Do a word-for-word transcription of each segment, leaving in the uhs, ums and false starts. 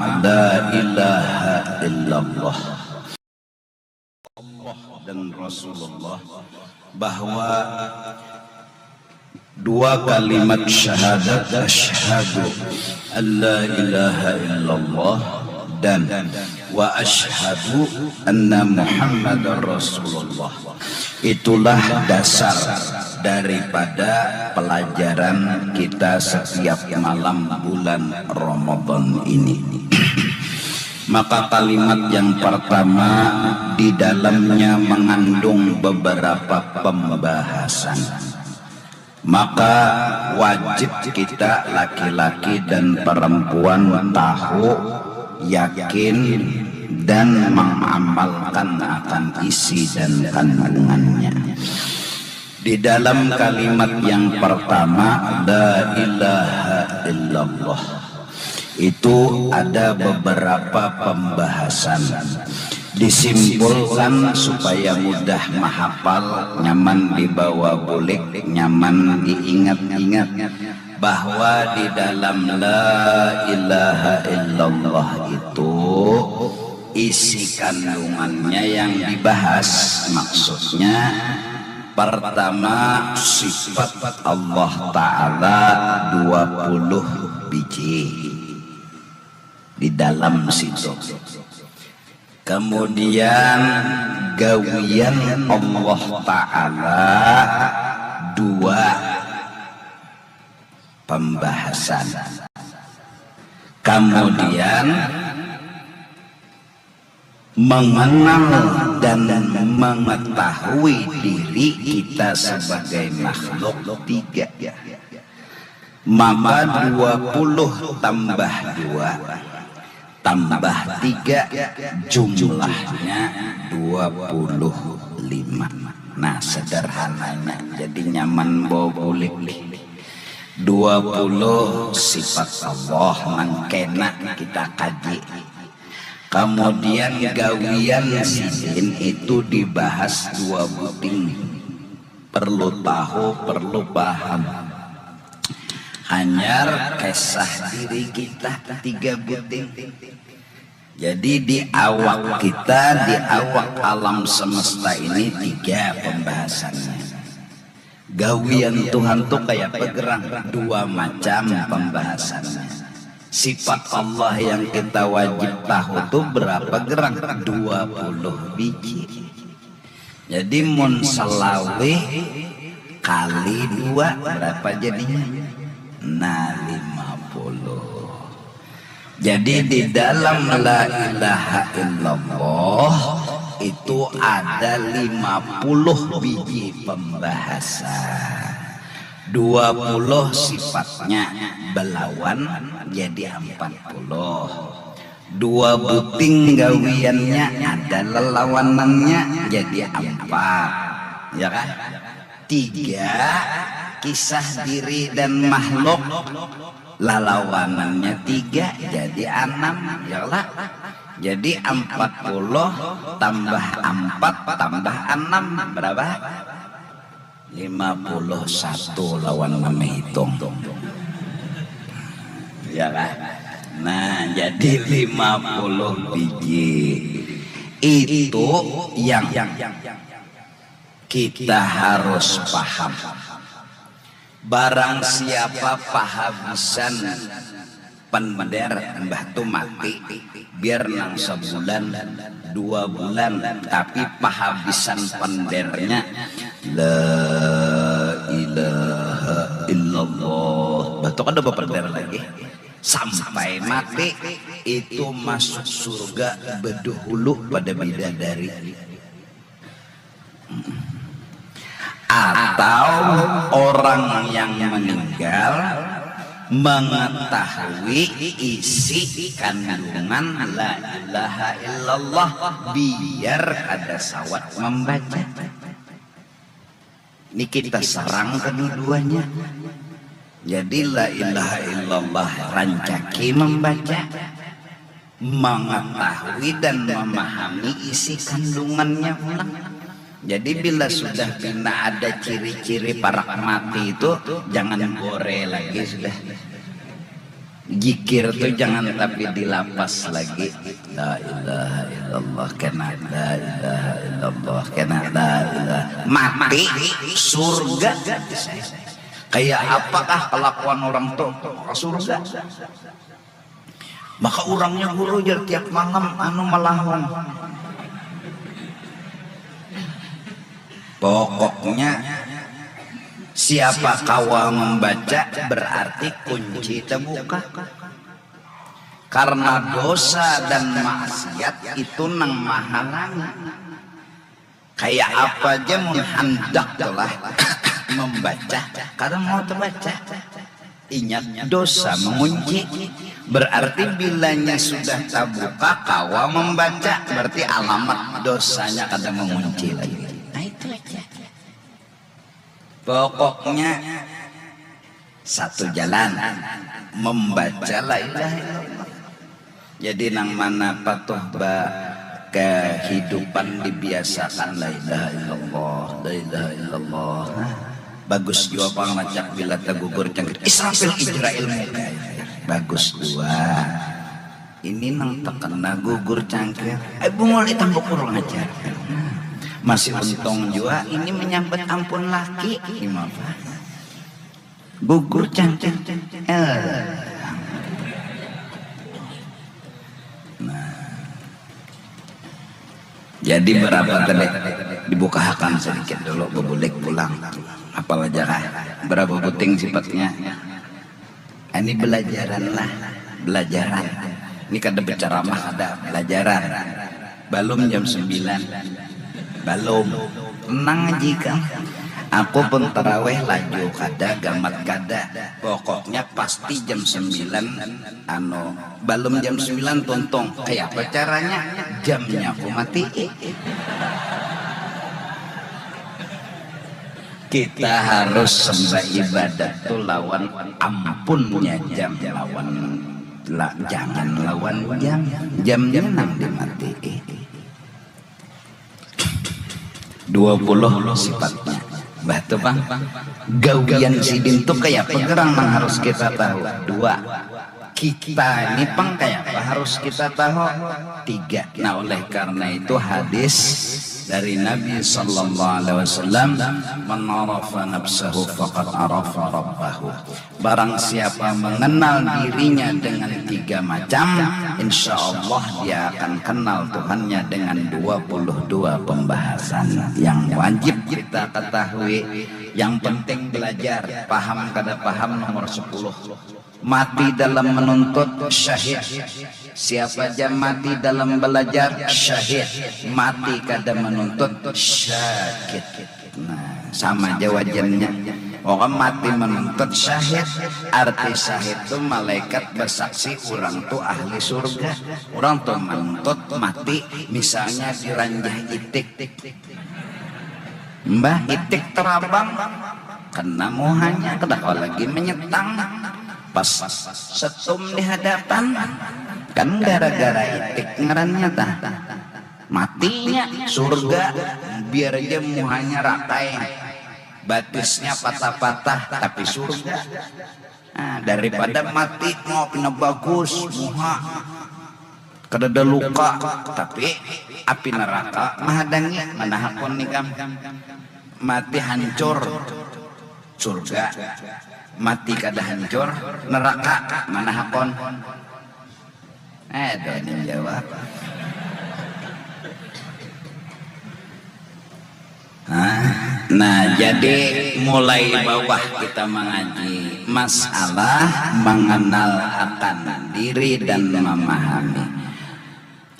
la ilaha illallah. Allah dan Rasulullah, bahwa dua kalimat syahadat, asyhadu an la ilaha illallah dan wa asyhadu anna Muhammadar Rasulullah, itulah dasar daripada pelajaran kita setiap malam bulan Ramadan ini. Maka kalimat yang pertama di dalamnya mengandung beberapa pembahasan. Maka wajib kita laki-laki dan perempuan tahu, yakin, dan mengamalkan akan isi dan kandungannya. Di dalam kalimat yang pertama, la ilaha illallah, itu ada beberapa pembahasan. Disimpulkan supaya mudah mahapal, nyaman dibawa bulik, nyaman diingat-ingat, bahwa di dalam la ilaha illallah itu isi kandungannya yang dibahas. Maksudnya, pertama, sifat Allah Ta'ala dua puluh biji di dalam situ. Kemudian, gawian Allah Ta'ala dua pembahasan. Kemudian, mengenal dan mengetahui diri kita sebagai makhluk tiga. Maka dua puluh tambah dua tambah tiga, jumlahnya dua puluh lima. Nah, sederhananya, jadi nyaman bawa bulik. Dua puluh sifat Allah nang kena kita kaji. Kemudian, gawian sidin itu dibahas dua buting. Perlu tahu, perlu paham. Hanyar kisah diri kita tiga buting. Jadi, di awak kita, di awak alam semesta ini, tiga pembahasannya. Gawian Tuhan tu kaya apa gerang? Dua macam pembahasannya. Sifat Allah yang kita wajib tahu tu berapa gerang? Dua puluh biji. Jadi, mun selawih kali dua, berapa jadinya? Nah, lima puluh. Jadi, di dalam la ilaha illallah itu ada lima puluh biji pembahasan. Dua puluh sifatnya belawan, jadi empat puluh. Dua buting gawiannya, ada lelawanannya, jadi empat. Ya kan? Tiga, kisah diri dan makhluk, lalawanannya tiga, jadi anam. Ya lah. Jadi, empat puluh tambah empat tambah enam, berapa? Lima puluh satu lawan mamahitung. Ya lah. Nah, jadi lima puluh biji. Itu yang kita harus paham. Barang siapa pahabisan pender, mbah tu mati, biar nang sebulan, dua bulan, tapi pahabisan pendernya la ilaha illallah. Bah tu kada bapender lagi. Sampai mati, itu masuk surga bedahulu pada bidadari. Atau orang yang meninggal mengetahui isi kandungan la ilaha illallah, biar kada sawat membaca. Ini kita serang kedua-duanya. Jadi, la ilaha illallah rancaki membaca, mengetahui dan memahami isi kandungannya pulang. Jadi, bila sudah pina ada ciri-ciri parak mati itu, jangan gore lagi sudah. Jikir tu jangan tapi dilapas lagi. La ilaha illallah kena, la ilaha illallah kena, la ilaha. Mati surga. Kayak apakah kelakuan orang tu? Surga. Maka urangnya guru jar tiap malam anu malahung. Pokoknya siapa kawa membaca berarti kunci terbuka. Karena dosa dan maksiat itu nang mahalangi. Kayak apa aja mun handak lah membaca, kada mau terbaca. Ingat dosa mengunci. Berarti bilanya sudah terbuka kawa membaca, berarti alamat dosanya kada mengunci lagi. Nah itu aja. Pokoknya satu jalan membaca la ilaha illallah. Jadi nang mana patuh ba kehidupan dibiasakan la ilaha illallah, la ilaha illallah. Nah, bagus jua pang lacak bila tegugur cangkir Israfil Ijrail muka. Bagus jua. Ini nang terkena gugur cangkir. Eh bungul ditambuk kurung aja. Masih untung jua ini menyambut ampun laki. Gimana? Gugur cangkir. Eh. Nah. Jadi berapa tadi? Dibukahakan sedikit dulu, bebulik pulang. Apal aja kah? Berapa buting sifatnya? Ini belajaran lah, belajaran. Ini kada berceramah, kada belajaran. Balum jam sembilan. Balum. Tenang aja ikam. Aku pun terawih laju kada, gamat kada. Pokoknya pasti jam sembilan, anu, balum jam sembilan tuntung. Kayapa caranya? Jamnya aku mati. Kita harus sembah ibadat tu lawan ampunnya jam, lawan la, jangan lawan jam. Jamnya nang dimatii. Dua puluh sifatnya. Bah tu pang. Gawian sidin tu kaya apa gerang nang harus kita tahu? Dua. Kita ini pang kaya apa harus kita tahu? Tiga. Nah, oleh karena itu hadis dari Nabi sallallahu alaihi wasallam, "Man arafa nafsahu faqad arafa rabbahu." Barang siapa mengenal dirinya dengan tiga macam, insya Allah dia akan kenal Tuhannya dengan dua puluh dua pembahasan yang wajib kita ketahui. Yang penting belajar, paham kada paham nomor sepuluh. Mati dalam menuntut, syahid. Siapa aja mati dalam belajar, syahid. Mati kada menuntut, syakit. Nah, sama aja wajannya. Pokoknya mati menuntut syahid. Arti syahid tu malaikat bersaksi orang tu ahli surga. Orang tu menuntut mati, misalnya diranjah itik. Mbah itik terabang, kena muhanya, kada kawa lagi menyetang. Pas setum di hadapan, kan gara-gara itik ngarannya tah. Matinya surga, biar aja muhanya ratai, batisnya patah-patah, tapi surga. Nah, daripada mati mau pina bagus muha, kadada luka, tapi api neraka mahadangi, mana hakun ikam? Mati hancur, surga. Mati kada hancur, neraka, mana hakun? Eh, ada yang jawab. Nah, jadi mulai bawah kita mengaji masalah mengenal akan diri dan memahami.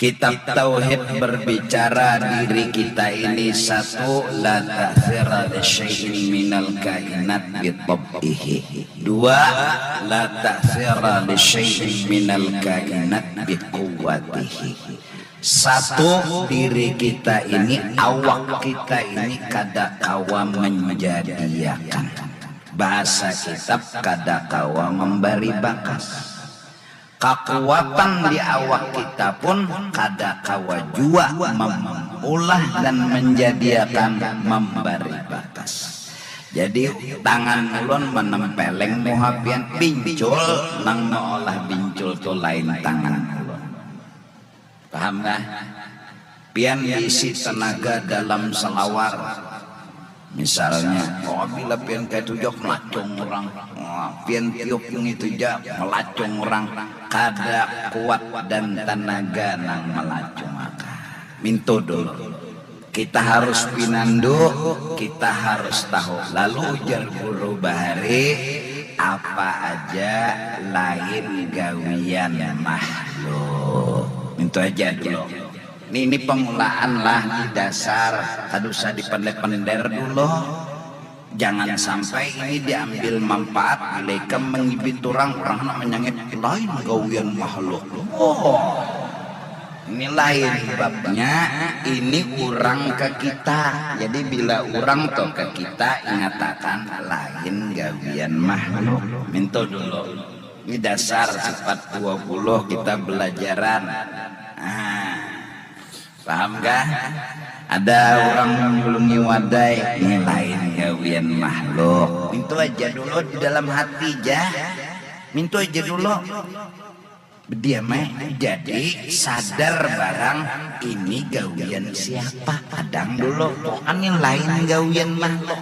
Kitab Tauhid berbicara diri kita ini satu, la ta'thira li syai'in minal kainat bi tab'ihi. Dua, la ta'thira li syai'in minal kainat bi quwwatihi. Satu, diri kita ini, awak kita ini kada kawa menjadiakan. Bahasa kitab kada kawa membari bakas. Kakuatan di awak kita pun kada kawa jua memulah dan menjadiakan membari bakas. Jadi tangan ulun menempeleng muha pian, bincul nang meolah bincul tu lain tangan ulun. Paham kah? Pian diisi tenaga dalam selawar. Misalnya, oh, bila pian kayak itu jak melacung orang, wah, pian tiup ngitu ja melacung orang, kada kuat dan tenaga nang melacung akan. Mintu dulu. Kita harus pinandu, kita harus tahu. Lalu ujar guru bahari, apa aja lain gawian makhluk. Itu aja dulu. Ini, ini pemulaan lah, ini dasar. Kada usah dipender-pender dulu. Jangan sampai ini diambil manfaat, bila ikam mengibit orang, orang nak menyangit lain gawian makhluk. Oh. Ini lain babnya, ini urang ke kita. Jadi bila urang tu ke kita, ingatakan lain gawian makhluk. Mintu dulu. Ini dasar sifat dua puluh kita belajaran. Nah, paham kah? Ada orang menulungi wadai, ini lain gawian makhluk. Mintu aja dulu di dalam hati ja. Mintu aja dulu. Bediam ai. Jadi sadar barang ini gawian siapa. Kadang dulu, pokoknya lain gawian makhluk.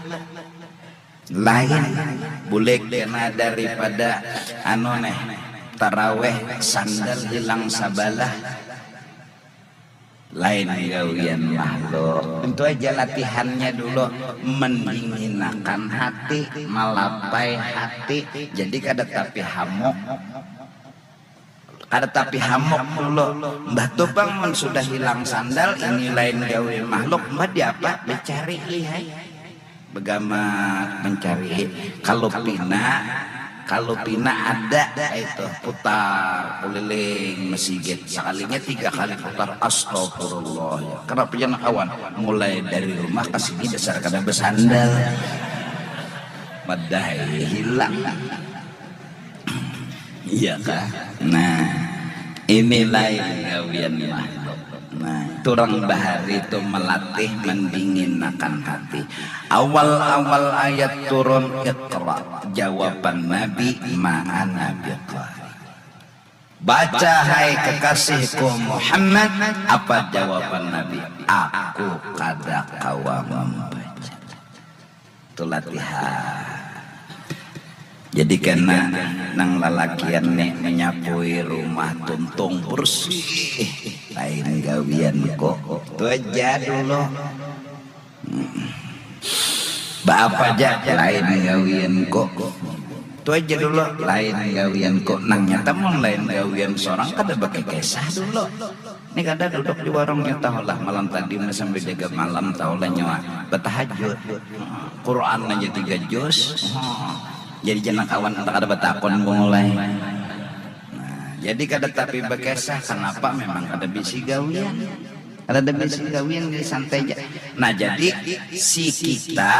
Lain. Bulik kena daripada anu neh, taraweh sandal hilang sabalah. Lain gawian makhluk. Itu aja latihannya dulu, mendinginakan hati, malapai hati. Jadi kada tapi hamuk. Kada tapi hamuk dulu. Mbah tu pang mun sudah hilang sandal, ini lain gawian makhluk, mbah diapa? Dicari, lihai. Begamat mencari. Kalau pina, kalau pina ada itu putar kuliling masigit. Sekalinya tiga kali putar, astagfirullah. Ya. Kenapa jangan kawan? Mulai dari rumah ke sini dasar kada bersandal. Madai hilang. Iya kah? Nah, ini lain gawian makhluk. Nah, turang bahari tu melatih mendinginakan hati. Awal-awal ayat turun, Iqra, jawaban Nabi, ma ana biqari. Baca, hai kekasihku Muhammad. Apa jawaban Nabi? Aku kada kawa membaca. Itu latihan. Jadi kena nang lalakian nih menyapui rumah tuntung bersih. Lain gawian kok. Itu aja dulu. Hmm. Baapa aja lain gawian kok. Itu aja dulu, lain gawian kok. Nang nyata mun lain gawian seorang kada pakai kisah dulu. Ini kada duduk di warungnya, tahulah malam tadi sampai jaga malam, tahulah nyawa bertahajud. Quran aja tiga juz. Jadi jangan kawan, entah kada bertakon mulai. Nah, jadi kada tapi berkisah, kenapa memang kada bisi gawian. Kada ada bisi gawian, jadi santai aja. Nah, jadi si kita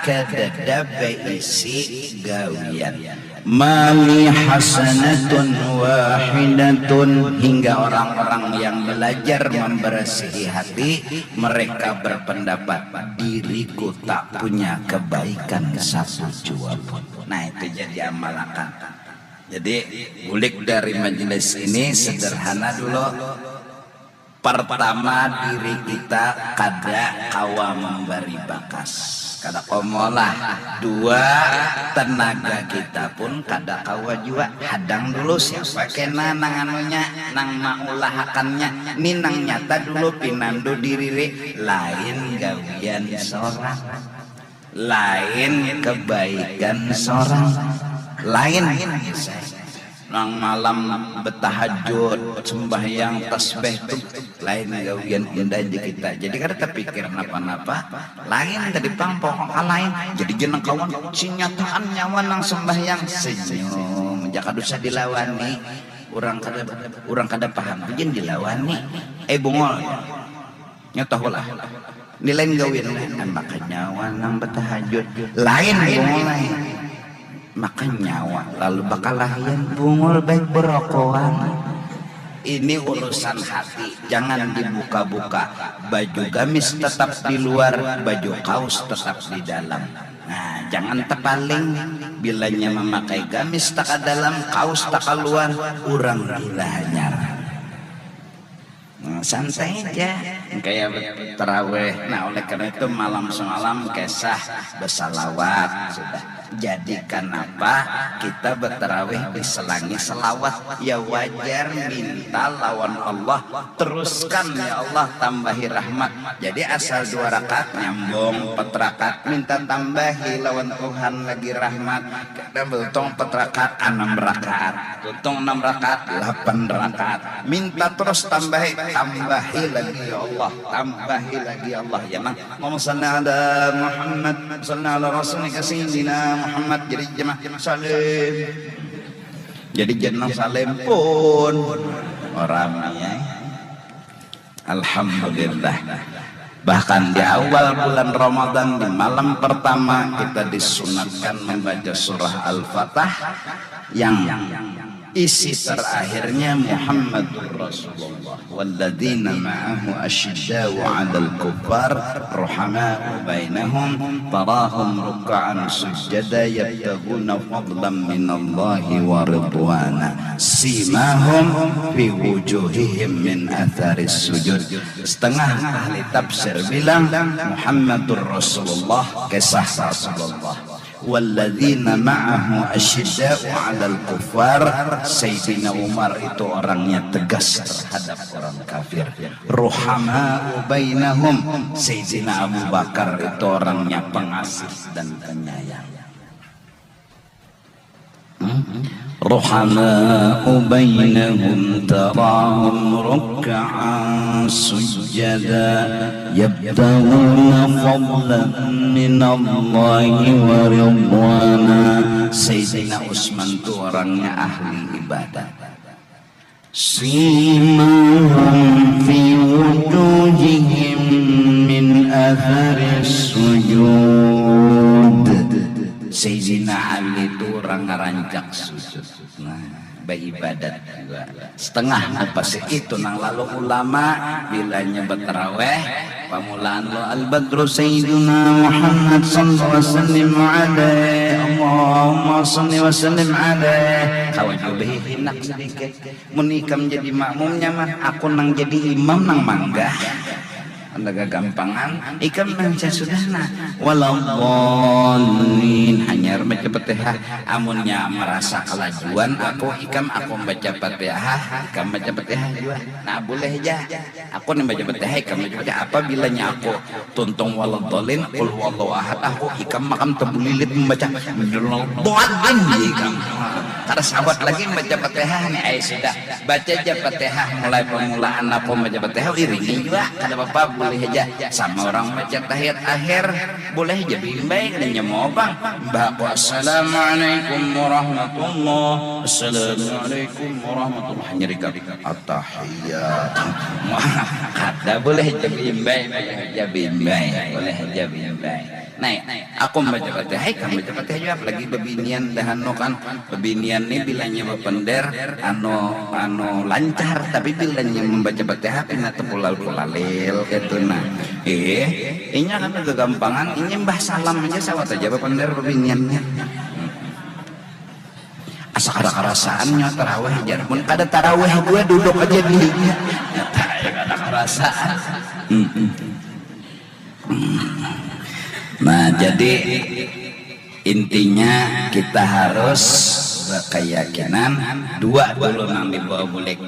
kadada beisi gawian. Mali hasanatun wahidatun, hingga orang-orang yang belajar membersihi hati, mereka berpendapat, diriku tak punya kebaikan satu jua pun. Nah, itu jadi amalakan. Jadi, bulik dari majelis ini sederhana dulu. Pertama, diri kita kada kawa membari bakas, kada kawa molah. Dua, tenaga kita pun kada kawa jua. Hadang dulu siapa kena nang anunya, nang maulahakannya. Ni nang nyata dulu pinandu diri, lain gawian sorang. Lain kebaikan sorang, lain nang malam betahajud, sembahyang, tasbih tu lain gawian indah di kita. Jadi kada tapikir napa-napa, lain tadi pang pokoknya lain. Jadi jeneng kawan sinyataan nyawa nang sembahyang senyum, jaka dosa dilawani. Orang kada, orang kada paham tu jen dilawani. Eh, bungol. Nya tahulah. Ni lain gawian, eh, maka nyawa nang betahajud. Lain bungul ai. Maka nyawa lalu bakalahian bungul baik berokoan. Ini urusan hati, jangan dibuka-buka. Baju gamis tetap di luar, baju kaos tetap di dalam. Nah, Jangan tapaling, bilanya mamakai gamis takadalam, kaus takaluar, urang gila hanyar. Nah, santai ja. Kaya tarawih. Nah, oleh karena itu malam semalam kisah bersalawat sudah. Jadi kanapa kita bertarawih diselangi salawat? Ya wajar, minta lawan Allah, teruskan ya Allah, tambahi rahmat. Jadi asal dua rakaat nyambung, empat rakaat minta tambahi lawan Tuhan lagi rahmat. Kada beruntung empat rakaat, enam rakaat. Beruntung enam rakaat, delapan rakaat. Minta terus tambahi, tambahi lagi ya Allah, tambahi lagi ya Allah. Ya nang. Allahumma salli ala Muhammad, salli ala Rasulika Sayyidina Muhammad. Jadi jemaah salim. Jadi jenang salim pun. Orang ya. Alhamdulillah. Bahkan di awal bulan Ramadan, di malam pertama, kita disunatkan membaca surah Al-Fatah yang isi terakhirnya Muhammadur Rasulullah. Walladzina ma'ahu asyidda'u 'alal kuffar, ruhama'u bainahum, tarahum ruk'an sujjada, yabtaghuna fadlan minallahi wa ridwana. Simahum fi wujuhihim min atharis sujud. Setengah ahli tafsir bilang Muhammadur Rasulullah, kisah Rasulullah. Walladzina ma'ahu asyidda'u 'alal kuffar. Sayyidina Umar itu orangnya tegas terhadap orang kafir. Ruhama'u bainahum. Sayyidina Abu Bakar itu orangnya pengasih dan penyayang. Hmm? Ruhama'u bainahum tarahum ruk'an sujjada yabtaghuna fadlan minallahi wa ridwana. Sayyidina Utsman tu orangnya ahli ibadat. Simahum fi wujuhihim min atharis sujud. Sayyidina Ali tu urang ngarancak sujud. Nah, baibadat jua. Setengah mupasih itu nang lalu ulama, bilanya bataraweh, pamulaan lo al-badru sayyiduna Muhammad sallallahu alaihi wasallam alaih. Allahumma salli wa sallim alaih. Kawa jua bahihinak sadikit. Mun ikam jadi makmumnya mah, aku nang jadi imam nang manggah. Anda gagampangan, ikam nang sasudahna. Waladdallin, hanyar baca Fatihah. Amunnya marasa kalajuan aku, ikam aku baca Fatihah, ikam baca Fatihah jua. Nah, bulih ja. Aku ni baca Fatihah, ikam baca Fatihah. Apabilanya aku tuntung waladdallin, qul huwallahu ahad, aku ikam makam tabulilit mambaca waladdallin ikam. Kada sawat lagi mambaca Fatihah ni. Ai sudah, baca ja Fatihah mulai pamulaan aku mambaca Fatihah, iringi jua, kada papa, bulih haja. Sama urang mambaca tahiyat akhir, bulih haja baimbai, kada nyamuang pang. Imbah aku assalamualaikum warahmatullah, assalamualaikum warahmatullah, hanyar ikam. Tahiyat. Kada, bulih haja baimbai, bulih haja baimbai, bulih haja baimbai. Nah, aku mambaca Fatihah, ikam baca Fatihah jua, apalagi babinian dah anu kan. Babinian ni bilanya bapander, anu, anu lancar, tapi bilanya mambaca Fatihah pina tapulalil-pulalil kaitu nah. Eh, inya kada gagampangan, inya imbah salam haja sawat haja bapander babiniannya. Asa kada karasaan nya tarawih jar. Mun kada tarawih jua duduk aja di dinya. Kada karasaan. Mm-mm. Nah, jadi intinya kita harus berkeyakinan dua dulu nang dibawa bulik.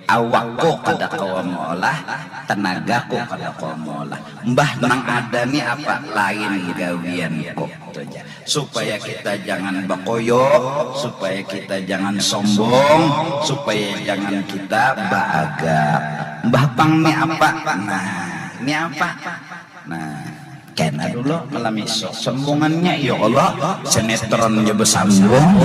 Awakku kada kawa meolah, tenagaku kada kawa meolah. Mbah nang ada ni apa? Lain gawianku. Itu aja. Supaya kita jangan bakoyo, supaya kita jangan sombong, supaya jangan kita baagak. Mbah pang ni apa? Nah, ni apa? Nah, kena dulu malam isuk. Sombongannya, ya Allah, sinetron aja bersambung.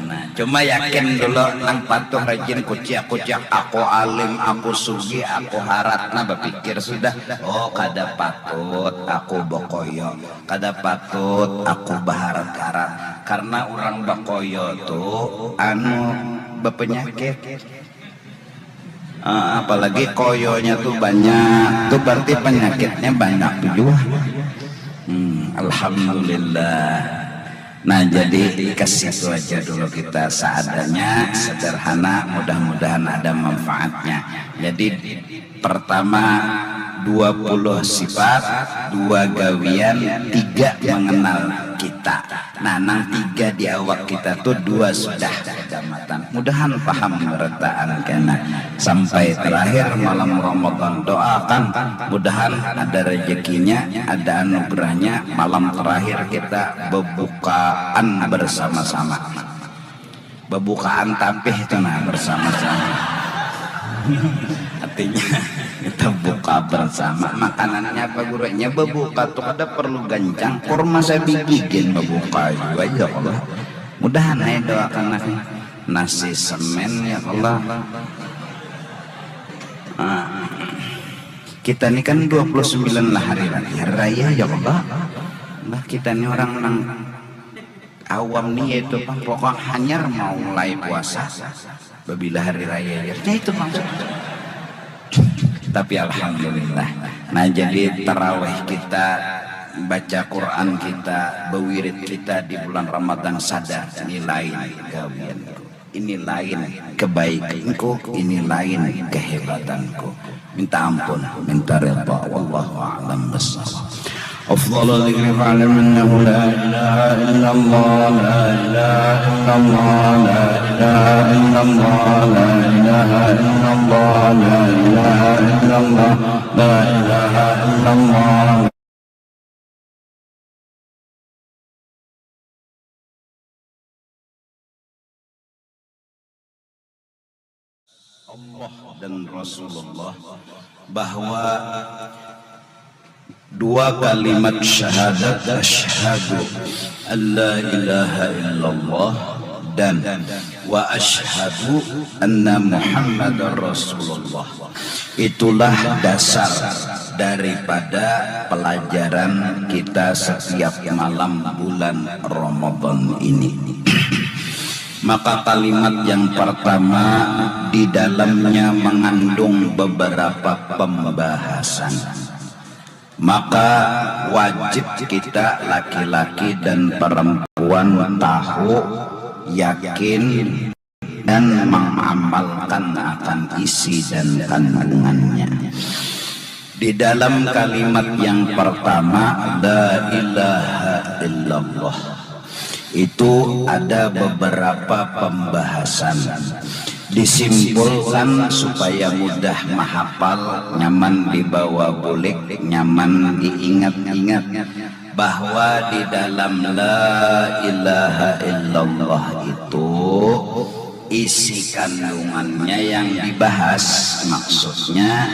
Nah, cuma yakin dulu nang patuh rajin kuciak-kuciak, aku alim, aku sugih, aku harat. Nah, bapikir sudah, oh, kada patut aku bakoyo. Kada patut aku baharat-harat, karena urang bakoyo tu anu bapanyakit. Ah, apalagi koyonya tu banyak, tu berarti panyakitnya banyak jua. Hmm, Alhamdulillah. Nah, jadi ke situ aja dulu kita, seadanya, sederhana, mudah-mudahan ada manfaatnya. Jadi, pertama, dua puluh sifat, dua gawian, tiga mengenal kita. Nah, nang tiga di awak kita tuh dua sudah kecamatan. Mudahan paham berataan kena. Sampai terakhir malam Ramadan, doakan mudahan ada rezekinya, ada anugerahnya, malam terakhir kita bebukaan bersama-sama. Bebukaan tapih itu, nah, bersama-sama. Artinya kita buka bersama. Makanannya apa, gurunya? Bebuka tuh kada perlu gancang, kurma sabigi gin bebuka juga, ya Allah. Mudahan, eh, doakan aku nasi semen, ya Allah. Ah, kita ni kan dua puluh sembilan lah hari raya, hari raya, ya Allah. Nah, kita ni orang nang awam ni, yaitu pang pokok hanyar mau mulai puasa babila hari raya, ya. Nah, itu maksudnya. Tapi alhamdulillah. Nah, jadi tarawih kita, baca Quran kita, bewirid kita di bulan Ramadan, sadar ini lain gawianku, ini lain kebaikanku, ini lain kehebatanku. Minta ampun, minta rida. Wallahu a'lam bishawab. أفضل الذكر فاعلم أنه لا إله إلا الله، لا إله إلا الله، لا إله إلا الله، لا إله إلا الله، لا إله إلا الله، لا إله إلا الله. Allah dan Rasulullah, bahwa dua kalimat syahadat, asyhadu an la ilaha illallah dan wa asyhadu anna Muhammadar Rasulullah, itulah dasar daripada pelajaran kita setiap malam bulan Ramadan ini. Maka kalimat yang pertama di dalamnya mengandung beberapa pembahasan. Maka wajib kita laki-laki dan perempuan tahu, yakin, dan mengamalkan akan isi dan kandungannya. Di dalam kalimat yang pertama, la ilaha illallah, itu ada beberapa pembahasan. Disimpulkan supaya mudah mahapal, nyaman dibawa bulik, nyaman diingat-ingat, bahwa di dalam la ilaha illallah itu isi kandungannya yang dibahas, maksudnya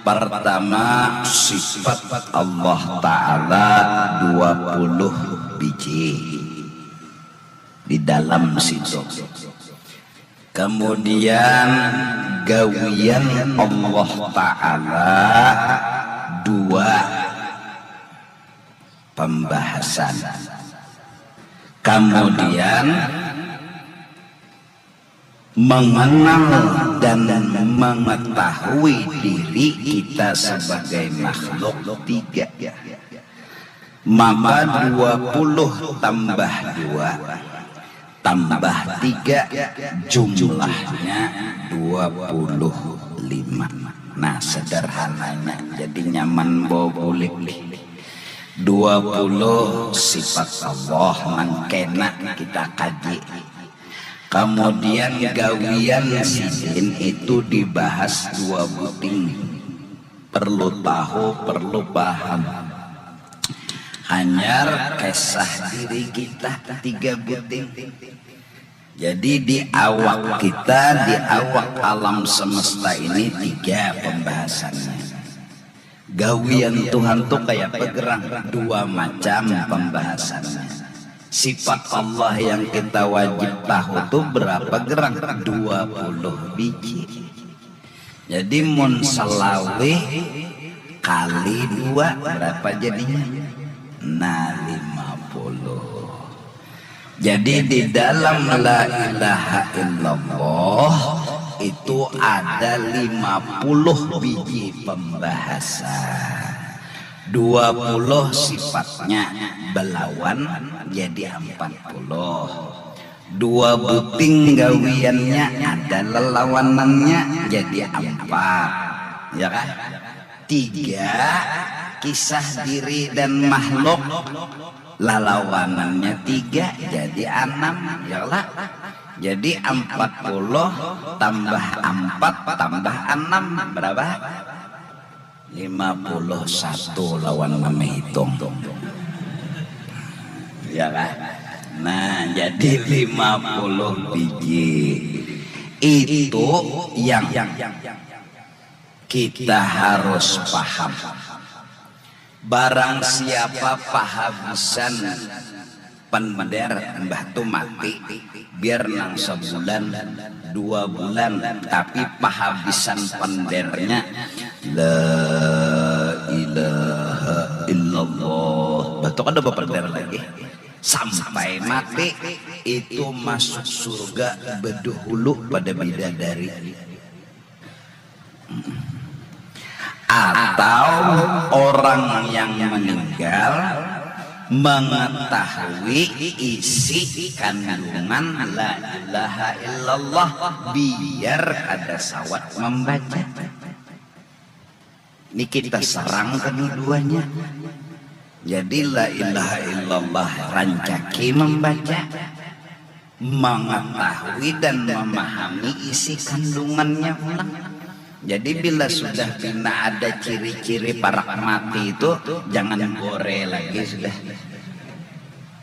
pertama sifat Allah Ta'ala dua puluh biji di dalam situ. Kemudian gawian Allah Ta'ala dua pembahasan. Kemudian mengenal dan mengetahui diri kita sebagai makhluk tiga. Maka dua puluh tambah dua tambah tiga, jumlahnya dua puluh lima. Nah, sederhananya, jadi nyaman bawa bulik. Dua puluh sifat Allah nang kena kita kaji. Kemudian gawian sidin itu dibahas dua buting. Perlu tahu, perlu paham. Hanyar kisah diri kita tiga buting. Jadi di awak kita, di awak alam semesta ini tiga pembahasannya. Gawian Tuhan tuh kayak pegerang, dua macam pembahasannya. Sifat Allah yang kita wajib tahu tuh berapa gerang? Dua puluh biji. Jadi mun selawih kali dua berapa jadinya? Nah, lima puluh. Jadi di dalam la ilaha illallah itu ada lima puluh biji pembahasan. Dua puluh sifatnya belawan jadi empat puluh. Dua buting gawiannya ada lelawanannya jadi empat. Ya kan? Tiga, kisah diri dan makhluk, lalawanannya tiga jadi enam. Ya lah. Jadi empat puluh tambah empat tambah enam berapa? Lima puluh satu lawan mamahitung. Ya kan? Nah, jadi lima puluh biji. Itu yang kita harus paham. Barang siapa pahabisan pender, mbah tu mati, biar nang sebulan, dua bulan, tapi pahabisan pendernya la ilaha illallah. Mbah tu kada bapender lagi. Sampai mati itu masuk surga bedahulu pada bidadari. Atau orang yang meninggal mengetahui isi kandungan la ilaha illallah, biar kada sawat membaca. Ini kita serang kedua-duanya. Jadi la ilaha illallah rancaki membaca, mengetahui dan memahami isi kandungannya pulang. Jadi bila sudah pina ada ciri-ciri parak mati itu, jangan gore lagi sudah.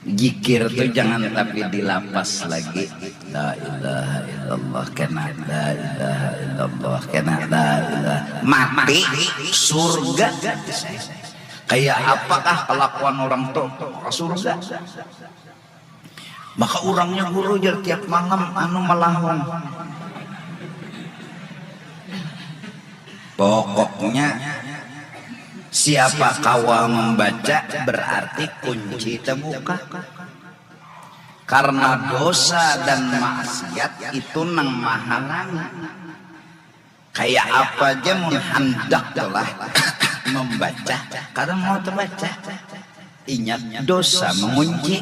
Jikir tu jangan tapi dilapas lagi. La ilaha illallah kena, la ilaha illallah kena, la ilaha. Mati surga. Kayak apakah kelakuan orang tu? Surga. Maka urangnya guru jar tiap malam anu malahung. Pokoknya siapa kawa membaca berarti kunci terbuka. Karena dosa dan maksiat itu nang mahalangi. Kayak apa aja mun handak lah membaca, kada mau terbaca. Ingat dosa mengunci.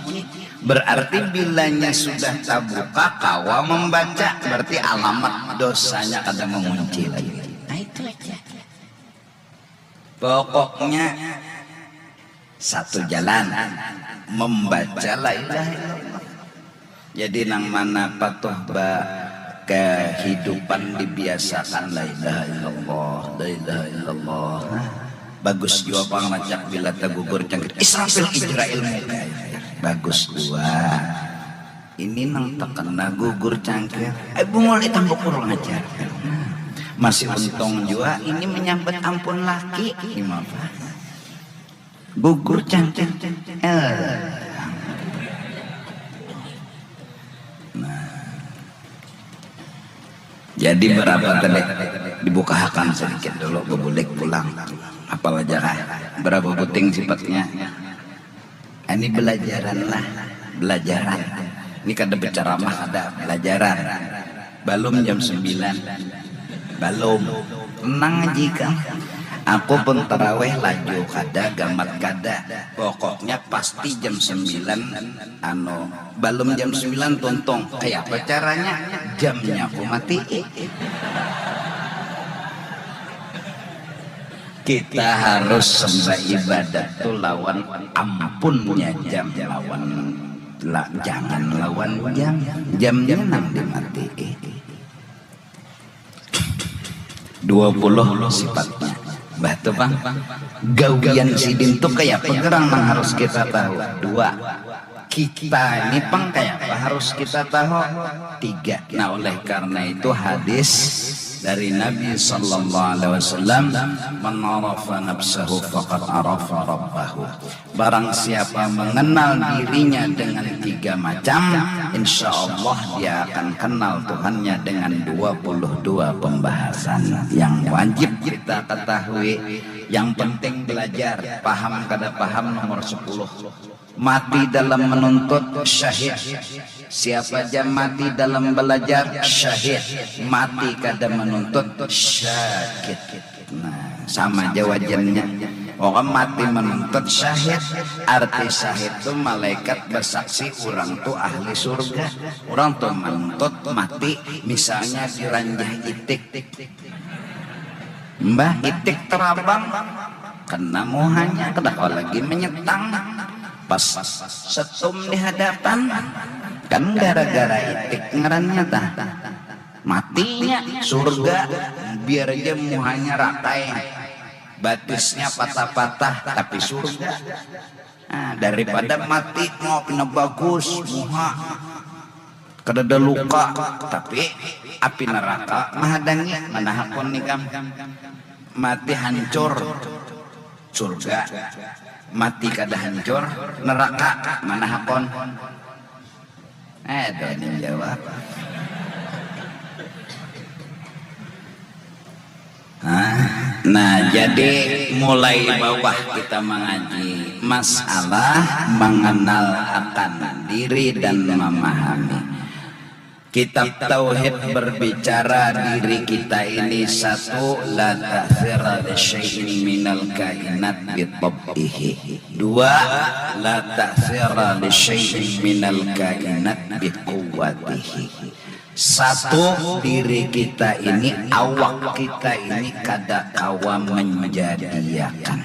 Berarti bilanya sudah terbuka kawa membaca, berarti alamat dosanya kada mengunci lagi. Nah itu aja. Pokoknya satu jalan membaca la ilaha illallah. Jadi nang mana patuh ba kehidupan dibiasakan la ilaha illallah, la ilaha illallah. Bagus jua pang rancak bila tagugur cangkir Israfil Ijrail Mikail. Bagus jua. Ini nang takena gugur cangkir. Ai bungul itambuk kurang ajar. Masih untung jua ini menyambat ampun laki. Gimana? Gugur cangkir. Eh. Nah. Jadi berapa tadi? Dibukahakan sedikit dulu, bebulik pulang. Apal aja kah? Berapa buting sifatnya? Ini belajaran lah, belajaran. Ini kada berceramah, ada belajaran. Balum jam sembilan. Balum. Tenang aja kang. Aku pun taraweh laju kada, gamat kada. Pokoknya pasti jam sembilan, anu, balum jam sembilan tuntung. Kaya apa caranya? Jamnya aku mati. Kita harus sembah ibadat tu lawan ampunnya jam, lawan la, jangan lawan jam. Jamnya nang dimatii. Dua puluh sifatnya. Bah tu pang. Gawian sidin tu kaya apa gerang nang harus kita tahu? Dua. Kita ini pang kaya apa harus kita tahu? Tiga. Nah, oleh karena itu hadis dari Nabi sallallahu alaihi wasallam, "Man arafa nafsahu faqad arafa rabbahu." Barang siapa mengenal dirinya dengan tiga macam, insya Allah dia akan kenal Tuhannya dengan dua puluh dua pembahasan yang wajib kita ketahui. Yang penting belajar, paham kada paham nomor sepuluh. Mati dalam menuntut syahid. Siapa aja mati dalam belajar syahid. Mati kada menuntut syakit. Nah, sama aja wajannya. Pokoknya mati menuntut syahid. Arti syahid tu malaikat bersaksi orang tu ahli surga. Orang tu menuntut mati misalnya di ranjah itik. Mbah itik terabang, kena muhanya, kada kawa lagi menyetang. Pas setum di hadapan, kan gara-gara itik ngarannya tah. Matinya surga, biar aja muhanya rakai, batisnya patah-patah, tapi surga. Nah, daripada mati mau pina bagus muha, kadada luka, tapi api neraka mahadangi. Mana hakun ikam? Mati hancur, surga. Mati kada hancur, neraka. Mana hakun? Eh, ada yang jawab. Nah, nah, jadi mulai bawah kita mengaji masalah mengenal akan diri dan memahami. Kitab Tauhid berbicara diri kita ini satu, la ta'thira li syai'in minal kainat bi tab'ihi. Dua, la ta'thira li syai'in minal kainat bi quwwatihi. Satu, diri kita ini, awak kita ini kada kawa menjadiakan.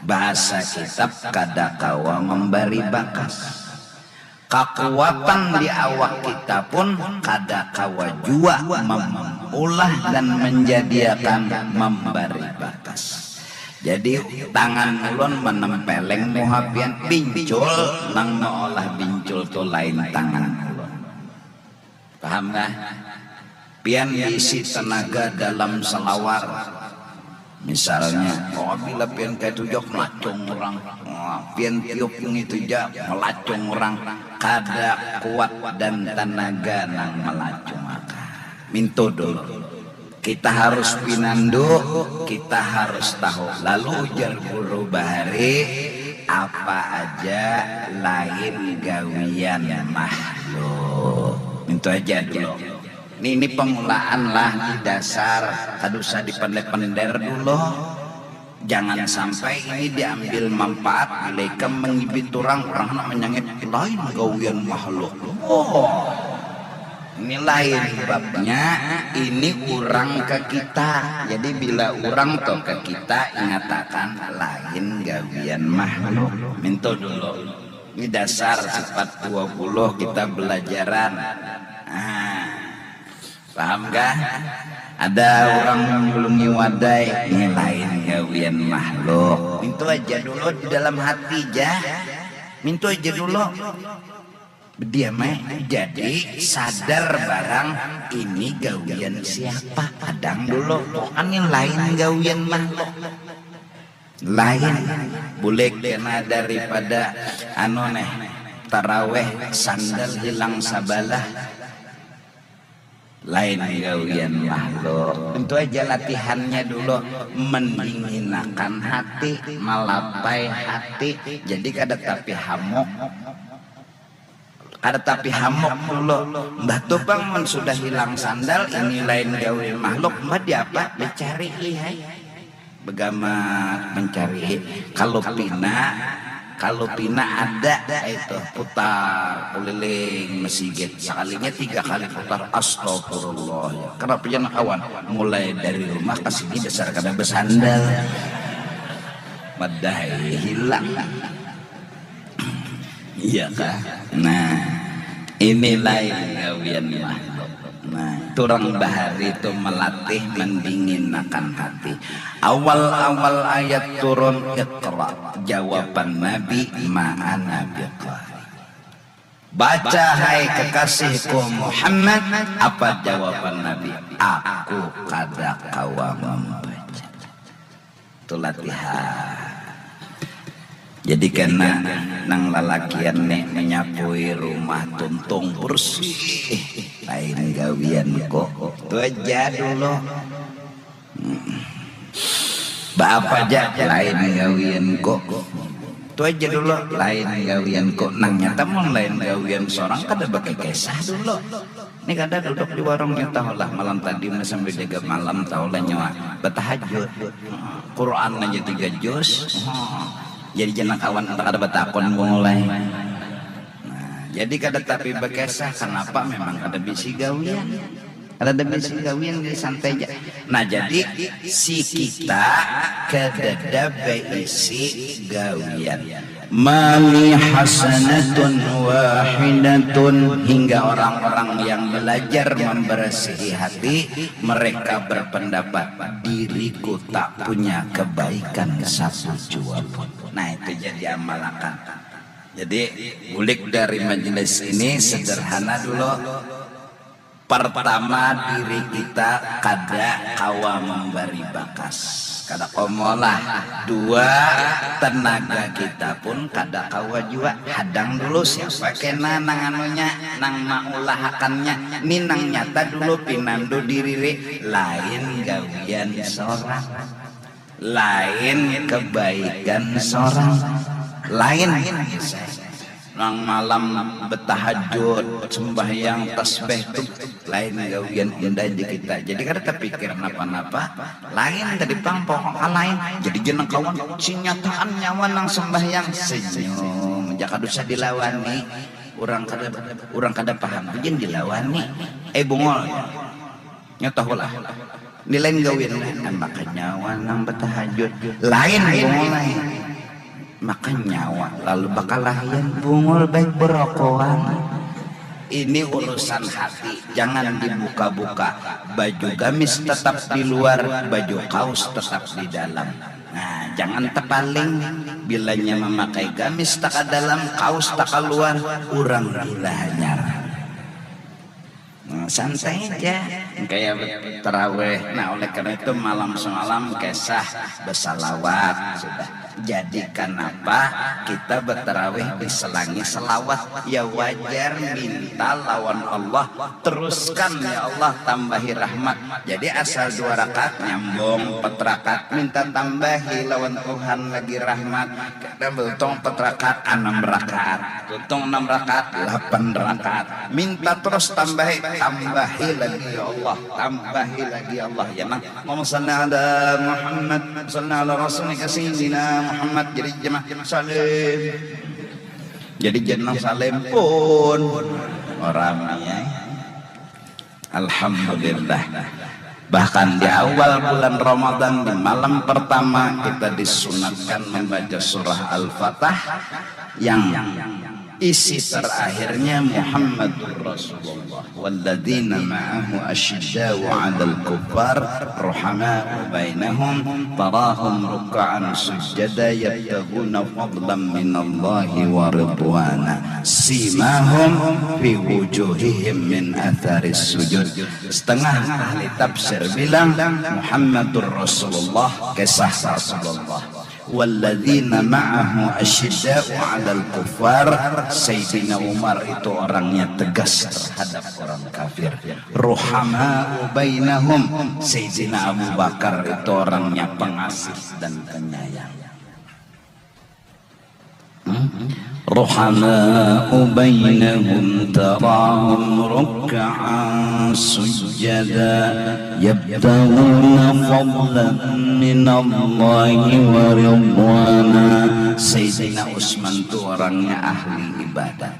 Bahasa kitab kada kawa membari bakas. Kakuatan di awak kita pun kada kawa jua memulah dan menjadiakan membari bakas. Jadi tangan ulun menempeleng muha pian, bincul nang meolah bincul tu lain tangan ulun. Paham kah? Pian diisi tenaga dalam selawar. Misalnya, oh bila pian kayak itu jok melacung orang. Wah, pian tiup ngitu ja melacung orang. Kada kuat dan tenaga nang melacung akan. Mintu dulu. Kita harus pinandu, kita harus tahu. Lalu ujar guru bahari, apa aja lain gawian makhluk. Mintu aja dulu. Ini, ini pengulaan lah, ini dasar. Kada usah dipender-pender dulu. Jangan sampai ini diambil manfaat, bila ikam mengibit orang, orang nak menyangit lain gawian makhluk. Wah, ini lain babnya, ini orang ke kita. Jadi bila orang tu ke kita, ingatakan lain gawian makhluk. Mintu dulu. Ini dasar sifat dua puluh kita belajaran. Nah, paham kah? Ada orang menyulungi wadai, ini lain gawian makhluk. Mintu aja dulu di dalam hati ja. Mintu aja dulu. Bediam ai. Jadi sadar barang ini gawian siapa. Hadang dulu. Pokoknya lain gawian makhluk. Lain. Bulik kena daripada anu neh, taraweh sandal hilang sabalah. Lain gawian makhluk. Tentu aja latihannya dulu, mendinginakan hati, malapai hati. Jadi kada tapi hamuk. Kada tapi hamuk dulu. Mbah tu pang mun sudah hilang sandal, ini lain gawian makhluk, mbah diapa? Dicari, lihai. Begamat mencari. Kalau pina, kalau pina ada itu putar keliling mesigit. Sekalinya tiga kali putar, astagfirullah. Ya. Kenapa jangan kawan? Mulai dari rumah ke sini dasar kada bersandal. Madai hilang. Iya kah? Nah, ini lain gawian makhluk. Nah, turang bahari itu melatih mendinginakan hati. Awal-awal ayat turun, Iqra, jawaban Nabi, ma ana biqari. Baca hai kekasihku Muhammad, apa jawaban Nabi? Aku kada kawa membaca. Itu latihan. Jadi kena nang lalakian nih menyapui rumah tuntung bersih. Lain gawian kok. Itu aja dulu. Hmm. Baapa aja lain gawian kok. Itu aja dulu lain gawian kok. Nang nyata mun lain gawian seorang kada pakai kisah dulu. Ini kada duduk di warung, ya tahulah, malam tadi sampai jaga malam, tahulah nyawa bertahajud. Quran aja tiga juz. Jadi jangan kawan, kada batakun mulai. Nah, jadi kada tapi berkisah, kenapa memang kada bisi gawian. Kada ada bisi gawian, jadi santai aja. Nah, jadi si kita kadada baisi gawian. Mali hasanatun wahidatun, hingga orang-orang yang belajar membersihi hati, mereka berpendapat, diriku tak punya kebaikan satu jua pun. Nah, itu jadi amalkan. Jadi, bulik dari majelis ini sederhana dulu. Pertama, diri kita kada kawa membari bakas, kada kawa meolah. Dua, tenaga kita pun kada kawa jua. Hadang dulu siapa kena nang anunya, nang maulahakannya. Ni nang nyata dulu pinandu diri, lain gawian seorang, lain kebaikan seorang, lain nang malam betahajud, sembahyang, tasbih tu lain gawian indah di kita. Jadi kada tapikir napa-napa, lain tadi pang pokok lain. Jadi jangan kawan, sinyataan nyawa nang sembahyang senyum, jaka dosa dilawani. Orang kada, orang kada paham tu jangan dilawani. Eh bungol, nya tahulah. Ni lain gawian, eh, maka nyawa nang betahajud. Lain bungul ai. Maka nyawa lalu bakalahian bungul baik berokoan. Ini urusan hati, jangan dibuka-buka. Baju gamis tetap di luar, baju kaos tetap di dalam. Nah, jangan tepaling. Bilanya memakai gamis taka dalam, kaos taka luar, urang gila hanyar. Nah, santai aja. Kayak taraweh. Nah, oleh karena itu malam semalam kisah bersalawat sudah. Jadi kenapa kita bertaraweh diselangi selawat? Ya wajar, minta lawan Allah, teruskan ya Allah, tambahi rahmat. Jadi asal dua rakaat nyambung, empat rakaat minta tambahi lawan Tuhan lagi rahmat. Kada beruntung empat rakaat, enam rakaat. Untung enam rakaat, lapan rakaat. Minta terus tambahi, tambahi lagi ya Allah, tambahi lagi ya Allah. Ya nang, Allahumma salli ala Muhammad, salli ala Rasulika Sayyidina Muhammad. Jadi jemaah salim. Jadi jenang salim pun orang ya. Alhamdulillah. Bahkan di awal bulan Ramadan, di malam pertama, kita disunatkan membaca surah Al-Fatah yang isi terakhirnya Muhammadur Rasulullah. Walladzina ma'ahu asyidda'u 'alal kuffar ruhama'u bainahum tarahum ruk'an sujjada yabtaghuna fadlan minallahi wa ridwana. Simahum fi wujuhihim min atharis sujud. Setengah ahli tafsir bilang Muhammadur Rasulullah, kisah Rasulullah. Walladzina ma'ahu asyidda'u 'alal kuffar. Sayyidina Umar itu orangnya tegas terhadap orang kafir. Ruhama'u bainahum. Sayyidina Abu Bakar itu orangnya pengasih dan penyayang. رحماء بينهم تراهم ركعا سجدا يبتغون فضلا من الله ورضوانا. Sayyidina Utsman tu orangnya ahli ibadat.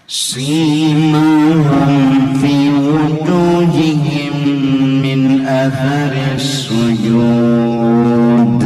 Simahum fi wujuhihim min atharis sujud.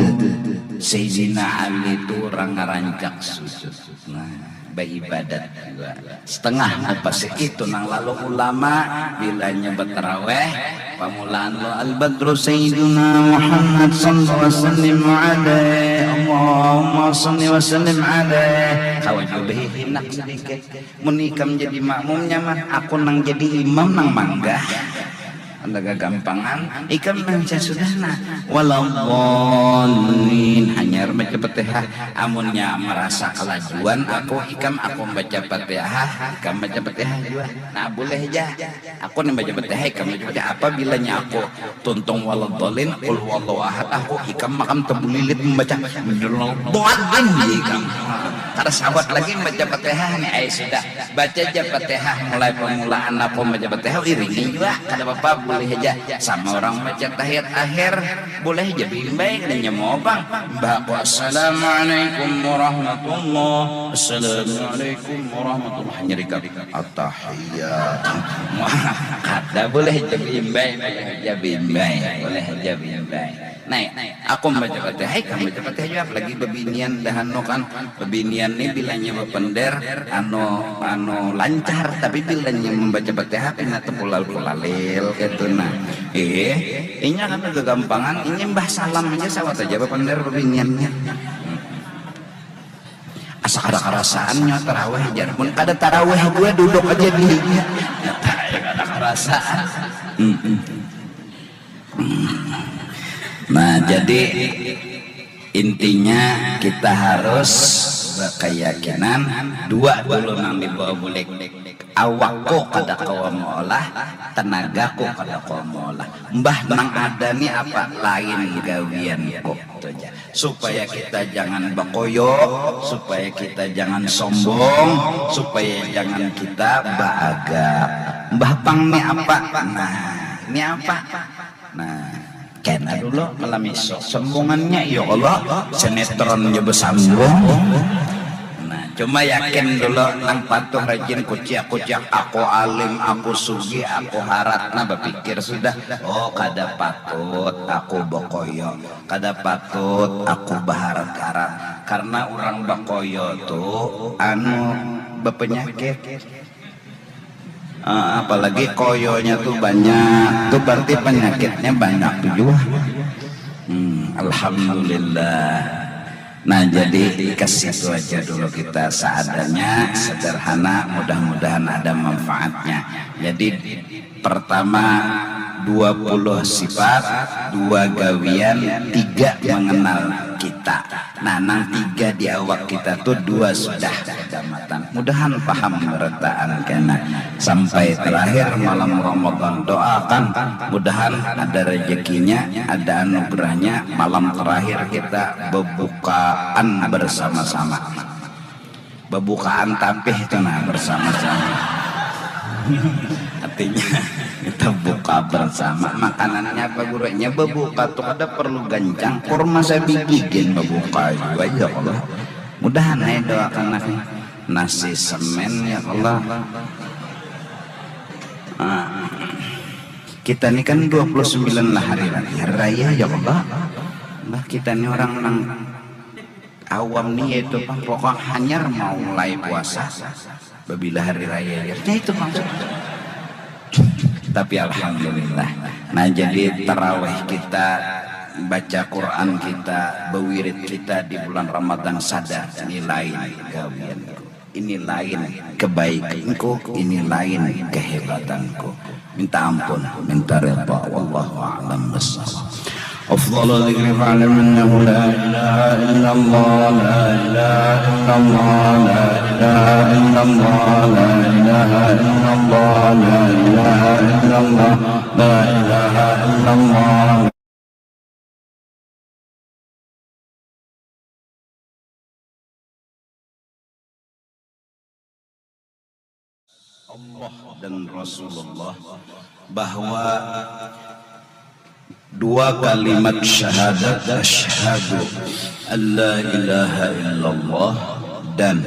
Sayyidina Ali tu urang ngarancak sujud. Nah, baibadat jua. Setengah apa sih itu nang lalu ulama bilanya bataraweh, pamulaan lo Al-Badru Sayyiduna Muhammad sallallahu wasallim alaih. Allahumma salli wa sallim alaih. Kawa jua bahihinak sadikit. Mun ikam jadi makmumnya mah, aku nang jadi imam nang manggah. Anda gagampangan, ikam baca sudah nah. Waladhdallin, hanyar baca Fatihah. Amunnya marasa kalajuan aku, ikam aku baca Fatihah, ikam baca Fatihah jua. Nah, boleh ja. Aku ni baca Fatihah, ikam baca Fatihah. Apabila nya aku tuntung waladhdallin, qul huwallahu ahad, aku ikam makam tabulilit mambaca waladhdallin ja ikam. Kada sawat lagi baca Fatihah ni, ai sudah. Baca ja Fatihah mulai pamulaan aku baca Fatihah, iringi jua, kada papa, boleh haja. Sama urang baca tahiyat akhir, boleh haja baimbai, kada nyamuang. Imbah aku, "Assalamualaikum warahmatullah, assalamualaikum warahmatullah," hanyar ikam, "Attahiyat." Wah, kada, boleh haja baimbai, boleh haja baimbai, boleh haja baimbai. Nah, aku baca Fatihah, ikam baca Fatihah jua, apalagi babinian dah anu kan. Babinian ni bilanya bapender, anu, anu lancar, tapi bilanya mambaca Fatihah pina tapulalil-pulalil kaitu nah. Ih, inya kada gagampangan, inya imbah salam haja sawat haja bapender babinian nya. Asa kada karasaan nyawa tarawih jar. Mun kada tarawih jua duduk haja di inya. Kada karasaan. Mm-mm. Nah, jadi intinya kita harus berkeyakinan dua dulu nang dibawa bulik. Awakku kada kawa meolah, tenagaku kada kawa meolah. Mbah nang ada ni apa? Lain gawianku. Itu aja. Supaya kita jangan bakoyo, supaya kita jangan sombong, supaya jangan kita baagak. Mbah pang ni apa? Nah, ni apa? Nah, kena dulu malam isuk. Sombongannya, ya Allah, sinetron ja basambung. Nah, cuma yakin dulu nang patuh rajin kuciak-kuciak, "Aku alim, aku sugih, aku harat." Nah, bapikir sudah, "Oh, kada patut aku bakoyo, kada patut aku baharat-harat." Karena urang bakoyo tu, anu, bapanyakit. Ah, apalagi koyonya tu banyak, tu berarti penyakitnya banyak tu jua. Hmm, alhamdulillah. Nah, jadi ke situ aja dulu kita, seadanya, sederhana, mudah-mudahan ada manfaatnya. Jadi, pertama, dua puluh sifat, dua gawian, tiga mengenal kita. Nah, nang tiga di awak kita tu dua sudah kadamatan. Mudahan paham barataan kena. Sampai terakhir malam Ramadan, doakan mudahan ada rezekinya, ada anugerahnya, malam terakhir kita bebukaan bersama-sama. Bebukaan tapih tu nah bersama-sama. Artinya kita buka bersama. Makanannya apa, Guru? Nya bebuka tu kada perlu gancang. Kurma sabigi gin bebuka jua, ya Allah. Mudahan ai doakan nasi, nasi semen, ya Allah. Ah, kita ni kan dua puluh sembilan lah hari raya. Hari raya, ya Allah. Mbah, kita ni orang nang awam ni, yaitu pang pokok hanyar mau mulai puasa babila hari raya, ya. Nah, itu maksud. Tapi alhamdulillah. Nah, jadi tarawih kita, baca Quran kita, bewirid kita di bulan Ramadan, sadar ini lain gawianku. Ini lain kebaikanku, ini lain kehebatanku. Minta ampun, minta redha. Wallahu a'lam bishawab. Afdhalu dzikri fa'lam annahu la ilaha illallah, la ilaha illallah, la ilaha illallah, la ilaha illallah, la ilaha illallah, la ilaha illallah. Allah dan Rasulullah, bahwa dua kalimat syahadat, asyhadu an la ilaha illallah dan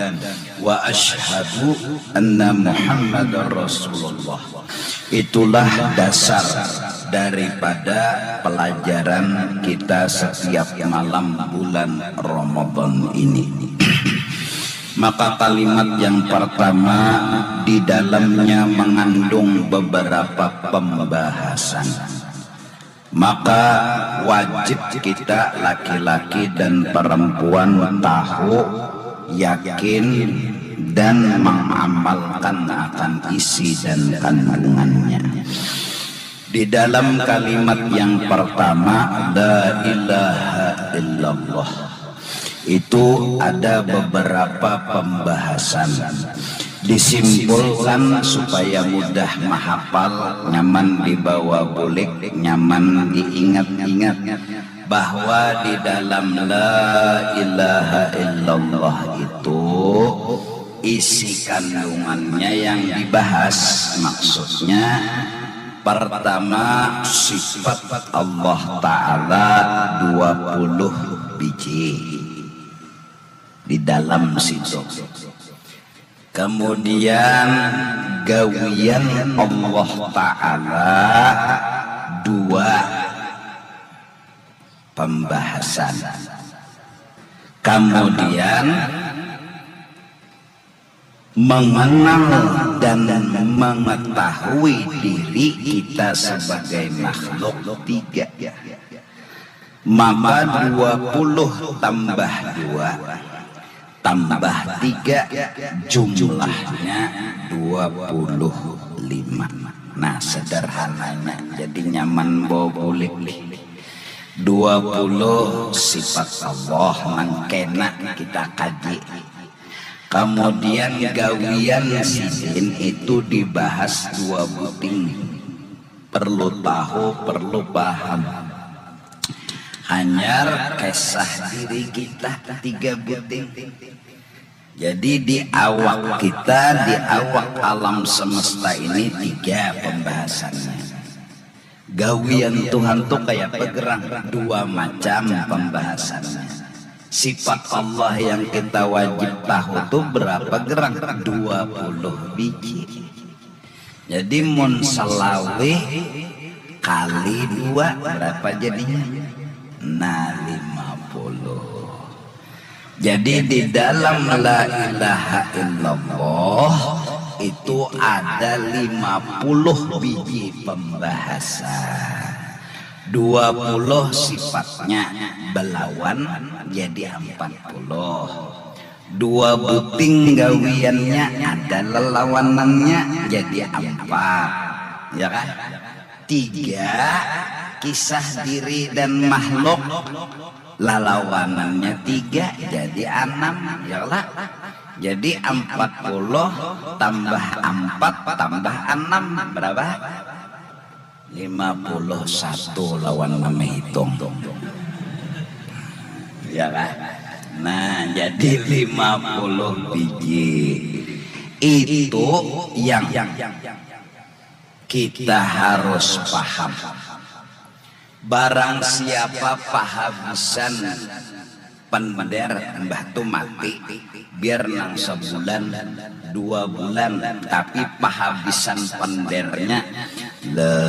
wa asyhadu anna Muhammadar Rasulullah, itulah dasar daripada pelajaran kita setiap malam bulan Ramadan ini. Maka kalimat yang pertama di dalamnya mengandung beberapa pembahasan. Maka wajib kita laki-laki dan perempuan tahu, yakin, dan mengamalkan akan isi dan kandungannya. Di dalam kalimat yang pertama, la ilaha illallah, itu ada beberapa pembahasan. Disimpulkan supaya mudah mahapal, nyaman dibawa bulik, nyaman diingat-ingat, bahwa di dalam la ilaha illallah itu isi kandungannya yang dibahas, maksudnya pertama, sifat Allah Ta'ala dua puluh biji di dalam situ. Kemudian gawian Allah Ta'ala dua pembahasan. Kemudian mengenal dan mengetahui diri kita sebagai makhluk tiga. Maka dua puluh tambah dua tambah tiga, jumlahnya dua puluh lima. Nah, sederhananya, jadi nyaman bawa bulik. Dua puluh sifat Allah nang kena kita kaji. Kemudian gawian sidin itu dibahas dua buting. Perlu tahu, perlu paham. Hanyar kisah diri kita tiga buting. Jadi di awak kita, di awak alam semesta ini tiga pembahasannya. Gawian Tuhan tuh kayak apa gerang? Dua macam pembahasannya. Sifat Allah yang kita wajib tahu tuh berapa gerang? Dua puluh biji. Jadi mun selawih kali dua berapa jadinya? Nah, lima puluh. Jadi di dalam la ilaha illallah itu ada lima puluh biji pembahasan. Dua puluh sifatnya belawan, jadi empat puluh. Dua buting gawiannya ada lelawanannya, jadi empat. Ya kan? Tiga, kisah diri dan makhluk, lalawanannya tiga, jadi enam, ya lah. Jadi empat puluh tambah empat tambah enam berapa? Lima puluh satu lawan mamahitung. Ya kan? Nah, jadi lima puluh biji. Itu yang kita harus paham. Barang siapa pahabisan pender, mbah tu mati, biar nang sebulan, dua bulan, tapi pahabisan pendernya la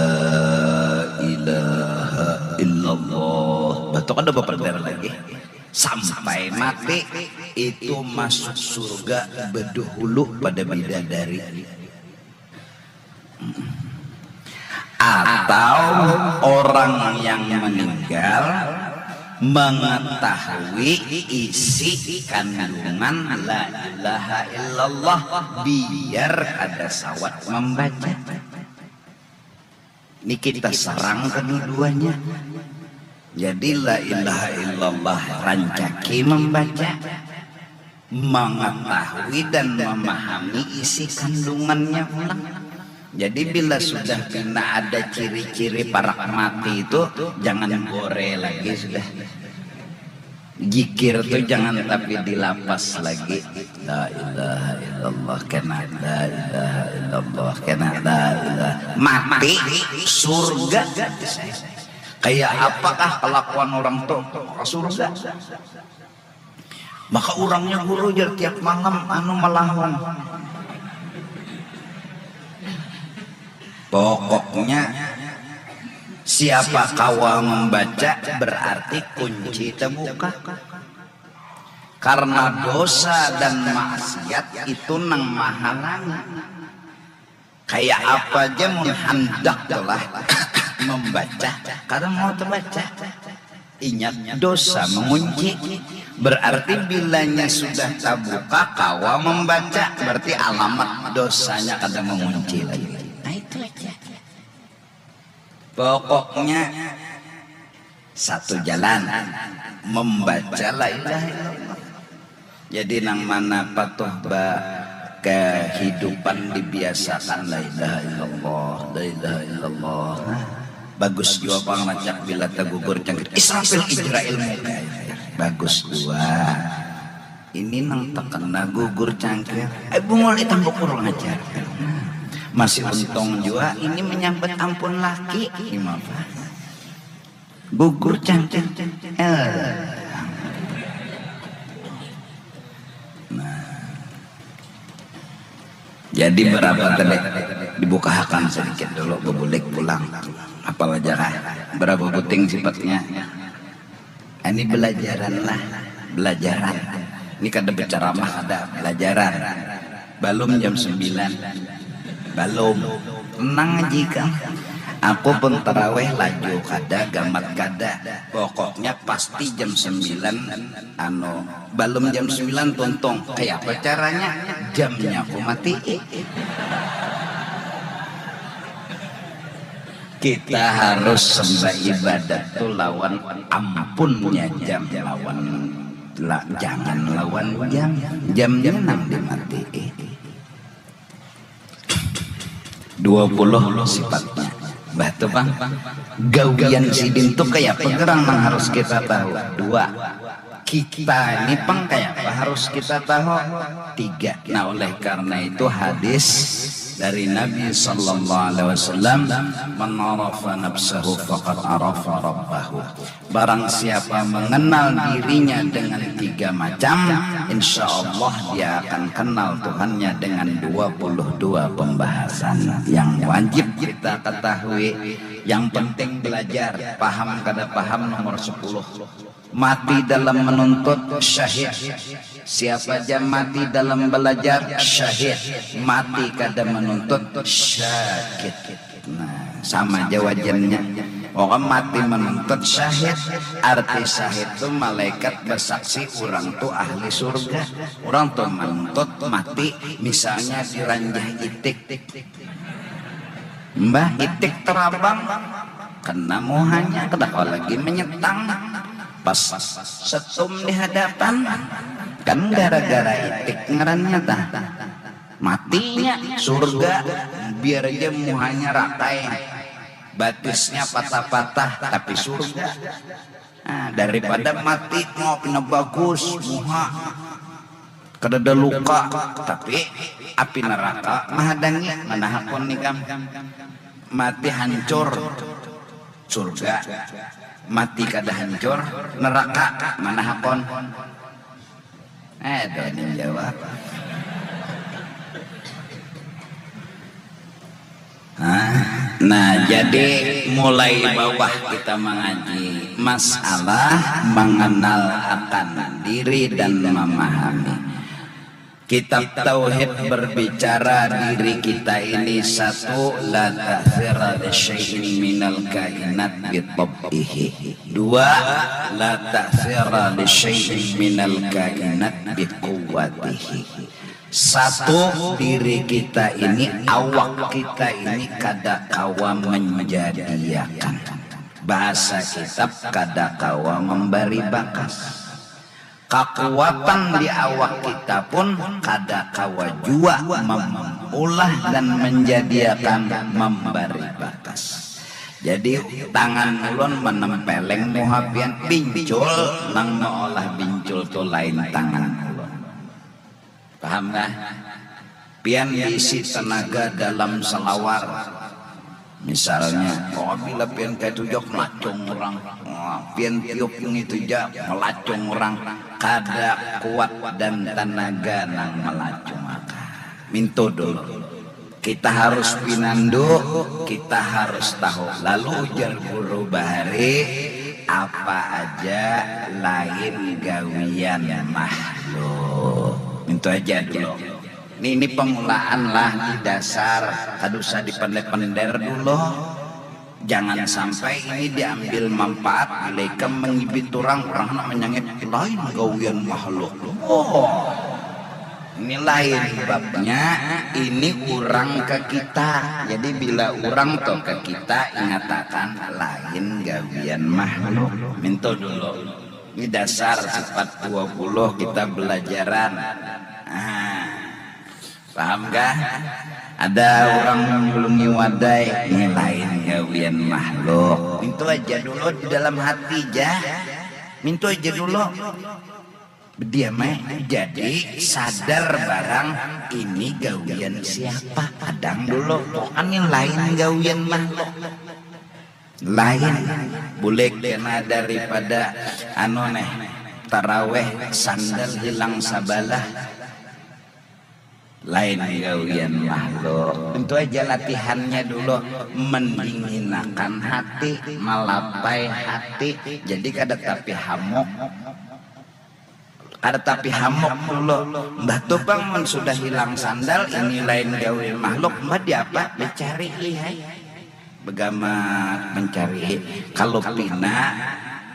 ilaha illallah. Betul, kada bapender lagi. Sampai mati itu masuk surga bedahulu pada bidadari. Atau orang yang meninggal mengetahui isi kandungan la ilaha illallah, biar kada sawat membaca. Ini kita serang kedua-duanya. Jadi la ilaha illallah rancaki membaca, mengetahui dan memahami isi kandungannya pulang. Jadi bila sudah pina ada ciri-ciri parak mati itu, jangan gore lagi sudah. Jikir tu jangan tapi dilapas lagi. La ilaha illallah kena, la ilaha illallah kena, la ilaha. Mati surga. Kayak apakah kelakuan orang tu? Maka surga. Maka urangnya guru jar tiap malam anu malahung. Pokoknya siapa kawa membaca berarti kunci terbuka. Karena dosa dan maksiat itu nang mahalangi. Kayak apa aja mun handak tulah membaca, kada mau terbaca. Ingat dosa mengunci. Berarti bilanya sudah terbuka kawa membaca, berarti alamat dosanya kada mengunci lagi. Nah, itu aja. Pokoknya satu jalan, membaca la ilaha illallah. Jadi nang mana patuh ba kehidupan dibiasakan la ilaha illallah, la ilaha illallah. Nah, bagus jua pang rancak bila tagugur cangkir Israfil Ijrail Mukail. Bagus jua. Ini nang terkena gugur cangkir. Eh, bungul hitam bukur ngajar. Masih untung jua ini menyambat ampun laki. Imam. Gugur cangkir. Eh. Nah. Jadi berapa tadi? Dibukahakan sedikit dulu, bebulik pulang. Apal aja kah? Berapa buting sifatnya? Ini belajaran lah, belajaran. Ini kada berceramah, ada belajaran. Belum jam sembilan. Belum. Tenang aja kang. Aku pun taraweh laju kada, gamat kada. Pokoknya pasti jam sembilan, anu, belum jam sembilan tuntung. Kayak apa caranya? Jamnya aku mati. Kita harus sembah ibadat tu lawan ampunnya jam, lawan la, jangan lawan jam. Jamnya nang dimatii. Dua puluh sifatnya. Bah tu pang. Gawian sidin tu kaya apa gerang nang harus kita tahu? Dua. Kita ini pang kaya apa harus kita tahu? Tiga. Nah, oleh karena itu hadis dari Nabi sallallahu alaihi wasallam, "Man arafa nafsahu faqad arafa rabbahu." Barang siapa mengenal dirinya dengan tiga macam, insya Allah dia akan kenal Tuhannya dengan dua puluh dua pembahasan yang wajib kita ketahui. Yang penting belajar, paham kada paham nomor sepuluh. Mati dalam menuntut, syahid. Siapa ja mati dalam belajar, syahid. Mati kada menuntut, syakit. Nah, sama ja wajannya. Orang mati menuntut, syahid. Arti syahid tu malaikat bersaksi orang tu ahli surga. Orang tu menuntut mati, misalnya diranjah itik. Mbah, itik terabang, kena muhanya, kada kawa lagi menyetang. Pas setum di hadapan, kan gara-gara itik ngarannya tah. Matinya surga, biar aja muhanya rakai, batisnya patah-patah, tapi surga. Nah, daripada mati mau pina bagus muha, kadada luka, tapi api neraka mahadangi. Mana hakun ikam? Mati hancur, surga. Mati kada hancur, neraka. Mana hakun? Eh, ada yang jawab. Nah, nah, jadi mulai bawah kita mengaji masalah mengenal akan diri dan memahami. Kitab Tauhid berbicara diri kita ini satu, la ta'thira li syai'in minal kainat bi tab'ihi. Dua, la ta'thira li syai'in minal kainat bi quwwatihi. Satu, diri kita ini, awak kita ini kada kawa menjadiakan. Bahasa kitab, kada kawa membari bakas. Kakuatan di awak kita pun kada kawa jua mem-, meulah dan menjadiakan membari bakas. Jadi, tangan ulun menempeleng muha pian, bincul nang meolah bincul tu lain tangan ulun. Paham kah? Pian diisi tenaga dalam salawar. Misalnya, oh, bila pian kaitu ja melacung urang. Wah, pian tiup ngitu ja melacung urang. Kada kuat dan tenaga nang melacung akan. Mintu dulu. Kita harus pinandu, kita harus tahu. Lalu ujar guru bahari, apa aja lain gawian makhluk. Mintu aja dulu. Ini, ini pemulaan lah, ini dasar, kada usah dipender-pender dulu. Jangan sampai ini diambil manfaat, bila ikam mengibit orang, orang nak menyangit, lain gawian makhluk. Oh. Ini lain babnya, ini urang ke kita. Jadi bila urang tu ke kita, ingatakan lain gawian makhluk. Mintu dulu. Ini dasar sifat dua puluh kita belajaran. Nah, paham kah? Ada urang manyulungi wadai, ini lain gawian makhluk. Mintu aja dulu di dalam hati ja. Mintu aja dulu. Bediam ai. Jadi sadar barang ini gawian siapa. Hadang dulu. Pokoknya lain gawian makhluk. Lain. Bulik kena daripada anu neh, taraweh sandal hilang sabalah. Lain gawian makhluk. Tentu aja latihannya dulu mendinginakan hati, malapai hati. Jadi kada tapi hamuk. Kada tapi hamuk dulu. Mbah tu pang mun sudah hilang sandal, ini lain gawian makhluk, mbah diapa? Dicari lihai. Begamat mencari. Kalau pina,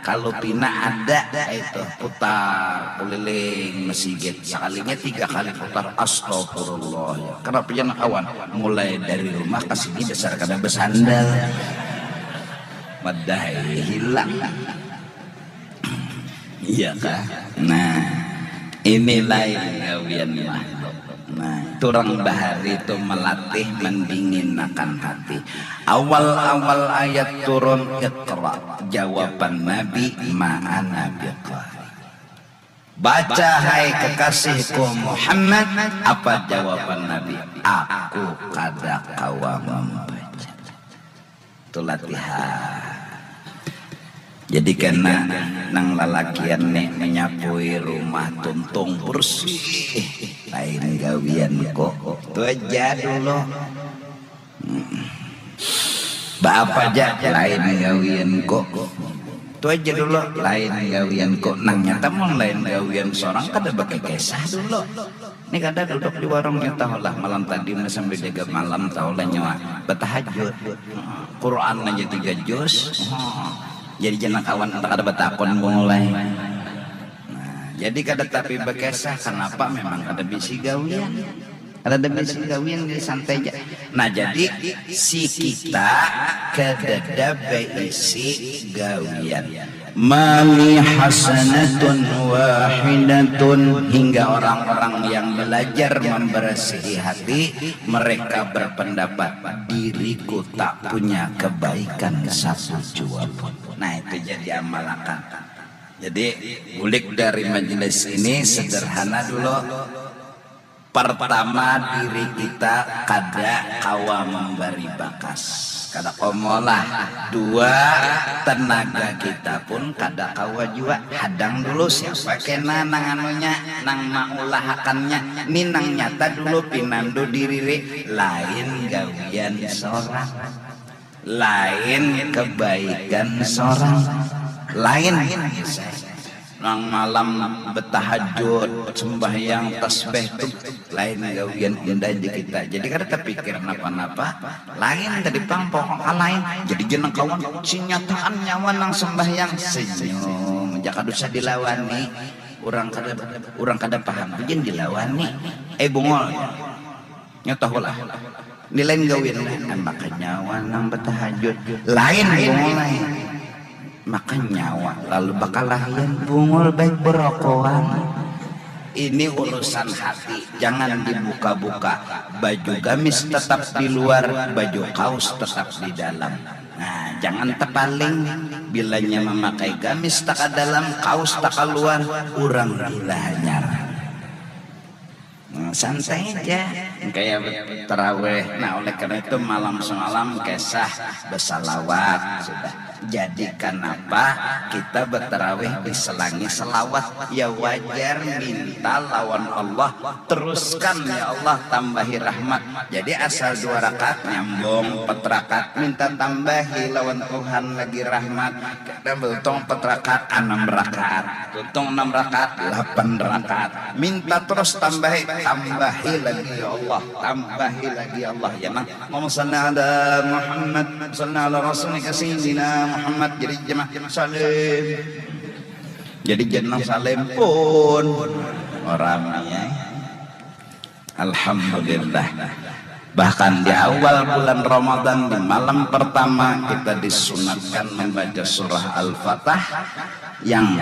kalau pina ada itu putar keliling mesigit. Sekalinya tiga kali putar, astagfirullah. Ya. Kenapa jangan kawan? Mulai dari rumah ke sini dasar kada bersandal. Madai hilang. Iya kah? Nah, ini lain gawian makhluk. Nah, turang bahari itu melatih mendinginakan hati. Awal-awal ayat turun, Iqra, jawaban Nabi, ma'ana biqari. Baca hai kekasihku Muhammad, apa jawaban Nabi? Aku kada kawa membaca. Itu latihan. Jadi kena nang lalakian nih menyapui rumah tuntung bersih, lain gawian kok. Itu aja dulu. Hmm. Baapa aja lain gawian kok. Itu aja dulu lain gawian kok. Nang nyata mun lain gawian seorang kada pakai kisah dulu. Ini kada duduk di warungnya tahulah malam tadi udah sambil jaga malam tahulah nyawa bertahajud. Quran aja tiga juz. Jadi jangan kawan entah kada bertakon mulai. Nah, jadi kada tapi berkesah kenapa memang kada bisi gawian. Kada ada bisi gawian jadi santai aja. Nah jadi si kita kada ada beisi gawian. Mali hasanatun wahidatun, hingga orang-orang yang belajar membersihi hati, mereka berpendapat diriku tak punya kebaikan satu jua pun. Nah itu jadi amalakan. Jadi bulik dari majelis ini sederhana dulu. Pertama diri kita kada kawa membari bakas, kada komolah. Dua, tenaga kita pun kada kawa jua. Hadang dulu siapa kena nang anunya, nang maulahakannya. Ni nang nyata dulu pinandu diriri, lain gawian sorang. Lain kebaikan sorang. Lain. Nang malam betahajud, sembahyang, tasbih tu lain gawian indah di kita. Jadi kada terpikir napa-napa. Lain tadi pang pokok lain. Jadi jeneng kawan sinyataan nyawa nang sembahyang senyum. Jaka dosa dilawani. Orang kada orang kada paham. Jangan dilawani. Eh bungol. Nya tahulah. Ni lain gawian lah. Maka nyawa nang betahajud. Lain bungul lain. Maka nyawa lalu bakalahian bungul baik berokoan. Ini urusan hati, jangan dibuka-buka. Baju gamis tetap di luar, baju kaos tetap di dalam. Nah, jangan tepaling. Bilanya memakai gamis taka dalam, kaos taka luar, urang gila hanyar. Nah, santai aja. Kayak taraweh. Nah, oleh karena itu malam semalam kisah bersalawat sudah. Jadi kenapa kita bertaraweh diselangi selawat? Ya wajar minta lawan Allah teruskan ya Allah tambahi rahmat. Jadi asal dua rakaat nyambung empat rakaat minta tambahi lawan Tuhan lagi rahmat. Kadang beruntung empat rakaat enam rakaat. Untung enam rakaat, delapan rakaat. Minta terus tambahi, tambahi lagi ya Allah, tambahi lagi ya Allah. Ya nah. Allahumma salli ala Muhammad, salli ala rasulika sayyidina Muhammad. Jadi jemaah salim. Jadi jeneng salim pun orang ya. Alhamdulillah. Bahkan di awal bulan Ramadan, di malam pertama, kita disunatkan membaca surah Al-Fatah yang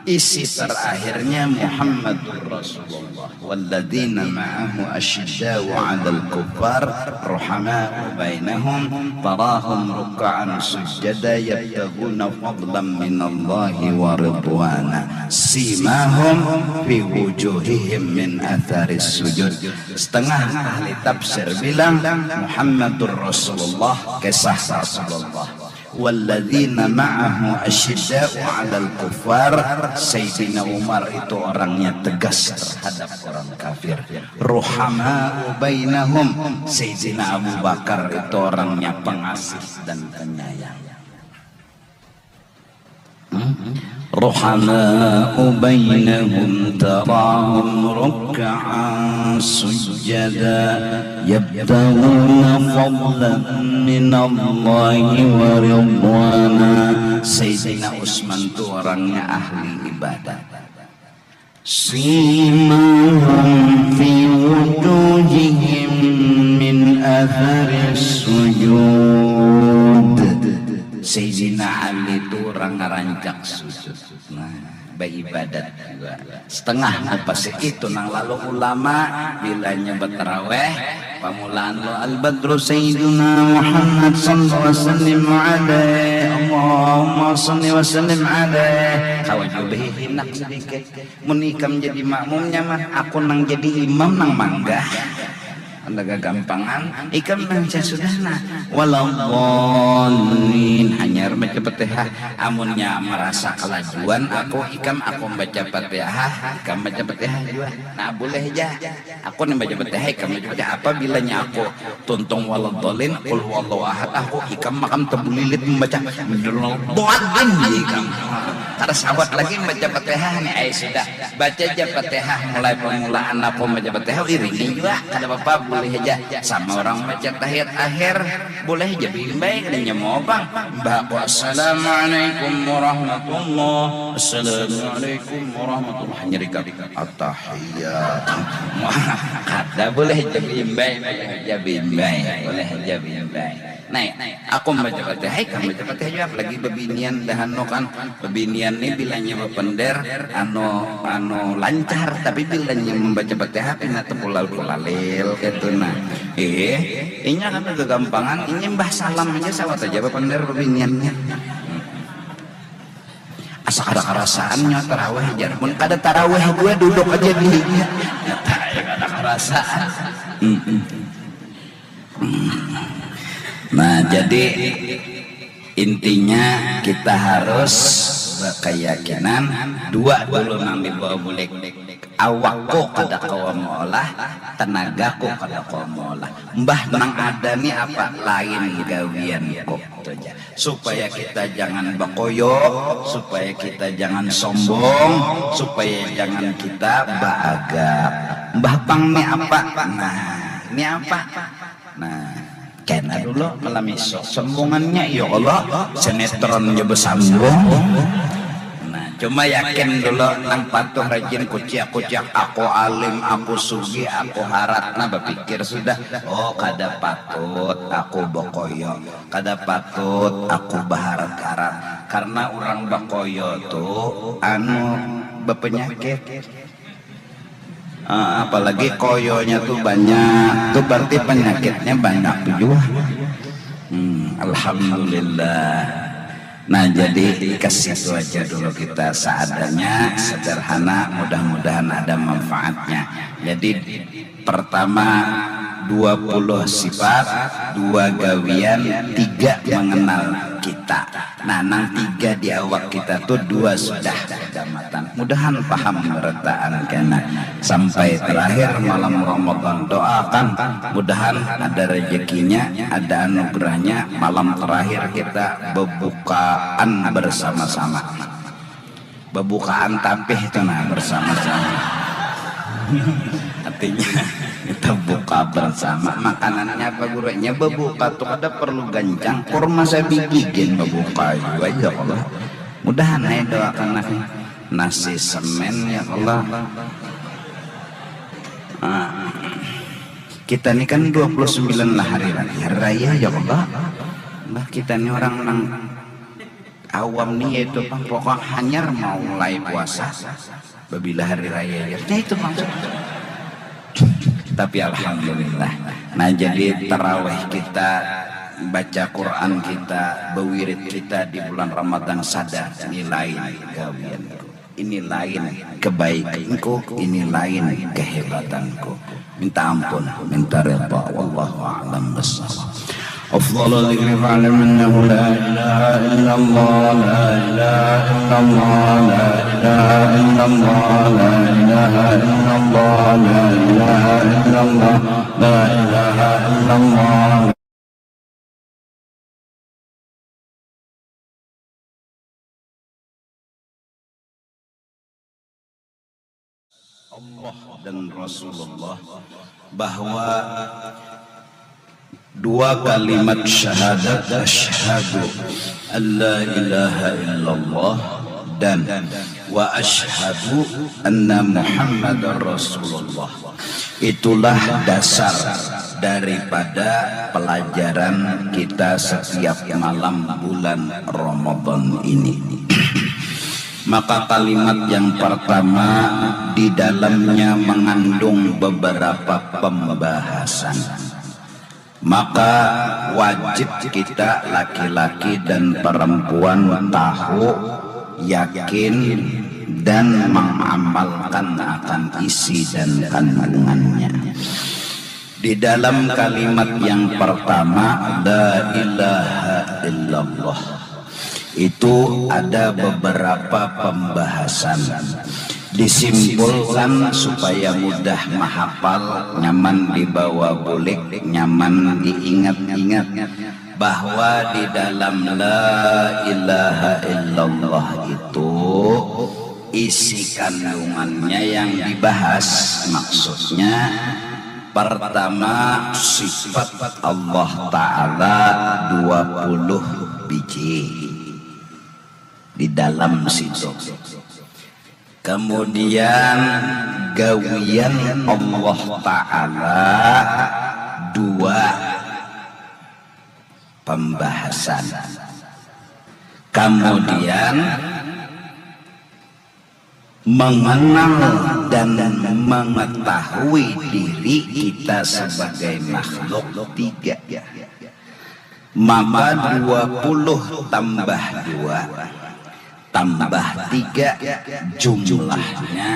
isi terakhirnya Muhammadur Rasulullah. Walladzina ma'ahu asyidda'u 'alal kuffar ruhama'u bainahum tarahum ruk'an sujjada yabtaghuna fadlan minallahi wa ridwana simahum fi wujuhihim min atharis sujud. Setengah ahli tafsir bilang Muhammadur Rasulullah, kisah Rasulullah. Walladzina ma'ahu asyidda'u 'alal kuffar. Sayyidina Umar itu orangnya tegas terhadap orang kafir. Ruhama'u bainahum. Sayyidina Abu Bakar itu orangnya pengasih dan penyayang. Hmm? Ruhama'u bainahum tarahum ruk'an sujjada yabtaghuna fadlan minallahi wa ridwana. Sayyidina Utsman tu orangnya ahli ibadat. Simahum fi wujuhihim min athari sujud. Sayyidina Ali tu orang ngarancak sujud. Nah, baibadat juga. Setengah mupasik itu nang lalu ulama bilanya bataraweh pamulaan lo al-badru sayyiduna Muhammad sallallahu alaihi wasallam alaih Allahumma salli wa sallim alaih. Kawa jua bahihinak sedikit. Mun ikam jadi makmumnya mah, aku nang jadi imam nang manggah. Anda gagampangan, ikam nang sudah nah. Waladhdallin, hanyar baca Fatihah. Amunnya marasa kalajuan aku, ikam aku baca Fatihah, ikam baca Fatihah jua. Nah, boleh ja. Aku nang baca Fatihah, ikam baca Fatihah. Apabila nya aku tuntung waladhdallin, qul huwallahu ahad, aku ikam makam tabulilit mambaca waladhdallin ikam. Kada sabat lagi mambaca Fatihah nih, ai sudah. Baca ja Fatihah mulai pamulaan aku mambaca Fatihah, iringi jua, kada papa, boleh haja. Sama urang mambaca tahiyat akhir, boleh haja baimbai, kada nyamuang pang. Imbah aku, "Assalamualaikum warahmatullah, assalamualaikum warahmatullah," hanyar ikam, "Attahiyat." Kada, boleh haja baimbai, boleh haja baimbai, boleh haja baimbai. Nah, aku mambaca Fatihah, ikam baca Fatihah jua, apalagi babinian dah anu kan. Babinian ni bilanya bapender, anu, anu lancar, tapi bilanya mambaca Fatihah pina takulalil-kulalil kaitu nah. Ih, inya kada gagampangan, inya imbah salam haja sawat haja bapender babiniannya. Asa kada karasaan nya tarawih jar. Mun kada tarawih jua duduk haja di inya. Kada karasaan. Mm-mm. Nah, jadi intinya kita harus berkeyakinan dua dulu nang dibawa bulik. Awakku kada kawa meolah, tenagaku kada kawa meolah. Mbah nang ada ni apa? Lain gawianku. Itu aja. Supaya kita jangan bakoyo, supaya kita jangan sombong, supaya jangan kita baagak. Mbah pang ni apa? Nah, ni apa? Nah, kena dulu malam isuk. Sombongannya, ya Allah, sinetron ja basambung. Nah, cuma yakin dulu nang patuh rajin kuciak-kuciak, aku alim, aku sugih, aku harat. Nah, bapikir sudah, oh, kada patut aku bakoyo, kada patut aku baharat-harat. Karena urang bakoyo tu anu bapanyakit. Ah, apalagi koyonya tu banyak, tu berarti penyakitnya banyak tu jua. Hmm, alhamdulillah. Nah, jadi ke situ aja dulu kita, seadanya, sederhana, mudah-mudahan ada manfaatnya. Jadi pertama, dua puluh sifat, dua gawian, tiga mengenal kita. Nah, nang tiga di awak kita tu dua sudah gamatan. Mudahan paham berataan kena. Sampai terakhir malam Ramadan, doakan mudahan ada rezekinya, ada anugerahnya, malam terakhir kita bebukaan bersama-sama. Bebukaan tapih tu nah bersama-sama. Artinya kita buka bersama. Makanannya apa gurunya? Bebuka tu kada perlu gancang, kurma sabigi gin bebuka jua, ya Allah. Mudahan ai doakan nasi, nasi semen, ya Allah. Ah. Kita ni kan dua puluh sembilan lah hari raya. Hari raya ya Allah. Bah kita ni orang nang awam ni yaitu pang pokok hanyar mau mulai puasa babila hari raya ya. Nah itu maksud. Tapi alhamdulillah. Nah jadi taraweh kita, baca Quran kita, bewirid kita di bulan Ramadan sadar ini lain gawianku. Ini lain kebaikanku, ini lain kehebatanku. Minta ampun, minta redha. Wallahu a'lam bishawab. أفضل الذكر فاعلم أنه لا إله إلا الله، لا إله إلا الله، لا إله إلا الله، لا إله إلا الله، لا إله إلا الله، لا إله إلا الله. Allah dan Rasulullah bahwa dua kalimat syahadat asyhadu an la ilaha illallah dan wa asyhadu anna Muhammadar Rasulullah. Itulah dasar daripada pelajaran kita setiap malam bulan Ramadan ini. Maka kalimat yang pertama di dalamnya mengandung beberapa pembahasan. Maka wajib kita laki-laki dan perempuan tahu, yakin, dan mengamalkan akan isi dan kandungannya. Di dalam kalimat yang pertama, la ilaha illallah, itu ada beberapa pembahasan. Disimpulkan supaya mudah mahapal, nyaman dibawa bulik, nyaman diingat-ingat, bahwa di dalam la ilaha illallah itu isi kandungannya yang dibahas. Maksudnya, pertama, sifat Allah Ta'ala dua puluh biji di dalam situ. Kemudian gawian Allah Ta'ala dua pembahasan. Kemudian mengenal dan mengetahui diri kita sebagai makhluk tiga. Maka dua puluh tambah dua tambah tiga jumlahnya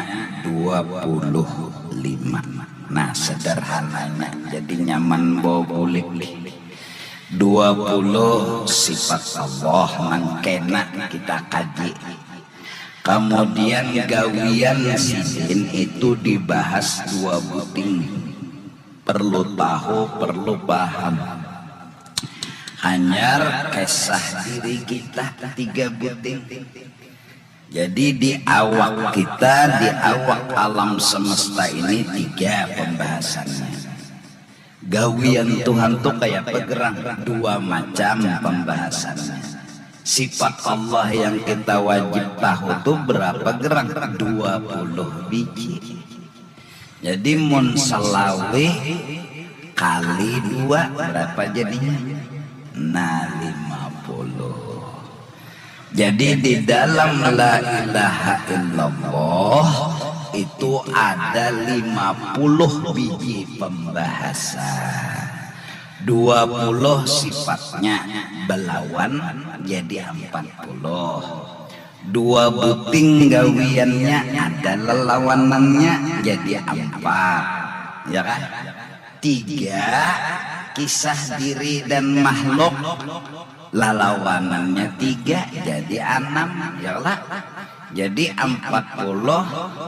dua puluh lima. Nah sederhananya jadi nyaman bawa bulik. Dua puluh sifat Allah nang kena kita kaji. Kemudian gawian sidin itu dibahas dua buting. Perlu tahu, perlu paham. Hanyar kisah diri kita tiga buting. Jadi di awak kita, di awak alam semesta ini tiga pembahasannya. Gawian Tuhan tuh kayak apa gerang? Dua macam pembahasannya. Sifat Allah yang kita wajib tahu tuh berapa gerang? Dua puluh biji. Jadi mun selawih kali dua berapa jadinya? Nah lima puluh. Jadi di dalam la ilaha illallah itu ada lima puluh biji pembahasan. Dua puluh sifatnya belawan jadi empat puluh. Dua buting gawiannya ada lelawanannya jadi empat. Ya kan? Tiga kisah diri dan makhluk lalawanannya tiga jadi enam ya lah. Jadi empat puluh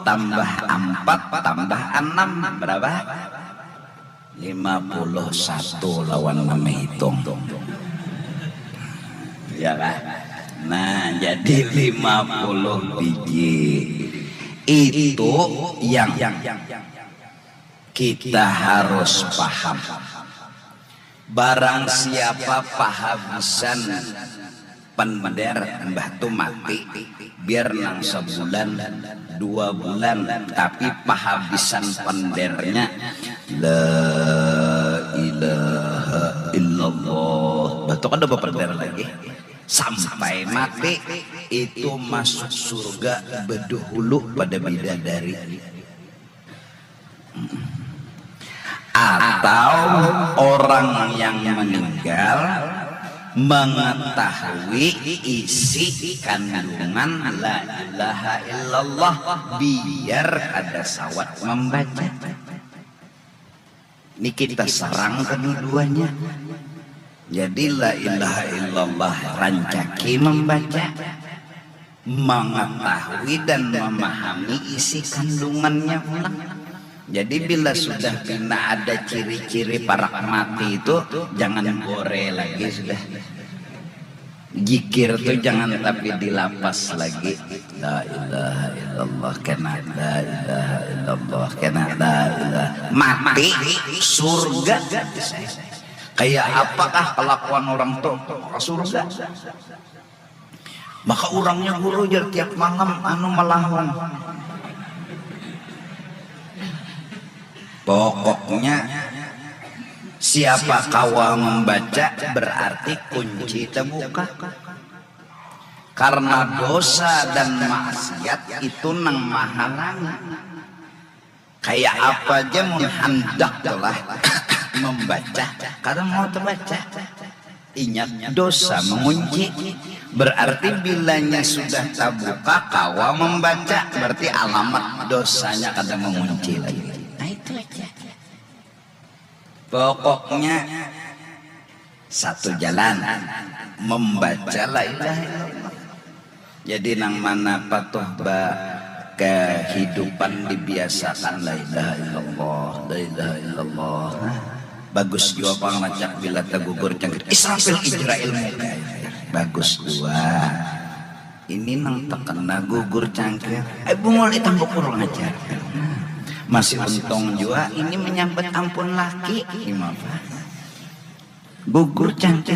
tambah empat tambah enam berapa? Lima puluh satu lawan menghitung. Ya kan? Nah jadi lima puluh biji itu yang kita harus paham. Barang siapa pahabisan pender mbah tu mati biar nang sebulan dua bulan tapi pahabisan pendernya le ilaha illallah. Batu kada bapander lagi. Sampai mati itu masuk surga bedahulu pada bidadari. Atau orang yang meninggal mengetahui isi kandungan la ilaha illallah biar kada sawat membaca. Ini kita serang kedua-duanya. Jadi la ilaha illallah rancaki membaca, mengetahui dan memahami isi kandungannya pulang. Jadi bila sudah pina ada ciri-ciri parak mati itu, jangan gore lagi sudah. Jikir tu jangan tapi dilapas lagi. La ilaha illallah kena, la ilaha illallah kena, la ilaha. Mati surga. Kayak apakah kelakuan orang tu? Maka surga. Maka urangnya guru jar tiap malam anu malahung. Pokoknya siapa kawa membaca berarti kunci terbuka. Karena dosa dan maksiat itu nang mahalangi. Kayak apa aja mun handak lah membaca, kada mau terbaca. Ingat dosa mengunci. Berarti bilanya sudah terbuka kawa membaca, berarti alamat dosanya kada mengunci lagi. Nah itu aja. Pokoknya satu jalan membaca la ilaha illallah. Jadi nang mana patuh ba kehidupan dibiasakan la ilaha illallah, la ilaha illallah. Nah, bagus jua pang lacak bila tegugur cangkir Israfil Ijrail muka. Bagus jua. Ini nang terkena gugur cangkir. Eh bungul itu kurang ajar. Masih untung jua ini menyambat ampun laki. Gimana? Gugur cangkir.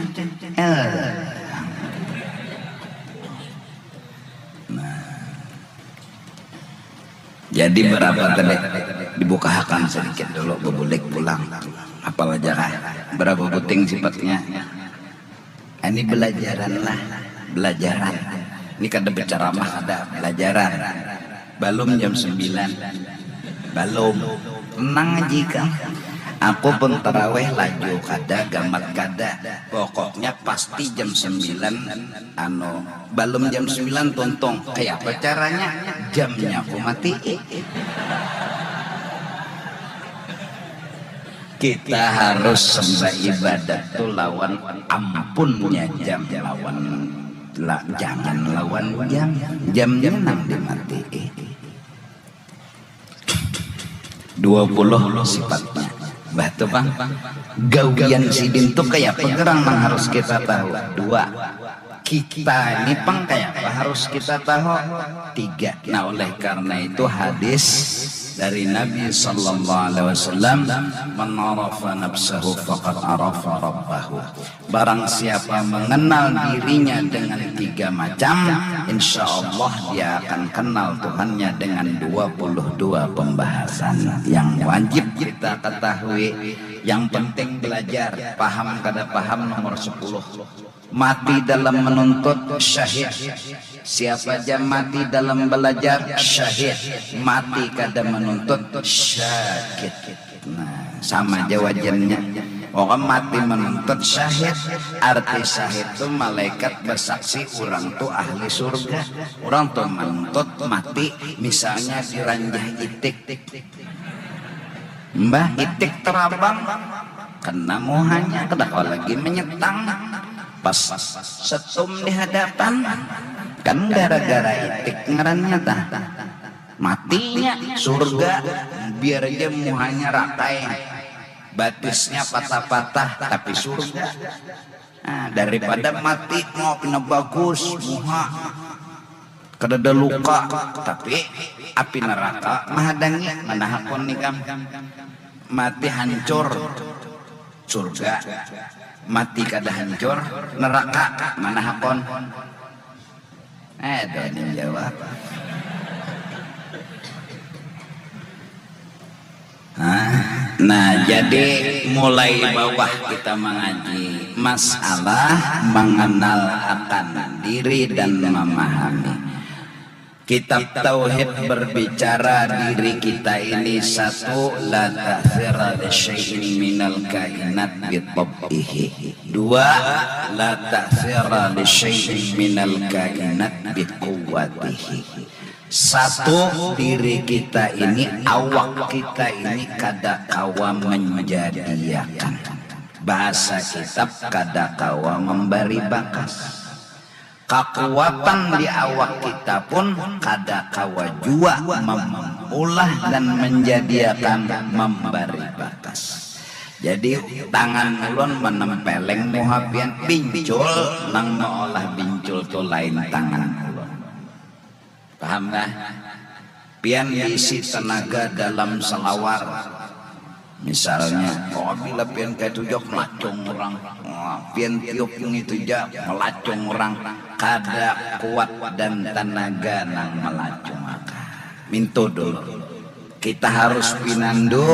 Eh. Nah. Jadi berapa tadi? Dibukahakan sedikit dulu, bebulik pulang. Apalagi berapa buting sifatnya? Ini belajaran lah, belajaran. Ini kada berceramah, kada belajaran. Balum jam sembilan. Balum. Tenang aja ikam. Aku pun taraweh laju kada, gamat kada. Pokoknya pasti jam sembilan, anu, balum jam sembilan tuntung. Kayapa caranya? Jamnya aku matii. Kita harus sembah ibadat tu lawan ampunnya jam, lawan la, jangan lawan jam. Jamnya nang dimatii. Dua puluh sifatnya. Bah tu pang. Gawian sidin tu kayapa gerang nang harus kita tahu? Dua. Kita ini pang kayapa harus kita tahu? Tiga. Nah, oleh karena itu hadis dari Nabi sallallahu alaihi wasallam, "Man arafa nafsahu faqad arafa rabbahu." Barang siapa mengenal dirinya dengan tiga macam, insya Allah dia akan kenal Tuhannya dengan dua puluh dua pembahasan yang wajib kita ketahui. Yang penting belajar, paham kada paham nomor sepuluh. Mati dalam menuntut, syahid. Siapa ja mati dalam belajar, syahid. Mati kada menuntut, syakit. Nah, sama ja wajannya. Pokoknya mati menuntut, syahid. Arti syahid tu malaikat bersaksi urang tu ahli surga. Urang tu menuntut mati, misalnya diranjah itik. Mbah, itik terabang, kena muhanya, kada kawa lagi menyetang. Pas setum di hadapan, kan gara-gara itik ngarannya tah. Matinya surga, biar aja muhanya rakai, batisnya patah-patah, tapi surga. Nah, daripada mati mau pina bagus muha, kadada luka, tapi api neraka mahadangi, mana hakun ikam? Mati hancur, surga. Mati kada hancur, neraka, mana hakun? Eh, ada yang jawab. Hah? Nah, jadi mulai bawah kita mengaji masalah mengenal akan diri dan memahami. Kitab Tauhid berbicara diri kita ini satu, la ta'thira li syai'in minal kainat bi tab'ihi. Dua, la ta'thira li syai'in minal kainat bi quwwatihi. Satu, diri kita ini, awak kita ini kada kawa menjadiakan. Bahasa kitab kada kawa membari bakas. Kakuatan di awak kita pun kada kawa jua memulah dan menjadiakan membari bakas. Jadi tangan ulun menempeleng muha pian, bincul nang meolah bincul tu lain tangan ulun. Paham kah? Pian diisi tenaga dalam selawar. Misalnya, oh, bila pian kayak itu jok melacung orang, wah, pian tiup ngitu ja melacung orang, kada kuat dan tenaga nang melacung akan. Mintu dulu. Kita harus pinandu,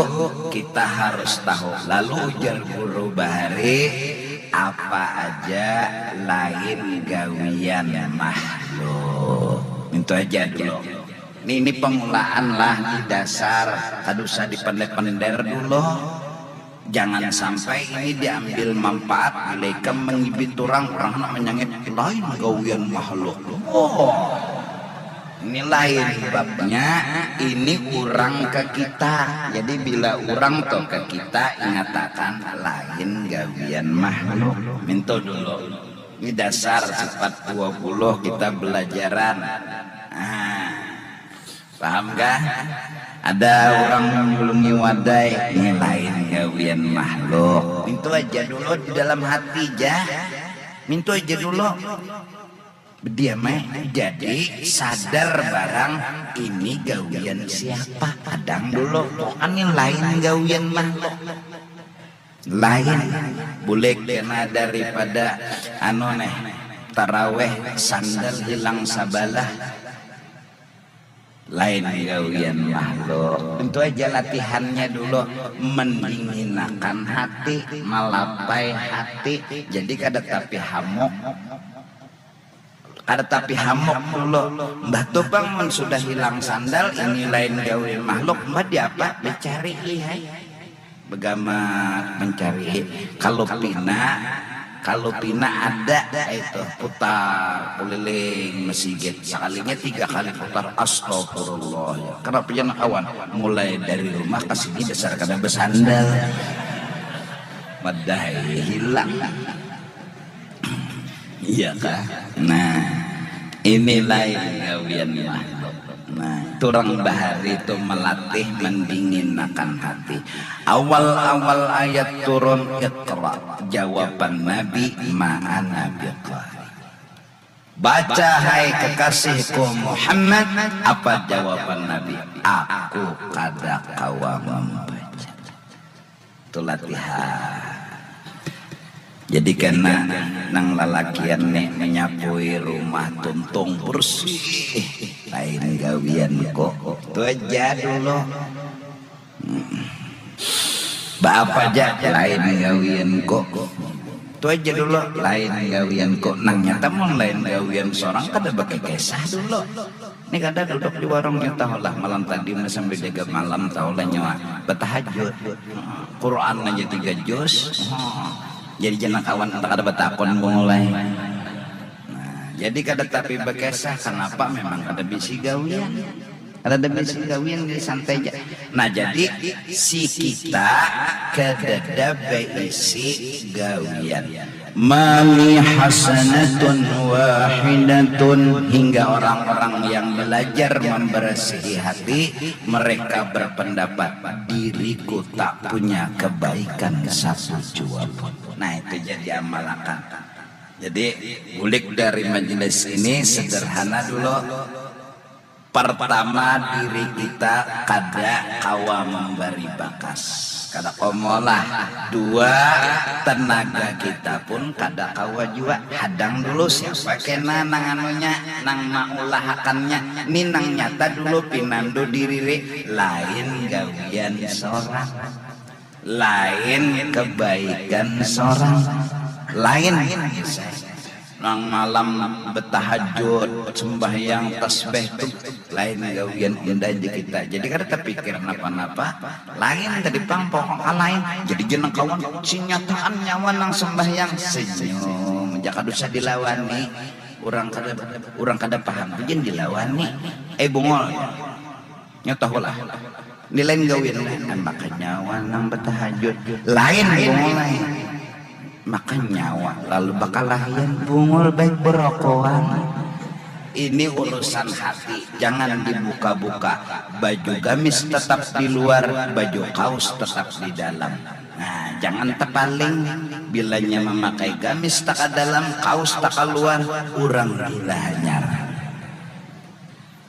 kita harus tahu. Lalu ujar guru bahari, apa aja lain gawian makhluk. Mintu aja dulu. Ini, ini pemulaan lah, ini dasar, kada usah dipender-pender dulu. Jangan sampai ini diambil manfaat, bila ikam mengibit orang, orang nak menyangit lain gawian makhluk. Oh, ini lain babnya, ini orang ke kita. Jadi bila orang tu ke kita, ingatakan lain gawian makhluk. Mintu dulu. Ini dasar sifat dua puluh kita belajaran. Nah, paham kah? Ada orang menyulungi wadai, ini lain gawian makhluk. Mintu aja dulu di dalam hati ja. Mintu aja dulu. Bediam ai. Jadi sadar barang ini gawian siapa. Hadang dulu. Pokoknya lain gawian makhluk. Lain. Bulik kena daripada anu neh, taraweh sandal hilang sabalah. Lain gawian makhluk. Tentu aja latihannya dulu mendinginakan hati, malapai hati. Jadi kada tapi hamuk. Kada tapi hamuk dulu. Mbah tu pang mun sudah hilang sandal, ini lain gawian makhluk, mbah diapa? Dicari, lihai. Begamat mencari. Kalau pina, kalau pina ada itu putar keliling mesigit, sekalinya tiga kali putar, astagfirullah. Ya. Kenapa jangan kawan? Mulai dari rumah ke sini dasar kada bersandal. Padahal hilang. Iya kah? Nah, ini lain gawian makhluk. Nah, turang bahari tu melatih mendinginakan hati. Awal-awal ayat turun, Iqra, jawaban Nabi, ma'ana biqari. Baca hai kekasihku Muhammad, apa jawaban Nabi? Aku kada kawa membaca. Itu latihan. Jadi kena nang lalakian nih menyapui rumah tuntung bersih, lain gawian kok. Itu aja dulu. Hmm. Baapa aja lain gawian kok. Itu aja dulu, lain gawian kok. Nang nyata mun lain gawian seorang kada bakikisah dulu. Ini kada duduk di warungnya tahulah malam tadi sambil jaga malam tahulah nyawa bertahajud. Quran aja tiga juz. Jadi jangan kawan entah kada bertakon mulai. Nah, jadi kada tapi berkisah kenapa memang kada bisi gawian. Kada ada bisi gawian jadi santai aja. Nah, jadi si kita kadada baisi gawian. Mali hasanatun wahidatun, hingga orang-orang yang belajar membersihi hati, mereka berpendapat diriku tak punya kebaikan satu jua pun. Nah, itu jadi amalakan. Jadi bulik dari majelis ini sederhana dulu. Pertama, diri kita kada kawa memberi bakas, kada kawa meolah. Dua, tenaga kita pun kada kawa jua. Hadang dulu siapa kena nang anunya, nang maulahakannya. Ni nang nyata dulu pinandu diri, lain gawian seorang. Lain kebaikan seorang, lain nang malam betahajud, sembahyang, tasbih tu lain gawian unda ja kita. Jadi kada tapikir napa-napa, lain tadi pang pokoknya lain. Jadi jeneng kawan, sinyataan nyawa nang sembahyang, senyum, jaka dusa dilawani. Urang kada, urang kada paham tu jen dilawani. Eh, bungul. Nya tahulah. Ni lain gawin lah, maka nyawa nang betahajud. Lain bungul lain. Maka nyawa lalu bakalahian bungul baik berokoan. Ini urusan hati, jangan dibuka-buka. Baju gamis tetap di luar, baju kaos tetap di dalam. Nah, jangan tepaling. Bilanya memakai gamis taka dalam, kaos taka luar, urang gila hanyar.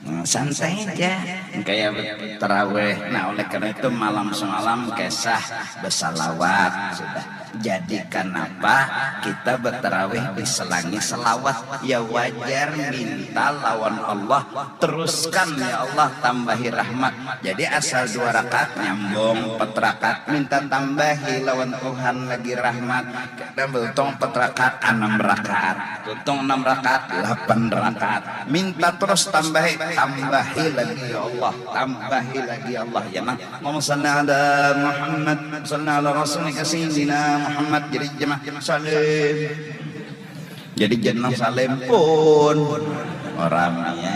Nah, santai aja. Kayak terawih. Nah, oleh karena itu malam semalam kisah bersalawat sudah. Jadi kenapa kita berterawih diselangi selawat? Ya wajar, minta lawan Allah, teruskan ya Allah, tambahi rahmat. Jadi asal dua rakaat nyambung, empat rakaat minta tambahi lawan Tuhan lagi rahmat. Kada beruntung empat rakaat, enam rakaat. Tuntung enam rakaat, delapan rakaat. Minta terus tambahi, tambahi lagi ya Allah, tambahi lagi ya Allah. Ya nang. Allahumma salli ala Muhammad, salli ala rasulika sayyidina Muhammad. Jadi jemaah salim. Jadi jeneng salim pun orang ya.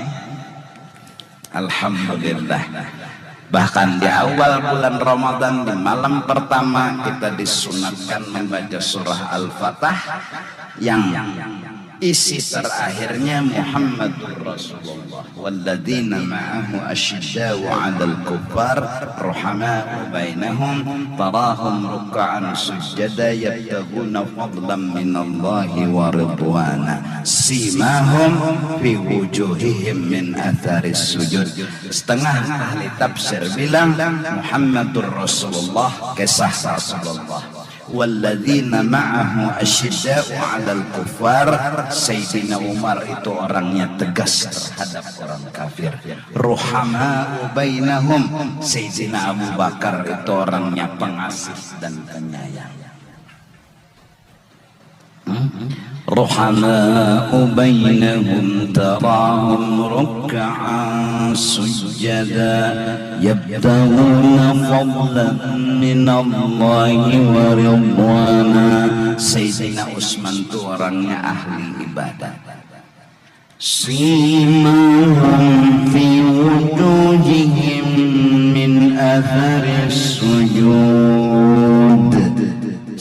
Alhamdulillah. Bahkan di awal bulan Ramadan, di malam pertama, kita disunatkan membaca surah Al-Fatah yang isi terakhirnya Muhammadur Rasulullah. Walladzina ma'ahu asyidda'u 'alal kuffar ruhama'u bainahum tarahum ruk'an sujjada yabtaghuna fadlan minallahi wa ridwana. Simahum fi wujuhihim min atharis sujud. Setengah ahli tafsir bilang Muhammadur Rasulullah, kisah Rasulullah. Walladzina ma'ahu asyidda'u 'alal kuffar. Sayyidina Umar itu orangnya tegas terhadap orang kafir. Ruhama'u bainahum. Sayyidina Abu Bakar itu orangnya pengasih dan penyayang. Ruhama'u bainahum tarahum ruk'an sujjada yabtaghuna fadlan minallahi wa ridwana. Sayyidina Utsman tu orangnya ahli ibadat. Simahum fi wujuhihim min atharis sujud.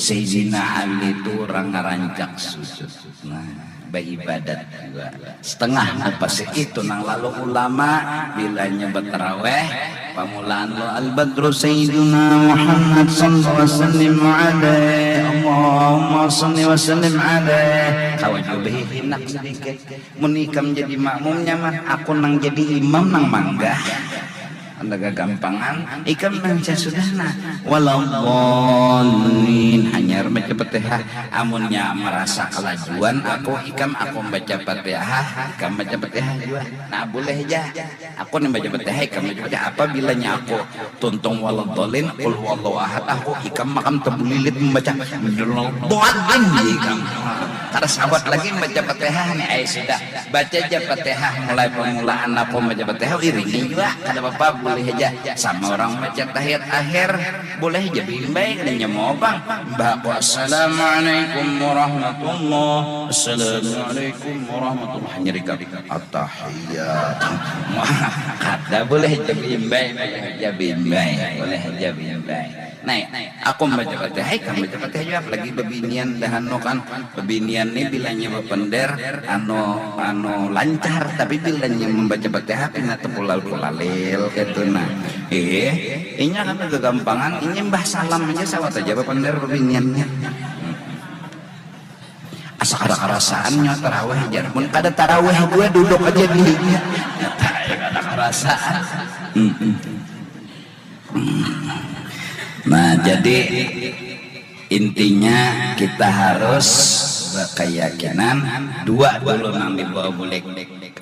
Sayyidina Ali tu urang ngarancak sujud. Nah, baibadat jua. Setengah mupasi itu nang lalu ulama bilanya batarawih, pamulaan lo al-badru sayyiduna Muhammad sallallahu wasallim alaih, Allahumma salli wasallim alaih. Kawa jua bahihinak sadikit. Mun ikam jadi makmumnya mah, aku nang jadi imam nang manggah. Anda gagampangan, ikam nang sasudahna. Waladhdallin, hanyar baca Fatihah. Amunnya marasa kalajuan aku, ikam aku baca Fatihah, ikam baca Fatihah jua. Nah, bulih ja. Aku ni baca Fatihah, ikam baca Fatihah. Apabila nya aku tuntung waladhdallin, qul huwallahu ahad, aku ikam makam tabulilit mambaca waladhdallin ikam. Kada sabat lagi baca Fatihah ni, ai sudah. Baca ja Fatihah mulai pamulaan aku baca Fatihah, iringi jua, kada papa, bulih haja. Sama urang baca tahiyat akhir, bulih haja baimbai, kada nyamuang pang. Imbah aku, "Assalamualaikum warahmatullah, assalamualaikum warahmatullah," hanyar ikam, "Atahiyat." Kada, bulih haja baimbai, bulih haja baimbai, bulih haja baimbai. Nah, aku baca Fatihah, ikam baca Fatihah jua, apalagi babinian dah anu kan. Babinian ni bilanya bapander, anu, anu lancar, tapi bilanya mambaca Fatihah pina tapulalil-pulalil kaitu nah. Eh, inya kada gagampangan, inya imbah salam haja sawat haja bapander babiniannya. Asa kada karasaan nya tarawih jar. Mun kada tarawih jua duduk haja dihinya. Kada karasaan. Mm-mm. Nah, jadi intinya kita harus berkeyakinan dua dulu nang dibawa bulik.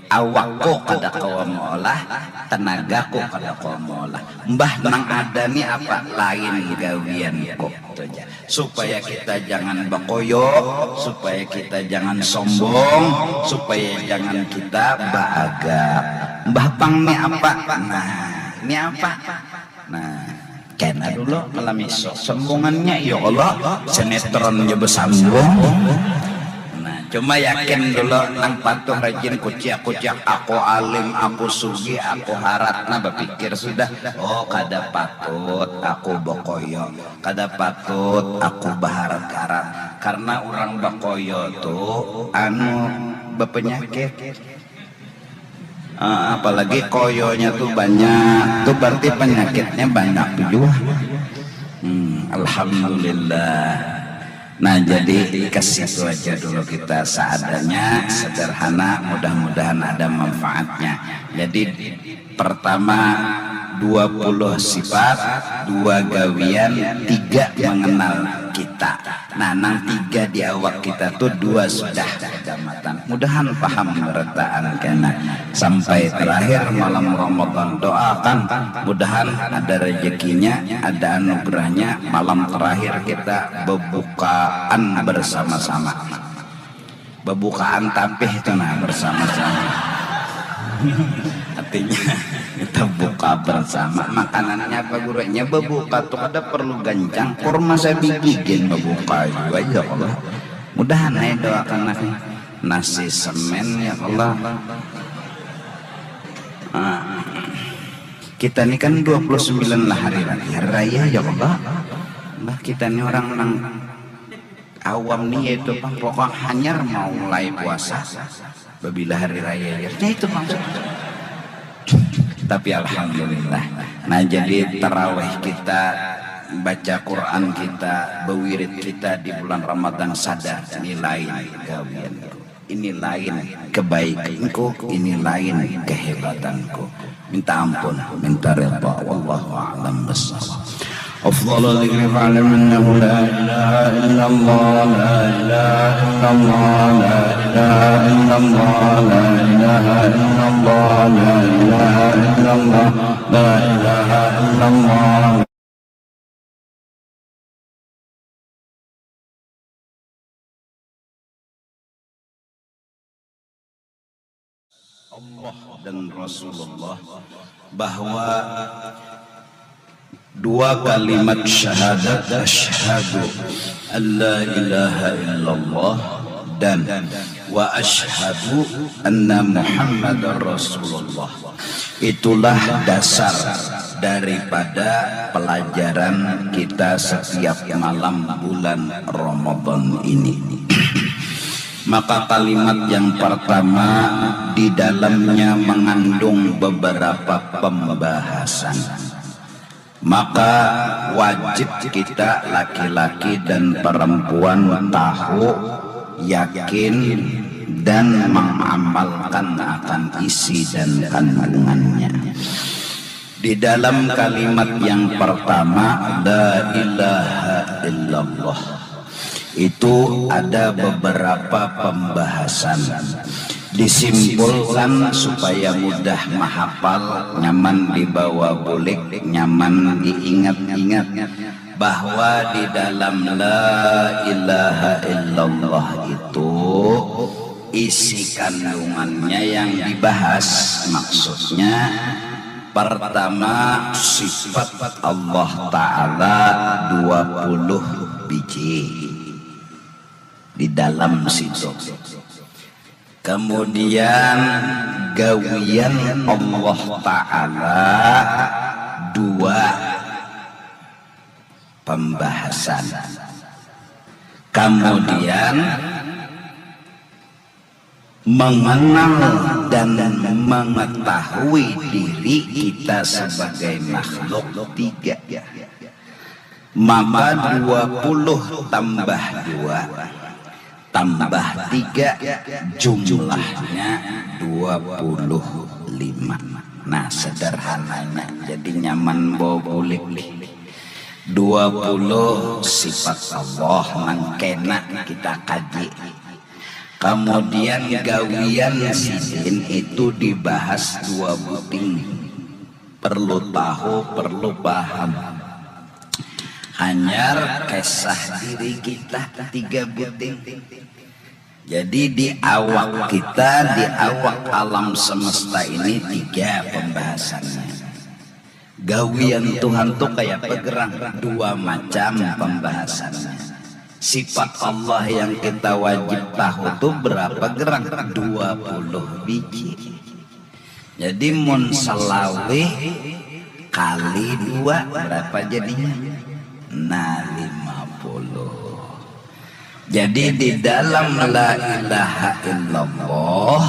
Awakku kada kawa meolah, tenagaku kada kawa meolah. Mbah nang ada ni apa? Lain gawianku. Itu aja. Supaya kita jangan bakoyo, supaya kita jangan sombong, supaya jangan kita baagak. Mbah pang ni apa? Nah, ni apa? Nah, kena dulu malam isuk. Sambungannya, ya Allah, sinetron ja basambung. Nah, cuma yakin dulu nang patuh rajin kuciak-kuciak, aku alim, aku sugih, aku harat. Nah, bapikir sudah, oh, kada patut aku bakoyo, kada patut aku baharat-harat. Karena orang bakoyo tu anu bapanyakit. Ah, apalagi koyonya tu banyak, tu berarti penyakitnya banyak jua. Hmm, alhamdulillah. Nah, jadi ke situ aja dulu kita, seadanya, sederhana, mudah-mudahan ada manfaatnya. Jadi pertama, dua puluh sifat, dua gawian, tiga mengenal kita. Nah, nang tiga di awak kita tu dua sudah kadamatan. Mudahan paham berataan kena. Sampai terakhir malam Ramadan, doakan mudahan ada rezekinya, ada anugerahnya, malam terakhir kita bebukaan bersama-sama. Bebukaan tapih tu nah bersama-sama. Artinya kita buka bersama. Makanannya apa gurunya? Bebuka tu kada perlu gancang. Kurma sabigi gin bebuka jua, ya Allah. Mudahan ai doakan lah. Nasi semen, ya Allah. Ah. Kita ni kan dua puluh sembilan lah hari raya, hari raya, ya Allah. Nah, kita ni orang nang awam ni, yaitu pang pokok hanyar mau mulai puasa. Babila hari raya, ya, ya itu pang. Tapi alhamdulillah. Nah, jadi tarawih kita, baca Quran kita, bewirid kita di bulan Ramadan, sadar ini lain gawianku, ini lain kebaikanku, ini lain kehebatanku. Minta ampun, minta rida. Wallahu a'lam bishawab. أفضل الذكر فاعلم أنه لا إله إلا الله، لا إله إلا الله، لا إله إلا الله، لا إله إلا الله، لا إله إلا الله، لا إله إلا الله. Allah dan Rasulullah, bahwa dua kalimat syahadat, asyhadu an la ilaha illallah dan wa asyhadu anna Muhammadar Rasulullah, itulah dasar daripada pelajaran kita setiap malam bulan Ramadan ini. Maka kalimat yang pertama di dalamnya mengandung beberapa pembahasan. Maka wajib kita laki-laki dan perempuan tahu, yakin, dan mengamalkan akan isi dan kandungannya. Di dalam kalimat yang pertama, la ilaha illallah, itu ada beberapa pembahasan. Disimpulkan supaya mudah mahapal, nyaman dibawa bulik, nyaman diingat-ingat, bahwa di dalam la ilaha illallah itu isi kandungannya yang dibahas. Maksudnya, pertama, sifat Allah Ta'ala dua puluh biji di dalam situ. Kemudian, gawian Allah Ta'ala dua pembahasan. Kemudian, mengenal dan mengetahui diri kita sebagai makhluk, tiga. Maka dua puluh tambah dua tambah tiga, jumlahnya dua puluh lima. Nah, sederhananya, jadi nyaman bawa bulik. Dua puluh sifat Allah nang kena kita kaji. Kemudian gawian sidin itu dibahas dua buting. Perlu tahu, perlu paham. Hanyar kisah diri kita tiga buting. Jadi di awak kita, di awak alam semesta ini tiga pembahasannya. Gawian Tuhan tuh kayak pegerang, dua macam pembahasannya. Sifat Allah yang kita wajib tahu tuh berapa gerang? Dua puluh biji. Jadi mun selawih kali dua berapa jadinya? Nah, lima puluh. Jadi di dalam la ilaha illallah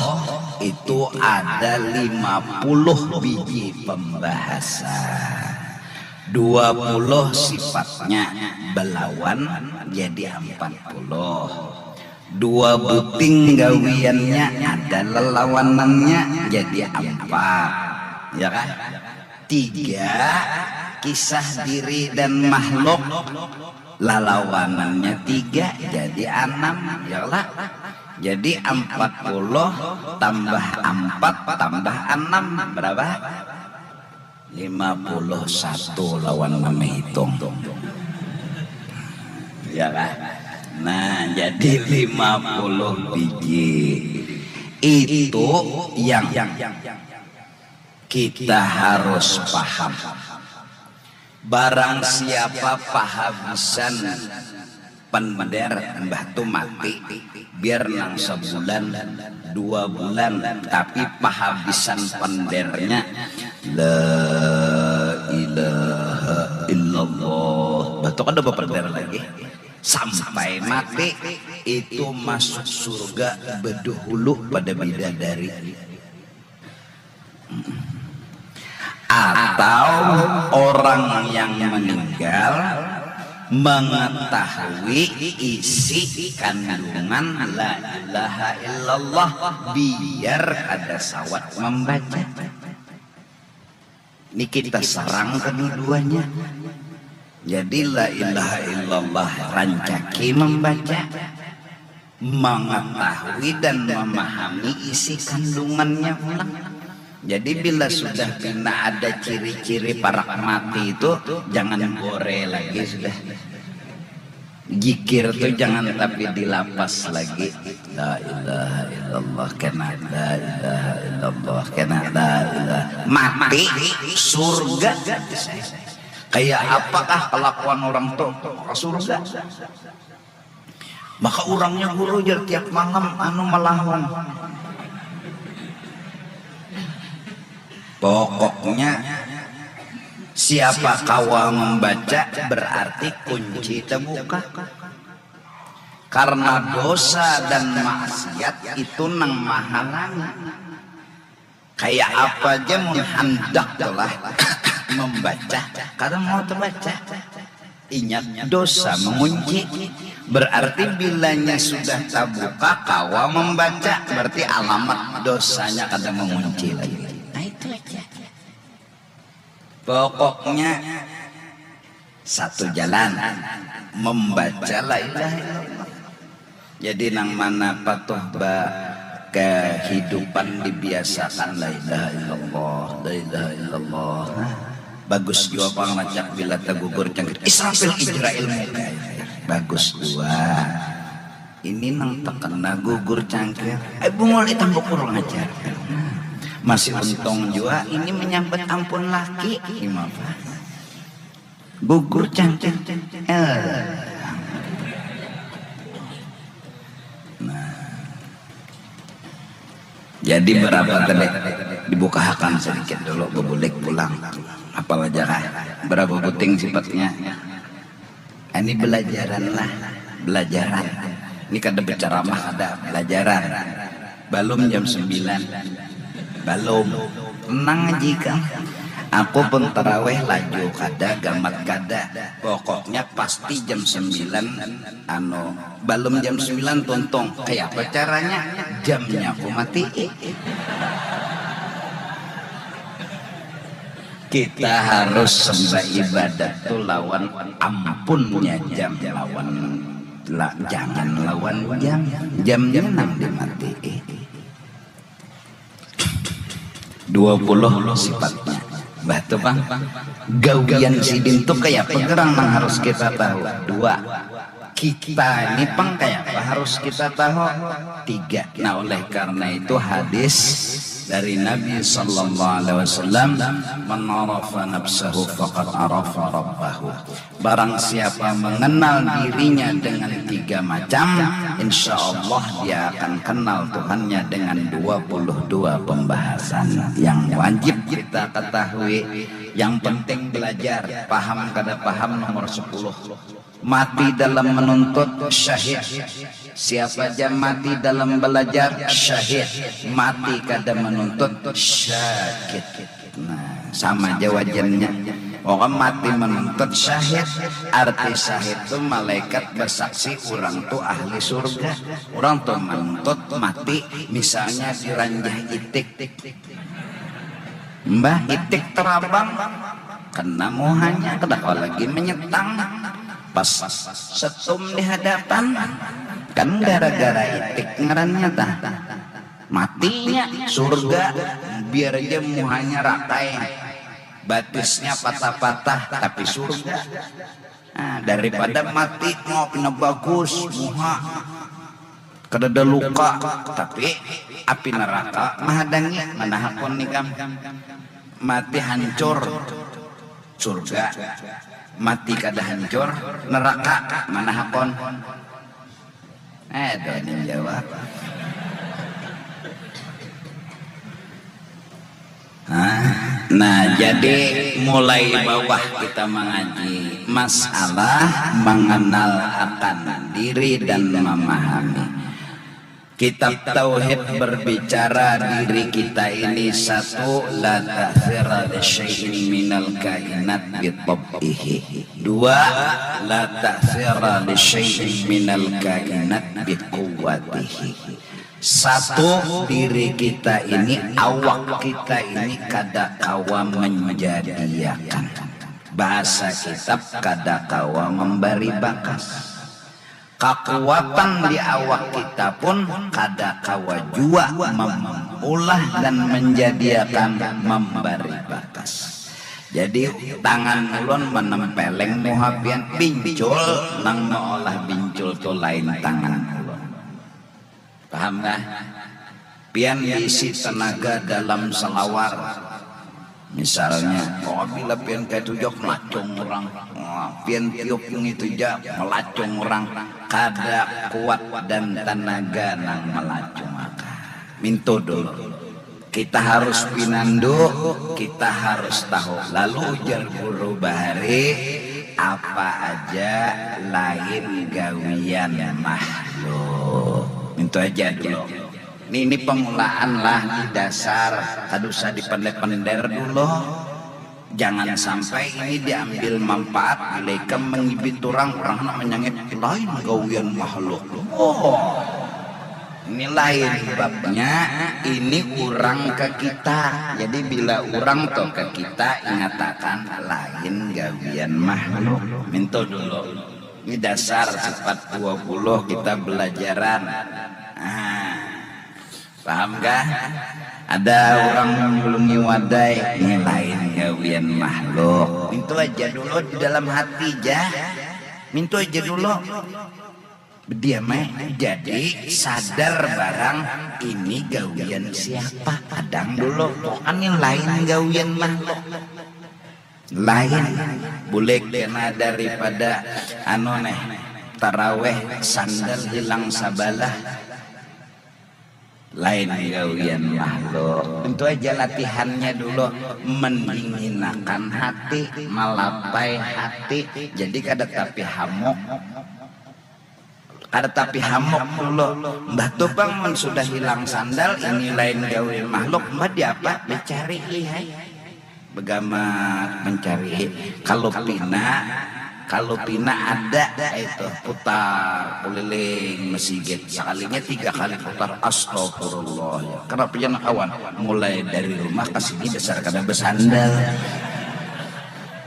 itu ada lima puluh biji pembahasan. Dua puluh sifatnya belawan jadi empat puluh. Dua buting gawiannya ada lelawanannya jadi empat. Ya kan? Tiga, kisah diri dan makhluk. Lalawanannya tiga jadi enam, ya lah. Jadi empat puluh tambah empat tambah enam berapa? Lima puluh satu lawan menghitung. Ya kan? Nah, jadi lima puluh biji. Itu yang kita harus paham. Barang siapa pahabisan pender, mbah tu mati, biar nang sebulan, dua bulan, tapi pahabisan pendernya la ilaha illallah. Mbah tu kada bapender lagi. Sampai mati itu masuk surga bedahulu pada bidadari. Atau orang yang meninggal mengetahui isi kandungan la ilaha illallah biar kada sawat membaca. Ini kita serang kedua-duanya. Jadi la ilaha illallah rancaki membaca, mengetahui dan memahami isi kandungannya pulang. Jadi bila sudah pina ada ciri-ciri parak mati itu, jangan gore lagi sudah. Jikir tu jangan tapi dilapas lagi. La ilaha illallah kena, la ilaha illallah kena, la ilaha. Mati surga. Kayak apakah kelakuan orang tu? Surga. Maka urangnya guru jar tiap malam anu malahung. Pokoknya siapa kawa membaca berarti kunci terbuka. Karena dosa dan maksiat itu nang mahalangi. Kayak apa aja mun handak lah membaca, kada mau terbaca. Ingat dosa mengunci. Berarti bilanya sudah terbuka kawa membaca, berarti alamat dosanya kada mengunci lagi. Nah, itu aja. Pokoknya satu jalan membaca la ilaha illallah. Jadi nang mana patuh ba kehidupan dibiasakan la ilaha illallah, la ilaha illallah. Nah, bagus jua pang lacak bila tegugur cangkir Israfil Ijrail muka. Bagus jua. Ini nang terkena gugur cangkir. Eh, bungul ditambuk kurang ajar. Masih untung jua ini menyambat ampun laki. Gimana? Gugur cangkir. Eh. Nah. Jadi berapa tadi? Dibukahakan sedikit dulu, bebulik pulang. Apal aja kah? Berapa buting sifatnya? Ini belajaran lah, belajaran. Ini kada berceramah, kada belajaran. Balum jam sembilan. Balum. Tenang aja ikam. Aku pun taraweh laju kada, gamat kada. Pokoknya pasti jam sembilan, anu, balum jam sembilan tuntung. Kayapa caranya? Jamnya aku matii. Kita harus sembah ibadat tu lawan ampunnya jam, lawan La, jangan lawan jam. Jamnya nang dimatii. Dua puluh sifatnya. Bah tu pang. Gawian sidin tu kaya apa gerang nang harus kita tahu? Dua. Kita ini pang kaya apa harus kita tahu? Tiga. Nah, oleh karena itu hadis dari Nabi sallallahu alaihi wasallam, "Man arafa nafsahu faqad arafa rabbahu." Barang siapa mengenal dirinya dengan tiga macam, insya Allah dia akan kenal Tuhannya dengan dua puluh dua pembahasan yang wajib kita ketahui. Yang penting belajar, paham kada paham nomor sepuluh. Mati dalam menuntut, syahid. Siapa aja mati dalam belajar, syahid. Mati kada menuntut, syakit. Nah, sama aja wajannya. Pokoknya mati menuntut, syahid. Arti syahid tu malaikat bersaksi orang tu ahli surga. Orang tu menuntut mati, misalnya diranjah itik. Mbah, itik terabang, kena muhanya, kada kawa lagi menyetang. Pas setum di hadapan, kan gara-gara itik ngarannya tah. Matinya surga, biar aja muhanya rakai, batisnya patah-patah, tapi surga. Nah, daripada mati mau pina bagus muha, kadada luka, tapi api neraka mahadangi, mana hakun ikam? Mati hancur, surga. Mati kada hancur, neraka, mana hakun? Eh, ada yang jawab. Nah, nah, jadi mulai bawah kita mengaji masalah mengenal akan diri dan memahami. Kitab Tauhid berbicara diri kita ini, satu, la ta'thira li syai'in minal kainat bi tab'ihi. Dua, la ta'thira li syai'in minal kainat bi quwwatihi. Satu, diri kita ini, awak kita ini kada kawa menjadiakan. Bahasa kitab, kada kawa membari bakas. Kakuatan di awak kita pun kada kawa jua memulah dan menjadiakan membari bakas. Jadi tangan ulun menempeleng muha pian, bincul nang meolah bincul tu lain tangan ulun. Paham kah? Pian diisi tenaga dalam selawar. Misalnya, oh, bila pian kaitu ja melacung urang. Wah, pian tiup ngitu ja melacung urang. Kada kuat dan tenaga nang melacung akan. Mintu dulu. Kita harus pinandu, kita harus tahu. Lalu ujar guru bahari, apa aja lain gawian makhluk. Mintu aja dulu. Ini, ini pemulaan lah, ini dasar, kada usah dipender-pender dulu. Jangan sampai ini diambil manfaat, bila ikam mengibit orang, orang nak menyangit lain gawian makhluk. Oh, ini lain babnya, ini orang ke kita. Jadi bila orang tu ke kita, ingatakan lain gawian makhluk. Mintu dulu. Ini dasar sifat dua puluh kita belajaran. Nah, paham kah? Ada orang nulungi wadai, ini lain gawian makhluk. Mintu aja dulu di dalam hati ja. Mintu aja dulu. Bediam ai. Jadi sadar barang ini gawian siapa. Kadang dulu, pokoknya lain gawian makhluk. Lain. Bulik kena daripada anu neh, taraweh sandal hilang sabalah. Lain gawian makhluk. Tentu aja latihannya dulu, mendinginakan hati, malapai hati. Jadi kada tapi hamuk. Kada tapi hamuk dulu. Mbah tu pang mun sudah hilang sandal, ini lain gawian makhluk. Mbah diapa? Dicari, lihai. Begamat mencari. Kalau pina, kalau pina ada itu putar keliling masjid. Sekalinya tiga kali putar, astagfirullah. Ya. Kenapa jangan kawan? Mulai dari rumah ke sini dasar kada bersandal.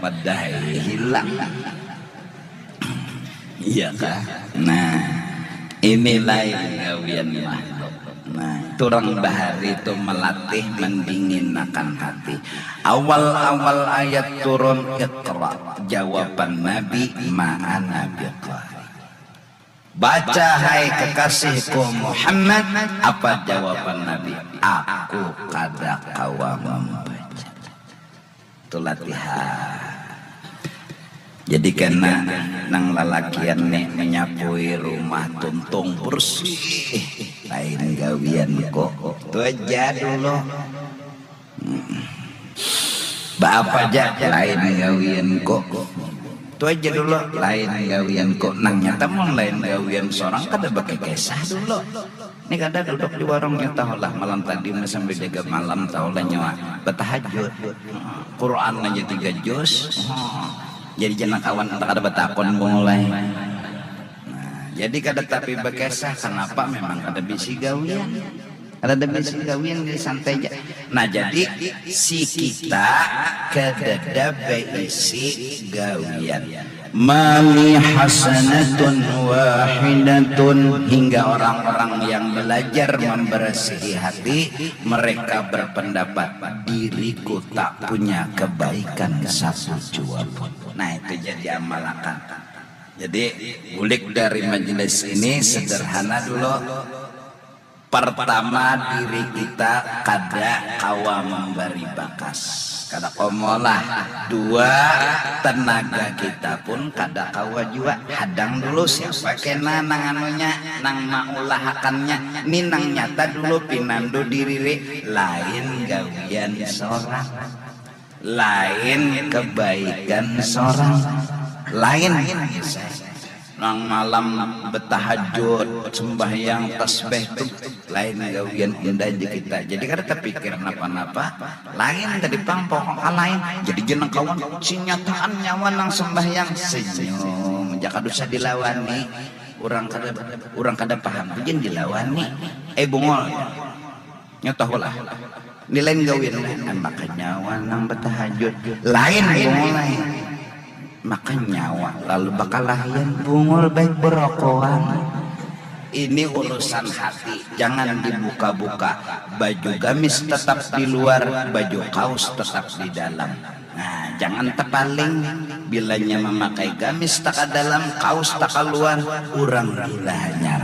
Madai hilang. Iya kah? Nah, ini lain gawian makhluk. Nah, turang bahari tu melatih mendinginakan hati. Awal-awal ayat turun, Iqra, jawaban Nabi, ma ana biqari. Baca, hai kekasihku Muhammad. Apa jawaban Nabi? Aku kada kawa membaca. Itu latihan. Jadi kena nang lalakian nih menyapui rumah tuntung bersih, lain gawian kok. Itu aja dulu. Hmm. Baapa aja, lain gawian kok. Itu aja dulu, lain gawian kok. Nang nyata mun lain gawian seorang kada bakikisah dulu. Ini kada duduk di warungnya tahulah malam tadi sambil jaga malam tahulah nyawa bertahajud. Quran aja tiga juz. Jadi jangan kawan tak ada batakon mulai. Nah, jadi kada tapi bakisah kenapa memang kada bisi gawian. Kada ada bisi gawian jadi santai aja. Nah, jadi si kita kadada baisi gawian. Mali hasanatun wahidatun, hingga orang-orang yang belajar membersihi hati, mereka berpendapat diriku tak punya kebaikan satu jua pun. Nah, itu jadi amalakan. Jadi bulik dari majelis ini sederhana dulu. Pertama, diri kita kada kawa membari bakas, kada kawa meolah. Dua, tenaga kita pun kada kawa jua. Hadang dulu siapa kena nang anunya, nang maulahakannya. Ni nang nyata dulu pinandu diri, lain gawian seorang. Lain kebaikan seorang, lain. Nang malam betahajud, sembahyang, tasbih tu lain gawian indah aja kita. Jadi kada terpikir napa-napa, lain tadi pang pokoknya lain. Jadi jeneng kawan, sinyataan nyawa nang sembahyang senyum, jaka dosa dilawani. Orang kada orang kada paham tu jen dilawani. Eh bungol. Nya tahulah. Ni lain gawian lah. Maka nyawa nang betahajud. Lain mulai. Maka nyawa lalu bakalahian bungul baik berokoan. Ini urusan hati, jangan dibuka-buka. Baju gamis tetap di luar, baju kaos tetap di dalam. Nah, jangan tepaling. Bilanya memakai gamis taka dalam, kaos taka luar, urang gila hanyar.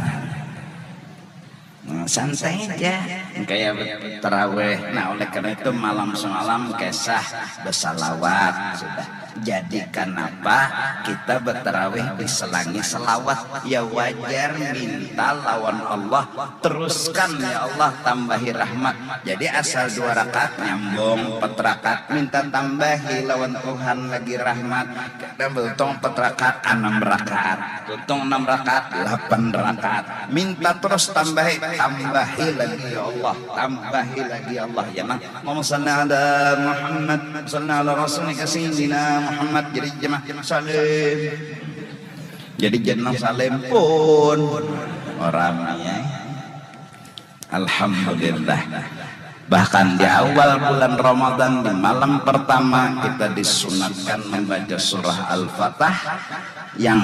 Nah, santai aja. Kayak terawih. Nah, oleh karena itu malam semalam kisah bersalawat sudah. Jadi kenapa kita berterawih diselangi selawat? Ya wajar, minta lawan Allah, teruskan ya Allah, tambahi rahmat. Jadi asal dua rakaat nyambung, empat rakaat minta tambahi lawan Tuhan lagi rahmat. Kada beruntung empat rakaat, enam rakaat. Tuntung enam rakaat, lapan rakaat. Minta terus tambahi, tambahi lagi ya Allah, tambahi lagi ya Allah. Ya nang Allahumma salli ala Muhammad, salli ala Rasulika Sayyidina Muhammad. Jadi jemaah salim. Jadi jeneng salim pun orang ya. Alhamdulillah. Bahkan di awal bulan Ramadan, di malam pertama, kita disunatkan membaca surah Al-Fatah yang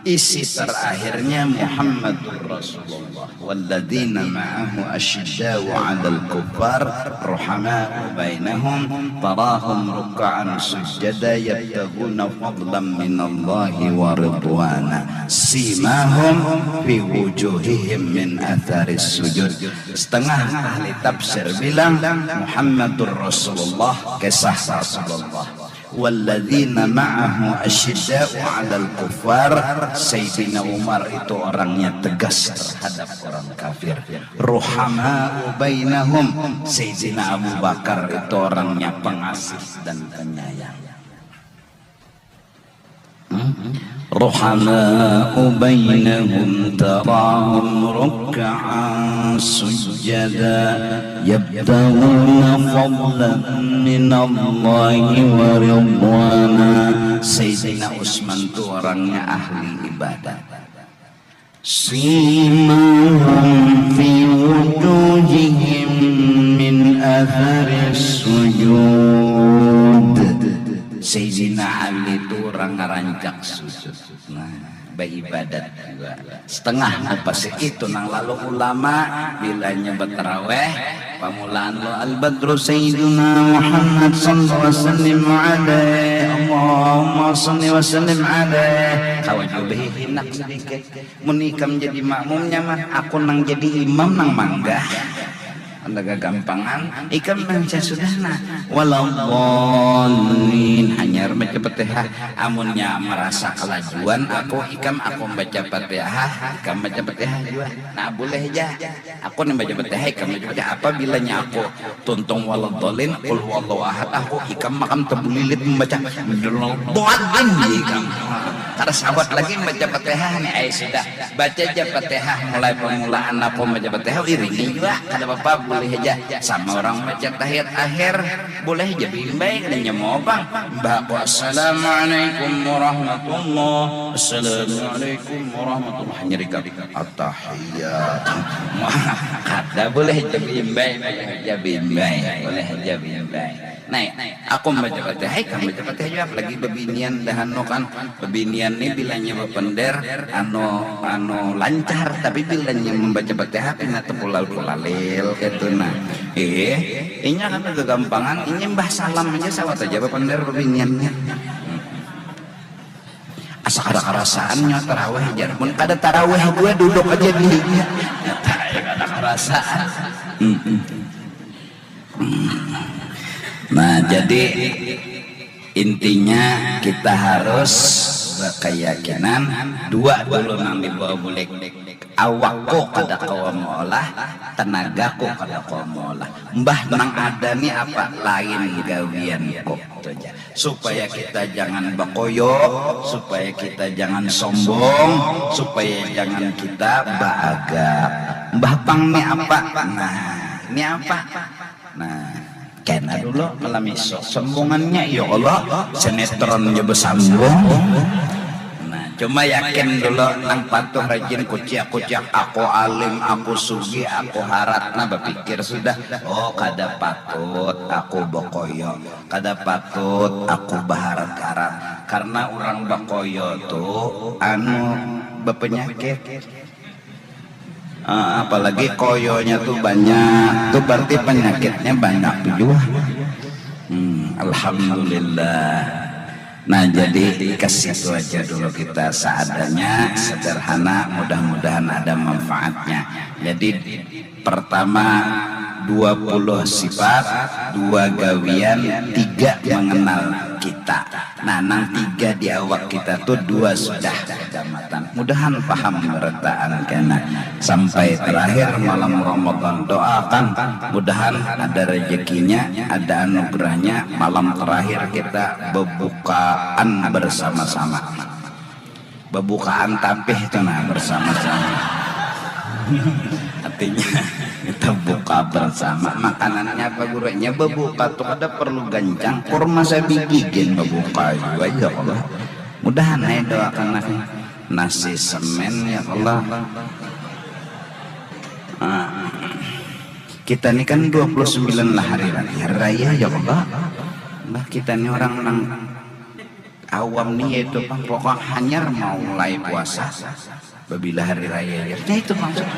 isi terakhirnya Muhammadur Rasulullah. Walladzina ma'ahu asyiddau 'alal kuffar ruhama'u bainahum tarahum ruk'an sujjada yabtaghuna fadlan minallahi wa ridwana. Simahum fi wujuhihim min atharis sujud. Setengah ahli tafsir bilang Muhammadur Rasulullah, kisah Rasulullah. Walladzina ma'ahu asyidda'u 'alal kuffar. Sayyidina Umar itu orangnya tegas terhadap orang kafir. Ruhama'u bainahum. Sayyidina Abu Bakar itu orangnya pengasih dan penyayang. Ruhama'u bainahum tarahum ruk'an sujjada yabtaghuna fadlan minallahi wa ridwana. Sayyidina Utsman tu orangnya ahli ibadat. Simahum fi wujuhihim min atharis sujud. Sayyidina Ali tu urang ngarancak sujud. Nah, baibadat jua. Setengah mupasih itu nang lalu ulama bilanya bataraweh, pamulaan lo Al-Badru Sayyiduna Muhammad sallallahu alaihi wasallam alaih, Allahumma salli wa sallim alaih. Kawa jua bahihinak sadikit. Mun ikam jadi makmumnya mah, aku nang jadi imam nang manggah. Anda gagampangan, ikam baca sudah nah. Waladhdallin, hanyar baca Fatihah. Amunnya marasa kalajuan aku, ikam aku baca Fatihah, ikam baca Fatihah jua. Nah, boleh ja. Aku ni baca Fatihah, ikam baca Fatihah. Apabila nya aku tuntung waladhdallin, qul huwallahu ahad, aku ikam makam tabulilit mambaca. Waladhdallin ikam. Kada sawat lagi baca Fatihah ni, ai sudah. Baca ja Fatihah mulai pamulaan aku baca Fatihah, iringi jua, kada papa, boleh haja. Sama urang baca tahiyat akhir, boleh haja baimbai, kada nyamuang pang. Imbah aku, "Assalamualaikum warahmatullah, assalamualaikum warahmatullah," hanyar ikam, "Attahiyat." Kada, boleh haja baimbai, boleh haja baimbai, boleh haja baimbai. Nah, aku baca Fatihah, ikam baca Fatihah jua, apalagi babinian dah anu kan. Babinian ni bilanya bapander, anu, anu lancar, tapi bilanya mambaca Fatihah pina tapulal-pulalil kaitu nah. Ih, inya kada gagampangan, inya imbah salam haja sawat haja bapander babiniannya. Asa kada karasaan nya tarawih jar. Mun kada tarawih jua duduk haja dirinya. Kada karasaan. Mm-mm. Nah, jadi intinya kita harus berkeyakinan dua dulu nang dibawa bulik. Awakku kada kawa meolah, tenagaku kada kawa meolah. Mbah nang ada ni apa? Lain gawianku. Itu aja. Supaya kita jangan bakoyo, supaya kita jangan sombong, supaya jangan kita baagak. Mbah pang ni apa? Nah, ni apa? Nah, kena dulu malam isuk. Sombongannya, ya Allah, sinetron ja basambung. Nah, cuma yakin dulu nang patuh rajin kuciak-kuciak, aku alim, aku sugih, aku harat. Nah, bapikir sudah, oh, kada patut aku bakoyo, kada patut aku baharat-harat. Karena orang bakoyo tu, anu, bapanyakit. Ah, apalagi koyonya tu banyak, tu berarti penyakitnya banyak jua. Hmm, alhamdulillah. Nah, jadi ke situ aja dulu kita, seadanya, sederhana, mudah-mudahan ada manfaatnya. Jadi pertama, dua puluh sifat, dua gawian, tiga mengenal kita. Nah, nang tiga di awak kita tu dua sudah kacamatan. Mudahan paham barataan kena. Sampai terakhir malam Ramadan, doakan mudahan ada rezekinya, ada anugerahnya, malam terakhir kita bebukaan bersama-sama. Bebukaan tapih tu nah, bersama-sama. Artinya kita buka bersama. Makanannya apa, Guru? Nya bebuka tu kada perlu gancang, kurma sabigi gin bebuka jua, ya Allah. Mudahan ai, doakan lah. Nasi semen, ya Allah. Ah. Kita ni kan dua puluh sembilan lah hari raya, hari raya, ya Allah. Nah, kita ni orang nang awam ni, yaitu pang pokok hanyar mau mulai puasa babila hari raya, ya. Nah, itu maksud.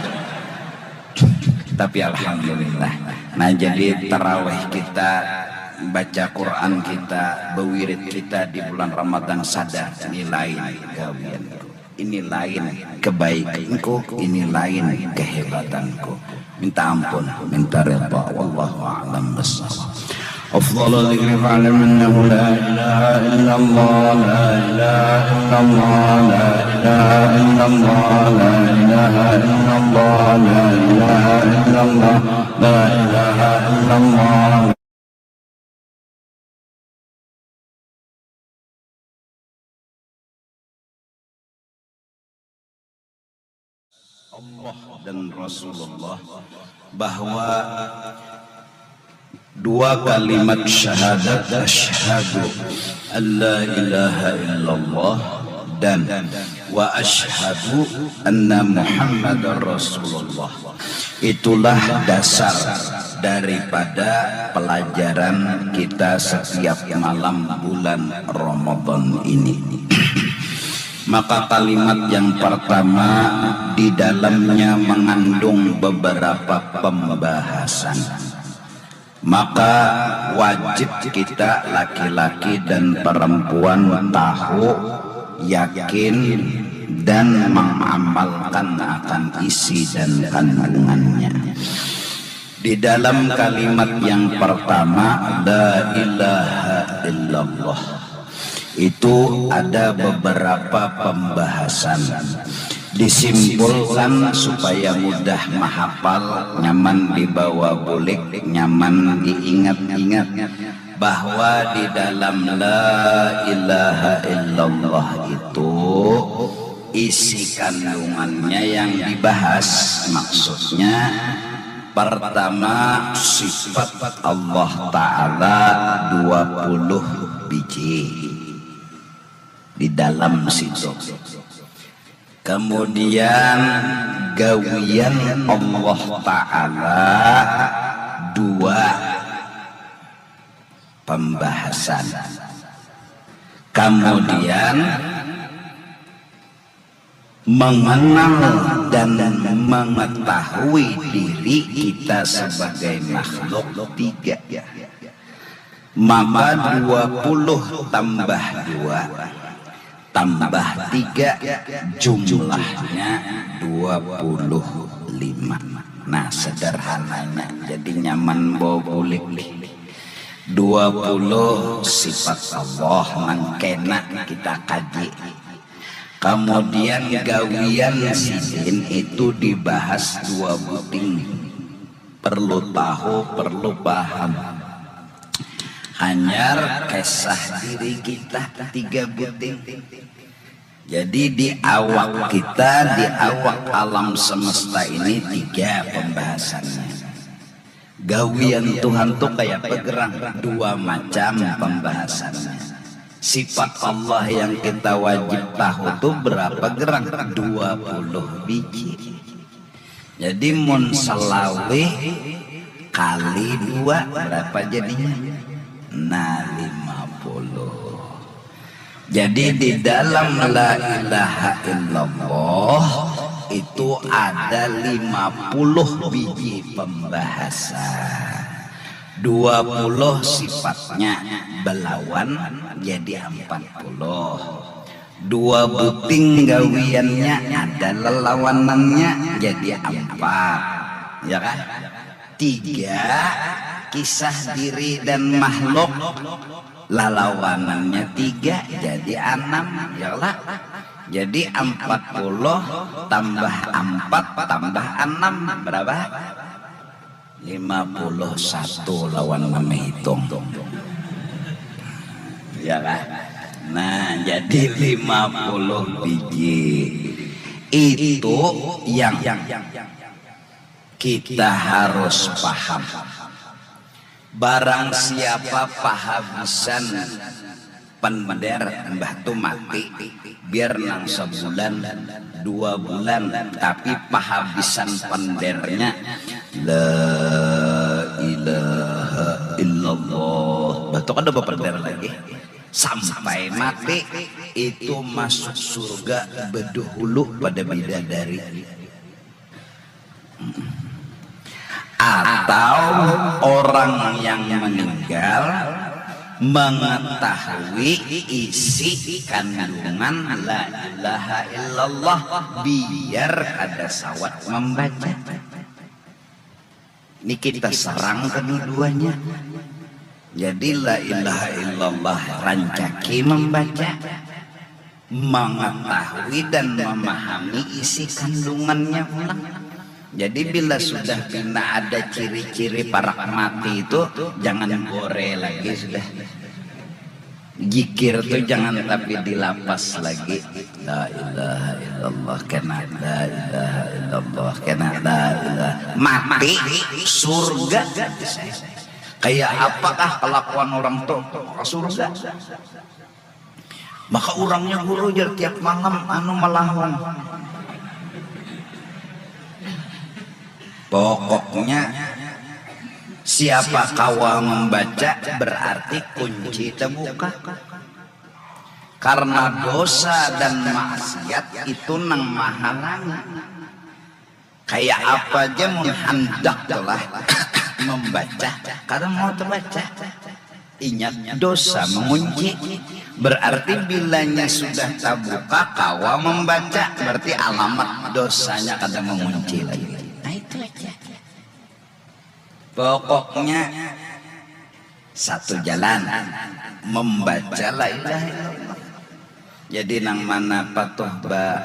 Tapi alhamdulillah. Nah, jadi tarawih kita, baca Quran kita, bewirid kita di bulan Ramadan, sadar ini lain gawianku, ini lain kebaikanku, ini lain kehebatanku. Minta ampun, minta rida. Wallahu a'lam bishawab. أفضل الذكر فاعلم أنه لا إله إلا الله، لا إله إلا الله، لا إله إلا الله، لا إله إلا الله، لا إله إلا الله، لا إله إلا الله. Allah dan Rasulullah, bahwa dua kalimat syahadat, asyhadu an la ilaha illallah dan wa asyhadu anna Muhammadar Rasulullah, itulah dasar daripada pelajaran kita setiap malam bulan Ramadan ini. Maka kalimat yang pertama di dalamnya mengandung beberapa pembahasan. Maka wajib kita laki-laki dan perempuan tahu, yakin, dan mengamalkan akan isi dan kandungannya. Di dalam kalimat yang pertama, la ilaha illallah, itu ada beberapa pembahasan. Disimpulkan supaya mudah mahapal, nyaman dibawa bulik, nyaman diingat-ingat, bahwa di dalam la ilaha illallah itu isi kandungannya yang dibahas. Maksudnya, pertama, sifat Allah Ta'ala dua puluh biji di dalam situ. Kemudian, gawian Allah Ta'ala dua pembahasan. Kemudian, mengenal dan mengetahui diri kita sebagai makhluk tiga. Maka dua puluh tambah dua tambah tiga, jumlahnya dua puluh lima. Nah, sederhananya, jadi nyaman bawa bulik. Dua puluh sifat Allah nang kena kita kaji. Kemudian gawian sidin itu dibahas dua buting. Perlu tahu, perlu paham. Hanyar kisah diri kita tiga buting. Jadi di awak kita, di awak alam semesta ini tiga pembahasannya. Gawian Tuhan tuh kayak pegerang, dua macam pembahasannya. Sifat Allah yang kita wajib tahu tuh berapa gerang? Dua puluh biji. Jadi mun selawe kali dua berapa jadinya? Nah, lima puluh. Jadi di dalam la ilaha illallah itu ada lima puluh biji pembahasan. Dua puluh sifatnya belawan jadi empat puluh. Dua buting gawiannya ada lelawanannya jadi empat. Ya kan? Tiga, kisah diri dan makhluk, lalawanannya tiga jadi anam, ya lah. Jadi empat puluh tambah empat tambah enam berapa? Lima puluh satu lawan menghitung. Ya kan? Nah, jadi lima puluh biji itu yang kita harus paham. Barang siapa pahabisan pender, mbah tu mati, biar nang sebulan, dua bulan, tapi pahabisan pendernya la ilaha illallah. Mbah tu kada bapender lagi. Sampai mati itu masuk surga bedahulu pada bidadari. Atau orang yang meninggal mengetahui isi kandungan la ilaha illallah biar kada sawat membaca. Ini kita serang kedua-duanya. Jadi la ilaha illallah rancaki membaca, mengetahui dan memahami isi kandungannya pulang. Jadi bila sudah pina ada ciri-ciri parak mati itu, jangan gore lagi sudah. Jikir tu jangan tapi dilapas lagi. La ilaha illallah kena, la ilaha illallah kena, la ilaha. Mati surga. Kayak apakah kelakuan orang tu ke surga? Maka urangnya guru jar tiap malam anu malahung. Pokoknya Siapa kawa membaca berarti kunci terbuka. Karena dosa dan maksiat itu nang mahalangi. Kayak apa aja mun handak lah membaca, kada mau terbaca. Ingat, dosa mengunci. Berarti bilanya sudah terbuka, kawa membaca, berarti alamat dosanya kada mengunci lagi. Nah, itu aja. Pokoknya satu jalan, membaca la ilaha illallah. Jadi nang mana patuh ba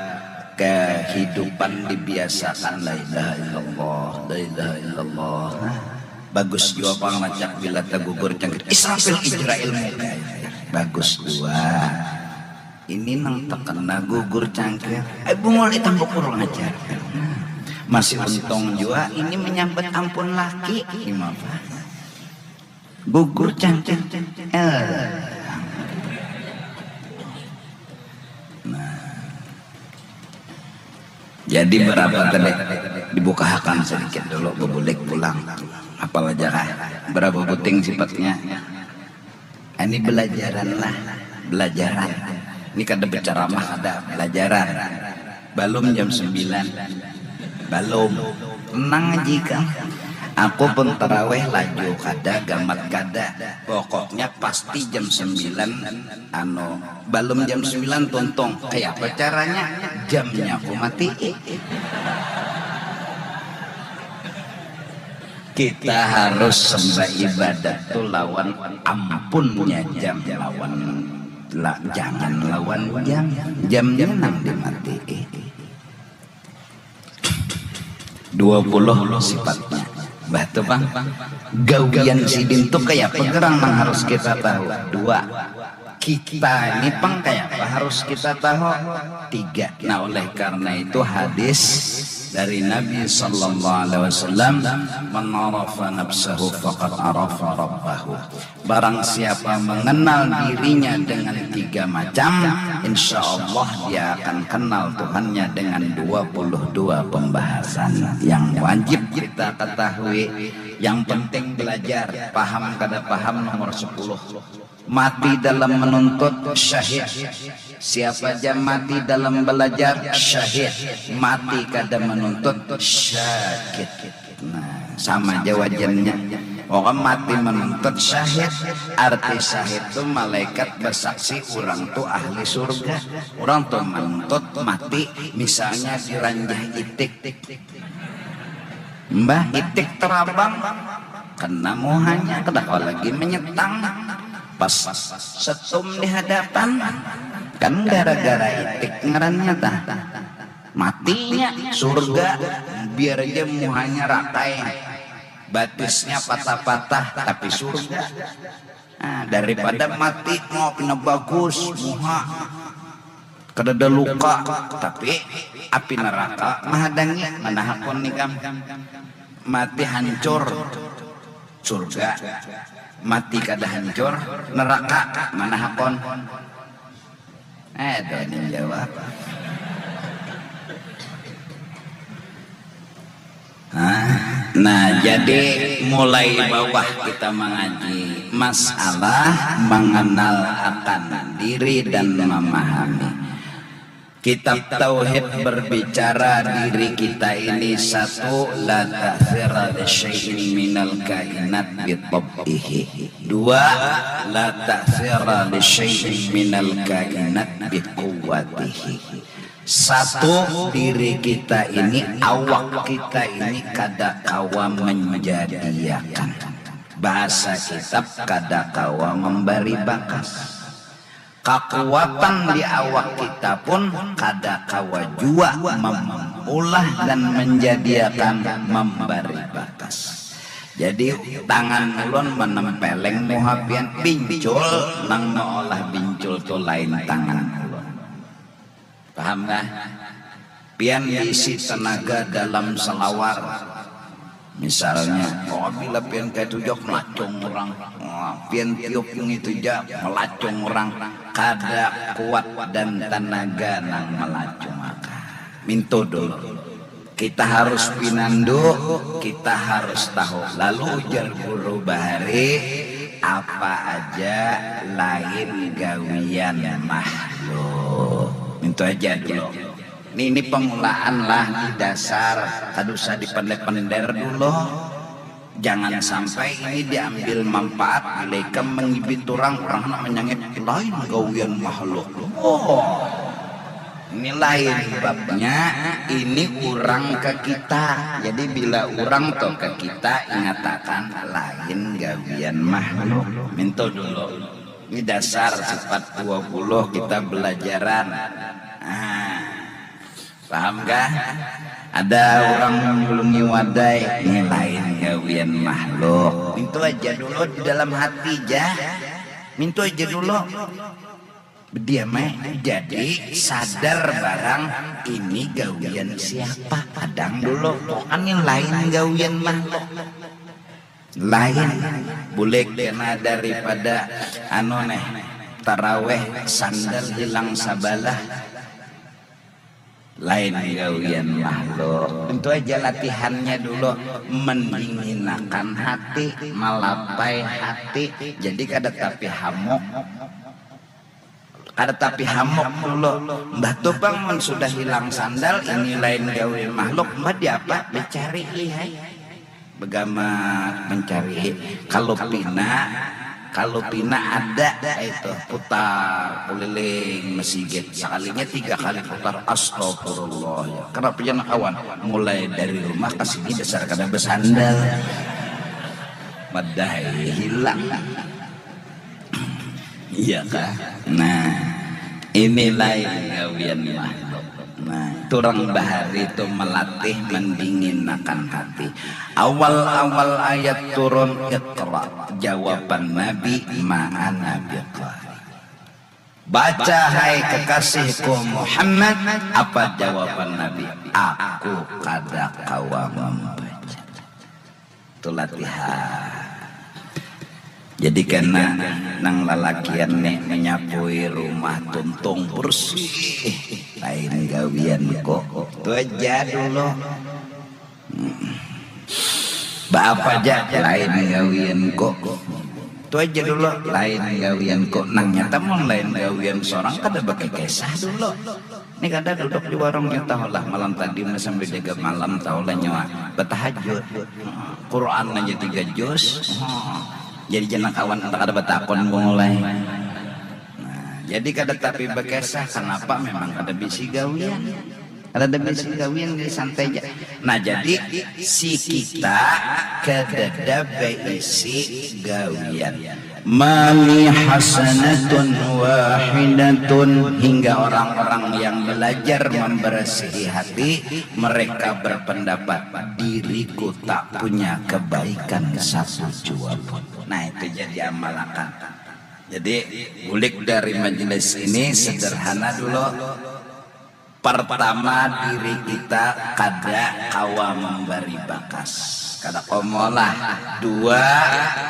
kehidupan dibiasakan la ilaha illallah, la ilaha illallah. Bagus jua pang lacak bila tagugur cangkir Israfil Ijrail muka. Bagus jua. Ini nang terkena gugur cangkir. Eh, bungul di tambuk kurung aja. Masih untung jua ini menyambat ampun laki. Gimana? Gugur cangkir. Eh. Nah. Jadi berapa tadi? Dibukahakan sedikit dulu, bebulik pulang. Apal aja kah? Berapa buting sifatnya? Ini belajaran lah, belajaran. Ini kada berceramah, ada belajaran. Balum jam sembilan. Balum. Tenang aja kang. Aku pun taraweh laju kada, gamat kada. Pokoknya pasti jam sembilan, anu, balum jam sembilan tuntung. Kayak apa caranya? Jamnya aku mati. Kita harus sembah ibadat tu lawan ampunnya jam, lawan la, jangan lawan jam. Jamnya nang dimatii. Dua puluh sifatnya. Bah tu pang. Gawian sidin tu kaya apa gerang nang harus kita tahu? Dua. Kita ini pang kaya apa harus kita tahu? Tiga. Nah, oleh karena itu hadis dari Nabi sallallahu alaihi wasallam, "Man arafa nafsahu faqad arafa rabbahu." Barang siapa mengenal dirinya dengan tiga macam, insya Allah dia akan kenal Tuhannya dengan dua puluh dua pembahasan yang wajib kita ketahui. Yang penting belajar, paham kada paham nomor sepuluh. Mati dalam menuntut, syahid. Siapa aja mati dalam belajar, syahid. Mati kada menuntut, syakit. Nah, sama aja wajannya. Orang mati menuntut, syahid. Arti syahid tu malaikat bersaksi orang tu ahli surga. Orang tu menuntut mati, misalnya diranjah itik. Mbah, itik terabang, kena muhanya, kada kawa lagi menyetang. Pas setum di hadapan, kan gara-gara itik ngarannya tah. Matinya surga, biar aja muhanya rakai, batisnya patah-patah, tapi surga. Nah, daripada mati mau pina bagus muha, kadada luka, tapi api neraka mahadangi, mana hakun ikam? Mati hancur, surga. Mati kada hancur, neraka, mana hakun? Eh, ada yang jawab. Nah, nah, jadi mulai bawah kita mengaji masalah mengenal akan diri dan memahami. Kitab Tauhid berbicara diri kita ini, satu, la ta'thira li syai'in minal kainat bi tab'ihi. Dua, la ta'thira li syai'in minal kainat bi quwwatihi. Satu, diri kita ini, awak kita ini kada kawa menjadiakan. Bahasa kitab, kada kawa membari bakas. Kakuatan di awak kita pun kada kawa jua memulah dan menjadiakan membari bakas. Jadi tangan ulun menempeleng muha pian, bincul nang meolah bincul tu lain tangan ulun. Paham kah? Pian diisi tenaga dalam selawar. Misalnya, oh, bila pian kayak itu jok melacung orang, oh, pian tiup ngitu ja melacung orang, kada kuat dan tenaga nang melacung akan. Mintu dulu. Kita harus pinandu, kita harus tahu. Lalu ujar guru bahari, apa aja lain gawian makhluk. Itu aja dulu. Ini, ini pemulaan lah, ini dasar. Kada usah dipender-pender dulu. Jangan sampai ini diambil manfaat, bila ikam mengibit orang, orang nak menyangit lain gawian makhluk. Oh, ini lain babnya, ini orang ke kita. Jadi bila orang tuh ke kita, ingatakan lain gawian makhluk. Mintu dulu. Ini dasar sifat dua puluh kita belajaran. Nah, paham kah? Ada orang mengulungi wadai, ini lain gawian makhluk. Mintu aja dulu di dalam hati, ja. Mintu aja dulu. Bediam ai. Jadi sadar barang ini gawian siapa. Hadang dulu. Pokoknya lain gawian makhluk. Lain. Bulik kena daripada anu neh, taraweh sandal hilang sabalah. Lain gawian makhluk. Tentu aja latihannya dulu, mendinginakan hati, malapai hati. Jadi kada tapi hamuk. Kada tapi hamuk dulu. Mbah tu pang mun sudah hilang sandal, ini lain gawian makhluk. Mbah diapa? Dicari, hai. Begamat mencari. Kalau pina, kalau pina ada itu putar kuliling masigit, sekalinya tiga kali putar, astagfirullah. Ya. Kenapa jangan kawan? Mulai dari rumah ke sini dasar kada bersandal. Madai hilang. Iya kah? Nah, ini lain gawian makhluk. Nah, turang bahari itu melatih mendinginakan hati. Awal-awal ayat turun, Iqra, jawaban Nabi, ma ana biqari. Baca, hai kekasihku Muhammad. Apa jawaban Nabi? Aku kada kawa membaca. Itu latihan. Jadi kena nang lalakian nih menyapui rumah tuntung bersih. Lain gawian kok. Itu aja dulu. Hmm. Baapa aja lain gawian kok. Itu aja dulu, lain gawian kok. Nang nyata mun lain gawian seorang kada bagi kisah dulu. Ini kada duduk di warungnya tahulah malam tadi sampai jaga malam tahulah nyawa bertahajud. Quran aja tiga juz. Jadi jangan kawan kada batakon mulai. Nah, jadi kada tapi berkisah kenapa memang kada bisi gawian. Kada ada bisi gawian, jadi santai aja. Nah, jadi si kita kadada baisi gawian. Mali hasanatun wahidatun, hingga orang-orang yang belajar membersihi hati, mereka berpendapat diriku tak punya kebaikan satu jua pun. Nah, itu jadi amalakan. Jadi bulik dari majelis ini sederhana dulu. Pertama, diri kita kada kawa memberi bakas, kada komolah. Dua,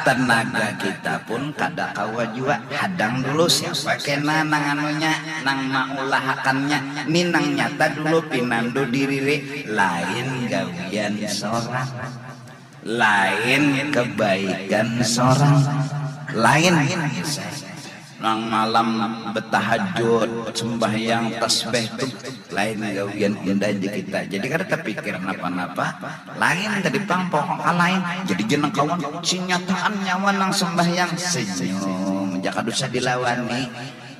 tenaga kita pun kada kawa jua. Hadang dulu siapa kena nang anunya, nang maulahakannya. Ni nang nyata dulu pinandu diri, lain gawian seorang. Lain kebaikan seorang, lain nang malam betahajud, sembahyang, tasbih tu lain gawian indah di kita. Jadi kada tapikir napa-napa, lain tadi pang pokok lain. Jadi jeneng kawan sinyataan nyawa nang sembahyang senyum, jaka dosa dilawani.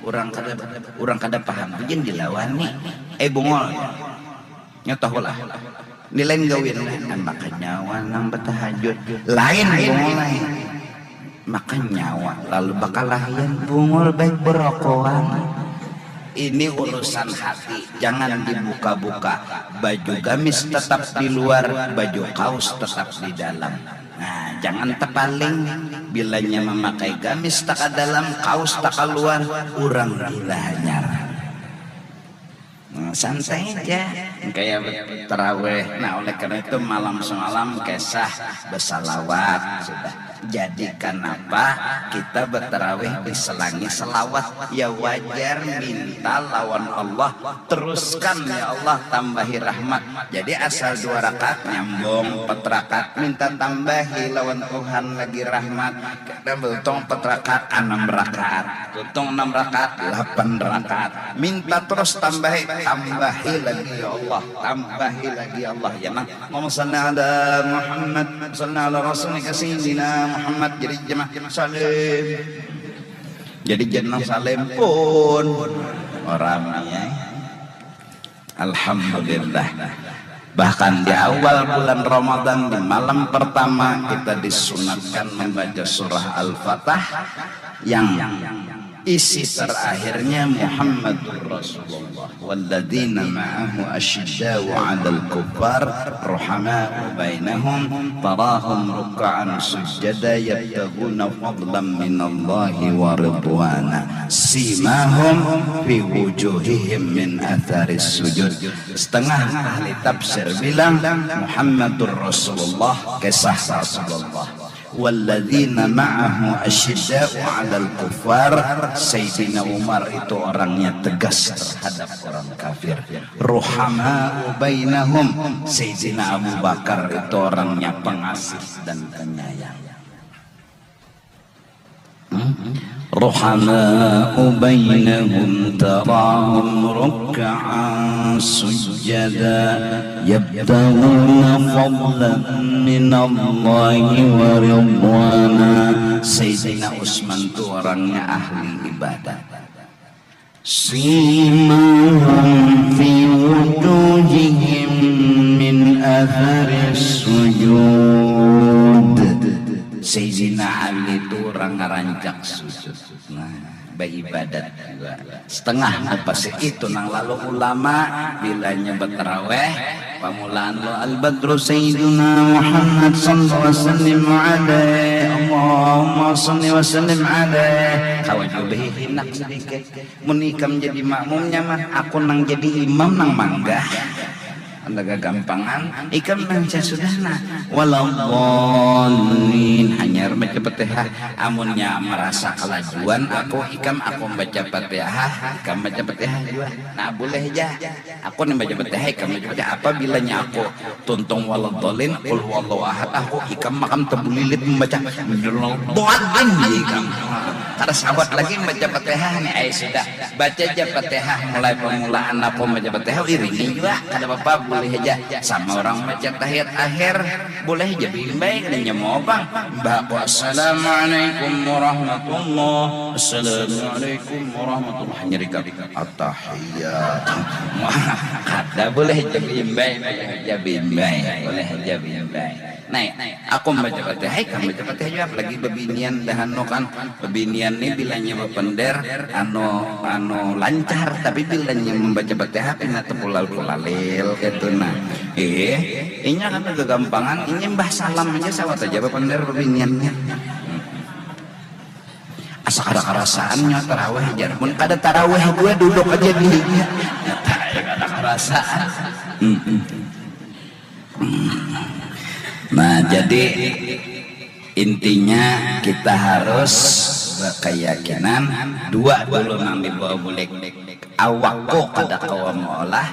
Orang kada orang kada paham tu jen dilawani. Eh bungol. Nya tahulah. Ni lain gawian lah. Nambah kanyawa nang batahajud. Lain bungul lain. Makan nyawa lalu bakalahian bungul baik berokoan. Ini urusan hati, jangan dibuka-buka. Baju gamis tetap di luar, baju kaos tetap di dalam. Nah, jangan tepaling. Bilanya memakai gamis taka dalam, kaos taka luar, urang gila hanyar. Nah, santai aja. Kayak taraweh. Nah, oleh karena itu malam semalam kisah bersalawat sudah. Jadi kanapa kita batarawih diselangi selawat? Ya wajar, minta lawan Allah, teruskan ya Allah, tambahi rahmat. Jadi asal dua rakaat nyambung, empat rakaat minta tambahi lawan Tuhan lagi rahmat. Kada beruntung empat rakaat, enam rakaat. Untung enam rakaat, delapan rakaat. Minta terus tambahi, tambahi lagi ya Allah, tambahi lagi ya Allah. Ya nang. Allahumma salli ala Muhammad, salli ala rasulika sayyidina Muhammad. Jadi jemaah salim. Jadi jenang salim pun orang ya. Alhamdulillah. Bahkan di awal bulan Ramadan, di malam pertama, kita disunatkan membaca surah Al-Fatah yang isi terakhirnya Muhammadur Rasulullah. Walladzina ma'ahu asyidda'u 'alal kuffar ruhama'u bainahum tarahum ruk'an sujada yabtaghuna fadlan minallahi wa ridwana. Simahum fi wujuhihim min atharis sujud. Setengah ahli tafsir bilang Muhammadur Rasulullah, kisah Rasulullah. Walladzina ma'ahu asyidda'u 'alal kuffar. Sayyidina Umar itu orangnya tegas terhadap orang kafir. Ruhama'u bainahum. Sayyidina Abu Bakar itu orangnya pengasih dan penyayang. Hmm? Ruhama'u bainahum tarahum ruk'an sujada yabtaghuna fadlan minallahi wa ridwana. Sayyidina Utsman tu orangnya ahli ibadat. Simahum fi wujuhihim min athari sujud. Sayyidina Ali tu urang ngarancak sujud. Nah, baibadat jua. Setengah mupasi itu nang lalu ulama bilanya bataraweh, pamulaan lo al-badru sayyiduna Muhammad sallallahu alaihi wasallam alaih. Allahumma salli wa sallim alaih. Kawa jua bahihinak sadikit. Mun ikam jadi makmumnya mah, aku nang jadi imam nang manggah. Anda gagampangan, ikam nang sasudah nah. Waladdallin, hanyar baca Fatihah. Amunnya marasa kalajuan aku, ikam aku baca Fatihah, ikam baca Fatihah jua. Nah, boleh ja. Aku nang baca Fatihah, ikam baca Fatihah. Apabilanya aku tuntung waladdallin, qul huwallahu ahad, aku ikam makam tabulilit mambaca waladdallin, ya ikam. Kada sawat lagi mambaca Fatihah ni, ai sudah. Baca ja Fatihah mulai pamulaan aku mambaca Fatihah, iringi jua, kada papa, boleh haja. Sama urang mambaca tahiyat akhir, boleh haja baimbai, kada nyamuang pang. Imbah aku, "Assalamualaikum warahmatullah, assalamualaikum warahmatullah," hanyar ikam, "Attahiyat." Kada, boleh haja baimbai, boleh haja baimbai, boleh haja baimbai. Nah, aku mambaca Fatihah, ikam baca Fatihah jua, apalagi babinian dah anu kan. Babinian ni bilanya bapander, anu, anu lancar, tapi bilanya mambaca Fatihah pina tapulal-pulalil kaitu nah. Ih, inya kada gagampangan, inya imbah salam haja sawat haja bapander babinian ni. Asa kada karasaan nya tarawih, jar. Mun kada tarawih jua duduk haja di dinya. Kada karasaan. Mm-mm. Nah, jadi intinya kita harus berkeyakinan dua dulu nang dibawa bulik. Awakku kada kawa meolah,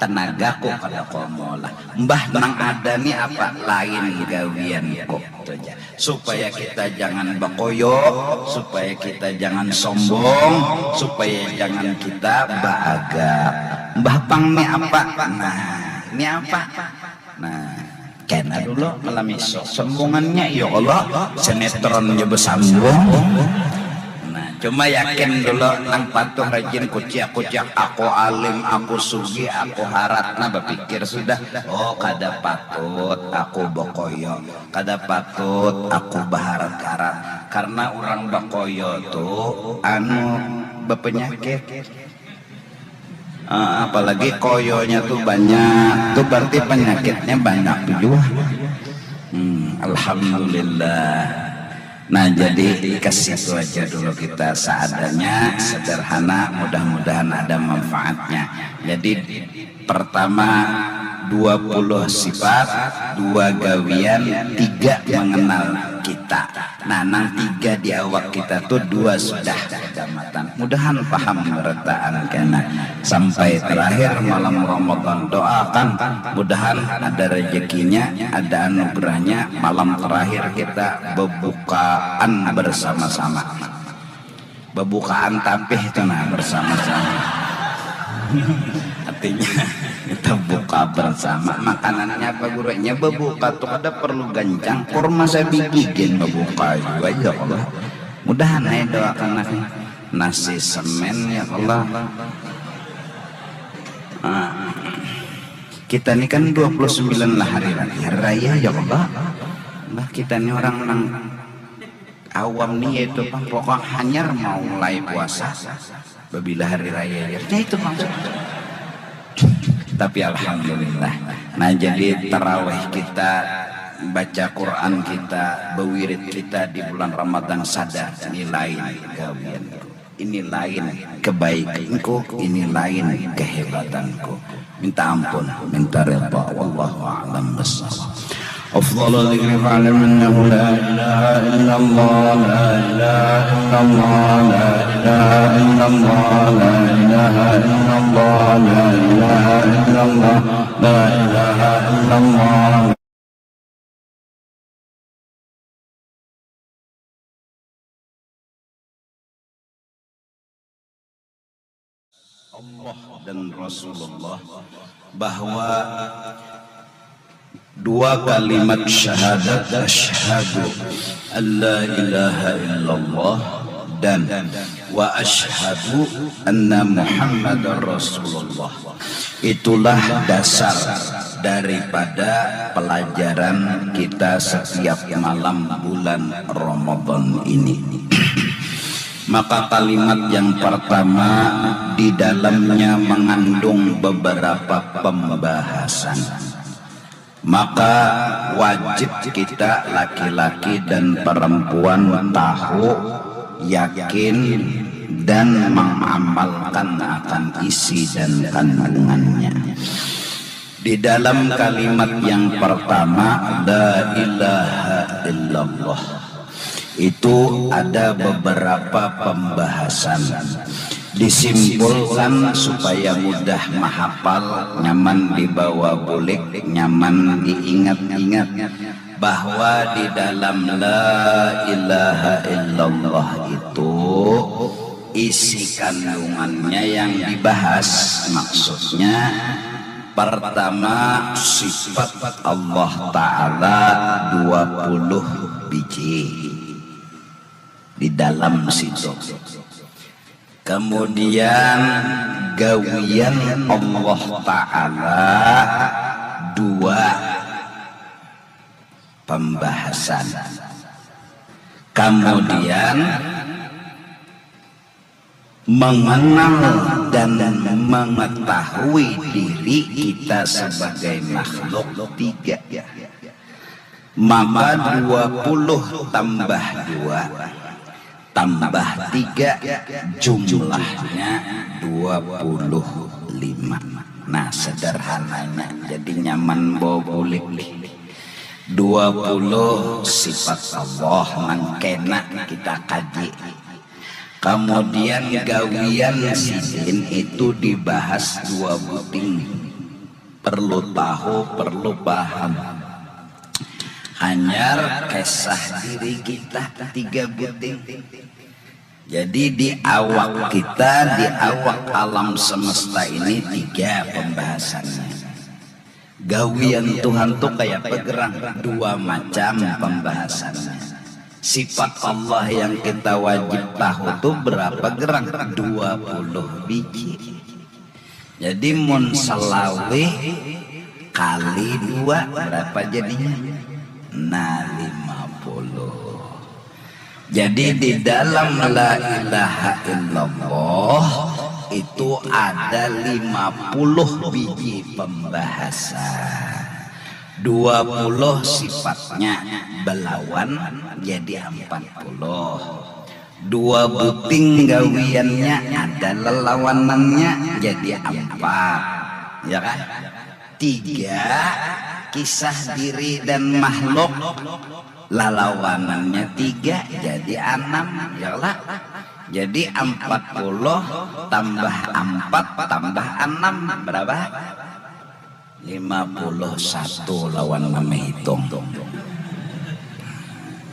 tenagaku kada kawa meolah. Mbah nang ada ni apa? Lain gawianku. Itu aja. Supaya kita jangan bakoyo, supaya kita jangan sombong, supaya jangan kita baagak. Mbah pang ni apa? Nah, ni apa? Nah, kena dulu malam isuk. Sambungannya, ya Allah, sinetron ja basambung. Nah, cuma yakin dulu nang patuh rajin kuciak-kuciak, aku alim, aku sugih, aku harat. Nah, bapikir sudah, oh, kada patut aku bakoyo, kada patut aku baharat-harat. Karena urang bakoyo tu, anu, bapanyakit. Ah, apalagi koyonya tu banyak, tu berarti penyakitnya banyak tu jua. Hmm, alhamdulillah. Nah, jadi ke situ aja dulu kita, seadanya, sederhana, mudah-mudahan ada manfaatnya. Jadi pertama, dua puluh sifat, dua gawian, tiga mengenal kita. Nah, nang tiga di awak kita tu dua sudah damatan. Mudahan paham merataan kena sampai terakhir malam Ramadan. Doakan mudahan ada rezekinya, ada anugerahnya, malam terakhir kita bebukaan bersama-sama. Bebukaan tapih tu nah bersama-sama. Artinya kita buka bersama. Makanannya apa gurunya? Bebuka tu kada perlu gancang. Kurma sabigi gin bebuka juga ya Allah. Mudahan ai doakan nasi semen ya Allah. Ah, kita ni kan dua puluh sembilan lah hari raya. Hari raya ya Allah. Bah kita ni orang nang awam ni yaitu pang pokok hanyar mau mulai puasa babila hari raya ya itu maksud. Tapi alhamdulillah, nah jadi taraweh kita, baca Quran kita, bewirid kita di bulan Ramadan sadar ini lain gawian, ini lain kebaikanku, ini lain kehebatanku. Minta ampun, minta redha. Wallahu a'lam bishawab. Afdhalu dzikri fa'lam annahu la ilaha illallah, la ilaha illallah, la ilaha illallah, la ilaha illallah, la ilaha illallah, la ilaha illallah. Allah dan Rasulullah bahwa dua kalimat syahadat, asyhadu an la ilaha illallah dan wa asyhadu anna Muhammadar Rasulullah, itulah dasar daripada pelajaran kita setiap malam bulan Ramadan ini. Maka kalimat yang pertama di dalamnya mengandung beberapa pembahasan. Maka wajib kita laki-laki dan perempuan tahu, yakin, dan mengamalkan akan isi dan kandungannya. Di dalam kalimat yang pertama, la ilaha illallah, itu ada beberapa pembahasan. Disimpulkan supaya mudah mahapal, nyaman dibawa bulik, nyaman diingat-ingat, bahwa di dalam la ilaha illallah itu isi kandungannya yang dibahas, maksudnya pertama sifat Allah Ta'ala dua puluh biji di dalam situ. Kemudian gawian Allah Ta'ala dua pembahasan. Kemudian mengenal dan mengetahui diri kita sebagai makhluk tiga. Maka dua puluh tambah dua tambah tiga jumlahnya dua puluh lima. Nah, sederhananya jadi nyaman bawa bulik. Dua puluh sifat Allah nang kena kita kaji. Kemudian gawian sidin itu dibahas dua buting. Perlu tahu, perlu paham. Hanyar kisah diri kita tiga buting. Jadi di awak kita, di awak alam semesta ini tiga pembahasannya. Gawian Tuhan tu kaya apa gerang? Dua macam pembahasannya. Sifat Allah yang kita wajib tahu tu berapa gerang? Dua puluh biji. Jadi mun selawih kali dua berapa jadinya? Nah, lima puluh. Jadi di dalam la ilaha illallah itu ada lima puluh biji pembahasan. Dua puluh sifatnya belawan jadi empat puluh. Dua buting gawiannya ada lelawanannya jadi empat. Ya kan? Tiga, kisah diri dan makhluk. Lalawanannya tiga, jadi anam, ya lah. Jadi empat puluh tambah empat tambah enam berapa? Lima puluh satu lawan mamahitung.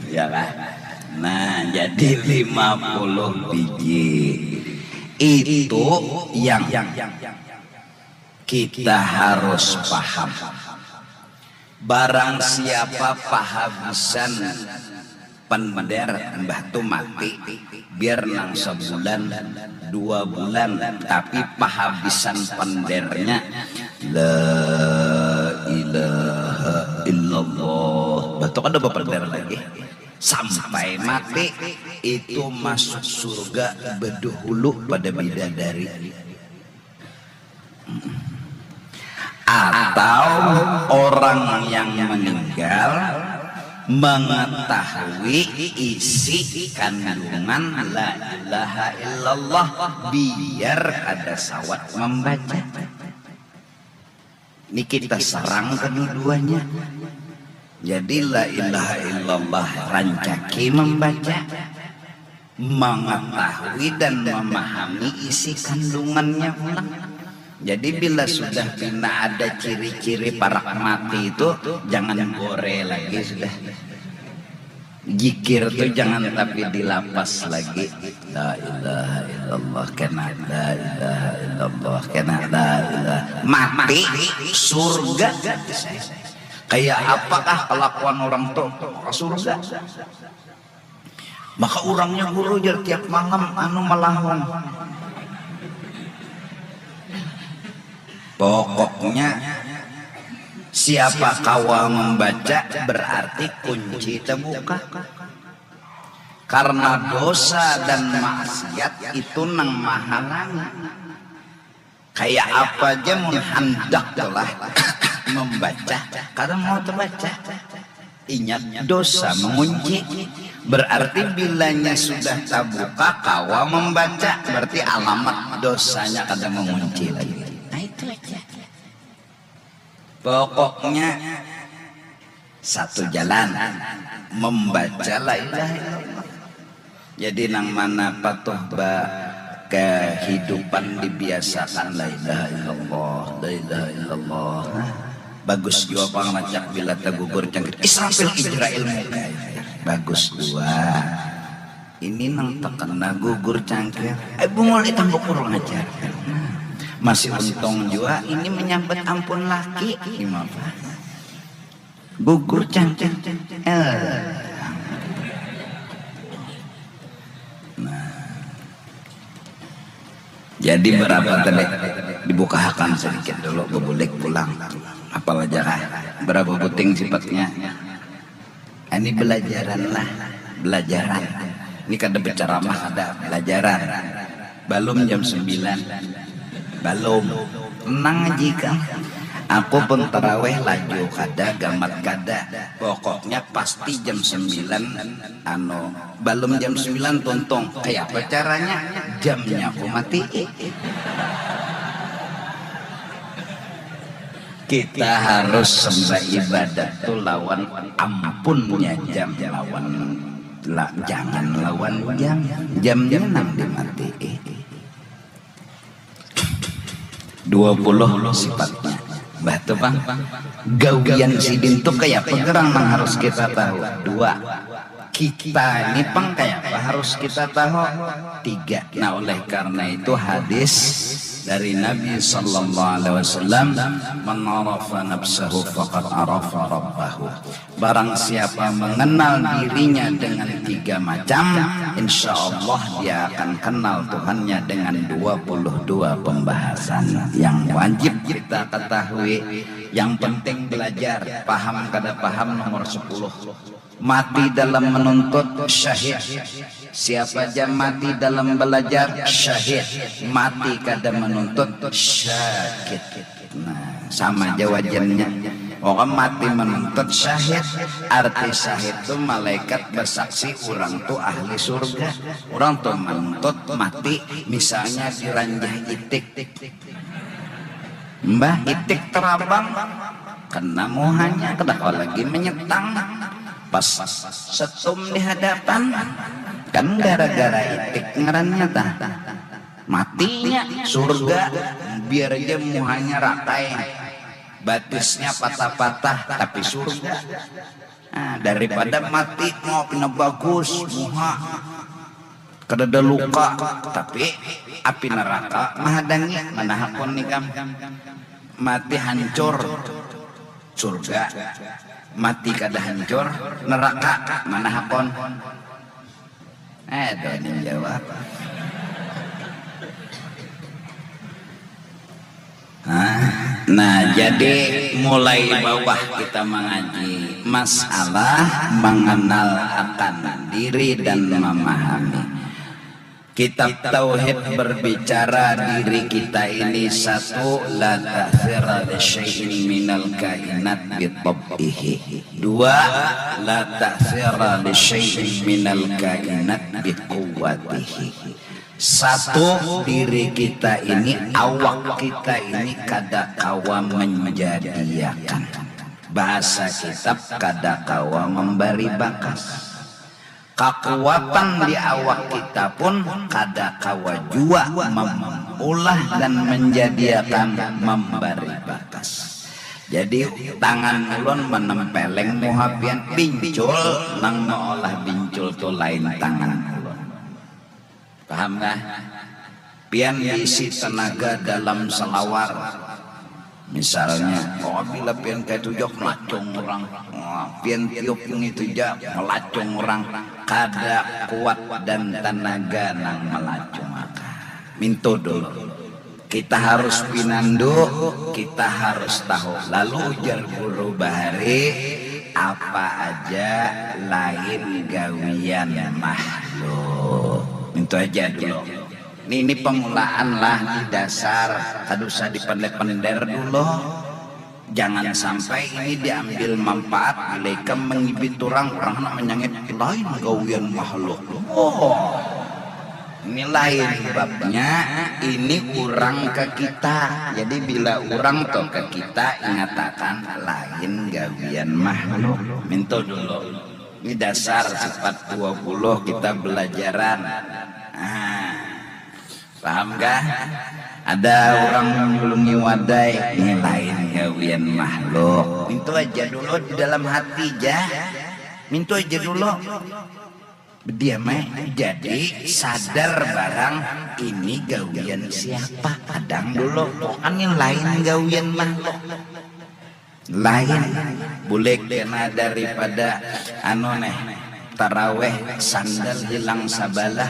Ya lah. Nah, jadi lima puluh biji. Itu yang kita harus paham. Barang siapa pahabisan pender, mbah tu mati, biar nang sebulan, dua bulan, tapi pahabisan pendernya la ilaha illallah. Mbah tu kada bapender lagi. Sampai mati itu masuk surga bedahulu pada bidadari. Atau orang yang meninggal mengetahui isi kandungan la ilaha illallah, biar kada sawat membaca. Ini kita serang kedua-duanya. Jadi la ilaha illallah rancaki membaca, mengetahui dan memahami isi kandungannya pulang. Jadi bila sudah pina ada ciri-ciri parak mati itu, jangan gore lagi sudah. Jikir tu jangan tapi dilapas lagi. La ilaha illallah kena, la ilaha illallah kena, la ilaha. Mati surga. Kayak apakah kelakuan orang tu? Maka surga. Maka urangnya guru jar tiap malam anu malahung. Pokoknya siapa kawa membaca berarti kunci terbuka. Karena dosa dan maksiat itu nang mahalangi. Kayak apa aja mun handak tulah membaca, kada mau terbaca. Ingat dosa mengunci. Berarti bilanya sudah terbuka kawa membaca, berarti alamat dosanya kada mengunci lagi. Nah itu aja. Pokoknya satu jalan membaca la ilaha illallah. Jadi nang mana patuh ba kehidupan dibiasakan la ilaha illallah, la ilaha illallah. Nah, bagus jua pang rancak bila tagugur cangkir Israfil Ijrail muka. Bagus jua. Ini nang terkena gugur cangkir. Eh, bungul hitam bukur ngajar. Masih untung jua ini menyambat ampun laki. Gimana? Gugur cangkir. Eh. Nah. Jadi berapa tadi? Dibukahakan sedikit dulu, bebulik pulang. Apa wajarah? Berapa buting sifatnya? Ini belajaran lah, belajaran. Ini kada berceramah, ada belajaran. Balum jam sembilan. Balum. Tenang aja ikam. Aku pun taraweh laju kada, gamat kada. Pokoknya pasti jam sembilan, anu, balum jam sembilan tuntung. Kaya apa caranya? Jamnya aku matii. Kita harus sembah ibadat tu lawan ampunnya jam, lawan la, jangan lawan jam. Jamnya nang dimatii. Dua puluh sifatnya. Bah tu pang. Gawian sidin tu kaya apa gerang nang harus kita tahu. Dua. Kita ini pang kaya apa harus kita tahu. Tiga. Nah, oleh karena itu hadis dari Nabi sallallahu alaihi wasallam, "Man arafa nafsahu faqad arafa rabbahu." Barang siapa mengenal dirinya dengan tiga macam, insya Allah dia akan kenal Tuhannya dengan dua puluh dua pembahasan yang wajib kita ketahui. Yang penting belajar, paham kada paham nomor sepuluh. Mati dalam menuntut, syahid. Siapa ja mati dalam belajar, syahid. Mati kada menuntut, syakit. Nah, sama ja wajannya. Orang mati menuntut, syahid. Arti syahid tu malaikat bersaksi orang tu ahli surga. Orang tu menuntut mati, misalnya diranjah itik. Mbah itik terabang, kena muhanya, kada kawa lagi menyetang. Pas setum di hadapan, kan gara-gara itik ngarannya tah. Matinya surga, biar aja muhanya rakai, batisnya patah-patah, tapi surga. Nah, daripada mati mau pina bagus muha, kadada luka, tapi api neraka mahadangi, mana hakun ikam? Mati hancur, surga. Mati kada hancur, neraka, mana hakun? Eh, doa nih jawab. Nah, nah, jadi mulai bawah kita mengaji masalah mengenal akan diri dan memahami. Kitab Tauhid berbicara diri kita ini satu, la ta'thira li syai'in minal kainat bi tab'ihi. Dua, la ta'thira li syai'in minal kainat bi quwwatihi. Satu, diri kita ini, awak kita ini kada kawa menjadiakan. Bahasa kitab kada kawa membari bakas. Kakuatan di awak kita pun kada kawa jua memulah dan menjadiakan membari bakas. Jadi tangan ulun menempeleng muha pian, bincul nang meolah bincul tu lain tangan ulun. Paham kah? Pian diisi tenaga dalam selawar. Misalnya, oh, bila pian kayak tujok melacung orang, oh, pian tiup itu ja melacung orang, kada kuat dan tenaga nang melacung akan. Mintu dulu. Kita harus pinandu, kita harus tahu. Lalu ujar guru bahari, apa aja lain gawian makhluk. Mintu aja dulu. Ini, ini pengulaan lah, ini dasar. Kada usah dipender-pender dulu. Jangan sampai ini diambil manfaat bila ikam mengibit orang, orang nak menyangit lain gawian makhluk. Oh, ini lain babnya, ini orang ke kita. Jadi bila orang tuh ke kita, ingatakan lain gawian makhluk. Mintu dulu. Ini dasar sifat dua puluh kita belajaran. Nah, paham kah? Ada orang menyulungi wadai, ini lain gawian makhluk. Itu aja dulu di dalam hati ja. Mintu aja dulu. Bediam ai. Jadi sadar barang ini gawian siapa. Kadang dulu, bukan yang lain gawian makhluk. Lain. Bulik kena daripada anu neh, taraweh sandal hilang sabalah.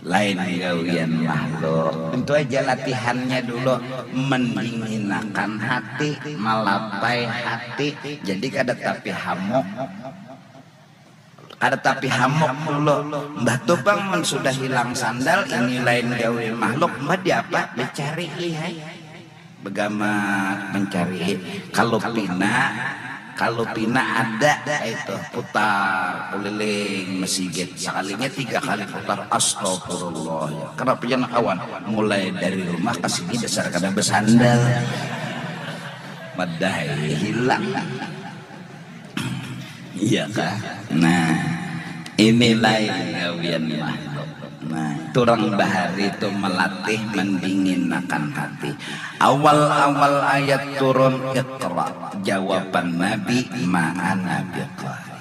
Lain gawian makhluk. Itu aja latihannya dulu, mendinginakan hati, malapai hati. Jadi kada tapi hamuk. Kada tapi hamuk dulu. Mbah tu pang mun sudah hilang sandal, ini lain gawian makhluk, mbah diapa? Dicari lihai. Begamat mencari. Kalau pina, kalau pina ada itu putar keliling mesigit. Sekalinya tiga kali putar, astagfirullah. Ya. Kenapa jangan kawan? Mulai dari rumah ke sini dasar kada bersandal. Madai hilang. Iya kah? Nah, ini lain gawian makhluk. Nah, turang bahari itu melatih mendinginakan hati. Awal-awal ayat turun, Iqra, jawaban Nabi, ma ana biqari.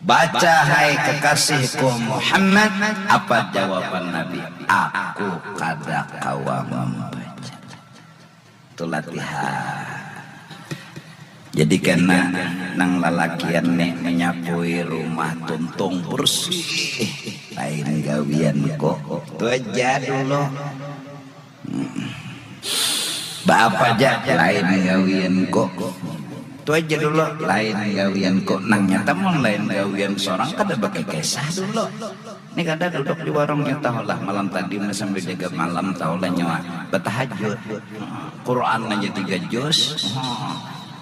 Baca, hai kekasihku Muhammad, apa jawaban Nabi? Aku kada kawa membaca. Itu latihan. Jadi kena nang lalakian nih menyapui rumah tuntung bersih. Lain gawian kok. Itu aja dulu. Hmm. Baapa aja lain gawian kok. Itu aja dulu lain gawian kok. Nang nyata mun lain gawian seorang kada pakai kisah dulu. Ini kada duduk di warung ya tahulah malam tadi sambil jaga malam tahulah nyawa bertahajud. Quran aja tiga juz.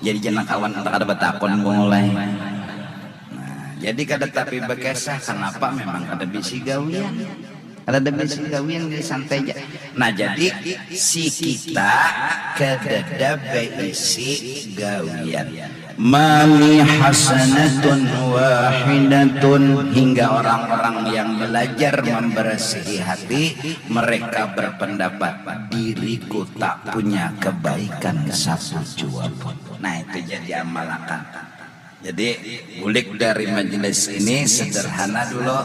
Jadi jangan kawan entah kada bertakon mulai. Nah, jadi kada tapi berkisah kenapa memang kada bisi gawian. Ada bisi gawian, jadi santai aja. Nah, jadi si kita kadada baisi gawian. Mali hasanatun wahidatun, hingga orang-orang yang belajar membersihi hati, mereka berpendapat, diriku tak punya kebaikan satu jua pun. Nah, itu jadi amalakan. Jadi, bulik dari majelis ini sederhana dulu.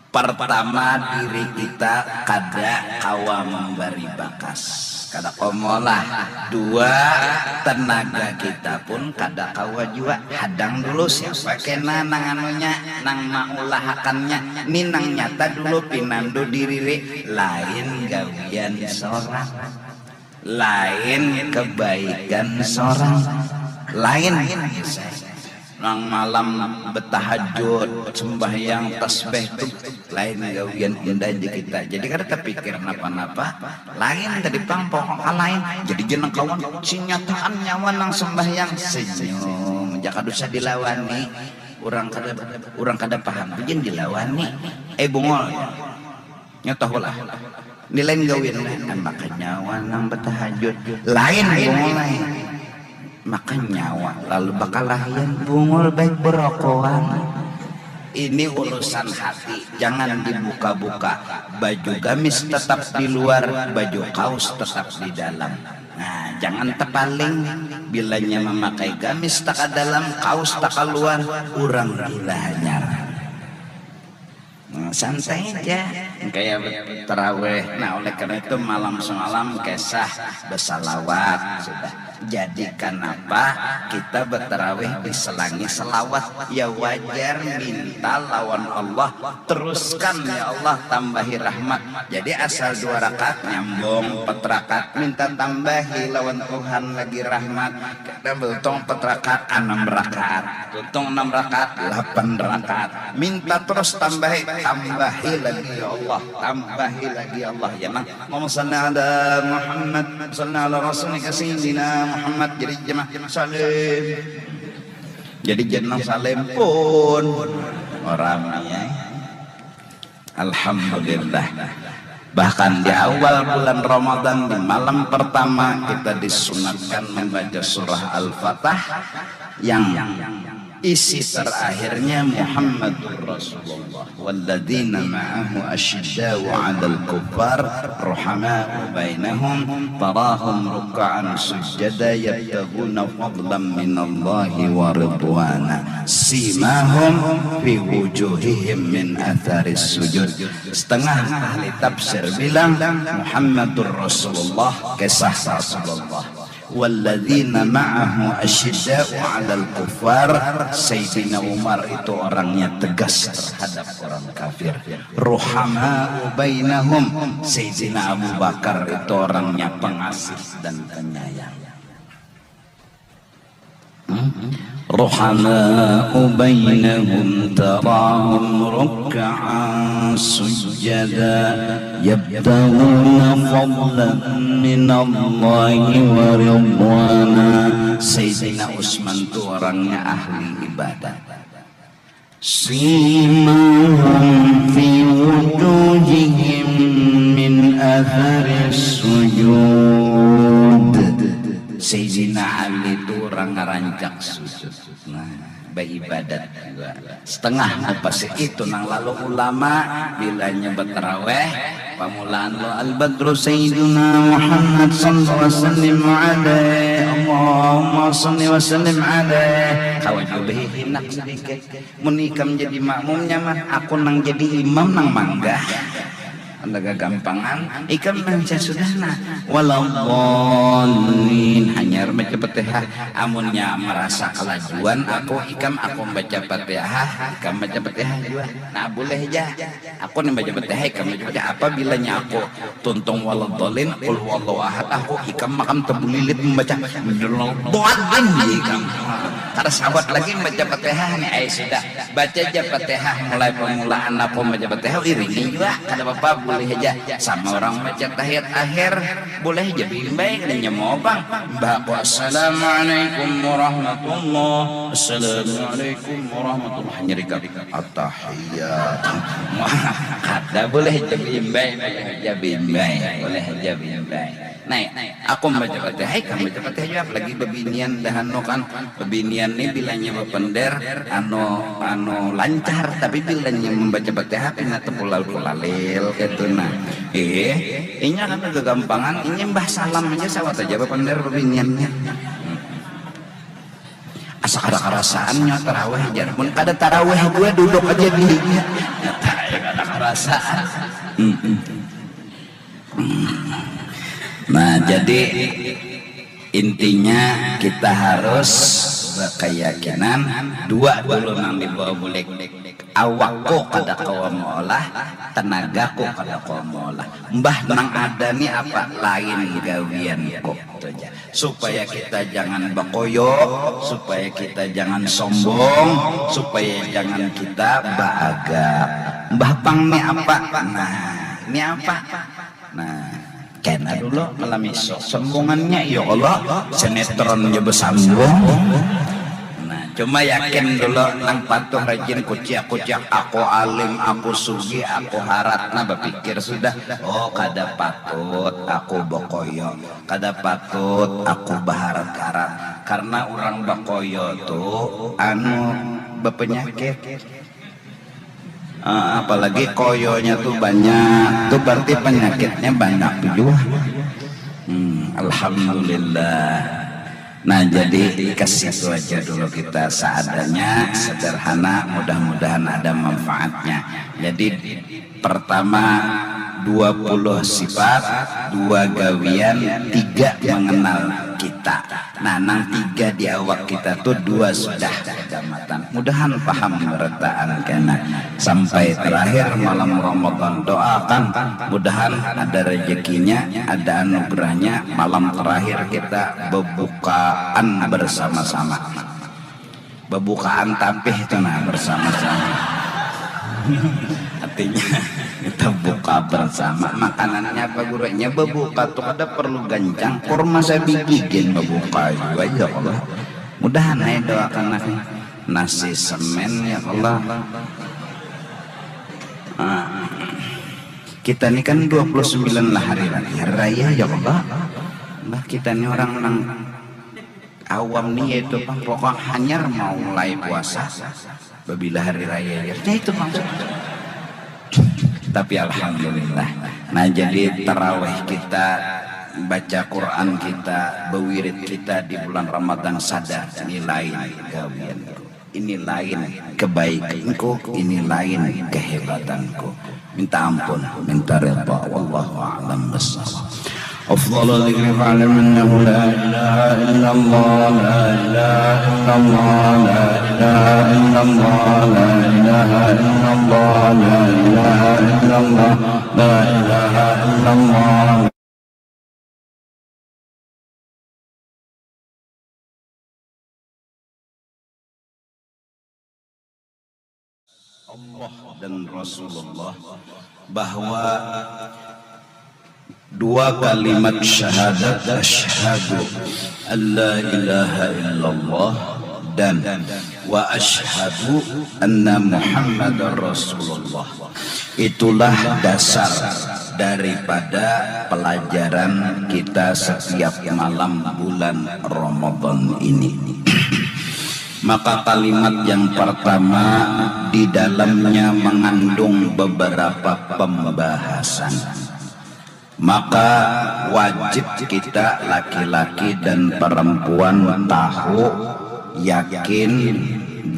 Pertama, diri kita kada kawa membari bakas, kada kawa meolah. Dua, tenaga kita pun kada kawa jua. Hadang dulu siapa kena nang anunya, nang maulahakannya. Ni nang nyata dulu pinandu diri, lain gawian sorang, lain kebaikan sorang, lain nang malam betahajud, sembahyang, tasbih tu lain gawian unda ja kita. Jadi kada tapikir napa-napa, lain tadi pang pokoknya lain. Jadi jangan kawan, sinyataan nyawa nang sembahyang senyum, jaka dosa dilawani. Orang kada, orang kada paham tu jangan dilawani. Eh, bungol. Nya tahulah. Ni lain gawian lah, maka nyawa nang betahajud. Lain bungul lain. Maka nyawa lalu bakalahian, bungul baik berokoan. Ini urusan hati, jangan dibuka-buka. Baju gamis tetap di luar, baju kaos tetap di dalam. Nah, jangan tepaling. Bilanya memakai gamis taka dalam, kaos taka luar, urang gila hanyar. Nah, santai aja. Kayak taraweh. Nah, oleh karena itu malam semalam kisah bersalawat sudah. Jadi kenapa kita bertaraweh diselangi selawat? Ya wajar, minta lawan Allah, teruskan ya Allah, tambahi rahmat. Jadi asal dua rakaat nyambung empat rakaat, minta tambahi lawan Tuhan lagi rahmat. Kita beruntung empat rakaat, enam rakaat. Untung enam rakaat, lapan rakaat. Minta terus tambahi, tambahi lagi ya Allah, tambahi lagi ya Allah. Ya nang ngomong salli ala Muhammad, salli ala rasulika sayyidina Muhammad. Jadi jemaah salim. Jadi jenang salim pun orang ya. Alhamdulillah. Bahkan di awal bulan Ramadan, di malam pertama, kita disunatkan membaca surah Al-Fatah yang isi terakhirnya Muhammadur Rasulullah. Walladzina ma'ahu asyidda'u 'alal kuffar ruhama'u bainahum tarahum ruk'an sujada yabtaghuna fadlan minallahi wa ridwana. Simahum fi wujuhihim min atharis sujud. Setengah ahli tafsir bilang Muhammadur Rasulullah, kisah Rasulullah. Walladzina ma'ahu asyidda'u 'alal kuffar. Sayyidina Umar itu orangnya tegas terhadap orang kafir. Ruhama'u bainahum. Sayyidina Abu Bakar itu orangnya pengasih dan penyayang. Ruhama'u bainahum tarahum ruk'an sujada yabtaghuna fadlan minallahi wa ridwana. Sayyidina Utsman tu orangnya ahli ibadat. Simahum fi wujuhihim min athari sujud. Sayyidina Ali tu orang ngarancak sujud. Nah, baibadat juga. Setengah mupasi itu nang lalu ulama bilanya bataraweh, pamulaan lo al-badru sayyiduna Muhammad sallallahu alaihi wasallam alaih. Allahumma salli wa sallim alaih. Kawa jua bahihinak sedikit. Mun ikam jadi makmumnya mah, aku nang jadi imam nang manggah. Anda gagampangan, ikam baca sudah nah. Waladhdallin, hanyar baca Fatihah. Amunnya marasa kalajuan aku, ikam aku baca Fatihah, ikam baca Fatihah jua. Nah, boleh ja. Aku ni baca Fatihah, ikam baca Fatihah. Apabila nya aku tuntung waladhdallin, qul huwallahu ahad, aku ikam makam tabulilit mambaca waladhdallin, ikam. Kada sawat lagi mambaca Fatihah ni, ai sudah. Baca ja Fatihah mulai pamulaan aku mambaca Fatihah, iringi jua, kada papa. Boleh aja sama orang baca tahiyat akhir, boleh aja bimbai kada nyamobang. Mbah aku assalamualaikum warahmatullah, assalamualaikum warahmatullah, hanya dikali atahiyat. Kada, boleh aja bimbai, boleh aja bimbai, boleh aja bimbai. Nah, aku membaca fatihah, ikam baca fatihah juga, apalagi bebinian dah anu kan. Bebinian ni bilanya bepender anu anu lancar, tapi bilanya membaca fatihah pina tepulalil-pulalil gitu nah. Eh, inya kan kegampangan, inya mbah salam aja sawat aja bepender bebiniannya. Asa kada karasaannya taraweh jar, mun kada taraweh gue duduk aja di dinya. Kada karasaan. Mm-mm. Nah, jadi intinya kita harus berkeyakinan dua dulu nang dibawa bulik. Awakku kada kawa meolah, tenagaku kada kawa meolah. Mbah nang ada ni apa? Lain gawianku. Itu aja. Supaya kita jangan bekoyo, supaya kita jangan sombong, supaya jangan kita baagak. Mbah pang ni apa? Nah, ni apa? Nah, kena dulu malam isuk. Sombongannya, ya Allah, sinetron ja besambung. Nah, cuma yakin dulu nang patuh rajin kuciak-kuciak, aku alim, aku sugih, aku harat. Nah, bapikir sudah, oh, kada patut aku bekoyo, kada patut aku baharat-harat. Karena orang bekoyo tu anu bepenyakit. Ah, apalagi koyonya tu banyak, tu berarti penyakitnya banyak jua. Hmm, alhamdulillah. Nah, jadi ke situ aja dulu kita, seadanya, sederhana, mudah-mudahan ada manfaatnya. Jadi pertama, dua puluh sifat, dua gawian, tiga mengenal kita. Nah, nang tiga di awak kita tu dua sudah kacamatan. Mudahan paham berataan kena. Sampai terakhir malam Ramadan, doakan mudahan ada rezekinya, ada anugerahnya, malam terakhir kita bebukaan bersama-sama. Bebukaan tapih tu nah bersama-sama. Artinya kita buka bersama. Makanannya apa guranya? Bebuka tu kada perlu gancang. Kurma sabigi gin bebuka jua, ya Allah. Mudahan ai doakan nasi, nasi semen, ya Allah. Ah. Kita ni kan dua puluh sembilan lah hari raya, hari raya, ya Allah. Nah, kita ni orang nang awam ni, yaitu pang pokok hanyar mau mulai puasa babila hari raya, ya. Nah, itu maksud. Tapi alhamdulillah. Nah, jadi taraweh kita, baca Quran kita, bewirid kita di bulan Ramadan, sadar ni lain gawian. Ini lain kebaikanku, ini lain kehebatanku. Minta ampun, minta redha. Wallahu a'lam bishawab. أفضل الذكر فاعلم أنه لا إله إلا الله، لا إله إلا الله، لا إله إلا الله، لا إله إلا الله، لا إله إلا الله، لا إله إلا الله. Allah dan Rasulullah, bahwa dua kalimat syahadat, asyhadu an la ilaha illallah dan wa asyhadu anna Muhammadar Rasulullah, itulah dasar daripada pelajaran kita setiap malam bulan Ramadan ini. Maka kalimat yang pertama di dalamnya mengandung beberapa pembahasan. Maka wajib kita laki-laki dan perempuan tahu, yakin,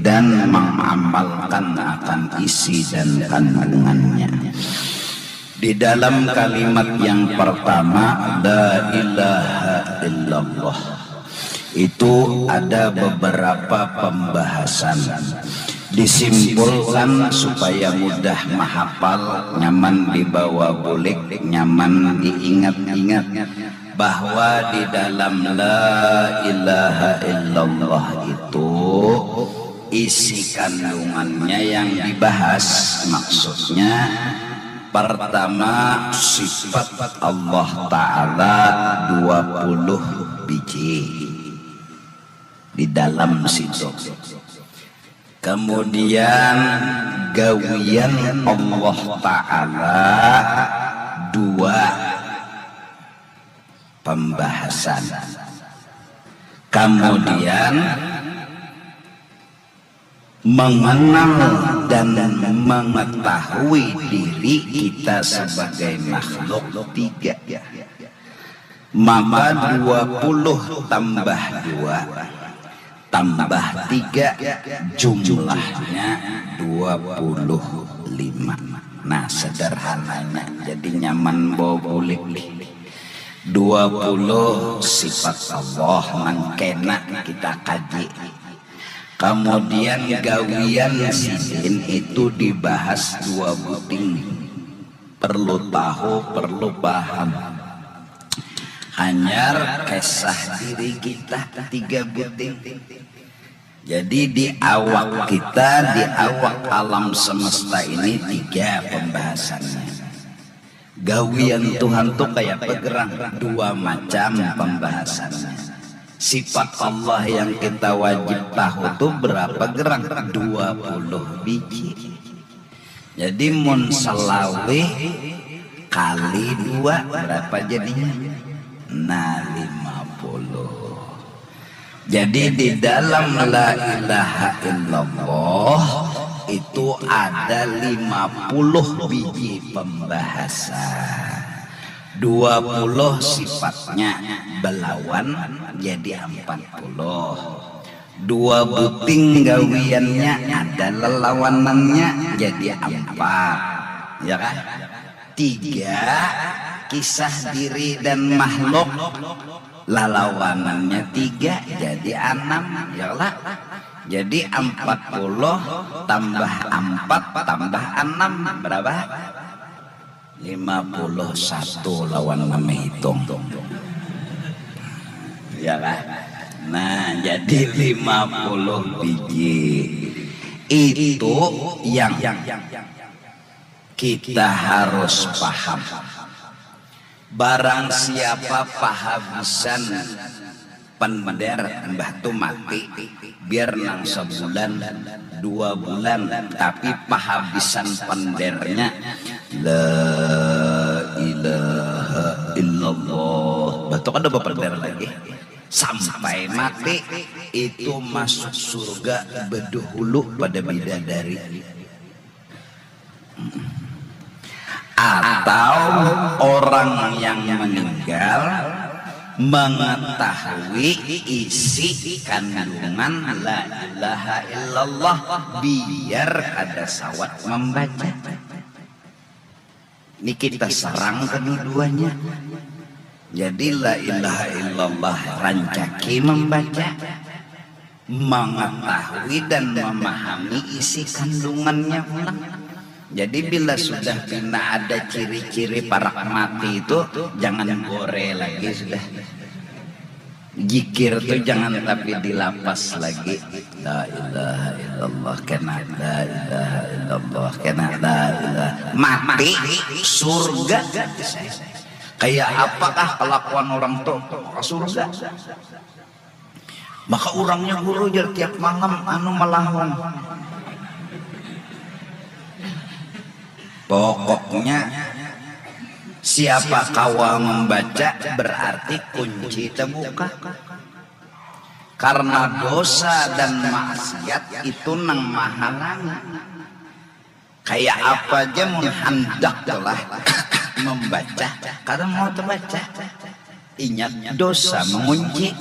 dan mengamalkan akan isi dan kandungannya. Di dalam kalimat yang pertama, la ilaha illallah, itu ada beberapa pembahasan. Disimpulkan supaya mudah mahapal, nyaman dibawa bulik, nyaman diingat-ingat, bahwa di dalam la ilaha illallah itu isi kandungannya yang dibahas, maksudnya Pertama, sifat Allah Ta'ala dua puluh biji di dalam situ. Kemudian, gawian Allah Ta'ala dua pembahasan. Kemudian, mengenal dan mengetahui diri kita sebagai makhluk tiga. Maka dua puluh tambah dua tambah tiga, jumlahnya dua puluh lima. Nah, sederhananya, jadi nyaman bawa bulik. Dua puluh sifat Allah nang kena kita kaji. Kemudian, gawian sidin itu dibahas dua buting. Perlu tahu, perlu paham. Hanyar kisah diri kita tiga buting. Jadi, di awak kita, di awak alam semesta ini, tiga pembahasannya. Gawian Tuhan tuh kayak apa gerang? Dua macam pembahasannya. Sifat Allah yang kita wajib tahu tuh berapa gerang? Dua puluh biji. Jadi, mun selawih kali dua, berapa jadinya? Nah, lima puluh. Jadi, di dalam la ilaha illallah itu ada lima puluh biji pembahasan. Dua puluh sifatnya, belawan jadi empat puluh. Dua buting gawiannya, ada lelawanannya, jadi empat. Ya kan? Tiga, kisah diri dan makhluk, lalawanannya tiga, jadi enam, ya lah. Jadi, empat puluh tambah empat tambah enam, berapa? Lima puluh satu lawan mamahitung. Ya lah. Nah, jadi lima puluh biji. Itu yang kita harus paham. Barang siapa pahabisan pender, mbah tu mati, biar nang sebulan, dua bulan, tapi pahabisan pendernya la ilaha illallah. Bah tu kada bapender lagi. Sampai mati, itu masuk surga bedahulu pada bidadari. Atau orang yang meninggal mengetahui isi kandungan la ilaha illallah, biar kada sawat membaca. Ini kita serang kedua-duanya. Jadi, la ilaha illallah rancaki membaca, mengetahui dan memahami isi kandungannya pulang. Jadi, bila sudah pina ada ciri-ciri parak mati itu, jangan gore lagi sudah. Jikir tu jangan tapi dilapas lagi. La ilaha illallah, kena la ilaha illallah, kena la ilaha. Mati, surga. Kayak apakah kelakuan orang tu? Ke surga. Maka urangnya guru jar tiap malam anu malahung. Pokoknya, siapa kawa membaca berarti kunci terbuka. Karena dosa dan maksiat itu nang mahalangi. Kayak apa aja mun handak lah membaca, kada mau terbaca. Ingat, dosa mengunci.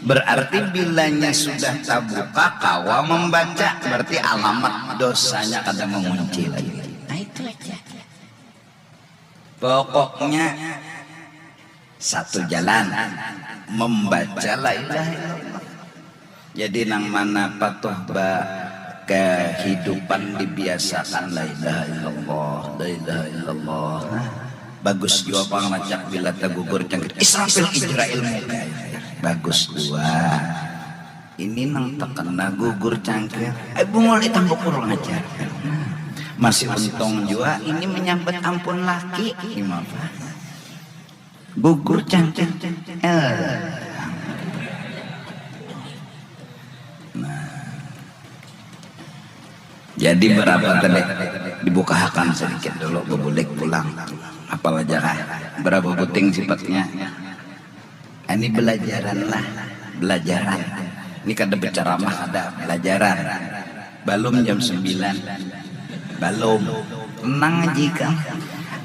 Berarti bilanya sudah terbuka, kawa membaca, berarti alamat dosanya kada mengunci lagi. Nah, itu aja. Pokoknya, satu jalan, membaca la ilaha illallah. Jadi, nang mana patuh ba kehidupan dibiasakan la ilaha illallah, la ilaha illallah. Nah, bagus jua pang rancak bila tagugur cangkir. Israfil Ijrail muka. Bagus jua. Ini nang terkena gugur cangkir. Eh, bungul itambuk kurang ajar. Nah, Masih untung jua ini menyambat ampun laki. Gimana? Gugur cantik. Eh. Nah. Jadi berapa tadi? Dibukahakan sedikit dulu, bebulik pulang. Apal aja kah? Berapa buting sifatnya? Ini belajaran lah, belajaran. Ini kada berceramah, ada belajaran. Balum jam sembilan. Balum. Tenang aja ikam.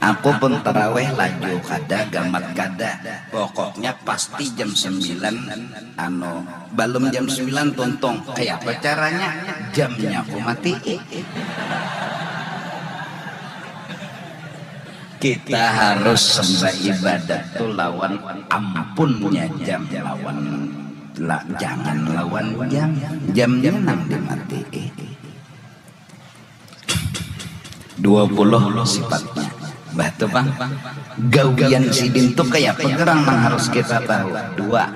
Aku pun taraweh laju kada, gamat kada. Pokoknya pasti jam sembilan, anu, balum jam sembilan tuntung. Kayapa caranya? Jamnya aku matii. Kita harus sembah ibadat tu lawan ampunnya jam, lawan la, jangan lawan jam. Jamnya nang dimatii. Dua puluh sifatnya. Bah tu pang. Gawian sidin tu kayapa gerang nang harus kita tahu? Dua.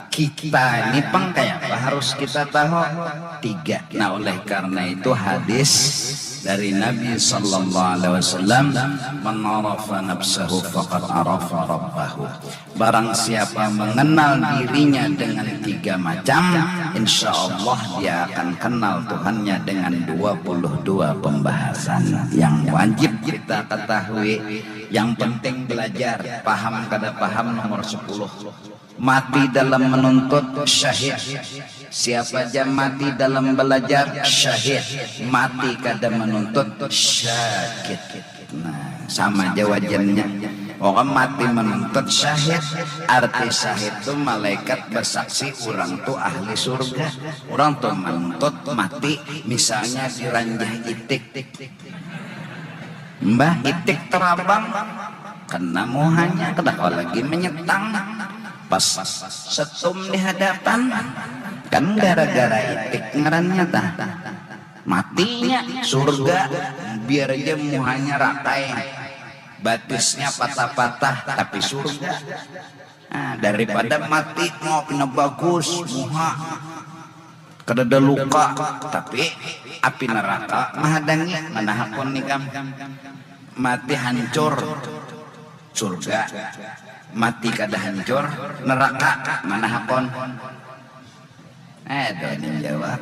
Kita ini pang kayapa harus kita tahu? Tiga. Nah, oleh karena itu hadis dari Nabi sallallahu alaihi wasallam, "Man arafa nafsahu faqad arafa rabbahu." Barang siapa mengenal dirinya dengan tiga macam, insya Allah dia akan kenal Tuhannya dengan dua puluh dua pembahasan yang wajib kita ketahui. Yang penting belajar, paham kada paham nomor sepuluh. Mati dalam menuntut, syahid. Siapa ja mati dalam belajar, syahid. Mati kada menuntut, syakit. Nah, sama ja wajannya. Orang mati menuntut, syahid. Arti syahid tu malaikat bersaksi orang tu ahli surga. Orang tu menuntut mati, misalnya diranjah itik. Mbah, itik terabang, kena muhanya, kada kawa lagi menyetang. Pas setum di hadapan, kan gara-gara itik ngarannya tah. Matinya surga, biar aja muhanya rakai, batisnya patah-patah, tapi surga. Nah, daripada mati mau pina bagus muha, kadada luka, tapi api neraka mahadangi. Mana hakun ikam? Mati hancur, surga. Mati kada hancur, neraka. Mana hakun? Eh, doa jawab.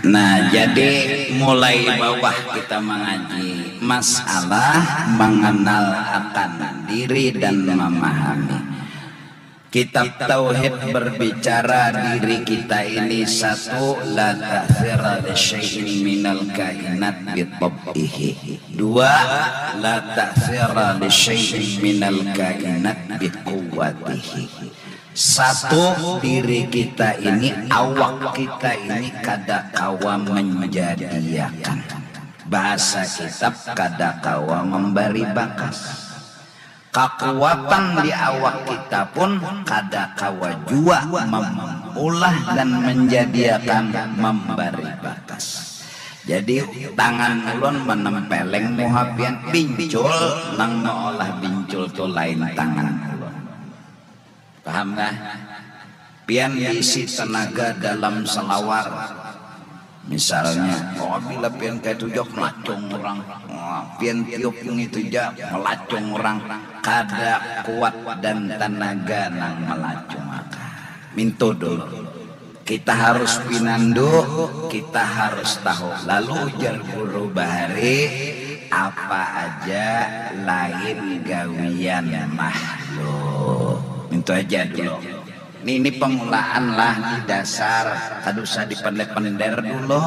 Nah, jadi mulai bawah kita mengaji masalah mengenal akan diri dan memahami. Kitab Tauhid berbicara diri kita ini satu, la ta'thira li syai'in minal kainat bi tab'ihi. Dua, la ta'thira li syai'in minal kainat bi quwwatihi. Satu, diri kita ini, awak kita ini kada kawa menjadiakan. Bahasa kitab kada kawa membari bakas. Kakuatan di awak kita pun kada kawa jua memulah dan menjadiakan membari bakas. Jadi tangan ulun menempeleng muha pian, bincul nang meolah bincul tu lain tangan ulun. Paham kah? Pian diisi tenaga dalam selawar. Misalnya, oh, bila pian kayak itu jok melacung orang, oh, pian tiup ngitu ja melacung orang, kada kuat dan tenaga nang melacung akan. Mintu dulu. Kita harus pinandu, kita harus tahu. Lalu ujar guru bahari, apa aja lain gawian makhluk. Itu aja dulu. Ini, ini pengulaan lah, ini dasar. Kada usah dipender-pender dulu.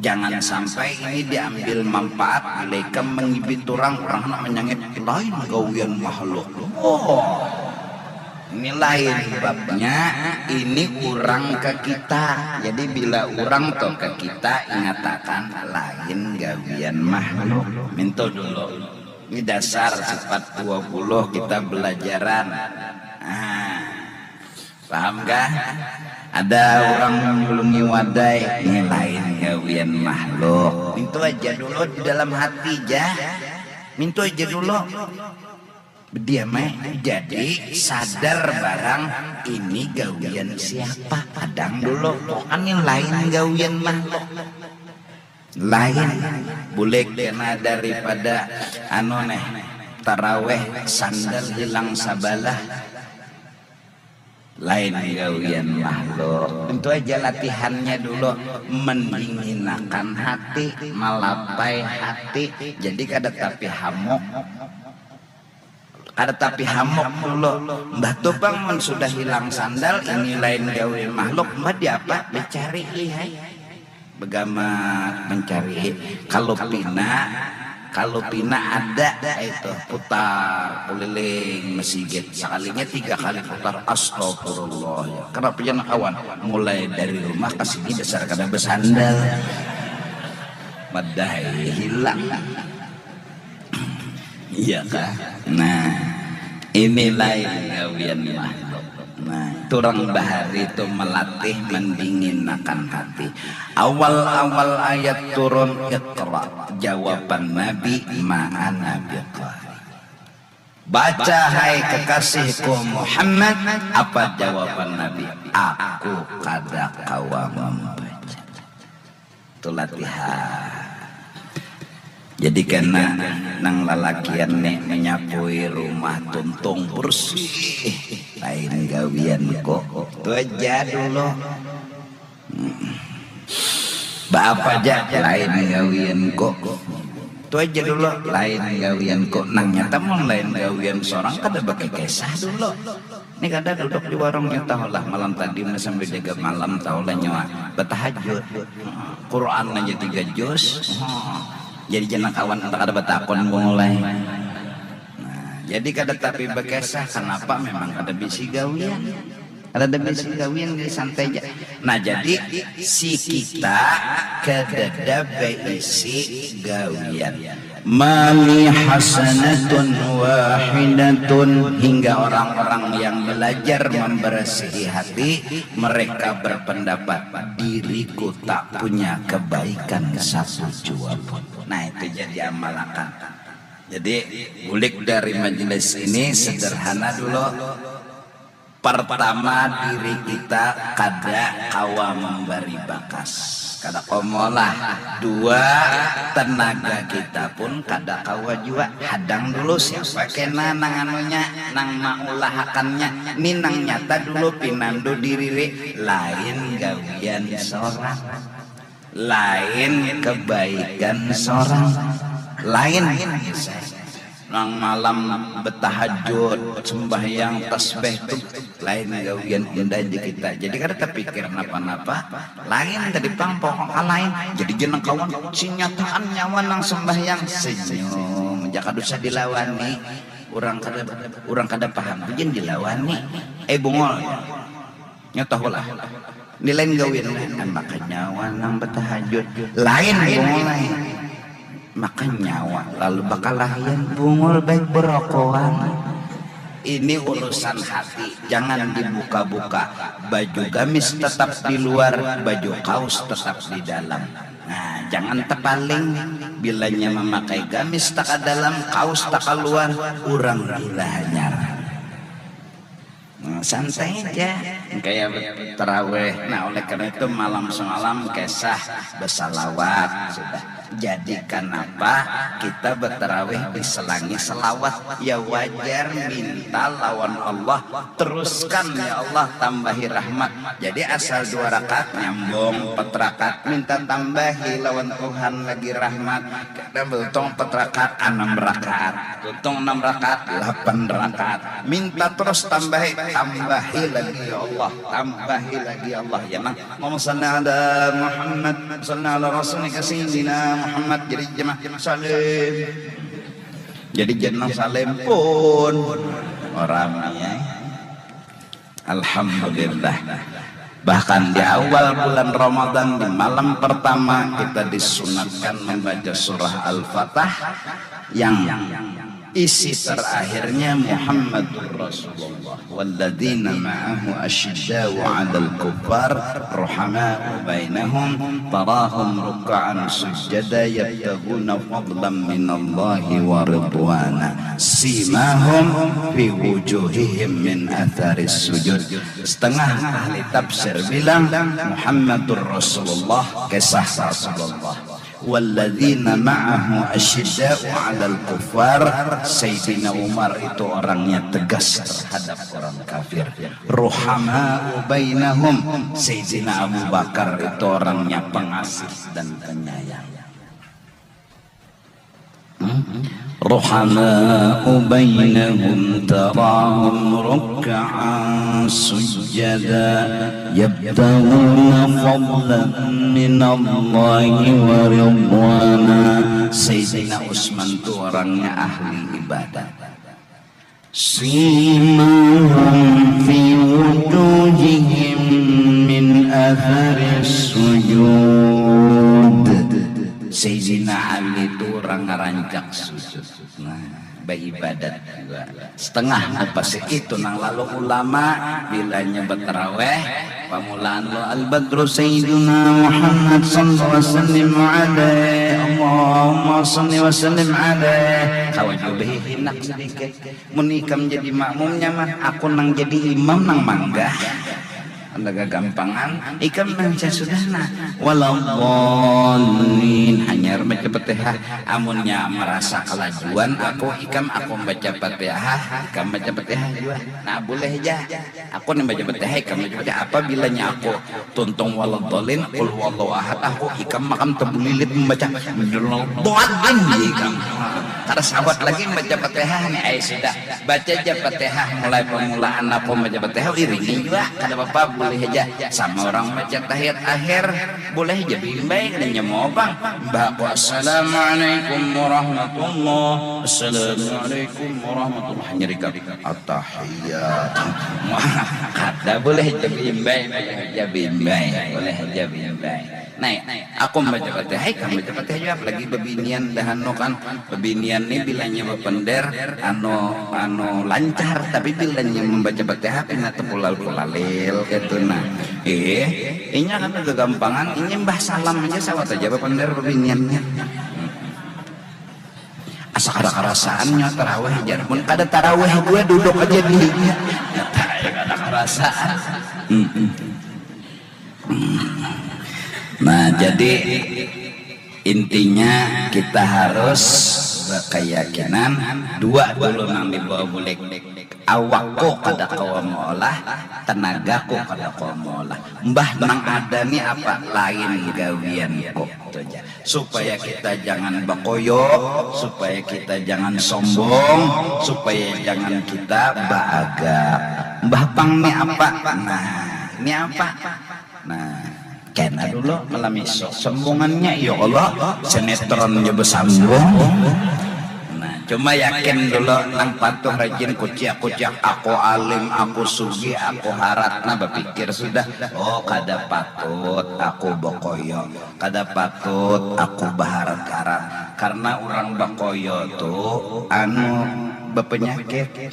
Jangan sampai ini diambil manfaat, bila ikam mengibit orang, orang nak menyangit lain gawian makhluk. Oh, ini lain babnya, ini orang ke kita. Jadi bila orang tu ke kita, ingatakan lain gawian makhluk. Mintu dulu. Ini dasar sifat dua puluh kita belajaran. Nah, paham kah? Ada orang menyulungi wadai, ini lain gawian makhluk. Itu aja dulu di dalam hati ja. Mintu aja dulu. Diam ai. Jadi sadar barang ini gawian siapa. Kadang dulu, pokoknya lain gawian makhluk. Lain. Bulik kena daripada anu neh, taraweh sandal hilang sabalah. Lain gawian makhluk. Itu aja latihannya dulu, mendinginakan hati, malapai hati. Jadi kada tapi hamuk. Kada tapi hamuk dulu. Mbah tu pang mun sudah hilang sandal, ini lain gawian makhluk, mbah diapa? Dicari, lihai. Begamat mencari. Kalau pina, kalau pina ada itu putar keliling masjid. Sekalinya tiga kali putar, astagfirullah. Ya. Kenapa jangan kawan? Mulai dari rumah ke sini dasar kada bersandal. Madai hilang. Iya kah? Nah, ini lain gawian makhluk. Nah, turang bahari itu melatih mendinginakan hati. Awal-awal ayat turun, Iqra, jawaban Nabi, ma'ana biqari. Baca, hai kekasihku Muhammad. Apa jawaban Nabi? Aku kada kawa membaca. Itu latihan. Jadi kena nang lalakian nih menyapui rumah tuntung bersih. Lain gawian kok. Itu aja dulu. Hmm. Baapa aja lain gawian kok. Itu aja dulu lain gawian kok. Nang nyata mun lain gawian seorang kada pakai kisah dulu. Ini kada duduk di warungnya tahulah malam tadi sambil jaga malam tahulah nyawa bertahajud. Quran aja tiga juz. Jadi jangan kawan entah kada bertakon mulai. Nah, jadi kada tapi berkisah kenapa memang kada bisi gawian. Kada ada bisi gawian jadi santai aja. Nah jadi si kita kada ada beisi gawian. Mali hasanatun wahidatun, hingga orang-orang yang belajar membersihi hati, mereka berpendapat diriku tak punya kebaikan satu jua pun. Nah itu jadi amalakan. Jadi bulik dari majelis ini sederhana dulu. Pertama diri kita kada kawa memberi bakas, kada komolah. Dua, tenaga kita pun kada kawa jua. Hadang dulu siapa kena nang anunya, nang maulahakannya. Ni nang nyata dulu pinandu diriri, lain gawian sorang. Lain kebaikan sorang. Lain nang malam betahajud sembahyang tasbih tu lain gawian indah di kita jadi kada terpikir napa-napa. Lain tadi pang pokok lain jadi jeneng kawan sinyataan nyawa nang sembahyang senyum jaka dosa dilawani. Orang kada orang kada paham tu jen dilawani. Eh bungol. Nya tahulah. Ni lain gawian lah. Maka nyawa nang betahajud. Lain bungul lain. Maka nyawa lalu bakalahian bungul baik berokoan. Ini urusan hati, jangan dibuka-buka. Baju gamis tetap di luar, baju kaos tetap di dalam. Nah, jangan tepaling. Bilanya memakai gamis taka dalam, kaos taka luar, urang gila hanyar. Nah, santai aja. Kayak terawih. Nah, oleh karena itu malam semalam kisah bersalawat sudah. Jadi kenapa kita berterawih diselangi selawat? Ya wajar minta lawan Allah. Teruskan ya Allah tambahi rahmat. Jadi asal dua rakaat nyambung empat rakaat minta tambahi lawan Tuhan lagi rahmat. Kada beruntung empat rakaat enam rakaat. Untung enam rakaat, lapan rakaat. Minta terus tambahi, tambahi lagi ya Allah, tambahi lagi ya Allah. Ya nang. Allahumma salli ala Muhammad, salli ala Rasulika Sayyidina Muhammad. Jadi jemaah salim. Jadi jenang salim pun orang ya. Alhamdulillah. Bahkan di awal bulan Ramadan di malam pertama kita disunatkan membaca surah Al-Fatah yang Isi terakhirnya Muhammadur Rasulullah. Walladzina ma'ahu asyidda'u 'alal kuffar ruhama'u bainahum tarahum ruk'an sujjada yabtaghuna fadlan minallahi wa ridwana simahum fi wujuhihim min atharis sujud. Setengah ahli tafsir bilang Muhammadur Rasulullah, kisah Rasulullah. Walladzina ma'ahu asyidda'u 'alal kuffar. Sayyidina Umar itu orangnya tegas terhadap orang kafir. Ruhama'u bainahum. Sayyidina Abu Bakar itu orangnya pengasih dan penyayang. Hmm? Ruhama'u bainahum tarahum ruk'an sujjada yabtaghuna fadlan minallahi wa ridwana. Sayyidina Utsman tu orangnya ahli ibadat. Simahum fi wujuhihim min atharis sujud. Sayyidina Ali tu orang ngarancak sujud. Nah, baibadat jua. Setengah mupasih itu nang lalu ulama bilanya bataraweh, pamulaan lo al-badru sayyiduna Muhammad sallallahu alaihi wasallam alaih. Allahumma salli wa sallim alaih. Kawa jua bahihinak sedikit. Mun ikam jadi makmumnya mah, aku nang jadi imam nang manggah. Anda gagampangan, ikam nang sasudah nah. Waladhdallin, hanyar baca Fatihah. Amunnya marasa kalajuan aku, ikam aku baca Fatihah, ikam baca Fatihah jua. Nah, boleh ja. Aku ni baca Fatihah, ikam baca Fatihah. Apabila nya aku tuntung waladhdallin, qul huwallahu ahad, aku ikam makam tabulilit mambaca waladhdallin ikam. Kada sabat lagi mambaca Fatihah ni, ai sudah. Baca ja Fatihah mulai pamulaan aku mambaca Fatihah, iringi jua, kada papa, boleh haja. Sama urang mambaca tahiyat akhir, boleh haja baimbai, kada nya mau pang. Imbah aku, "Assalamualaikum warahmatullah, assalamualaikum warahmatullah," hanyar ikam, "Attahiyat." Kada, boleh haja baimbai, boleh haja baimbai, boleh haja baimbai. Nah, aku mambaca Fatihah, ikam baca Fatihah jua, apalagi babinian dah anu kan. Babinian ni bilanya bapender, anu, anu lancar, tapi bilanya mambaca Fatihah pina takulal-kulalil kaitu nah. Eh, inya kan gagampangan, inya imbah salam haja sawat haja bapender babiniannya. Asa kada karasaan nya tarawih jar. Mun kada tarawih jua duduk haja di dinya. Kada karasaan. Hmm. Nah, jadi intinya kita harus berkeyakinan dua dulu nang dibawa bulik. Awakku kada kawa meolah, tenagaku kada kawa meolah. Mbah nang ada ni apa lain gawianku. Tu ja. Supaya kita jangan bakoyo, supaya kita jangan sombong, supaya jangan kita baagak. Mbah pang ni apa? Nah, ni apa? Nah, kena dulu malam isuk. Sombongannya, ya Allah, sinetron ja basambung. Nah, cuma yakin dulu nang patuh rajin kuciak-kuciak, aku alim, aku sugih, aku harat. Nah, bapikir sudah, oh, kada patut aku bakoyo, kada patut aku baharat-harat. Karena urang bakoyo tu, anu, bapanyakit.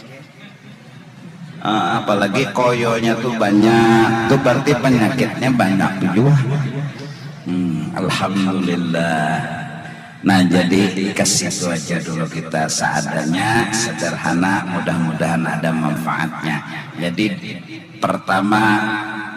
Ah, apalagi koyonya tu banyak, tu berarti penyakitnya banyak jua. Hmm, alhamdulillah. Nah, jadi ke situ aja dulu kita seadanya, sederhana, mudah-mudahan ada manfaatnya. Jadi pertama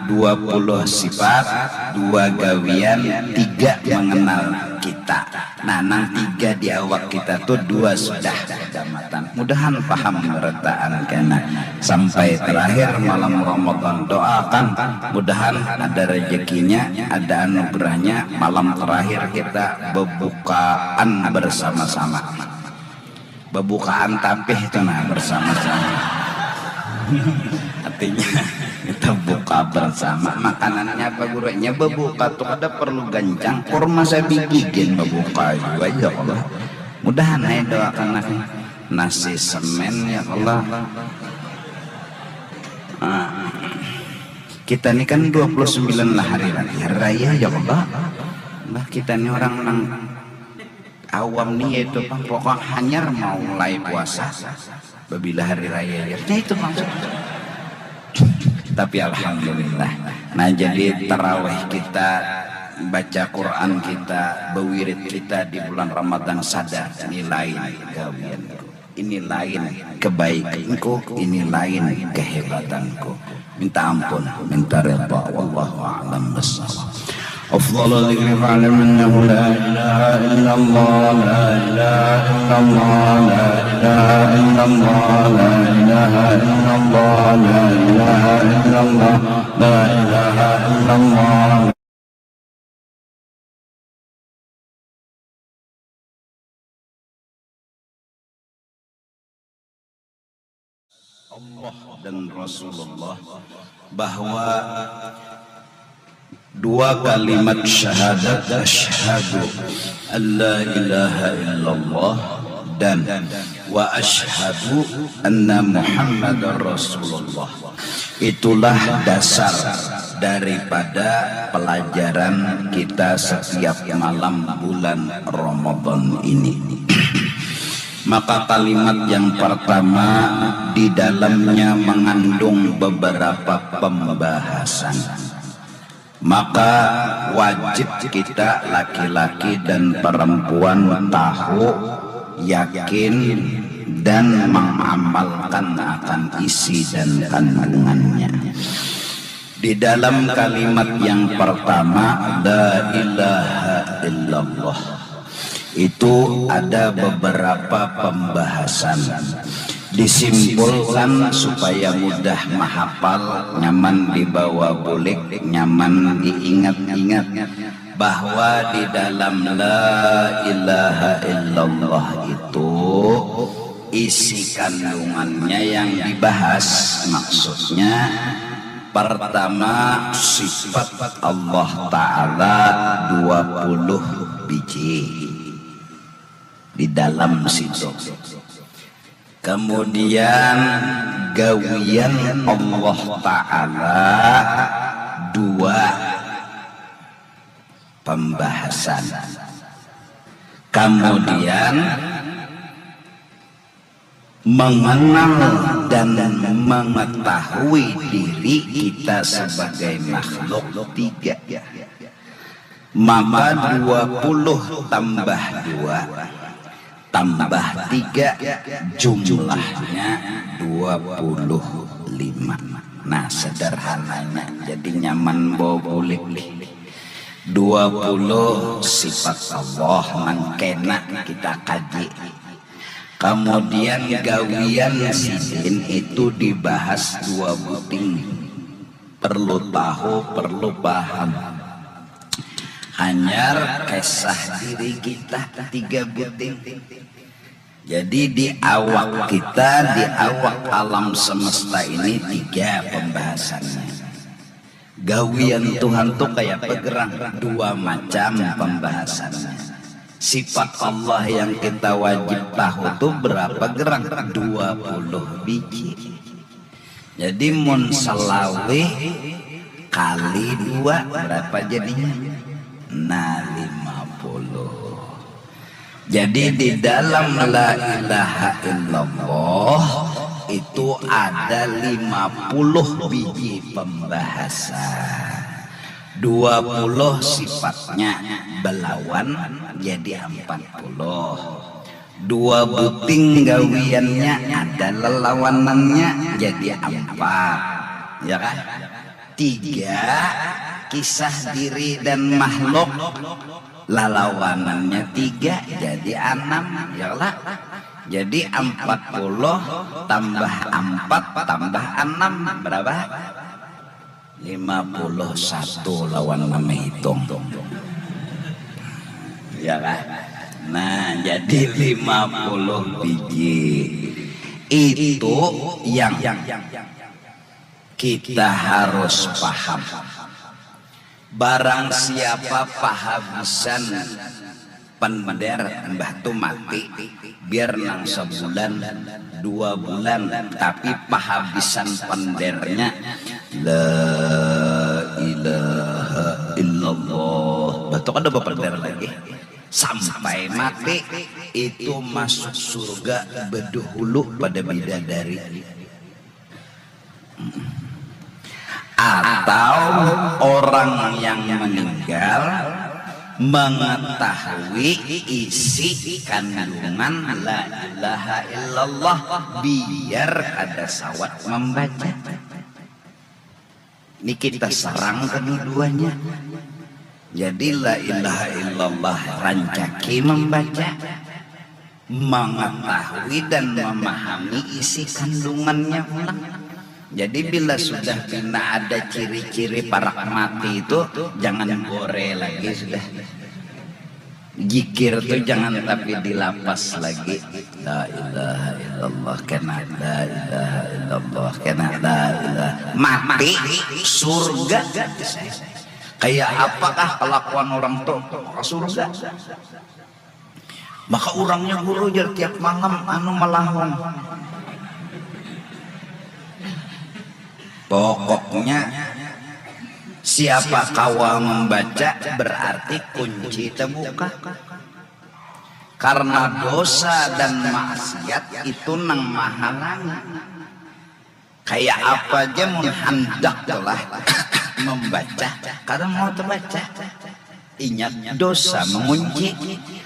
dua puluh sifat, dua gawian, tiga mengenal kita. Nah, nang tiga di awak kita tu dua sudah kadamatan. Mudahan paham barataan kena. Sampai terakhir malam Ramadan, doakan mudahan ada rezekinya, ada anugerahnya, malam terakhir kita bebukaan bersama-sama. Bebukaan tapih tu nah bersama-sama. Artinya kita buka bersama. Makanannya apa gurunya? Bebuka tu kada perlu gancang, kurma sabigi gin bebuka jua, ya Allah. Mudahan ai doakan nasi, nasi semen, ya Allah. Ah. Kita ni kan dua puluh sembilan lah hari raya, hari raya, ya Allah. Nah, kita ni orang nang Awam ni yaitu pang pokok hanyar mau mulai puasa babila hari raya ya. Nah, itu maksudnya. Tapi alhamdulillah. Nah, jadi tarawih kita, baca Quran kita, bewirid kita di bulan Ramadan sadar ini lain gawian. Ini lain kebaikanku, ini lain kehebatanku. Minta ampun, minta redha. Wallahu a'lam bishawab. أفضل الذكر فاعلم أنه لا إله إلا الله، لا إله إلا الله، لا إله إلا الله، لا إله إلا الله، لا إله إلا الله، لا إله إلا الله. Allah dan Rasulullah, bahwa dua kalimat syahadat, asyhadu an la ilaha illallah dan wa asyhadu anna Muhammadar Rasulullah, itulah dasar daripada pelajaran kita setiap malam bulan Ramadan ini. Maka kalimat yang pertama di dalamnya mengandung beberapa pembahasan. Maka wajib kita laki-laki dan perempuan tahu, yakin, dan mengamalkan akan isi dan kandungannya. Di dalam kalimat yang pertama, la ilaha illallah, itu ada beberapa pembahasan. Disimpulkan supaya mudah mahapal, nyaman dibawa bulik, nyaman diingat-ingat, bahwa di dalam la ilaha illallah itu isi kandungannya yang dibahas. Maksudnya, pertama, sifat Allah Ta'ala dua puluh biji di dalam situ. Kemudian, gawian Allah Ta'ala dua pembahasan. Kemudian, mengenal dan mengetahui diri kita sebagai makhluk tiga. Maka dua puluh tambah dua tambah tiga, jumlahnya dua puluh lima. Nah, sederhananya, jadi nyaman bawa bulik. Dua puluh sifat Allah nang kena kita kaji. Kemudian gawian sidin itu dibahas dua buting. Perlu tahu, perlu paham. Hanyar kisah diri kita tiga buting. Jadi di awak kita, di awak alam semesta ini tiga pembahasannya. Gawian Tuhan tu kaya apa gerang? Dua macam pembahasannya. Sifat Allah yang kita wajib tahu tu berapa gerang? Dua puluh biji. Jadi mun selawih kali dua berapa jadinya? Nah, lima puluh. Jadi di dalam la ilaha illallah itu ada lima puluh biji pembahasan. Dua puluh sifatnya belawan jadi empat puluh. Dua buting gawiannya ada lelawanannya jadi empat. Ya kan? Tiga, kisah diri dan makhluk, lalawanannya tiga jadi anam, ya lah. Jadi empat puluh tambah empat tambah enam berapa? Lima puluh satu lawan mamahitung. Ya kan? Nah, jadi lima puluh biji. Itu yang kita harus paham. Barang siapa pahabisan pender, mbah tu mati, biar nang sebulan, dua bulan, tapi pahabisan pendernya la ilaha illallah. Betul, kada bapender lagi. Sampai mati itu masuk surga bedahulu pada bidadari. Atau orang yang meninggal mengetahui isi kandungan la ilaha illallah biar kada sawat membaca. Ini kita serang kedua-duanya. Jadi la ilaha illallah rancaki membaca, mengetahui dan memahami isi kandungannya pulang. Jadi bila sudah pina ada ciri-ciri parak mati itu, jangan gore lagi sudah. Jikir tu jangan tapi dilapas lagi. La ilaha illallah kena, la ilaha illallah kena, la ilaha. Mati surga. Kayak apakah kelakuan orang tu? Maka surga. Maka urangnya guru jar tiap malam anu malahung. Pokoknya siapa kawa membaca berarti kunci terbuka. Karena dosa dan maksiat itu nang mahalangi. Kayak apa aja mun handak lah membaca, kada mau terbaca. Ingat dosa mengunci.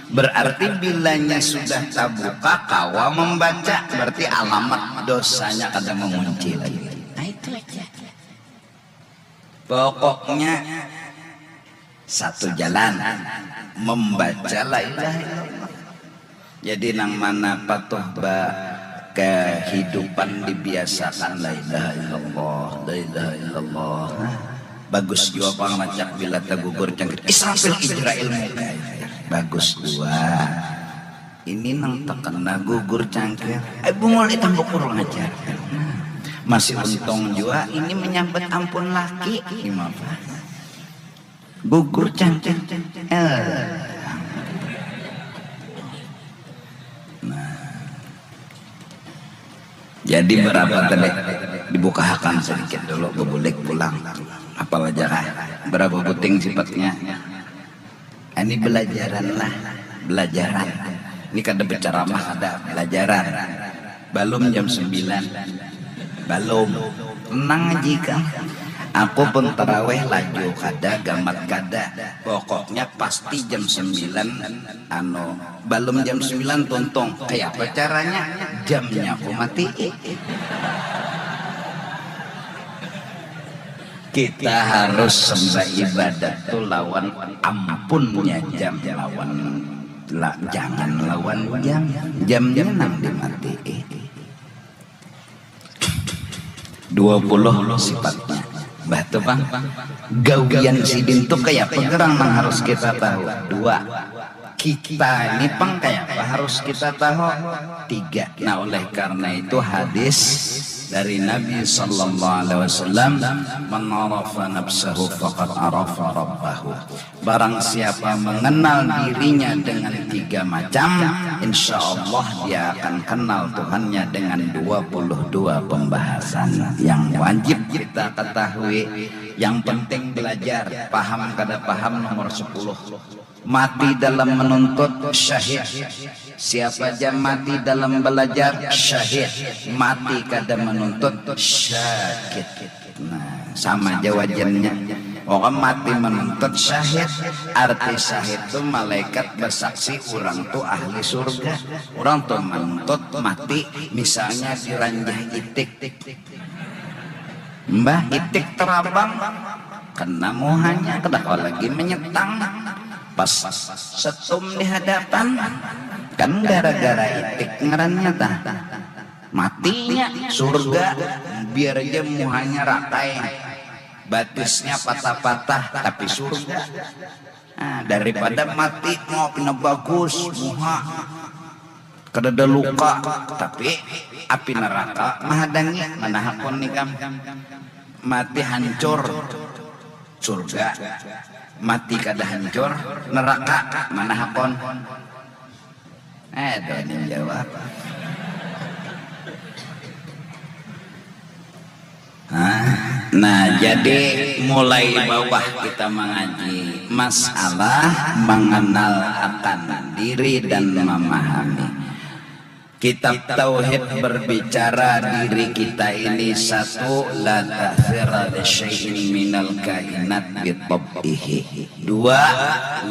Berarti bilanya sudah terbuka kawa membaca, berarti alamat dosanya kada mengunci lagi. Nah itu aja. Pokoknya satu jalan membaca la ilaha illallah. Jadi nang mana patuh ba kehidupan dibiasakan la ilaha illallah, la ilaha illallah. Nah, bagus jua pang rancak bila tagugur cangkir Israfil Ijrail muka. Bagus jua. Ini nang terkena gugur cangkir. Eh bungul ditambuk kurang ajar. Masih untung jua ini menyambat ampun laki. Gimana? Gugur cangkir. Eh. Nah. Jadi berapa tadi? Dibukahakan sedikit dulu, bebulik pulang. Apal aja kah? Berapa buting sifatnya? Ini belajaran lah, belajaran. Ini kada berceramah, kada belajaran. Balum jam sembilan. Balum. Tenang aja ikam. Aku pun taraweh laju kada, gamat kada. Pokoknya pasti jam sembilan, anu, balum jam sembilan tuntung. Kayapa caranya? Jamnya aku matii. Kita harus sembah ibadat tu lawan ampunnya jam, lawan la, jangan lawan jam. Jamnya nang dimatii. Dua puluh sifatnya. Bah tu pang. Gawian sidin tu kayapa gerang nang harus kita tahu? Dua. Kita ini pang kayapa harus kita tahu? Tiga. Nah, oleh karena itu hadis dari Nabi sallallahu alaihi wasallam, "Man arafa nafsahu faqad arafa rabbahu." Barang siapa mengenal dirinya dengan tiga macam, insya Allah dia akan kenal Tuhannya dengan dua puluh dua pembahasan yang wajib kita ketahui. Yang penting belajar, paham kada paham nomor sepuluh. Mati dalam menuntut, syahid. Siapa aja mati dalam belajar, syahid. Mati kada menuntut, syakit. Nah, sama aja wajannya. Orang mati menuntut syahid. Arti syahid tu malaikat bersaksi orang tu ahli surga. Orang tu menuntut mati, misalnya diranjah itik. Mbah itik terabang, kena muhanya, kada kawa lagi menyetang. Pas setum di hadapan, kan gara-gara itik ngarannya tah. Matinya surga, biar aja muhanya rakai, batisnya patah-patah, tapi surga. Nah, daripada mati mau pina bagus muha, kadada luka, tapi api neraka mahadangi, mana hakun ikam. Mati hancur, surga. Mati kada hancur, neraka, mana hakun. Eh, ada yang jawab. Hah? Nah, jadi mulai bawah kita mengaji masalah mengenal akan diri dan memahami. Kitab Tauhid berbicara diri kita ini satu, la ta'thira li syai'in minal kainat bi tab'ihi. Dua,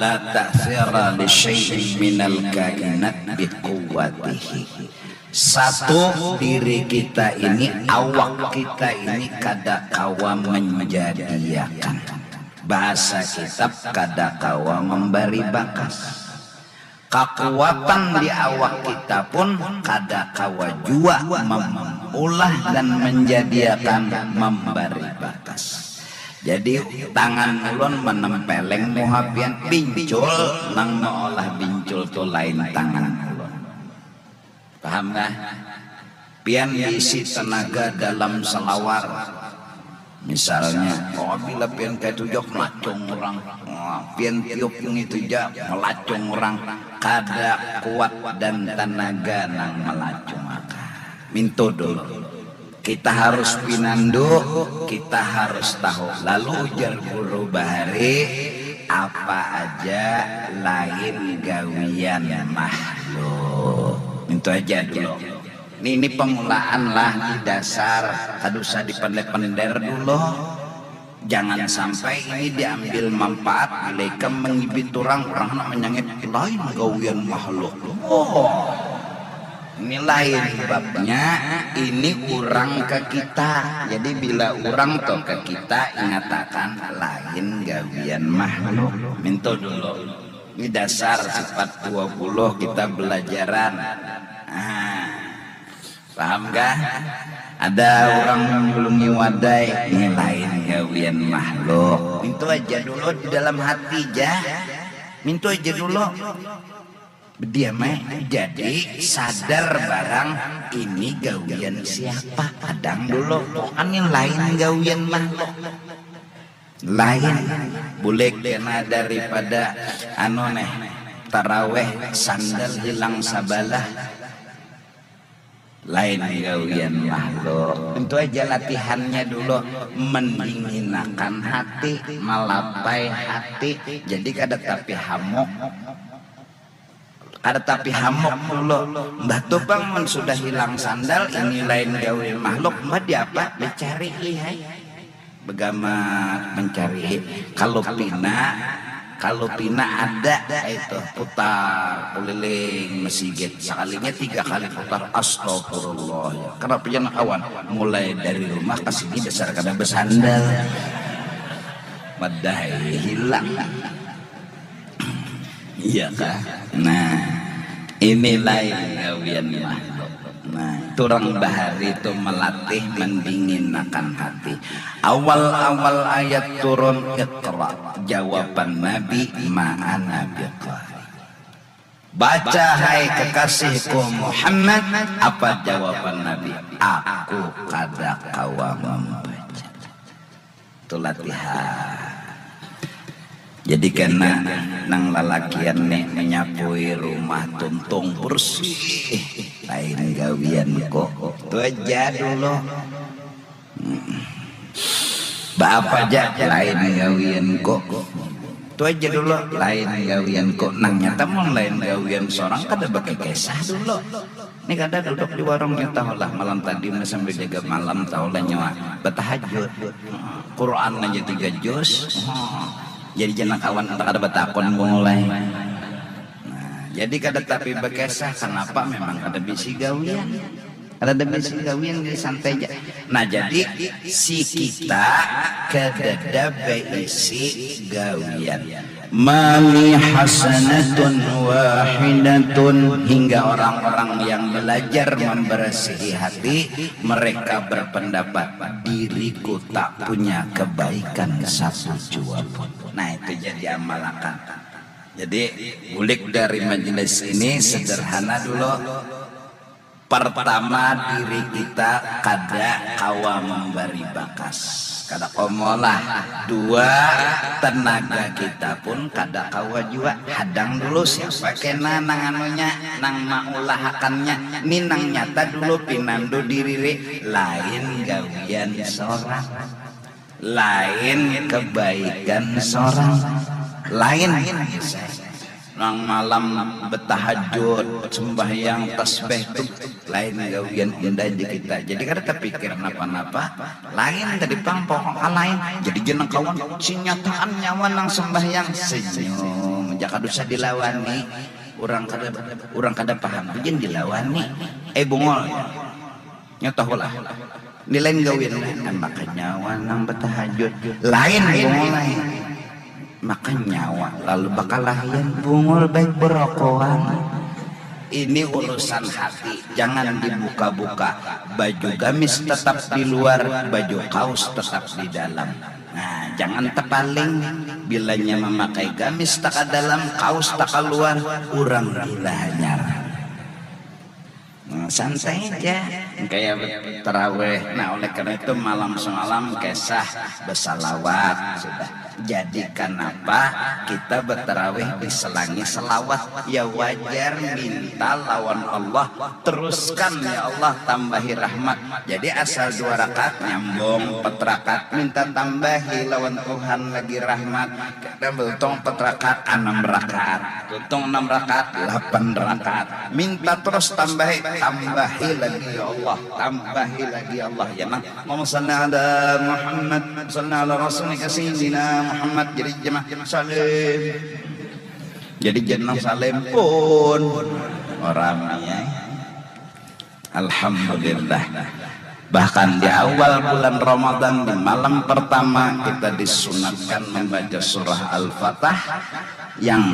la ta'thira li syai'in minal kainat bi quwwatihi. Satu, diri kita ini, awak kita ini kada kawa menjadiakan. Bahasa kitab kada kawa membari bakas. Kakuatan di awak kita pun kada kawa jua memulah dan menjadiakan membari bakas. Jadi tangan ulun menempeleng muha pian, bincul nang meolah bincul tu lain tangan ulun. Paham kah? Pian diisi tenaga dalam selawar. Misalnya, oh, bila pian kayak itu jok melacung orang. Wah, pian tiup ngitu ja melacung orang. Kada kuat dan tenaga nang melacung akan. Mintu dulu. Kita harus pinandu, kita harus tahu. Lalu ujar guru bahari, apa aja lain gawian makhluk. Itu aja dulu. Ini, ini pemulaan lah, ini dasar. Kada usah dipender-pender dulu. Jangan sampai ini diambil manfaat, bila ikam mengibit orang, orang nak menyangit lain gawian makhluk. Oh, ini lain babnya, ini urang ke kita. Jadi bila urang tu ke kita, ingatakan lain gawian makhluk. Mintu dulu. Ini dasar sifat dua puluh kita belajaran. Nah, paham kah? Ada orang menulungi wadai, ini lain gawian makhluk. Mintu aja dulu di dalam hati ja. Mintu aja dulu. Bediam ai. Jadi sadar barang ini gawian siapa. Kadang dulu, pokoknya lain gawian makhluk. Lain. Bulik kena daripada anu neh, taraweh sandal hilang sabalah. Lain gawian makhluk. Tentu aja latihannya dulu mendinginakan hati, malapai hati. Jadi kada tapi hamuk. Kada tapi hamuk dulu. Mbah tu pang mun sudah hilang sandal, ini lain gawian makhluk, mbah diapa? Dicari lihai. Begamat mencari. Kalau pina, kalau pina ada itu putar keliling mesigit, sekalinya tiga kali putar, astagfirullah. Ya. Kenapa jangan kawan? Mulai dari rumah ke sini dasar kada bersandal. Padahal hilang. Iya kah? Nah, ini lain gawian makhluk. Nah, turang bahari tu melatih mendinginakan hati. Awal-awal ayat turun, Iqra, jawaban Nabi, ma ana biqari. Baca, hai kekasihku Muhammad. Apa jawaban Nabi? Aku kada kawa membaca. Itu latihan. Jadi kena nang lalakian nih menyapui rumah tuntung bersih, lain gawian kok. Itu aja dulu. Hmm. Baapa aja, lain gawian kok. Itu aja dulu, lain gawian kok. Nang nyata mun lain gawian seorang kada bakikisah dulu. Ini kada duduk di warungnya tahulah malam tadi sambil jaga malam tahulah nyawa bertahajud. Quran aja tiga juz. Jadi jangan kawan entah kada batakun mulai. Nah, jadi kada tapi bakisah kenapa memang kada bisi gawian. Kada ada bisi gawian jadi santai aja. Nah, jadi si kita kadada baisi gawian. Mali hasanatun wahidatun, hingga orang-orang yang belajar membersihi hati, mereka berpendapat diriku tak punya kebaikan satu jua pun. Nah, itu jadi amalakan. Jadi bulik dari majelis ini sederhana dulu. Pertama, diri kita kada kawa membari bakas, kada kawa meolah. Dua, tenaga kita pun kada kawa jua. Hadang dulu siapa kena nang anunya, nang maulahakannya. Ni nang nyata dulu pinandu diri, lain gawian seorang. Lain kebaikan seorang, lain nang malam betahajud, sembahyang, tasbih tu lain gawian indah di kita. Jadi kada terpikir napa-napa, lain tadi pang pokoknya lain. Jadi jeneng kawan, sinyataan nyawa nang sembahyang senyum, jaka dosa dilawani. Orang kada, orang kada paham, jangan dilawani. Eh, bungol. Nya tahulah. Ni lain gawin, eh, maka nyawa nang betahajud. Lain bungul lain. Maka nyawa lalu bakalahian bungul baik berokoan. Ini urusan hati, jangan dibuka-buka. Baju gamis tetap di luar, baju kaos tetap di dalam. Nah, jangan tepaling. Bilanya memakai gamis taka dalam, kaos taka luar, urang gila hanyar. Nah, santai aja. Kayak taraweh. Nah, oleh karena itu malam semalam kisah bersalawat sudah. Jadi kenapa kita bertaraweh diselangi selawat? Ya wajar, minta lawan Allah, teruskan ya Allah, tambahi rahmat. Jadi asal dua rakaat nyambung, empat rakaat minta tambahi lawan Tuhan lagi rahmat. Kada belum empat rakaat, enam rakaat. Tuntung enam rakaat, delapan rakaat. Minta terus tambahi, tambahi lagi ya Allah, tambahi lagi ya Allah. Ya nang. Allahumma salli ala Muhammad, salli ala rasulika sayyidina Muhammad. Jadi jemaah salim. Jadi jeneng salim pun orang ya. Alhamdulillah. Bahkan di awal bulan Ramadan, di malam pertama, kita disunatkan membaca surah Al-Fatah yang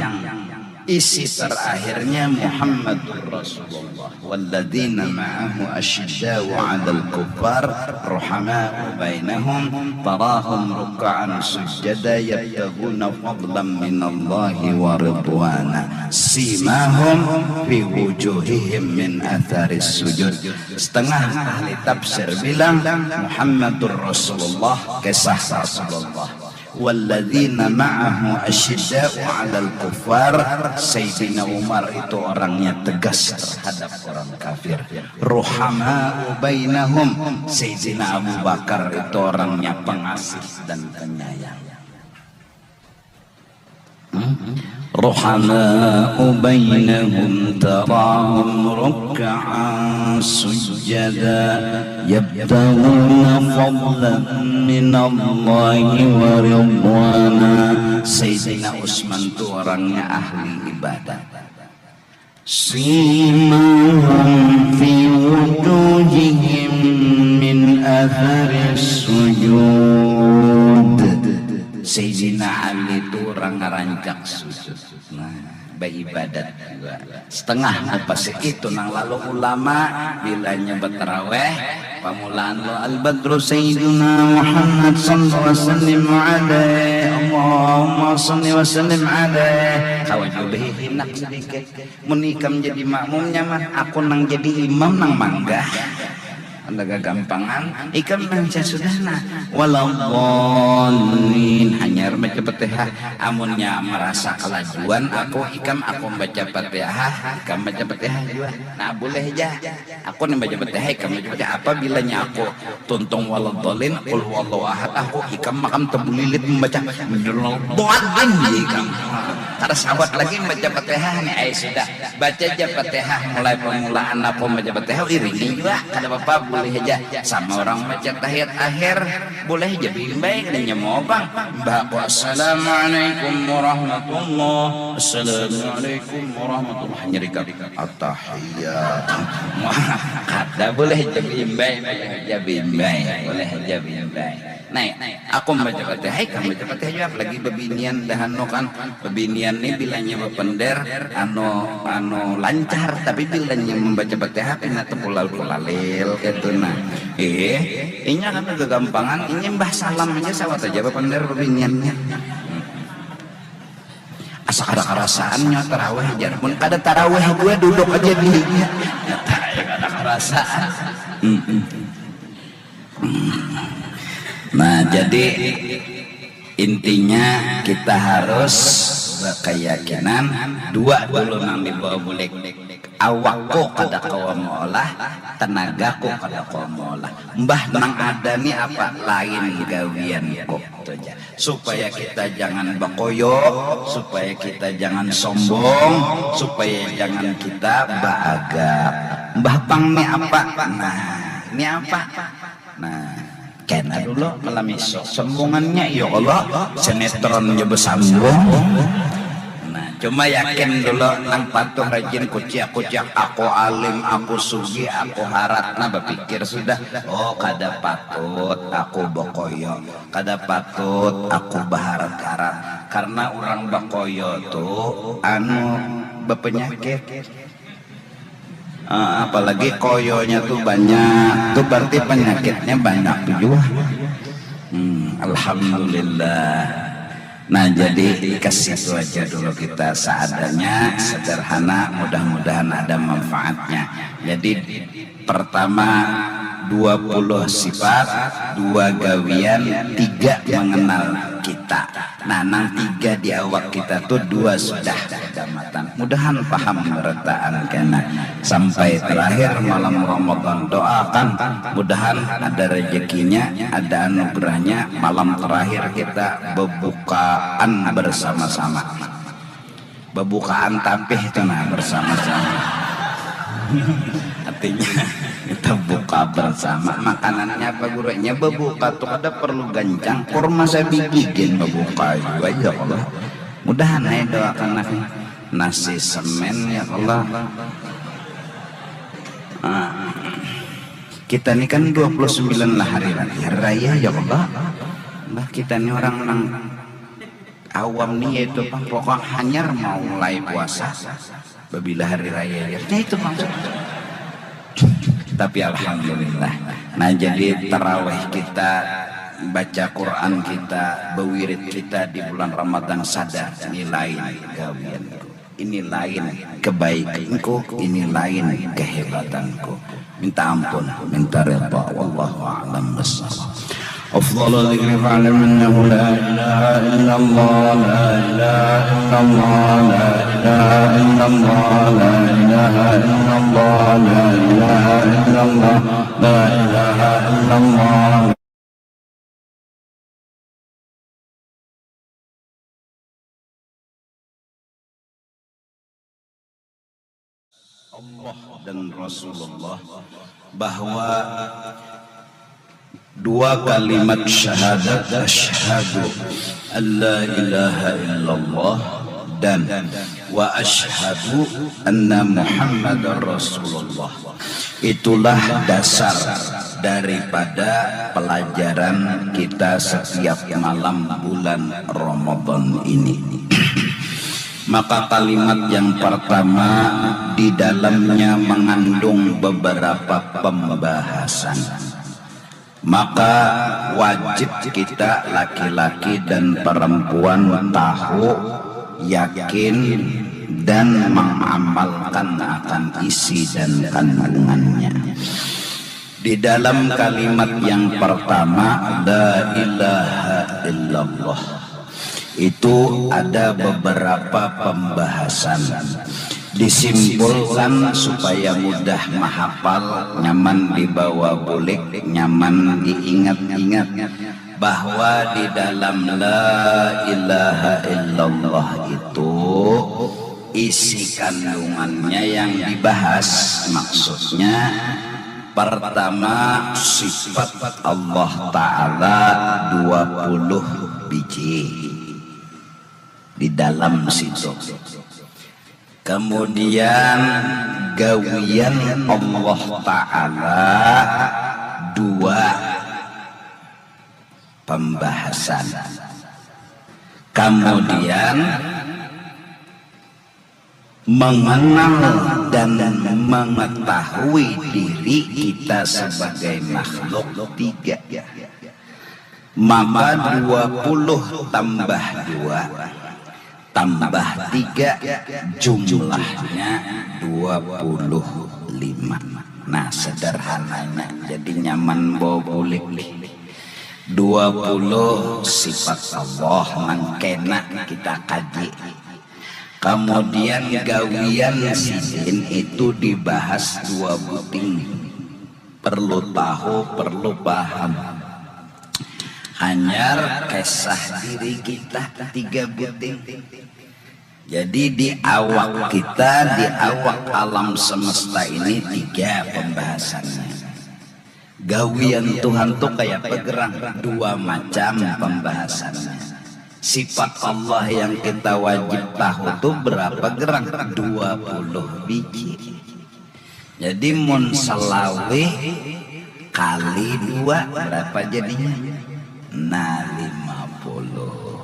isi terakhirnya Muhammadur Rasulullah. Walladzina ma'ahu asyidda'u 'alal kuffar ruhama'u bainahum tarahum ruk'an sujjada yabtaghuna fadlan minallahi wa ridwana. Simahum fi wujuhihim min atharis sujud. Setengah ahli tafsir bilang Muhammadur Rasulullah, kisah Rasulullah. Walladzina ma'ahu asyidda'u 'alal kuffar. Sayyidina Umar itu orangnya tegas terhadap orang kafir. Ruhama'u bainahum. Sayyidina Abu Bakar itu orangnya pengasih dan penyayang. Ruhama'u bainahum tarahum ruk'an sujjada yabtaghuna fadlan minallahi wa ridwana. Sayyidina Utsman tu orangnya ahli ibadat. Simahum fi wujuhihim min atharis sujud. Sayyidina Ali tu urang ngarancak sujud. Nah, baibadat jua. Setengah apa sih itu nang lalu ulama bilanya bataraweh pamulaan lo al badru sayyiduna Muhammad sallallahu alaihi wasallam alaih Allahumma salli wa sallim alaih kawa jua bahihinak sedikit. Mun ikam jadi makmumnya mah, aku nang jadi imam nang manggah. Anda gagampangan, ikam nang sasudah nah. Waladhdallin, hanyar baca Fatihah. Amunnya marasa kalajuan aku, ikam aku baca Fatihah, ikam baca Fatihah jua. Nah, boleh ja. Aku ni baca Fatihah, ikam baca Fatihah. Apabila nya aku tuntung waladhdallin, qul huwallahu ahad, aku ikam makam tabulilit mambaca waladhdallin ikam. Kada sawat lagi baca Fatihah ni, ai sudah. Baca ja Fatihah mulai pamulaan aku baca Fatihah, iringi jua, kada papa, boleh haja. Sama urang baca tahiyat akhir, boleh haja baimbai, kada nyamuang pang. Imbah aku assalamualaikum warahmatullah, assalamualaikum warahmatullah, hanyar ikam atahiyat. Kada, boleh haja baimbai, boleh haja baimbai, boleh haja baimbai. Nah, aku baca Fatihah, ikam baca Fatihah jua, apalagi babinian dah anu kan. Babinian ni bilanya bapender, anu, anu lancar, tapi bilanya mambaca Fatihah pina tapulalil-pulalil kaitu nah. Eh, inya kada gagampangan, inya imbah salam haja sawat haja bapender babiniannya. Asa kada karasaan nya tarawih jar. Mun kada tarawih jua duduk haja dirinya. Kada karasaan. Mm-mm. Nah, jadi intinya kita harus berkeyakinan dua dulu nang dibawa bulik. Awakku kada kawa meolah, tenagaku kada kawa meolah. Mbah nang ada ni apa? Lain gawianku. Itu aja. Supaya kita jangan bakoyo, supaya kita jangan sombong, supaya jangan kita baagak. Mbah pang ni apa? Nah, ni apa? Nah, kena dulu malam isuk. Sambungannya, ya Allah, sinetron aja bersambung. Nah, cuma yakin dulu nang patuh rajin kuciak-kuciak, aku alim, aku sugi, aku harat. Nah, bapikir sudah, oh, kada patut aku bekoyo, kada patut aku baharat-harat. Karena orang bekoyo tu anu, bepenyakit. Ah, apalagi koyonya tu banyak, tu berarti penyakitnya banyak tu jua. Hmm, alhamdulillah. Nah, jadi ke situ aja dulu kita, seadanya, sederhana, mudah-mudahan ada manfaatnya. Jadi pertama, dua puluh sifat, dua gawian, tiga mengenal kita. Nah, nang tiga di awak kita tu dua sudah damatan. Mudahan paham berataan kena. Sampai terakhir malam Ramadan, doakan mudahan ada rezekinya, ada anugerahnya, malam terakhir kita bebukaan bersama-sama. Bebukaan tapih tu nah, bersama-sama. Artinya kita buka bersama. Makanannya apa, Guru? Nya bebuka tu kada perlu gancang, kurma sabigi gin bebuka jua, ya Allah. Mudahan ai, doakan lah. Nasi semen, ya Allah. Ah. Kita ni kan dua puluh sembilan lah hari raya, hari raya, ya Allah. Mbah, kita ni orang nang awam ni, yaitu pang pokok hanyar mau mulai puasa. Babila hari raya, ya, ya itu maksudnya. Tapi alhamdulillah. Nah, jadi tarawih kita, baca Quran kita, bewirid kita di bulan Ramadan, sadar ini lain gawianku, ini lain kebaikanku, ini lain kehebatanku. Minta ampun, minta rida. Wallahu a'lam bishawab. أفضل الذكر فاعلم أنه لا إله إلا الله، لا إله إلا الله، لا إله إلا الله، لا إله إلا الله، لا إله إلا الله، لا إله إلا الله. Allah dan Rasulullah, bahwa dua kalimat syahadat, asyhadu an la ilaha illallah dan wa asyhadu anna Muhammadar Rasulullah, itulah dasar daripada pelajaran kita setiap malam bulan Ramadan ini. Maka kalimat yang pertama di dalamnya mengandung beberapa pembahasan. Maka wajib kita laki-laki dan perempuan tahu, yakin, dan mengamalkan akan isi dan kandungannya. Di dalam kalimat yang pertama, la ilaha illallah, itu ada beberapa pembahasan. Disimpulkan supaya mudah mahapal, nyaman dibawa bulik, nyaman diingat-ingat, bahwa di dalam la ilaha illallah itu isi kandungannya yang dibahas. Maksudnya, pertama, sifat Allah Ta'ala dua puluh biji di dalam situ. Kemudian, gawian Allah Ta'ala dua pembahasan. Kemudian, mengenal dan mengetahui diri kita sebagai makhluk, tiga. Maka dua puluh tambah dua tambah tiga, jumlahnya dua puluh lima. Nah, sederhananya, jadi nyaman bawa bulik. Dua puluh sifat Allah nang kena kita kaji. Kemudian gawian sidin itu dibahas dua buting. Perlu tahu, perlu paham. Hanyar kisah diri kita tiga buting. Jadi di awak kita, di awak alam semesta ini tiga pembahasannya. Gawian Tuhan tuh kayak pegerang, dua macam pembahasannya. Sifat Allah yang kita wajib tahu tuh berapa gerang? Dua puluh biji. Jadi mun selawih kali dua berapa jadinya? Nah, lima puluh.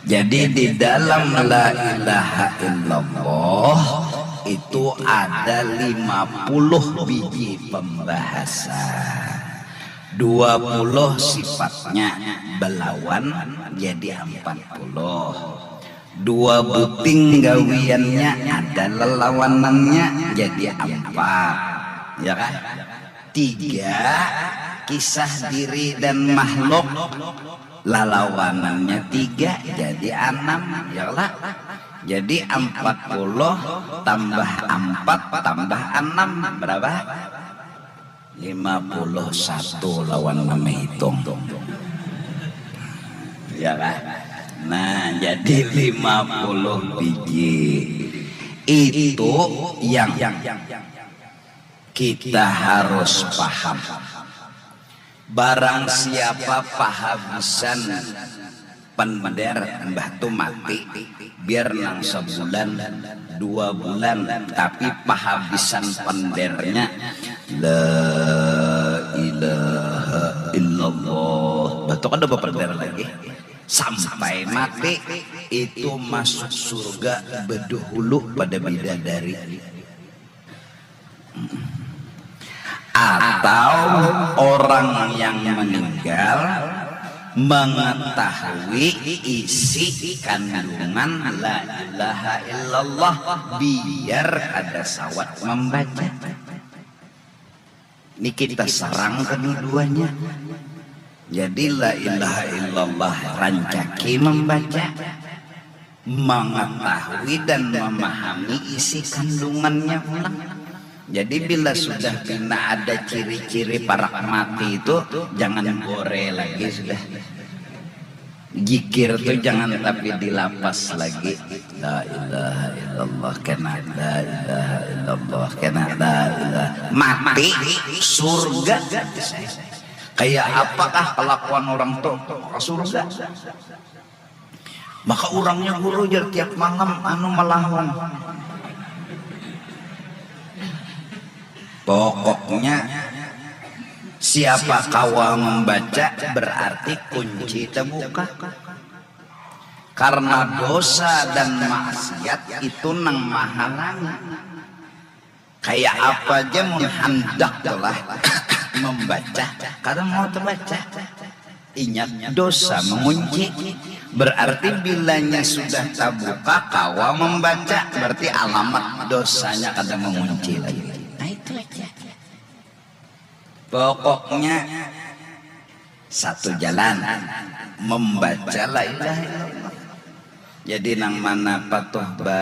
Jadi di dalam la ilaha illallah itu ada lima puluh biji pembahasan. Dua puluh sifatnya belawan jadi empat puluh. Dua buting gawiannya ada lelawanannya jadi empat. Ya kan? Tiga, kisah diri dan makhluk. Lalawanannya tiga jadi anam, ya lah. Jadi empat puluh tambah empat tambah enam berapa? Lima puluh satu lawan menghitung. Ya kan? Nah, jadi lima puluh biji. Itu yang kita harus paham. Barang siapa pahabisan pender, mbah tu mati, biar nang sebulan, dua bulan, tapi pahabisan pendernya la ilaha illallah. Mbah tu kada bapender lagi. Sampai mati itu masuk surga bedahulu pada bidadari. Atau orang yang meninggal mengetahui isi kandungan la ilaha illallah biar kada sawat membaca. Ini kita serang kedua-duanya. Jadi la ilaha illallah rancaki membaca, mengetahui dan memahami isi kandungannya pulang. Jadi bila sudah pina ada ciri-ciri parak mati itu, jangan gore lagi sudah. Jikir tu jangan tapi dilapas lagi. La ilaha illallah kena, la ilaha illallah kena, la ilaha. Mati surga. Kayak apakah kelakuan orang tu ke surga? Maka urangnya guru jar tiap malam anu melahung. Pokoknya siapa kawa membaca berarti kunci terbuka. Karena dosa dan maksiat itu nang mahalangi. Kayak apa aja mun handak lah membaca, kada mau terbaca. Ingat dosa mengunci. Berarti bilanya sudah terbuka kawa membaca, berarti alamat dosanya kada mengunci lagi. Nah itu aja. Pokoknya satu jalan membaca la ilaha illallah. Jadi nang mana patuh ba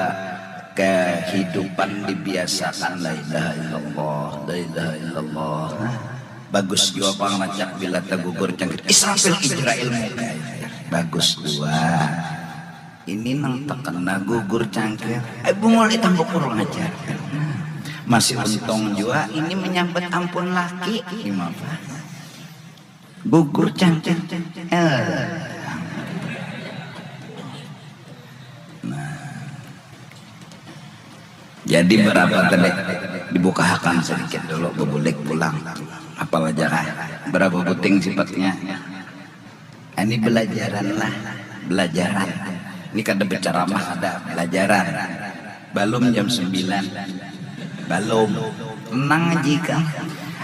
kehidupan dibiasakan la ilaha illallah, la ilaha illallah. Nah, bagus jua pang rancak bila tagugur cangkir Israfil Ijrail muka. Bagus jua. Ini nang terkena gugur cangkir. Eh bungul ditambuk kurang ajar. Masih untung jua ini menyambut ampun laki. Gimana? Gugur cangkir. Eh. Nah. Jadi berapa tadi? Dibukahakan sedikit dulu, bebulik pulang. Apal aja kah? Berapa buting sifatnya? Ini belajaran lah, belajaran. Ini kada berceramah, ada belajaran. Balum jam sembilan. Balum. Tenang aja kang.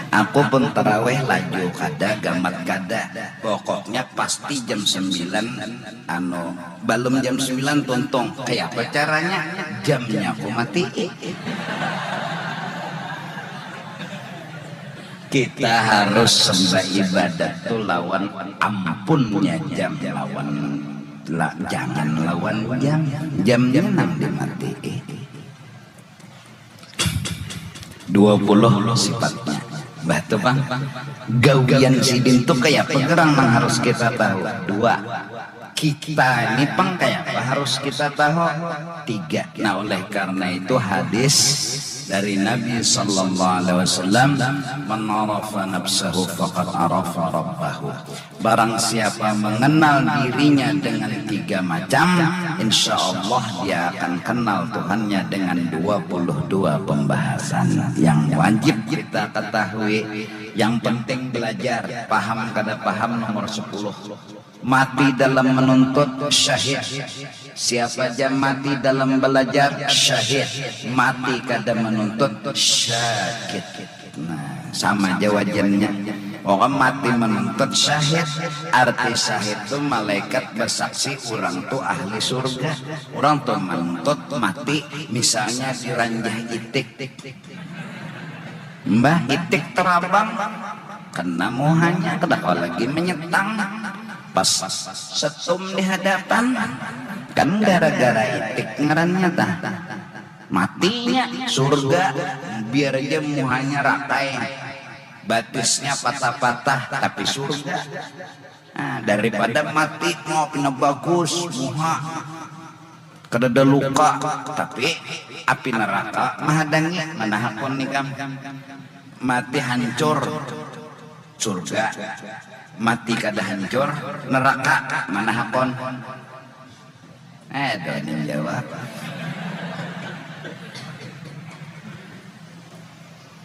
Aku pun taraweh laju kada, gamat kada. Pokoknya pasti jam sembilan, anu, balum jam sembilan tuntung. Kaya apa caranya? Jamnya aku mati. Kita harus sembah ibadat tu lawan ampunnya jam, lawan La, jangan lawan jam. Jamnya nang dimatii. Dua puluh sifatnya. Bah tu pang. Gawian sidin tu kayapa gerang nang harus kita tahu? Dua. Kita ini pang kayapa harus kita tahu? Tiga. Nah, oleh karena itu hadis dari Nabi sallallahu alaihi wasallam, "Man arafa nafsahu faqad arafa rabbahu." Barang siapa mengenal dirinya dengan tiga macam, insya Allah dia akan kenal Tuhannya dengan dua puluh dua pembahasan yang wajib kita ketahui. Yang penting belajar, paham kada paham nomor sepuluh. Mati dalam menuntut, syahid. Siapa aja mati dalam belajar, syahid. Mati kada menuntut, syakit. Nah, sama aja wajannya. Orang mati menuntut syahid. Arti syahid tu malaikat bersaksi orang tu ahli surga. Orang tu menuntut mati, misalnya diranjah itik. Mbah, itik terabang, kena muhanya, kada kawa lagi menyetang. Pas setum di hadapan, kan gara-gara itik ngarannya tah. Matinya surga, biar aja muhanya rakai, batisnya patah-patah, tapi surga. Nah, daripada mati mau pina bagus muha, kadada luka, tapi api neraka mahadangi, mana hakun ikam? Mati hancur, surga. Mati kada hancur, neraka, mana hakun? Eh, ada yang jawab.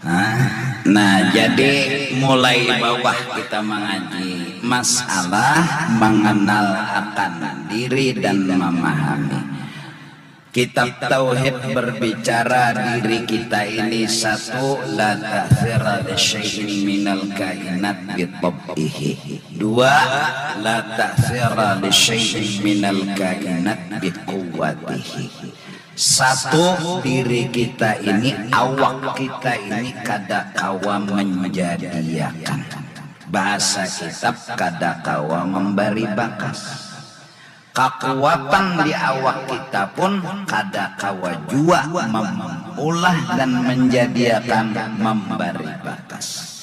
Nah, nah, jadi mulai bawah kita mengaji masalah mengenal akan diri dan memahami. Kitab Tauhid berbicara diri kita ini, satu, la ta'thira li syai'in minal kainat bi tab'ihi. Dua, la ta'thira li syai'in minal kainat bi quwwatihi. Satu, diri kita ini, awak kita ini kada kawa menjadiakan. Bahasa kitab, kada kawa membari bakas. Kakuatan di awak kita pun kada kawa jua memulah dan menjadiakan membari bakas.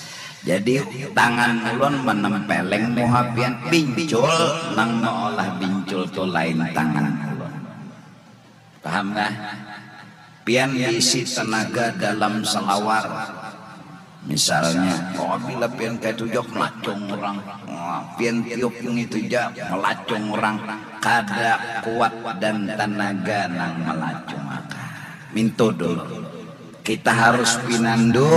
Jadi, tangan ulun menempeleng muha pian, bincul, nang meolah bincul tu lain tangan ulun. Paham kah? Pian diisi tenaga dalam selawar. Misalnya, oh, bila pian kaitu ja melacung orang. Wah, pian tiup ngitu ja melacung orang. Kada kuat dan tenaga nang melacung akan. Mintu dulu. Kita harus pinandu,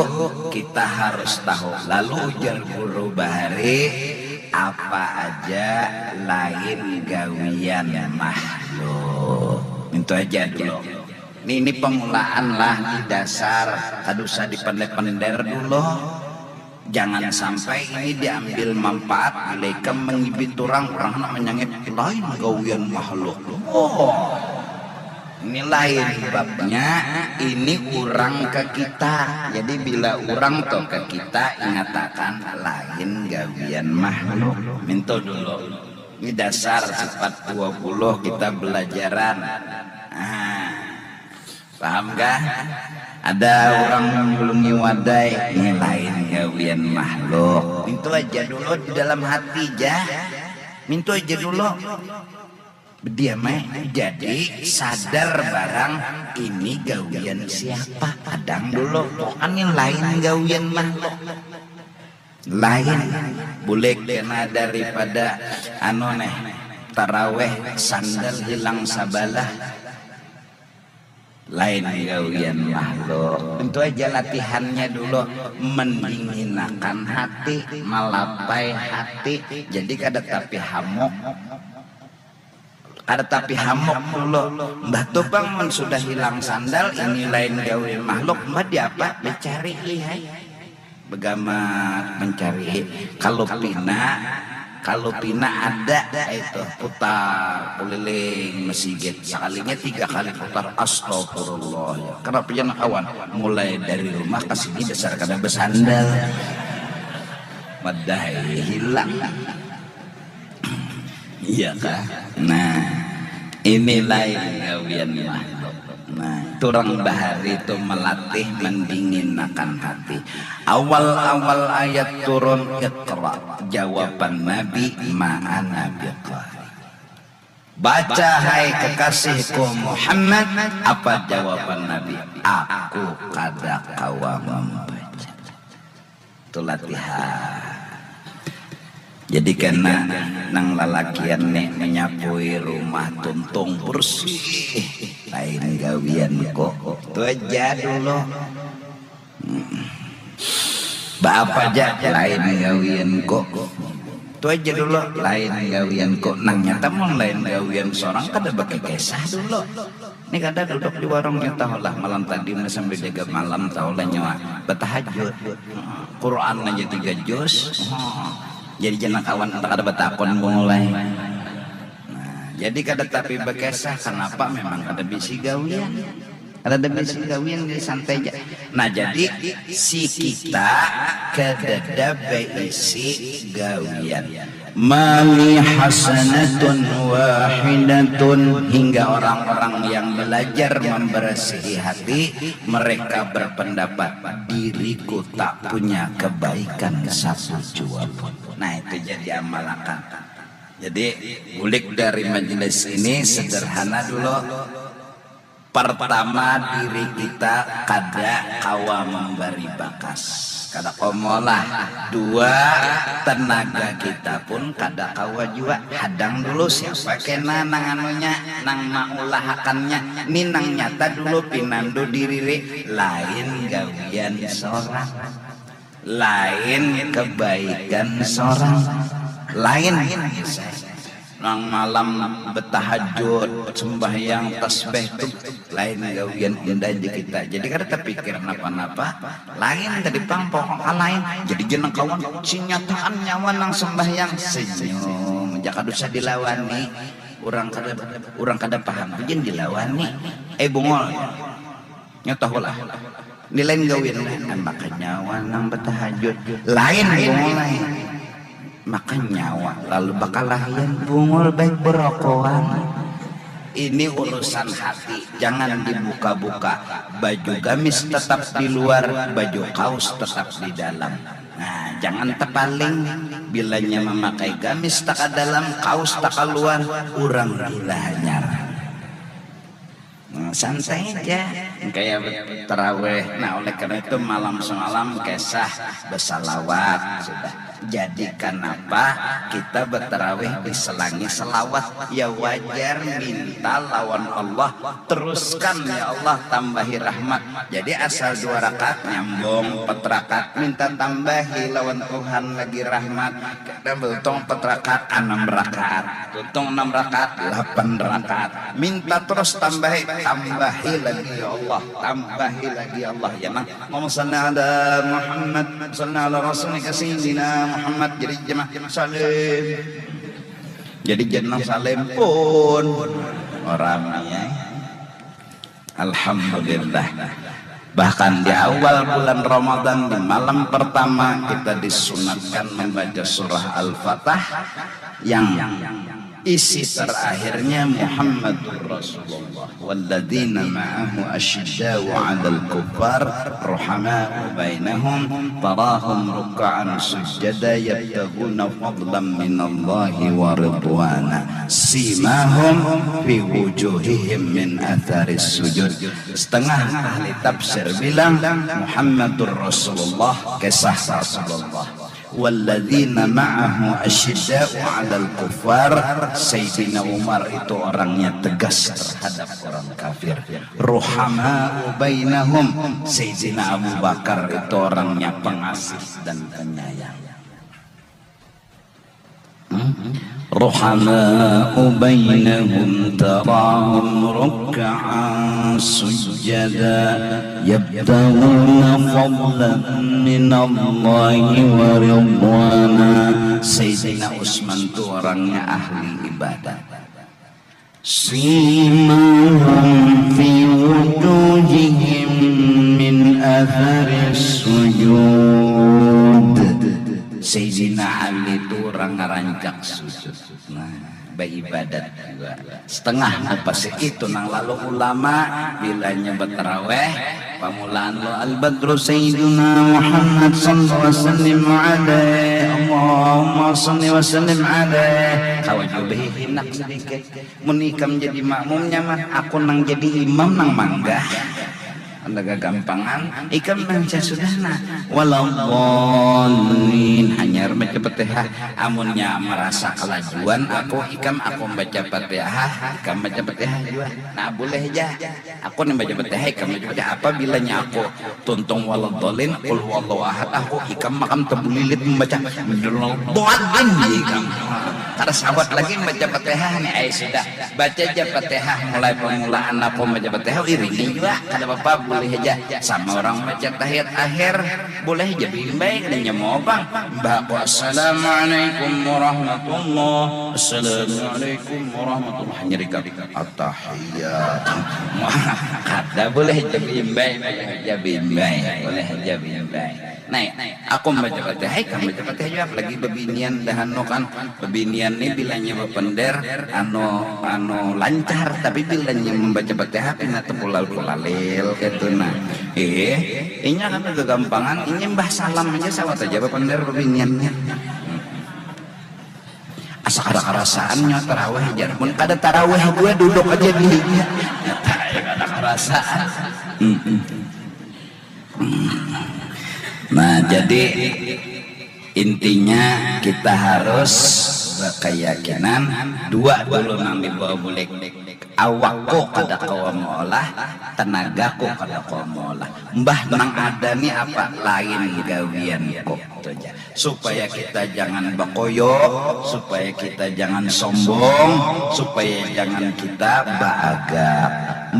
kita harus tahu. Lalu ujar guru bahari, apa aja lain gawian makhluk. Mintu aja dulu. Ini, ini pemulaan lah, ini dasar, kada usah dipender-pender dulu. Jangan sampai ini diambil manfaat, bila ikam mengibit orang, orang nak menyangit, lain gawian makhluk. Oh, ini lain babnya, ini orang ke kita. Jadi bila orang tu ke kita, ingatakan lain gawian makhluk. Mintu dulu. Ini dasar sifat dua puluh kita belajaran. Nah, paham kah? Ada orang menyulungi wadai, ini lain gawian makhluk. Mintu aja dulu di dalam hati ja. Mintu aja dulu. Bediam ai. Jadi sadar barang ini gawian siapa. Kadang dulu, pokoknya lain gawian makhluk. Lain. Bulik kena daripada anu neh, taraweh sandal hilang sabalah. Lain gawian makhluk. Tentu aja latihannya dulu, mendinginakan hati, malapai hati, jadi kada tapi hamuk. Kada tapi hamuk dulu. Mbah tu pang mun sudah hilang sandal, ini lain gawian makhluk, mbah diapa? Dicari, lihai. Begamat mencari. Kalau pina, kalau pina ada itu putar keliling mesigit. Sekalinya tiga kali putar, astagfirullah. Ya. Kenapa jangan kawan? Mulai dari rumah ke sini dasar kada bersandal. Madai hilang. Iya kah? Nah, ini lain gawian makhluk. Nah, turang bahari itu melatih mendinginakan hati. Awal-awal ayat turun, Iqra, jawaban Nabi, ma ana biqari. Baca, hai kekasihku Muhammad. Apa jawaban Nabi? Aku kada kawa membaca. Itu latihan. Jadi kena nang lalakian nih menyapui rumah tuntung bersih. Lain gawian kok. Itu aja dulu. Hmm. Baapa aja lain gawian kok. Itu aja dulu lain gawian kok. Nang nyata mun lain gawian seorang kada bagi kisah dulu. Ini kada duduk di warung kita lah malam tadi sambil jaga malam tahu lah nyawa bertahajud. Quran aja tiga juz. Jadi jangan kawan kada bertakon mulai. Nah, jadi kada tapi berkisah kenapa memang kada bisi gawian. Kada ada bisi gawian jadi santai aja. Nah jadi si kita kadada beisi gawian. Mali hasanatun wahidatun hingga orang-orang yang belajar membersihi hati mereka berpendapat diriku tak punya kebaikan satu jua pun. Nah itu jadi amalakan. Jadi bulik dari majelis ini sederhana dulu. Pertama diri kita kada kawa memberi bakas, kada komo lah. Dua, tenaga kita pun kada kawa jua. Hadang dulu siapa kena nang anunya, nang maulahakannya. Ni nang nyata dulu pinandu diri lain gawian seorang. Lain kebaikan seorang lain. Nang malam betahajud sembahyang tasbih tu lain gawian indah aja kita jadi kada terpikir napa-napa. Lain tadi pang pokok lain jadi jeneng kawan sinyataan nyawa nang sembahyang senyum jaka dosa dilawani. Orang kada orang kada paham tu jen dilawani. Eh bungol. Nya tahulah. Ni lain gawian lah. Maka nyawa nang betahajud. Lain bungul lain. Maka nyawa lalu bakalahian bungul baik berokoan. Ini urusan hati, jangan dibuka-buka. Baju gamis tetap di luar, baju kaos tetap di dalam. Nah, jangan tepaling. Bilanya memakai gamis taka dalam, kaos taka luar, urang gila hanyar. Nah, santai aja. Kayak terawih. Nah, oleh karena itu malam semalam kisah bersalawat sudah. Jadi kenapa kita berterawih diselangi selawat? Ya wajar minta lawan Allah teruskan ya Allah tambahi rahmat. Jadi asal dua rakaat nyambung empat rakaat minta tambahi lawan Tuhan lagi rahmat. Kada beruntung empat rakaat enam rakaat. Untung enam rakaat, lapan rakaat. Minta terus tambahi, tambahi lagi ya Allah, tambahi lagi ya Allah. Ya nang Allahumma salli ala Muhammad, salli ala Rasulika Sayyidina Muhammad. Jadi jemaah salim. Jadi jeneng salim pun orang ya. Alhamdulillah. Bahkan di awal bulan Ramadan di malam pertama kita disunatkan membaca surah Al-Fatah yang isi terakhirnya Muhammadur Rasulullah walladzina ma'ahu asyiddau 'alal kuffar ruhamau bainahum tarahum ruk'an sujjada yabtaghuna fadlan minallahi wa ridwana simahum fi wujuhihim min atharis sujud. Setengah ahli tafsir bilang Muhammadur Rasulullah, kisah Rasulullah. Walladzina ma'ahu asyidda'u 'alal kuffar. Sayyidina Umar itu orangnya tegas terhadap orang kafir. Ruhama'u bainahum. Sayyidina Abu Bakar itu orangnya pengasih dan penyayang. رحماء بينهم تراهم ركعا سجدا يبتغون فضلا من الله ورضوانا. Sayyidina Utsman tu orangnya ahli ibadat. Simahum fi wujuhihim min atharis sujud. Sayyidina Ali tu urang ngarancak sujud. Nah, baibadat jua. Setengah mupasih itu nang lalu ulama bilanya bataraweh, pamulaan lo al-badru sayyiduna Muhammad sallallahu wasallim alaih, Allahumma salli wa sallim alaih. Kawa jua bahihinak sedikit. Mun ikam jadi makmumnya mah, aku nang jadi imam nang manggah. Anda gagampangan, ikam baca sudah nah. Waladhdallin, hanyar baca Fatihah. Amunnya marasa kalajuan aku, ikam aku baca Fatihah, ikam baca Fatihah jua. Nah, boleh ja. Aku ni baca Fatihah, ikam baca Fatihah. Apabilanya aku tuntung waladhdallin, qul huwallahu ahad, aku ikam makam tabulilit mambaca waladhdallin ja ikam. Kada sawat lagi baca Fatihah ni, ai sudah. Baca ja Fatihah mulai pamulaan aku baca Fatihah, iringi jua, kada papa, boleh haja. Sama urang baca tahiyat akhir, boleh haja baimbai, kada nyamuang pang. Imbah aku, "Assalamualaikum warahmatullah, assalamualaikum warahmatullah," hanyar ikam, "Attahiyat." Kada, boleh haja baimbai, boleh haja baimbai, boleh haja baimbai. Nah, aku baca Fatihah, ikam baca Fatihah jua, apalagi babinian dah anu kan. Babinian ni bilanya bapender, anu, anu lancar, tapi bilanya mambaca Fatihah pina tapulalil-pulalil kaitu nah. Ih, inya kada gagampangan, inya imbah salam haja sawat haja bapender babinian nih. Asa kada karasaan nyawa tarawih jar. Mun kada tarawih jua duduk haja di dinya. Nyata ai kada karasaan. Mm-mm. Nah, jadi intinya kita harus berkeyakinan dua dulu nang dibawa bulik. Awakku kada kawa meolah, tenagaku kada kawa meolah. Mbah nang ada ni apa? Lain gawianku. Itu aja. Supaya kita jangan bakoyo, supaya kita jangan sombong, supaya jangan kita baagap.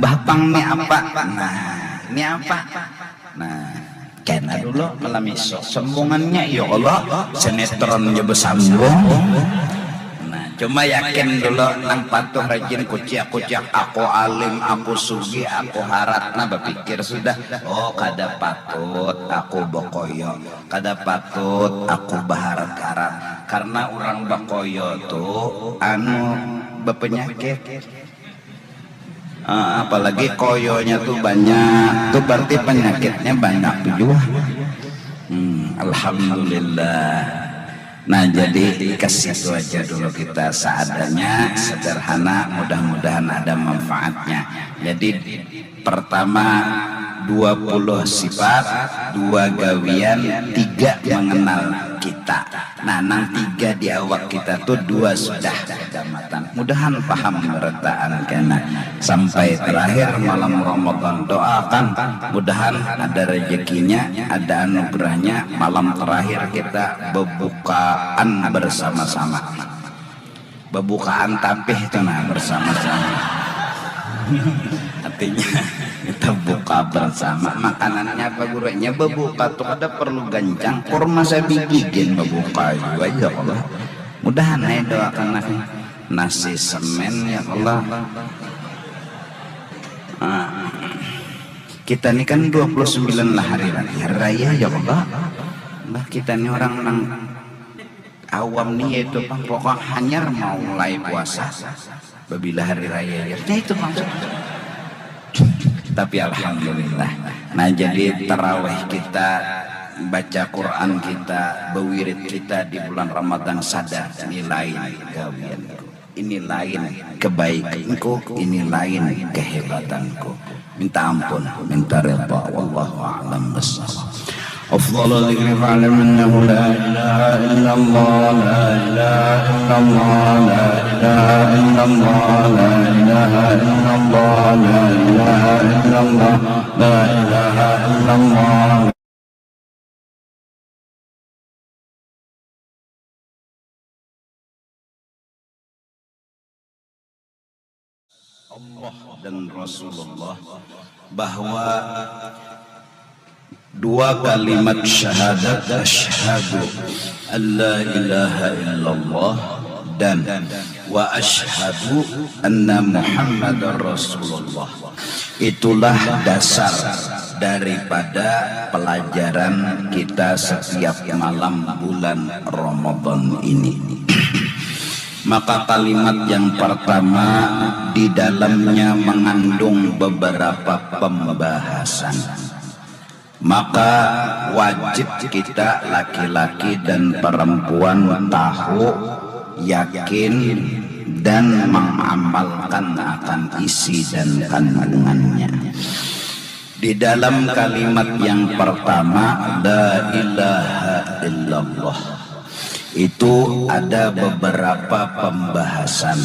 Mbah pang ni apa? Nah, ni apa? Nah, kena dulu malam isuk. Sambungannya, ya Allah, sinetron ja basambung. Nah, cuma yakin dulu nang patuh rajin kuciak-kuciak, "Aku alim, aku sugih, aku harat." Nah, bapikir sudah, "Oh, kada patut aku bakoyo, kada patut aku baharat-harat." Karena urang bakoyo tu, anu, bapanyakit. Ah, apalagi koyonya tu banyak, tu berarti penyakitnya banyak tu jua. Hmm, alhamdulillah. Nah, jadi ke situ aja dulu kita, seadanya, sederhana, mudah-mudahan ada manfaatnya. Jadi pertama dua puluh sifat, dua gawian, tiga mengenal kita. Nah, nang tiga di awak kita tu dua sudah sudah matan. Mudahan paham barataan kena. Sampai terakhir malam Ramadan, doakan mudahan ada rezekinya, ada anugerahnya, malam terakhir kita bebukaan bersama-sama. Bebukaan tapih tu nah bersama-sama. Artinya kita buka bersama. Makanannya apa gurunya? Bebuka tu kada perlu gancang. Kurma sabigi gin bebuka jua, ya Allah. Mudahan ai doakan aku. Nasi semen, ya Allah. Ah. Kita ni kan dua puluh sembilan lah hari raya, hari raya, ya Allah. Bah, kita ni orang nang awam ni, yaitu pang pokok hanyar mau mulai puasa. Babila hari raya, ya, ya itu maksud. Tapi alhamdulillah. Nah, jadi tarawih kita, baca Quran kita, bewirid kita di bulan Ramadan, sadar ini lain gawianku. Ini lain kebaikanku, ini lain kehebatanku. Minta ampun, minta redha. Wallahu a'lam bishawab. أفضل الذكر فاعلم أنه لا إله إلا الله، لا إله إلا الله، لا إله إلا الله، لا إله إلا الله، لا إله إلا الله، لا إله إلا الله. Allah dan Rasulullah, bahwa dua kalimat syahadat, "Asyhadu an la ilaha illallah" dan "Wa asyhadu anna Muhammadar Rasulullah", itulah dasar daripada pelajaran kita setiap malam bulan Ramadan ini. Maka kalimat yang pertama di dalamnya mengandung beberapa pembahasan. Maka wajib kita laki-laki dan perempuan tahu, yakin, dan mengamalkan akan isi dan kandungannya. Di dalam kalimat yang pertama, la ilaha illallah, itu ada beberapa pembahasan.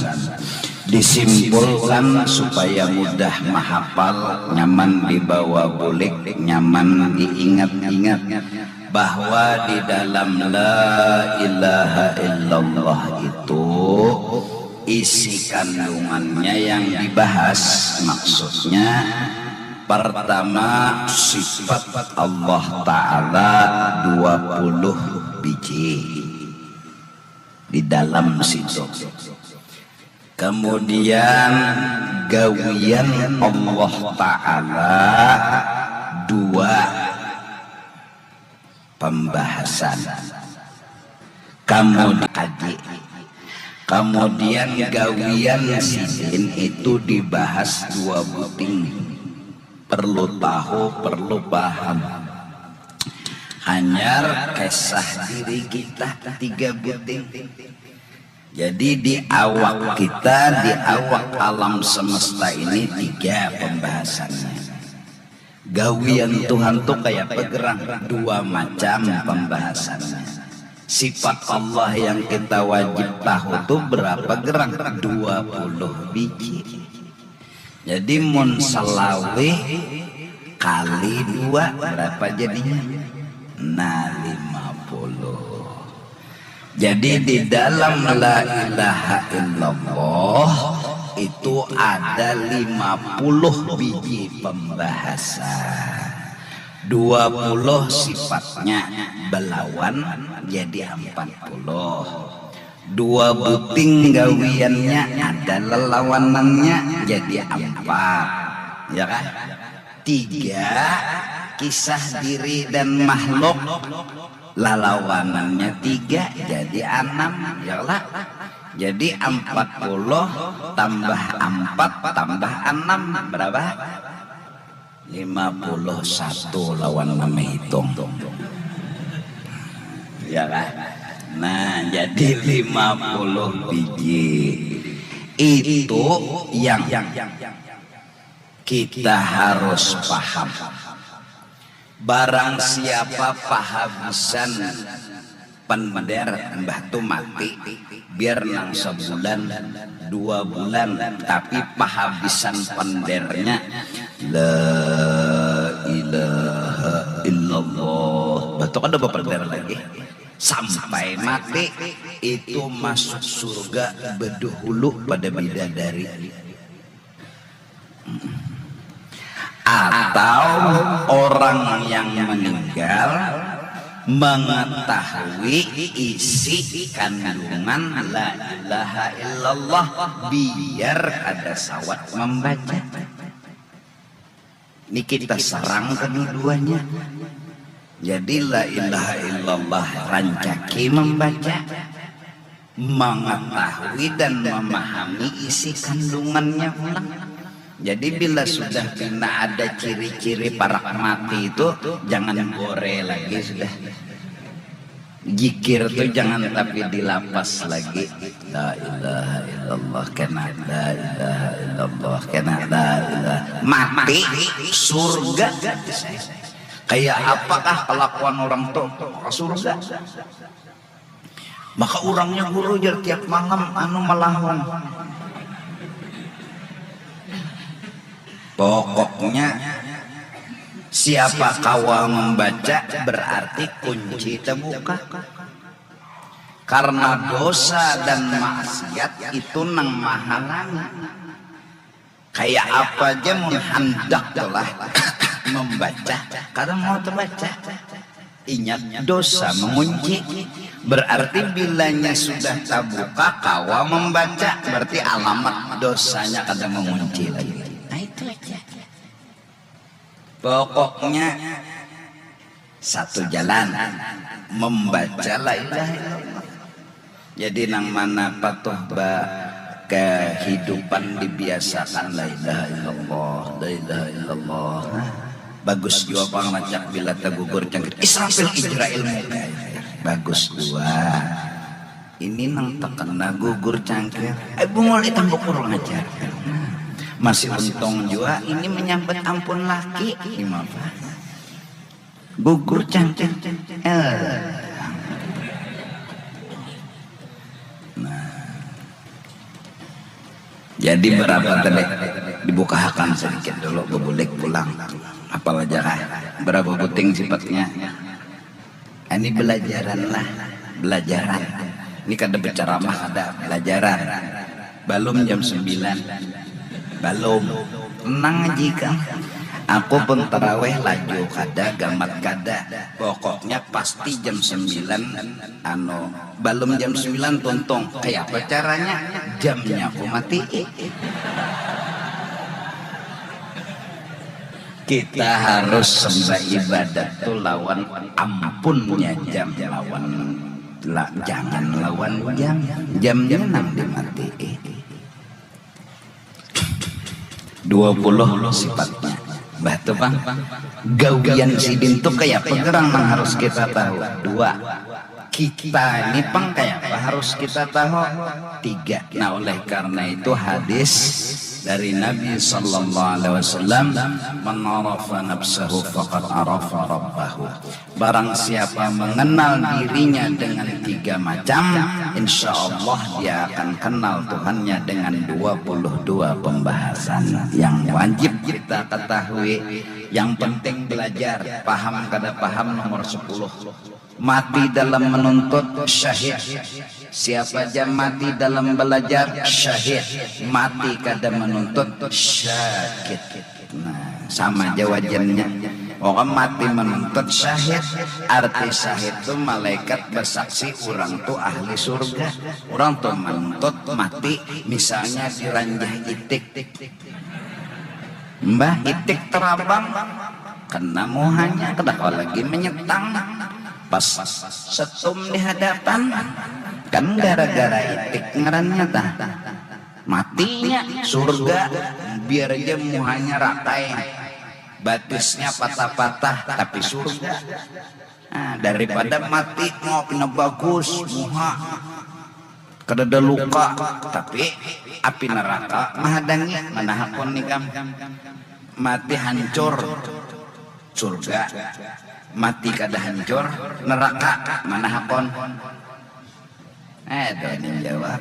Disimpulkan supaya mudah mahapal, nyaman dibawa bulik, nyaman diingat-ingat, bahwa di dalam la ilaha illallah itu isi kandungannya yang dibahas, maksudnya pertama sifat Allah Ta'ala dua puluh biji di dalam situ. Kemudian gawian Allah Ta'ala dua pembahasan. Kamu dikaji. Kemudian gawian sidin itu dibahas dua buting. Perlu tahu, perlu paham. Hanyar kisah diri kita tiga buting. Jadi di awak kita, di awak alam semesta ini tiga pembahasannya. Gawian Tuhan tuh kayak apa gerang? Dua macam pembahasannya. Sifat Allah yang kita wajib tahu tuh berapa gerang? Dua puluh biji. Jadi mun selawe kali dua berapa jadinya? Nah, lima puluh. Jadi di dalam la ilaha illallah itu ada lima puluh biji pembahasan. Dua puluh sifatnya belawan jadi empat puluh. Dua buting gawiannya ada lelawanannya jadi empat. Ya kan? Tiga, kisah diri dan makhluk, lalawanannya tiga jadi enam, ya lah. Jadi empat puluh tambah empat tambah enam berapa? Lima puluh satu lawan menghitung. Ya kan? Nah, jadi lima puluh biji itu yang kita harus paham. Barang siapa pahabisan pender, mbah tu mati, biar nang sebulan, dua bulan, tapi pahabisan pendernya la ilaha illallah. Mbah tu kada bapender lagi. Sampai mati itu masuk surga bedahulu pada bidadari. Atau orang yang meninggal mengetahui isi kandungan la ilaha illallah biar kada sawat membaca. Ini kita serang kedua-duanya. Jadi la ilaha illallah rancaki membaca, mengetahui dan memahami isi kandungannya pulang. Jadi bila sudah pina ada ciri-ciri parak mati itu, jangan bore lagi sudah. Jikir tu jangan tapi dilapas lagi. La ilaha illallah kena, la ilaha illallah kena, la ilaha. Mati surga. Kayak apakah kelakuan orang tu? Surga. Maka orangnya guru jar tiap malam anu melahung. Pokoknya siapa kawa membaca berarti kunci terbuka. Karena dosa dan maksiat itu nang mahalangi. Kayak apa aja mun handak lah membaca, kada mau terbaca. Ingat dosa mengunci. Berarti bilanya sudah terbuka kawa membaca, berarti alamat dosanya kada mengunci lagi. Nah itu aja. Pokoknya satu jalan membaca la ilaha illallah. Jadi nang mana patuh ba kehidupan dibiasakan la ilaha illallah, la ilaha illallah. Nah, bagus jua pang rancak bila tagugur cangkir Israfil Ijrail muka. Bagus jua. Ini nang terkena gugur cangkir. Eh, bungul ikan bukur ngajar. Masih untung jua ini menyambat ampun laki. Gimana? Gugur cangkir. Eh. Nah. Jadi berapa tadi? Dibukahakan sedikit dulu, bebulik pulang. Apal aja kah? Berapa buting sifatnya? Ini belajaran lah, belajaran. Ini kada berceramah, ada belajaran. Belum jam sembilan. Belum. Tenang aja kang. Aku pun terawih laju kada, gamat kada. Pokoknya pasti jam sembilan, anu, belum jam sembilan tuntung. Kayak apa caranya? Jamnya aku mati. Kita harus sembah ibadat tu lawan ampunnya jam, lawan la, jangan lawan jam. Jamnya nang dimatii. Dua puluh sifatnya. Bah tu pang. Gawian sidin tu kaya apa gerang nang harus kita tahu? Dua. Kita ini pang kaya apa harus kita tahu? Tiga. Nah, oleh karena itu hadis dari Nabi sallallahu alaihi wasallam, "Man arafa nafsahu faqad arafa rabbahu." Barang siapa mengenal dirinya dengan tiga macam, insya Allah dia akan kenal Tuhannya dengan dua puluh dua pembahasan yang wajib kita ketahui. Yang penting belajar, paham kada paham nomor sepuluh. Mati dalam menuntut, syahid. Siapa ja mati dalam belajar, syahid. Mati kada menuntut, syakit. Nah, sama ja wajannya. Orang mati menuntut, syahid. Arti syahid tu malaikat bersaksi orang tu ahli surga. Orang tu menuntut mati, misalnya diranjah itik. Mbah, itik terabang, kena muhanya, kada kawa lagi menyetang. Pas setum di hadapan, kan gara-gara itik ngarannya tah. Matinya surga, biar aja muhanya ratai, batisnya patah-patah, tapi surga. Nah, daripada mati mau pina bagus muha, kadada luka, tapi api neraka mahadangi. Mana hakun ikam? Mati hancur, surga. Mati kada hancur, neraka. Mana hakun? Eh, ada yang jawab.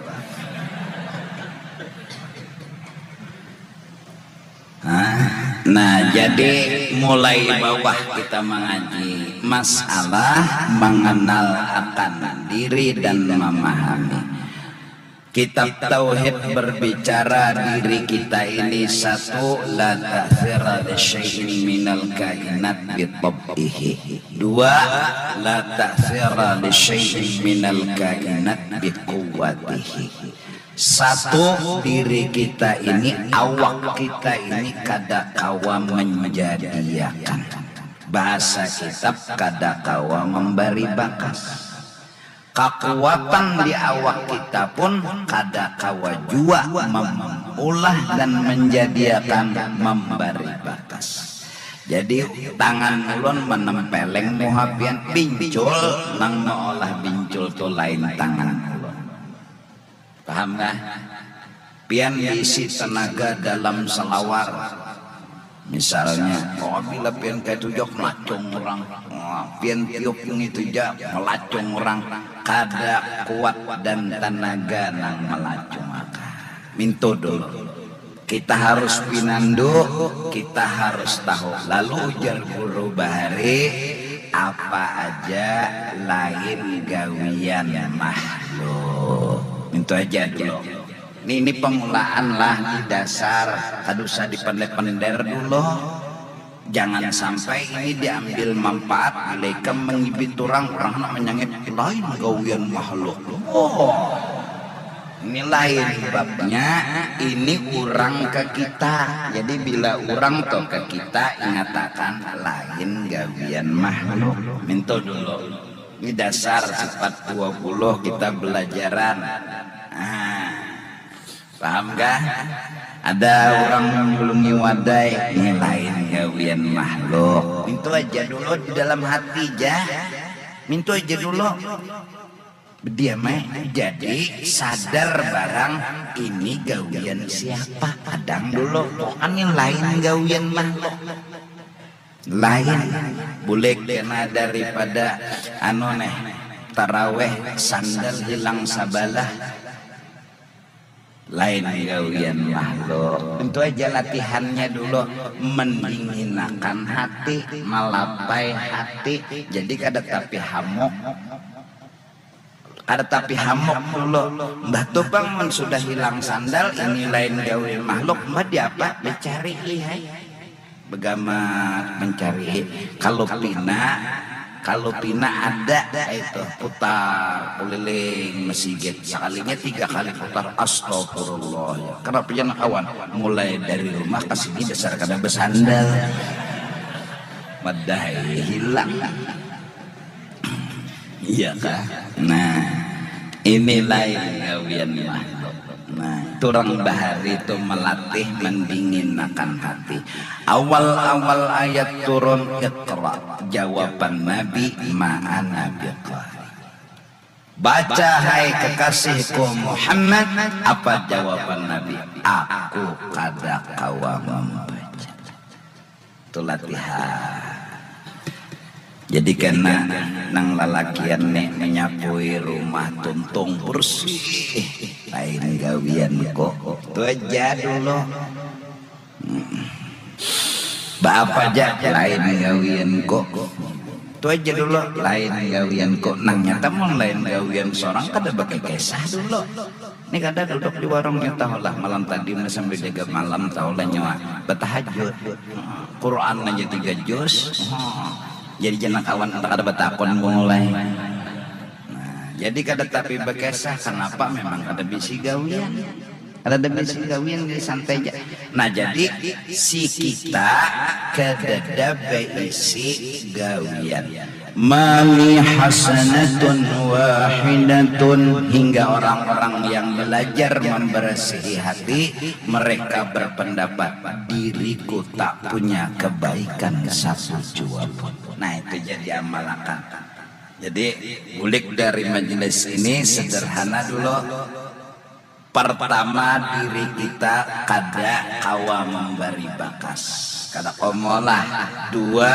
Nah, nah, jadi mulai bawah kita mengaji masalah mengenal akan diri dan memahami. Kitab Tauhid berbicara diri kita ini, satu, la ta'thira li syai'in minal kainat bi tab'ihi. Dua, la ta'thira li syai'in minal kainat bi quwwatihi. Satu, diri kita ini, awak kita ini kada kawa menjadiakan. Bahasa kitab, kada kawa membari bakas. Kakuatan di awak kita pun kada kawa jua memulah dan menjadiakan membari bakas. Jadi tangan ulun menempeleng muha pian, bincul nang meolah bincul tu lain tangan ulun. Paham kah? Pian diisi tenaga dalam salawar. Misalnya, oh, bila pian kaitu ja melacung urang. Wah, pian tiup ngitu ja melacung urang. Kada kuat dan tanaga nang melacung akan. Mintu dulu. Kita harus pinandu, kita harus tahu. Lalu ujar guru bahari, apa aja lain gawian makhluk. Mintu aja dulu. Ini, ini pengulaan lah, ini dasar, kada usah dipender-pender dulu. Jangan sampai ini diambil manfaat, bila ikam mengibit orang, orang nak menyangit lain gawian makhluk. Oh. Ini lain babnya, ini urang ke kita. Jadi bila urang tu ke kita, ingatakan lain gawian makhluk. Mintu dulu. Ini dasar sifat dua puluh kita belajaran. Nah, paham kah? Ada urang menyulungi wadai, ini lain gawian makhluk. Mintu aja dulu di dalam hati, ja. Mintu aja dulu. Bediam ai. Jadi sadar barang ini gawian siapa. Hadang dulu. Pokoknya lain gawian makhluk. Lain. Bulik kena daripada anu neh, taraweh sandal hilang sabalah. Lain gawian makhluk. Tentu aja latihannya dulu mendinginakan hati, malapai hati. Jadi kada tapi hamuk. Kada tapi hamuk dulu. Mbah tu pang mun sudah hilang sandal, ini lain gawian makhluk, mbah diapa? Dicari, lihai. Begamat mencari. Kalau pina, kalau pina ada itu putar keliling masjid. Sekalinya tiga kali putar, astagfirullah. Ya. Kenapa jangan kawan? Mulai dari rumah ke sini dasar kada bersandal. Madahai hilang. Iya kah? Nah, ini lain gawian makhluk. Nah, turang bahari tu melatih mendinginakan hati. Awal-awal ayat turun, Iqra, jawaban Nabi, ma ana biqari. Baca, hai kekasihku Muhammad. Apa jawaban Nabi? Aku kada kawa membaca. Itu latihan. Jadi kena nang lalakian nih menyapui rumah tuntung bersih, lain gawian kok. Itu aja dulu. Hmm. Baapa aja, lain gawian kok. Itu aja dulu, lain gawian kok. Nang nyata mun lain gawian seorang kada bakikisah dulu. Ini kada duduk di warungnya tahulah malam tadi, nah, sambil jaga malam tahulah nyawa bertahajud. Quran aja tiga juz. Jadi jangan kawan entah kada batakun mulai. Nah, jadi kada tapi bakisah kenapa memang kada bisi gawian. Kada ada bisi gawian, jadi santai aja. Nah, jadi si kita kadada baisi gawian. Mali hasanatun wahidatun, hingga orang-orang yang belajar membersihi hati, mereka berpendapat diriku tak punya kebaikan satu jua pun. Nah, itu jadi amalakan. Jadi bulik dari majelis ini sederhana dulu. Pertama, diri kita kada kawa membari bakas, kada komolah. Dua,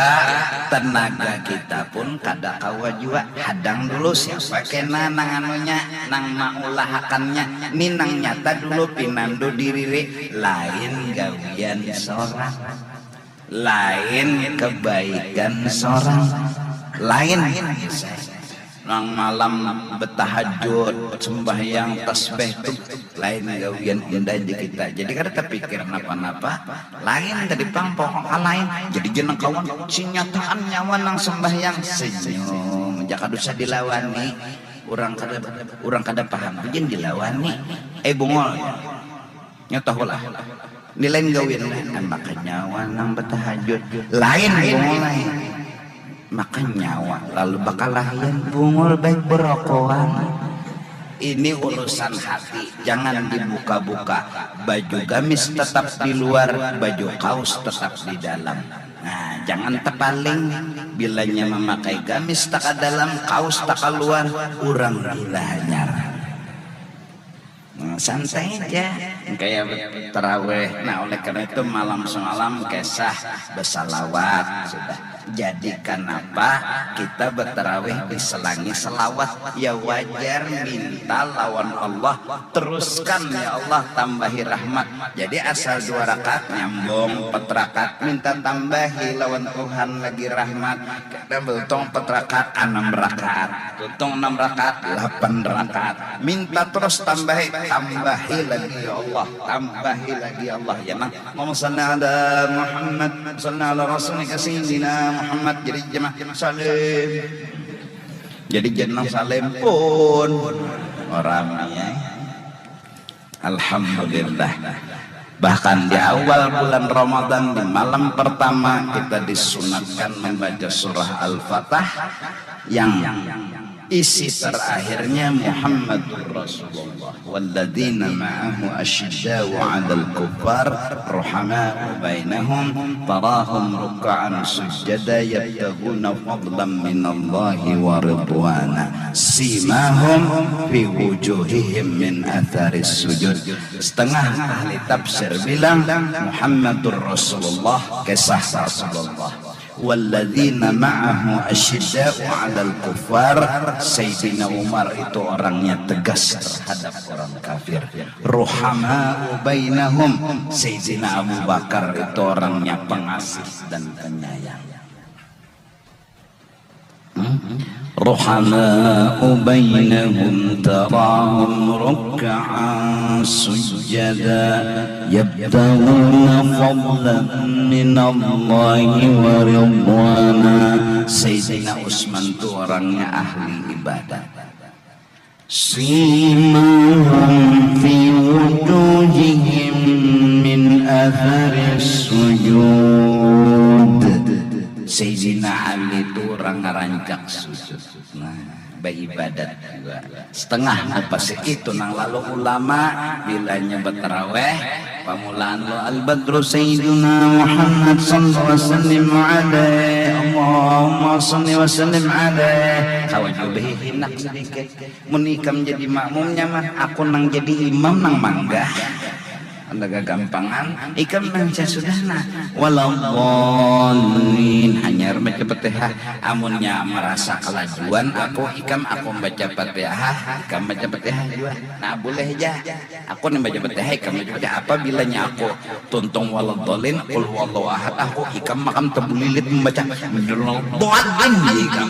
tenaga kita pun kada kawa jua. Hadang dulu siapa kena nang anunya, nang maulahakannya. Ni nang nyata dulu pinandu diriri, lain gawian seorang. Lain kebaikan seorang, lain nang malam betahajud, sembahyang, tasbih tu lain gawian indah di kita. Jadi kada terpikir napa-napa, lain tadi pang pokoknya lain. Jadi jeneng kawan, sinyataan nyawa nang sembahyang senyum, jaka dosa dilawani. Orang kada, orang kada paham, jangan dilawani. Eh bungol, nya tahulah. Ni lain gawian, maka nyawa nang betahajud. Lain bungul lain. Maka nyawa lalu bakalahian bungul baik berokoan. Ini urusan hati, jangan dibuka-buka. Baju gamis tetap di luar, baju kaos tetap di dalam. Nah, jangan tepaling. Bilanya memakai gamis taka dalam, kaos taka luar, urang gila hanyar. Nah, santai aja. Kayak taraweh. Nah, oleh karena itu malam semalam kisah bersalawat sudah. Jadi kenapa kita bertaraweh diselangi selawat? Ya wajar minta lawan Allah teruskan ya Allah tambahi rahmat. Jadi asal dua rakaat nyambung empat rakaat minta tambahi lawan Tuhan lagi rahmat. Kada beruntung empat rakaat enam rakaat. Untung enam rakaat, delapan rakaat. Minta terus tambahi, tambahi lagi ya Allah, tambahi lagi ya Allah. Ya nang. Allahumma salli ala Muhammad, salli ala rasulika sayyidina Muhammad. Jadi jemaah salim. Jadi jeneng salim pun orang ya. Alhamdulillah. Bahkan di awal bulan Ramadan, di malam pertama, kita disunatkan membaca surah Al-Fatah yang isi terakhirnya Muhammadur Rasulullah. Walladzina ma'ahu asyidda'u 'alal kuffar ruhama'u bainahum tarahum ruk'an sujjada yabtaghuna fadlan minallahi wa ridwana simahum fi wujuhihim min atharis sujud. Setengah ahli tafsir bilang Muhammadur Rasulullah, kisah Rasulullah. Walladzina ma'ahu asyidda'u 'alal kuffar. Sayyidina Umar itu orangnya tegas terhadap orang kafir. Ruhama'u bainahum. Sayyidina Abu Bakar itu orangnya pengasih dan penyayang. Hmm? Ruhama'u bainahum tarahum ruk'an sujjada yabtaghuna fadlan minallahi wa ridwana. Sayyidina Utsman tu orangnya ahli ibadat. Simahum fi wujuhihim min athari sujud. Sayyidina Ali tu orang ngarancak sujud. Nah, baibadat juga. Setengah mupasi itu nang lalu ulama bilanya bataraweh pamulaan lo al-badru sayyiduna Muhammad sallallahu alaihi wasallam alaih Allahumma salli wa sallim alaih. Kawa jua bahihinak sedikit. Mun ikam jadi makmumnya mah, aku nang jadi imam nang manggah. Anda gagampangan, ikam nang sasudahna. Waladhdallin, hanyar baca Fatihah. Amunnya marasa kalajuan aku, ikam aku baca Fatihah, ikam baca Fatihah jua. Nah, boleh ja. Aku ni baca Fatihah, ikam baca Fatihah. Apabila nya aku tuntung waladhdallin, qul huwallahu ahad, aku ikam makam tabulilit mambaca waladhdallin ikam.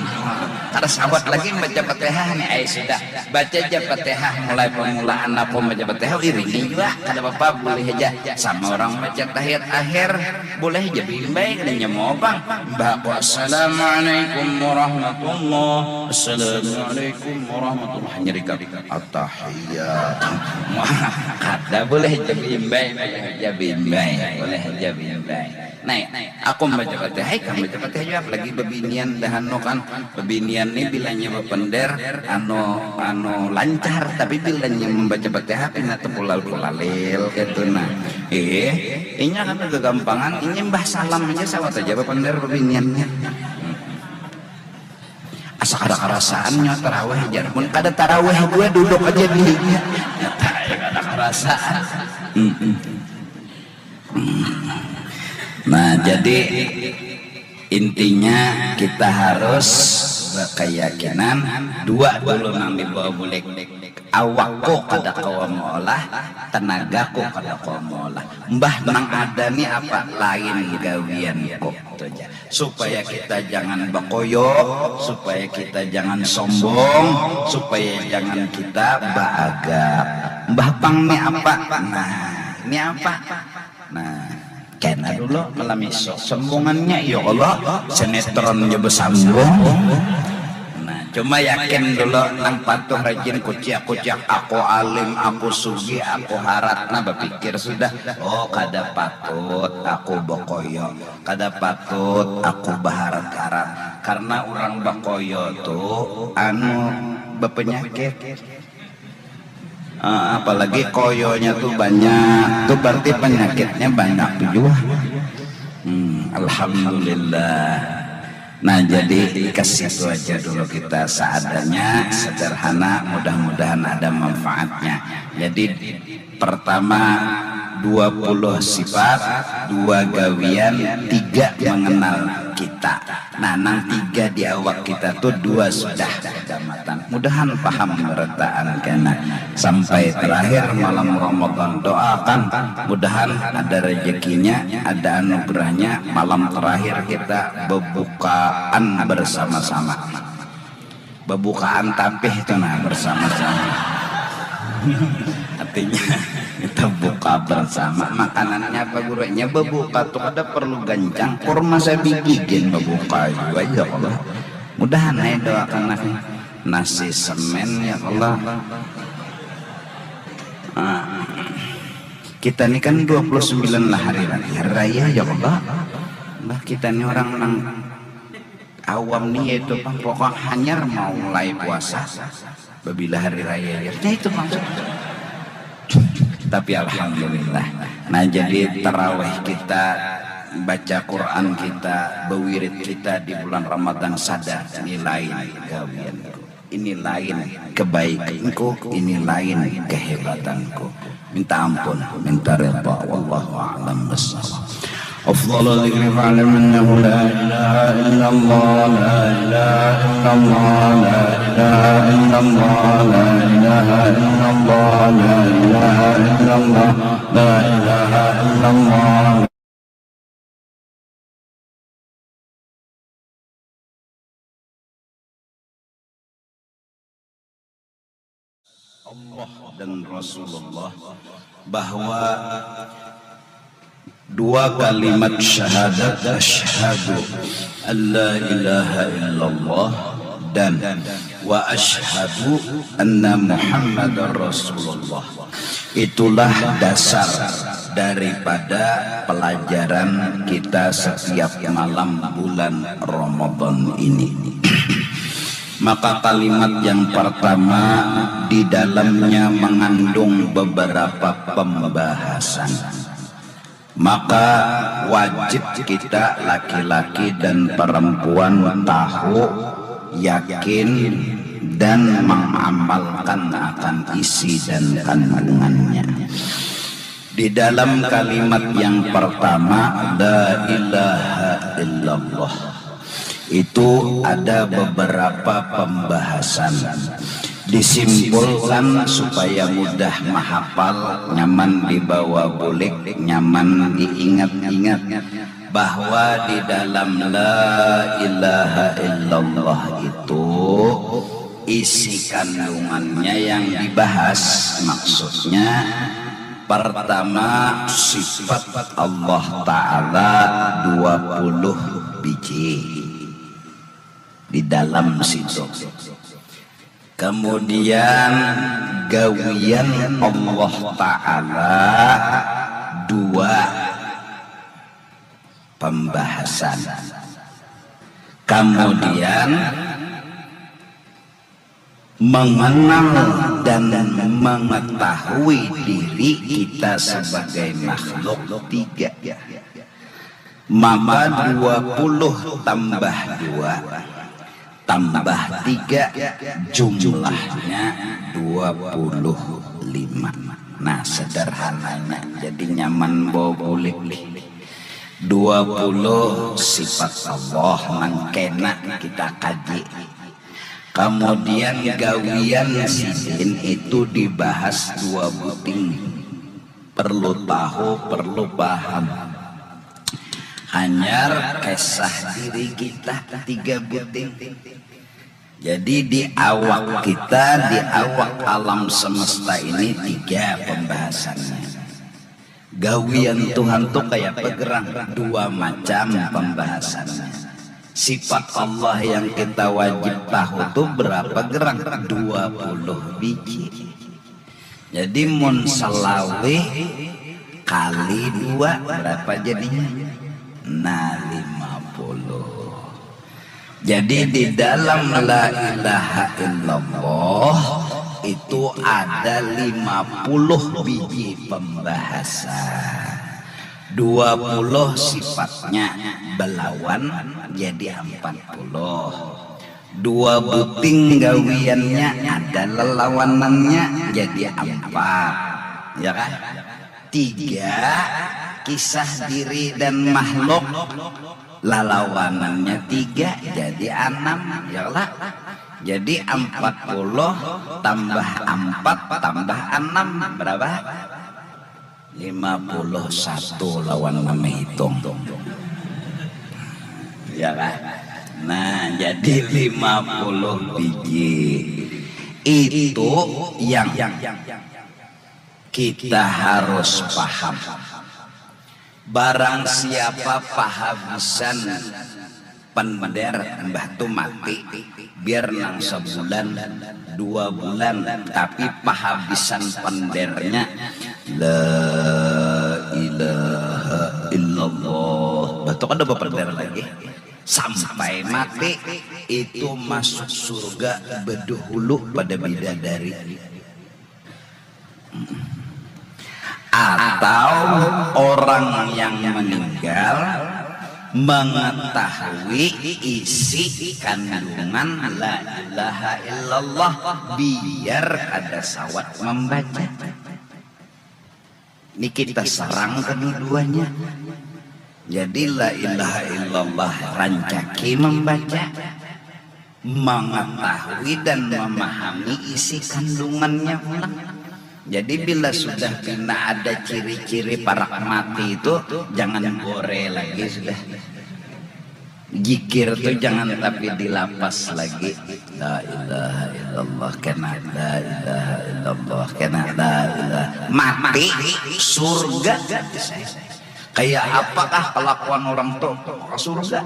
Kada sabat lagi mambaca Fatihah ni, ai sudah. Baca ja Fatihah mulai pamulaan aku mambaca Fatihah, iringi jua, kada papa, boleh haja. Sama urang mambaca tahiyat akhir, boleh haja baimbai, kada nyamuang pang. Imbah aku, "Assalamualaikum warahmatullah, assalamualaikum warahmatullah," hanyar ikam, "Attahiyat." Kada, boleh haja baimbai, boleh haja baimbai, boleh haja baimbai. Nah, aku mambaca Fatihah, ikam baca Fatihah jua, apalagi babinian dah anu kan. Babinian ni bilanya bapender, anu, anu lancar, tapi bilanya mambaca Fatihah pina tapulalil-pulalil kaitu nah. Eh, inya kada gagampangan, inya imbah salam haja sawat haja bapender babinian nya. Asa kada karasaan nya tarawih jar. Mun kada tarawih jua duduk haja dihinya. Nyata ai kada karasaan. Mm-mm. Nah, jadi intinya kita harus berkeyakinan dua dulu nang dibawa bulik. Awakku kada kawa meolah, tenagaku kada kawa meolah. Mbah nang ada ni apa? Lain gawianku. Itu aja. Supaya kita jangan bakoyo, supaya kita jangan sombong, supaya jangan kita baagak. Mbah pang ni apa? Nah, ini apa? Nah, kena dulu malam isuk. Sambungannya, ya Allah, sinetron ja basambung. Nah, cuma yakin dulu nang patuh rajin kuciak-kuciak, aku alim, aku sugih, aku harat. Nah, bapikir sudah, oh, kada patut aku bakoyo, kada patut aku baharat-harat. Karena urang bakoyo tu, anu, bapanyakit. Ah, apalagi koyonya tu banyak, tu berarti panyakitnya banyak jua. Hmm, alhamdulillah. Nah, jadi ke situ aja dulu kita, seadanya, sederhana, mudah-mudahan ada manfaatnya. Jadi, pertama, dua puluh sifat, dua gawian, tiga mengenal kita. Nah, nang tiga di awak kita tu dua sudah kadamatan. Mudahan paham barataan kena. Sampai terakhir malam Ramadan, doakan mudahan ada rezekinya, ada anugerahnya, malam terakhir kita bebukaan bersama-sama. Bebukaan tapih tu nah bersama-sama. Artinya kita buka bersama. Makanannya apa gurunya? Bebuka tu kada perlu gancang, kurma sabigi gin bebuka jua, ya Allah. Mudahan ai doakan aku. Nasi semen, ya Allah. Ah. Kita ni kan dua puluh sembilan lah hari raya. Hari raya ya Allah. Mbah kita ni orang nang awam ni yaitu apa? Pokok hanyar mau mulai puasa. Babila hari raya ya. Nah itu maksudnya. Tapi alhamdulillah. Nah jadi tarawih kita, baca Quran kita, bewirid kita di bulan Ramadan sadar ini lain gawianku. Ini lain kebaikanku, ini lain kehebatanku. Minta ampun, minta redha. Wallahu a'lam bishawab. أفضل الذكر فاعلم أنه لا إله إلا الله، لا إله إلا الله، لا إله إلا الله، لا إله إلا الله، لا إله إلا الله، لا إله إلا الله. Allah dan Rasulullah bahwa dua kalimat syahadat, asyhadu an la ilaha illallah dan wa asyhadu anna Muhammadar Rasulullah, itulah dasar daripada pelajaran kita setiap malam bulan Ramadan ini. Maka kalimat yang pertama di dalamnya mengandung beberapa pembahasan. Maka wajib kita laki-laki dan perempuan tahu, yakin, dan mengamalkan akan isi dan kandungannya. Di dalam kalimat yang pertama, la ilaha illallah, itu ada beberapa pembahasan. Disimpulkan supaya mudah menghafal, nyaman dibawa bulik, nyaman diingat-ingat, bahwa di dalam la ilaha illallah itu isi kandungannya yang dibahas, maksudnya pertama sifat Allah Ta'ala dua puluh biji di dalam situ. Kemudian gawian Allah Ta'ala dua pembahasan. Kemudian mengenal dan mengetahui diri kita sebagai makhluk tiga. Maka dua puluh tambah dua tambah tiga jumlahnya dua puluh lima. Nah sederhananya jadi nyaman bawa bulik. Dua puluh sifat Allah nang kena kita kaji. Kemudian gawian sidin itu dibahas dua buting. Perlu tahu, perlu paham. Hanyar kisah diri kita tiga buting. Jadi di awak kita, di awak alam semesta ini tiga pembahasannya. Gawian Tuhan tuh kayak apa gerang? Dua macam pembahasannya. Sifat Allah yang kita wajib tahu tuh berapa gerang? Dua puluh biji. Jadi mun selawih kali dua berapa jadinya? Nah lima puluh. Jadi di dalam la ilaha illallah itu ada lima puluh biji pembahasan. Dua puluh sifatnya belawan jadi empat puluh. Dua buting gawiannya ada lelawanannya jadi empat. Ya kan? Tiga kisah diri dan makhluk lalawanannya tiga jadi anam ya lah. Jadi empat puluh tambah empat tambah enam berapa? Lima puluh satu lawan menghitung. Ya kan? Nah jadi lima puluh biji itu yang kita harus paham. Barang siapa pahabisan pender mbah tu mati biar nang sebulan dua bulan tapi pahabisan pendernya la ilaha illallah. Batuk ada bapander lagi. Sampai mati itu masuk surga bedahulu pada bidadari. Atau orang yang meninggal mengetahui isi kandungan la ilaha illallah biar kada sawat membaca. Ini kita serang kedua-duanya. Jadi la ilaha illallah rancaki membaca, mengetahui dan memahami isi kandungannya pulang. Jadi bila sudah pina ada ciri-ciri parak mati itu, jangan gore lagi sudah. Jikir tu jangan tapi dilapas lagi. La ilaha illallah kena, la ilaha illallah kena, la ilaha. Mati surga. Kayak apakah kelakuan orang tu? Surga.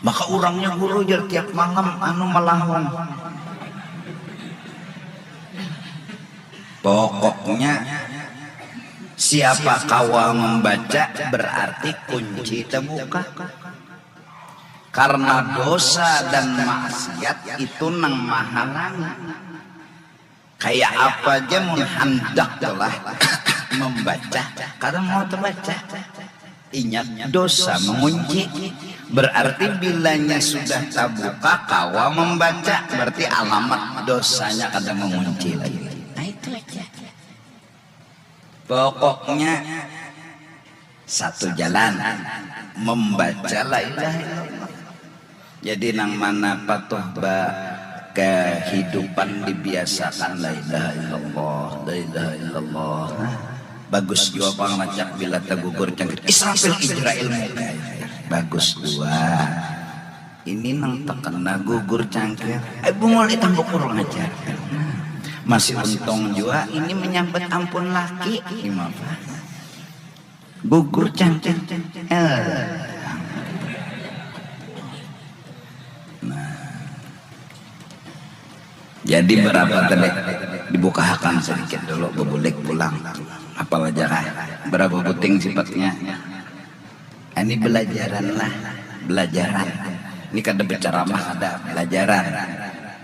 Maka urangnya guru jar tiap malam anu malahung. Pokoknya siapa kawa membaca berarti kunci terbuka. Karena dosa dan maksiat itu nang mahalangi. Kayak apa aja mun handak lah membaca, kada mau terbaca. Ingat dosa mengunci. Berarti bilanya sudah terbuka kawa membaca, berarti alamat dosanya kada mengunci lagi. Nah itu aja. Pokoknya satu jalan membaca la ilaha illallah. Jadi nang mana patuh ba kehidupan dibiasakan la ilaha illallah, la ilaha illallah. Nah, bagus jua pang lacak bila tegugur cangkir Israfil Ijrail muka. Bagus jua. Ini nang terkena gugur cangkir. Eh bungul ditambuk kurang ajar. Masih untung jua ini menyambut ampun laki. Imapa? Gugur cangkir. Eh. Nah. Jadi berapa tadi? Dibukahakan sedikit dulu, bebulik pulang. Apal aja kah? Berapa buting sifatnya? Ini belajaran lah, belajaran. Ini kada berceramah, kada belajaran.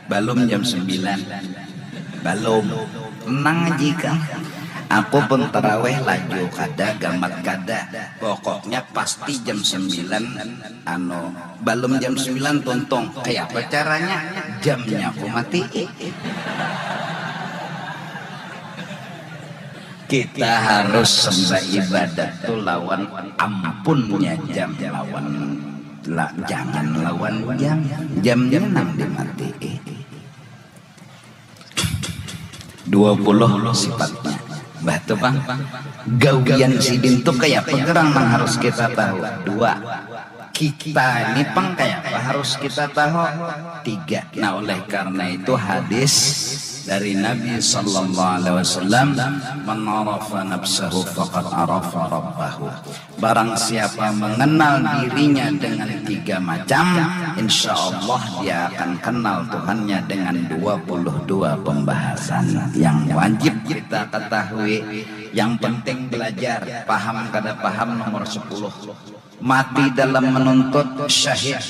Balum jam sembilan. Balum. Tenang aja ikam. Aku pun taraweh laju kada, gamat kada. Pokoknya pasti jam sembilan, anu, balum jam sembilan tuntung. Kayapa caranya? Jamnya aku matii. Kita harus sembah ibadat tu lawan ampunnya jam, lawan la, jangan lawan jam. Jamnya nang dimatii. Dua puluh sifatnya. Bah tu pang. Gawian sidin tu kayapa gerang nang harus kita tahu? Dua. Kita ini pang kayapa harus kita tahu? Tiga. Nah, oleh karena itu hadis dari Nabi sallallahu alaihi wasallam, "Man arafa nafsahu faqad arafa rabbahu." Barang siapa mengenal dirinya dengan tiga macam, insya Allah dia akan kenal Tuhannya dengan dua puluh dua pembahasan yang wajib kita ketahui. Yang penting belajar, paham kada paham nomor sepuluh. Mati dalam menuntut, syahid.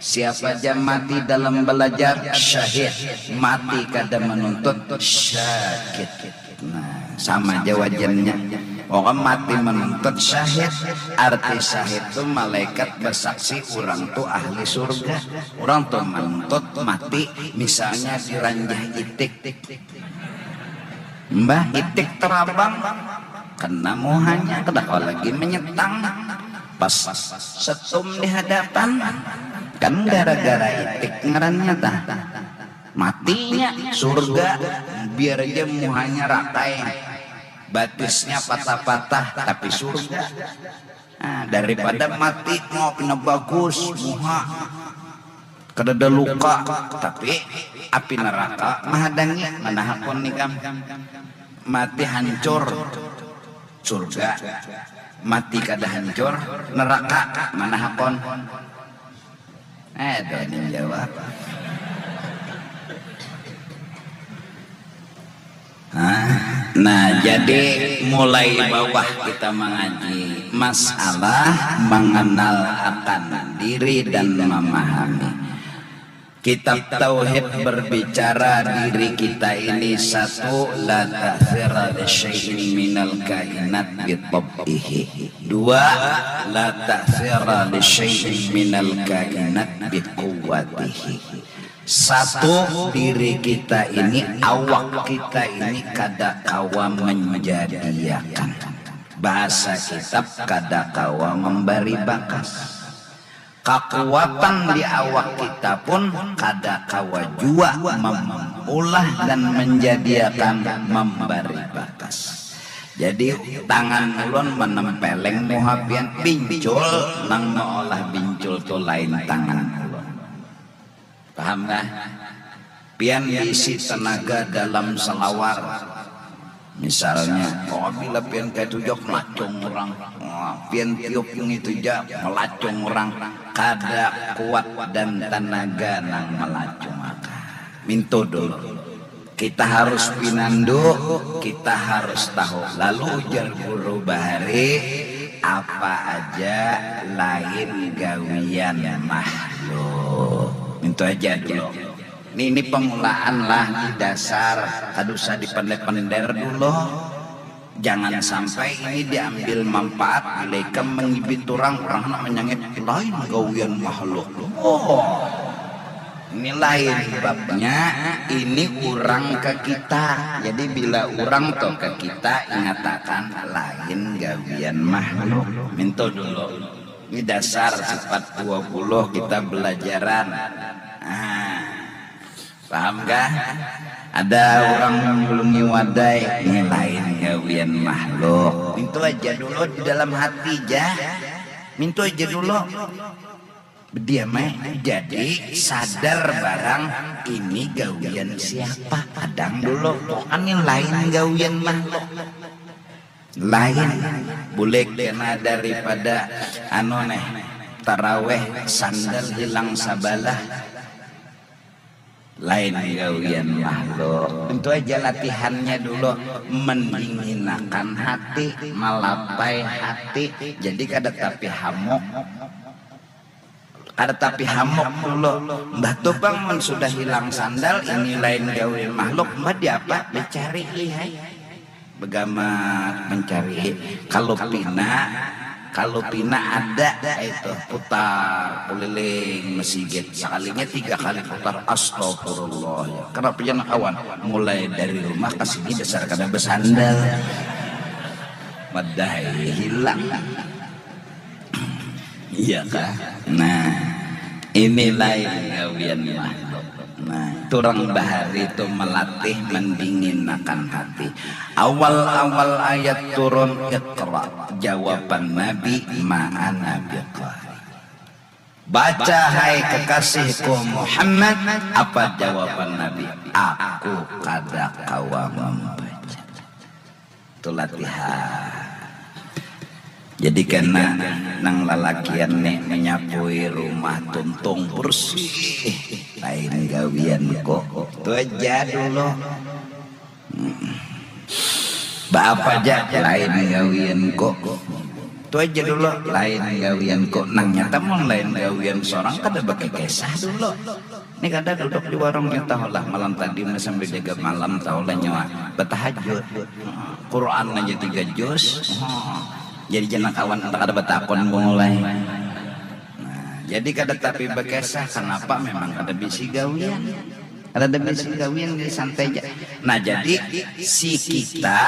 Siapa ja mati dalam belajar, syahid. Mati kada menuntut, syakit. Nah, sama ja wajannya. Pokoknya mati menuntut, syahid. Arti syahid tu malaikat bersaksi orang tu ahli surga. Orang tu menuntut mati, misalnya diranjah itik. Mbah itik terabang, kena muhanya, kada kawa lagi menyetang. Pas setum di hadapan, kan gara-gara itik ngarannya tah. Matinya surga, biar aja muhanya ratai, batisnya patah-patah, tapi surga. Nah, daripada mati mau pina bagus muha, kadada luka, tapi api neraka mahadangi, mana hakun ikam? Mati hancur, surga. Mati kada hancur, neraka, mana hakun? Eh, ada yang jawab. Hah? Nah, jadi mulai bawah kita mengaji masalah mengenal akan diri dan memahami. Kitab Tauhid berbicara diri kita ini satu, la ta'thira li syai'in minal kainat bi tab'ihi. Dua, la ta'thira li syai'in minal kainat bi quwwatihi. Satu, diri kita ini, awak kita ini kada kawa menjadiakan. Bahasa kitab, kada kawa membari bakas. Kakuatan di awak kita pun kada kawa jua memulah dan menjadiakan membari bakas. Jadi tangan ulun menempeleng muha pian, bincul nang meolah bincul tu lain tangan ulun. Paham kah? Pian diisi tenaga dalam selawar. Misalnya, oh, bila pian kaitu ja melacung orang. Wah, pian tiup ngitu ja melacung orang. Kada kuat dan tenaga nang melacung akan. Mintu dulu. Kita harus pinandu, kita harus tahu. Lalu ujar guru bahari, apa aja lain gawian makhluk. Mintu aja dulu. Ini, ini pemulaan lah, ini dasar. Kada usah dipender-pender dulu. Jangan sampai ini diambil manfaat bila ikam mengibit orang, orang nak menyangit lain gawian makhluk. Oh, ini lain babnya, ini orang ke kita. Jadi bila orang tu ke kita, ingatakan lain gawian makhluk. Mintu dulu. Ini dasar sifat dua puluh kita belajaran. Nah, paham kah? Ada orang menyulungi wadai, ini lain gawian makhluk. Mintu aja dulu di dalam hati ja. Mintu aja dulu. Bediam ai. Jadi sadar barang ini gawian siapa. Hadang dulu. Pokoknya lain gawian makhluk. Lain. Bulik kena daripada anu neh, taraweh sandal hilang sabalah. Lain gawian makhluk. Tentu aja latihannya dulu mendinginakan hati, malapai hati. Jadi kada tapi hamuk. Kada tapi hamuk dulu. Mbah tu pang mun sudah hilang sandal, ini lain gawian makhluk. Mbah diapa? Dicari lihai. Begamat mencari. Kalau pina, kalau pina ada itu putar keliling masjid. Sekalinya tiga kali putar, astagfirullah. Ya. Kenapa jangan kawan? Mulai dari rumah ke sini dasar kada bersandal. Madai hilang. Iya kah? Nah, ini lain gawian makhluk. Nah, turang bahari tu melatih mendinginakan hati. Awal-awal ayat turun, Iqra, jawaban Nabi, ma ana biqari. Baca, hai kekasihku Muhammad. Apa jawaban Nabi? Aku kada kawa membaca. Itu latihan. Jadi kena nang lalakian nih menyapui rumah tuntung bersih, lain gawian kok. Itu aja dulu. Hmm. Baapa aja, lain gawian kok. Itu aja dulu, lain gawian kok. Nang nyata mun lain gawian seorang kada bakikisah dulu. Ini kada duduk di warungnya tahulah malam tadi sambil jaga malam tahulah nyawa bertahajud. Quran aja tiga juz. Jadi jangan kawan kada bertakon mulai. Nah, jadi kada tapi berkisah kenapa memang kada bisi gawian. Kada ada bisi gawian, jadi santai aja. Nah, jadi si kita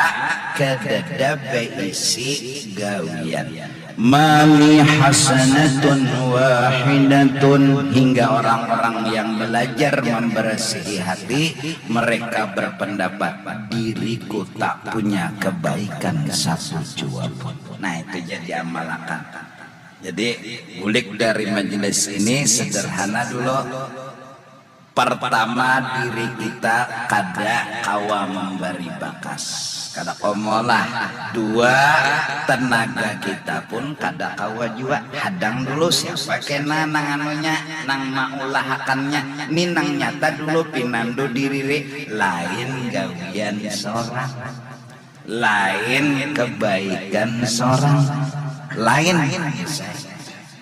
kadada baisi gawian. Mali hasanatun wahidatun, hingga orang-orang yang belajar membersihi hati, mereka berpendapat diriku tak punya kebaikan satu jua pun. Nah, itu jadi amalakan. Jadi bulik dari majelis ini sederhana dulu. Pertama, diri kita kada kawa memberi bakas, kada kawa meolah. Dua, tenaga kita pun kada kawa jua. Hadang dulu siapa kena nang anunya, nang maulahakannya. Ni nang nyata dulu pinandu diri, lain gawian seorang. Lain kebaikan seorang, lain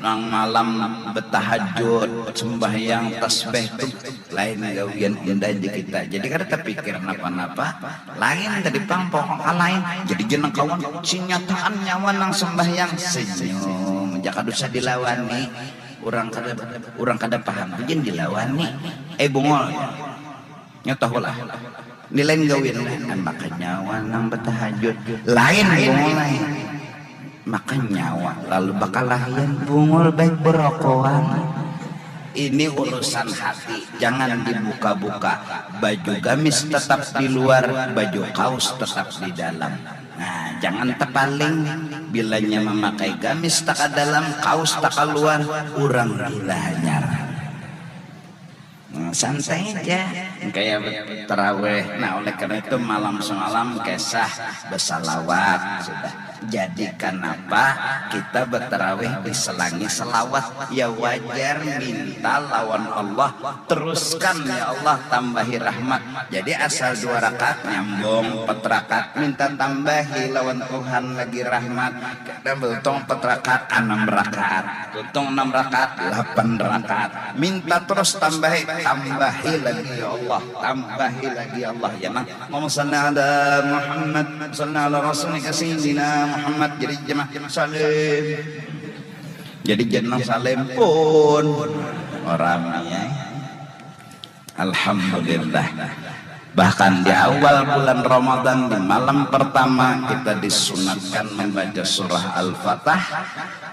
nang malam betahajud, sembahyang, tasbih tu lain gawian indah aja kita. Jadi kada terpikir napa-napa, lain tadi pang pokoknya lain. Jadi jeneng kawan, sinyataan nyawa nang sembahyang senyum, jaka dosa dilawani. Orang kada orang kada paham tu jen dilawani. Eh bungol. Nya tahulah. Ni lain gawin lah. Maka nyawa nang betahajud. Lain bungul lain. Maka nyawa lalu bakalahian bungul baik berokoan. Ini urusan hati, jangan dibuka-buka. Baju gamis tetap di luar, baju kaos tetap di dalam. Nah, jangan tepaling. Bilanya memakai gamis taka dalam, kaos taka luar, urang gila hanyar. Nah, santai aja. Kayak terawih. Nah, oleh karena itu malam semalam kisah bersalawat sudah. Jadi kenapa kita berterawih diselangi selawat? Ya wajar, minta lawan Allah, teruskan ya Allah, tambahi rahmat. Jadi asal dua rakaat nyambung, empat rakaat minta tambahi lawan Tuhan lagi rahmat. Kada belum empat rakaat, enam rakaat. Tuntung enam rakaat, delapan rakaat. Minta terus tambahi, tambahi lagi ya Allah, tambahi lagi ya Allah. Ya nang. Allahumma salli ala Muhammad, salli ala rasulika sayyidina Muhammad. Jadi jemaah salim. Jadi jeneng salim pun orang ya. Alhamdulillah. Bahkan di awal bulan Ramadan, di malam pertama, kita disunatkan membaca surah Al-Fatah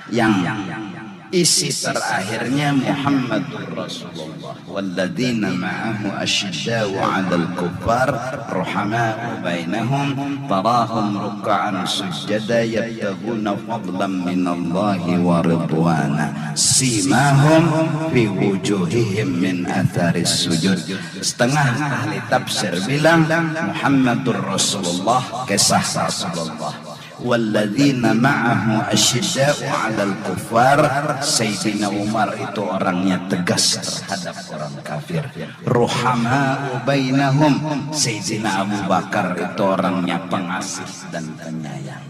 yang isi terakhirnya Muhammadur Rasulullah. Walladzina ma'ahu asyidda'u 'alal kuffar ruhama'u bainahum tarahum ruk'an sujjada yabtaghuna fadlan minallahi wa ridwana. Simahum fi wujuhihim min atharis sujud. Setengah ahli tafsir bilang Muhammadur Rasulullah, kisah Rasulullah. Walladzina ma'ahu asyidda'u 'alal kuffar. Sayyidina Umar itu orangnya tegas terhadap orang kafir. Ruhama'u bainahum. Sayyidina Abu Bakar itu orangnya pengasih dan penyayang.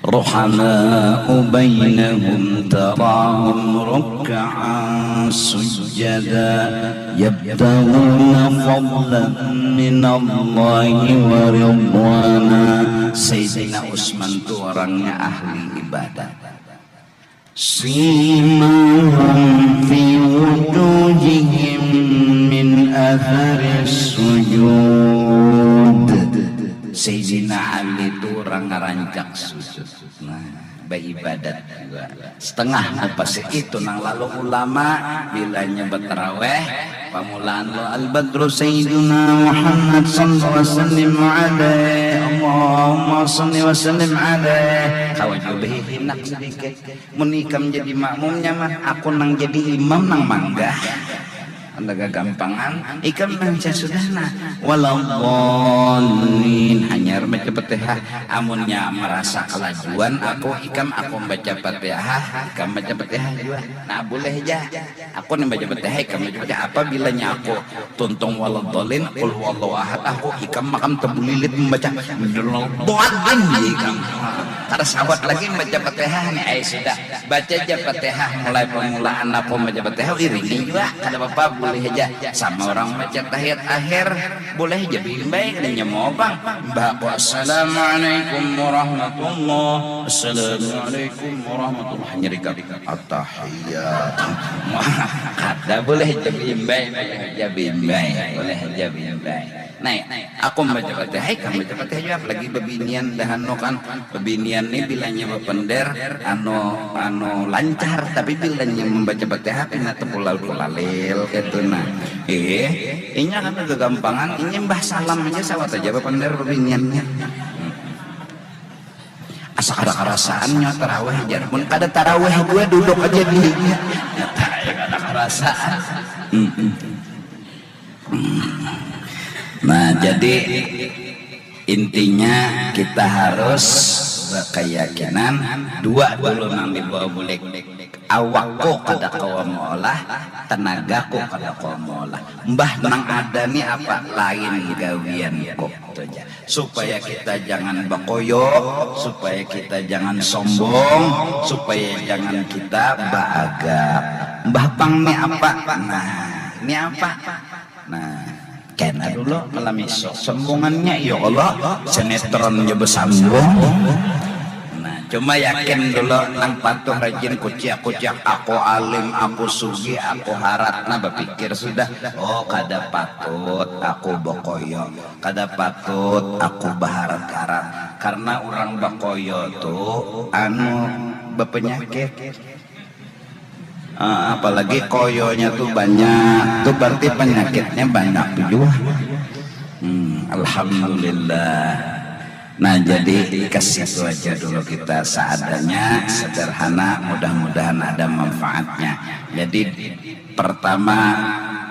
Ruhama'u bainahum tarahum ruk'an sujjada yabtaghuna fadlan minallahi wa ridwana. Sayyidina Utsman tu orangnya ahli ibadat. Simahum fi wujuhihim min atharis sujud. Sayyidina Ali tu urang ngarancak sujud. Nah, baibadat jua. Setengah mupasih itu nang lalu ulama bilanya batarawih pamulaan lo al-badru sayyiduna Muhammad sallallahu alaihi wasallam alaih Allahumma salli wa sallim alaih. Kawa jua bahihinak sedikit. Mun ikam jadi makmumnya mah, aku nang jadi imam nang manggah. Anda gagampangan, ikam baca sudah nah. Waladhdallin, hanyar baca Fatihah. Amunnya marasa kalajuan aku, ikam aku baca Fatihah, ikam baca Fatihah jua. Nah, boleh ja. Aku ni baca Fatihah, ikam baca Fatihah. Apabila nya aku tuntung waladhdallin, qul huwallahu ahad, aku ikam makam tabulilit mambaca waladhdallin ikam. Kada sawat lagi baca Fatihah ni, ai sudah. Baca ja Fatihah mulai pamulaan aku baca Fatihah, iringi jua, kada papa, boleh haja. Sama urang baca tahiyat akhir, boleh haja baimbai, kada nyamuang pang. Baku assalamualaikum warahmatullah, assalamualaikum warahmatullah, hanyar ikam atahiyat. Kada, boleh haja baimbai, boleh haja baimbai, boleh haja baimbai. Nah, aku baca Fatihah, ikam baca Fatihah jua, apalagi babinian dah anu kan. Babinian ni bilanya bapander anu, anu lancar, tapi bilanya mambaca Fatihah pina tapulalil-pulalil kaitu nah. Ih, inya kada gagampangan, inya imbah salam haja sawat haja bapander babiniannya. Asa kada karasaan nya tarawih jar. Mun kada tarawih jua duduk haja di inya. Kada karasaan. Mm-mm. Nah, jadi intinya kita harus berkeyakinan dua dulu nang dibawa bulik. Awakku kada kawa meolah, tenagaku kada kawa meolah. Mbah nang ada ni apa? Lain gawianku. Itu aja. Supaya kita jangan bakoyo, supaya kita jangan sombong, supaya jangan kita baagak. Mbah pang ni apa? Nah, ini apa? Nah, kena dulu malam isuk. Sambungannya, ya Allah, sinetron ja basambung. Nah, cuma yakin dulu nang patuh rajin kuciak-kuciak, aku alim, aku sugih, aku harat. Nah, bapikir sudah, oh, kada patut aku bakoyo, kada patut aku baharat-harat. Karena orang bakoyo tu, anu, bapanyakit. Ah, apalagi koyonya tu banyak, tu berarti penyakitnya banyak tu jua. Hmm, alhamdulillah. Nah, jadi ke situ aja dulu kita, seadanya, sederhana, mudah-mudahan ada manfaatnya. Jadi pertama,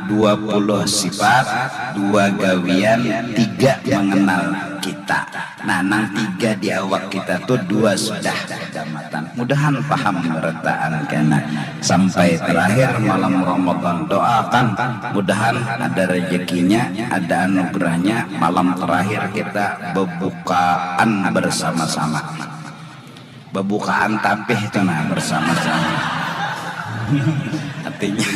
dua puluh sifat, dua gawian, tiga mengenal kita. Nah, nang tiga di awak kita tu dua sudah kacamatan. Mudahan paham berataan kena. Sampai terakhir malam Ramadan, doakan mudahan ada rezekinya, ada anugerahnya, malam terakhir kita bebukaan bersama-sama. Bebukaan tapih tu nah, bersama-sama. Artinya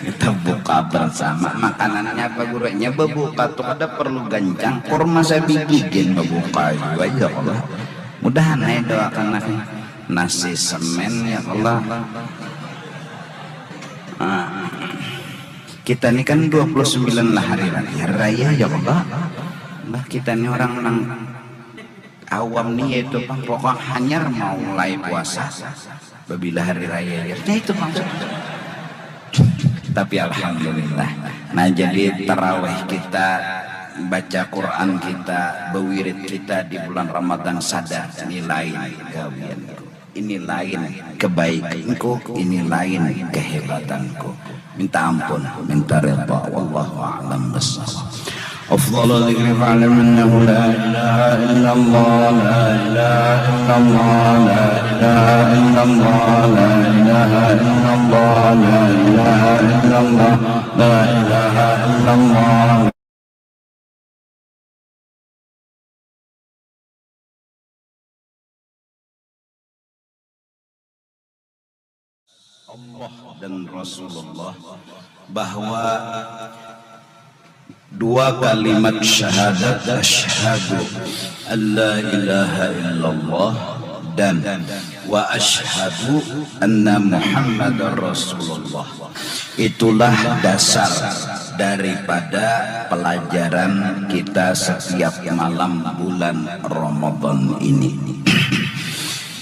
kita buka bersama. Makanannya apa, gurunya? Bebuka tu kada perlu gancang, kurma sabigi gin bebuka jua, ya Allah. Mudahan ai, doakan lah. Nasi semen, ya Allah. Ah, kita ni kan dua puluh sembilan lah hari raya, raya, ya Allah. Mbah, kita ni orang nang awam ni, yaitu pang pokok hanyar mau mulai puasa. Babila hari raya, ya, ya itu maksudnya. Tapi alhamdulillah. Nah, jadi tarawih kita, baca Quran kita, bewirid kita di bulan Ramadan, sadar ini lain gawianku, ini lain kebaikanku, ini lain kehebatanku. Minta ampun, minta rida. Wallahu a'lam bishawab. أفضل الذكر فاعلم أنه لا إله إلا الله، لا إله إلا الله، لا إله إلا الله، لا إله إلا الله، لا إله إلا الله، لا إله إلا الله. Allah dan Rasulullah, bahwa dua kalimat syahadat, asyhadu an la ilaha illallah dan wa asyhadu anna Muhammadar Rasulullah, itulah dasar daripada pelajaran kita setiap malam bulan Ramadan ini.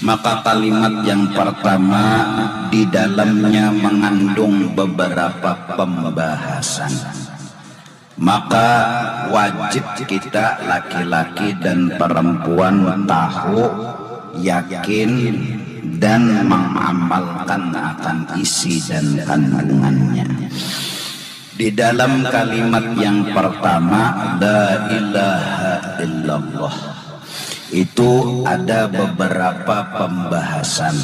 Maka kalimat yang pertama di dalamnya mengandung beberapa pembahasan. Maka wajib kita laki-laki dan perempuan tahu, yakin, dan mengamalkan akan isi dan kandungannya. Di dalam kalimat yang pertama, la ilaha illallah, itu ada beberapa pembahasan.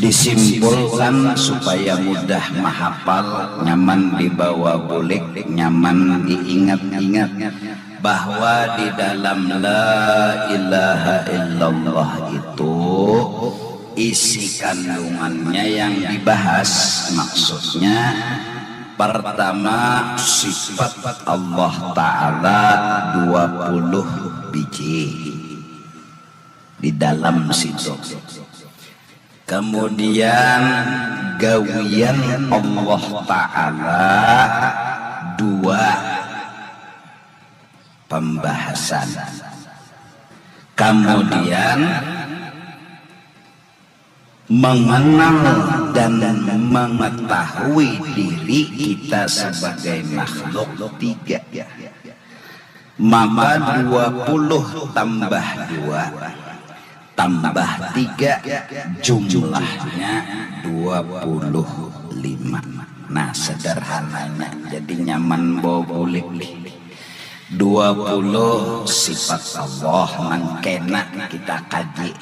Disimpulkan supaya mudah mahapal, nyaman dibawa bulik, nyaman diingat-ingat, bahwa di dalam la ilaha illallah itu isi kandungannya yang dibahas. Maksudnya, pertama, sifat Allah Ta'ala dua puluh biji di dalam situ. Kemudian, gawian Allah Ta'ala dua pembahasan. Kemudian, mengenal dan mengetahui diri kita sebagai makhluk, tiga. Maka dua puluh tambah dua tambah tiga, jumlahnya dua puluh lima. Nah, sederhananya, jadi nyaman bawa bulik. Dua puluh sifat Allah nang kena kita kaji.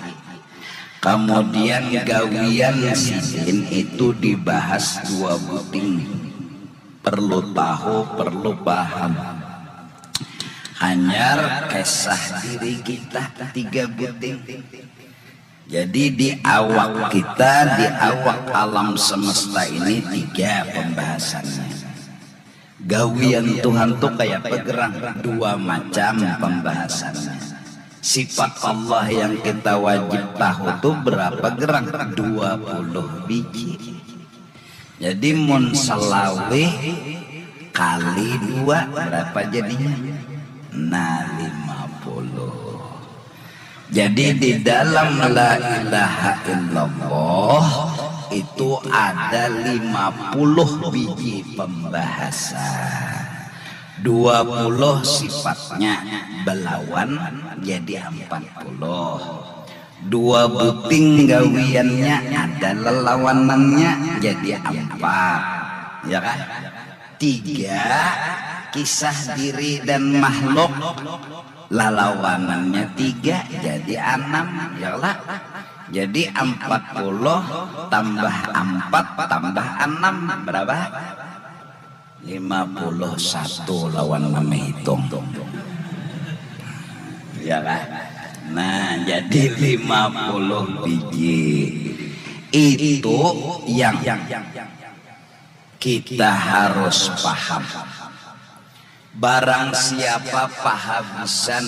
Kamudian gawian sidin itu dibahas dua buting. Perlu tahu, perlu paham. Hanyar kisah diri kita tiga buting. Jadi di awak kita, di awak alam semesta ini tiga pembahasannya. Gawian Tuhan tuh kayak pegerang, dua macam pembahasannya. Sifat Allah yang kita wajib tahu tuh berapa gerang? Dua puluh biji. Jadi mun selawih kali dua berapa jadinya? Nah, lima puluh. Jadi di dalam la ilaha illallah itu ada lima puluh biji pembahasan. Dua puluh sifatnya belawan jadi empat puluh. Dua buting gawiannya ada lelawanannya jadi empat. Ya kan? Tiga, kisah diri dan makhluk. Lalawanannya tiga jadi anam, ya lah. Jadi empat puluh tambah empat tambah enam berapa? Lima puluh satu lawan menghitung. Ya kan? Nah, jadi lima puluh biji itu yang kita harus paham. Barang siapa pahabisan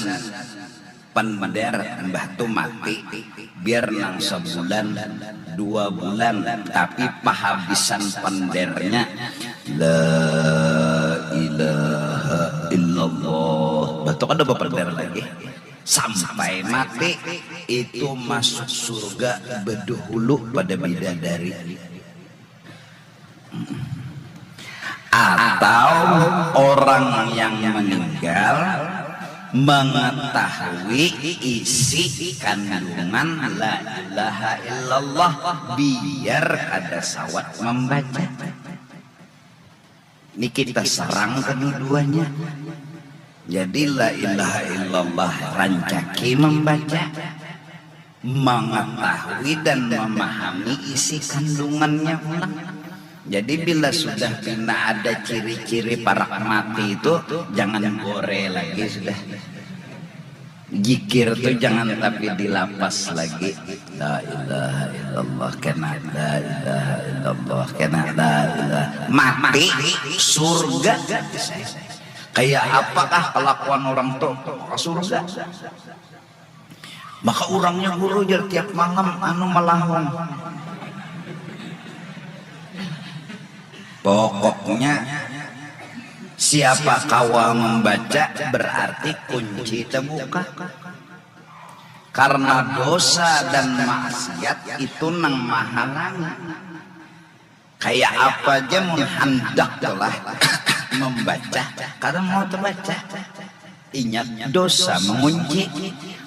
pender, mbah tu mati, biar nang sebulan, dua bulan, tapi pahabisan pendernya la ilaha illallah. Mbah tu kada bapender lagi. Sampai mati itu masuk surga bedahulu pada bidadari. Atau orang yang meninggal mengetahui isi kandungan la ilaha illallah biar kada sawat membaca. Ini kita serang kedua-duanya. Jadi la ilaha illallah rancaki membaca, mengetahui dan memahami isi kandungannya pulang. Jadi bila sudah pina ada ciri-ciri parak mati itu, jangan gore lagi sudah. Jikir tu jangan tapi dilapas lagi. La ilaha illallah kena, la ilaha illallah kena, la ilaha. Mati surga. Kayak apakah kelakuan orang tu ke surga? Maka urangnya guru jar tiap malam anu melahung. Pokoknya siapa kawa membaca berarti kunci terbuka. Karena dosa dan maksiat itu nang mahalangi. Kayak apa aja mun handak lah membaca, kada mau terbaca. Ingat dosa mengunci.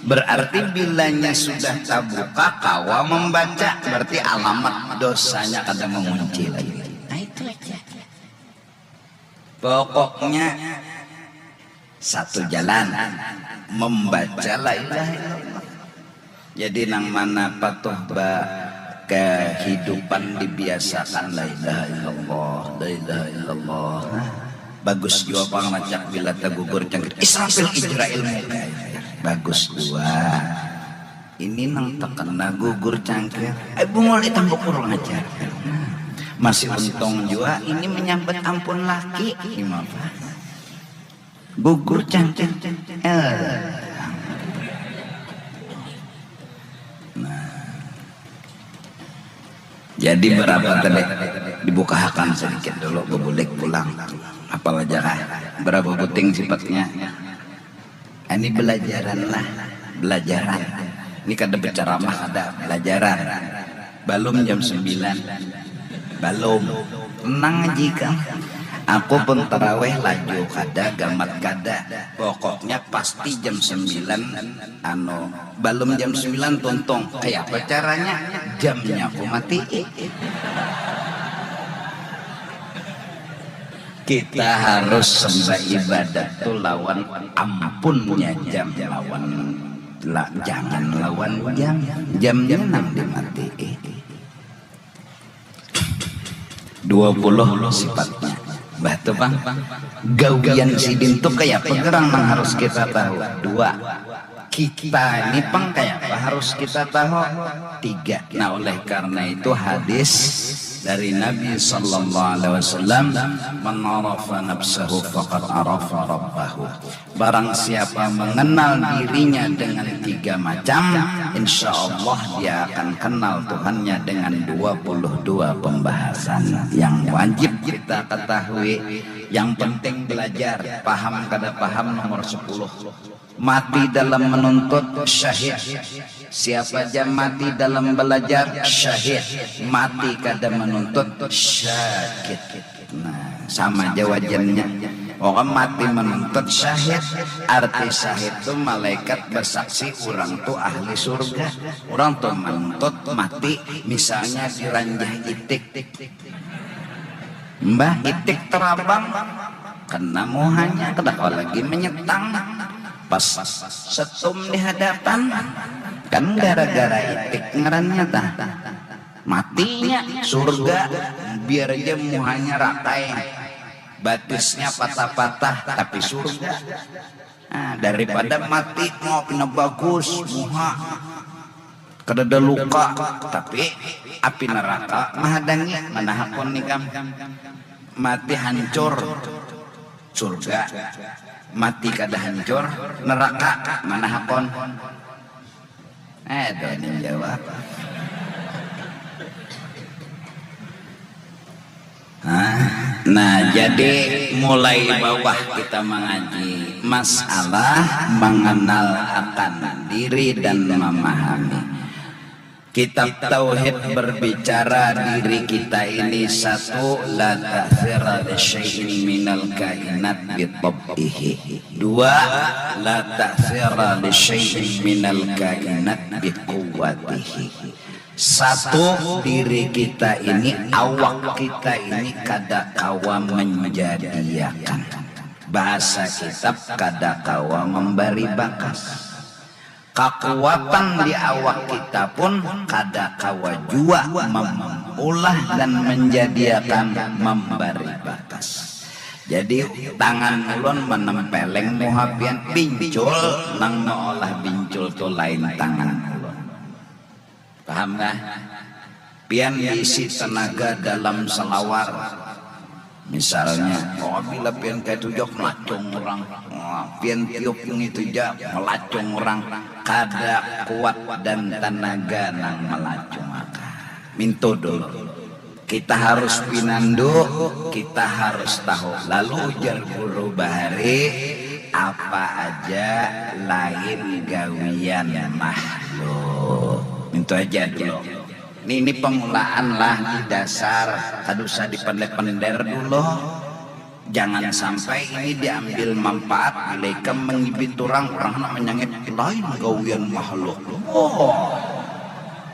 Berarti bilanya sudah terbuka kawa membaca, berarti alamat dosanya kada mengunci lagi. Nah, itu aja. Pokoknya satu jalan membaca la ilaha illallah. Jadi nang mana patuh ba kehidupan dibiasakan la ilaha illallah, la ilaha illallah. Bagus jua pang rancak bila tagugur cangkir Israfil Ijrail Mikail. Bagus jua. Ini nang terkena gugur cangkir. Eh, bungul ditambuk kurang ajar. Masih untung jua ini menyambat ampun laki. Gimana? Gugur cangkir. Eh. Nah. Jadi berapa tadi? Dibukahakan sedikit dulu, bebulik pulang. Apal aja kah? Berapa buting sifatnya? Ini belajaran lah, belajaran. Ini kada berceramah, kada belajaran. Balum jam sembilan. Balum. Tenang aja ikam. Aku pun taraweh laju kada, gamat kada. Pokoknya pasti jam sembilan, anu, balum jam sembilan tuntung. Kaya apa caranya? Jamnya aku mati. Kita harus sembah ibadat tu lawan ampunnya jam, lawan Lah, jangan lawan jam. Jamnya nang dimatii. Dua puluh sifatnya. Bah tu pang. Gawian sidin tu kayapa garang nang harus kita tahu? Dua. Kita ini pang kayapa harus kita tahu? Tiga. Nah, oleh karena itu hadis dari Nabi sallallahu alaihi wasallam, "Man arafa nafsahu faqad arafa rabbahu." Barang siapa mengenal dirinya dengan tiga macam, insya Allah dia akan kenal Tuhannya dengan dua puluh dua pembahasan yang wajib kita ketahui. Yang penting belajar, paham kada paham nomor sepuluh. Mati dalam menuntut, syahid. Siapa ja mati dalam belajar, syahid. Mati kada menuntut, syakit. Nah, sama ja wajannya. Orang mati menuntut, syahid. Arti syahid tu malaikat bersaksi orang tu ahli surga. Orang tu menuntut mati, misalnya diranjah itik. Mbah, itik terabang, kena muhanya, kada kawa lagi menyetang. Pas setum di hadapan, kan gara-gara itik ngarannya tah. Matinya surga, biar aja muhanya rakai, batisnya patah-patah, tapi surga. Nah, daripada mati mau pina bagus muha, kadada luka, tapi api neraka mahadangi, mana hakun ikam? Mati hancur, surga. Mati kada hancur, neraka, mana hakun? Eh, ada nih jawab. Nah, nah, jadi mulai bawah kita mengaji masalah mengenal akan diri dan memahami. Kitab Tauhid berbicara diri kita ini, satu, la ta'thira li syai'in minal kainat bi tab'ihi. Dua, la ta'thira li syai'in minal kainat bi quwwatihi. Satu, diri kita ini, awak kita ini kada kawa menjadiakan. Bahasa kitab, kada kawa membari bakas. Kakuatan di awak kita pun kada kawa jua memulah dan menjadiakan membari bakas. Jadi, tangan ulun menempeleng muha pian, bincul nang meolah bincul tu lain tangan ulun. Paham kah? Pian diisi tenaga dalam selawar. Misalnya, oh, bila pian kaya itu ja melacung orang. Wah, pian tiup ngitu ja melacung orang. Kada kuat dan tenaga nang melacung akan. Mintu dulu. Kita harus pinandu, kita harus tahu. Lalu ujar guru bahari, apa aja lain gawian makhluk. Mintu aja dulu. Ini, ini pengulaan lah, ini dasar, kada usah dipender-pender dulu. Jangan sampai ini diambil manfaat, bila ikam mengibit orang, orang nak menyangit lain gawian makhluk. Wah,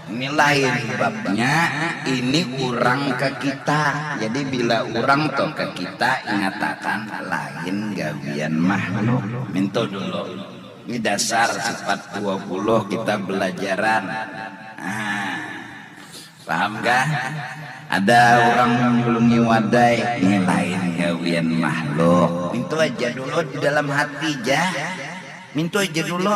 ini lain babnya, ini orang ke kita. Jadi bila orang tu ke kita, ingatakan lain gawian makhluk. Mintu dulu. Ini dasar sifat dua puluh kita belajaran. Nah, paham kah? Ada orang menyulungi wadai, ini lain gawian makhluk. Mintu aja dulu di dalam hati ja. Mintu aja dulu.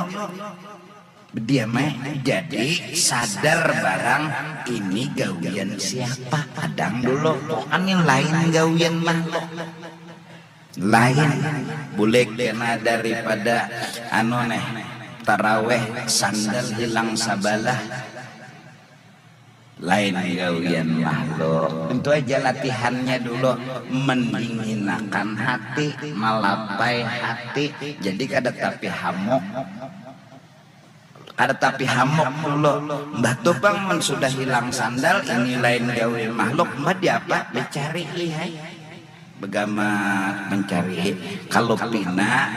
Bediam ai. Jadi sadar barang ini gawian siapa. Kadang dulu, oh, ini lain gawian makhluk. Lain. Bulik kena daripada anu neh, taraweh sandal hilang sabalah. Lain gawian makhluk. Tentu aja latihannya dulu, mendinginakan hati, malapai hati, jadi kada tapi hamuk. Kada tapi hamuk dulu. Mbah tu pang mun sudah hilang sandal, ini lain gawian makhluk, mbah diapa? Dicari, lihai. Begamat mencari. Kalau pina,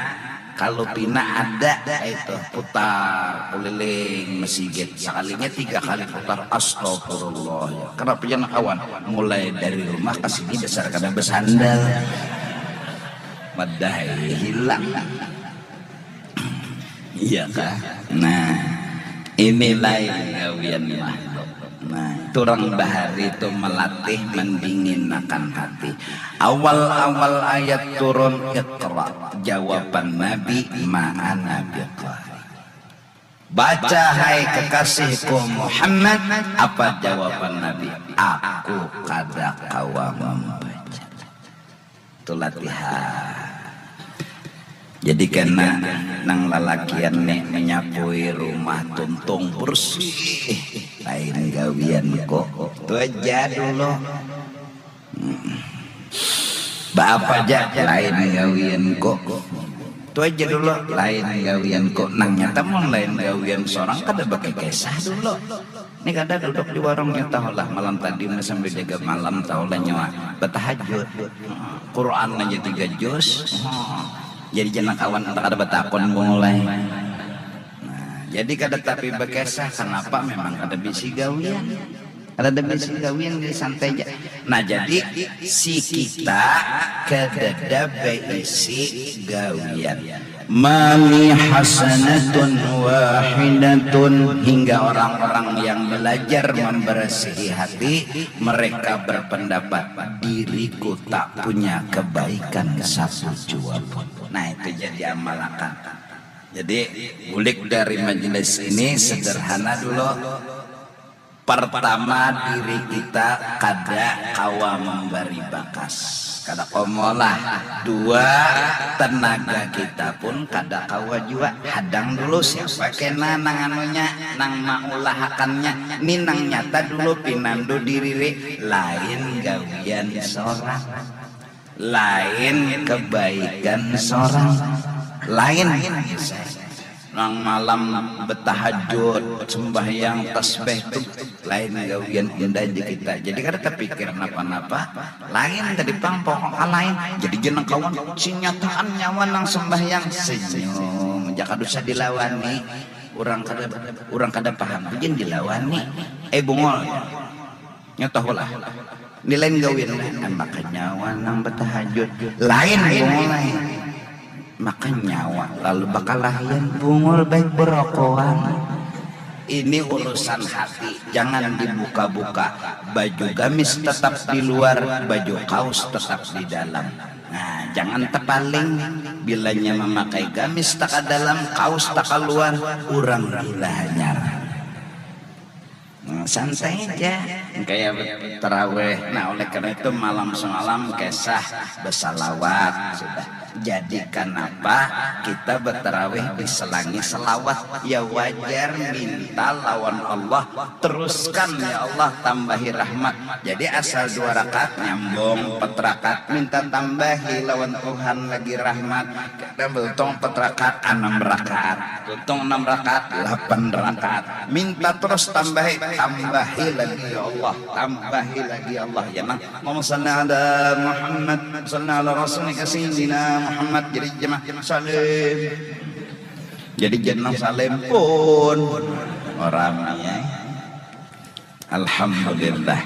kalau pina ada itu putar keliling mesigit. Sekalinya tiga kali putar, astagfirullah. Ya. Kenapa jangan kawan? Mulai dari rumah ke sini dasar kada bersandal. Madai hilang. Iya kah? Nah, ini lain gawian makhluk. Nah, turang bahari itu melatih mendinginakan hati. Awal-awal ayat turun, Iqra, jawaban Nabi, ma ana biqari. Baca, hai kekasihku Muhammad. Apa jawaban Nabi? Aku kada kawa membaca. Itu latihan. Jadi kena nang lalakian nih menyapui rumah tuntung bersih. Lain gawian kok. Itu aja dulu. Hmm. Baapa aja lain gawian kok. Itu aja dulu lain gawian kok. Nang nyata mun lain gawian seorang kada pakai kisah dulu. Ini kada duduk di warung ya tahulah malam tadi sambil jaga malam tahulah nyawa bertahajud. Quran aja tiga juz. Jadi jangan kawan kada bertakon mulai. Nah, jadi kada tapi berkisah kenapa memang kada bisi gawian. Kada ada bisi gawian jadi santai aja. Nah jadi si kita kadada beisi gawian. Mali hasanatun wahidatun hingga orang-orang yang belajar membersihi hati mereka berpendapat diriku tak punya kebaikan satu jua pun. Nah itu jadi amalakan. Jadi bulik dari majelis ini sederhana dulu. Pertama diri kita kada kawa memberi bakas, kada komo lah. Dua, tenaga kita pun kada kawa jua. Hadang dulu siapa kena nang anunya, nang maulahakannya. Ni nang nyata dulu pinandu diri lain gawian seorang. Lain kebaikan seorang lain. Nang malam betahajud sembahyang tasbih tu lain gawian indah aja kita jadi kada terpikir napa-napa. Lain tadi pang pokok lain jadi jeneng kawan sinyataan nyawa nang sembahyang senyum jaka dosa dilawani. Orang kada orang kada paham tu jen dilawani. Eh bungol. Nya tahulah. Ni lain gawin lah. Maka nyawa nang batahajud. Lain bungul ai. Maka nyawa lalu bakalahian bungul baik berokoan. Ini urusan hati, jangan dibuka-buka. Baju gamis tetap di luar, baju kaos tetap di dalam. Nah, jangan tepaling. Bilanya memakai gamis taka dalam, kaos taka luar, urang gila hanyar. Nah, santai aja. Kayak taraweh. Nah, oleh karena itu malam semalam kisah bersalawat sudah. Jadi kenapa kita bertaraweh diselangi selawat? Ya wajar minta lawan Allah teruskan ya Allah tambahi rahmat. Jadi asal dua rakaat nyambung empat rakaat minta tambahi lawan Tuhan lagi rahmat. Kita belum empat rakaat enam rakaat. Tuntung enam rakaat, delapan rakaat. Minta terus tambahi, tambahi lagi ya Allah, tambahi lagi ya Allah. Ya nang Allahumma salli ala Muhammad, salli ala Rasulika Sayyidina Muhammad. Jadi jemaah salim. Jadi jenang salim pun orang ya. Alhamdulillah.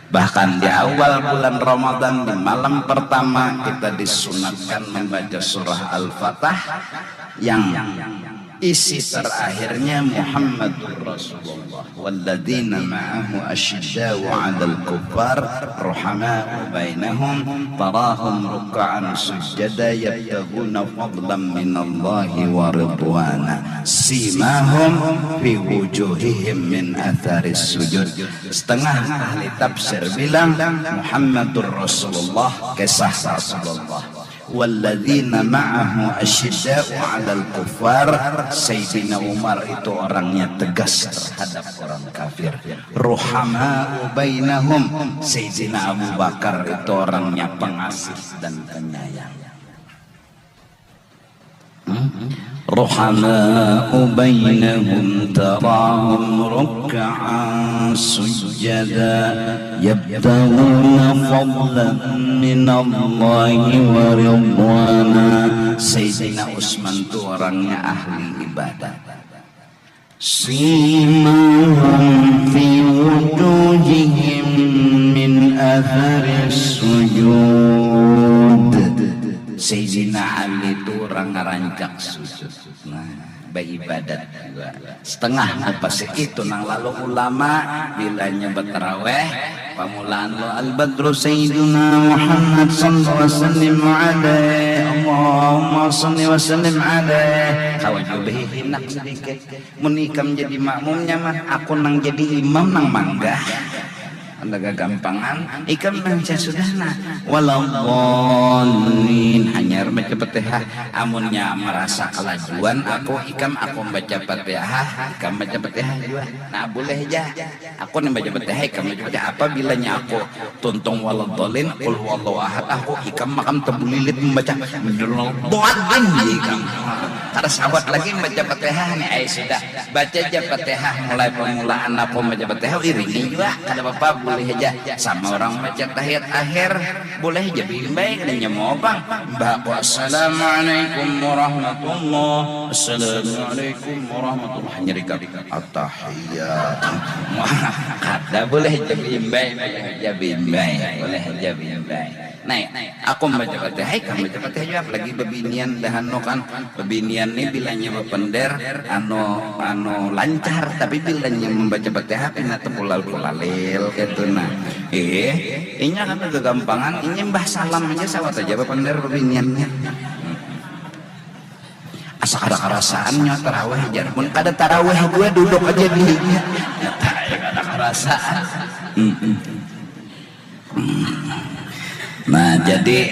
Bahkan di awal bulan Ramadan di malam pertama kita disunatkan membaca surah Al-Fatah yang isi terakhirnya Muhammadur Rasulullah walladzina ma'ahu asyiddau 'alal kuffar ruhamau bainahum tarahum ruk'an sujjada yabtaghuna fadlan minallahi wa ridwana simahum fi wujuhihim min atharis sujud. Setengah ahli tafsir bilang Muhammadur Rasulullah, kisah Rasulullah. Walladzina ma'ahu asyidda'u 'alal kuffar, Sayyidina Umar itu orangnya tegas terhadap orang kafir. Ruhama'u bainahum, Sayyidina Abu Bakar itu orangnya pengasih dan penyayang. رحماء بينهم تراهم ركعا سجدا يبتغون فضلا من الله ورضوانا. Sayyidina Utsman tu orangnya ahli ibadat. سيماهم في وجوههم من أثر السجود. Sayyidina Ali tu urang ngarancak sujud. Nah, baibadat jua. Setengah mupasik itu nang lalu ulama bilanya bataraweh, pamulaan lo al-badru sayyiduna Muhammad sallallahu wasallim alaih, Allahumma salli wa sallim alaih. Kawa jua bahihinak sedikit. Mun ikam jadi makmumnya mah, aku nang jadi imam nang manggah. Anda gagampangan, ikam baca sudah nah. Waladhdallin, hanyar baca Fatihah. Amunnya marasa kalajuan aku, ikam aku baca Fatihah, ikam baca Fatihah jua. Nah, boleh ja. Aku nang baca Fatihah, ikam baca Fatihah. Apabila nya aku tuntung waladhdallin, qul huwallahu ahad, aku ikam makam tabulilit mambaca waladhdallin ja ikam. Kada sawat lagi baca Fatihah ni, ai sudah. Baca ja Fatihah mulai pamulaan aku baca Fatihah, iringi jua, kada papa, boleh haja. Sama urang baca tahiyat akhir, boleh haja baimbai, kada nyamuang pang. Imbah aku, "Assalamualaikum warahmatullah, assalamualaikum warahmatullah," hanyar ikam, "Attahiyat." Kada, boleh haja baimbai, boleh haja baimbai, boleh haja baimbai. Nah, aku baca Fatihah, ikam baca Fatihah jua, apalagi babinian dah anu kan. Babinian ni bilanya bapender, anu, anu lancar, tapi bilanya mambaca Fatihah pina tapulalil-pulalil kaitu nah. Ih, inya kada gagampangan, inya imbah salam haja sawat haja bapender babinian ni. Asa kada karasaan nya tarawih, jar. Mun kada tarawih jua duduk haja di inya. Nyata ai kada karasaan. Mm-mm. Nah, jadi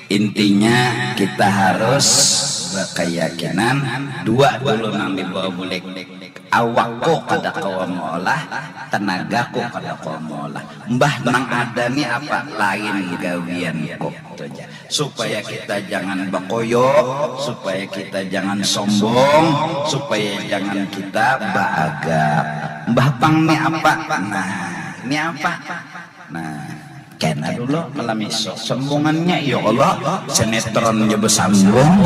intinya kita harus berkeyakinan dua dulu nang dibawa bulik. Awakku kada kawa meolah, tenagaku kada kawa meolah. Mbah nang ada ni apa? Lain gawianku. Itu aja. Supaya kita jangan bakoyo, supaya kita jangan sombong, supaya jangan kita baagak. Mbah pang ni apa? Nah, ini apa? Nah, kena dulu malam isuk. Sambungannya, ya Allah, sinetron ja basambung.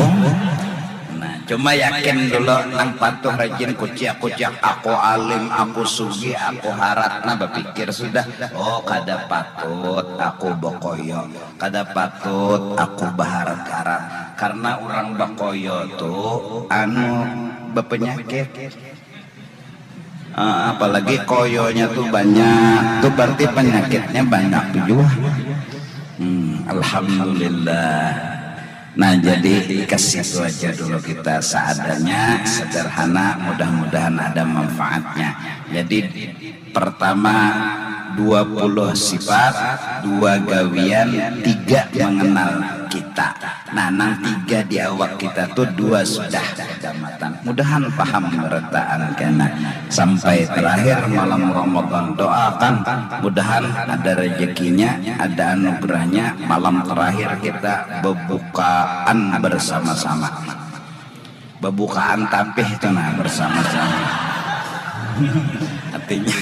Nah, cuma yakin dulu nang patuh rajin kuciak-kuciak, "Aku alim, aku sugih, aku harat." Nah, bapikir sudah, "Oh, kada patut aku bakoyo, kada patut aku baharat-harat." Karena urang bakoyo tu, anu, bapanyakit. Ah, apalagi koyonya tu banyak, tu berarti penyakitnya banyak tu jua. Hmm, alhamdulillah. Nah, jadi ke situ aja dulu kita, seadanya, sederhana, mudah-mudahan ada manfaatnya. Jadi pertama, dua puluh sifat, dua gawian, tiga mengenal kita. Nah, nang tiga di awak kita tu dua sudah kadamatan. Mudahan paham barataan kena. Sampai terakhir malam Ramadan, doakan mudahan ada rezekinya, ada anugerahnya, malam terakhir kita bebukaan bersama-sama. Bebukaan tapih tu nah, bersama-sama. Artinya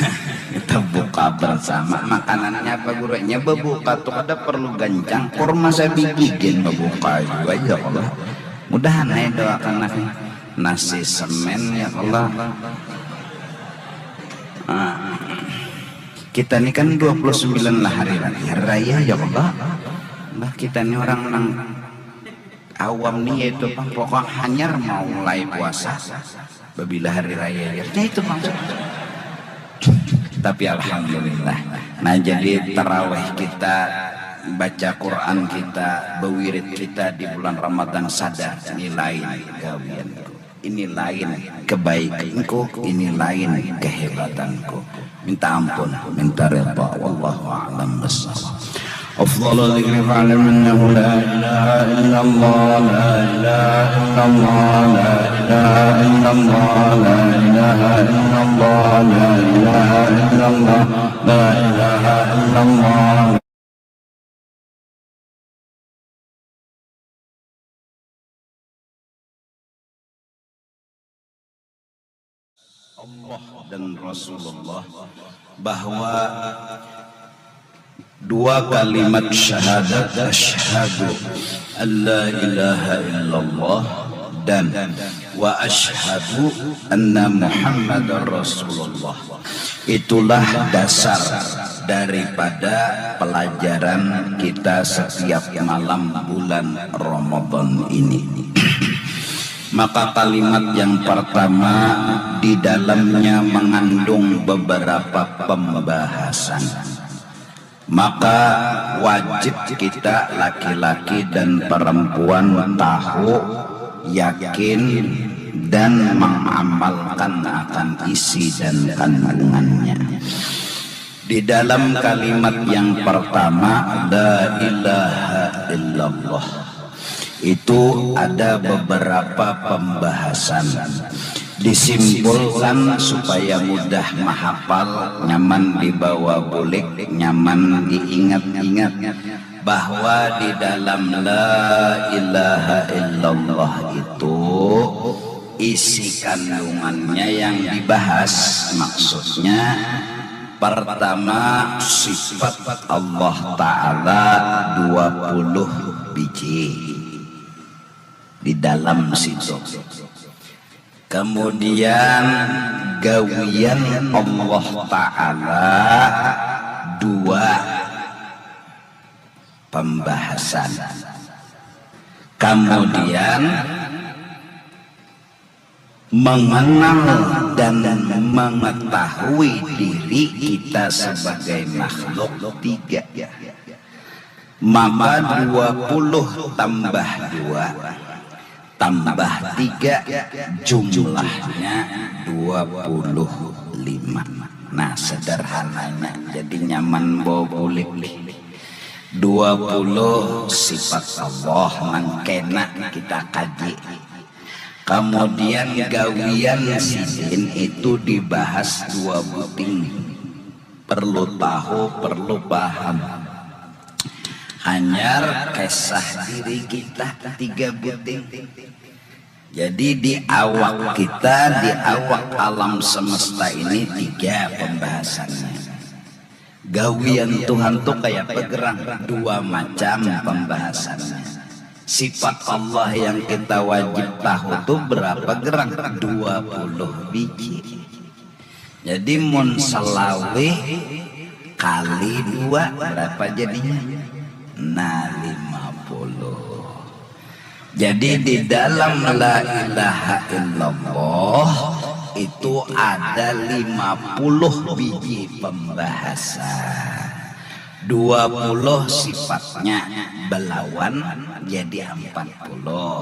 kita buka bersama. Makanannya apa, guru? Nya bebuka tu kada perlu gancang, kurma sabigi gin bebuka jua, ya Allah. Mudahan ai doakan aku. Nasi semen, ya Allah. Ah. Kita ni kan dua puluh sembilan lah hari raya, hari raya, ya Allah. Bah, kita ni orang nang awam ni, yaitu pang pokok hanyar mau mulai puasa. Babila hari raya, ya, ya itu maksud. Tapi alhamdulillah. Nah, jadi tarawih kita, baca Quran kita, bewirid kita di bulan Ramadan, sadar ini lain gawianku. Ini lain kebaikanku, ini lain kehebatanku. Minta ampun, minta redha. Wallahu a'lam bishawab. أفضل الذكر فاعلم أنه لا إله إلا الله، لا إله إلا الله، لا إله إلا الله، لا إله إلا الله، لا إله إلا الله، لا إله إلا الله. Allah dan Rasulullah, bahwa dua kalimat syahadat, "Asyhadu an la ilaha illallah" dan "Wa asyhadu anna Muhammadar Rasulullah", itulah dasar daripada pelajaran kita setiap malam bulan Ramadan ini. Maka kalimat yang pertama di dalamnya mengandung beberapa pembahasan. Maka wajib kita laki-laki dan perempuan tahu, yakin, dan mengamalkan akan isi dan kandungannya. Di dalam kalimat yang pertama, la ilaha illallah, itu ada beberapa pembahasan. Disimpulkan supaya mudah mahapal, nyaman dibawa bulik, nyaman diingat-ingat, bahwa di dalam la ilaha illallah itu isi kandungannya yang dibahas, maksudnya pertama sifat Allah Ta'ala dua puluh biji di dalam situ. Kemudian gawian Allah Ta'ala dua pembahasan. Kemudian mengenal dan mengetahui diri kita sebagai makhluk tiga. Maka dua puluh tambah dua tambah tiga jumlahnya dua puluh lima. Nah, sederhananya jadi nyaman bawa bulik. Dua puluh sifat Allah nang kena kita kaji. Kemudian gawian sidin itu dibahas dua buting. Perlu tahu, perlu paham. Hanyar kisah diri kita tiga buting. Jadi di awak kita, di awak alam semesta ini tiga pembahasannya. Gawian Tuhan tuh kayak pegerang, dua macam pembahasannya. Sifat Allah yang kita wajib tahu tuh berapa gerang? Dua puluh biji. Jadi mun selawih kali dua berapa jadinya? Nah, lima puluh. Jadi di dalam la ilaha illallah itu ada lima puluh biji pembahasan. Dua puluh sifatnya belawan jadi empat puluh.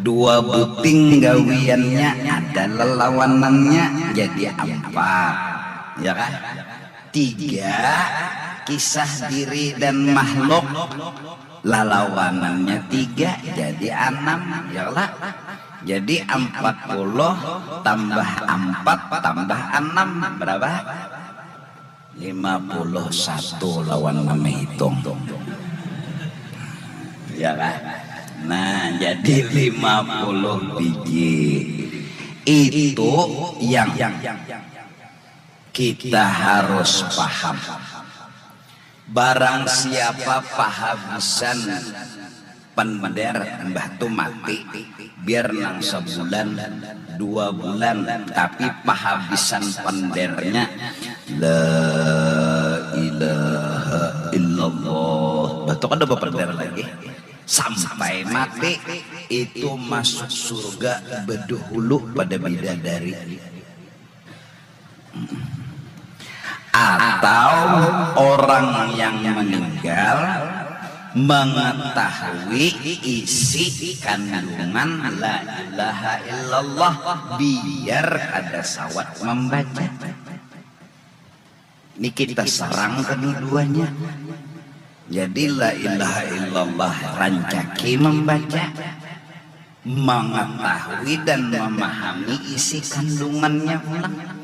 Dua buting gawiannya ada lelawanannya jadi empat. Ya kan? Tiga, kisah diri dan makhluk, lalawanannya tiga jadi enam, ya lah. Jadi empat puluh tambah empat tambah enam berapa? Lima puluh satu lawan mamahitung. Ya kan? Nah, jadi lima puluh biji. Itu yang kita harus paham. Barang siapa pahabisan pender, mbah tu mati, biar nang sebulan, dua bulan, tapi pahabisan pendernya la ilaha illallah. Mbah tu kada bapender lagi. Sampai mati itu masuk surga bedahulu pada bidadari. Atau orang yang meninggal mengetahui isi kandungan la ilaha illallah biar kada sawat membaca. Ini kita serang kedua-duanya. Jadi la ilaha illallah rancaki membaca, mengetahui dan memahami isi kandungannya pulang.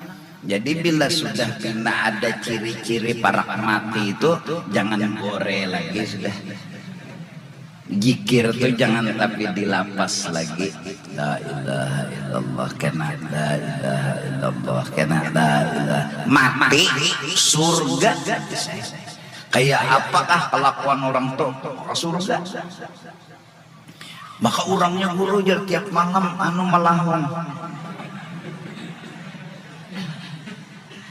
Jadi bila sudah pina ada ciri-ciri parak mati itu, jangan bore lagi sudah. Jikir tu jangan tapi dilapas lagi. La ilaha illallah kena, la ilaha illallah kena, la ilaha. Mati surga. Kayak apakah kelakuan orang tu ke surga? Maka urangnya guru jar tiap malam anu malahung.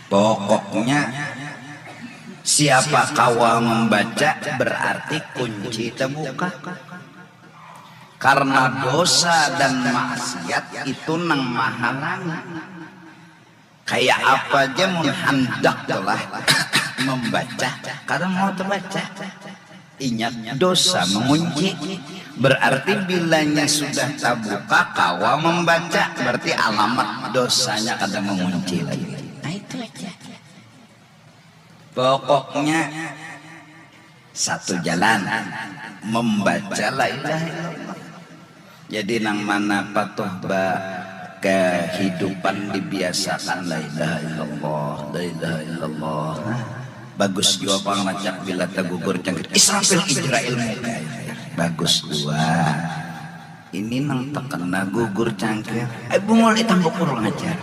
Pokoknya Siapa kawa membaca berarti kunci terbuka. Karena dosa dan maksiat itu nang mahalangi. Kayak apa aja mun handak lah membaca, kada mau terbaca. Ingat dosa mengunci. Berarti bilanya sudah terbuka kawa membaca, berarti alamat dosanya kada mengunci lagi. Nah itu aja. Pokoknya satu jalan membaca la ilaha illallah. Jadi nang mana patuh ba kehidupan dibiasakan la ilaha illallah, la ilaha illallah. Bagus jua pang rancak bila tagugur cangkir Israfil Ijrail Mukail. Bagus jua. Ini nang terkena gugur cangkir. Eh bungul eh tambuk kurang ajar.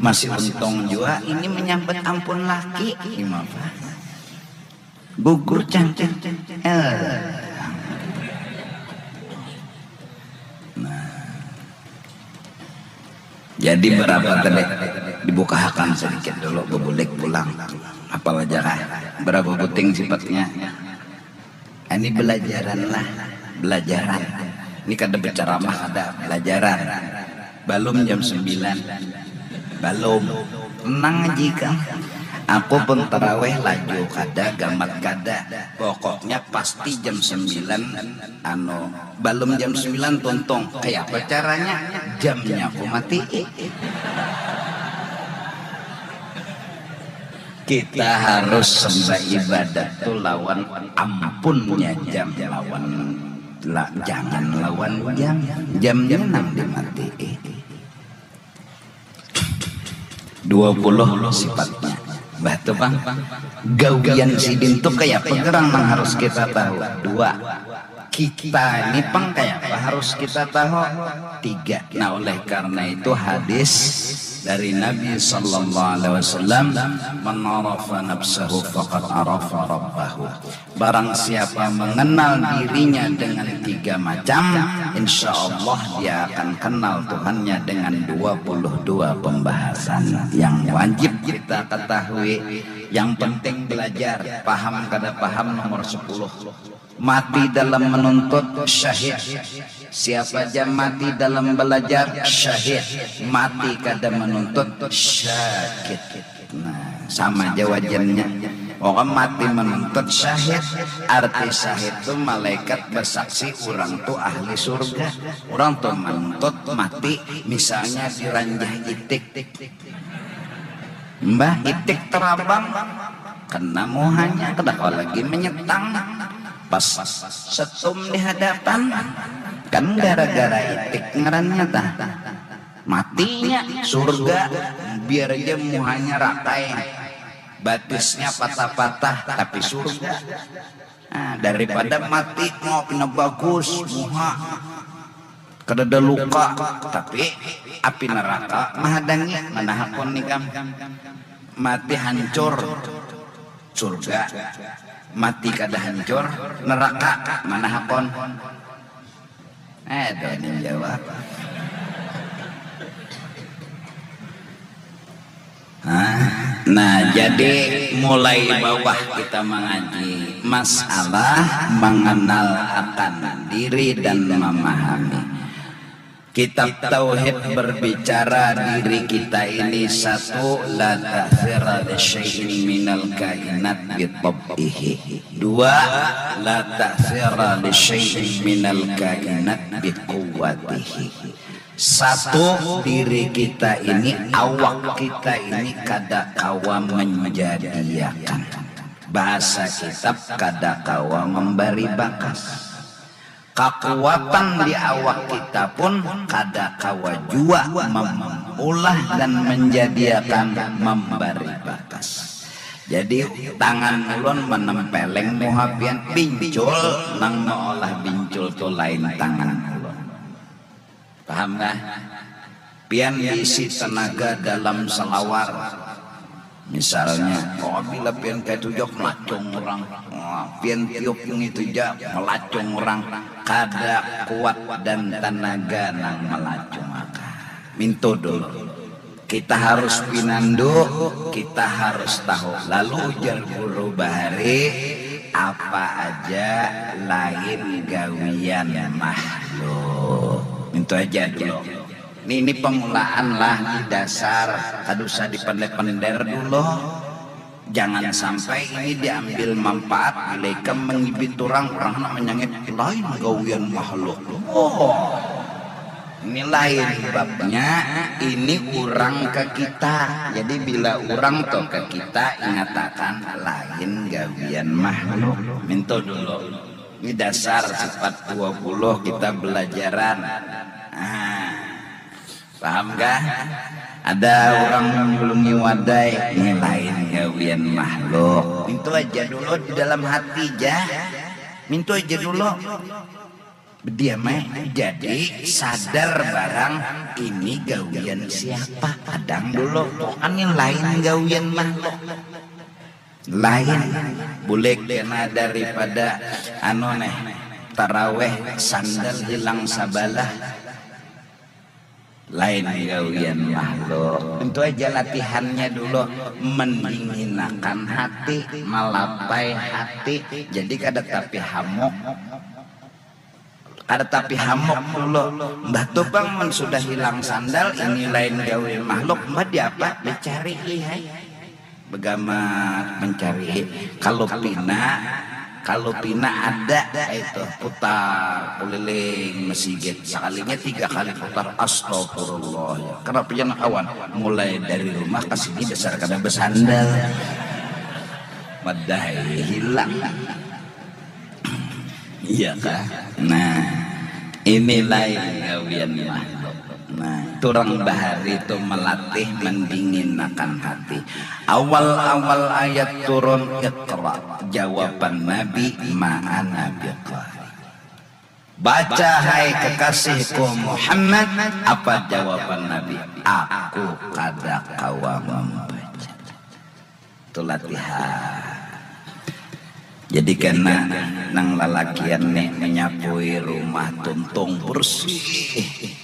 Masih untung jua ini menyambat ampun laki. Gimana? Gugur cangkir. Eh. Nah. Jadi berapa tadi? Dibukahakan sedikit dulu, bebulik pulang. Apal aja kah? Berapa buting sifatnya? Ini belajaran lah, belajaran. Ini kada berceramah, ada belajaran. Belum jam sembilan. Belum. Tenang aja kang. Aku pun terawih laju kada, gamat kada. Pokoknya pasti jam sembilan, anu, belum jam sembilan tuntung. Kayak apa caranya? Jamnya aku mati. Kita harus sembah ibadah tu lawan ampunnya jam, lawan la, jangan lawan jam. Jamnya nang dimati. Dua puluh sifatnya. Bah tu pang. Gawian sidin tu kaya apa gerang nang harus kita tahu? Dua. Kita ini pang kaya apa harus kita tahu? Tiga. Nah, oleh karena itu hadis dari Nabi sallallahu alaihi wasallam, "Man arafa nafsahu faqad arafa rabbahu." Barang siapa mengenal dirinya dengan tiga macam, insya Allah dia akan kenal Tuhannya dengan dua puluh dua pembahasan yang wajib kita ketahui. Yang penting belajar, paham kada paham nomor sepuluh. Mati dalam menuntut, syahid. Siapa aja mati dalam belajar, syahid. Mati kada menuntut, syakit. Nah, sama aja wajannya. Orang mati menuntut, syahid. Arti syahid tu malaikat bersaksi orang tu ahli surga. Orang tu menuntut mati, misalnya diranjah itik. Mbah, itik terabang, kena muhanya, kada kawa lagi menyetang. Pas setum di hadapan, kan gara-gara itik ngarannya tah. Matinya surga, biar aja muhanya rakai, batisnya patah-patah, tapi surga. Nah, daripada mati mau pina bagus muha, kadada luka, tapi api neraka mahadangi, mana hakun ikam? Mati hancur, surga. Mati kada hancur, neraka, mana hakun? Eh, ada yang jawab. Nah, nah, jadi mulai bawah kita mengaji masalah mengenal akan diri dan memahami. Kitab Tauhid berbicara diri kita ini satu, la ta'thira li syai'in minal kainat bi tab'ihi. Dua, la ta'thira li syai'in minal kainat bi quwwatihi. Satu, diri kita ini, awak kita ini kada kawa menjadiakan. Bahasa kitab kada kawa membari bakas. Kakuatan di awak kita pun kada kawa jua memulah dan menjadiakan membari bakas. Jadi tangan ulun menempeleng muha pian, bincul nang meolah bincul tu lain tangan ulun. Paham kah? Pian diisi tenaga dalam selawar. Misalnya, oh, bila pian kayak itu jok melacung orang. Wah, pian tiup ngitu ja melacung orang. Kada kuat dan tenaga nang melacung akan. Mintu dulu. Kita harus pinandu, kita harus tahu. Lalu ujar guru bahari, apa aja lain gawian makhluk. Itu aja dulu. Ini, ini pemulaan lah, ini dasar. Kada usah dipender-pender dulu. Jangan sampai ini diambil manfaat, bila ikam mengibit orang, orang nak menyangit lain gawian makhluk. Oh, ini lain babnya, ini orang ke kita. Jadi bila orang tuh ke kita, ingatakan lain gawian makhluk. Mintu dulu. Ini dasar sifat dua puluh kita belajaran. Nah, paham kah? Ada orang menyulungi wadai, ini lain gawian makhluk. Mintu aja dulu di dalam hati ja. Mintu aja dulu. Bediam ai. Jadi sadar barang ini gawian siapa. Kadang dulu. Bukan ini lain gawian makhluk. Lain. Bulik kena daripada anu neh. Taraweh sandal hilang sabalah. Lain gawian makhluk. Itu aja latihannya dulu, mendinginakan hati, malapai hati. Jadi kada tapi hamuk. Kada tapi hamuk dulu. Mbah tu pang mun sudah hilang sandal, ini lain gawi makhluk, mbah diapa? Dicari, iya. Begamat mencari. Kalau pina, kalau pina ada itu putar keliling masjid. Sekalinya tiga kali putar, astagfirullah. Ya. Kenapa jangan kawan? Mulai dari rumah ke sini dasar kada bersandal. Madai hilang. Iya kah? Nah, ini lain gawian makhluk. Nah, turang bahari itu melatih mendinginakan hati. Awal-awal ayat turun, Iqra, jawaban Nabi, ma ana biqari. Baca, hai kekasihku Muhammad. Apa jawaban Nabi? Aku kada kawa membaca. Itu latihan. Jadi kena nang lalakian nih menyapui rumah tuntung bersih.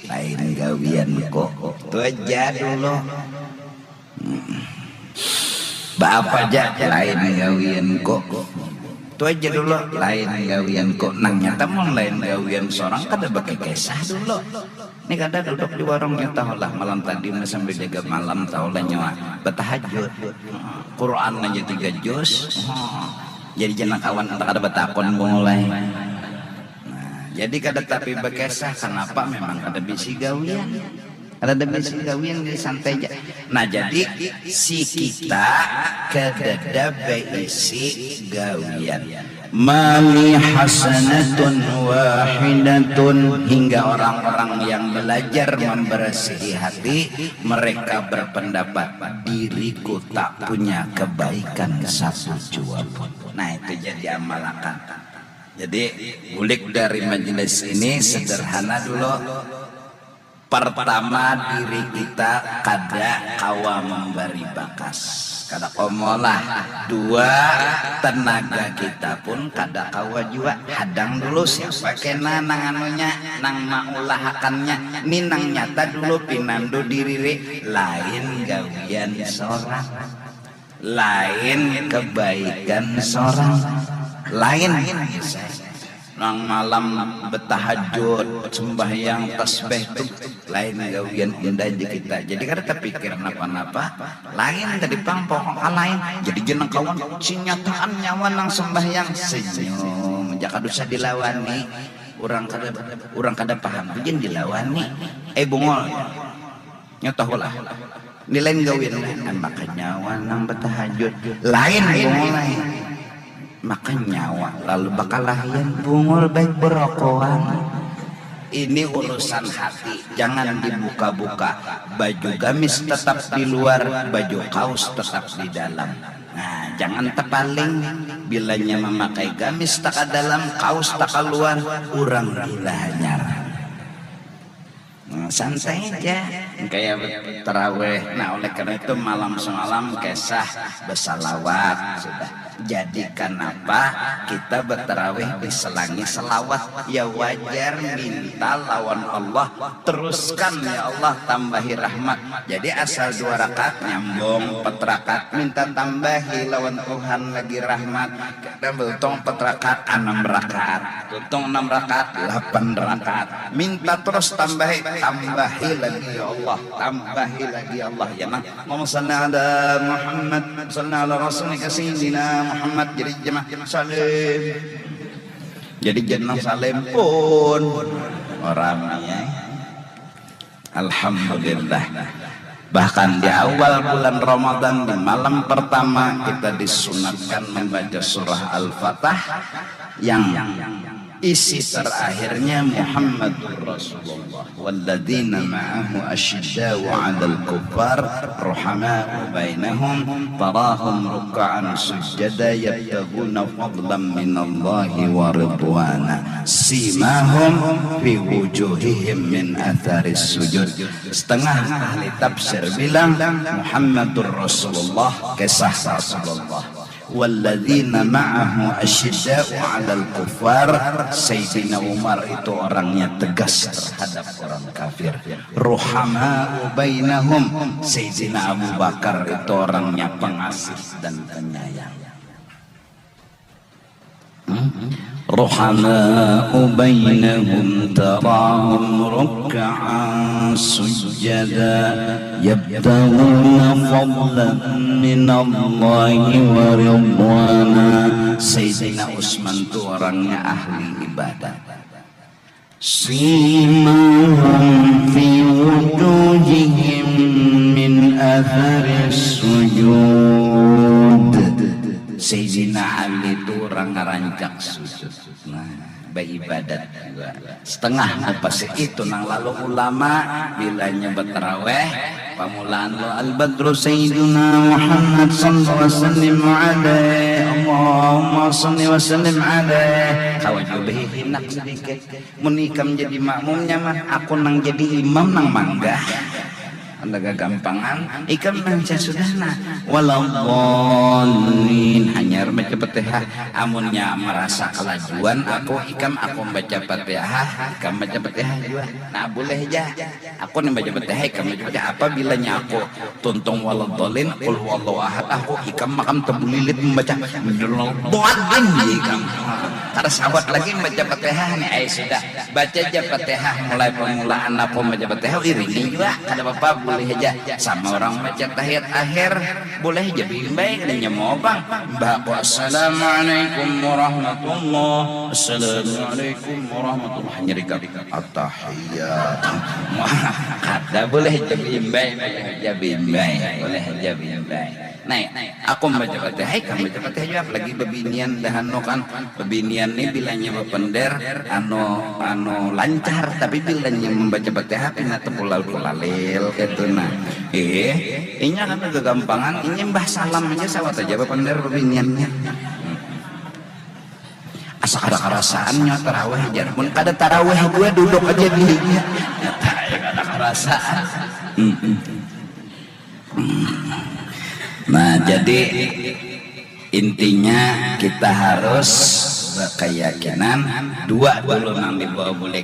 Lain gawian kok. Itu aja dulu. Hmm. Baapa aja lain gawian kok. Itu aja dulu lain gawian kok. Nang nyata mun lain gawian seorang kada pakai kisah dulu. Ini kada duduk di warungnya tahulah malam tadi sambil jaga malam tahulah nyawa bertahajud. Quran aja tiga juz. Jadi jangan kawan entah kada bertakon mulai. Nah, jadi kada tapi berkisah kenapa memang kada bisi gawian. Kada ada bisi gawian jadi santai aja. Nah, jadi si kita kadada baisi gawian. Mali hasanatun wahidatun, hingga orang-orang yang belajar membersihi hati, mereka berpendapat, diriku tak punya kebaikan satu jua pun. Nah, itu jadi amalakan. Jadi, bulik dari majelis ini sederhana dulu. Pertama, diri kita kada kawa membari bakas, kada kawa meolah. Dua, tenaga kita pun kada kawa jua. Hadang dulu siapa kena nang anunya, nang maulahakannya. Ni nang nyata dulu pinandu diri, lain gawian sorang, lain kebaikan sorang, lain. Nang malam betahajud, sembahyang, tasbih tu lain gawian unda ja kita. Jadi kada tapikir napa-napa, lain tadi pang pokoknya lain. Jadi jangan kawan, sinyataan nyawa nang sembahyang senyum, ja kada usah dilawani. Urang kada, urang kada paham tu jangan dilawani. Eh bungul, nya tahulah. Ni lain gawian, maka nyawa nang betahajud. Lain bungul ai. Maka nyawa lalu bakalahian bungul baik berokoan. Ini urusan hati, jangan dibuka-buka. Baju gamis tetap di luar, baju kaos tetap di dalam. Nah, jangan tepaling. Bilanya memakai gamis taka dalam, kaos taka luar, urang gila hanyar. Nah, santai aja. Kayak taraweh. Nah, oleh karena itu malam semalam kisah bersalawat sudah. Jadi kanapa kita batarawih diselangi selawat? Ya wajar, minta lawan Allah, teruskan ya Allah, tambahi rahmat. Jadi asal dua rakaat nyambung, empat rakaat minta tambahi lawan Tuhan lagi rahmat. Kada beruntung empat rakaat, enam rakaat. Tuntung enam rakaat, lapan rakaat. Minta terus tambahi, tambahi lagi ya Allah, tambahi lagi ya Allah. Ya nah, Allahumma salli ala Muhammad, salli ala Rasulika Sayyidina Muhammad. Jadi jemaah salim. Jadi jenang salim pun orang ya. Alhamdulillah. Bahkan di awal bulan Ramadan, di malam pertama, kita disunatkan membaca surah Al-Fatah yang isi terakhirnya Muhammadur Rasulullah. Walladzina ma'ahu asyidda'u 'alal kuffar ruhama'u bainahum tarahum ruk'an sujada yabtaghuna fadlan minallahi wa ridwana. Simahum fi wujuhihim min atharis sujud. Setengah ahli tafsir bilang Muhammadur Rasulullah, kisah Rasulullah. Walladzina ma'ahu asyidda'u 'alal kuffar. Sayyidina Umar itu orangnya tegas terhadap orang kafir. Ruhama'u bainahum. Sayyidina Abu Bakar itu orangnya pengasih dan penyayang. Ruhama'u bainahum tarahum ruk'an sujada yabtaghuna fadlan minallahi wa ridwana. Sayyidina Utsman tu orangnya ahli ibadat. Simahum fi wujuhihim min athari sujud. Sayyidina Ali tu urang ngarancak sujud. Nah, baibadat jua. Setengah mupasi itu nang lalu ulama bilanya bataraweh, pamulaan lo al-badru sayyiduna Muhammad sallallahu alaihi wasallam alaih. Allahumma salli wa sallim alaih. Kawa jua bahihinak sadikit. Mun ikam jadi makmumnya mah, aku nang jadi imam nang manggah. Anda gagampangan, ikam baca sudah nah. Waladdallin, hanyar baca Fatihah. Amunnya marasa kalajuan, aku ikam, aku baca Fatihah, ikam baca Fatihah jua. Nah, boleh ja. Aku ni baca Fatihah, ikam baca Fatihah. Apabila nya aku tuntung waladdallin, qul huwallahu ahad, aku ikam makam tabulilit mambaca waladdallin ikam. Kada sawat lagi mambaca Fatihah ni, ai sudah. Baca ja Fatihah mulai pamulaan aku mambaca Fatihah, iringi jua, kada papa, boleh haja. Sama urang mambaca tahiyat akhir, boleh haja baimbai, kada nyamuang pang. Imbah aku, "Assalamualaikum warahmatullah, assalamualaikum warahmatullah," hanyar ikam, "Attahiyat." Kada, boleh haja baimbai, boleh haja baimbai, boleh haja baimbai. Nah, aku mambaca Fatihah, ikam baca Fatihah jua, apalagi babinian dah anu kan. Babinian ni bilanya bapender, anu, anu lancar, tapi bilanya mambaca Fatihah pina tapulalil-pulalil kaitu nah. Ih, inya kada gagampangan, inya imbah salam haja sawat haja bapender babinian nya. Asa kada karasaan nya tarawih jar. Mun kada tarawih jua duduk haja di inya. Nyata ai kada karasaan. Mm-mm. Hmm. Nah, jadi intinya kita harus berkeyakinan dua dulu nang dibawa bulik.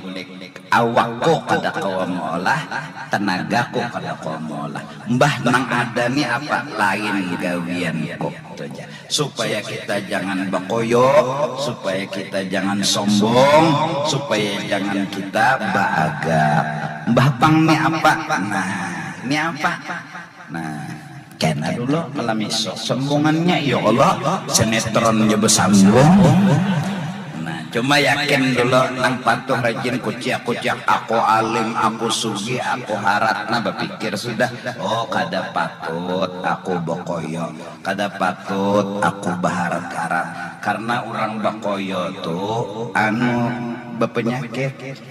Awakku kada kawa meolah, tenagaku kada kawa meolah. Mbah nang ada ni apa? Lain gawianku. Itu aja. Supaya kita jangan bakoyo, supaya kita jangan sombong, supaya jangan kita baagak. Mbah pang ni apa? Nah, ni apa? Nah, kena dulu malam isuk. Sambungannya, ya Allah, sinetron ja basambung. Nah, cuma yakin dulu, nang patuh rajin kuciak-kuciak, aku alim, aku sugih, aku harat. Nah, bapikir sudah, oh, kada patut aku bakoyo, kada patut aku baharat-harat. Karena urang bakoyo tu, anu, bapanyakit.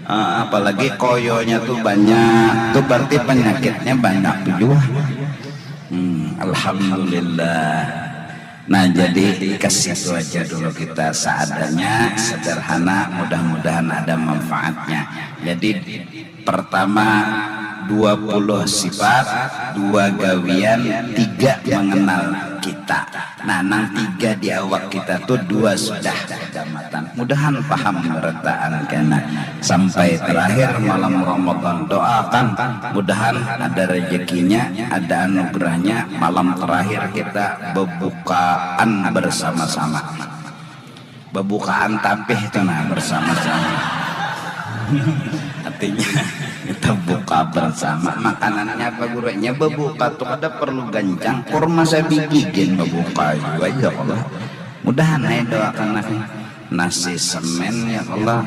Ah, apalagi koyonya tu banyak, tu berarti penyakitnya banyak jua. Hmm, alhamdulillah. Nah, jadi ke situ aja dulu kita, seadanya, sederhana, mudah-mudahan ada manfaatnya. Jadi pertama, dua puluh sifat, dua gawian, tiga mengenal. kita. Nah, nang tiga di awak kita tu dua sudah kagamatan. Mudahan paham berataan kena sampai terakhir malam Ramadan. Doakan mudahan ada rezekinya, ada anugerahnya, malam terakhir kita bebukaan bersama-sama. Bebukaan tapih tu nah bersama-sama. Artinya kita buka bersama. Makanannya apa gurunya? Bebuka tu kada perlu gancang. Kurma sabiji gin bebuka jua, ya Allah. Mudahan ai doakan nasi, nasi semen, ya Allah.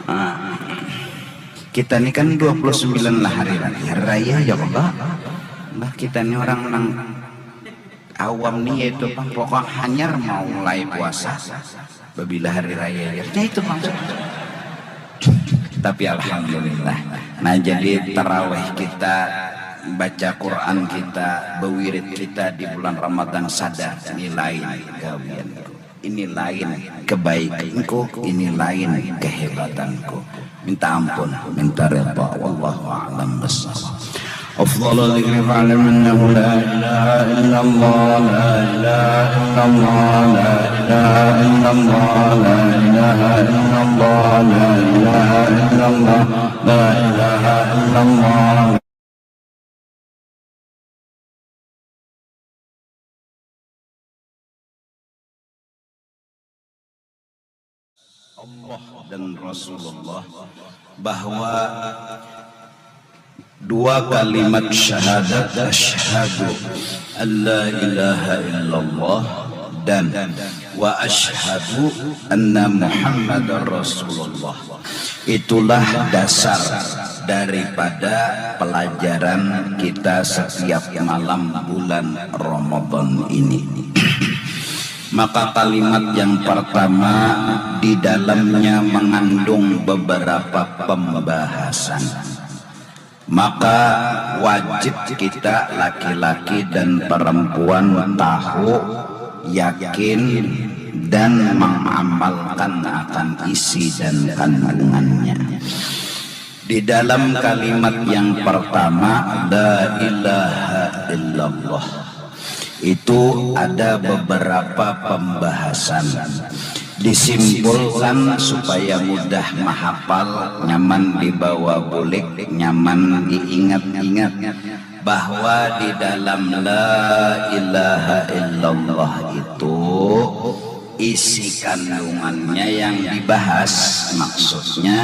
Ah. Kita ni kan dua puluh sembilan lah hari raya, hari raya, ya Allah. Bah, kita ni orang nang awam ni yaitu pang pokok hanyar mau mulai puasa babila hari raya ya itu maksud. Tapi alhamdulillah, nah, jadi taraweh kita, baca Quran kita, bewirid kita di bulan Ramadan, sadar ini lain gawianku, ini lain kebaikanku, ini lain kehebatanku. Minta ampun, minta redha. Wallahu a'lam bishawab. أفضل الذكر فاعلم أنه لا إله إلا الله، لا إله إلا الله، لا إله إلا الله، لا إله إلا الله، لا إله إلا الله، لا إله إلا الله. Allah dan Rasulullah, bahwa dua kalimat syahadat, asyhadu an la ilaha illallah dan wa asyhadu anna Muhammadar Rasulullah, itulah dasar daripada pelajaran kita setiap malam bulan Ramadan ini. Maka kalimat yang pertama di dalamnya mengandung beberapa pembahasan. Maka wajib kita laki-laki dan perempuan tahu, yakin, dan mengamalkan akan isi dan kandungannya. Di dalam kalimat yang pertama, la ilaha illallah, itu ada beberapa pembahasan. Disimpulkan supaya mudah mahapal, nyaman dibawa bulik, nyaman diingat-ingat, bahwa di dalam la ilaha illallah itu isi kandungannya yang dibahas. Maksudnya,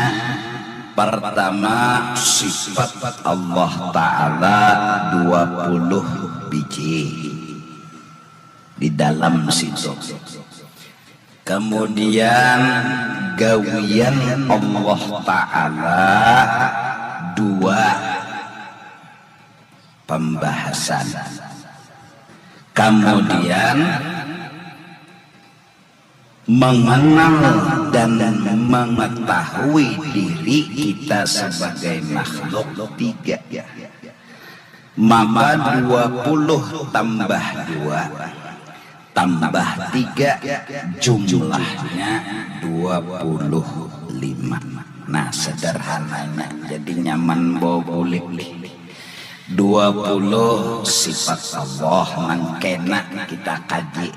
pertama, sifat Allah Ta'ala dua puluh biji di dalam situ. Kemudian, gawian Allah Ta'ala dua pembahasan. Kemudian, mengenal dan mengetahui diri kita sebagai makhluk tiga. Maka dua puluh tambah dua tambah tiga jumlahnya dua puluh lima. Nah, sederhananya, jadi nyaman bawa bulik. Dua puluh sifat Allah nang kena kita kaji.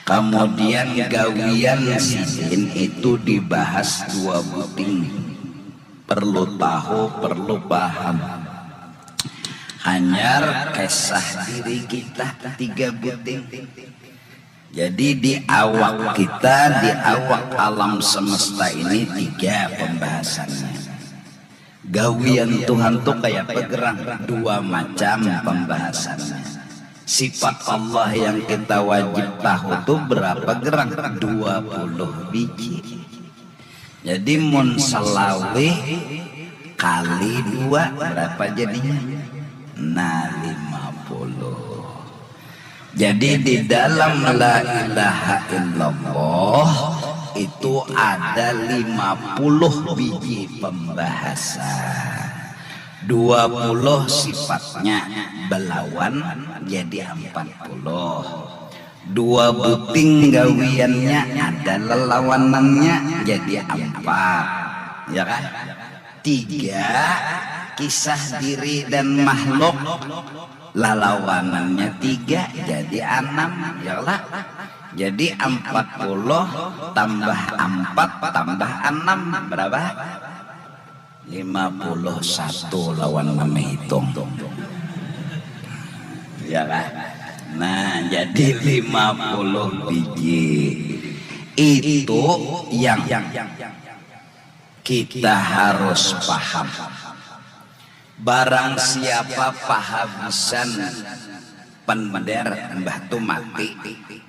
Kemudian gawian sidin itu dibahas dua buting. Perlu tahu, perlu paham. Hanyar kisah diri kita tiga buting. Jadi di awak kita, di awak alam semesta ini tiga pembahasannya. Gawian Tuhan tu kaya apa gerang? Dua macam pembahasannya. Sifat Allah yang kita wajib tahu tu berapa gerang? Dua puluh biji. Jadi mun selawih kali dua berapa jadinya? Nah, lima puluh. Jadi di dalam la ilaha illallah itu ada lima puluh biji pembahasan. Dua puluh sifatnya belawan jadi empat puluh. Dua buting gawiannya ada lelawanannya jadi empat. Ya kan? Tiga kisah diri dan makhluk Lalawanannya tiga, jadi anam, ya lah. Jadi empat puluh tambah empat tambah enam, berapa? Lima puluh satu lawan menghitung. Ya lah. Nah, jadi lima puluh biji. Itu yang kita harus paham. Barang siapa pahabisan pender, mbah tu mati,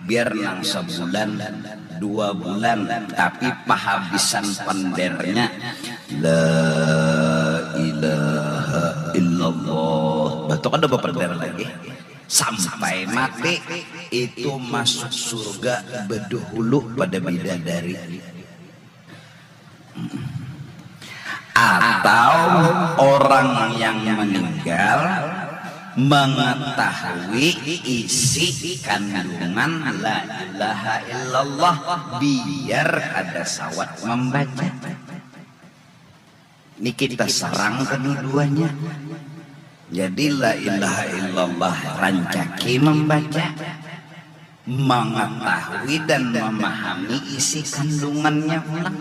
biar nang sebulan, dua bulan, tapi pahabisan pendernya la ilaha illallah. Bah tu kada bapender lagi. Sampai mati itu masuk surga bedahulu pada bidadari. Atau orang yang meninggal mengetahui isi kandungan la ilaha illallah, biar kada sawat membaca. Ini kita serang kedua-duanya. Jadi la ilaha illallah rancaki membaca, mengetahui dan memahami isi kandungannya pulang.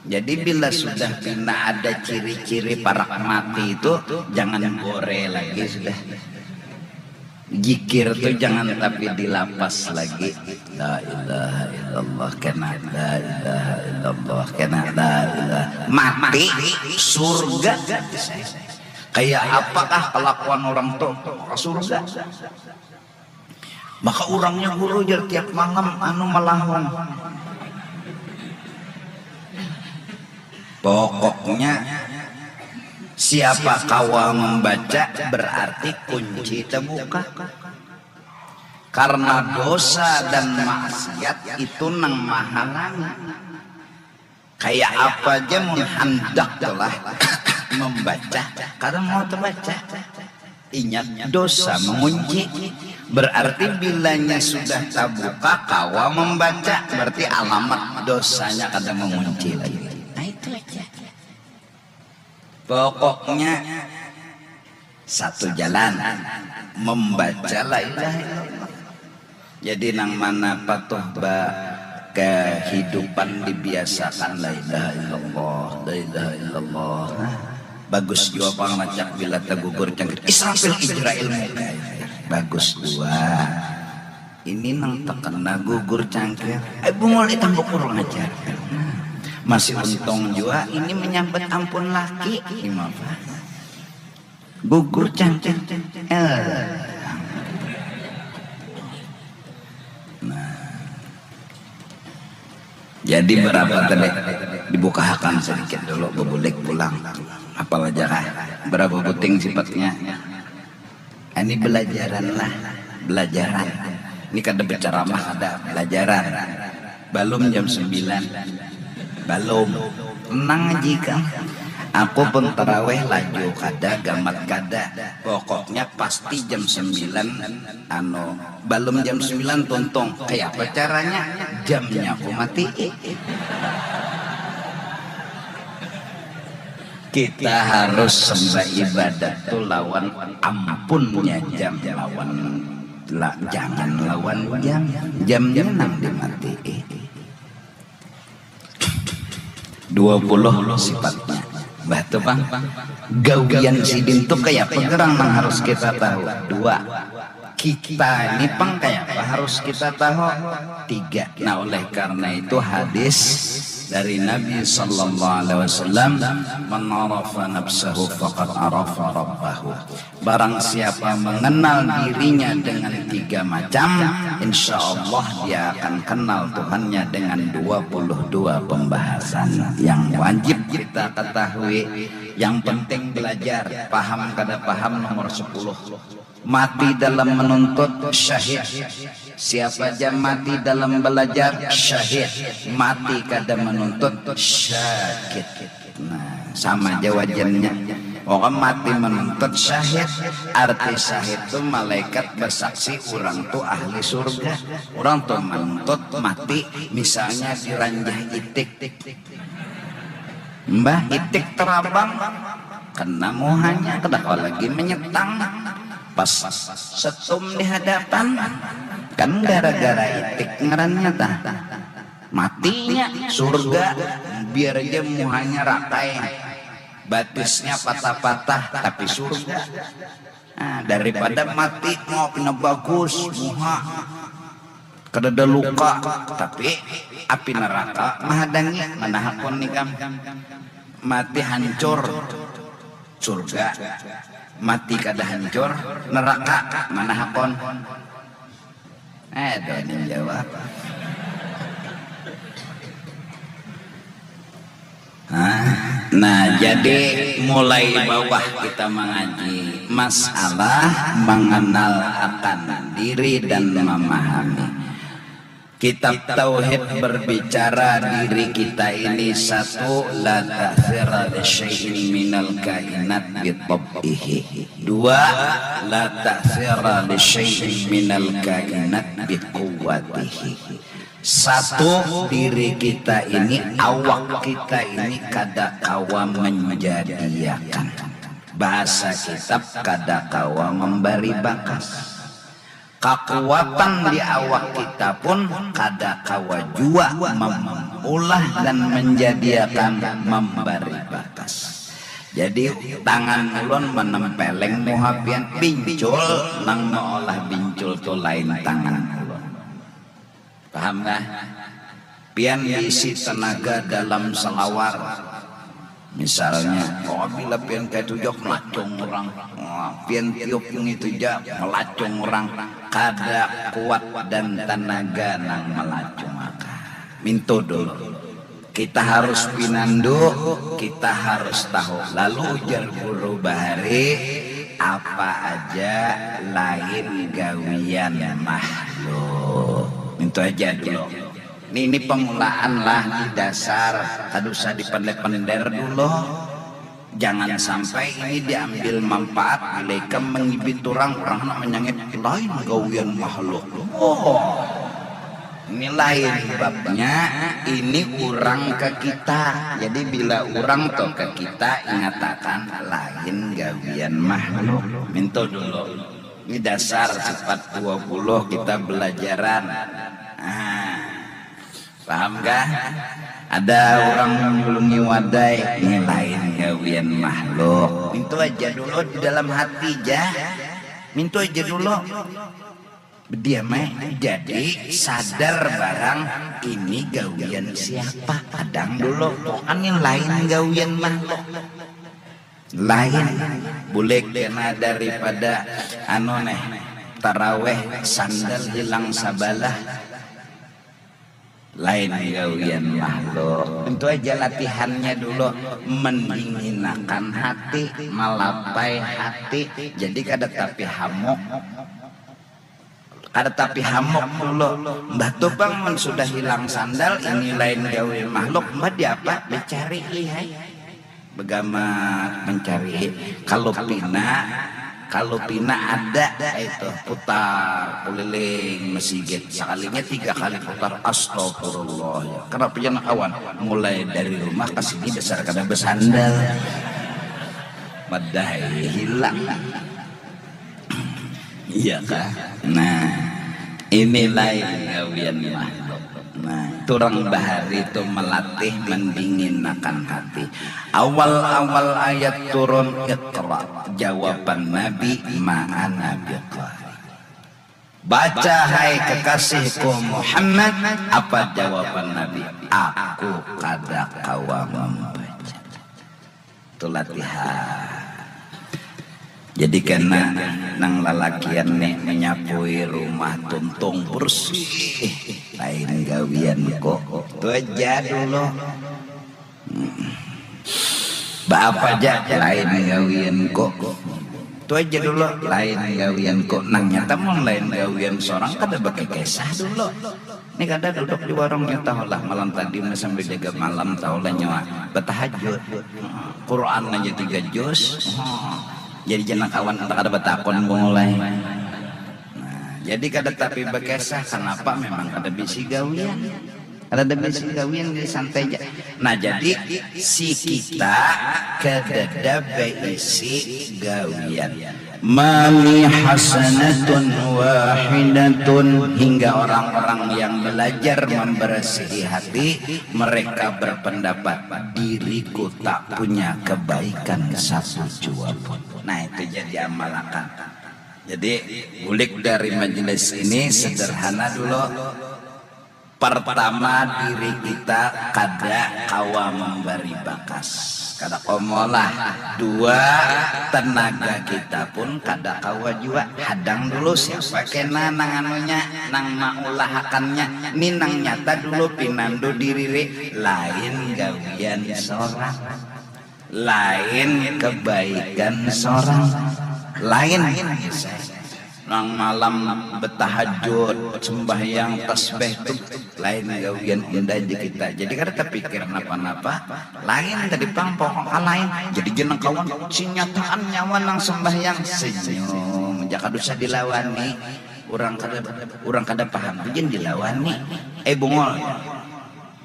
Jadi bila sudah pina ada ciri-ciri parak mati itu, jangan gore lagi sudah. Jikir tu jangan tapi dilapas lagi. La ilaha illallah kena, la ilaha illallah kena, la ilaha. Mati surga. Kayak apakah kelakuan orang tu? Maka surga. Maka urangnya guru jar tiap malam anu malahung. Pokoknya siapa kawa membaca berarti kunci terbuka. Karena dosa dan maksiat itu nang mahalangi. Kayak apa aja mun handak lah membaca, kada mau terbaca. Ingat dosa mengunci. Berarti bilanya sudah terbuka kawa membaca, berarti alamat dosanya kada mengunci lagi. Nah itu aja. Pokoknya satu jalan membaca la ilaha illallah. Jadi nang mana patuh ba kehidupan dibiasakan la ilaha illallah, la ilaha illallah. Nah, bagus jua pang lacak bila tegugur cangkir Israfil Ijrail muka. Bagus jua. Ini nang terkena gugur cangkir. Eh, bungul ditambuk kurang ajar. Masih untung jua ini menyambat ampun laki. Imam. Gugur cangkir. Eh. Nah. Jadi berapa tadi? Dibukahakan sedikit dulu, bebulik pulang. Apal aja kah? Berapa buting sifatnya? Ini belajaran lah, belajaran. Ini kada berceramah, kada belajaran. Balum jam sembilan. Balum. Tenang aja ikam. Aku pun taraweh laju kada, gamat kada. Pokoknya pasti jam sembilan, anu, balum jam sembilan tuntung. Kayapa caranya? Jamnya aku matii. Kita harus sembah ibadat tu lawan ampunnya jam, lawan la, jangan lawan jam. Jamnya nang dimatii. Dua puluh sifatnya. Bah tu pang. Gawian sidin tu kayapa gerang nang harus kita tahu? Dua. Kita ini pang kayapa harus kita tahu? Tiga. Nah, oleh karena itu hadis dari Nabi sallallahu alaihi wasallam, "Man arafa nafsahu faqad arafa rabbahu." Barang siapa mengenal dirinya dengan tiga macam, insya Allah dia akan kenal Tuhannya dengan dua puluh dua pembahasan yang wajib kita ketahui. Yang penting belajar, paham kada paham nomor sepuluh. Mati dalam menuntut, syahid. Siapa aja mati dalam belajar, syahid. Mati kada menuntut, syakit. Nah, sama aja wajannya. Orang mati menuntut syahid. Arti syahid tu malaikat bersaksi orang tu ahli surga. Orang tu menuntut mati, misalnya diranjah itik. Mbah, itik terabang, kena muhanya, kada kawa lagi menyetang. Pas setum di hadapan, kan gara-gara itik ngarannya tah. Matinya surga, biar aja muhanya rakai, batisnya patah-patah, tapi surga. Nah, daripada mati mau pina bagus muha, kadada luka, tapi api neraka mahadangi, mana hakun ikam? Mati hancur, surga. Mati kada hancur, neraka, mana hakun? Eh, ada yang jawab. Nah, jadi mulai bawah kita mengaji masalah mengenal akan diri dan memahami. Kitab Tauhid berbicara diri kita ini satu, la ta'thira li syai'in minal kainat bi tab'ihi. Dua, la ta'thira li syai'in minal kainat bi quwwatihi. Satu, diri kita ini, awak kita ini kada kawa menjadiakan. Bahasa kitab kada kawa membari bakas. Kakuatan di awak kita pun kada kawa jua memulah dan menjadiakan membari bakas. Jadi tangan ulun menempeleng muha pian, bincul nang meolah bincul tu lain tangan ulun. Paham kah? Pian diisi tenaga dalam selawar. Misalnya, oh, bila pian kayak itu jok melacung orang. Wah, pian tiup ngitu ja melacung orang. Kada kuat dan tenaga nang melacung akan. Mintu dulu. Kita harus pinandu, kita harus tahu. Lalu ujar guru bahari, apa aja lain gawian makhluk. Mintu aja dulu. Ini, ini pengulaan lah, ini dasar. Kada usah dipendek-pender dulu. Jangan sampai ini diambil manfaat bila ikam mengibit orang, orang nak menyangit lain gawian makhluk. Oh, ini lain babnya, ini orang ke kita. Jadi bila orang tu ke kita, ingatakan lain gawian makhluk. Mintu dulu. Ini dasar sifat dua puluh kita belajaran. Nah, paham kah? Ada orang menyulungi wadai, ini lain gawian makhluk. Mintu aja dulu di dalam hati ja. Mintu aja dulu. Bediam ai. Jadi sadar barang ini gawian siapa. Kadang dulu, pokoknya lain gawian makhluk. Lain, bulik kena daripada anu neh, taraweh sandal hilang sabalah. Lain gawian makhluk. Tentu aja latihannya dulu mendinginakan hati, malapai hati. Jadi kada tapi hamuk. Kada tapi hamuk dulu. Mbah tu pang mun sudah hilang sandal, ini lain gawian makhluk, mbah diapa? Dicari lihai. Begamat mencari. Kalau pina, kalau pina ada itu putar keliling masjid. Sekalinya tiga kali putar, astagfirullah. Ya. Kenapa jangan kawan? Mulai dari rumah ke sini dasar kada bersandal. Padahal hilang. Iya kah? Nah, ini lain gawian makhluk. Nah, turang bahari tu melatih mendinginakan hati. Awal-awal ayat turun, Iqra, jawaban Nabi, ma'ana biqari. Baca, hai kekasihku Muhammad. Apa jawaban Nabi? Aku kada kawa membaca. Tu latihan. Jadi kena nang lalakian ni menyapui rumah tuntung bersih, lain gawian kok. Tu aja dulu. Hmm. Baapa aja, lain gawian kok. Tu aja dulu, lain gawian kok. Nang nyata mun lain gawian seorang kada bakikisah dulu. Ni kada duduk di warungnya tahulah malam tadi, sambil jaga malam tahulah nyawa batahajud. Quran aja tiga juz. Jadi jangan kawan kada batakun mulai. Nah, jadi kada tapi bakisah, kenapa? Memang kada bisi gawian. Kada ada bisi gawian, jadi santai aja. Nah, jadi si kita kadada baisi gawian. Mali hasanatun wahidatun, hingga orang-orang yang belajar membersihi hati, mereka berpendapat diriku tak punya kebaikan satu jua pun. Nah, itu jadi amalakan. Jadi bulik dari majelis ini sederhana dulu. Pertama, diri kita kada kawa membari bakas, kada kawa meolah. Dua, tenaga kita pun kada kawa jua. Hadang dulu siapa kena nang anunya, nang maulahakannya. Ni nang nyata dulu pinandu diriri, lain gawian seorang. Lain kebaikan seorang, lain nang malam betahajud, sembahyang, tasbih tu lain gawian unda aja kita. Jadi kada terpikir napa-napa, lain tadi pang pokoknya lain. Jadi jeneng kawan, sinyataan nyawa nang sembahyang senyum, jaka dosa dilawani. Orang kada, orang kada paham, jen dilawani. Eh, bungol.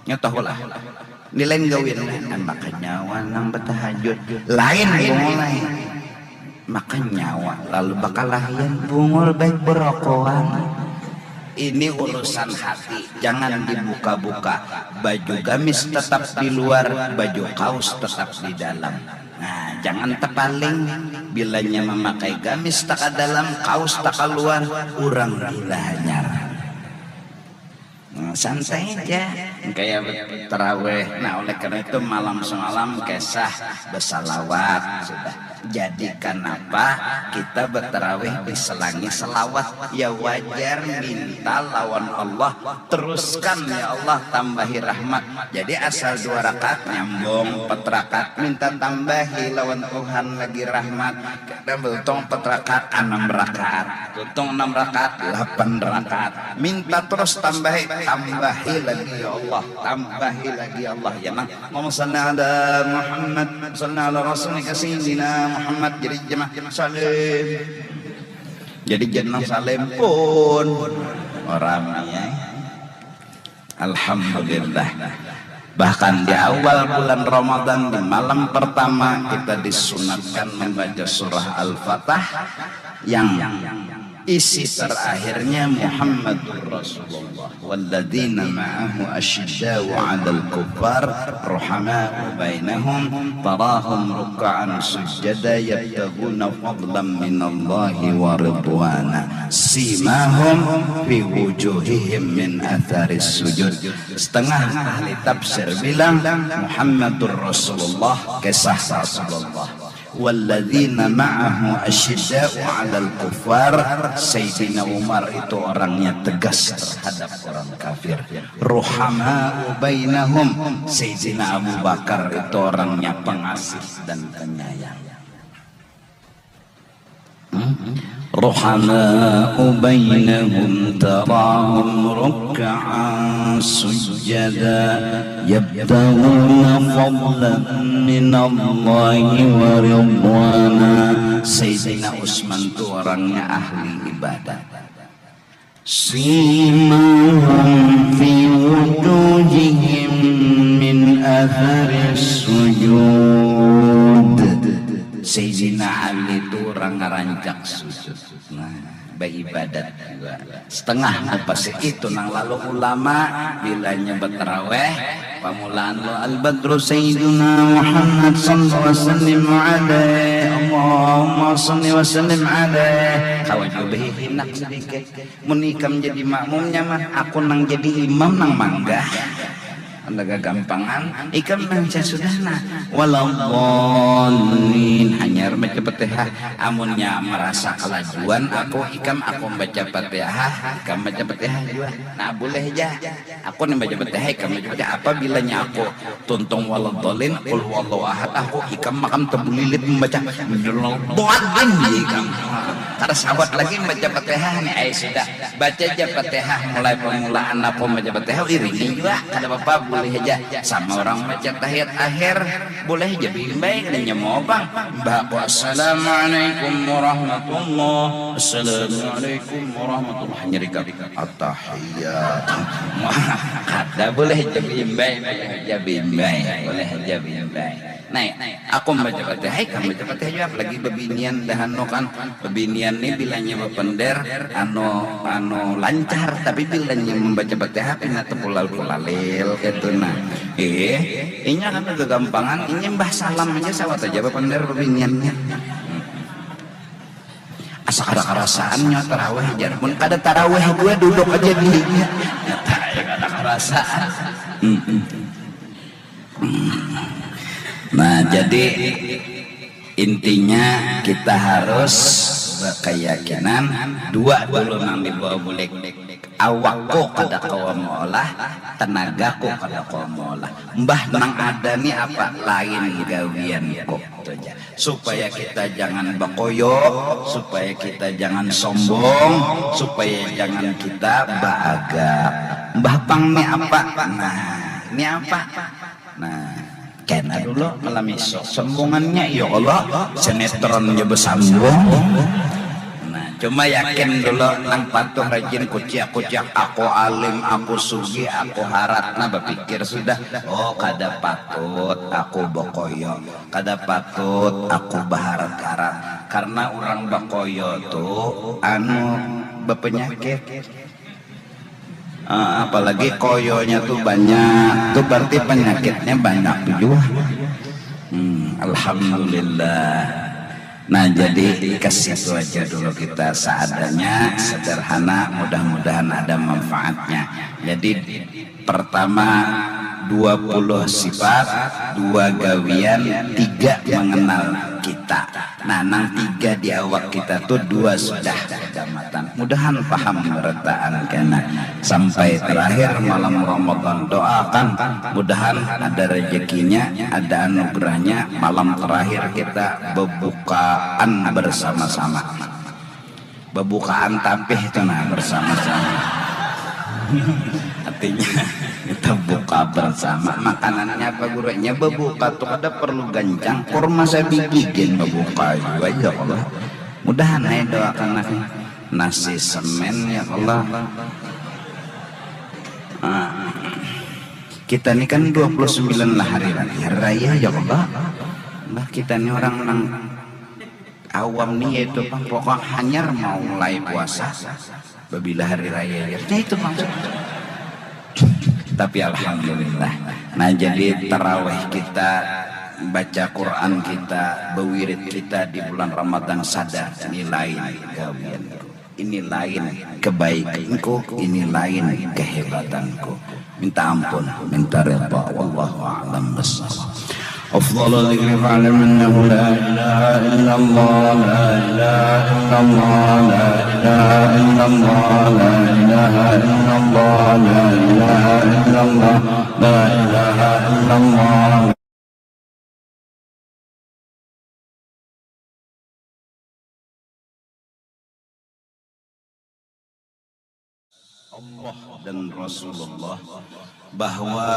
Nya tahulah. Ni lain gawin lah. Maka nyawa nang betahajud. Lain bungul lain. Maka nyawa lalu bakalahian bungul baik berokoan. Ini urusan hati, jangan dibuka-buka. Baju gamis tetap di luar, baju kaos tetap di dalam. Nah, jangan tepaling. Bilanya memakai gamis taka dalam, kaos taka luar, urang gila hanyar. Nah, santai aja. Kayak terawih. Nah, oleh karena itu malam semalam kisah bersalawat sudah. Jadi kenapa kita berterawih diselangi selawat? Ya wajar minta lawan Allah, teruskan ya Allah, tambahi rahmat. Jadi asal dua rakaat nyambung, empat rakaat minta tambahi lawan Tuhan lagi rahmat. Kada beruntung empat rakaat, enam rakaat. Beruntung enam rakaat, delapan rakaat. Minta terus tambahi, tambahi lagi ya Allah, tambahi lagi ya Allah. Ya nang. Allahumma salli ala Muhammad, salli ala rasulika sayyidina Muhammad. Jadi jemaah salim. Jadi jeneng salim pun orang ya. Alhamdulillah. Bahkan di awal bulan Ramadan, di malam pertama, kita disunatkan membaca surah Al-Fatah yang isi terakhirnya Muhammadur Rasulullah. Walladzina ma'ahu asyidda'u 'alal kuffar ruhama'u bainahum tarahum ruk'an sujjada yabtaghuna fadlan minallahi wa ridwana simahum fi wujuhihim min atharis sujud. Setengah ahli tafsir bilang Muhammadur Rasulullah, kisah Rasulullah. Walladzina ma'ahu asyidda'u 'alal kuffar. Sayyidina Umar itu orangnya tegas terhadap orang kafir. Ruhama'u bainahum. Sayyidina Abu Bakar itu orangnya pengasih dan penyayang. Ruhama'u bainahum tarahum ruk'an sujjada yabtaghuna fadlan minallahi wa ridwana. Sayyidina Usman tu orangnya ahli ibadat. Simahum fi wujuhihim min atharis sujud. Sayyidina Ali tu urang ngarancak sujud. Nah, baibadat jua. Setengah mupasi itu nang lalu ulama bilanya batarawih, pamulaan lo al-badru sayyiduna Muhammad sallallahu alaihi wasallam alaih. Allahumma salli wa sallim alaih. Kawa jua bahihinak sadikit. Mun ikam jadi makmum nyaman, aku nang jadi imam nang manggah. Anda gagampangan, ikam nang sasudah nah. Waladhdallin, hanyar baca Fatihah. Amunnya marasa kalajuan aku, ikam aku baca Fatihah, ikam baca Fatihah jua. Nah, boleh ja. Aku nang baca Fatihah, ikam baca Fatihah. Apabila nya aku tuntung waladhdallin, qul huwallahu ahad, aku ikam makam tabulilit mambaca waladhdallin ikam. Kada sabat lagi mambaca Fatihah ni, ai sudah. Baca ja Fatihah mulai pamulaan aku mambaca Fatihah, iringi jua, kada papa, boleh haja. Sama urang mambaca tahiyat akhir, boleh haja baimbai, kada nyaman pang. Imbah aku, "Assalamualaikum warahmatullah, assalamualaikum warahmatullah," hanyar ikam, "Attahiyat." Kada, boleh haja baimbai, boleh haja baimbai, boleh haja baimbai. Nah, aku membaca Fatihah, ikam baca Fatihah juga, apalagi bebinian dah anu kan. Bebinian ni bilanya bepender, anu, anu lancar, tapi bilanya membaca Fatihah pina tepulalil-pulalil gitu nah. Eh, inya kan kegampangan, inya mbah salam aja sawat aja bepender bebiniannya. Asa kada karasaannya taraweh jar. Mun kada taraweh jua duduk aja di dinya. Nyata ya kada karasaan. Mm-mm. Nah, jadi intinya kita harus berkeyakinan dua dulu nang dibawa bulik. Awakku kada kawa meolah, tenagaku kada kawa meolah. Mbah nang ada ni apa lain gawianku. Itu aja. Supaya kita jangan bekoyo, supaya kita jangan sombong, supaya jangan kita baagak. Mbah pang ni apa? Nah, ni apa? Nah, kena dulu malam isuk. Sombongannya, ya Allah, sinetron ja besambung. Nah, cuma yakin dulu nang patuh rajin kuciak-kuciak, aku alim, aku sugih, aku harat. Nah, bapikir sudah, oh, kada patut aku bekoyo, kada patut aku baharat-harat. Karena orang bekoyo tu anu bepenyakit. Ah, apalagi koyonya tu banyak, tu berarti penyakitnya banyak jua. Hmm, alhamdulillah. Nah, jadi ke situ aja dulu kita seadanya, sederhana, mudah-mudahan ada manfaatnya. Jadi pertama dua puluh sifat, dua gawian, tiga mengenal kita. Nah, nang tiga di awak kita tu dua sudah damatan. Mudahan paham berataan kena. Sampai terakhir malam Ramadan, doakan mudahan ada rezekinya, ada anugerahnya, malam terakhir kita bebukaan bersama-sama. Bebukaan tapih tu nah bersama-sama. Artinya kita buka bersama. Makanannya apa gurunya? Bebuka tu kada perlu gancang. Kurma sabigi gin bebuka jua, ya Allah. Mudahan ai doakan nasi semen, ya Allah. Ah. Kita ni kan dua puluh sembilan lah hari raya, hari raya, ya Allah. Nah, kita ni orang nang awam ni yaitu pang pokok hanyar mau mulai puasa babila hari raya ya. Nah, itu maksudnya. Tapi alhamdulillah. Nah, jadi taraweh kita, baca Quran kita, bewirid kita di bulan Ramadan sadar ini lain gawian. Ini lain kebaikanku, ini lain kehebatanku. Minta ampun, minta redha. Wallahu a'lam bishawab. أفضل الذكر فاعلم أنه لا إله إلا الله، لا إله إلا الله، لا إله إلا الله، لا إله إلا الله، لا إله إلا الله، لا إله إلا الله. Allah dan Rasulullah, bahwa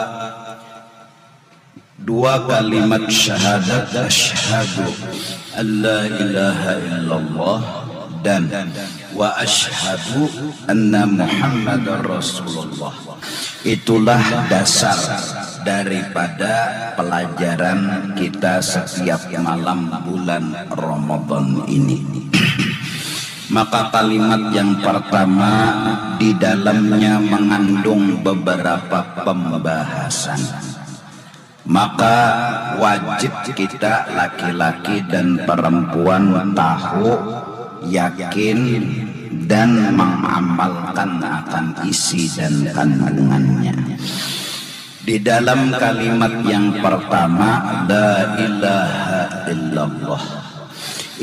dua kalimat syahadat, asyhadu an la ilaha illallah dan wa asyhadu anna Muhammadar Rasulullah, itulah dasar daripada pelajaran kita setiap malam bulan Ramadan ini. Maka kalimat yang pertama di dalamnya mengandung beberapa pembahasan. Maka wajib kita laki-laki dan perempuan tahu, yakin, dan mengamalkan akan isi dan kandungannya. Di dalam kalimat yang pertama, la ilaha illallah,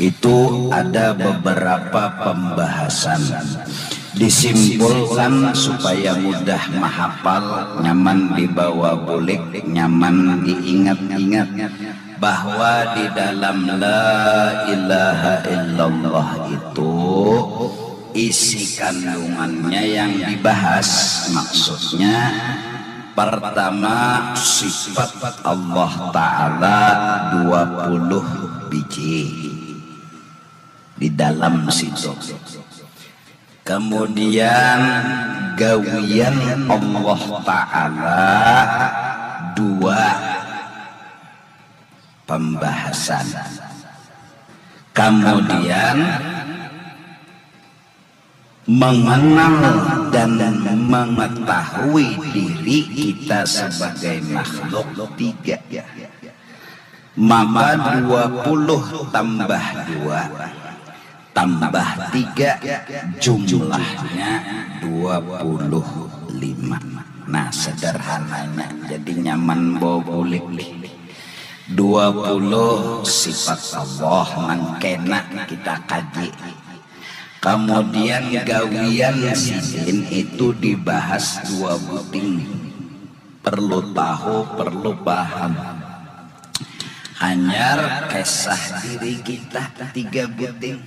itu ada beberapa pembahasan. Disimpulkan supaya mudah mahapal, nyaman dibawa bulik, nyaman diingat-ingat, bahwa di dalam la ilaha illallah itu isi kandungannya yang dibahas, maksudnya pertama sifat Allah Ta'ala dua puluh biji di dalam situ. Kemudian gawian Allah Ta'ala dua. pembahasan. Kemudian mengenal dan mengetahui diri kita sebagai makhluk tiga. Maka dua puluh tambah dua tambah tiga jumlahnya dua puluh lima. Nah, sederhananya jadi nyaman bawa bulik. Dua puluh sifat Allah nang kena kita kaji. Kemudian gawian sidin itu dibahas dua buting. Perlu tahu, perlu paham. Hanyar kisah diri kita tiga buting.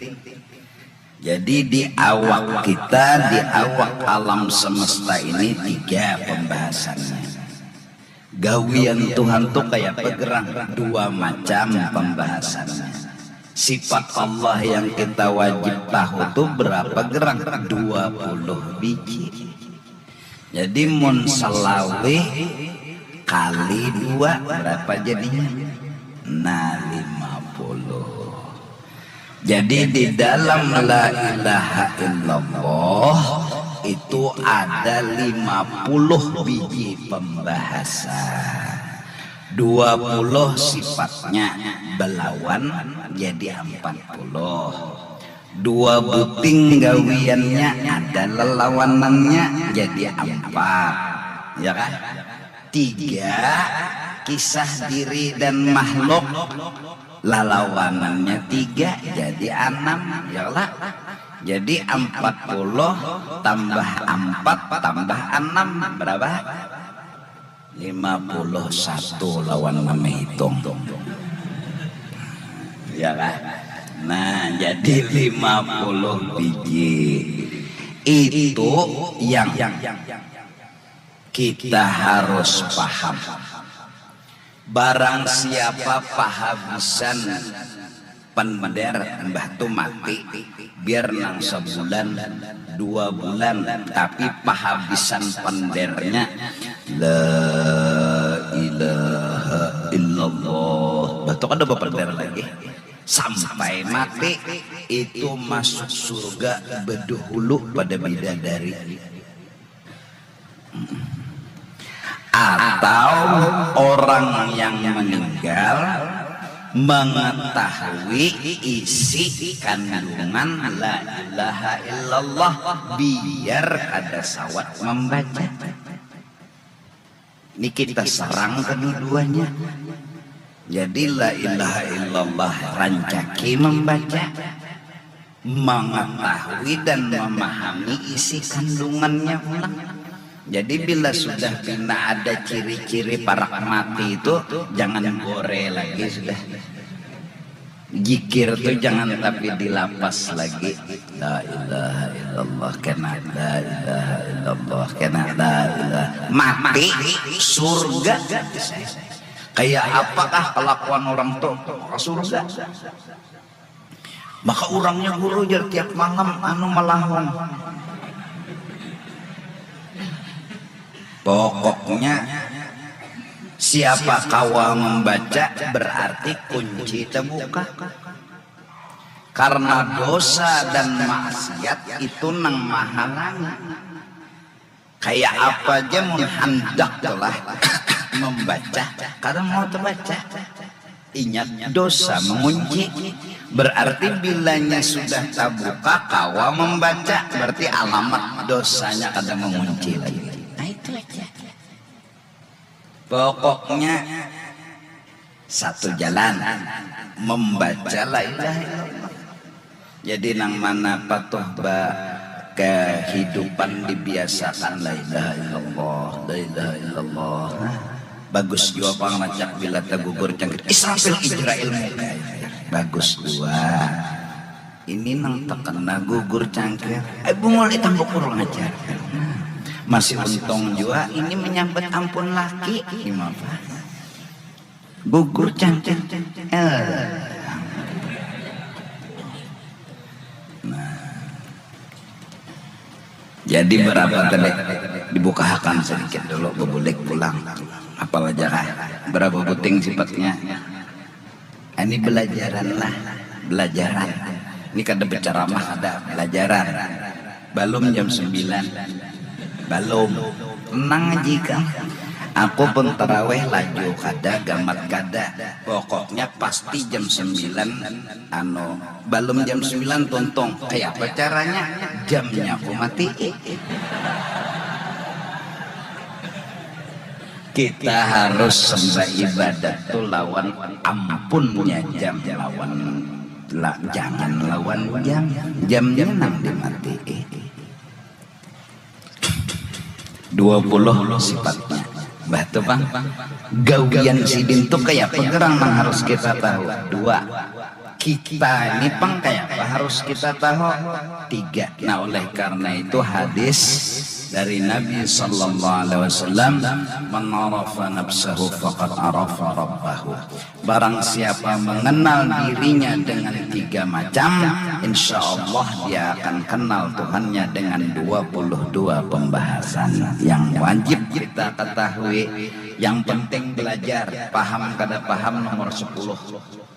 Jadi di awak kita, di awak alam semesta ini tiga pembahasannya. Gawian Tuhan tuh kayak pegerang, dua macam pembahasannya. Sifat Allah yang kita wajib tahu tuh berapa gerang? Dua puluh biji. Jadi mun selawih kali dua berapa jadinya? Nah, lima puluh. Jadi di dalam la ilaha illallah itu ada lima puluh biji pembahasan. Dua puluh sifatnya belawan jadi empat puluh. Dua buting gawiannya ada lelawanannya jadi empat, ya kan? Tiga, kisah diri dan makhluk, lelawanannya tiga jadi enam, ya lah. Jadi empat puluh tambah empat tambah enam berapa? Lima puluh satu lawan mamahitung. Ya kan? Nah, jadi lima puluh biji. Itu yang kita harus paham. Barang siapa pahabisan pender, mbah tu mati, biar nang sebulan, dua bulan, tapi pahabisan pendernya la ilaha illallah. Bah tu kada bapender lagi. Sampai mati itu masuk surga bedahulu pada bidadari. Atau orang yang meninggal mengetahui isi kandungan la ilaha illallah biar kada sawat membaca. Ini kita serang kedua-duanya. Jadi la ilaha illallah rancaki membaca, mengetahui dan memahami isi kandungannya pulang. Jadi bila sudah pina ada ciri-ciri parak mati itu, jangan gore lagi sudah. Jikir tu jangan tapi dilapas lagi. La ilaha illallah kena, la ilaha illallah kena, la ilaha. Mati surga. Kayak apakah kelakuan orang tu ke surga? Maka urangnya guru jar tiap malam anu malahung. Pokoknya siapa kawa membaca berarti kunci terbuka. Karena dosa dan maksiat itu nang mahalangi. Kayak apa aja mun handak lah membaca, kada mau terbaca. Ingat dosa mengunci. Berarti bilanya sudah terbuka kawa membaca, berarti alamat dosanya kada mengunci lagi. Nah, itu aja. Pokoknya satu jalan membaca la ilaha illallah. Jadi nang mana patuh ba kehidupan dibiasakan la ilaha illallah, la ilaha illallah. Nah, bagus jua pang lacak bila tagugur cangkir Israfil Ijrail muka. Bagus jua. Ini nang terkena gugur cangkir. Eh, bungul ditambuk kurang ajar. Masih untung jua ini menyambat ampun laki. Gimana? Gugur cangkir. Eh. Nah. Jadi berapa tadi? Dibukahakan sedikit dulu, bebulik pulang. Apal aja kah? Berapa buting sifatnya? Ini belajaran lah, belajaran. Ini kada berceramah, ada belajaran. Balum jam sembilan. Balum. Tenang aja, Kang. Aku pun taraweh laju kada, gamat kada. Pokoknya pasti jam sembilan, anu, balum jam sembilan tuntung. Kayapa caranya? Jamnya aku mati. Kita harus sembah ibadat tu lawan ampunnya jam, lawan la, jangan lawan jam. Jamnya nang dimatii. Dua puluh sifatnya. Bah tu pang. Gawian sidin tu kayapa gerang nang harus kita tahu? Dua. Kita ini pang kayapa harus kita tahu? Tiga. Nah, oleh karena itu hadis dari Nabi sallallahu alaihi wasallam, "Man arafa nafsahu faqad arafa rabbahu." Barang siapa mengenal dirinya dengan tiga macam, insya Allah dia akan kenal Tuhannya dengan dua puluh dua pembahasan yang wajib kita ketahui. Yang penting belajar, paham kada paham nomor sepuluh.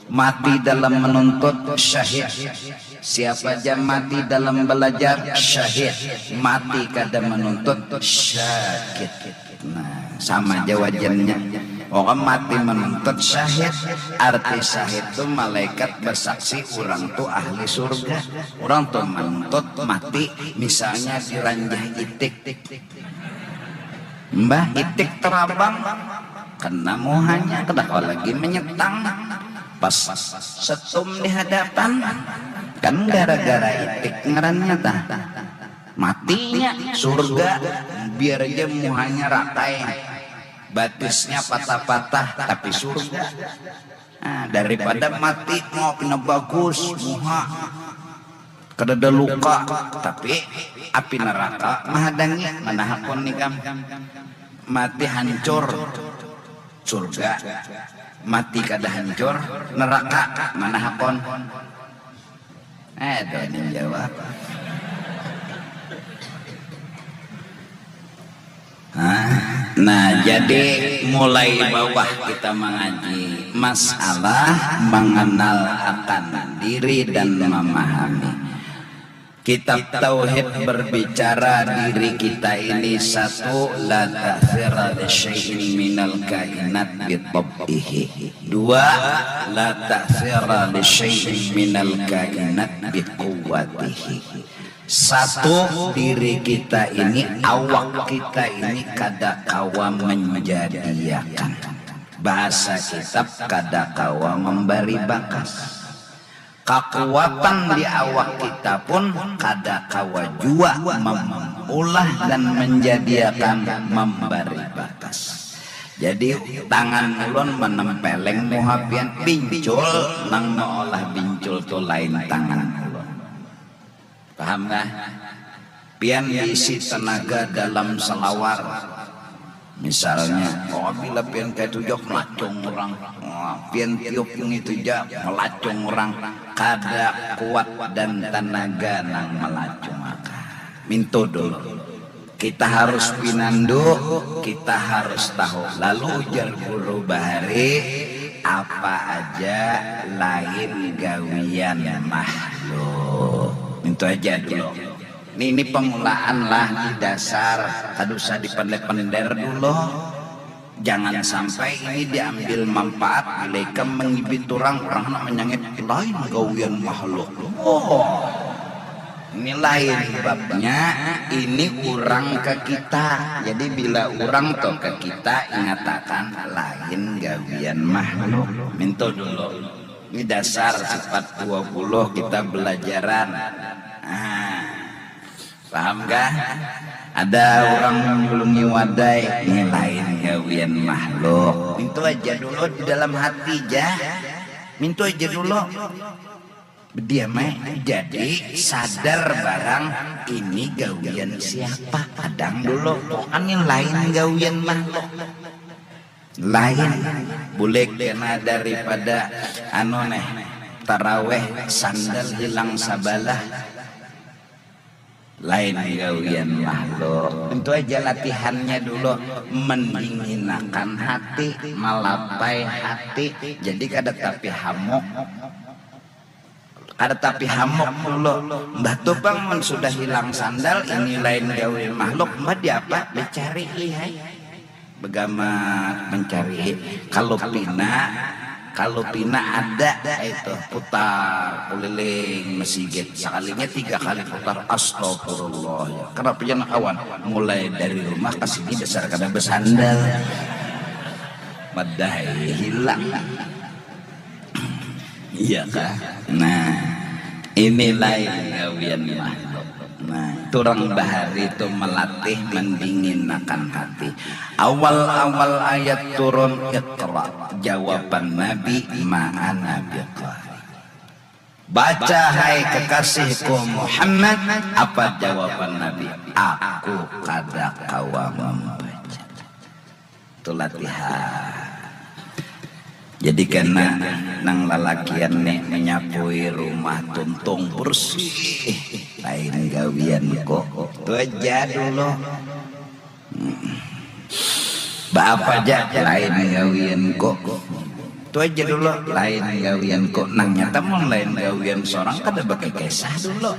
Mati dalam menuntut, syahid. Siapa ja mati dalam belajar, syahid. Mati kada menuntut, syakit. Nah, sama ja wajannya. Orang mati menuntut, syahid. Arti syahid tu malaikat bersaksi orang tu ahli surga. Orang tu menuntut mati, misalnya diranjah itik. Mbah itik terabang, kena muhanya, kada kawa lagi menyetang. Pas setum di hadapan, kan gara-gara itik ngarannya tah. Matinya surga, biar aja muhanya ratai, batisnya patah-patah, tapi surga. Nah, daripada mati mau pina bagus muha, kadada luka, tapi api neraka mahadangi. Mana hakun ikam? Mati hancur, surga. Mati kada hancur, neraka. Mana hakun? Eh, ada yang jawab. Nah, nah, jadi mulai bawah kita mengaji masalah mengenal akan diri dan memahami. Kitab Tauhid berbicara diri kita ini, satu, la ta'thira li syai'in minal kainat bi tab'ihi. Dua, la ta'thira li syai'in minal kainat bi quwwatihi. Satu, diri kita ini, awak kita ini kada kawa menjadiakan. Bahasa kitab, kada kawa membari bakas. Kakuatan di awak kita pun kada kawa jua memulah dan menjadiakan membari bakas. Jadi tangan ulun menempeleng muha pian, bincul nang meolah bincul tu lain tangan ulun. Paham kah? Pian diisi tenaga dalam selawar. Misalnya, oh, bila pian kaitu ja melacung urang. Wah, pian tiup ngitu ja melacung urang. Kada kuat dan tenaga nang melacung akan. Mintu dulu. Kita harus pinandu, kita harus tahu. Lalu ujar guru bahari, apa aja lain gawian makhluk. Mintu aja dulu. Ini, ini pemulaan lah, ini dasar, kada usah dipender-pender dulu. Jangan sampai ini diambil manfaat bila ikam mengibit orang, orang nak menyangit lain gawian makhluk. Oh, ini lain babnya, ini orang ke kita. Jadi bila orang tu ke kita, ingatakan lain gawian makhluk. Mintu dulu. Ini dasar sifat dua puluh kita belajaran. Nah, paham kah? Ada orang menyulungi wadai, ini lain gawian makhluk. Mintu aja dulu di dalam hati ja. Mintu aja dulu. Bediam ai. Jadi sadar barang ini gawian siapa. Kadang dulu, pokoknya lain gawian makhluk. Lain, bulik kena daripada anu neh, taraweh sandal hilang sabalah. Lain gawian makhluk. Tentu aja latihannya dulu, mendinginakan hati, malapai hati. Jadi kada tapi hamuk. Kada tapi hamuk dulu. Mbah tu pang mun sudah hilang sandal, ini lain gawian makhluk. Mbah diapa? Dicari lihai. Begamat mencari. Kalau pina, kalau pina ada itu putar kuliling masjid. Sekalinya tiga kali putar, astagfirullah. Ya. Kenapa jangan kawan? Mulai dari rumah ke sini dasar kada bersandal. Madai hilang. Iya kah? Nah, ini lain gawian makhluk. Nah, turang bahari tu melatih mendinginakan hati. Awal-awal ayat turun, Iqra, jawaban Nabi, ma ana biqari. Baca, hai kekasihku Muhammad. Apa jawaban Nabi? Aku kada kawa membaca. Itu latihan. Jadi kena nang lalakian nih menyapui rumah tuntung bersih. Lain gawian kok. Itu aja dulu. Hmm. Baapa aja lain gawian kok. Itu aja dulu, lain gawian kok. Nang nyata mun lain gawian seorang kada pakai kisah dulu.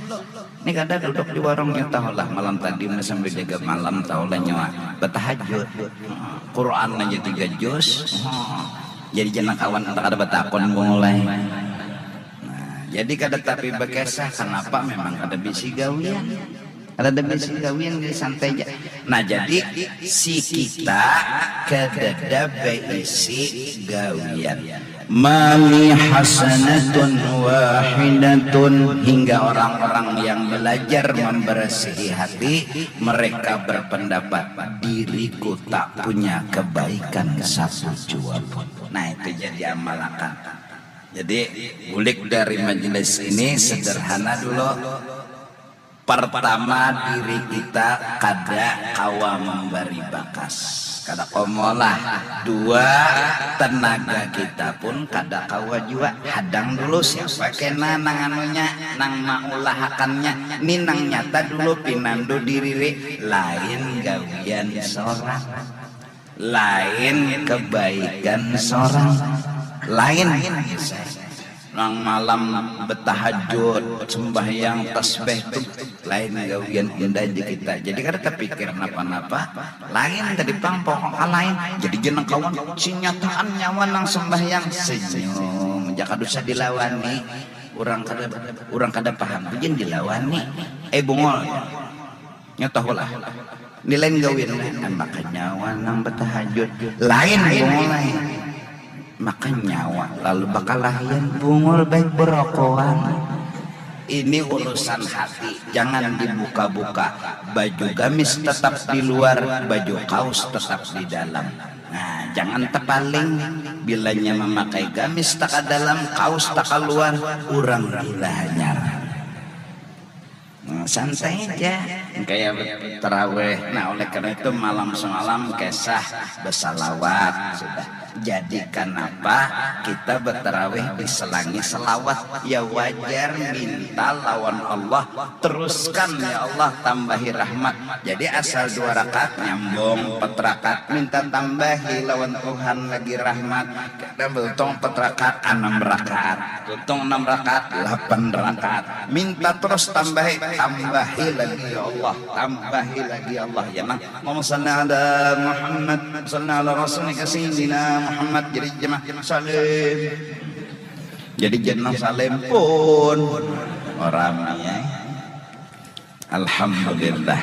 Ini kada duduk di warung kita lah malam tadi sambil jaga malam tahu lah nyawa bertahajud. Quran aja tiga juz. Jadi jangan kawan kada bertakon mulai. Nah, jadi kada tapi berkisah kenapa memang kada bisi gawian. Kada ada bisi gawian, jadi santai aja. Nah, jadi si kita kadada baisi gawian. Mali hasanatun wahidatun, hingga orang-orang yang belajar membersihi hati, mereka berpendapat diriku tak punya kebaikan satu jua pun. Nah, itu jadi amalakan. Jadi bulik dari majelis ini sederhana dulu. Pertama, diri kita kada kawa membari bakas, kada kawa meolah. Dua, tenaga kita pun kada kawa jua. Hadang dulu siapa kena nang anunya, nang maulahakannya. Ni nang nyata dulu pinandu diri, lain gawian seorang. Lain kebaikan seorang, lain nang malam betahajud, sembahyang, tasbih tu lain gawian indah di kita. Jadi kada terpikir napa-napa, lain tadi pang pokoknya lain. Jadi jeneng kawan, sinyataan nyawa nang sembahyang senyum, jaka dosa dilawani. Orang kada, orang kada paham tu jen dilawani. Eh bungol. Nya tahulah. Ni lain gawian, nah, maka nyawa nang betahajud. Lain bungul lain. Maka nyawa lalu bakalahian bungul baik berokoan. Ini urusan hati, jangan dibuka-buka. Baju gamis tetap di luar, baju kaos tetap di dalam. Nah, jangan tepaling. Bilanya memakai gamis taka dalam, kaos taka luar, urang gila hanyar. Nah, santai aja. Kayak taraweh. Nah, oleh karena itu malam semalam kisah bersalawat sudah. Jadi kenapa kita bertaraweh diselangi selawat? Ya wajar, minta lawan Allah, teruskan ya Allah, tambahi rahmat. Jadi asal dua rakaat nyambung empat rakaat, minta tambahi lawan Tuhan lagi rahmat. Kada beruntung empat rakaat, enam rakaat. Tuntung enam rakaat, lapan rakaat. Minta terus tambahi, tambahi lagi ya Allah, tambahi lagi ya Allah. Ya nang Allahumma salli ala Muhammad, salli ala Rasulika Sayyidina Muhammad. Jadi jemaah salim. Jadi jeneng salim pun orang ya. Alhamdulillah.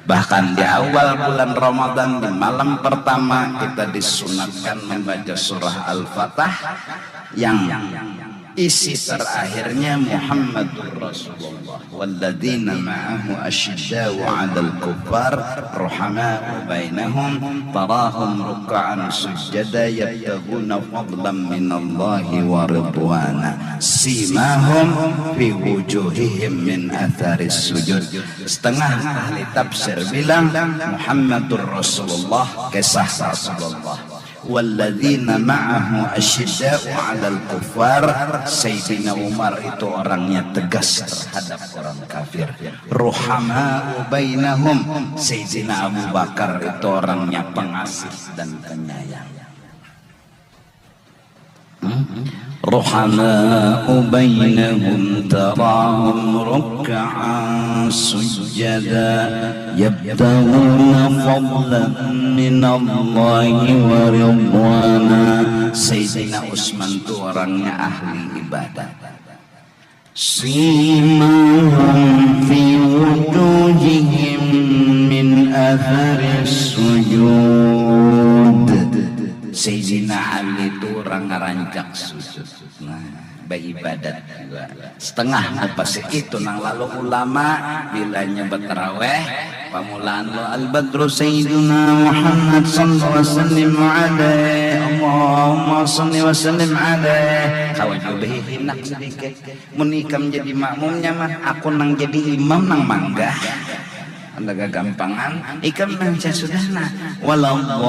Bahkan di awal bulan Ramadan, di malam pertama, kita disunatkan membaca surah Al-Fatah yang isi terakhirnya Muhammadur Rasulullah. Walladzina ma'ahu asyidda'u 'alal kuffar ruhama'u bainahum tarahum ruk'an sujjada yabtaghuna fadlan minallahi wa ridwana. Simahum fi wujuhihim min atharis sujud. Setengah ahli tafsir bilang Muhammadur Rasulullah, kisah Rasulullah. Walladzina ma'ahu asyidda'u 'alal kuffar. Sayyidina Umar itu orangnya tegas terhadap orang kafir. Ruhama'u bainahum. Sayyidina Abu Bakar itu orangnya pengasih dan penyayang. Hmm? Ruhama'u bainahum tarahum ruk'an sujjada yabtaghuna fadlan minallahi wa ridwana. Sayyidina Utsman tu orangnya ahli ibadat. Simahum fi wujuhim min athari sujud. Sayyidina Ali tu urang ngarancak sujud. Nah, baibadat jua. Setengah mupasik itu nang lalu ulama bilanya bataraweh, pamulaan lo al-badru sayyiduna Muhammad sallallahu alaihi wasallam alaih. Allahumma salli wa sallim alaih. Kawa jua bahihinak sadikit. Mun ikam jadi makmumnya mah, aku nang jadi imam nang manggah. Anda gagampangan, ikam nang sasudah nah. Waladdallin,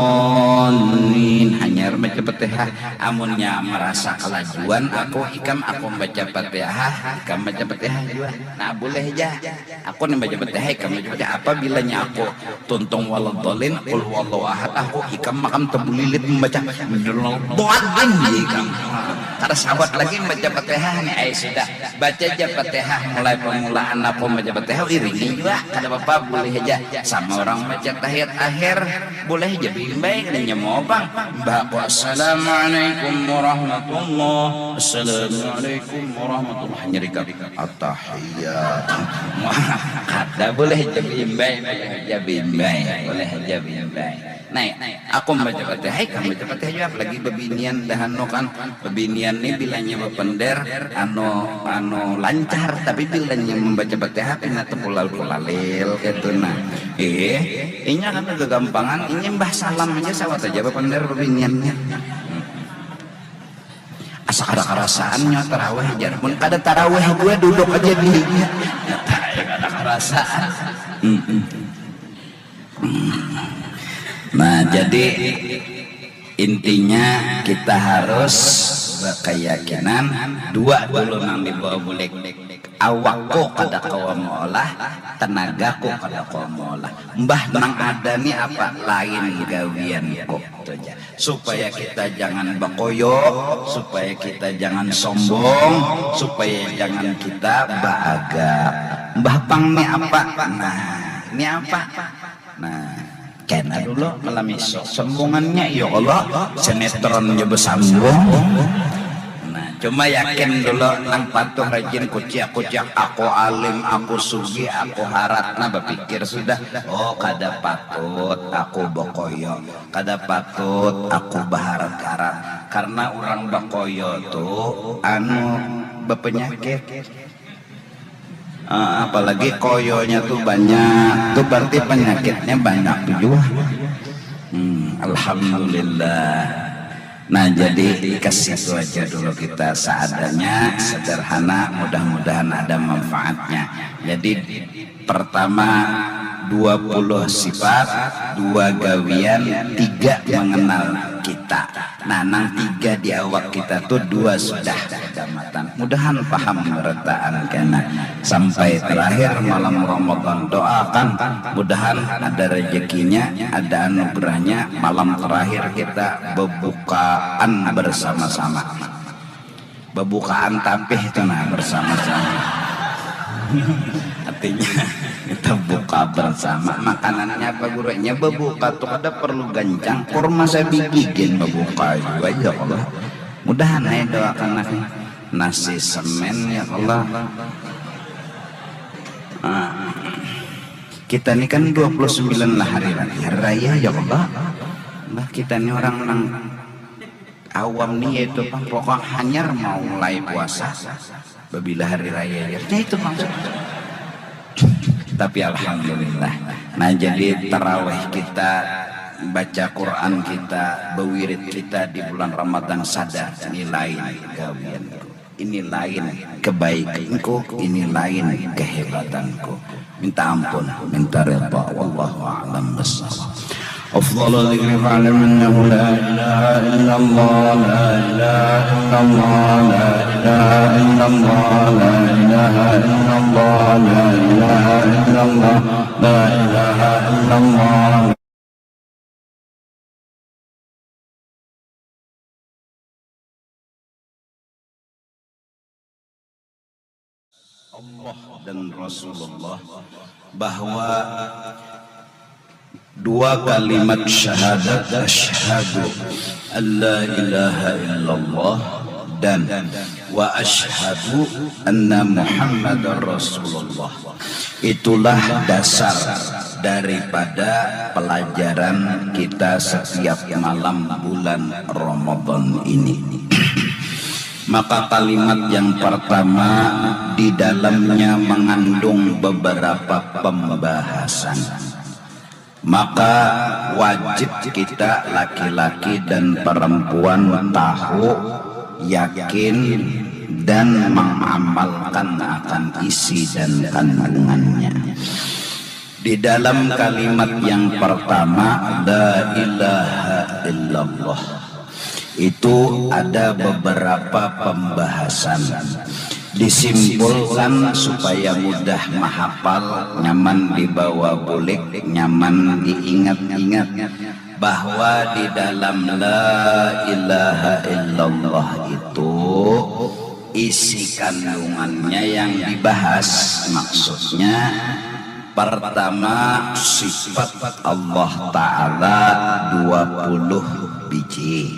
hanyar baca Fatihah. Amunnya marasa kalajuan aku, ikam aku baca Fatihah, ikam baca Fatihah jua. Nah, boleh ja. Aku ni baca Fatihah, ikam baca Fatihah. Apabilanya aku tuntung waladdallin, qul huwallahu ahad, aku ikam makam tabulilit mambaca waladdallin, ikam. Kada sawat lagi mambaca Fatihah ni, ai sudah. Baca ja Fatihah mulai pamulaan aku mambaca Fatihah, iringi jua, kada papa, boleh haja. Sama urang mambaca tahiyat akhir, boleh haja baimbai, kada nyamuang pang. Imbah aku, "Assalamualaikum warahmatullah, assalamualaikum warahmatullah," hanyar ikam, "Attahiyat." Wah, kada, boleh haja baimbai, boleh haja baimbai, boleh haja baimbai. Nah, aku mambaca Fatihah, ikam mambaca Fatihah jua, apalagi babinian dah anu kan. Babinian ni bilanya bapander, anu, anu lancar, tapi bilanya mambaca Fatihah pina tapulalil-pulalil kaitu nah. Eh, inya kada gagampangan, inya imbah salam haja sawat haja bapander babiniannya. Asa kada karasaan nya tarawih jar. Mun kada tarawih jua duduk haja di dinya. Kada karasaan. Mm-mm. Nah, jadi intinya kita harus berkeyakinan dua dulu nang dibawa bulik. Awakku kada kawa meolah, tenagaku kada kawa meolah. Mbah nang ada ni apa? Lain gawianku. Itu aja. Supaya kita jangan bakoyo, supaya kita jangan sombong, supaya jangan kita baagak. Mbah pang ni apa? Nah, ni apa? Nah, kena dulu malam isuk. Sombongannya, ya Allah, sinetron ja basambung. Nah, cuma yakin dulu nang patuh rajin kuciak-kuciak, aku alim, aku sugih, aku harat. Nah, bapikir sudah, oh, kada patut aku bakoyo, kada patut aku baharat-harat. Karena urang bakoyo tu, anu, bapanyakit. Ah, apalagi koyonya tu banyak, tu berarti penyakitnya banyak jua. Hmm, alhamdulillah. Nah, jadi ke situ aja dulu kita, seadanya, sederhana, mudah-mudahan ada manfaatnya. Jadi, pertama, dua puluh sifat, dua gawian, tiga mengenal kita. Nah, nang tiga di awak kita tu dua sudah kadamatan. Mudahan paham barataan kena. Sampai terakhir malam Ramadan, doakan mudahan ada rezekinya, ada anugerahnya. Malam terakhir kita bebukaan bersama-sama. Bebukaan tapih tu nah, bersama-sama. Artinya kita buka bersama. Makanannya apa, gurunya? Bebuka tu kada perlu gancang, kurma sabigi gin bebuka jua, ya Allah. Mudahan ai, doakan aku. Nasi semen, ya Allah. Ah, kita ni kan dua puluh sembilan lah hari raya, hari raya, ya Allah. Nah, kita ni orang nang awam ni, yaitu pang pokok hanyar mau mulai puasa babila hari raya, ya. Nah, itu maksudnya. Tapi alhamdulillah. Nah, jadi tarawih kita, baca Quran kita, bewirid kita di bulan Ramadan, sadar ini lain gawianku, ini lain kebaikanku, ini lain kehebatanku. Minta ampun, minta rida. Wallahu a'lam bishawab. أفضل الذكر فاعلم أنه لا إله إلا الله، لا إله إلا الله، لا إله إلا الله، لا إله إلا الله، لا إله إلا الله، لا إله إلا الله. Allah dan Rasulullah, bahwa dua kalimat syahadat, asyhadu an la ilaha illallah dan wa asyhadu anna Muhammadar Rasulullah, itulah dasar daripada pelajaran kita setiap malam bulan Ramadan ini. Maka kalimat yang pertama di dalamnya mengandung beberapa pembahasan. Maka wajib kita laki-laki dan perempuan tahu, yakin, dan mengamalkan akan isi dan kandungannya. Di dalam kalimat yang pertama, la ilaha illallah, itu ada beberapa pembahasan. Disimpulkan supaya mudah mahapal, nyaman dibawa bulik, nyaman diingat-ingat, bahwa di dalam la ilaha illallah itu isi kandungannya yang dibahas, maksudnya pertama, sifat Allah Ta'ala dua puluh biji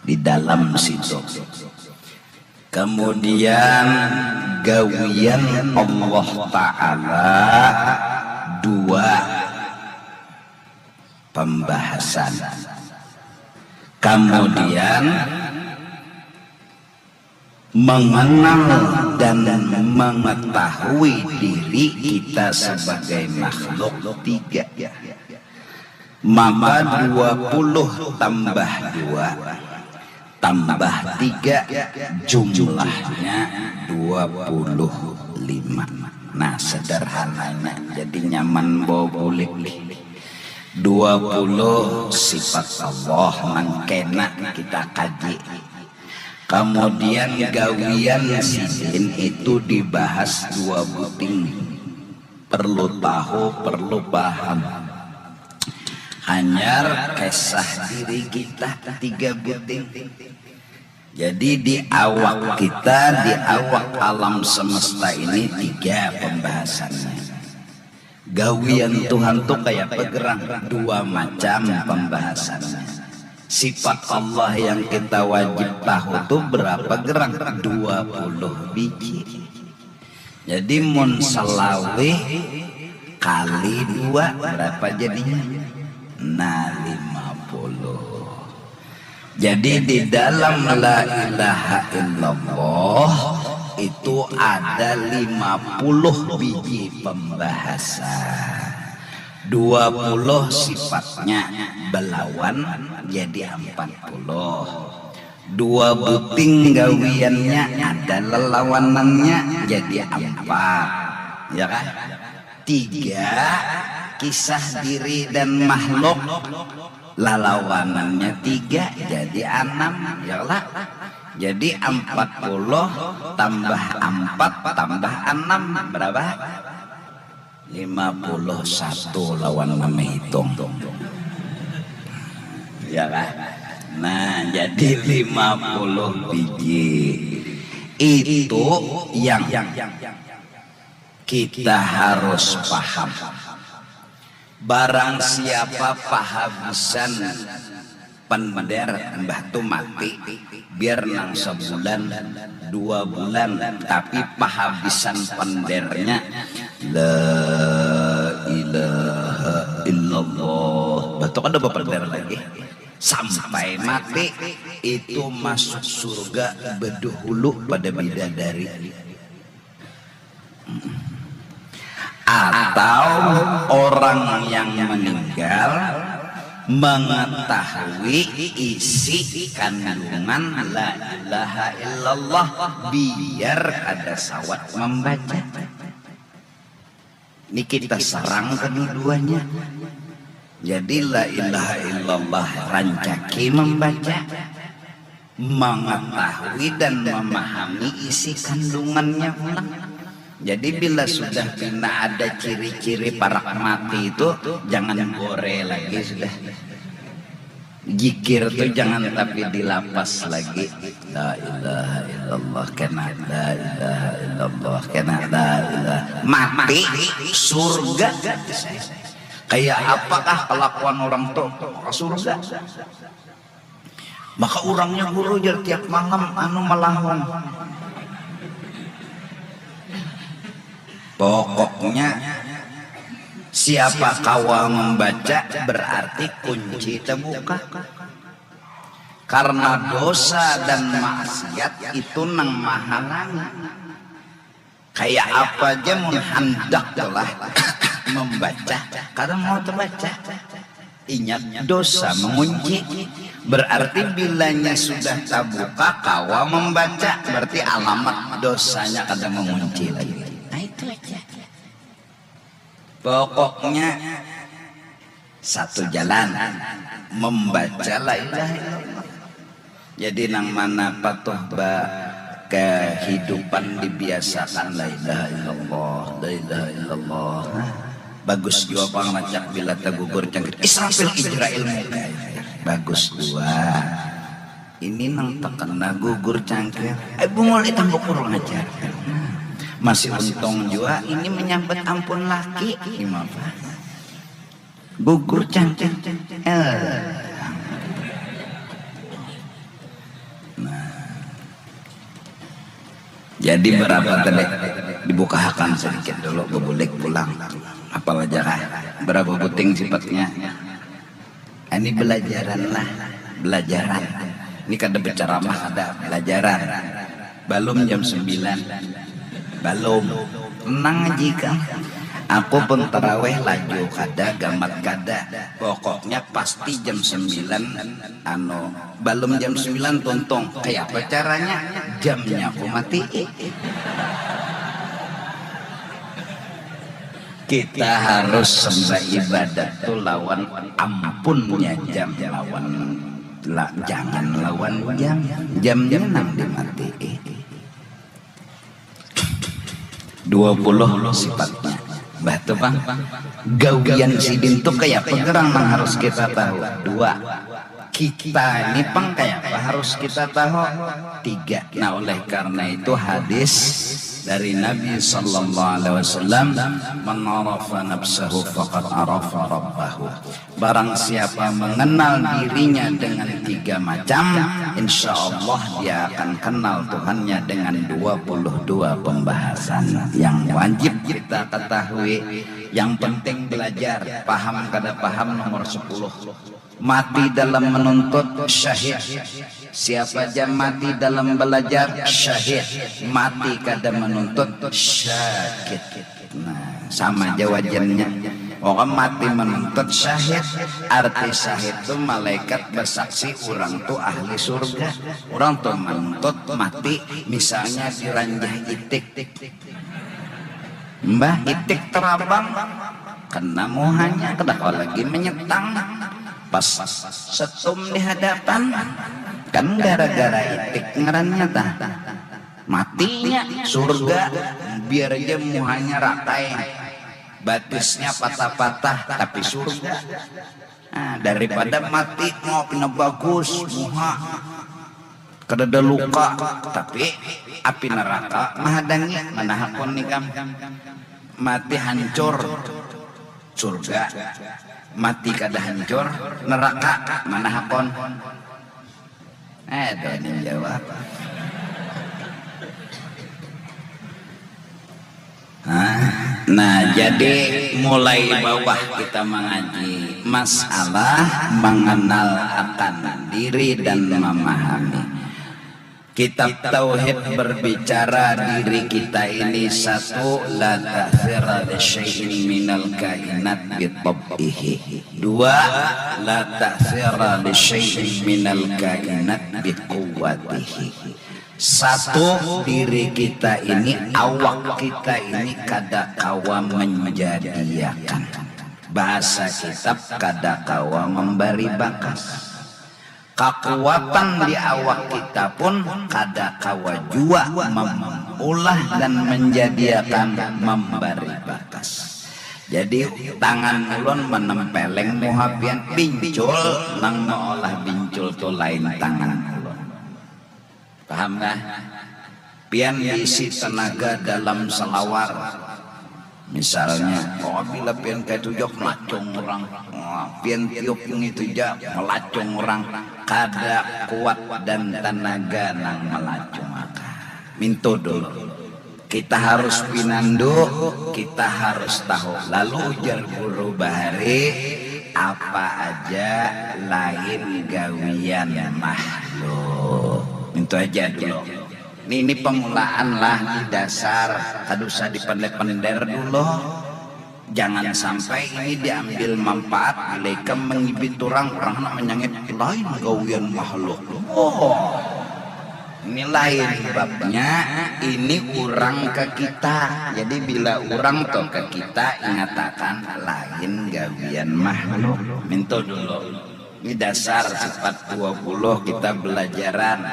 di dalam situ. Kemudian gawian Allah Ta'ala dua pembahasan. Kemudian mengenal dan mengetahui diri kita sebagai makhluk tiga. Maka dua puluh tambah dua tambah tiga jumlahnya dua puluh lima. Nah, sederhananya jadi nyaman bawa bulik. Dua puluh sifat Allah nang kena kita kaji. Kemudian gawian sidin itu dibahas dua buting. Perlu tahu, perlu paham. Hanyar kisah diri kita tiga buting. Jadi di awak kita, di awak alam semesta ini tiga pembahasannya. Gawian Tuhan tu kaya apa gerang? Dua macam pembahasannya. Sifat Allah yang kita wajib tahu tu berapa gerang? Dua puluh biji. Jadi mun selawih kali dua berapa jadinya? Nah, lima puluh. Jadi di dalam la ilaha illallah itu ada lima puluh biji pembahasan. Dua puluh sifatnya belawan jadi empat puluh. Dua buting gawiannya ada lelawanannya jadi empat. Ya kan? Tiga, kisah diri dan makhluk, lalawanannya tiga jadi anam, ya lah. Jadi empat puluh tambah empat tambah enam berapa? Lima puluh satu lawan menghitung. Ya kan? Nah, jadi lima puluh biji itu yang kita harus paham. Barang siapa pahabisan pender, mbah tu mati, biar nang sebulan, dua bulan, tapi pahabisan pendernya la ilaha illallah. Betul, kada bapender lagi. Sampai mati itu masuk surga bedahulu pada bidadari. Atau orang yang meninggal mengetahui isi kandungan la ilaha illallah, biar kada sawat membaca. Ini kita serang kedua-duanya. Jadi la ilaha illallah rancaki membaca, mengetahui dan memahami isi kandungannya pulang. Jadi bila sudah pina ada ciri-ciri parak mati itu, jangan gore lagi sudah. Jikir tu jangan tapi dilapas lagi. La ilaha illallah kena, la ilaha illallah kena, la ilaha. Mati surga. Kayak apakah kelakuan orang tu? Surga. Maka urangnya guru jar tiap malam anu malahung. Pokoknya siapa kawa membaca berarti kunci terbuka. Karena dosa dan maksiat itu nang mahalangi. Kayak apa aja mun handak lah membaca, kada mau terbaca. Ingat dosa mengunci. Berarti bilanya sudah terbuka kawa membaca, berarti alamat dosanya kada mengunci lagi. Nah itu aja. Pokoknya satu jalan membaca la ilaha illallah. Jadi nang mana patuh ba kehidupan dibiasakan la ilaha illallah, la ilaha illallah. Bagus jua pang rancak bila tagugur cangkir Israfil Ijrail Mikail. Bagus jua. Ini nang takena gugur cangkir. Eh bungul eh tambuk kurung aja. Masih untung jua ini menyambat ampun laki. Gimana? Gugur cangkir. Eh. Nah. Jadi berapa tadi? Dibukahakan sedikit dulu, bebulik pulang. Apal aja kah? Berapa buting sifatnya? Ini belajaran lah, belajaran. Ini kada berceramah ada belajaran. Balum jam sembilan. Balum. Tenang aja kang. Aku pun taraweh laju kada, gamat kada. Pokoknya pasti jam sembilan, anu, balum jam sembilan tuntung. Kayak apa caranya? Jamnya aku mati. Kita harus sembah ibadat tu lawan ampunnya jam, lawan la, jangan lawan jam. Jamnya nang dimati. Dua puluh sifatnya. Bah tu pang. Gawian sidin tu kaya apa gerang nang harus kita tahu? Dua. Kita ini pang kaya apa harus kita tahu? Tiga. Nah, oleh karena itu hadis dari Nabi sallallahu alaihi wasallam, "Man arafa nafsahu faqad arafa rabbahu." Barang siapa mengenal dirinya dengan tiga macam, insya Allah dia akan kenal Tuhannya dengan dua puluh dua pembahasan. Yang wajib kita ketahui, yang penting belajar, paham kada paham nomor sepuluh. Mati dalam menuntut syahid. Siapa aja mati dalam belajar syahid, mati kada menuntut syakit. Nah, sama aja wajannya. Orang mati menuntut syahid. Arti syahid tu malaikat bersaksi orang tu ahli surga. Orang tu menuntut mati misalnya diranjah itik. Mbah itik terabang kena muhanya, kada kawa lagi menyetang. Pas setum di hadapan, kan gara-gara itik ngarannya tah. Matinya surga, biar aja muhanya rakai, batisnya patah-patah, tapi surga. Nah, daripada mati mau pina bagus muha, kadada luka, tapi api neraka mahadangi, mana hakun ikam? Mati hancur, surga. Mati kada hancur, neraka, mana hakun? Eh, doa jawab. Nah, nah, jadi mulai bawah kita mengaji masalah mengenal akan diri dan memahami. Kitab Tauhid berbicara diri kita ini satu, la ta'thira li syai'in minal kainat bi tab'ihi. Dua, la ta'thira li syai'in minal kainat bi quwwatihi. Satu, diri kita ini, awak kita ini kada kawa menjadiakan. Bahasa kitab kada kawa membari bakas. Kakuatan di awak kita pun kada kawa jua maulah dan menjadiakan membari bakas. Jadi tangan ulun menempeleng muha pian, bincul, nang meolah bincul tu lain tangan ulun. Paham kah? Pian diisi tenaga dalam selawar. Misalnya, oh bila pian kaitu jok melacung orang, wah, pian tiup ngitu ja melacung orang, kada kuat dan tenaga nang melacung akan. Mintu dulu. Kita harus pinandu, kita harus tahu. Lalu ujar guru bahari, apa aja lain gawian makhluk. Mintu aja dulu. Ini, ini pemulaan lah, ini dasar, kada usah dipender-pender dulu. Jangan sampai ini diambil manfaat, bila ikam mengibit orang, orang nak menyangit lain gawian makhluk. Wah, ini lain babnya, ini orang ke kita. Jadi bila orang tuh ke kita, ingatakan lain gawian makhluk. Mintu dulu. Ini dasar sifat dua puluh kita belajaran.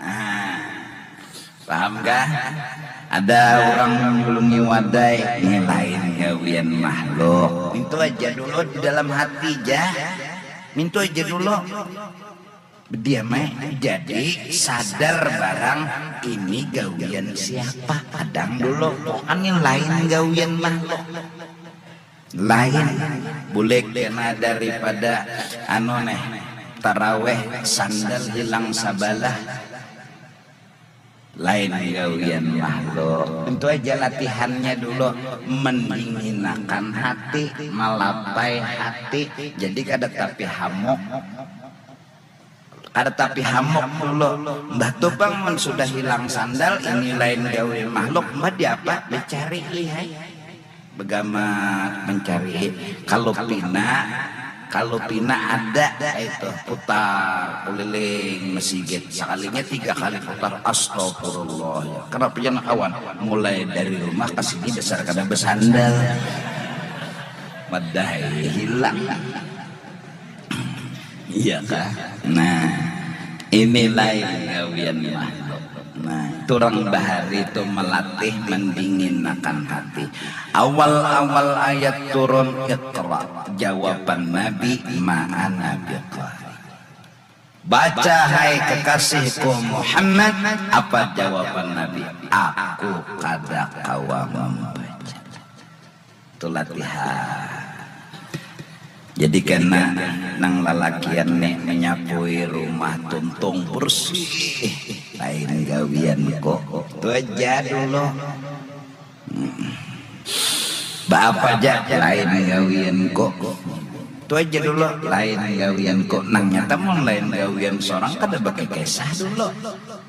Nah, paham kah? Ada orang menyulungi wadai, ini lain gawian makhluk. Mintu aja dulu di dalam hati ja. Mintu aja dulu. Bediam ai. Jadi sadar barang ini gawian siapa. Hadang dulu. Pokoknya lain gawian makhluk. Lain. Bulik kena daripada anu neh, taraweh sandal hilang sabalah. Lain gawian makhluk. Tentu aja latihannya dulu mendinginakan hati, malapai hati. Jadi kada tapi hamuk. Kada tapi hamuk dulu. Mbah tu pang mun sudah hilang sandal, ini lain gawian makhluk, mbah diapa? Dicari lihai. Begamat mencari. Kalau pina, kalau pina ada itu putar keliling masjid. Sekalinya tiga kali putar, astagfirullah. Ya. Kenapa jangan kawan? Mulai dari rumah ke sini dasar kada bersandal. Madai hilang. Iya kah? Nah, ini lain gawian makhluk. Nah, turang bahari itu melatih mendinginakan hati. Awal-awal ayat turun Iqra, jawaban Nabi, ma ana biqari. Baca hai kekasihku Muhammad, apa jawaban Nabi? Aku kada kawa membaca. Itu latihan. Jadi kena nang lalakian nih menyapui rumah tuntung bersih. Lain gawian kok. Itu aja dulu. Baapa aja lain gawian kok. Itu aja dulu lain gawian kok. Nang nyata mun lain gawian seorang kada bagi kisah dulu.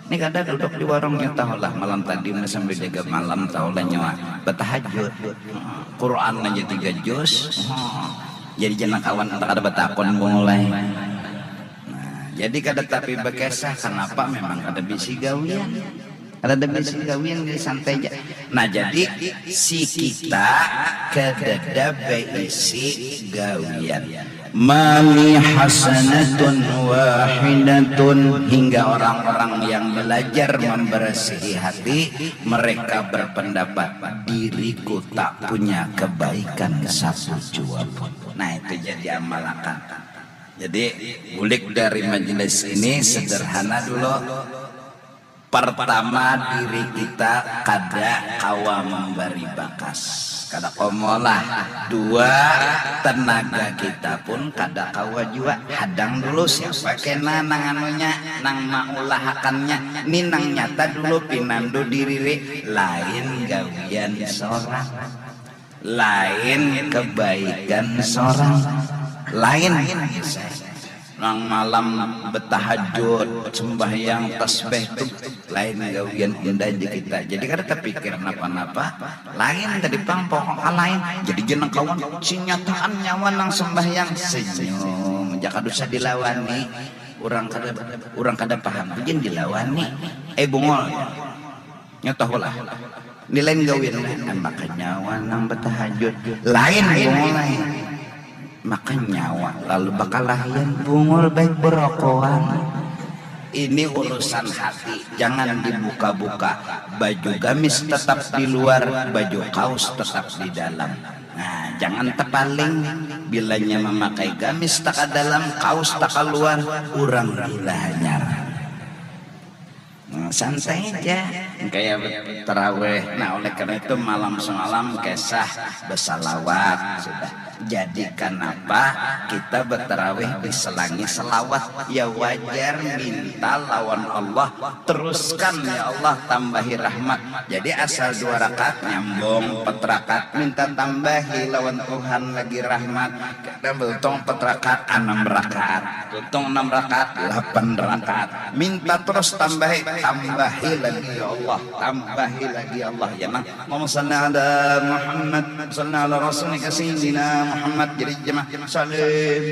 Ini kada duduk di warungnya tahulah malam tadi sampai jaga malam tahulah nyawa bertahajud. Quran aja tiga juz. Jadi jangan kawan kada batakun mulai. Nah, jadi kada tapi bekesah kenapa memang kada bisi gawian. Kada ada bisi gawian jadi santai aja. Nah, jadi si kita kadada beisi gawian. Mali hasanatun wahidatun hingga orang-orang yang belajar membersihi hati, mereka berpendapat diriku tak punya kebaikan satu jua pun. Nah, itu jadi amalakan. Jadi bulik dari majelis ini sederhana dulu. Pertama diri kita kada kawa memberi bakas, kada komolah. Dua, tenaga kita pun kada kawa jua. Hadang dulu siapa kena nang anunya, nang maulahakannya. Ni nang nyata dulu pinandu diri lain gawian seorang. Lain kebaikan seorang, lain nang malam betahajud, sembahyang, tasbih tu lain gawian indah di kita. Jadi kada terpikir napa-napa, lain tadi pang pokok lain. Jadi jeneng kawan sinyataan nyawa nang sembahyang senyum, jaka dosa dilawani. Orang kada orang kada paham tu jen dilawani. Eh bungol. Nya tahu lah. Ini lain gawian lah. Maka nyawa nang betahajud. Lain bungul lain. Makan nyawa lalu bakalahian bungul baik berokoan. Ini urusan hati, jangan dibuka-buka. Baju gamis tetap di luar, baju kaos tetap di dalam. Nah, jangan tepaling. Bilanya memakai gamis taka dalam, kaos taka luar, urang gila hanyar. Nah, santai aja. Kayak terawih. Nah, oleh karena itu malam semalam kisah bersalawat sudah. Jadi kenapa kita berterawih diselangi selawat? Ya wajar, minta lawan Allah, teruskan ya Allah, tambahi rahmat. Jadi asal dua rakaat nyambung, empat rakaat minta tambahi lawan Tuhan lagi rahmat. Kadang beruntung empat rakaat, enam rakaat. Beruntung enam rakaat, delapan rakaat. Minta terus tambahi, tambahi lagi ya Allah, tambahi lagi ya Allah. Ya, Mang. Allahumma salli ala Muhammad, salli ala Rasulika Sayyidina Muhammad. Jadi jemaah salim.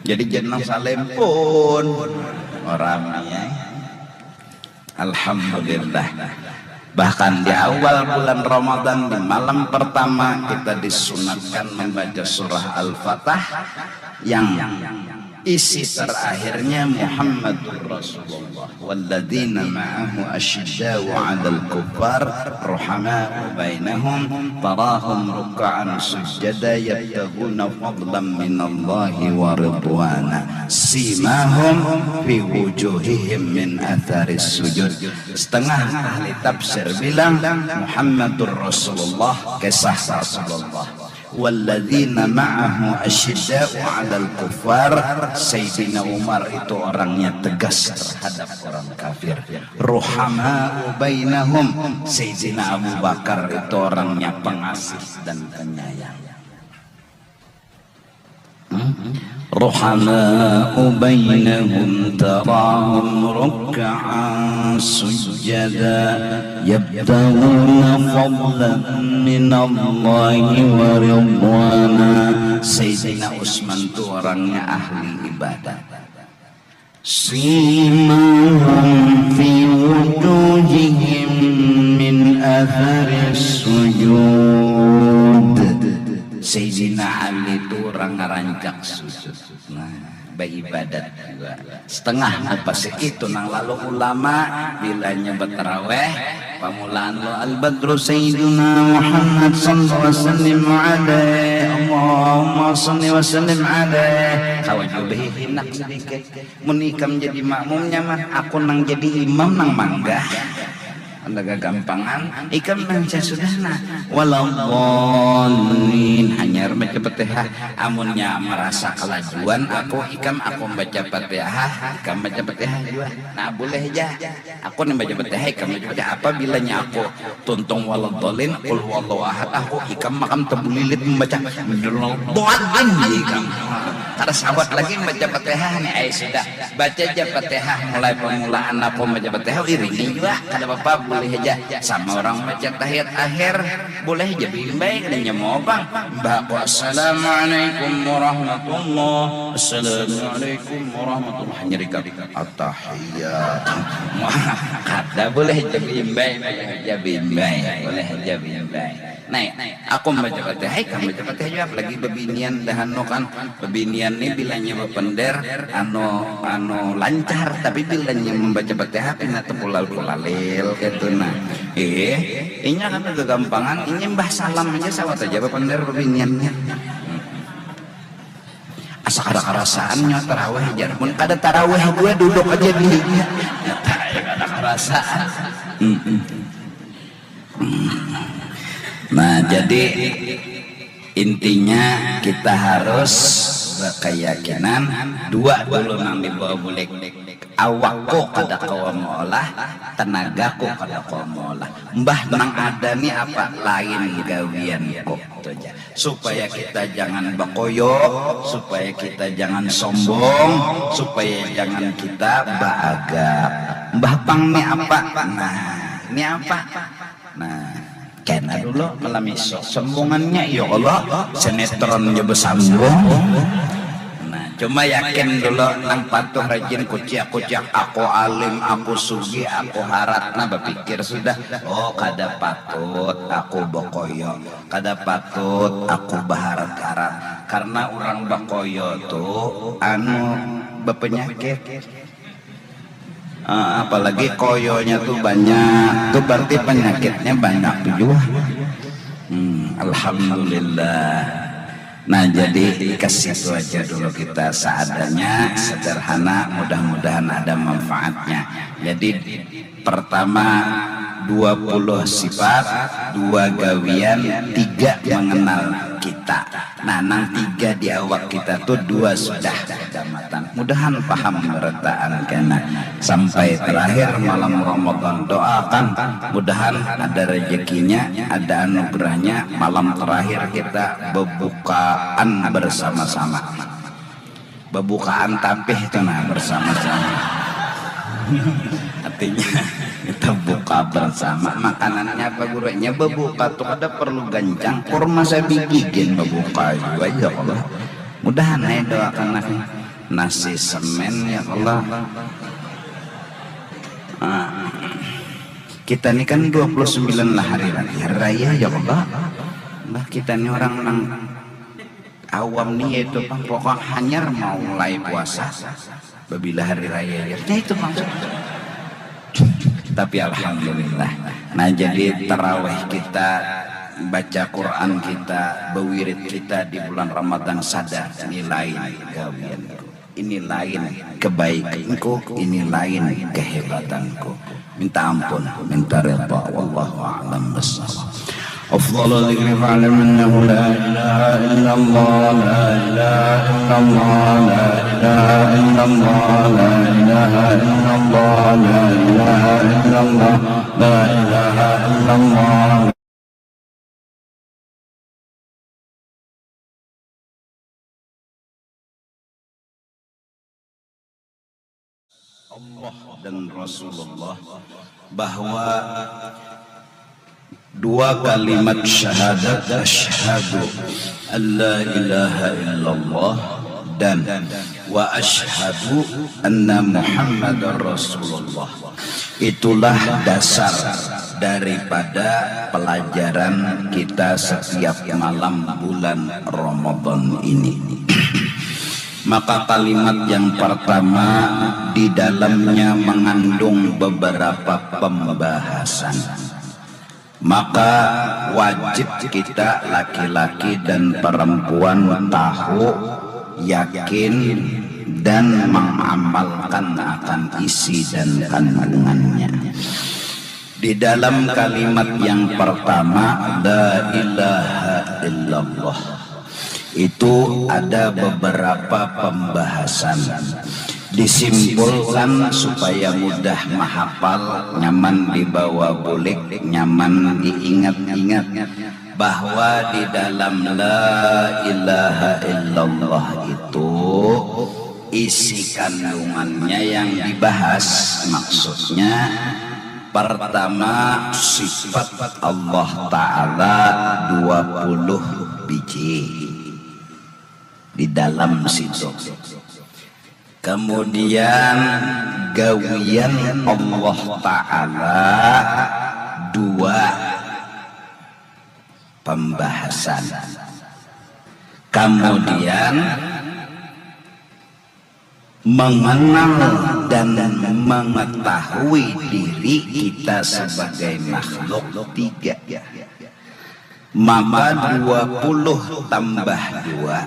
Jadi jenang salim pun orang ya. Alhamdulillah. Bahkan di awal bulan Ramadan, di malam pertama, kita disunatkan membaca surah Al-Fatah yang isi terakhirnya Muhammadur Rasulullah. Walladzina ma'ahu asyidda'u 'alal kuffar ruhama'u bainahum tarahum ruk'an sujjada yabtaghuna fadlan minallahi wa ridwana. Simahum fi wujuhihim min atharis sujud. Setengah ahli tafsir bilang Muhammadur Rasulullah, kisah Rasulullah. Walladzina ma'ahu asyidda'u 'alal kuffar. Sayyidina Umar itu orangnya tegas terhadap orang kafir. Ruhama'u bainahum. Sayyidina Abu Bakar itu orangnya pengasih dan penyayang. Ruhama'u bainahum tarahum ruk'an sujjada yabtaghuna fadlan minallahi wa ridwana. Sayyidina Utsman tu orangnya ahli ibadat. Simahum fi wujuhihim min athari sujud. Sayyidina Ali tu orang ngarancak sujud. Nah, baibadat juga. Setengah apa sih itu nang lalu ulama bilanya bataraweh, pamulaan lo al-badru sayyiduna Muhammad sallallahu alaihi wasallam alaih. Allahumma salli wa sallim alaih. Kawa jua bahihinak sedikit. Mun ikam jadi makmumnya mah, aku nang jadi imam nang manggah. Anda gagampangan, ikam baca sudah nah. Waladdallin, hanyar baca Fatihah. Amunnya marasa kalajuan aku, ikam aku baca Fatihah, ikam baca Fatihah jua. Nah, boleh ja. Aku ni baca Fatihah, ikam baca Fatihah. Apabilanya aku tuntung waladdallin, qul huwallahu ahad, aku ikam makam tabulilit mambaca waladdallin ja ikam. Kada sawat lagi mambaca Fatihah ni, ai sudah. Baca ja Fatihah mulai pamulaan aku mambaca Fatihah, iringi jua, kada papa, boleh haja. Sama urang mambaca tahiyat akhir, boleh haja baimbai, kada nyamuang pang. Imbah aku, "Assalamualaikum warahmatullah, assalamualaikum warahmatullah," hanyar ikam, "Attahiyat." Wah, kada, boleh haja baimbai, boleh haja baimbai, boleh haja baimbai. Nah, aku mambaca Fatihah, ikam mambaca Fatihah jua, apalagi babinian dah anu kan. Babinian ni bilanya bapender, anu, anu lancar, tapi bilanya mambaca Fatihah pina takulal-kulalil kaitu nah. Ih, inya kada gagampangan, inya imbah salam haja sawat haja bapender babinian ni. Asa kada karasaan nya tarawih jar. Mun kada tarawih jua duduk haja di dinya. Kada karasaan. Mm-mm. Nah, jadi intinya kita harus berkeyakinan dua dulu nang dibawa bulik. Awakku kada kawa meolah, tenagaku kada kawa meolah. Mbah nang ada ni apa? Lain gawianku. Itu aja. Supaya kita jangan bakoyo, supaya kita jangan sombong, supaya jangan kita baagak. Mbah pang ni apa? Nah, ni apa? Nah, kena dulu malam isuk. Sambungannya, ya Allah, sinetron ja basambung. Nah, Cuma yakin dulu nang patuh rajin kuciak-kuciak, aku alim, aku sugih, aku harat, nah bapikir sudah, oh kada patut aku bakoyo, kada patut aku baharat-harat, karena orang bakoyo tu anu bapanyakit. Ah, apalagi koyonya tu banyak, tu berarti penyakitnya banyak tu jua. Hmm, alhamdulillah. Nah, jadi ke situ aja dulu kita, seadanya, sederhana, mudah-mudahan ada manfaatnya. Jadi pertama, dua puluh sifat, dua gawian, tiga mengenal kita. Nah, nang tiga di awak kita tu dua sudah damatan. Mudahan paham berataan kena. Sampai terakhir malam Ramadan, doakan mudahan ada rezekinya, ada anugerahnya, malam terakhir kita bebukaan bersama-sama. Bebukaan tapih tu nah bersama-sama. Artinya kita buka bersama. Makanannya apa gurunya? Bebuka tu kada perlu gancang. Kurma sabigi gin bebuka jua, ya Allah. Mudahan ai doakan nasi, nasi semen, ya Allah. Ah, kita ni kan dua puluh sembilan lah hari raya, hari raya, ya Allah. Bah, kita ni orang nang awam ni, yaitu pang pokok hanyar mau mulai puasa babila hari raya, ya. Nah, itu maksud. Tapi alhamdulillah. Nah, jadi tarawih kita, baca Quran kita, bewirid kita di bulan Ramadan, sadar ini lain gawianku, ini lain kebaikanku, ini lain kehebatanku. Minta ampun, minta redha. Wallahu a'lam bishawab. أفضل الذكر فاعلم أنه لا إله إلا الله، لا إله إلا الله، لا إله إلا الله، لا إله إلا الله، لا إله إلا الله، لا إله إلا الله. Allah dan Rasulullah, bahwa dua kalimat syahadat, asyhadu an la ilaha illallah dan wa asyhadu anna Muhammadar Rasulullah, itulah dasar daripada pelajaran kita setiap malam bulan Ramadan ini. Maka kalimat yang pertama di dalamnya mengandung beberapa pembahasan. Maka wajib kita laki-laki dan perempuan tahu, yakin, dan mengamalkan akan isi dan kandungannya. Di dalam kalimat yang pertama, la ilaha illallah, itu ada beberapa pembahasan. Disimpulkan supaya mudah mahafal, nyaman dibawa bulik, nyaman diingat-ingat, bahwa di dalam la ilaha illallah itu isi kandungannya yang dibahas, maksudnya pertama, sifat Allah Ta'ala dua puluh biji di dalam situ. Kemudian, gawian Allah Ta'ala dua pembahasan. Kemudian, mengenal dan mengetahui diri kita sebagai makhluk, tiga. Maka dua puluh tambah dua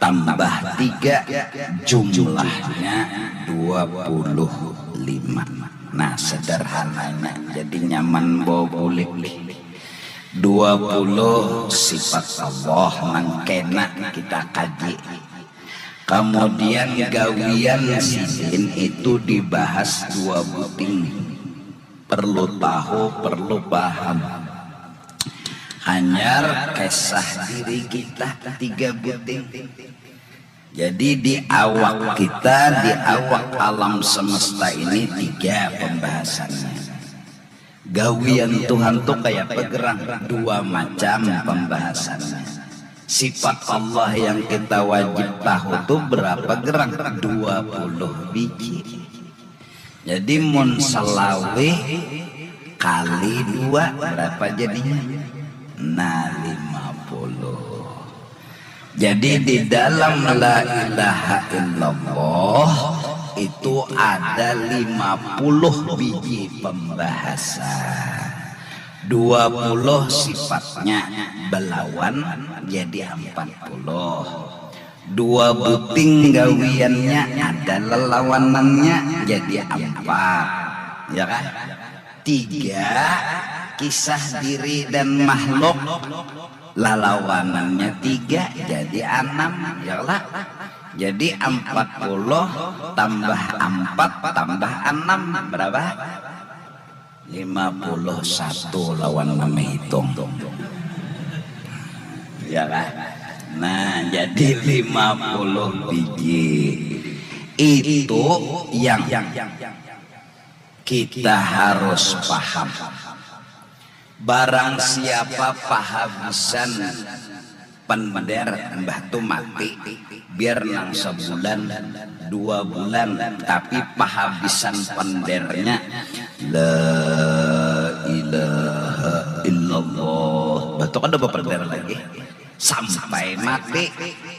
tambah tiga, jumlahnya dua puluh lima. Nah, sederhananya, jadi nyaman bawa bulik. Dua puluh sifat Allah nang kena kita kaji. Kemudian gawian sidin itu dibahas dua buting. Perlu tahu, perlu paham. Hanyar kisah diri kita tiga buting. Jadi di awak kita, di awak alam semesta ini tiga pembahasannya. Gawian Tuhan tu kaya apa gerang? Dua macam pembahasannya. Sifat Allah yang kita wajib tahu tu berapa gerang? Dua puluh biji. Jadi mun selawih kali dua berapa jadinya? Nah, lima puluh. Jadi di dalam la ilaha illallah itu ada lima puluh biji pembahasan. Dua puluh sifatnya belawan jadi empat puluh. Dua buting gawiannya ada lelawanannya jadi empat. Ya kan? Tiga, kisah diri dan makhluk lalawanannya tiga jadi enam, ya lah. Jadi empat puluh tambah empat tambah enam berapa? Lima puluh satu lawan menghitung. Ya kan? Nah, jadi lima puluh biji itu yang kita harus paham. Barang siapa pahabisan pender, mbah tu mati, biar nang sebulan, dua bulan, tapi pahabisan pendernya la ilaha illallah. Mbah tu kada bapender lagi. Sampai mati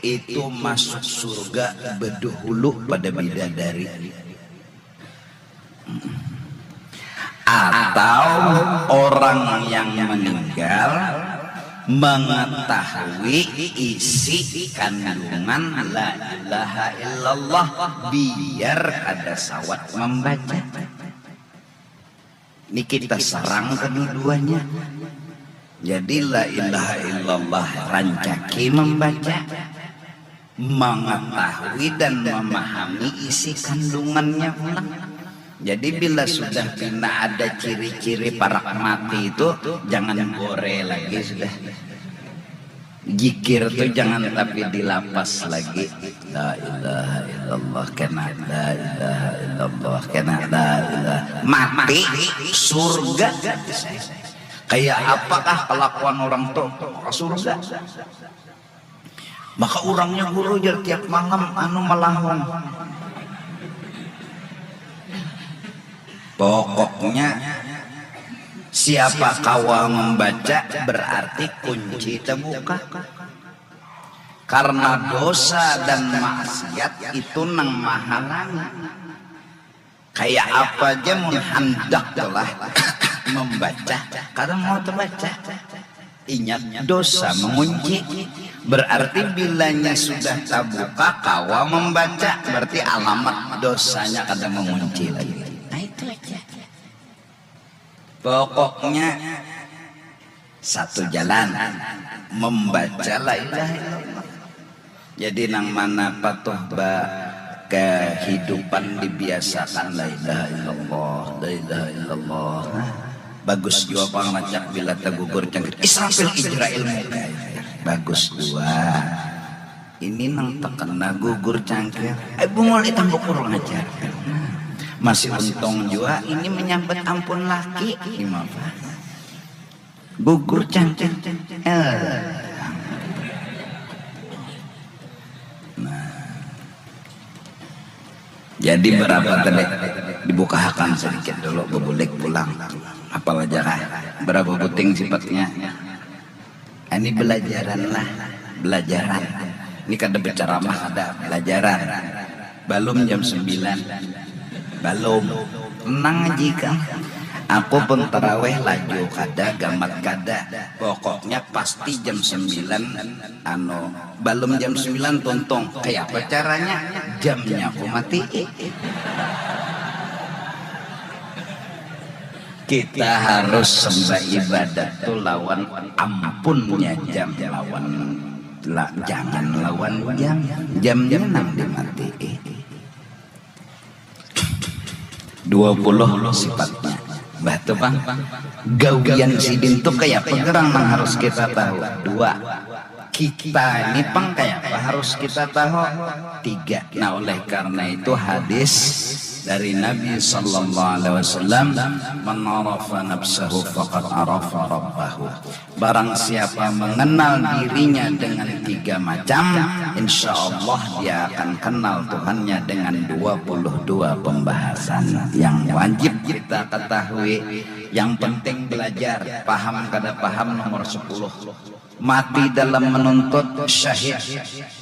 itu masuk surga bedahulu pada bidadari. Atau orang yang meninggal mengetahui isi kandungan la ilaha illallah biar kada sawat membaca. Ini kita serang kedua-duanya. Jadi la ilaha illallah rancaki membaca, mengetahui dan memahami isi kandungannya pulang. Jadi bila sudah pina ada ciri-ciri parak mati itu, jangan bore lagi sudah. Jikir tu jangan tapi dilapas lagi. La ilaha illallah kena, la ilaha illallah kena, la ilaha. Mati surga. Kayak apakah kelakuan orang tu ke surga? Maka urangnya guru jar tiap malam anu malahung. Pokoknya siapa kawa membaca berarti kunci terbuka. Karena dosa dan maksiat itu nang mahalangi. Kayak apa aja mun handak tulah membaca, kada mau terbaca. Ingat dosa mengunci. Berarti bilanya sudah terbuka kawa membaca, berarti alamat dosanya kada mengunci lagi. Nah, itu aja. Pokoknya satu jalan membaca la ilaha illallah. Jadi nang mana patuh ba kehidupan dibiasakan la ilaha illallah, la ilaha illallah. Nah, bagus jua pang rancak bila tagugur cangkir Israfil Ijrail muka. Bagus jua. Ini nang terkena gugur cangkir. Eh, bungul eh tambuk kurang ajar. Masih untung jua ini menyambat ampun laki. Imam. Gugur cangkir. Eh. Nah. Jadi berapa tadi? Dibukahakan sedikit dulu, bebulik pulang. Apal aja kah? Berapa buting sifatnya? Ini belajaran lah, belajaran. Ini kada berceramah, ada belajaran. Belum jam sembilan. Belum. Tenang aja kang. Aku pun terawih laju kada, gamat kada. Pokoknya pasti jam sembilan, anu, belum jam sembilan tuntung. Kayak apa caranya? Jamnya aku mati. Kita harus sembah ibadat tu lawan ampunnya jam, lawan la, jangan lawan jam. Jamnya nang dimatii. Dua puluh sifatnya. Bah tu pang. Gawian sidin tu kaya apa gerang nang harus kita tahu? Dua. Kita ini pang kaya apa harus kita tahu? Tiga. Nah, oleh karena itu hadis Dari Nabi sallallahu alaihi wasallam, "Man arafa nafsahu faqad arafa rabbahu." Barang siapa mengenal dirinya dengan tiga macam, insya Allah dia akan kenal Tuhannya dengan dua puluh dua pembahasan yang wajib kita ketahui. Yang penting belajar, paham kada paham nomor sepuluh. Mati dalam menuntut, syahid.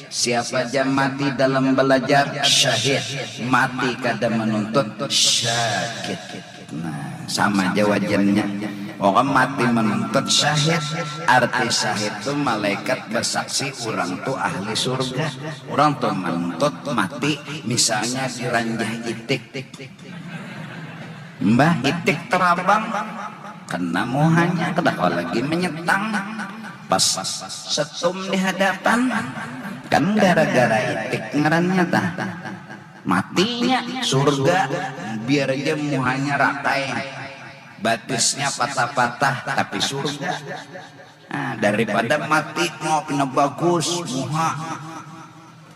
Siapa ja mati dalam belajar, syahid. Mati kada menuntut, syakit. Nah, sama ja wajannya. Pokoknya mati menuntut, syahid. Arti syahid tu malaikat bersaksi orang tu ahli surga. Orang tu menuntut mati, misalnya diranjah itik. Mbah, itik terabang, kena muhanya, kada kawa lagi menyetang. Pas setum di hadapan, kan gara-gara itik ngarannya tah. Matinya surga, biar aja muhanya rakai, batisnya patah-patah, tapi surga. Nah, daripada mati mau pina bagus muha,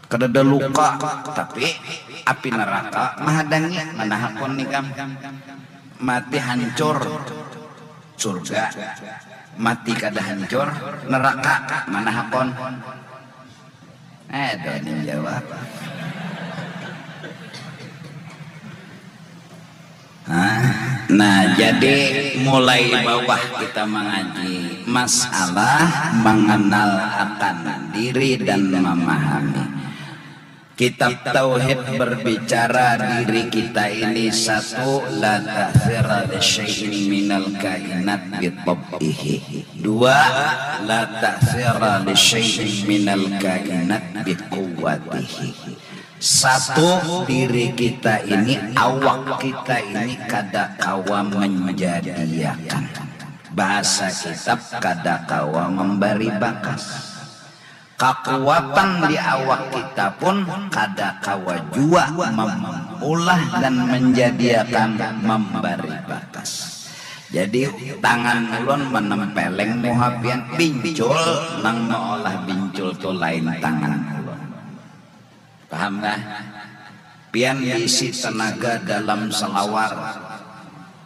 kadada luka, tapi api neraka mahadangi, mana hakun ikam? Mati hancur, surga. Mati kada hancur, neraka, mana hakun? Eh, ada nih jawab. Nah, nah, jadi mulai bawah kita mengaji masalah mengenal akan diri dan memahami. Kitab Tauhid berbicara diri kita ini satu, la ta'thira li syai'in minal kainat bi tab'ihi. Dua, la ta'thira li syai'in minal kainat bi quwwatihi. Satu, diri kita ini, awak kita ini kada kawa menjadiakan. Bahasa kitab kada kawa membari bakas. Kakuatan di awak kita pun kada kawa jua memulah dan menjadiakan membari bakas. Jadi tangan ulun menempeleng muha pian, bincul nang meolah bincul tu lain tangan ulun. Paham kah? Pian diisi tenaga dalam selawar.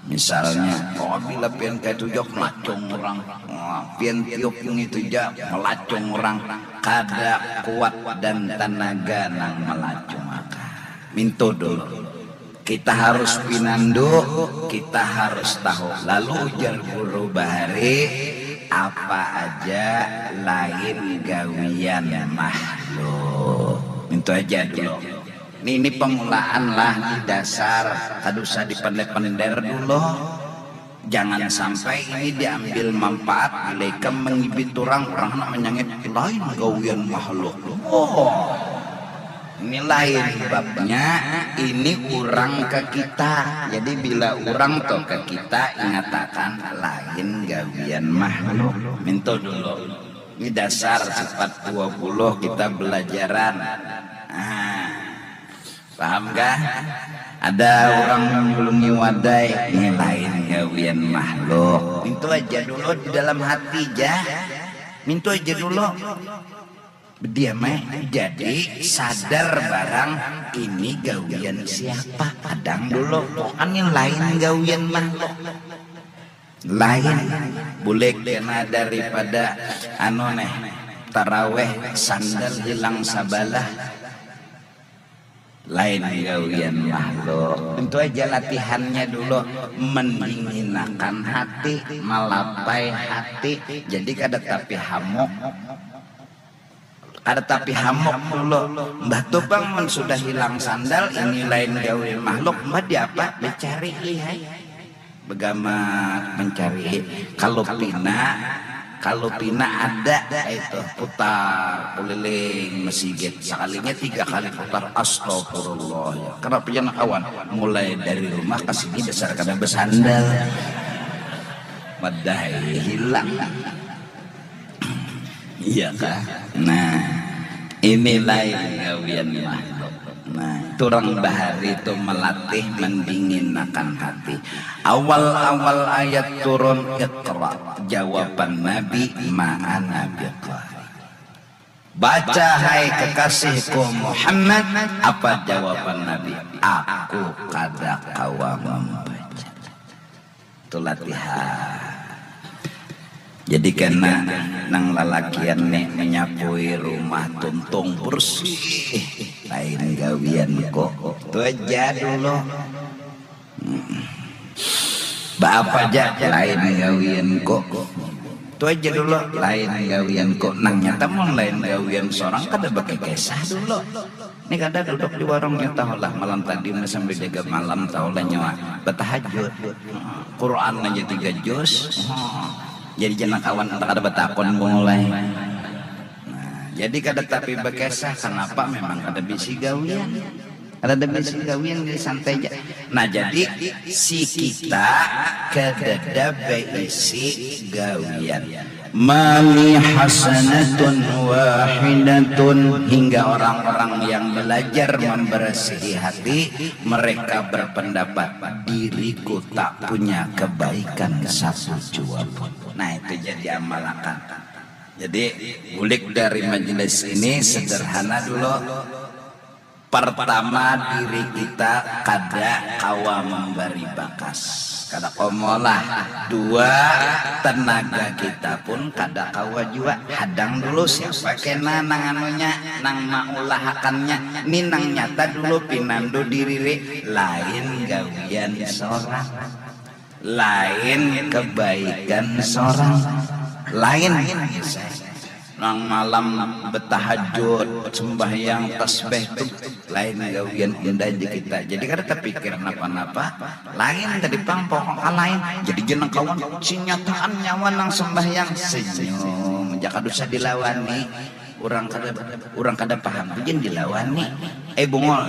Misalnya, oh, bila pian kayak itu jok melacung orang. Wah, pian tiup ngitu ja melacung orang. Kada kuat dan tenaga nang melacung akan. Mintu dulu. Kita harus pinandu, kita harus tahu. Lalu ujar guru bahari, apa aja lain gawian makhluk. Mintu aja dulu. Ini, ini pemulaan lah, ini dasar, kada usah dipender-pender dulu. Jangan sampai ini diambil manfaat, bila ikam mengibit orang, orang nak menyangit lain gawian makhluk. Oh, ini lain babnya, ini orang ke kita. Jadi bila orang tu ke kita, ingatakan lain gawian makhluk. Mintu dulu. Ini dasar sifat dua puluh kita belajaran. Nah, paham kah? Ada orang menyulungi wadai, ini lain gawian makhluk. Mintu aja dulu di dalam hati ja. Mintu aja dulu. Bediam ai. Jadi sadar barang ini gawian siapa. Kadang dulu, pokoknya lain gawian makhluk. Lain. Bulik kena daripada anu neh, taraweh sandal hilang sabalah. Lain gawian makhluk. Tentu aja latihannya dulu, mendinginakan hati, malapai hati. Jadi kada tapi hamuk. Kada tapi hamuk dulu. Mbah tu pang mun sudah hilang sandal, ini lain gawian makhluk. Mbah diapa? Dicari, lihai. Begamat mencari. Kalau pina, kalau pina ada itu putar keliling mesigit. Sekalinya tiga kali putar, astagfirullah. Ya. Kenapa jangan kawan? Mulai dari rumah ke sini dasar kada bersandal. Madai hilang. Iya kah? Nah, ini lain gawian makhluk. Nah, turang bahari itu melatih mendinginakan hati. Awal-awal ayat turun, Iqra. Jawaban Nabi, ma'ana biqari. Baca hai kekasihku Muhammad. Apa jawaban Nabi? Aku kada kawa membaca. Itu latihan. Jadi kena nang lalakian nih menyapui rumah tuntung bersih. Lain gawian kok. Itu aja dulu. Baapa ja lain gawian kok. Tu aja dulu lain gawian kok. Nang nyata mun lain gawian sorang kada bakikisah dulu. Ni kada duduk di warung nyata lah malam tadi sambil jaga malam tahu lah nyawa batahajud. Quran aja tiga juz. Jadi jangan kawan entah kada batakun mulai. Nah, jadi kada tapi bakisah kenapa memang kada bisi gawian. Kada ada bisi gawian jadi santai aja. Nah jadi si kita kadada baisi gawian. Mali hasanatun wahidatun hingga orang-orang yang belajar membersihi hati mereka berpendapat diriku tak punya kebaikan satu jua pun. Nah itu jadi amalakan. Jadi bulik dari majelis ini sederhana dulu. Pertama diri kita kada kawa memberi bakas. Kada komolah. Dua, tenaga kita pun kada kawa jua. Hadang dulu siapa kena nang anunya, nang maulahakannya. Ni nang nyata dulu pinandu diriri. Lain gawian sorang. Lain kebaikan sorang. Lain. Nang malam betahajud, sembahyang, tasbih tu lain gawian unda aja kita. Jadi kada terpikir napa-napa. Lain tadi pang pokok lain. Jadi jeneng kawan sinyataan nyawa nang sembahyang senyum. Jaka dosa dilawani. Orang kada orang kada paham tu jen dilawani. Eh bungol.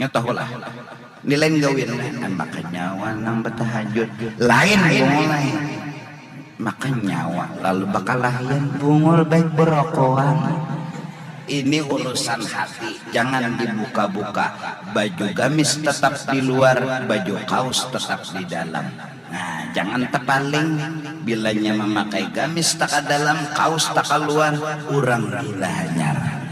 Nya tahu lah. Ni lain gawian lah. Maka nyawa nang betahajud. Lain bungul lain. Maka nyawa lalu bakalahian bungul baik berokoan. Ini urusan hati. Jangan dibuka-buka. Baju gamis tetap di luar, baju kaos tetap di dalam. Nah, jangan tepaling. Bilanya memakai gamis taka dalam, kaos taka luar, urang gila hanyar.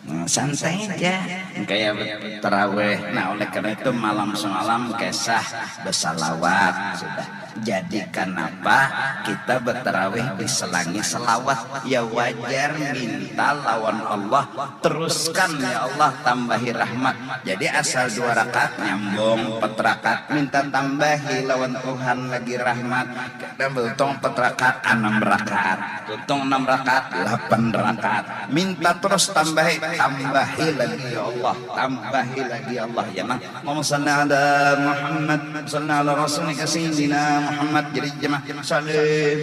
Nah, santai aja. Kayak taraweh. Nah, oleh karena itu malam semalam kisah bersalawat sudah. Jadi kenapa kita bertaraweh diselangi selawat? Ya wajar minta lawan Allah. Teruskan ya Allah tambahi rahmat. Jadi asal dua rakaat nyambung empat rakaat minta tambahi lawan Tuhan lagi rahmat. Kadang beruntung empat rakaat enam rakaat. Tuntung enam rakaat, lapan rakaat. Minta terus tambahi, tambahi lagi ya Allah, tambahi lagi ya Allah. Ya nah. Allahumma salli ala Muhammad, salli ala Rasulika Sayyidina Muhammad. Jadi jemaah salim.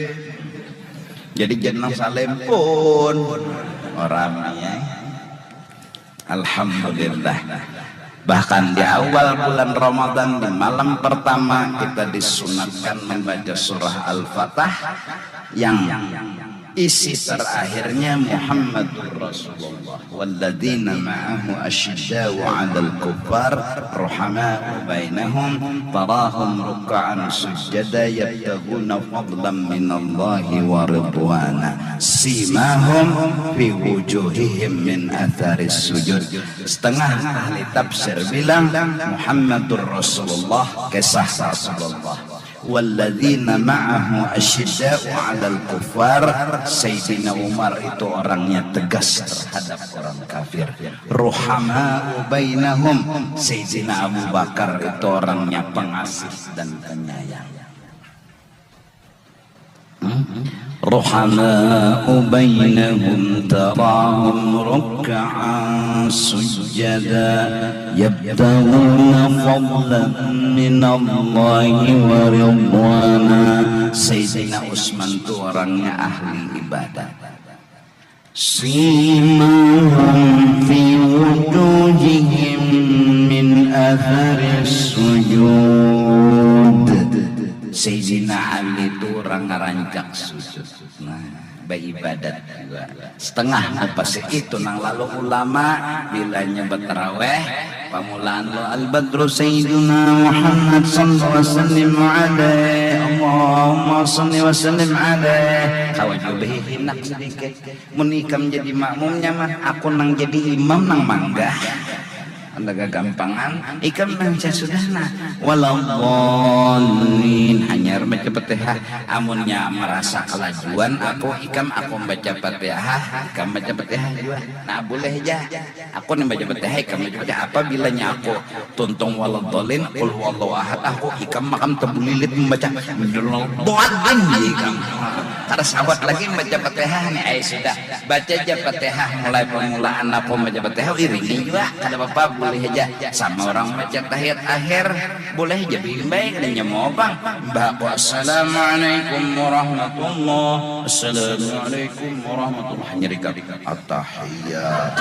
Jadi jeneng salim pun orang ya. Alhamdulillah. Bahkan di awal bulan Ramadan di malam pertama kita disunatkan membaca surah Al-Fatah yang isi terakhirnya Muhammadur Rasulullah walladzina ma'ahu asyidda'u 'alal kuffar ruhama'u bainahum tarahum ruk'an sujada yabtaghuna fadlan minallahi wa ridwana simahum fi wujuhihim min atharis sujud. Setengah ahli tafsir bilang Muhammadur Rasulullah, kisah Rasulullah. Walladzina ma'ahu asyidda'u 'alal kuffar. Sayyidina Umar itu orangnya tegas terhadap orang kafir. Ruhama'u bainahum. Sayyidina Abu Bakar itu orangnya pengasih dan penyayang. Ruhama'u bainahum tarahum ruk'an sujada yabtaghuna fadlan minallahi wa ridwana. Sayyidina Utsman tu orangnya ahli ibadat. Simahum fi wujuhihim min athari sujud. Sayyidina Ali tu orang ngarancak sujud. Nah, baibadat juga. Setengah mupasi itu nang lalu ulama bilanya bataraweh Pamulaan lo al-badru sayyiduna Muhammad, sallu wa sallim alaih, Allahumma salli wa sallim alaih. Kawa jua bahihinak sedikit. Mun ikam jadi makmumnya mah, aku nang jadi imam nang manggah. Anda gagampangan, ikam baca sudah nah. Waladhdallin, hanyar baca Fatihah. Amunnya marasa kalajuan aku, ikam aku baca Fatihah, ikam baca Fatihah jua. Nah, boleh ja. Aku ni baca Fatihah, ikam baca Fatihah. Apabila nya aku tuntung waladhdallin, qul huwallahu ahad, aku ikam makam tabulilit mambaca waladhdallin ikam. Kada sabat lagi mambaca Fatihah ni, ai sudah. Baca ja Fatihah mulai pamulaan aku mambaca Fatihah, iringi jua, kada papa, boleh haja. Sama urang mambaca tahiyat akhir, boleh haja baimbai, kada nyamu pang. Imbah aku, "Assalamualaikum warahmatullah, assalamualaikum warahmatullah," hanyar ikam, "Attahiyat."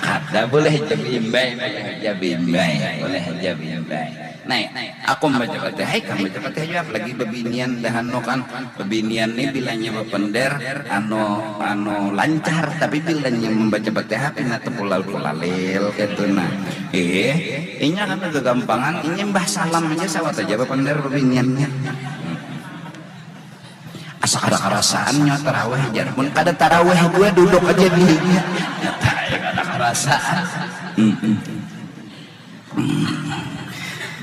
Kada, boleh haja baimbai, boleh haja baimbai, boleh haja baimbai. Nah, aku mambaca Fatihah, ikam baca Fatihah jua, apalagi babinian dah anu kan. Babinian ni bilanya bapender, anu, anu lancar, tapi bilanya mambaca Fatihah pina tapulalil-pulalil kaitu nah. Eh, inya kada gagampangan, inya imbah salam haja sawat haja bapender babiniannya. Asa kada karasaan nya tarawih jar. Mun kada tarawih jua duduk haja di dinya. Nyata ai kada karasaan. Mm-mm.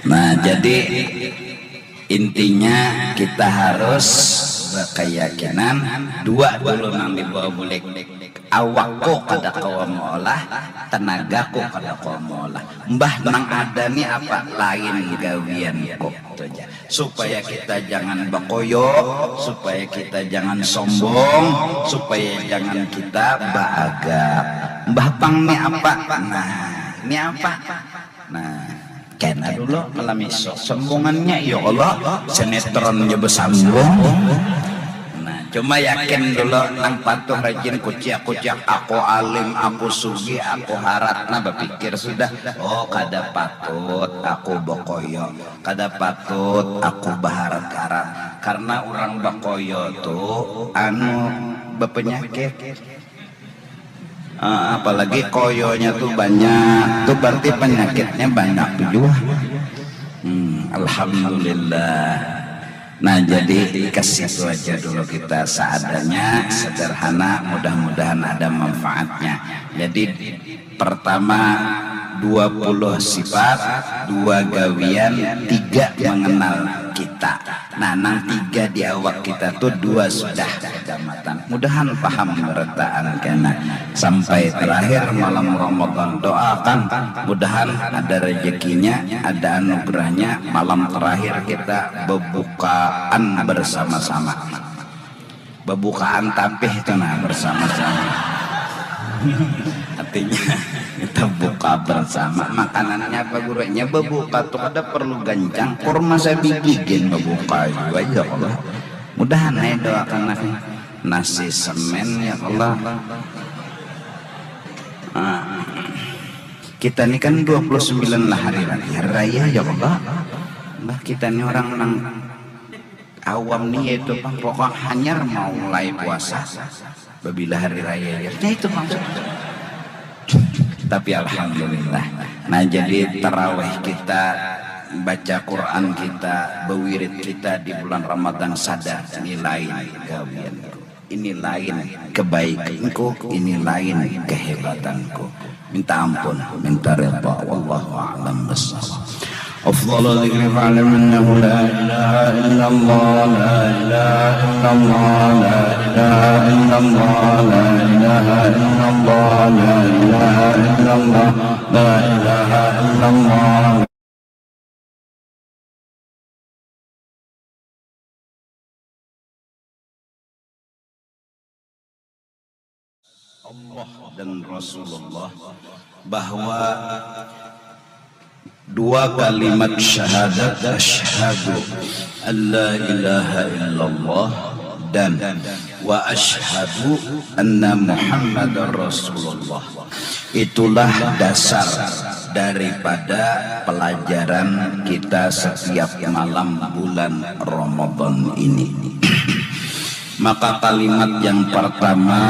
Nah, jadi intinya kita harus berkeyakinan dua dulu nang dibawa bulik. Awakku kada kawa meolah, tenagaku kada kawa meolah. Mbah nang ada ni apa? Lain gawianku. Itu aja. Supaya kita jangan bakoyo, supaya kita jangan sombong, supaya jangan kita baagak. Mbah pang ni apa? Nah, ni apa? Nah, kena dulu malam isuk. Sambungannya, ya Allah, sinetronnya bersambung. Nah, cuma yakin dulu nang patuh rajin kuciak-kuciak, aku alim, aku sugih, aku harat. Nah, bapikir sudah, oh, kada patut aku bekoyo, kada patut aku baharat-harat. Karena orang bekoyo tu anu, berpenyakit. Ah, apalagi koyonya tu banyak, tu berarti penyakitnya banyak tu jua. Hmm, alhamdulillah. Nah, jadi ke situ aja dulu kita, seadanya, sederhana, mudah-mudahan ada manfaatnya. Jadi pertama, dua puluh sifat, dua gawian, tiga mengenal kita. Nah, nang tiga di awak kita tu dua sudah kacamatan. Mudahan paham berataan kena. Sampai terakhir malam Ramadan, doakan mudahan ada rezekinya, ada anugerahnya, malam terakhir kita bebukaan bersama-sama. Bebukaan tampih tu nah, bersama-sama. Artinya kita buka bersama. Makanannya apa, Guru? Nya bebuka tu kada perlu gancang, kurma sabigi gin bebuka jua, ya Allah. Mudahan ai, doakan ai. Nasi semen, ya Allah. Ah. Kita ni kan dua puluh sembilan lah hari raya, hari raya, ya Allah. Mbah, kita ni orang nang awam ni, yaitu pang pokok hanyar mau mulai puasa babila hari raya, ya. Nah, itu maksudnya. Tapi alhamdulillah. Nah, jadi tarawih kita, baca Quran kita, bewirid kita di bulan Ramadan, sadar ini lain gawianku, ini lain kebaikanku, ini lain kehebatanku. Minta ampun, minta redha. Wallahu a'lam bishawab. أفضل الذكر فاعلم أنه لا إله إلا الله، لا إله إلا الله، لا إله إلا الله، لا إله إلا الله، لا إله إلا الله، لا إله إلا الله. Allah dan Rasulullah, bahwa dua kalimat syahadat, asyhadu an la ilaha illallah dan wa asyhadu anna Muhammadar Rasulullah, itulah dasar daripada pelajaran kita setiap malam bulan Ramadan ini. Maka kalimat yang pertama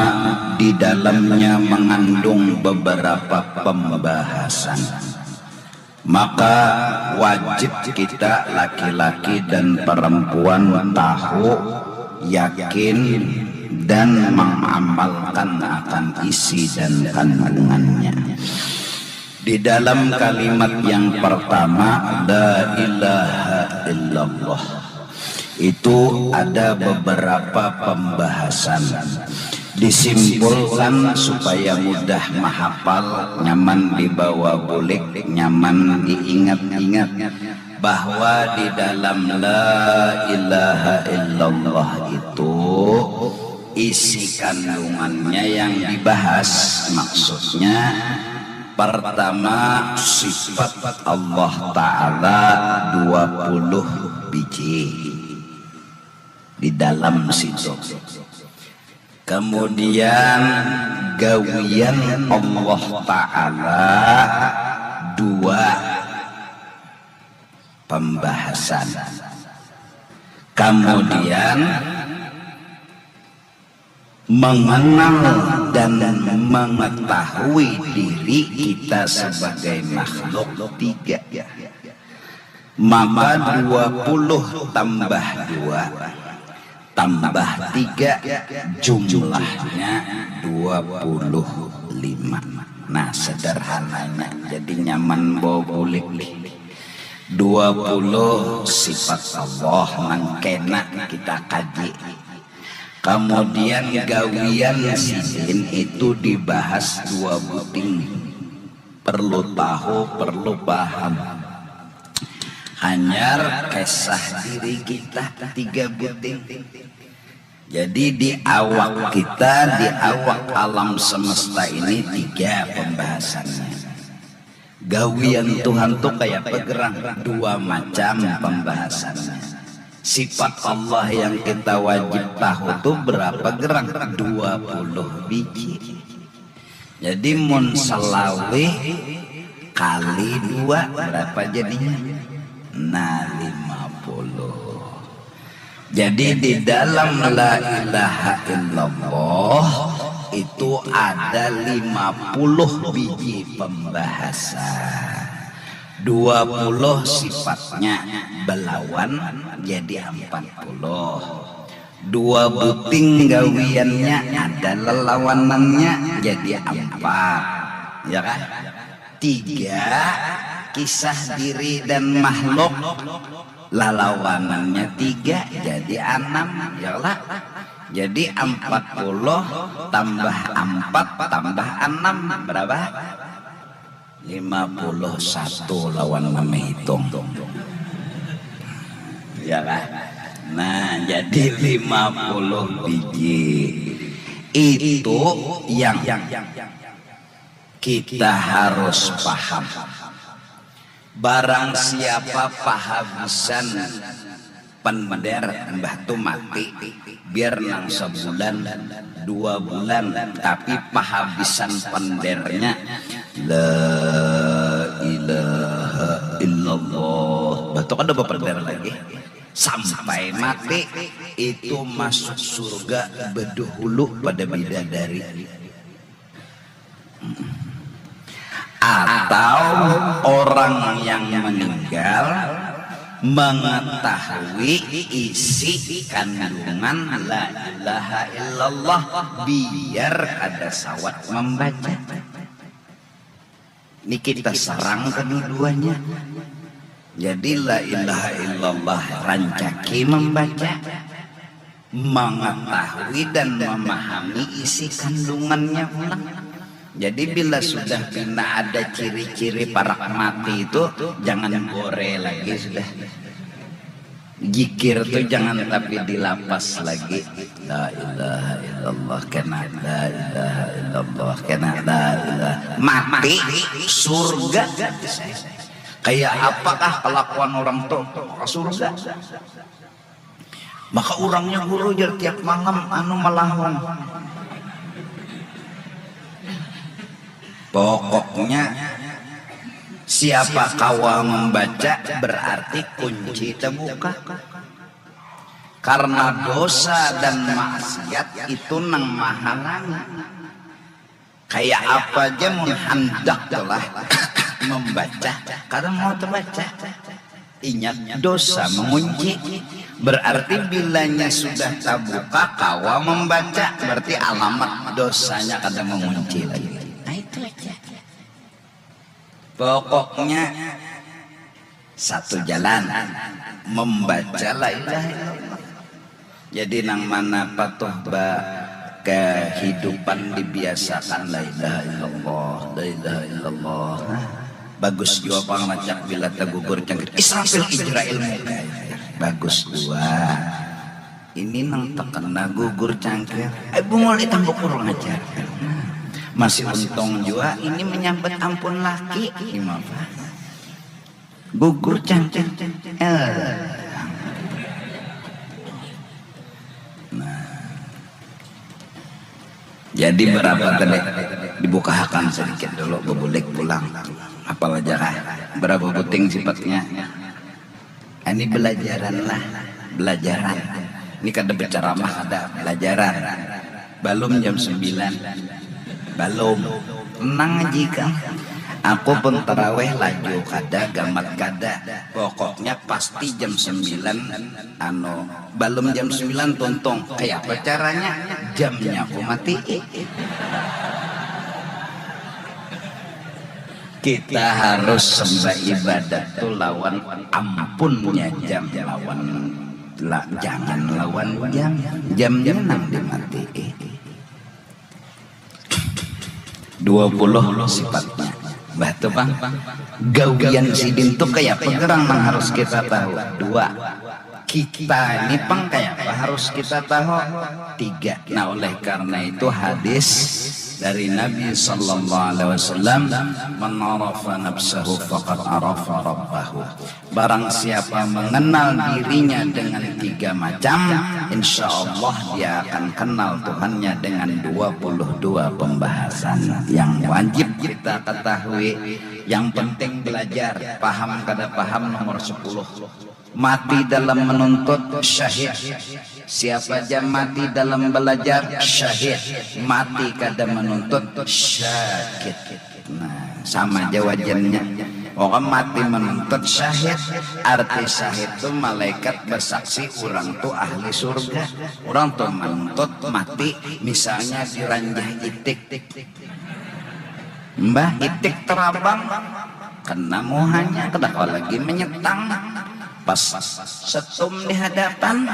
di dalamnya mengandung beberapa pembahasan. Maka wajib kita laki-laki dan perempuan tahu, yakin, dan mengamalkan akan isi dan kandungannya. Di dalam kalimat yang pertama, la ilaha illallah, itu ada beberapa pembahasan. Disimpulkan supaya mudah mahapal, nyaman dibawa bulik, nyaman diingat-ingat, bahwa di dalam la ilaha illallah itu isi kandungannya yang dibahas, maksudnya pertama sifat Allah Ta'ala dua puluh biji di dalam situ. Kemudian gawian Allah Ta'ala dua pembahasan. Kemudian mengenal dan mengetahui diri kita sebagai makhluk tiga. Maka dua puluh tambah dua tambah tiga, jumlahnya dua puluh lima. Nah, sederhananya, jadi nyaman bawa bulik. Dua puluh sifat Allah nang kena kita kaji. Kemudian gawian sidin itu dibahas dua buting. Perlu tahu, perlu paham. Hanyar kisah diri kita tiga buting. Jadi di awak kita, di awak alam semesta ini tiga pembahasannya. Gawian Tuhan tuh kayak apa gerang? Dua macam pembahasannya. Sifat Allah yang kita wajib tahu tuh berapa gerang? Dua puluh biji. Jadi mun selawih kali dua berapa jadinya? Nah, lima puluh. Jadi di dalam la ilaha illallah itu ada lima puluh biji pembahasan. Dua puluh sifatnya belawan jadi empat puluh. Dua buting gawiannya ada lelawanannya jadi empat, ya kan? Tiga, kisah diri dan makhluk, lalawanannya tiga jadi enam, ya lah. Jadi empat puluh tambah empat tambah enam berapa? Lima puluh satu lawan mamahitung. Ya kan? Nah, jadi lima puluh biji. Itu yang kita harus paham. Barang siapa pahabisan pender, mbah tu mati, biar nang sebulan, dua bulan, tapi pahabisan pendernya la ilaha illallah. Bah tu kada bapender lagi. Sampai mati itu masuk surga bedahulu pada bidadari. Atau orang yang meninggal mengetahui isi kandungan la ilaha illallah biar kada sawat membaca. Ini kita serang kedua-duanya. Jadi la ilaha illallah rancaki membaca, mengetahui dan memahami isi kandungannya pulang. Jadi bila sudah pina ada ciri-ciri parak mati itu, jangan gore lagi sudah. Jikir tu jangan tapi dilapas lagi. La ilaha illallah kena, la ilaha illallah kena, la ilaha. Mati surga. Kayak apakah kelakuan orang tu ke surga? Maka urangnya guru jar tiap malam anu malahung. Pokoknya siapa kawa membaca berarti kunci terbuka. Karena dosa dan maksiat itu nang mahalangi. Kayak apa aja mun handak lah membaca, kada mau terbaca. Ingat, dosa mengunci. Berarti bilanya sudah terbuka kawa membaca, berarti alamat dosanya kada mengunci lagi. Nah, itu aja. Pokoknya satu jalan, membaca la ilaha illallah. Jadi nang mana patuh ba kehidupan dibiasakan la ilaha illallah, la ilaha illallah. Nah, bagus jua pang macak bila tegugur cangkir Israfil Ijrail muka. Bagus jua. Ini nang terkena gugur cangkir. Eh, bungul di tambuk kurang ajar. Masih untung jua ini menyambat ampun laki. Gimana? Gugur cangkir. Eh. Nah. Jadi berapa tadi? Dibukahakan sedikit dulu, bebulik pulang. Apal aja kah? Berapa buting sifatnya? Ini belajaran lah, belajaran. Ini kada berceramah, kada, belajaran. Balum jam sembilan. Balum. Tenang aja ikam. Aku pun taraweh laju kada, gamat kada. Pokoknya pasti jam sembilan, anu, balum jam sembilan tuntung. Kayapa caranya? Jamnya aku matii. Kita harus sembah ibadat tu lawan ampunnya jam, lawan la, jangan lawan jam. Jamnya nang dimatii. Dua puluh sifatnya. Bah tu pang. Gawian sidin tu kayapa gerang nang harus kita tahu? Dua. Kita ini pang kayapa harus kita tahu? Tiga. Nah, oleh karena itu hadis dari Nabi sallallahu alaihi wasallam, "Man arafa nafsahu faqad arafa rabbahu." Barang siapa mengenal dirinya dengan tiga macam, insya Allah dia akan kenal Tuhannya dengan dua puluh dua pembahasan yang wajib kita ketahui. Yang penting belajar, paham kada paham nomor sepuluh. Mati dalam menuntut, syahid. Siapa ja mati dalam belajar, syahid. Mati kada menuntut, syakit. Nah, sama ja wajannya. Pokoknya mati menuntut, syahid. Arti syahid tu malaikat bersaksi urang tu ahli surga. Urang tu menuntut mati, misalnya diranjah itik. Mbah, itik terabang, kena muhanya, kada kawa lagi menyetang. Pas setum di hadapan,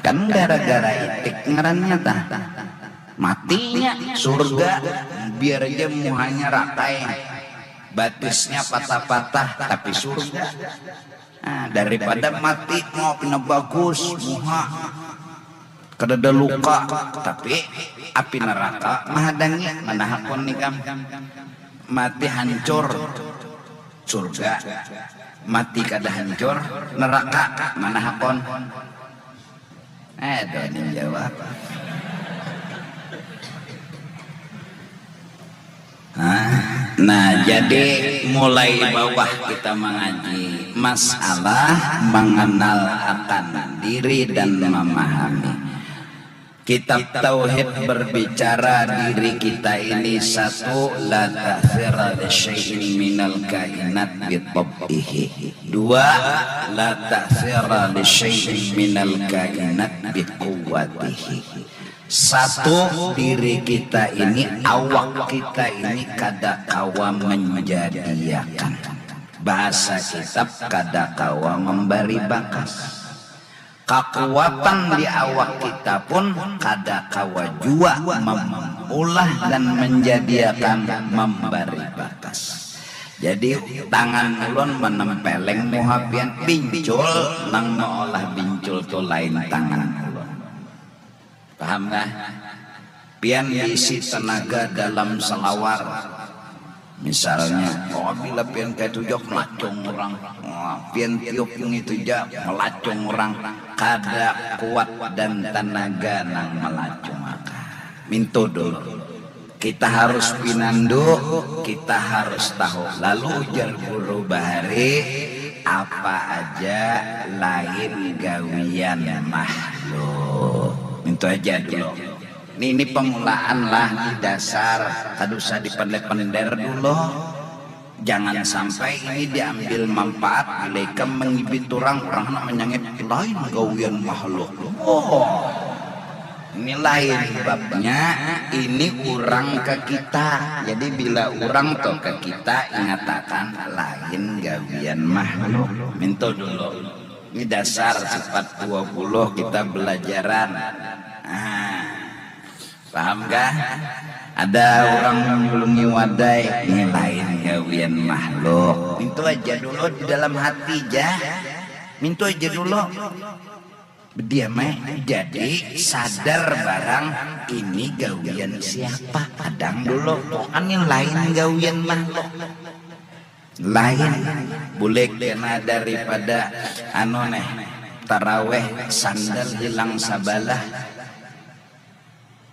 kan gara-gara itik ngarannya tah. Matinya surga, biar aja muhanya rakai, batisnya patah-patah, tapi surga. Nah, daripada mati mau pina bagus muha, kadada luka, tapi api neraka mahadangi, mana hakun ikam? Mati hancur, surga. Mati kada hancur, neraka, mana hakun? Eh, ada yang jawab. Nah, nah, jadi mulai bawah kita mengaji masalah mengenal akan diri dan memahami. Kitab Tauhid berbicara diri kita ini satu, la ta'thira li syai'in minal kainat bi tab'ihi. Dua, la ta'thira li syai'in minal kainat bi quwwatihi. Satu, diri kita ini, awak kita ini kada kawa menjadiakan. Bahasa kitab kada kawa membari bakas. Kakuatan di awak kita pun kada kawa jua memulah dan menjadiakan membari bakas. Jadi tangan ulun menempeleng muha pian, bincul nang meolah bincul tu lain tangan ulun. Paham kah? Pian diisi tenaga dalam selawar. Misalnya, oh, bila pian kayak itu jok melacung orang, oh, pian tiup ngitu ja melacung orang, kada kuat dan tenaga nang melacung akan. Mintu dulu. Kita harus pinandu, kita harus tahu. Lalu ujar guru bahari, apa aja lain gawian makhluk. Itu aja dulu. Ini, ini pemulaan lah, ini dasar, kada usah dipender-pender dulu. Jangan sampai ini diambil manfaat bila ikam mengibit orang, orang nak menyangit lain gawian makhluk. Oh, ini lain babnya, ini urang ke kita. Jadi bila urang tu ke kita, ingatakan lain gawian makhluk. Mintu dulu. Ini dasar sifat dua puluh kita belajaran. Nah, paham kah? Ada orang menyulungi wadai, ini lain gawian makhluk. Mintu aja dulu di dalam hati, ja. Mintu aja dulu. Bediam ai. Jadi sadar barang ini gawian siapa. Hadang dulu. Pokoknya lain gawian makhluk. Lain. Bulik kena daripada anu neh, taraweh sandal hilang sabalah.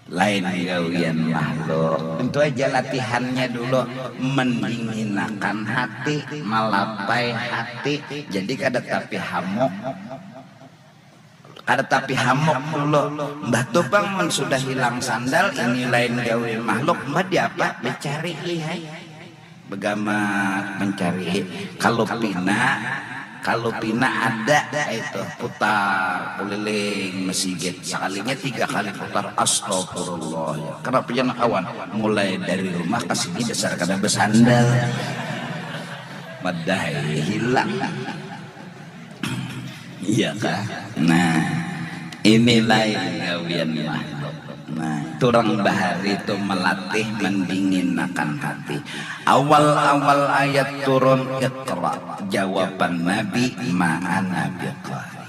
Lain gawian makhluk. Tentu aja latihannya dulu, mendinginakan hati, malapai hati. Jadi kada tapi hamuk. Kada tapi hamuk dulu. Mbah tu pang mun sudah hilang sandal, ini lain gawian makhluk, mbah diapa? Dicari, lihai. Begamat mencari. Kalau pina, kalau pina ada itu putar keliling masjid. Sekalinya tiga kali putar, astagfirullah. Ya. Kenapa jangan kawan? Mulai dari rumah ke sini dasar kada bersandal. Madai hilang. Iya kah? Nah, ini lain gawian makhluk. Nah, turang bahari tu melatih mendinginakan hati. Awal-awal ayat turun, Iqra, jawaban Nabi, ma ana biqari.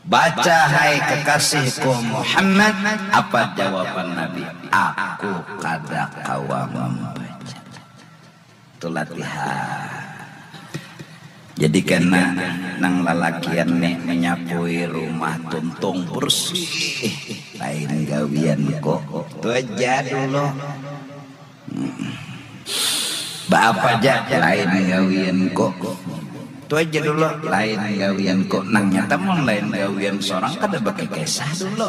Baca, hai kekasihku Muhammad, apa jawaban Nabi? Aku kada kawa membaca. Itu latihan. Jadi kena nang lalakian nih menyapui rumah tuntung bersih, lain gawian kok. Itu aja dulu. Hmm. Baapa aja lain gawian kok. Itu aja dulu, lain gawian kok. Nang nyata mun lain gawian seorang kada bakikisah dulu.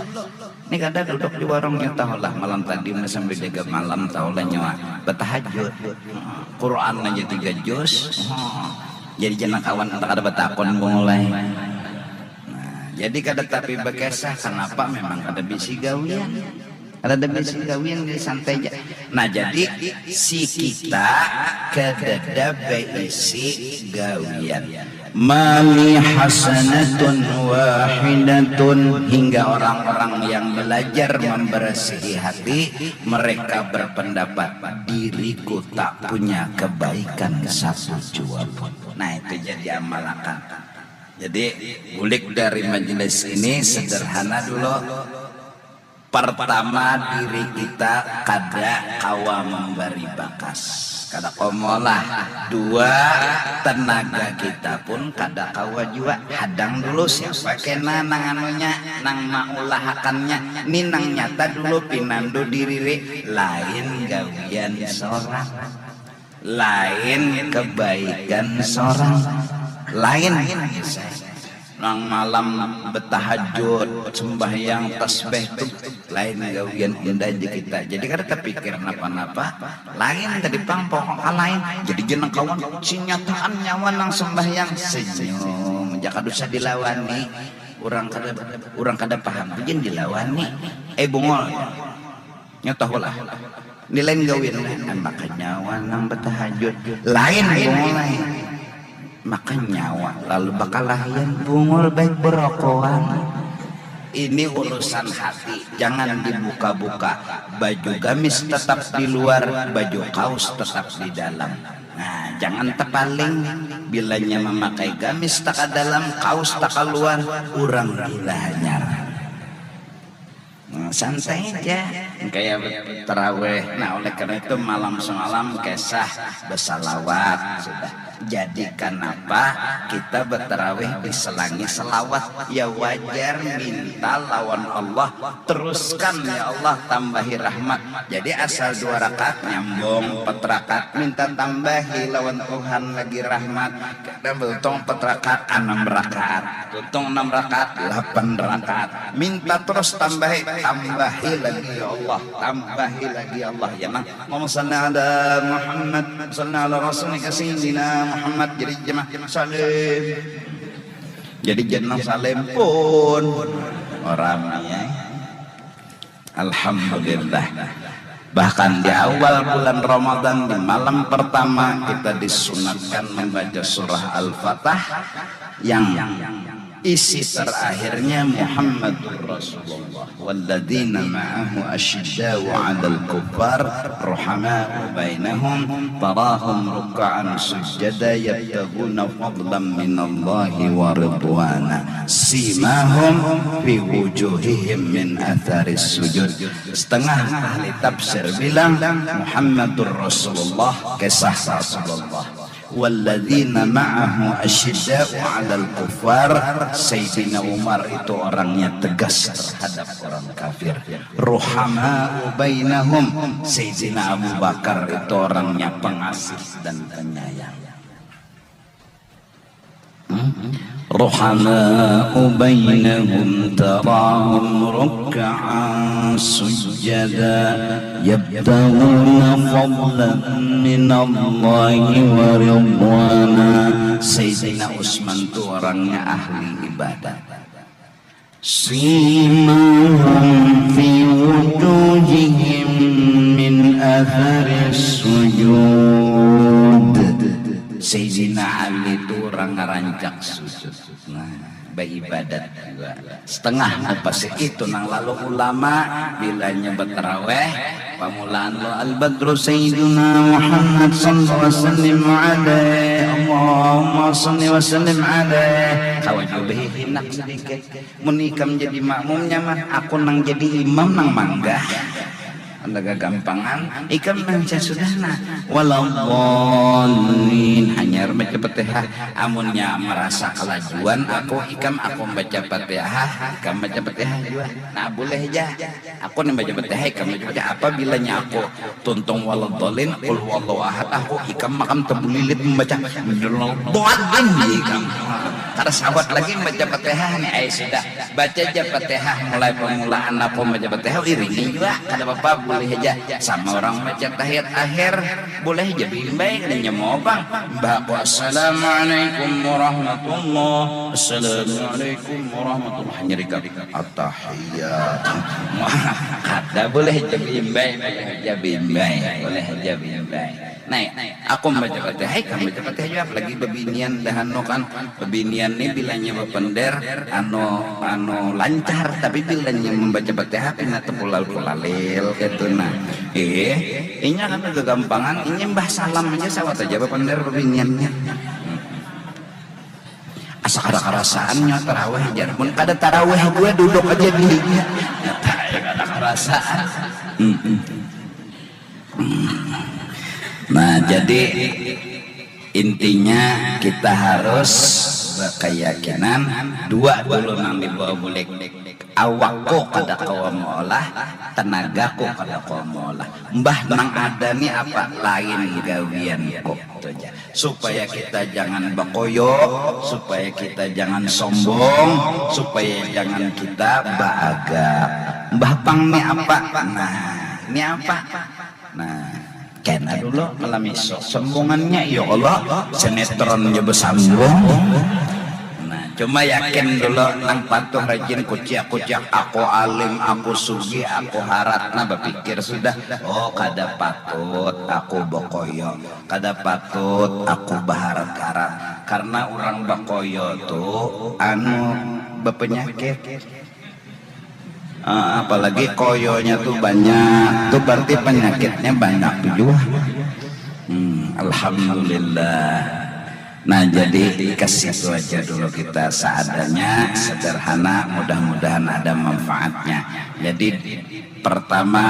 Ini kada duduk di warungnya tahulah malam tadi sambil jaga malam tahulah nyawa bertahajud. Quran aja tiga juz. Jadi jangan kawan entah kada bertakon mulai. Nah, jadi kada tapi berkisah kenapa memang kada bisi gawian. Kada ada bisi gawian jadi santai aja. Nah jadi si kita kadada berisi gawian. Mali hasanatun wahidatun, hingga orang-orang yang belajar membersihi hati, mereka berpendapat diriku tak punya kebaikan satu jua pun. Nah itu jadi amalakan. Jadi bulik dari majelis ini sederhana dulu. Pertama diri kita kada kawa membari bakas, kada komolah. Dua, tenaga kita pun kada kawa jua. Hadang dulu siapa kena nang anunya, nang maulahakannya. Ni nang nyata dulu pinandu diriri, lain gawian sorang. Lain kebaikan sorang. Lain nang malam betahajud, sembahyang, tasbih tu lain gawian indah di kita. Jadi kada terpikir napa-napa. Lain tadi pang pokok lain. Jadi jeneng kawan sinyataan nyawa nang sembahyang senyum. Jaka dosa dilawani. Orang kada orang kada paham tu jen dilawani. Eh bungol. Nya tahulah. Ni lain gawin nah, maka nyawa nang betahajud. Lain bungul lain. Maka nyawa lalu bakalahian bungul baik berokoan. Ini urusan hati, jangan dibuka-buka. Baju gamis tetap di luar, baju kaos tetap di dalam. Nah, jangan tepaling. Bilanya memakai gamis taka dalam, kaos taka luar, urang gila hanyar. Nah, santai aja. Kayak terawih. Nah, oleh karena itu malam semalam kisah bersalawat sudah. Jadi kanapa kita batarawih diselangi selawat? Ya wajar, minta lawan Allah, teruskan ya Allah, tambahi rahmat. Jadi asal dua rakaat nyambung, empat rakaat minta tambahi lawan Tuhan lagi rahmat. Kada, tutong empat rakaat, anam rakaat, tutong anam rakaat, lapan rakaat, minta terus tambahi, tambahi lagi ya Allah, tambahi lagi ya Allah, ya nang. Allahumma salli ala Muhammad, salli ala rasulika sayyidina Muhammad. Jadi jemaah salim. Jadi jenang salim pun orang ya. Alhamdulillah. Bahkan di awal bulan Ramadan, di malam pertama, kita disunatkan membaca surah Al-Fatah yang isi terakhirnya Muhammadur Rasulullah. Walladzina ma'ahu asyidda'u 'alal kuffar ruhama'u bainahum tarahum ruk'an sujada yabtaghuna fadlan minallahi wa ridwana. Simahum fi wujuhihim min atharis sujud. Setengah ahli tafsir bilang Muhammadur Rasulullah, kisah Rasulullah. Walladzina ma'ahu asyidda'u 'alal kuffar. Sayyidina Umar itu orangnya tegas terhadap orang kafir. Ruhama'u bainahum. Sayyidina Abu Bakar itu orangnya pengasih dan penyayang. Ruhama'u bainahum tarahum ruk'an sujada yabtaghuna fadlan minallahi wa ridwana. Sayyidina Utsman tu orangnya ahli ibadat. Simahum fi wujuhihim min atharis sujud. Sayyidina Ali tu urang ngarancak sujud. Nah, baibadat jua. Setengah mupasi itu nang lalu ulama bilanya bataraweh, pamulaan lo al-badru sayyiduna Muhammad sallallahu alaihi wasallam alaih. Allahumma salli wa sallim alaih. Kawa jua bahihinak sadikit. Mun ikam jadi makmumnya mah, aku nang jadi imam nang manggah. Anda gagampangan, ikam nang sasudahna. Waladhdallin, hanyar baca Fatihah. Amunnya marasa kalajuan aku, ikam aku baca Fatihah, ikam baca Fatihah jua. Nah, bulih ja. Aku ni baca Fatihah, ikam baca Fatihah. Apabila nya aku tuntung waladhdallin, qul huwallahu ahad, aku ikam makam tabulilit mambaca waladhdallin ikam. Kada sabat lagi mambaca Fatihah ni. Ai sudah, baca ja Fatihah mulai pamulaan aku mambaca Fatihah, iringi jua, kada papa, bulih haja. Sama urang mambaca tahiyat akhir, bulih haja baimbai, kada nyamuang pang. Imbah aku assalamualaikum warahmatullah, assalamualaikum warahmatullah, hanyar ikam attahiyat. Kada, bulih haja baimbai, bulih haja baimbai, bulih haja baimbai. Nah, aku mambaca Fatihah, ikam baca Fatihah jua, apalagi babinian dah anu kan. Babinian ni bilanya bapander, anu, anu lancar, tapi bilanya mambaca Fatihah pina tapulalil-pulalil kaitu nah. Ih, inya kada gagampangan, inya imbah salam haja sawat haja bapander babiniannya. Asa kada karasaan nya tarawih jar. Mun kada tarawih jua duduk haja dinya. Nyata ai kada karasaan. Mm-mm. Hmm. Nah, jadi intinya kita harus berkeyakinan dua dulu nang dibawa bulik. Awakku kada kawa meolah, tenagaku kada kawa meolah. Mbah nang ada ni apa lain gawianku. Itu aja. Supaya kita jangan bakoyo, supaya kita jangan sombong, supaya jangan kita baagak. Mbah pang ni apa? Nah, ni apa? Nah, kena dulu malam isuk. Sombongannya, ya Allah, sinetron ja basambung. Nah, cuma yakin dulu, nang patuh rajin kuciak-kuciak, aku alim, aku sugih, aku harat. Nah, bapikir sudah, oh, kada patut aku bakoyo, kada patut aku baharat-harat. Karena urang bakoyo tu, anu, bapanyakit. Ah, apalagi koyonya tu banyak, tu berarti penyakitnya banyak jua. Hmm, alhamdulillah. Nah, jadi ke situ aja dulu kita, seadanya, sederhana, mudah-mudahan ada manfaatnya. Jadi pertama,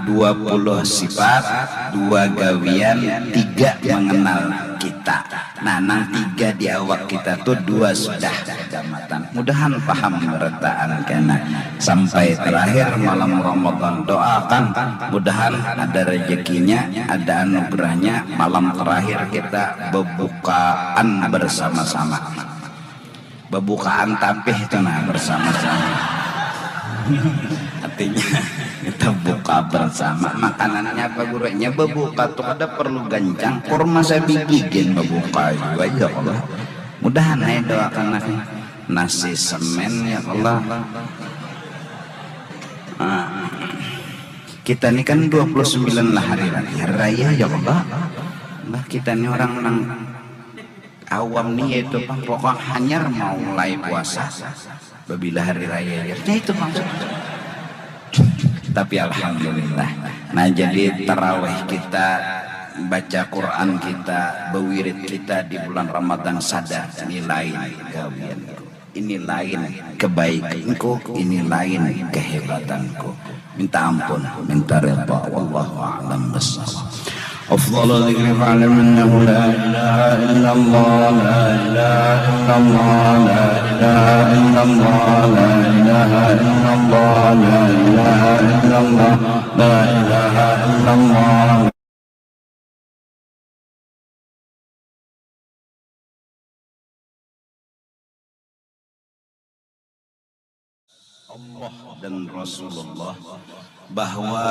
dua puluh sifat, dua gawian, tiga mengenal kita. Nah, nang tiga di awak kita tu dua sudah sudah matan. Mudahan paham berataan kena sampai terakhir malam Ramadan. Doakan mudahan ada rezekinya, ada anugerahnya, malam terakhir kita bebukaan bersama-sama. Bebukaan tapih tu nah bersama-sama. Artinya kita buka bersama. Makanannya apa gurunya? Bebuka tu kada perlu gancang. Kurma sabigi gin bebuka jua ya Allah. Mudahan ai doakan aku. Nasi semen ya Allah. Ah. Kita ni kan dua puluh sembilan lah hari raya. Hari raya ya Allah. Nah, kita ni orang nang awam ni yaitu pang pokok hanyar mau mulai puasa babila hari raya ya. Nah, itu maksudnya. Tapi alhamdulillah. Nah, jadi tarawih kita, baca Quran kita, bewirid kita di bulan Ramadan sadar ini lain gawianku. Ini lain kebaikanku, ini lain kehebatanku. Minta ampun, minta redha. Wallahu a'lam bishawab. أفضل الذكر فاعلم أنه لا إله إلا الله، لا إله إلا الله، لا إله إلا الله، لا إله إلا الله، لا إله إلا الله، لا إله إلا الله. Allah dan Rasulullah, bahwa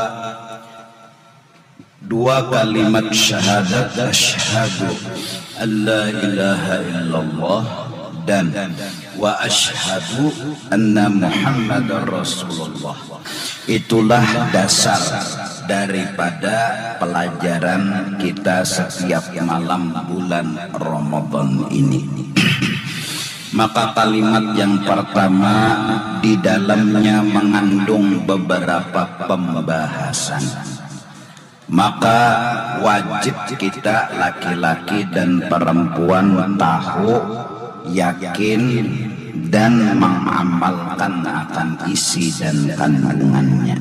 dua kalimat syahadat, asyhadu an la ilaha illallah dan wa asyhadu anna Muhammadar Rasulullah, itulah dasar daripada pelajaran kita setiap malam bulan Ramadan ini. Maka kalimat yang pertama di dalamnya mengandung beberapa pembahasan. Maka wajib kita laki-laki dan perempuan tahu, yakin, dan mengamalkan akan isi dan kandungannya.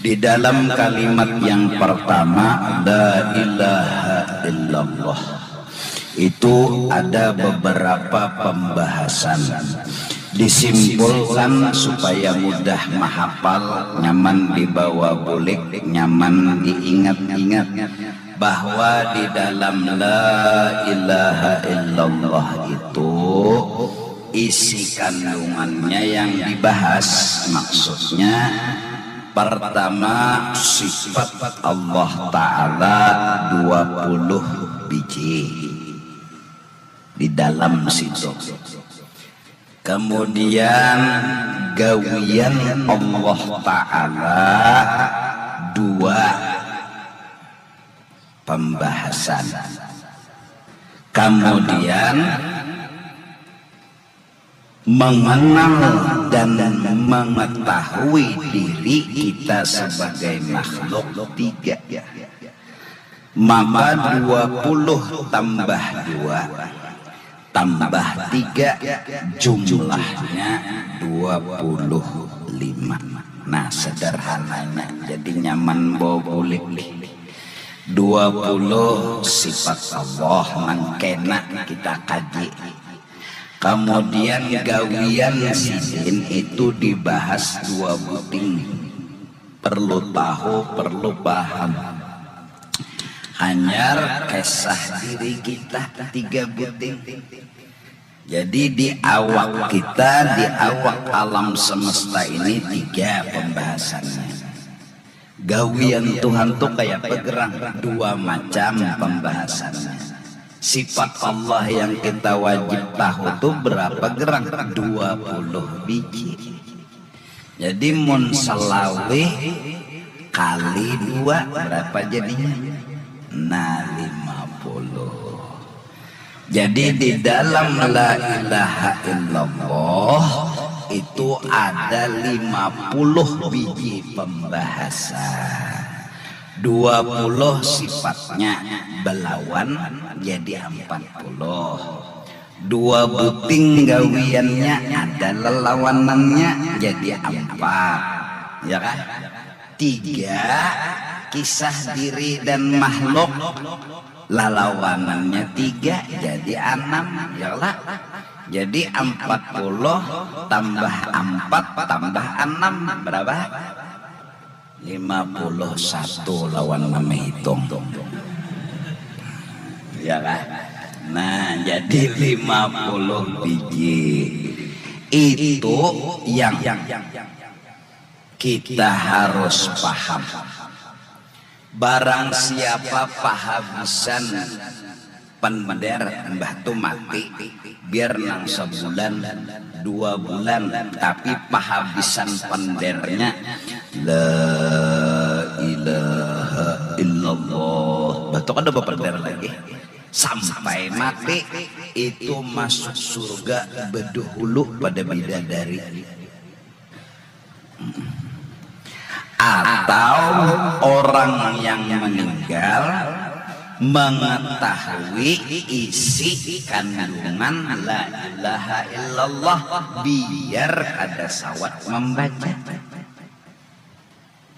Di dalam kalimat yang pertama, la ilaha illallah, itu ada beberapa pembahasan. Disimpulkan supaya mudah mahapal, nyaman dibawa bulik, nyaman diingat-ingat, bahwa di dalam la ilaha illallah itu isi kandungannya yang dibahas. Maksudnya, pertama, sifat Allah Ta'ala dua puluh biji di dalam situ. Kemudian, gawian Allah Ta'ala dua pembahasan. Kemudian, mengenal dan mengetahui diri kita sebagai makhluk tiga. Maka dua puluh tambah dua tambah tiga jumlahnya dua puluh lima. Nah, sederhananya jadi nyaman bawa bulik. Dua puluh sifat Allah nang kena kita kaji. Kemudian gawian sidin itu dibahas dua buting. Perlu tahu, perlu paham. Hanyar kisah diri kita tiga buting. Jadi di awak kita, di awak alam semesta ini tiga pembahasannya. Gawian Tuhan tu kaya apa gerang? Dua macam pembahasannya. Sifat Allah yang kita wajib tahu tu berapa gerang? Dua puluh biji. Jadi mun selawih kali dua berapa jadinya? Nah, lima puluh. Jadi di dalam la ilaha illallah itu ada lima puluh biji pembahasan. Dua puluh sifatnya belawan jadi empat puluh. Dua buting gawiannya ada lelawanannya jadi empat. Ya kan? Tiga, kisah diri dan makhluk. Lalawanannya tiga jadi anam, ya lah. Jadi empat puluh tambah empat tambah enam berapa? Lima puluh satu lawan mamahitung. Ya lah. Nah, jadi lima puluh biji. Itu yang kita harus paham. Barang siapa pahabisan pender, mbah tu mati, biar nang sebulan, dua bulan, tapi pahabisan pendernya la ilaha illallah. Mbah tu kada bapender lagi. Sampai mati itu masuk surga bedahulu pada bidadari. Atau orang yang meninggal mengetahui isi kandungan la ilaha illallah, biar kada sawat membaca.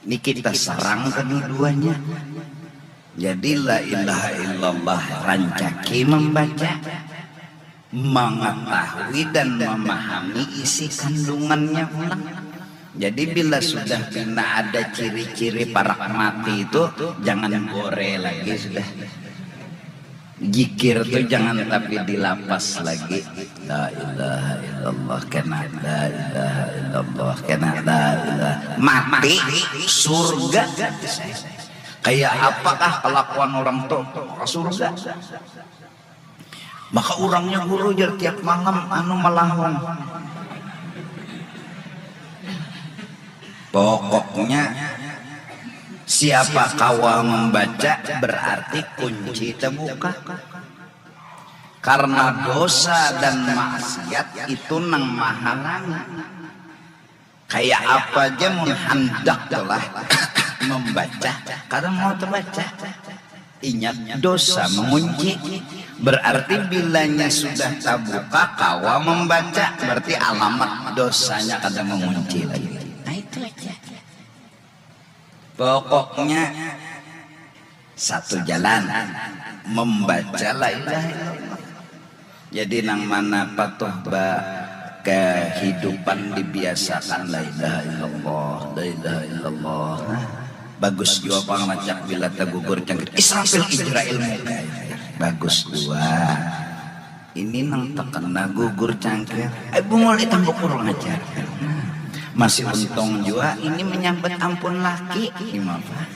Ini kita serang kedua-duanya. Jadi la ilaha illallah rancaki membaca, mengetahui dan memahami isi kandungannya pulang. Jadi bila sudah pina ada ciri-ciri parak mati itu, jangan gore lagi sudah. Jikir tu jangan tapi dilapas lagi. La ilaha illallah kena, la ilaha illallah kena, la ilaha. Mati surga. Kayak apakah kelakuan orang tu? Maka surga. Maka urangnya guru jar tiap malam anu melahung. Pokoknya siapa kawa membaca berarti kunci terbuka. Karena dosa dan maksiat itu nang mahalangi. Kayak apa aja mun handak lah membaca, kada mau terbaca. Ingat dosa mengunci. Berarti bilanya sudah terbuka kawa membaca, berarti alamat dosanya kada mengunci lagi. Nah itu aja. Pokoknya satu jalan membaca la ilaha illallah. Jadi nang mana patuh ba kehidupan dibiasakan la ilaha illallah, la ilaha illallah. Nah, bagus jua pang lacak bila tagugur cangkir Israfil Ijrail Mikail. Bagus jua. Ini nang terkena gugur cangkir. Eh bungul ditambuk kurang ajar. Masih untung jua ini menyambat ampun laki. Gimana?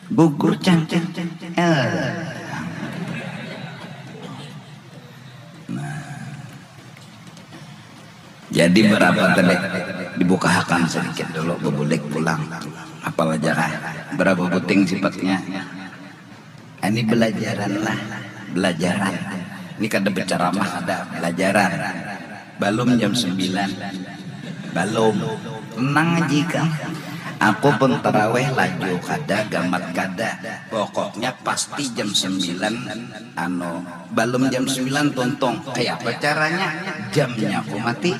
Gugur cangkir. Eh. Nah. Jadi berapa tadi? Dibukahakan sedikit dulu, bebulik pulang. Apal aja kah? Berapa buting sifatnya? Ini belajaran lah, belajaran. Ini kada berceramah, ada belajaran. Balum jam sembilan. Balum. Tenang aja ikam. Aku pun taraweh laju kada, gamat kada. Pokoknya pasti jam sembilan, anu, balum jam sembilan tuntung. Kaya apa caranya? Jamnya aku mati.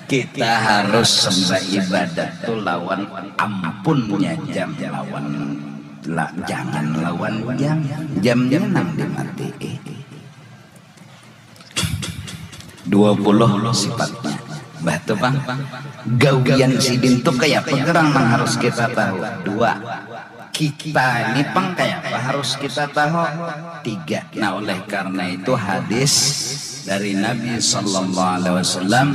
Kita harus sembah ibadat tu lawan ampunnya jam, lawan la, jangan lawan jam. Jamnya nang dimatii. Dua puluh sifatnya. Bah tu pang. Gawian sidin tu kaya apa gerang nang harus kita tahu? Dua. Kita ini pang kaya apa harus kita tahu? Tiga. Nah, oleh karena itu hadis dari Nabi sallallahu alaihi wasallam,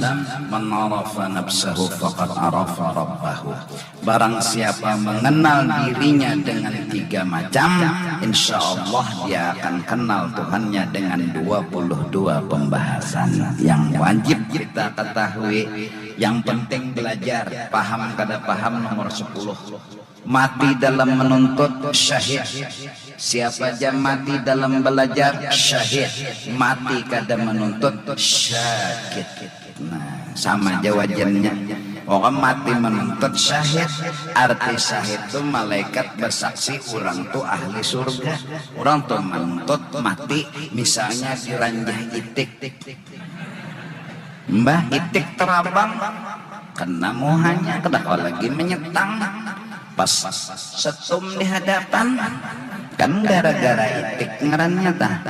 "Man arafa nafsahu faqad arafa rabbahu." Barang siapa mengenal dirinya dengan tiga macam, insya Allah dia akan kenal Tuhannya dengan dua puluh dua pembahasan yang wajib kita ketahui. Yang penting belajar, paham kada paham nomor sepuluh. Mati dalam menuntut, syahid. Siapa aja mati dalam belajar, syahid. Mati kada menuntut, syakit. Nah, sama aja wajannya. Orang mati menuntut syahid. Arti syahid tu malaikat bersaksi orang tu ahli surga. Orang tu menuntut mati, misalnya diranjah itik. Mbah itik terabang, kena muhanya, kada kawa lagi menyetang. Pas setum di hadapan, kan gara-gara itik ngarannya tah.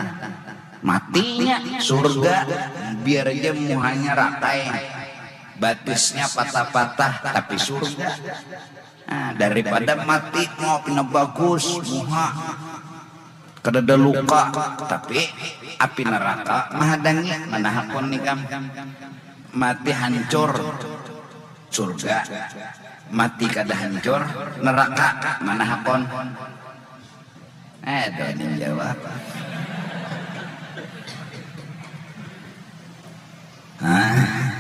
Matinya surga, biar aja muhanya rakai, batisnya patah-patah, tapi surga. Nah, daripada mati mau pina bagus muha, kadada luka, tapi api neraka mahadangi, mana hakun ikam. Mati hancur, surga. Mati kada hancur, neraka, mana hakun. Eh, doa jawab.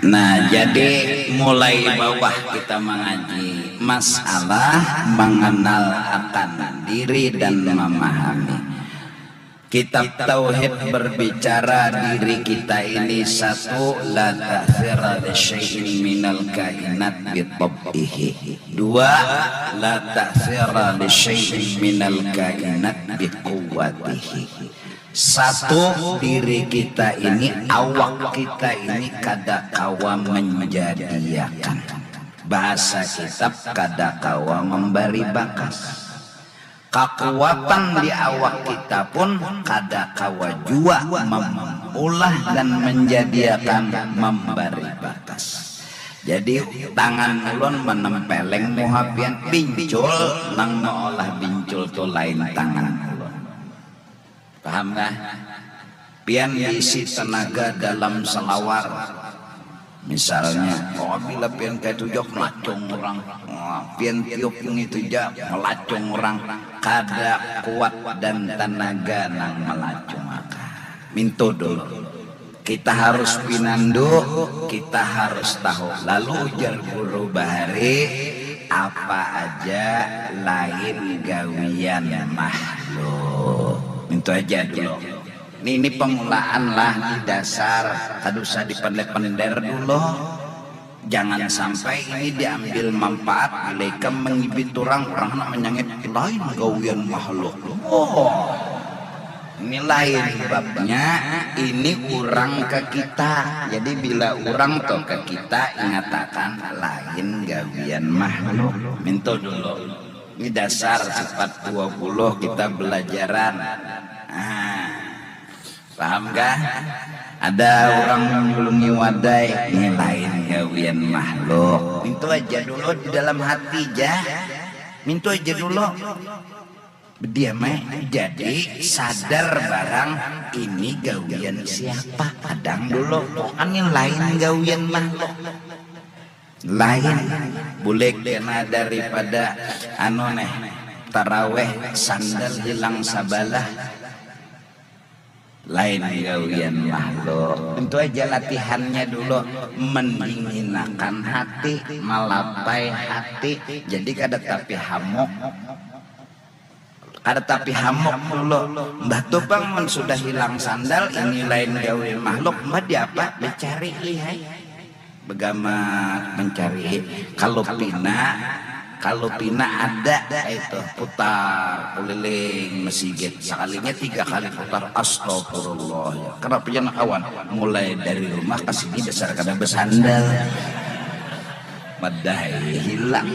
Nah, jadi mulai bawah kita mengaji masalah mengenal akan diri dan memahami. Kitab Tauhid berbicara diri kita ini satu, la ta'thira li syai'in minal kainat bi tab'ihi. Dua, la ta'thira li syai'in minal kainat bi quwwatihi. Satu, diri kita ini, awak kita ini kada kawa menjadiakan. Bahasa kitab kada kawa membari bakas. Kakuatan di awak kita pun kada kawa jua memulah dan menjadiakan membari bakas. Jadi tangan ulun menempeleng muha pian, bincul nang meolah bincul tu lain tangan ulun. Paham kah? Pian diisi tenaga dalam selawar. Misalnya, oh, bila pian kayak itu jok melacung orang. Wah, pian tiup ngitu ja melacung orang. Kada kuat dan tenaga nang melacung akan. Mintu dulu. Kita harus pinandu, kita harus tahu. Lalu ujar guru bahari, apa aja lain gawian makhluk. Mintu aja dulu. Ini, ini pemulaan lah, ini dasar. Kada usah dipendek-pender dulu. Jangan sampai ini diambil manfaat bila ikam mengibit orang, orang nak menyangit lain gawian makhluk. Oh, ini lain babnya, ini orang ke kita. Jadi bila orang tu ke kita, ingatakan lain gawian makhluk. Mintu dulu. Ini dasar sifat dua puluh kita belajaran. Nah, paham kah? Ada orang menyulungi wadai, ini lain gawian makhluk. Mintu aja dulu di dalam hati ja. Mintu aja dulu. Bediam ai. Jadi sadar barang ini gawian siapa. Kadang dulu, oh, kan ini lain gawian makhluk. Lain. Bulik kena daripada anu neh, taraweh sandal hilang sabalah. Lain gawian makhluk. Tentu aja latihannya dulu mendinginakan hati, malapai hati. Jadi kada tapi hamuk. Kada tapi hamuk dulu. Mbah tu pang mun sudah hilang sandal, ini lain gawian makhluk. Mbah diapa? Dicari lihai. Begamat mencari. Kalau pina, kalau pina ada itu putar keliling mesigit. Sekalinya tiga kali putar, astagfirullah. Ya. Kenapa jangan kawan? Mulai dari rumah ke sini dasar kada bersandal. Madai hilang.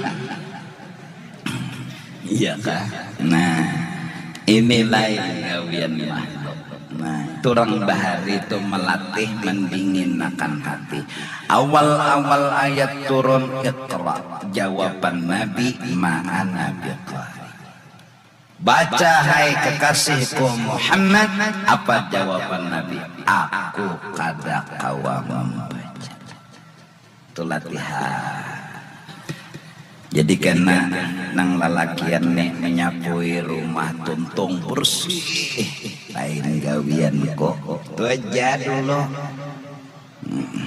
Iya kah? Nah, ini lain gawian makhluk. Nah, turang bahari tu melatih mendinginakan hati. Awal-awal ayat turun, Iqra, jawaban Nabi, ma'ana biqari. Baca hai kekasihku Muhammad, apa jawaban Nabi? Aku kada kawa membaca. Tu latihan. Jadi kena nang lalakian nih menyapui rumah tuntung bersih, lain gawian kok. Tu aja dulu. Hmm.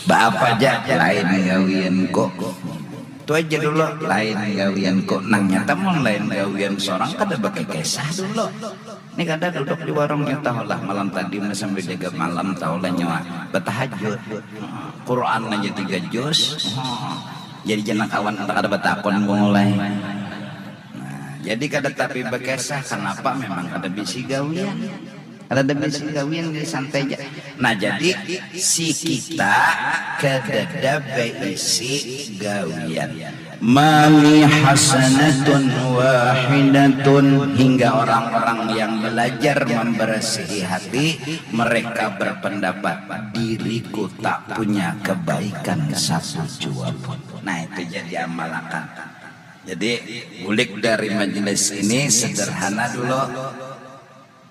Baapa aja lain gawian kok. Tu aja dulu, lain gawian kok. Nang nyata mun lain gawian seorang kada bakikisah dulu. Ini kada duduk di warungnya tahulah malam tadi sampai jaga malam tahulah nyawa bertahajud. Quran aja tiga juz. Jadi jangan kawan kada bertakon mulai. Nah, jadi kada tapi berkisah kenapa memang kada bisi gawian. Kada ada bisi gawian jadi santai aja. Nah, jadi si kita kadada beisi gawian. Mali hasanatun wahidatun, hingga orang-orang yang belajar membersihi hati, mereka berpendapat, diriku tak punya kebaikan satu jua pun. Nah, itu jadi amalakan. Jadi, bulik dari majelis ini sederhana dulu.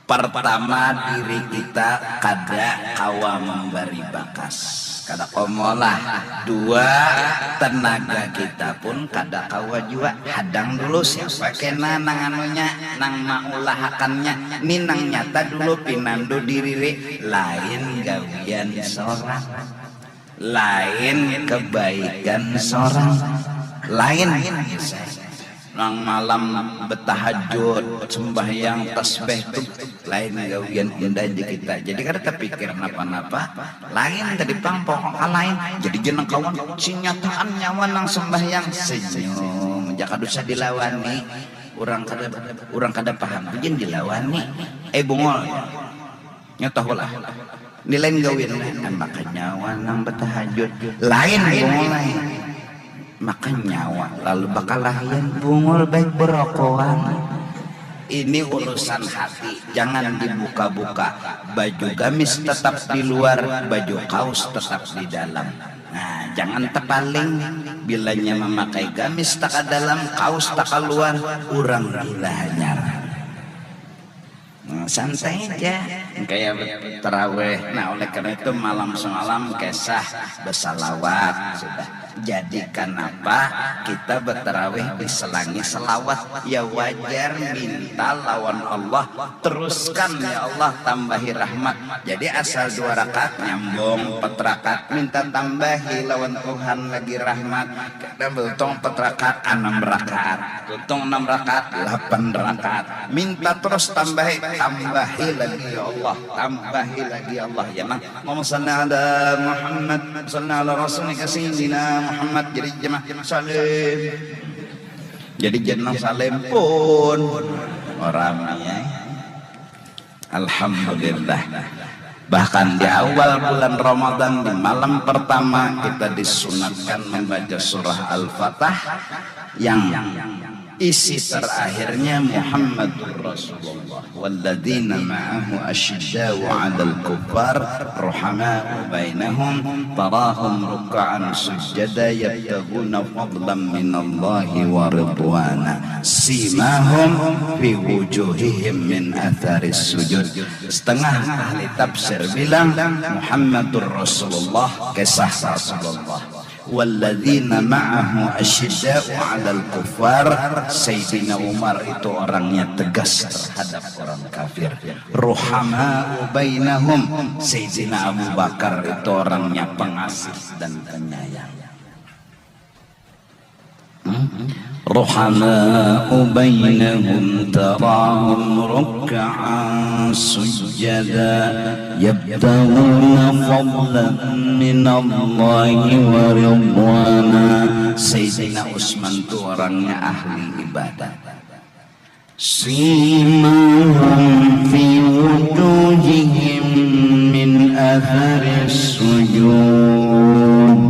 Pertama, diri kita kada kawa membari bakas, kada kawa meolah. Dua, tenaga kita pun kada kawa jua. Hadang dulu siapa kena nang anunya, nang maulahakannya. Ni nang nyata dulu pinandu diri, lain gawian seorang, lain kebaikan seorang, lain nang malam betahajud, sembahyang, tasbih tu lain gawian indah di kita. Jadi kada terpikir napa-napa, lain tadi pang pokoknya lain. Jadi jeneng kawan, sinyataan nyawa nang sembahyang senyum, jaka dosa dilawani. Orang kada, orang kada paham tu jen dilawani. Eh, bungul. Nya tahulah. Ni lain gawin, eh, makan nyawa nang betahajud. Lain bungul lain. Makan nyawa lalu bakalahian, bungul baik berokoan. Ini urusan hati, jangan dibuka-buka. Baju gamis tetap di luar, baju kaos tetap di dalam. Nah, jangan tepaling. Bilanya memakai gamis taka dalam, kaos taka luar, urang gila hanyar. Nah, santai aja. Kayak terawih. Nah, oleh karena itu malam semalam kisah bersalawat sudah. Jadi kenapa kita berterawih diselangi selawat? Ya wajar, minta lawan Allah, teruskan ya Allah, tambahi rahmat. Jadi asal dua rakaat nyambung, empat rakaat minta tambahi lawan Tuhan lagi rahmat. Kada beruntung empat rakaat, enam rakaat. Untung enam rakaat, lapan rakaat. Minta terus tambahi, tambahi lagi ya Allah, tambahi lagi ya Allah. Ya nang. Allahumma salli ala Muhammad, salli ala rasulika sayyidina Muhammad. Jadi jemaah salim. Jadi jeneng salim pun orang ya. Alhamdulillah. Bahkan di awal bulan Ramadan, di malam pertama, kita disunatkan membaca surah Al-Fatah yang isi terakhirnya Muhammadur Rasulullah. Walladzina ma'ahu asyidda'u 'alal kuffar ruhama'u bainahum tarahum ruk'an sujjada yabtaghuna fadlan minallahi wa ridwana. Simahum fi wujuhihim min atharis sujud. Setengah ahli tafsir bilang Muhammadur Rasulullah, kisah Rasulullah. Walladzina ma'ahu asyidda'u 'alal kuffar. Sayyidina Umar itu orangnya tegas terhadap orang kafir. Ruhama'u bainahum. Sayyidina Abu Bakar itu orangnya pengasih dan penyayang. Ruhama'u bainahum tarahum ruk'an sujjada yabtaghuna fadlan minallahi wa ridwana. Sayyidina Utsman tu orangnya ahli ibadat. Simahum fi wujuhihim min atharis sujud.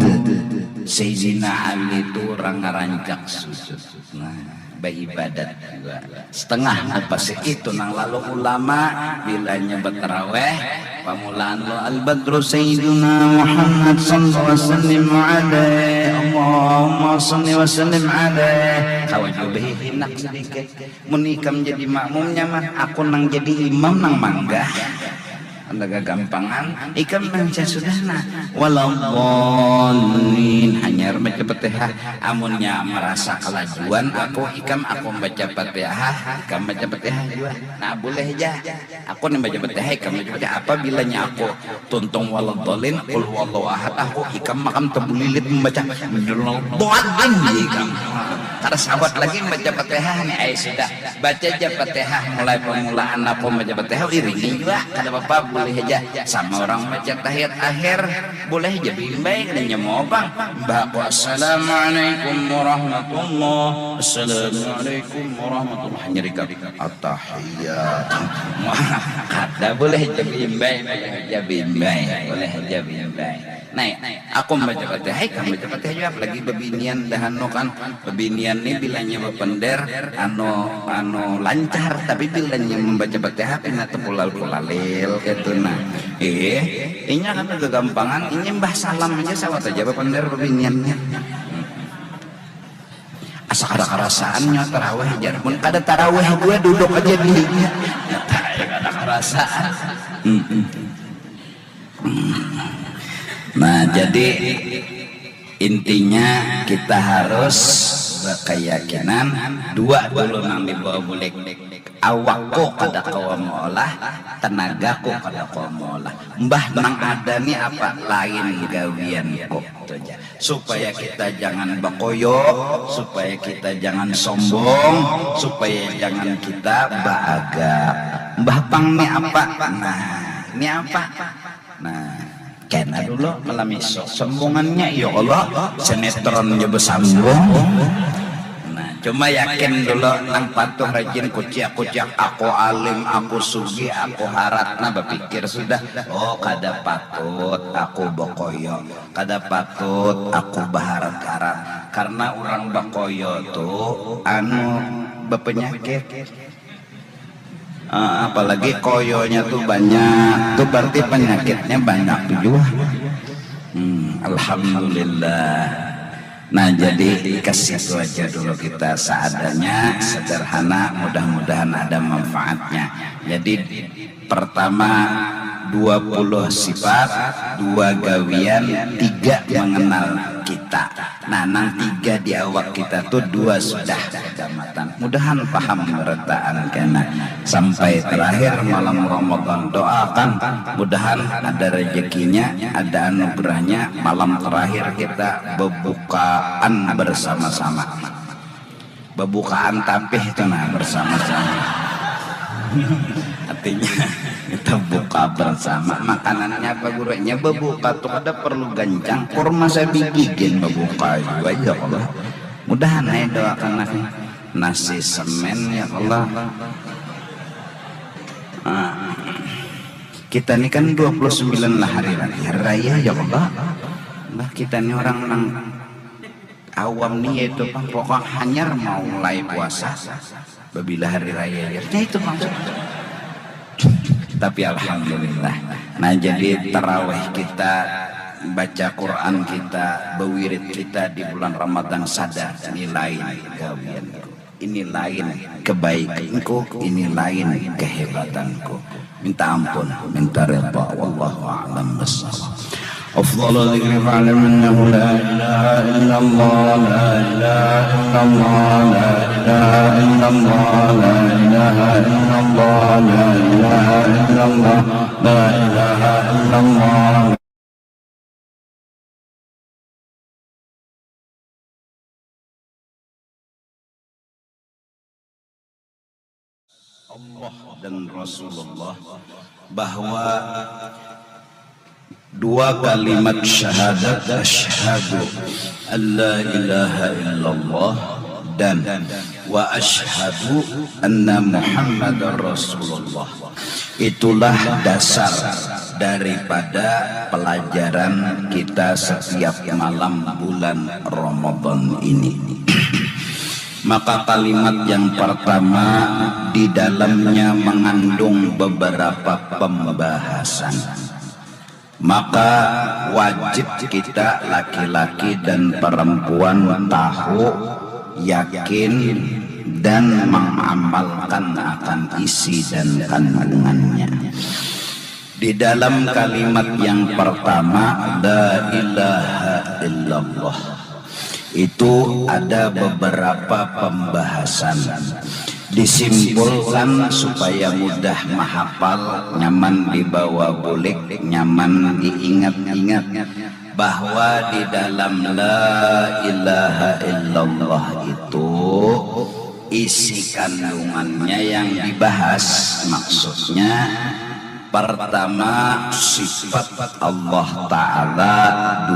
Sayyidina Ali tu urang ngarancak sujud. Nah, baibadat jua. Setengah mupasih itu nang lalu ulama bilanya batarawih, pamulaan lo al-badru sayyiduna Muhammad sallallahu alaihi wasallam alaih. Allahumma salli wa sallim alaih. Kawa jua bahihinak sadikit. Mun ikam jadi makmumnya mah, aku nang jadi imam nang manggah. Anda gagampangan, ikam baca sudah nah. Waladhdallin, hanyar baca Fatihah. Amunnya marasa kalajuan aku, ikam aku baca Fatihah, ikam baca Fatihah jua. Nah, boleh ja. Aku nang baca Fatihah, ikam baca Fatihah. Apabilanya aku tuntung waladhdallin, qul huwallahu ahad, aku ikam makam tabulilit mambaca waladhdallin, jar ikam. Kada sawat lagi mambaca Fatihah ni, ai sudah. Baca ja Fatihah mulai pamulaan aku mambaca Fatihah, iringi jua, kada papa, boleh haja. Sama urang mambaca tahiyat akhir, boleh haja baimbai, kada nyaman pang. Imbah aku, "Assalamualaikum warahmatullah, assalamualaikum warahmatullah," hanyar ikam, "Attahiyat." Kada, boleh haja baimbai, boleh haja baimbai, boleh haja baimbai. Nah, aku membaca Fatihah, ikam baca Fatihah juga, apalagi bebinian dah anu kan. Bebinian ni bilanya bepender, anu anu lancar, tapi bilanya membaca Fatihah pina tepulal-pulalil gitu nah. Eh, inya kan kegampangan, inya mbah salam aja sawat aja bepender bebiniannya. Asa kada karasaannya taraweh jar pun kada taraweh gue duduk aja di kada karasaan. Nah, jadi intinya kita harus berkeyakinan dua dulu nang dibawa bulik. Awakku kada kawa meolah, tenagaku kada kawa meolah. Mbah nang ada ni apa lain gawianku. Itu aja. Supaya kita jangan bekoyo, supaya kita jangan sombong, supaya jangan kita baagak. Mbah pang ni apa? Nah, ini apa? Nah, kena dulu malam isuk. Sambungannya, ya Allah, sinetron aja bersambung. Nah, cuma yakin dulu nang patuh rajin kuciak-kuciak, aku alim, aku sugi, aku harat. Nah, berpikir sudah, oh kada patut aku bekoyo, kada patut aku baharat-harat. Karena orang bekoyo tuh anu berpenyakit. Ah, apalagi koyonya tuh banyak, tuh berarti penyakitnya banyak tuh juga. Hmm, alhamdulillah. Nah, jadi ke situ aja dulu kita seadanya, sederhana, mudah-mudahan ada manfaatnya. Jadi pertama dua puluh sifat, dua gawian, tiga mengenal kita. Nah, nang tiga di awak kita tuh dua sudah kecamatan. Mudahan paham merataan kena. Sampai terakhir malam Ramadan doakan mudahan ada rezekinya, ada anugerahnya, malam terakhir kita bebukaan bersama-sama. Bebukaan tapih itu nah bersama-sama. Artinya kita buka bersama. Makanannya apa gurunya? Bebuka tuh kada perlu gancang. Kurma sabigi gen bebuka juga ya Allah. Mudahan aja doakan aku nasi semen ya Allah. Ah. Kita ini kan dua puluh sembilan lah hari raya, hari raya ya Allah. Bah kita ini orang nang awam ni yaitu pang pokok hanyar mau mulai puasa babila hari raya ya. Nah itu maksud. Tapi alhamdulillah. Nah jadi taraweh kita, baca Quran kita, bewirid kita di bulan Ramadan sadar ini lain gawianku. Ini lain kebaikanku, ini lain kehebatanku. Minta ampun, minta rida. Wallahu a'lam bishawab. أفضل الذكر فاعلم أنه لا إله إلا الله، لا إله إلا الله، لا إله إلا الله، لا إله إلا الله، لا إله إلا الله، لا إله إلا الله. Allah dan Rasulullah bahwa dua kalimat syahadat asyhadu an la ilaha illallah dan wa asyhadu anna Muhammadar Rasulullah itulah dasar daripada pelajaran kita setiap malam bulan Ramadan ini. Maka kalimat yang pertama di dalamnya mengandung beberapa pembahasan. Maka wajib kita laki-laki dan perempuan tahu, yakin, dan mengamalkan akan isi dan kandungannya. Di dalam kalimat yang pertama, la ilaha illallah, itu ada beberapa pembahasan. Disimpulkan supaya mudah mahapal, nyaman dibawa bulik, nyaman diingat-ingat bahwa di dalam la ilaha illallah itu isi kandungannya yang dibahas, maksudnya pertama sifat Allah Ta'ala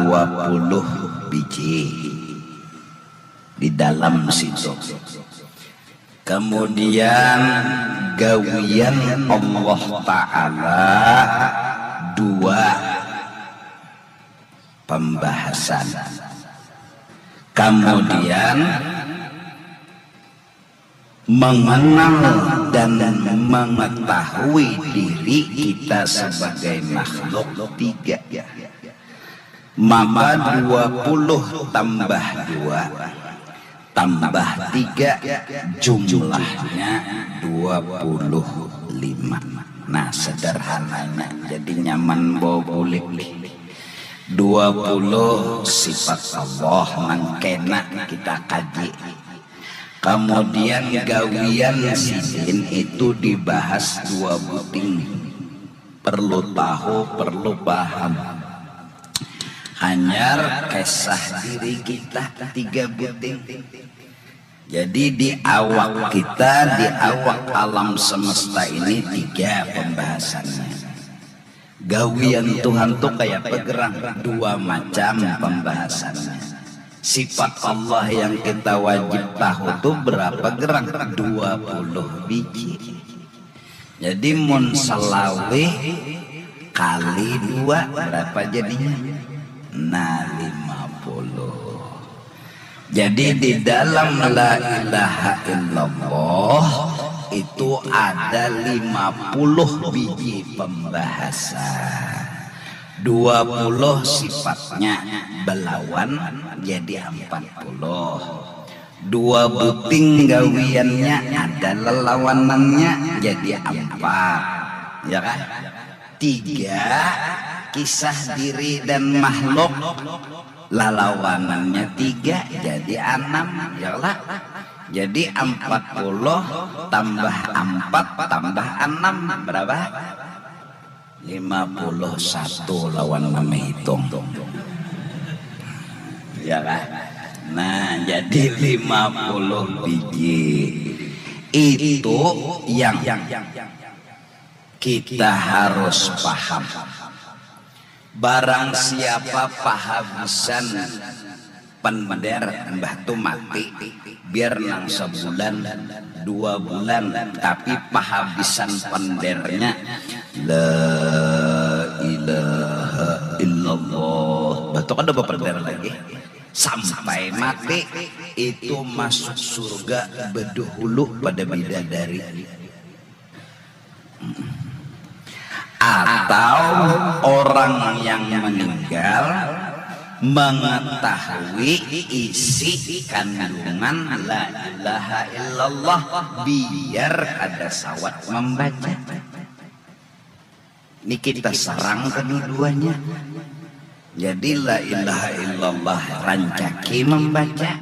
dua puluh biji di dalam situ. Kemudian gawian Allah Ta'ala dua. pembahasan. Kemudian mengenal dan mengetahui diri kita sebagai makhluk tiga. Maka dua puluh tambah dua tambah tiga jumlahnya dua puluh lima. Nah, sederhananya jadi nyaman bawa bulik. Dua puluh sifat Allah nang kena kita kaji. Kemudian gawian sidin itu dibahas dua buting. Perlu tahu, perlu paham. Hanyar kisah diri kita tiga buting. Jadi di awak kita, di awak alam semesta ini tiga pembahasannya. Gawian Tuhan tuh kayak pegerang, dua macam pembahasannya. Sifat Allah yang kita wajib tahu tuh berapa gerang? Dua puluh biji. Jadi mun selawih kali dua berapa jadinya? Nah, lima puluh. Jadi di dalam la ilaha illallah itu ada lima puluh biji pembahasan. Dua puluh sifatnya belawan jadi empat puluh. Dua buting gawiannya ada lelawanannya jadi empat, ya kan? Tiga, kisah diri dan makhluk, lalawanannya tiga jadi enam, ya lah. Jadi empat puluh tambah empat tambah enam berapa? Lima puluh satu lawan mamahitung. Ya kan? Nah, jadi lima puluh biji. Itu yang kita harus paham. Barang siapa pahabisan pender, mbah tu mati, biar nang sebulan, dua bulan, tapi pahabisan pendernya la ilaha illallah. Bah tu kada bapender lagi. Sampai mati itu masuk surga bedahulu pada bidadari. Atau orang yang meninggal mengetahui isi kandungan la ilaha illallah biar kada sawat membaca. Ini kita serang kedua-duanya. Jadi la ilaha illallah rancaki membaca,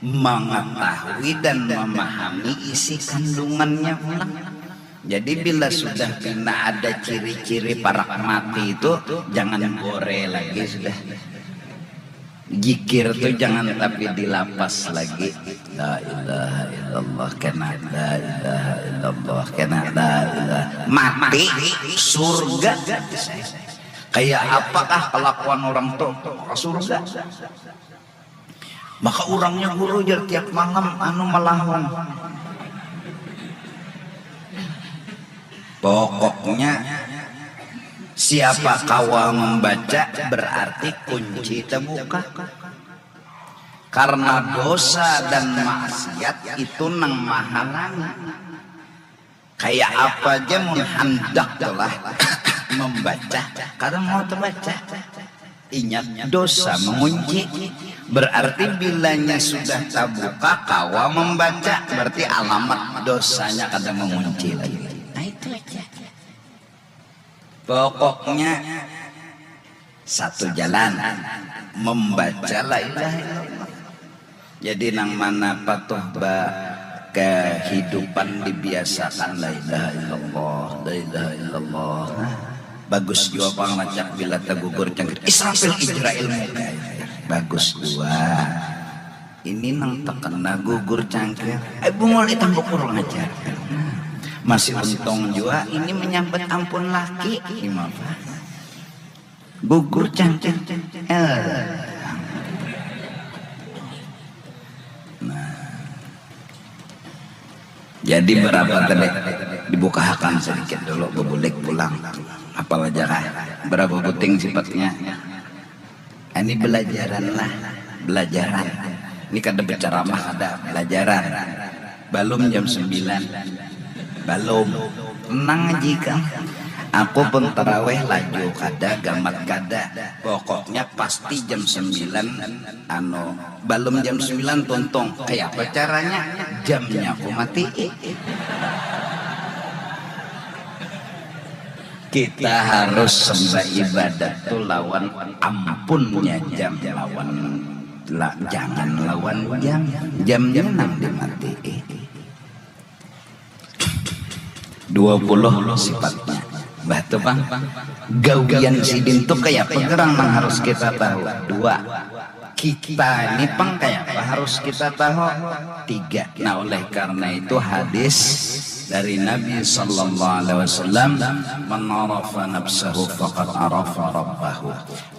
mengetahui dan memahami isi kandungannya pulang. Jadi bila sudah pina ada ciri-ciri parak mati itu, jangan bore lagi sudah. Jikir tu jangan tapi dilapas lagi. La ilaha illallah kena, la ilaha illallah kena, la ilaha. Mati surga. Kayak apakah kelakuan orang tu ke surga? Maka urangnya guru jar tiap malam anu malahung. Pokoknya siapa kawa membaca berarti kunci terbuka. Karena dosa dan maksiat itu nang mahalangi. Kayak apa aja mun handak tu lah membaca, kada mau terbaca. Ingat dosa mengunci. Berarti bilanya sudah terbuka kawa membaca, berarti alamat dosanya kada mengunci lagi. Nah, itu aja. Pokoknya satu jalan membaca la ilaha illallah. Jadi nang mana patuh ba kehidupan dibiasakan la ilaha illallah, la ilaha illallah. Nah, bagus jua pang lacak bila tagugur cangkir Israfil Ijrail muka. Bagus jua. Ini nang terkena gugur cangkir. Eh, bungul itam bukur ngajar. Masih untung jua ini menyambat ampun laki. Gimana? Gugur cangkir. Eh. Nah. Jadi berapa tadi? Dibukahakan sedikit dulu, bebulik pulang. Apal aja kah? Berapa buting sifatnya? Ini belajaran lah, belajaran. Ini kada berceramah, ada belajaran. Balum jam sembilan. Balum. Tenang aja kang. Aku pun terawih laju kada, gamat kada. Pokoknya pasti jam sembilan, anu, balum jam sembilan tuntung. Kayapa caranya? Jamnya aku mati. Kita harus sembah ibadat tu lawan ampunnya jam, lawan la, jangan lawan jam. Jamnya nang dimatii. Dua puluh sifatnya. Bah tu pang. Gawian sidin tu kayapa gerang nang harus kita tahu? Dua. Kita ini pang kayapa harus kita tahu? Tiga. Nah, oleh karena itu hadis dari Nabi sallallahu alaihi wasallam, "Man arafa nafsahu faqad arafa rabbahu."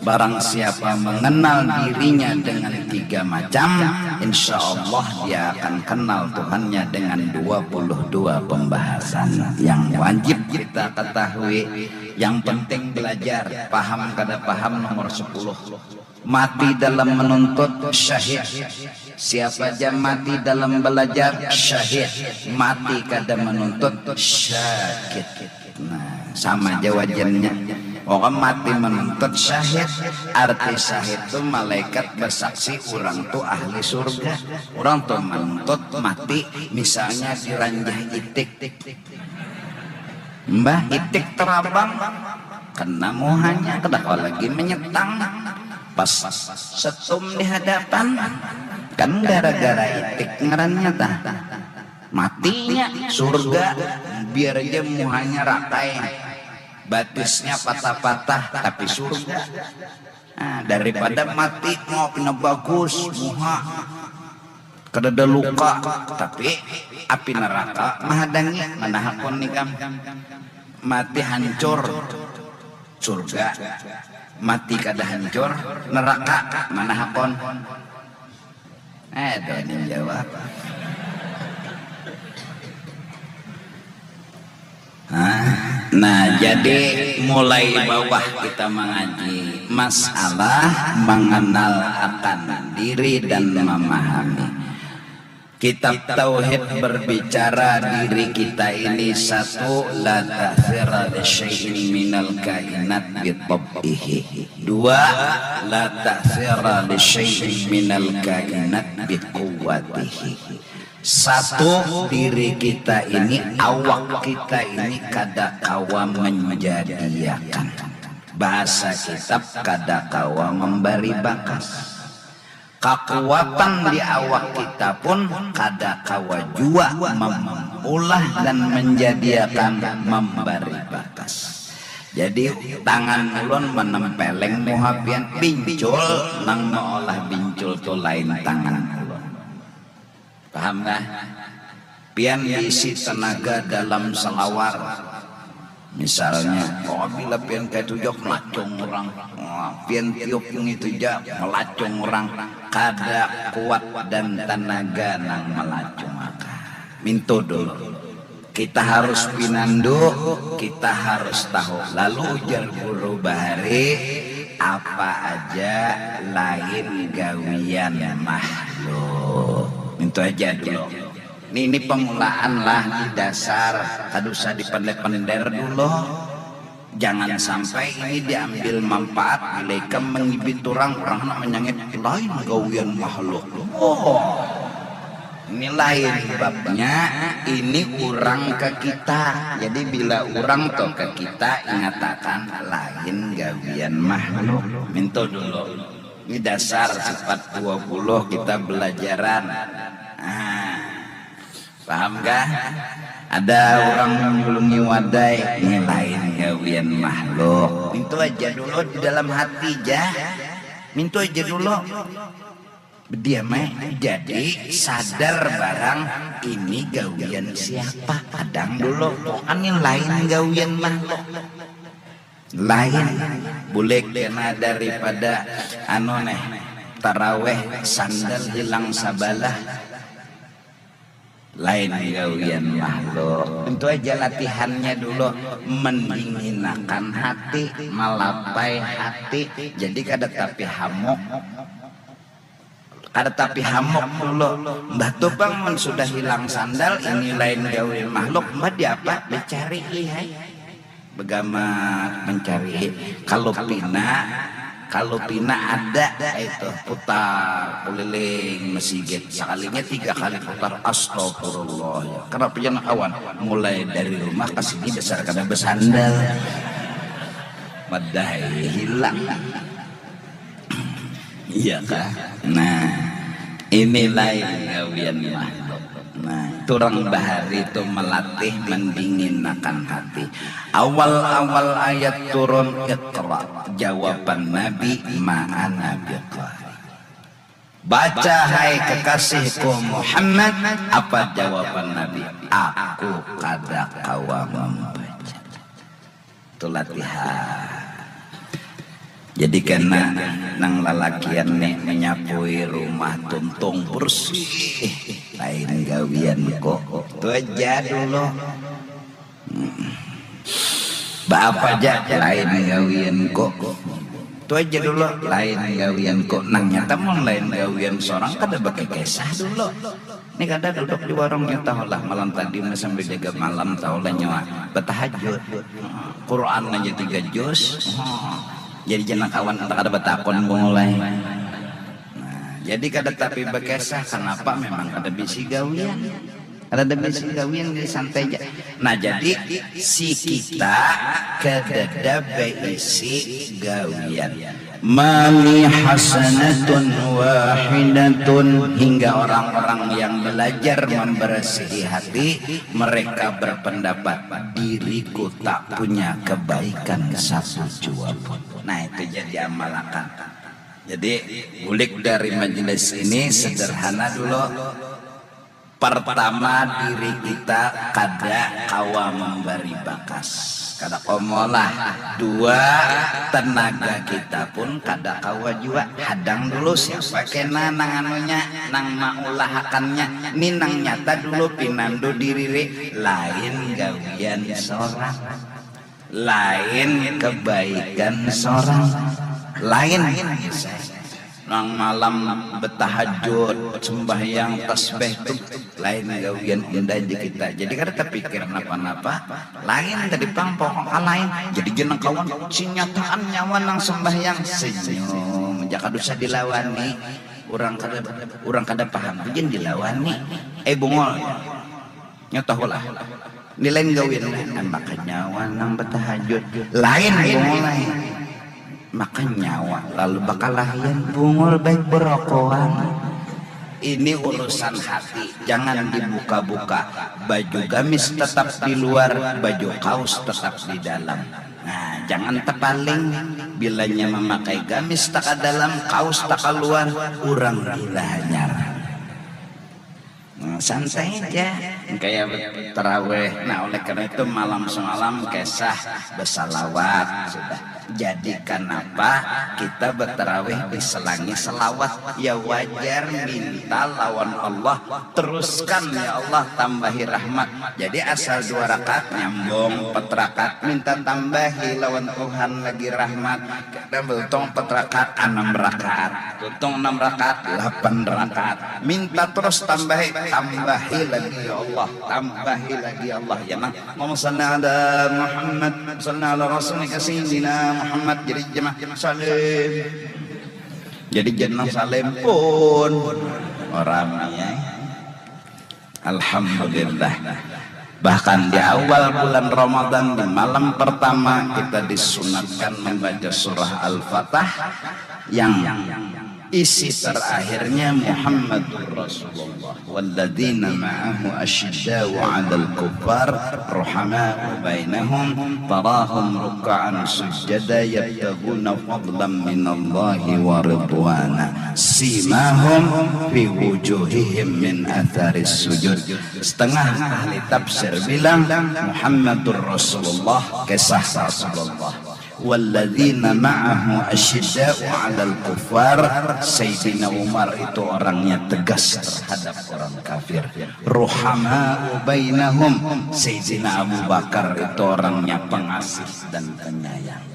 Barang siapa mengenal dirinya dengan tiga macam, insya Allah dia akan kenal Tuhannya dengan dua puluh dua pembahasan yang wajib kita ketahui. Yang penting belajar, paham kada paham nomor sepuluh. Mati dalam menuntut, syahid. Siapa ja mati dalam belajar, syahid. Mati kada menuntut, syakit. Nah, sama ja wajannya. Pokoknya mati menuntut, syahid. Arti syahid tu malaikat bersaksi orang tu ahli surga. Orang tu menuntut mati, misalnya diranjah itik. Mbah itik terabang, kena muhanya, kada kawa lagi menyetang. Pas setum di hadapan, kan gara-gara itik ngarannya tah. Matinya surga, biar aja muhanya rakai, batisnya patah-patah, tapi surga. Nah, daripada mati mau pina bagus muha, kadada luka, tapi api neraka mahadangi. Mana hakun ikam? Mati hancur, surga. Mati kada hancur, neraka. Mana hakun? Eh, ada yang jawab. Nah, nah, jadi mulai bawah kita mengaji masalah mengenal akan diri dan memahami. Kitab Tauhid berbicara diri kita ini, satu, la ta'thira li syai'in minal kainat bi tab'ihi. Dua, la ta'thira li syai'in minal kainat bi quwwatihi. Satu, diri kita ini, awak kita ini kada kawa menjadiakan. Bahasa kitab, kada kawa membari bakas. Kakuatan di awak kita pun kada kawa jua memulah dan menjadiakan membari bakas. Jadi tangan ulun menempeleng muha pian, bincul nang meolah bincul tu lain tangan ulun. Paham kah? Pian diisi tenaga dalam selawar. Misalnya, oh, bila pian kaitu ja melacung orang, wah, pian tiup ngitu ja melacung orang, kada kuat dan tenaga nang melacung akan. Mintu dulu. Kita harus pinandu, kita harus tahu. Lalu ujar guru bahari, apa aja lain gawian makhluk. Mintu aja dulu. Ini, ini pemulaan lah, ini dasar, kada usah dipender-pender dulu. Jangan sampai ini diambil manfaat bila ikam mengibit orang, orang nak menyangit lain gawian makhluk. Oh, ini lain babnya, ini orang ke kita. Jadi bila orang tu ke kita, ingatakan lain gawian makhluk. Mintu dulu. Ini dasar sifat dua puluh kita belajaran. Nah, paham kah? Ada orang menyulungi wadai, ini lain gawian makhluk. Mintu aja dulu di dalam hati ja. Mintu aja dulu. Bediam ai. Jadi sadar barang ini gawian siapa. Kadang dulu, pokoknya lain gawian makhluk. Lain. Bulik kena daripada anu neh, taraweh sandal hilang sabalah. Lain gawian makhluk. Tentu aja latihannya dulu, mendinginakan hati, malapai hati. Jadi kada tapi hamuk. Kada tapi hamuk dulu. Mbah tu pang mun sudah hilang sandal, ini lain gawian makhluk. Mbah diapa? Dicari, lihai. Begamat mencari. Kalau pina, kalau pina ada itu putar kuliling masjid. Sekalinya tiga kali putar, astagfirullah. Ya. Kenapa jangan kawan? Mulai dari rumah ke sini dasar kada bersandal. Padahal hilang. Iya kah? Nah, ini lain gawian makhluk. Nah, turang bahari tu melatih mendinginakan hati. Awal-awal ayat turun, Iqra, jawaban Nabi, ma'ana biqari. Baca, hai kekasihku Muhammad. Apa jawaban Nabi? Aku kada kawa membaca. Itu latihan. Jadi kena nang lalakian nih menyapui rumah tuntung bersih, lain gawian kok. Itu aja dulu. Hmm. Baapa aja, lain gawian kok. Itu aja dulu, lain gawian kok. Nang nyata mun lain gawian seorang kada bakikisah dulu. Ini kada duduk di warungnya tahulah malam tadi sambil jaga malam tahulah nyawa bertahajud. Quran aja tiga juz. Jadi jangan kawan entah kada bertakon mulai. Nah, jadi kada tapi berkisah kenapa memang kada bisi gawian. Kada ada bisi gawian, jadi santai aja. Nah, jadi si kita kadada baisi gawian. Mali hasanatun wahidatun, hingga orang-orang yang belajar membersihi hati, mereka berpendapat diriku tak punya kebaikan satu jua pun. Nah, itu jadi amalakan. Jadi bulik dari majelis ini sederhana dulu. Pertama, diri kita kada kawa membari bakas, kada kawa meolah. Dua, tenaga kita pun kada kawa jua. Hadang dulu siapa kena nang anunya, nang maulahakannya. Ni nang nyata dulu pinandu diriri, lain gawian seorang. Lain kebaikan seorang, lain. Nang malam betahajud, sembahyang, tasbih tu lain gawian indah di kita. Jadi kada terpikir napa-napa, lain tadi pang pokoknya lain. Jadi jeneng kawan, sinyataan nyawa nang sembahyang senyum, jaka dosa dilawani. Orang kada, orang kada paham tu jen dilawani. Eh bungol. Nya tahulah. Ni lain gawian, nah, maka nyawa nang betahajud. Lain bungul ai. Maka nyawa lalu bakalahian bungul baik berokoan. Ini urusan hati, jangan dibuka-buka. Baju gamis tetap di luar, baju kaos tetap di dalam. Nah, jangan tepaling. Bilanya memakai gamis taka dalam, kaos taka luar, urang gila hanyar. Nah, santai aja. Kayak terawih. Nah, oleh karena itu malam semalam kisah bersalawat sudah. Jadi kenapa kita berterawih diselangi selawat? Ya wajar, minta lawan Allah, teruskan ya Allah, tambahi rahmat. Jadi asal dua rakaat nyambung empat rakaat, minta tambahi lawan Tuhan lagi rahmat. Kada beruntung empat rakaat, enam rakaat. Tuntung enam rakaat, lapan rakaat. Minta terus tambahi, tambahi lagi ya Allah, tambahi lagi ya Allah. Ya nang. Allahumma salli ala Muhammad, salli ala Rasulika Sayyidina Muhammad. Jadi jemaah salim. Jadi jenah salim pun orang ya. Alhamdulillah. Bahkan di awal bulan Ramadan, di malam pertama, kita disunatkan membaca surah Al-Fatah yang isi terakhirnya Muhammadur Rasulullah. Walladzina ma'ahu asyiddau 'alal kuffar, ruhama'u bainahum, tarahum ruk'an sujjada yabtaghuna fadlan minallahi wa ridwana. Simahum fi wujuhihim min atharis sujud. Setengah ahli tafsir bilang Muhammadur Rasulullah, kisah Rasulullah. Walladzina ma'ahu asyidda'u 'alal kuffar. Sayyidina Umar itu orangnya tegas terhadap orang kafir. Ruhama'u bainahum. Sayyidina Abu Bakar itu orangnya pengasih dan penyayang.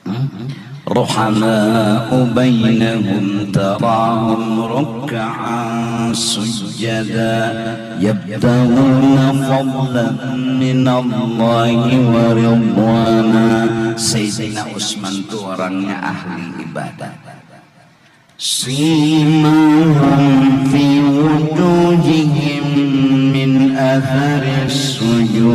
Hmm? Ruhama'u bainahum tarahum ruk'an sujjada yabtaghuna fadlan minallahi wa ridwana. Sayyidina Utsman tu orangnya ahli ibadat. Simahum fi wujuhihim min athari sujud.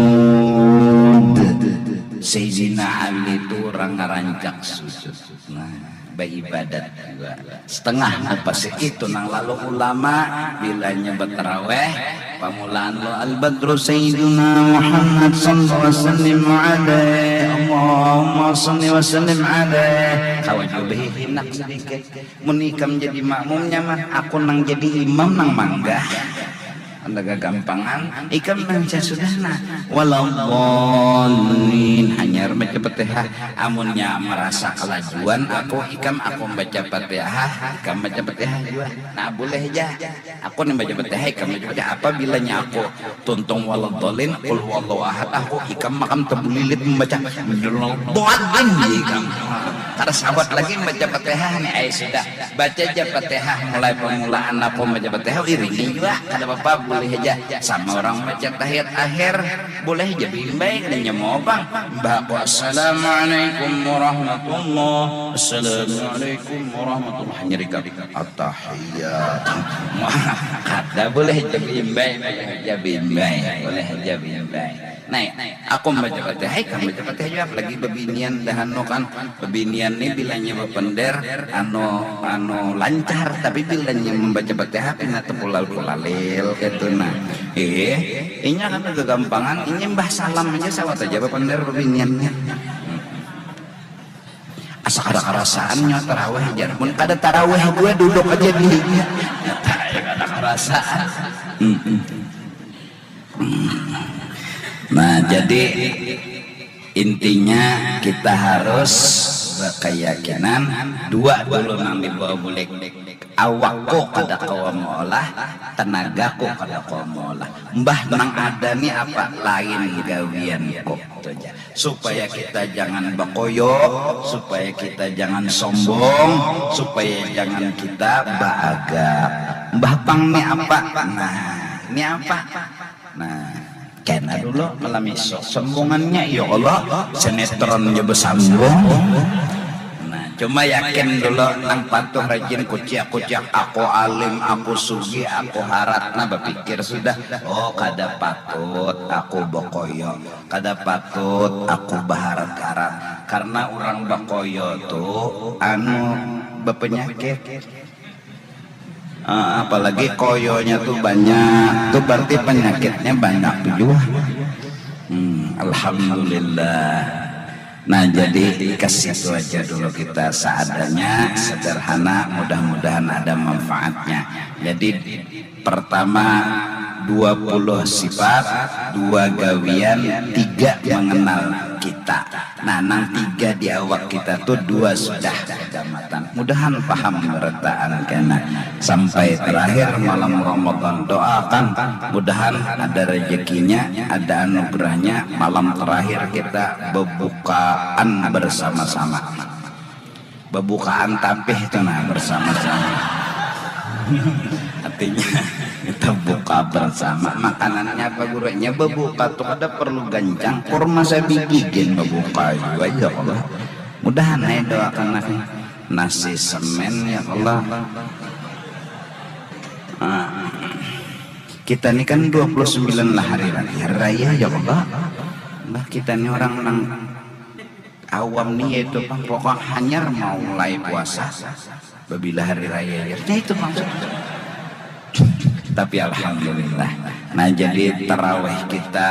Sayyidina Ali tu urang ngarancak sujud. Nah, baibadat jua. Setengah mupasi itu nang lalu ulama bilanya bataraweh, pamulaan lo al-badru sayyiduna Muhammad sallallahu alaihi wasallam alaih. Allahumma salli wa sallim alaih. Kawa jua bahihinak sadikit. Mun ikam jadi makmumnya mah, aku nang jadi imam nang manggah. Anda gagampangan, ikam nang sasudahna. Waladdallin, hanyar baca Fatihah. Amunnya marasa kalajuan aku, ikam aku baca Fatihah, ikam baca Fatihah jua. Nah, bulih ja. Aku nang baca Fatihah, ikam baca Fatihah. Apabilanya aku tuntung waladdallin, qul huwallahu ahad, aku ikam makam tabulilit mambaca waladdallin ikam. Kada sabat lagi mambaca Fatihah nih, ai sudah. Baca ja Fatihah mulai pamulaan aku mambaca Fatihah, iringi jua, kada papa, bulih ja. Sama urang mambaca tahiyat akhir, bulih ja baimbai, kada nyamuang. Imbah aku, "Assalamualaikum warahmatullah, assalamualaikum warahmatullah." Hanyar ikam, "Attahiyat." Kada, bulih ja baimbai, bulih ja baimbai, bulih ja baimbai. Nah, aku mambaca Fatihah, ikam baca Fatihah jua, apalagi babinian dah anu kan. Babinian ni bilanya bapander, anu, anu lancar, tapi bilanya mambaca Fatihah pina tapulalil-pulalil kaitu nah. Eh, inya kada gagampangan, inya imbah salam haja sawat haja bapander babinian ni. Asa kada karasaan nyawa tarawih jar. Mun kada tarawih jua duduk haja di dinya. Kada karasaan. Hmm. Nah, jadi intinya kita harus berkeyakinan dua dulu nang dibawa bulik. Awakku kada kawa meolah, tenagaku kada kawa meolah. Mbah nang ada ni apa lain gawianku. Itu aja. Supaya kita jangan bakoyo, supaya kita jangan sombong, supaya jangan kita baagak. Mbah pang ni apa? Nah, ni apa? Nah, kena dulu malam isuk. Sombongannya, ya Allah, sinetron aja bersambung. Nah, cuma yakin dulu nang patuh rajin kuciak-kuciak, aku alim, aku sugih, aku harat. Nah, bapikir sudah, oh, kada patut aku bakoyo. Kada patut aku baharat-harat, karena urang bakoyo tu anu bapanyakit. Ah, apalagi koyonya tu banyak, tu berarti panyakitnya banyak jua. Hmm, alhamdulillah. Nah, jadi ke situ aja dulu kita, seadanya, sederhana, mudah-mudahan ada manfaatnya. Jadi, pertama, dua puluh sifat, dua gawian, tiga mengenal kita. Nah, nang tiga di awak kita tu dua sudah kadamatan. Mudahan paham berataan kena. Sampai terakhir malam Ramadan, doakan mudahan ada rezekinya, ada anugerahnya, malam terakhir kita bebukaan bersama-sama. Bebukaan tapih tu nah bersama-sama. Artinya kita buka bersama. Makanannya apa gurunya? Bebuka tu kada perlu gancang. Kurma sabigi gin bebuka jua, ya Allah. Mudahan ai doakan nasi, nasi semen, ya Allah. Ah, kita ni kan dua puluh sembilan lah hari raya, hari raya, ya Allah. Nah, kita ni orang nang awam ni, yaitu pang pokok hanyar mau mulai puasa babila hari raya, ya. Nah, itu maksudnya. Tapi alhamdulillah. Nah, jadi tarawih kita,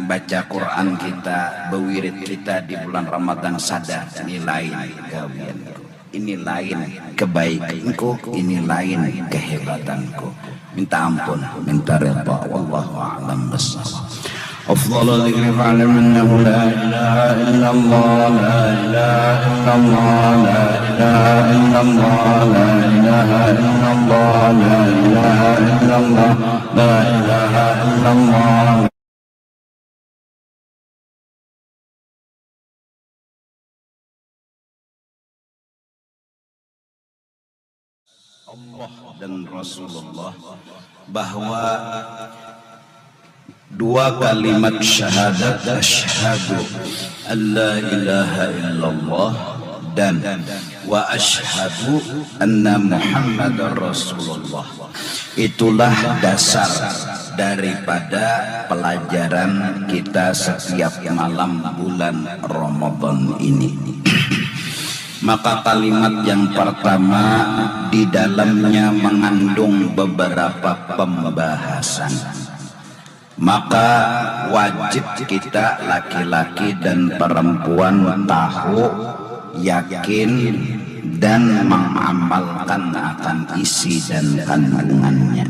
baca Quran kita, bewirid kita di bulan Ramadan, sadar ini lain gawian, ini lain kebaikanku, ini lain kehebatanku. Minta ampun, minta rida. Wallahu a'lam bishawab. أفضل الذكر فاعلم أنه لا إله إلا الله، لا إله إلا الله، لا إله إلا الله، لا إله إلا الله، لا إله إلا الله، لا إله إلا الله. Allah dan Rasulullah, bahwa dua kalimat syahadat, asyhadu an la ilaha illallah dan wa asyhadu anna Muhammadar Rasulullah, itulah dasar daripada pelajaran kita setiap malam bulan Ramadan ini. Maka kalimat yang pertama di dalamnya mengandung beberapa pembahasan. Maka wajib kita laki-laki dan perempuan tahu, yakin, dan mengamalkan akan isi dan kandungannya.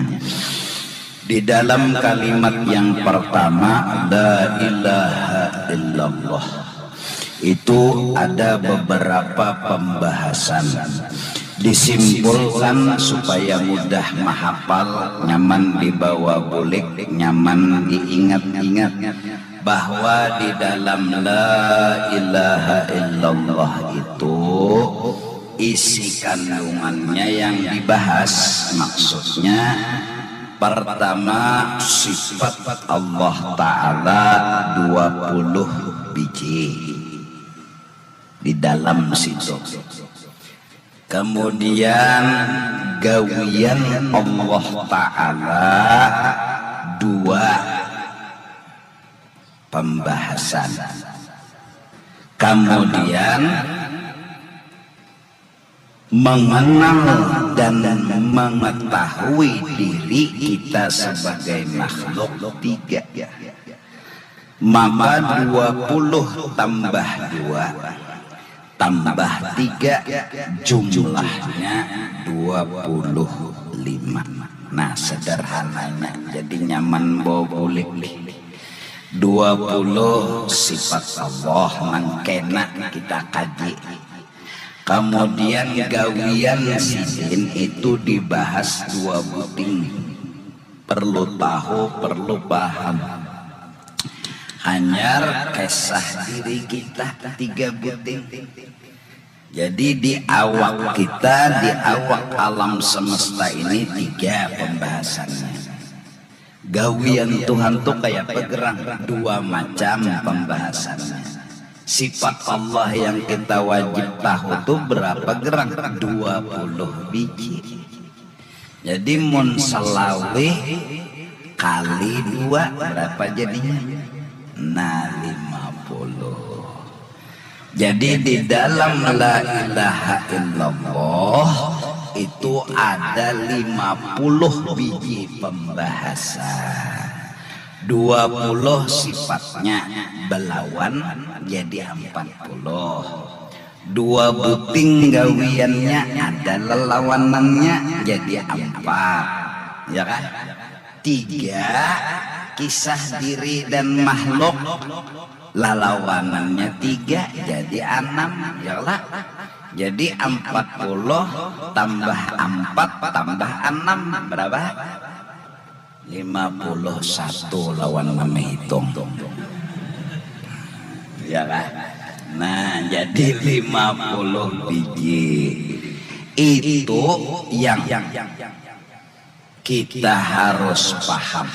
Di dalam kalimat yang pertama, la ilaha illallah, itu ada beberapa pembahasan. Disimpulkan supaya mudah mahapal, nyaman dibawa bulik, nyaman diingat-ingat, bahwa di dalam la ilaha illallah itu isi kandungannya yang dibahas, maksudnya pertama sifat Allah Ta'ala dua puluh biji di dalam situ. Kemudian gawian Allah Ta'ala dua pembahasan. Kemudian mengenal dan mengetahui diri kita sebagai makhluk tiga. Maka dua puluh tambah dua tambah tiga jumlahnya dua puluh lima. Nah, sederhananya jadi nyaman bawa bulik. Dua puluh sifat Allah nang kena kita kaji. Kemudian gawian sidin itu dibahas dua buting. Perlu tahu, perlu paham. Hanyar kisah diri kita tiga buting. Jadi di awak kita, di awak alam semesta ini tiga pembahasannya. Gawian Tuhan tu kaya apa gerang? Dua macam pembahasannya. Sifat Allah yang kita wajib tahu tu berapa gerang? Dua puluh biji. Jadi mun selawih kali dua berapa jadinya? Nah, lima puluh. Jadi di dalam la ilaha illallah itu ada lima puluh biji pembahasan. Dua puluh sifatnya belawan jadi empat puluh. Dua buting gawiannya ada lelawanannya jadi empat, ya kan? Tiga, kisah diri dan makhluk, lalawanannya tiga jadi enam, ya lah. Jadi empat puluh tambah empat tambah enam berapa? Lima puluh satu lawan mamahitung. Ya kan? Nah, jadi lima puluh biji. Itu yang kita harus paham.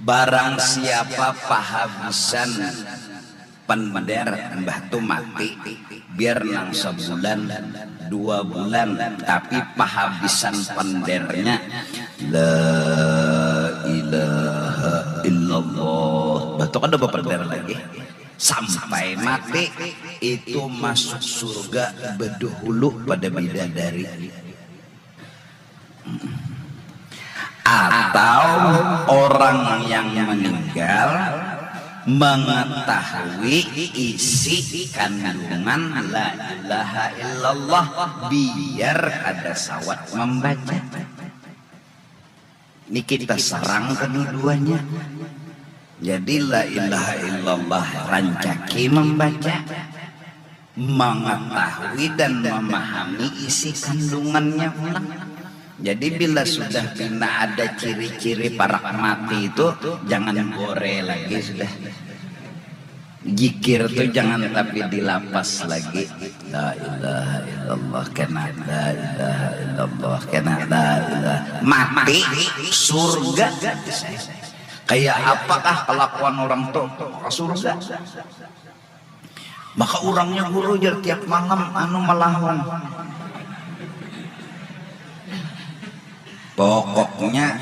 Barang siapa pahabisan pender, mbah tu mati, biar nang sebulan, dua bulan, tapi pahabisan pendernya la ilaha illallah. Mbah tu kada bapender lagi. Sampai mati itu masuk surga bedahulu pada bidadari. Atau orang yang meninggal mengetahui isi kandungan la ilaha illallah biar kada sawat membaca. Ini kita serang kedua-duanya. Jadi la ilaha illallah rancaki membaca, mengetahui dan memahami isi kandungannya pulang. Jadi bila sudah pina ada ciri-ciri parak mati itu, jangan gore lagi sudah. Jikir tu jangan tapi dilapas lagi. La ilaha illallah kena, la ilaha illallah kena, la ilaha. Mati surga. Kayak apakah kelakuan orang tu? Surga. Maka urangnya guru jar tiap malam anu malahong. Pokoknya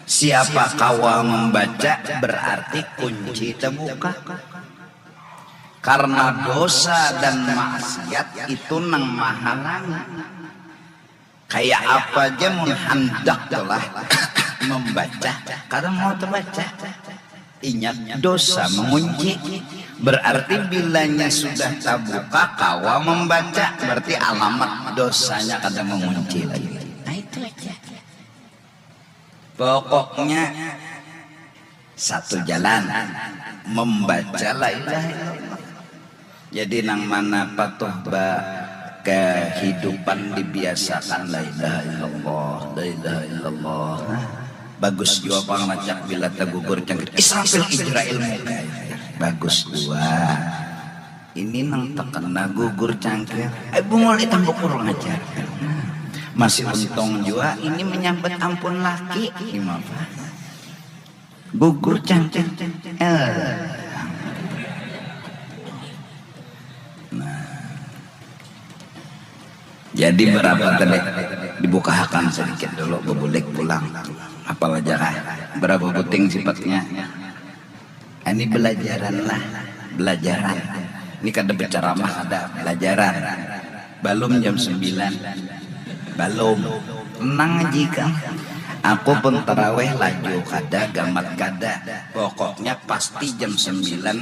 siapa kawa membaca berarti kunci terbuka. Karena dosa dan maksiat itu nang mahalangi. Kayak apa aja mun handak lah membaca, kada mau terbaca. Ingat dosa mengunci. Berarti bilanya sudah terbuka kawa membaca, berarti alamat dosanya kada mengunci lagi. Nah itu aja. Pokoknya satu jalan membaca la ilaha illallah. Jadi nang mana patuh ba kehidupan dibiasakan la ilaha illallah, la ilaha illallah. Nah, bagus jua pang lacak bila tagugur cangkir Israfil Ijrail Mikail. Bagus jua. Ini nang terkena gugur cangkir. Eh bungul itam bukur ngajar. Masih untung jua ini menyambut ampun laki. Gimana? Gugur cangkir. Eh. Nah. Jadi berapa tadi? Dibukahakan sedikit dulu, bebulik pulang. Apal aja kah? Berapa buting sifatnya? Ini belajaran lah, belajaran. Ini kada berceramah, ada belajaran. Balum jam sembilan. Balum. Tenang aja ikam. Aku pun taraweh laju kada, gamat kada. Pokoknya pasti jam sembilan,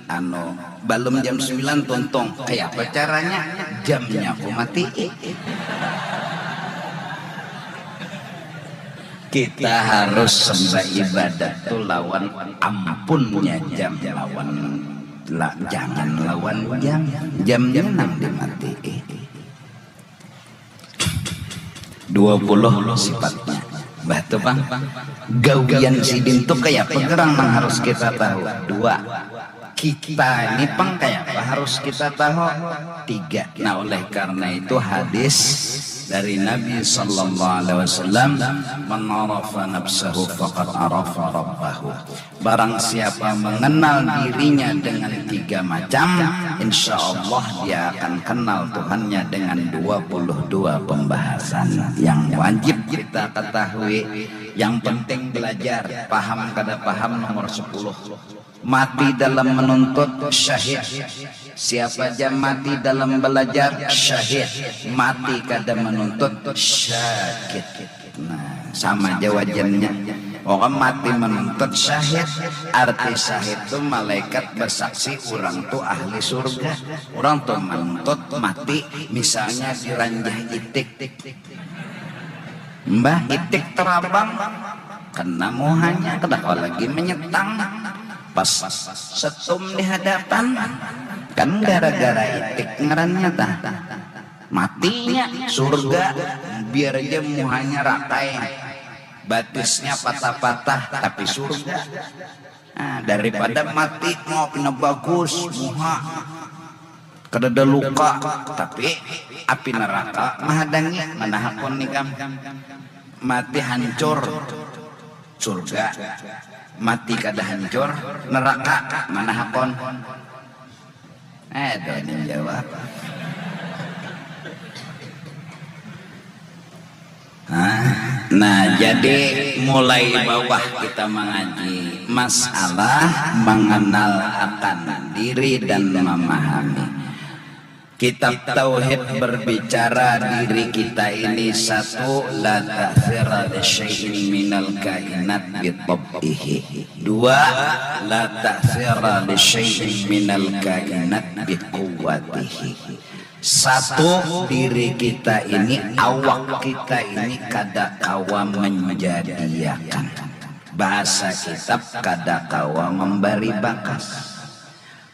anu, balum jam sembilan tuntung. Kayapa caranya? Jamnya aku matii. Kita harus sembah ibadat tu lawan ampunnya jam, lawan la, jangan lawan jam. Jamnya nang dimatii. Dua puluh sifatnya. Bah tu pang. Gawian sidin tu kayapa gerang nang harus kita tahu? Dua. Kita ini pang kayapa harus kita tahu? Tiga. Nah, oleh karena itu hadis dari Nabi sallallahu alaihi wasallam, "Man arafa nafsahu faqad arafa rabbahu." Barang siapa mengenal dirinya dengan tiga macam, insya Allah dia akan kenal Tuhannya dengan dua puluh dua pembahasan yang wajib kita ketahui. Yang penting belajar, paham kada paham nomor sepuluh. Mati dalam menuntut, syahid. Siapa aja mati dalam belajar, syahid. Mati kada menuntut, syakit. Nah, sama aja wajannya. Orang mati menuntut, syahid. Arti syahid tu malaikat bersaksi orang tu ahli surga. Orang tu menuntut mati, misalnya diranjah itik. Mbah itik terabang, kena muhanya, kada kawa lagi menyetang. Pas setum di hadapan, kan gara-gara itik ngarannya tah. Matinya surga, biar aja muhanya rakai, batisnya patah-patah, tapi surga. Nah, daripada mati mau pina bagus muha, kadada luka, tapi api neraka mahadangi, mana hakun ikam? Mati hancur, surga. Mati kada hancur, neraka, mana hakun? Eh, doa jawab. Nah, nah, jadi mulai bawah kita mengaji masalah mengenal akan diri dan memahami. Kitab Tauhid berbicara diri kita ini satu, la ta'thira li syai'in minal kainat bi tab'ihi. Dua, la ta'thira li syai'in minal kainat bi quwwatihi. Satu, diri kita ini, awak kita ini kada kawa menjadiakan. Bahasa kitab kada kawa membari bakas.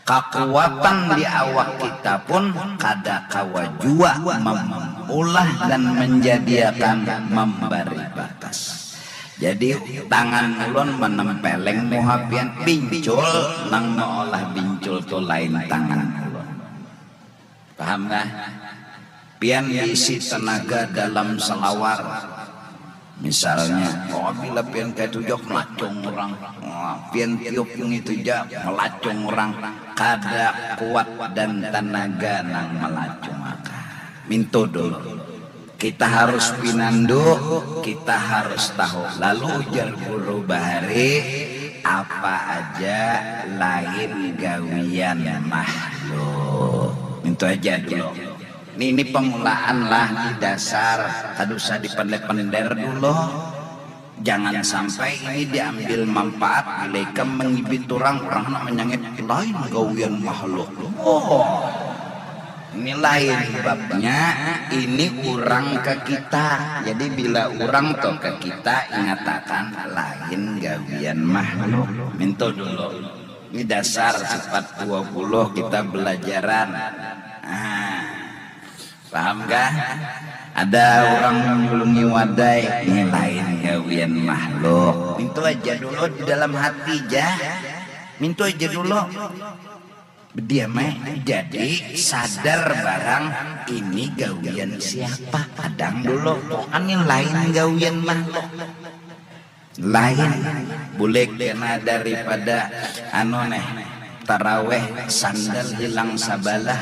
Kakuatan di awak kita pun kada kawa jua maulah dan menjadiakan membari bakas. Jadi tangan ulun menempeleng muha pian, bincul nang meolah bincul tu lain tangan ulun. Paham kah? Pian diisi tenaga dalam selawar. Misalnya, oh bila pian kayak itu jok melacung orang, wah, pian tiup ngitu ja melacung orang, kada kuat dan tenaga nang melacung akan. Mintu dulu. Kita harus pinandu, kita harus tahu. Lalu ujar guru bahari, apa aja lain gawian makhluk. Mintu aja dulu. Ini, ini pemulaan lah, ini dasar, kada usah dipender-pender dulu. Jangan sampai ini diambil manfaat bila ikam mengibit orang, orang nak menyangit lain gawian makhluk. Oh, ini lain babnya, ini orang ke kita. Jadi bila orang tuh ke kita, ingatakan lain gawian makhluk. Mintu dulu. Ini dasar sifat dua puluh kita belajaran. Nah, paham kah? Ada orang menyulungi wadai, ini lain gawian makhluk. Mintu aja dulu di dalam hati ja. Mintu aja dulu. Bediam ai. Jadi sadar barang ini gawian siapa. Hadang dulu. Pokoknya lain gawian makhluk. Lain. Bulik kena daripada anu neh, taraweh sandal hilang sabalah.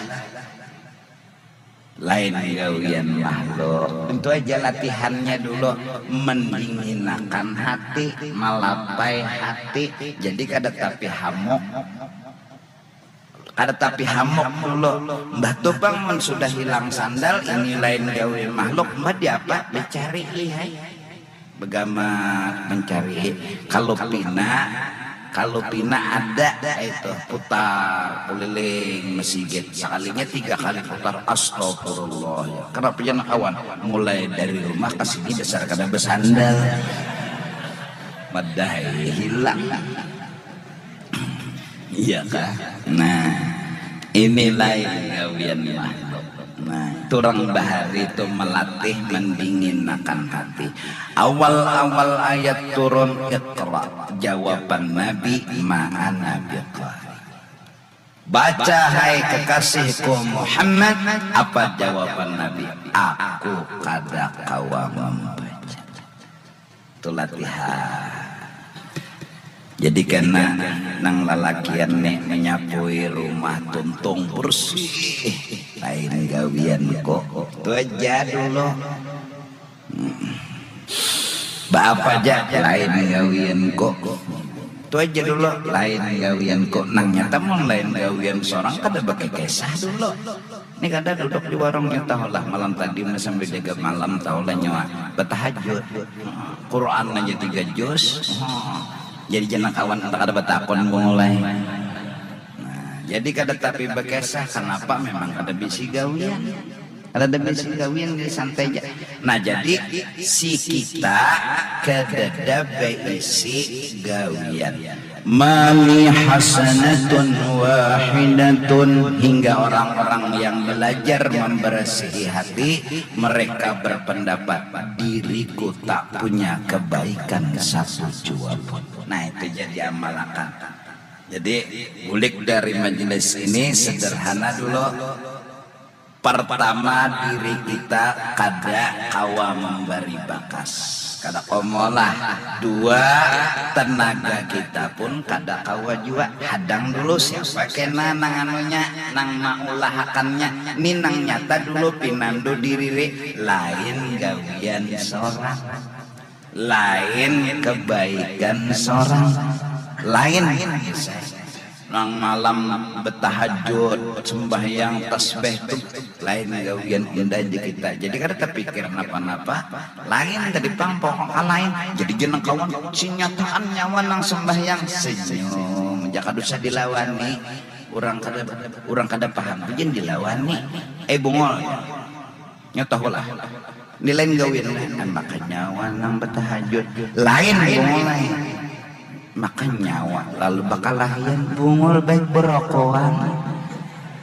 Lain gawian makhluk. Tentu aja latihannya dulu mendinginakan hati, malapai hati. Jadi kada tapi hamuk. Kada tapi hamuk dulu. Mbah tu pang mun sudah hilang sandal, ini lain gawian makhluk. Mbah diapa? Dicari lihai. Begamat mencari. Kalau pina, kalau pina ada itu putar keliling masjid. Sekalinya tiga kali putar, astagfirullah. Ya. Kenapa jangan kawan? Mulai dari rumah ke sini dasar kada bersandal. Madai hilang. Iya kah? Nah, ini lain gawian makhluk. Nah, turang bahari tu melatih mendinginakan hati. Awal-awal ayat turun Iqra, jawaban Nabi, ma ana biqari. Baca hai kekasihku Muhammad, apa jawaban Nabi? Aku kada kawa membaca. Tu latihan. Jadi kena nang lalakian nih menyapui rumah tuntung bersih. Lain gawian kok. Tu aja dulu. Hmm. Baapa aja lain gawian kok. Tu aja dulu lain gawian kok. Nang nyata mun lain gawian seorang kada bagi kisah dulu. Ini kada duduk di warungnya tahulah malam tadi sampai jaga malam tahulah nyawa bertahajud. Quran aja tiga juz. Jadi jangan kawan kada batakon mulai. Nah, jadi kada tapi bekesah kenapa memang kada bisi gawian. Kada ada bisi gawian jadi santai aja. Nah, jadi si kita kadada beisi gawian. Mali hasanatun wahidatun hingga orang-orang yang belajar membersihi hati, mereka berpendapat diriku tak punya kebaikan satu jua pun. Nah, itu jadi amalakan. Jadi bulik dari majelis ini sederhana dulu. Pertama diri kita kada kawa memberi bakas, kada kawa meolah. Dua, tenaga kita pun kada kawa jua. Hadang dulu siapa kena nang anunya, nang maulahakannya. Ni nang nyata dulu pinandu diri ri, lain gawian seorang. Lain kebaikan seorang. Lain nang malam betahajud, sembahyang, tasbih tu lain gawian indah di kita. Jadi kada terpikir napa-napa. Lain tadi pang pokok lain. Jadi jeneng kawan sinyataan nyawa nang sembahyang senyum. Jaka dosa dilawani. Orang kada orang kada paham tu jen dilawani. Eh bungol. Nya tahulah. Ini lain gawian lah. Maka nyawa nang betahajud. Lain bungul lain. Maka nyawa lalu bakalahian bungul baik berokoan.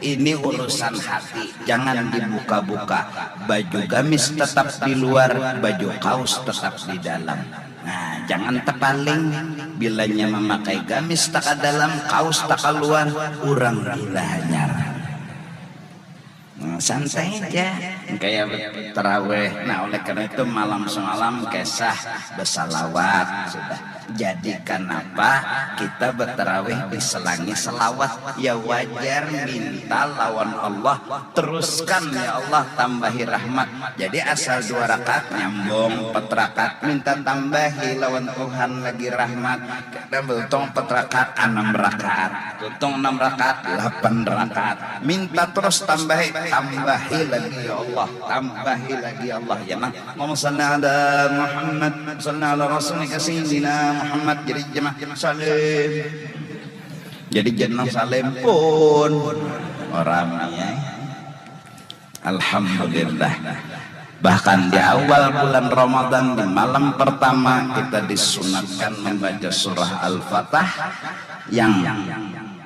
Ini urusan hati, jangan dibuka-buka. Baju gamis tetap di luar, baju kaos tetap di dalam. Nah, jangan tepaling. Bilanya memakai gamis taka dalam, kaos taka luar, urang gila hanyar. Nah, santai aja. Kayak taraweh. Nah, oleh karena itu malam semalam kisah bersalawat sudah. Jadi kenapa kita bertaraweh diselangi selawat? Ya wajar, minta lawan Allah, teruskan ya Allah, tambahi rahmat. Jadi asal dua rakaat nyambung, empat rakaat minta tambahi lawan Tuhan lagi rahmat. Kada beruntung empat rakaat, enam rakaat. Beruntung enam rakaat, delapan rakaat. Minta terus tambahi, tambahi lagi ya Allah, tambahi lagi ya Allah. Ya nang. Allahumma salli ala Muhammad, salli ala Rasulika Sayyidina Muhammad. Jadi jemaah salim. Jadi jenang salim pun orang ya. Alhamdulillah. Bahkan di awal bulan Ramadan, di malam pertama, kita disunatkan membaca surah Al-Fatah yang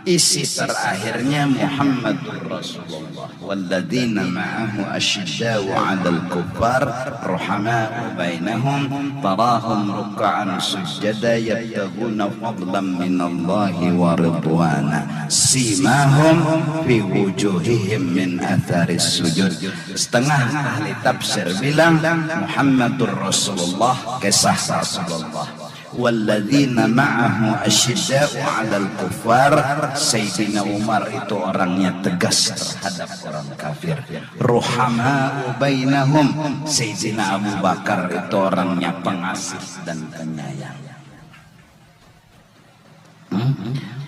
isi terakhirnya Muhammadur Rasulullah. Walladzina ma'ahu asyidda'u 'alal kuffar ruhama'u bainahum tarahum ruk'an sujjada yabtaghuna fadlan minallahi wa ridwana. Simahum fi wujuhihim min atharis sujud. Setengah ahli tafsir bilang Muhammadur Rasulullah, kisah Rasulullah. Walladzina ma'ahu asyidda'u 'alal kuffar. Sayyidina Umar itu orangnya tegas terhadap orang kafir. Ruhama'u bainahum. Sayyidina Abu Bakar itu orangnya pengasih dan penyayang.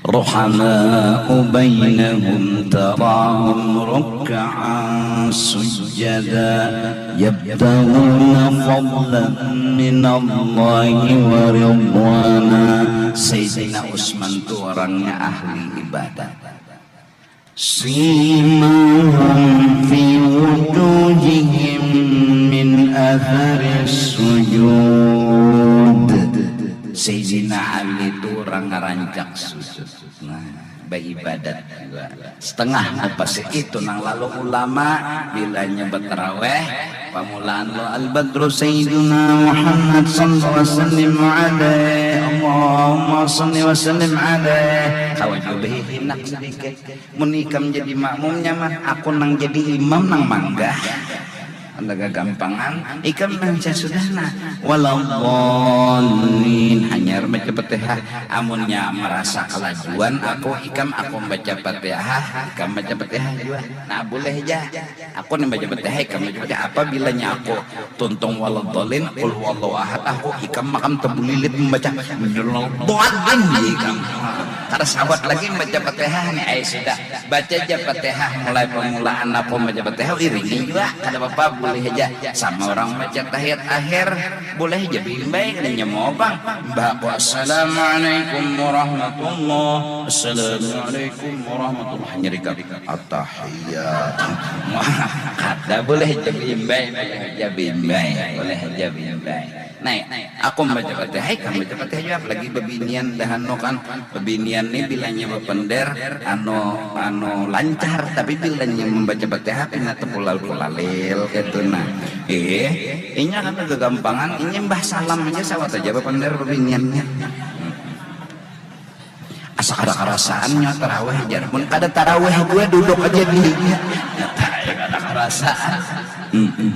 Ruhama'u bainahum tarahum ruk'an sujjada yabtaghuna fadlan minallahi wa ridwana. Sayyidina Utsman tu orangnya ahli ibadat. Simahum fi wujuhihim min atharis sujud. Sayyidina Ali tu urang ngarancak sujud. Nah, baibadat jua. Setengah mupasi itu nang lalu ulama bilanya bataraweh, pamulaan lo al-badru sayyiduna Muhammad sallallahu alaihi wasallam alaih. Allahumma salli wa sallim alaih. Kawa jua bahihinak sadikit. Mun ikam jadi makmum nyaman, aku nang jadi imam nang manggah. Anda gagampangan, ikam baca sudah nah. Waladdallin, hanyar baca Fatihah. Amunnya marasa kalajuan aku, ikam aku baca Fatihah, ikam baca Fatihah jua. Nah, boleh ja. Aku ni baca Fatihah, ikam baca Fatihah. Apabila nya aku tuntung waladdallin, qul huwallahu ahad, aku ikam makam tabulilit mambaca waladdallin, ikam. Kada sawat lagi baca Fatihah ni, ai sudah. Baca ja Fatihah mulai pamulaan aku baca Fatihah, iringi jua, kada papa, boleh haja. Sama urang baca tahiyat akhir, boleh haja baimbai, kada nyamuang. Imbah aku, "Assalamualaikum warahmatullah, assalamualaikum warahmatullah," hanyar ikam, "Attahiyat." Kada, boleh haja baimbai, boleh haja baimbai, boleh haja baimbai. Nah, aku baca Fatihah, ikam baca Fatihah jua, apalagi babinian dah anu kan. Babinian ni bilanya bapander, anu, anu lancar, tapi bilanya mambaca Fatihah pina tapulal-pulalil kaitu nah. Eh, inya kada gagampangan, inya imbah salam haja sawat haja bapander babinian ni. Asa kada karasaan nya tarawih, jar. Mun kada tarawih jua duduk haja di dinya. Kada karasaan. Mm-mm.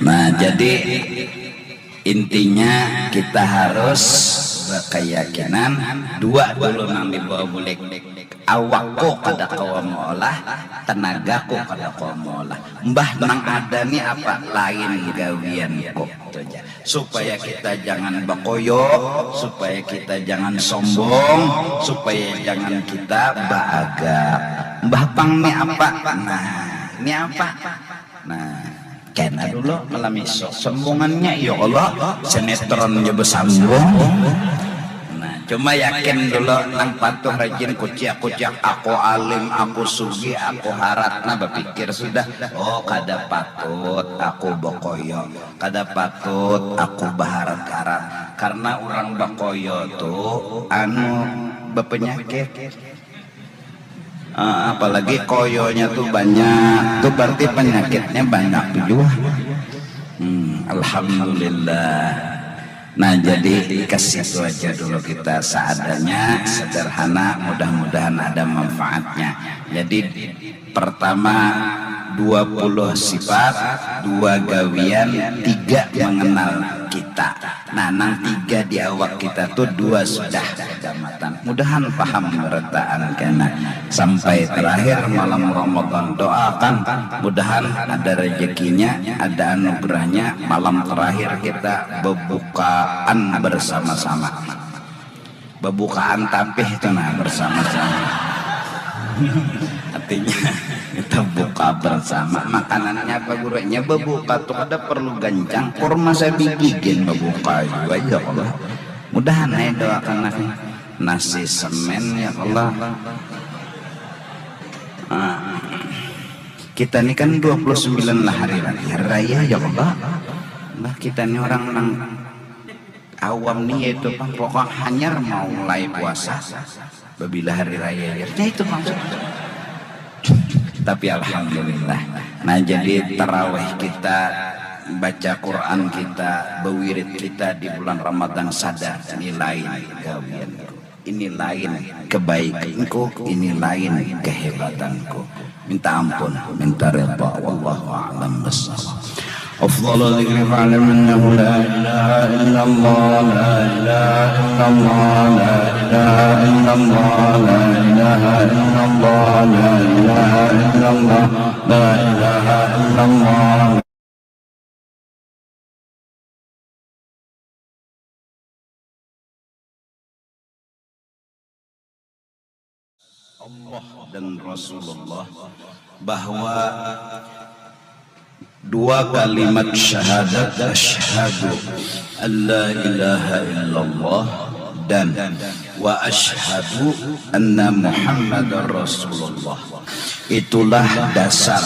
Nah, jadi intinya kita harus berkeyakinan dua dulu nang dibawa bulik. Awakku kada kawa meolah, tenagaku kada kawa meolah. Mbah nang ada ni apa? Lain gawianku. Itu aja. Supaya kita jangan bakoyo, supaya kita jangan sombong, supaya jangan kita baagak. Mbah pang ni apa? Nah, ini apa? Nah, kena dulu malam isuk. Sombongannya, ya Allah, sinetron aja bersambung. Nah, Cuma yakin dulu nang patuh rajin kuciak-kuciak, aku alim, aku sugih, aku harat, nah bapikir sudah, oh kada patut aku bakoyo, kada patut aku baharat-harat, karena orang bakoyo tu anu bapanyakit. Ah, apalagi koyonya tu banyak, tu berarti penyakitnya banyak tu jua. Hmm, alhamdulillah. Nah, jadi ke situ aja dulu kita, seadanya, sederhana, mudah-mudahan ada manfaatnya. Jadi pertama, dua puluh sifat, dua gawian, tiga mengenal kita. Nah, nang tiga di awak kita tu dua sudah damatan. Mudahan paham berataan kena. Sampai terakhir malam Ramadan, doakan mudahan ada rezekinya, ada anugerahnya, malam terakhir kita bebukaan bersama-sama. Bebukaan tapih itu nah, bersama-sama. Artinya kita buka bersama. Makanannya apa gurunya? Bebuka tuh kada perlu gancang, kurma sabigi gin bebuka juga, ya Allah. Mudahan nih doakan aku. Nasi semen, ya Allah. Ah, kita ini kan dua puluh sembilan lah hari raya, hari raya, ya Allah. Bah, kita ini orang nang awam nih, yaitu pang pokok hanyar mau mulai puasa babila hari raya, ya itu maksud. Tapi alhamdulillah. Nah, jadi tarawih kita, baca Quran kita, bewirid kita di bulan Ramadan, sadar ini lain gawianku, ini lain kebaikanku, ini lain kehebatanku. Minta ampun, minta redha. Wallahu a'lam bishawab. أفضل الذكر فاعلم أنه لا إله إلا الله، لا إله إلا الله، لا إله إلا الله، لا إله إلا الله، لا إله إلا الله، لا إله إلا الله. Allah dan Rasulullah, bahwa dua kalimat syahadat, asyhadu an la ilaha illallah dan wa asyhadu anna Muhammadar Rasulullah, itulah dasar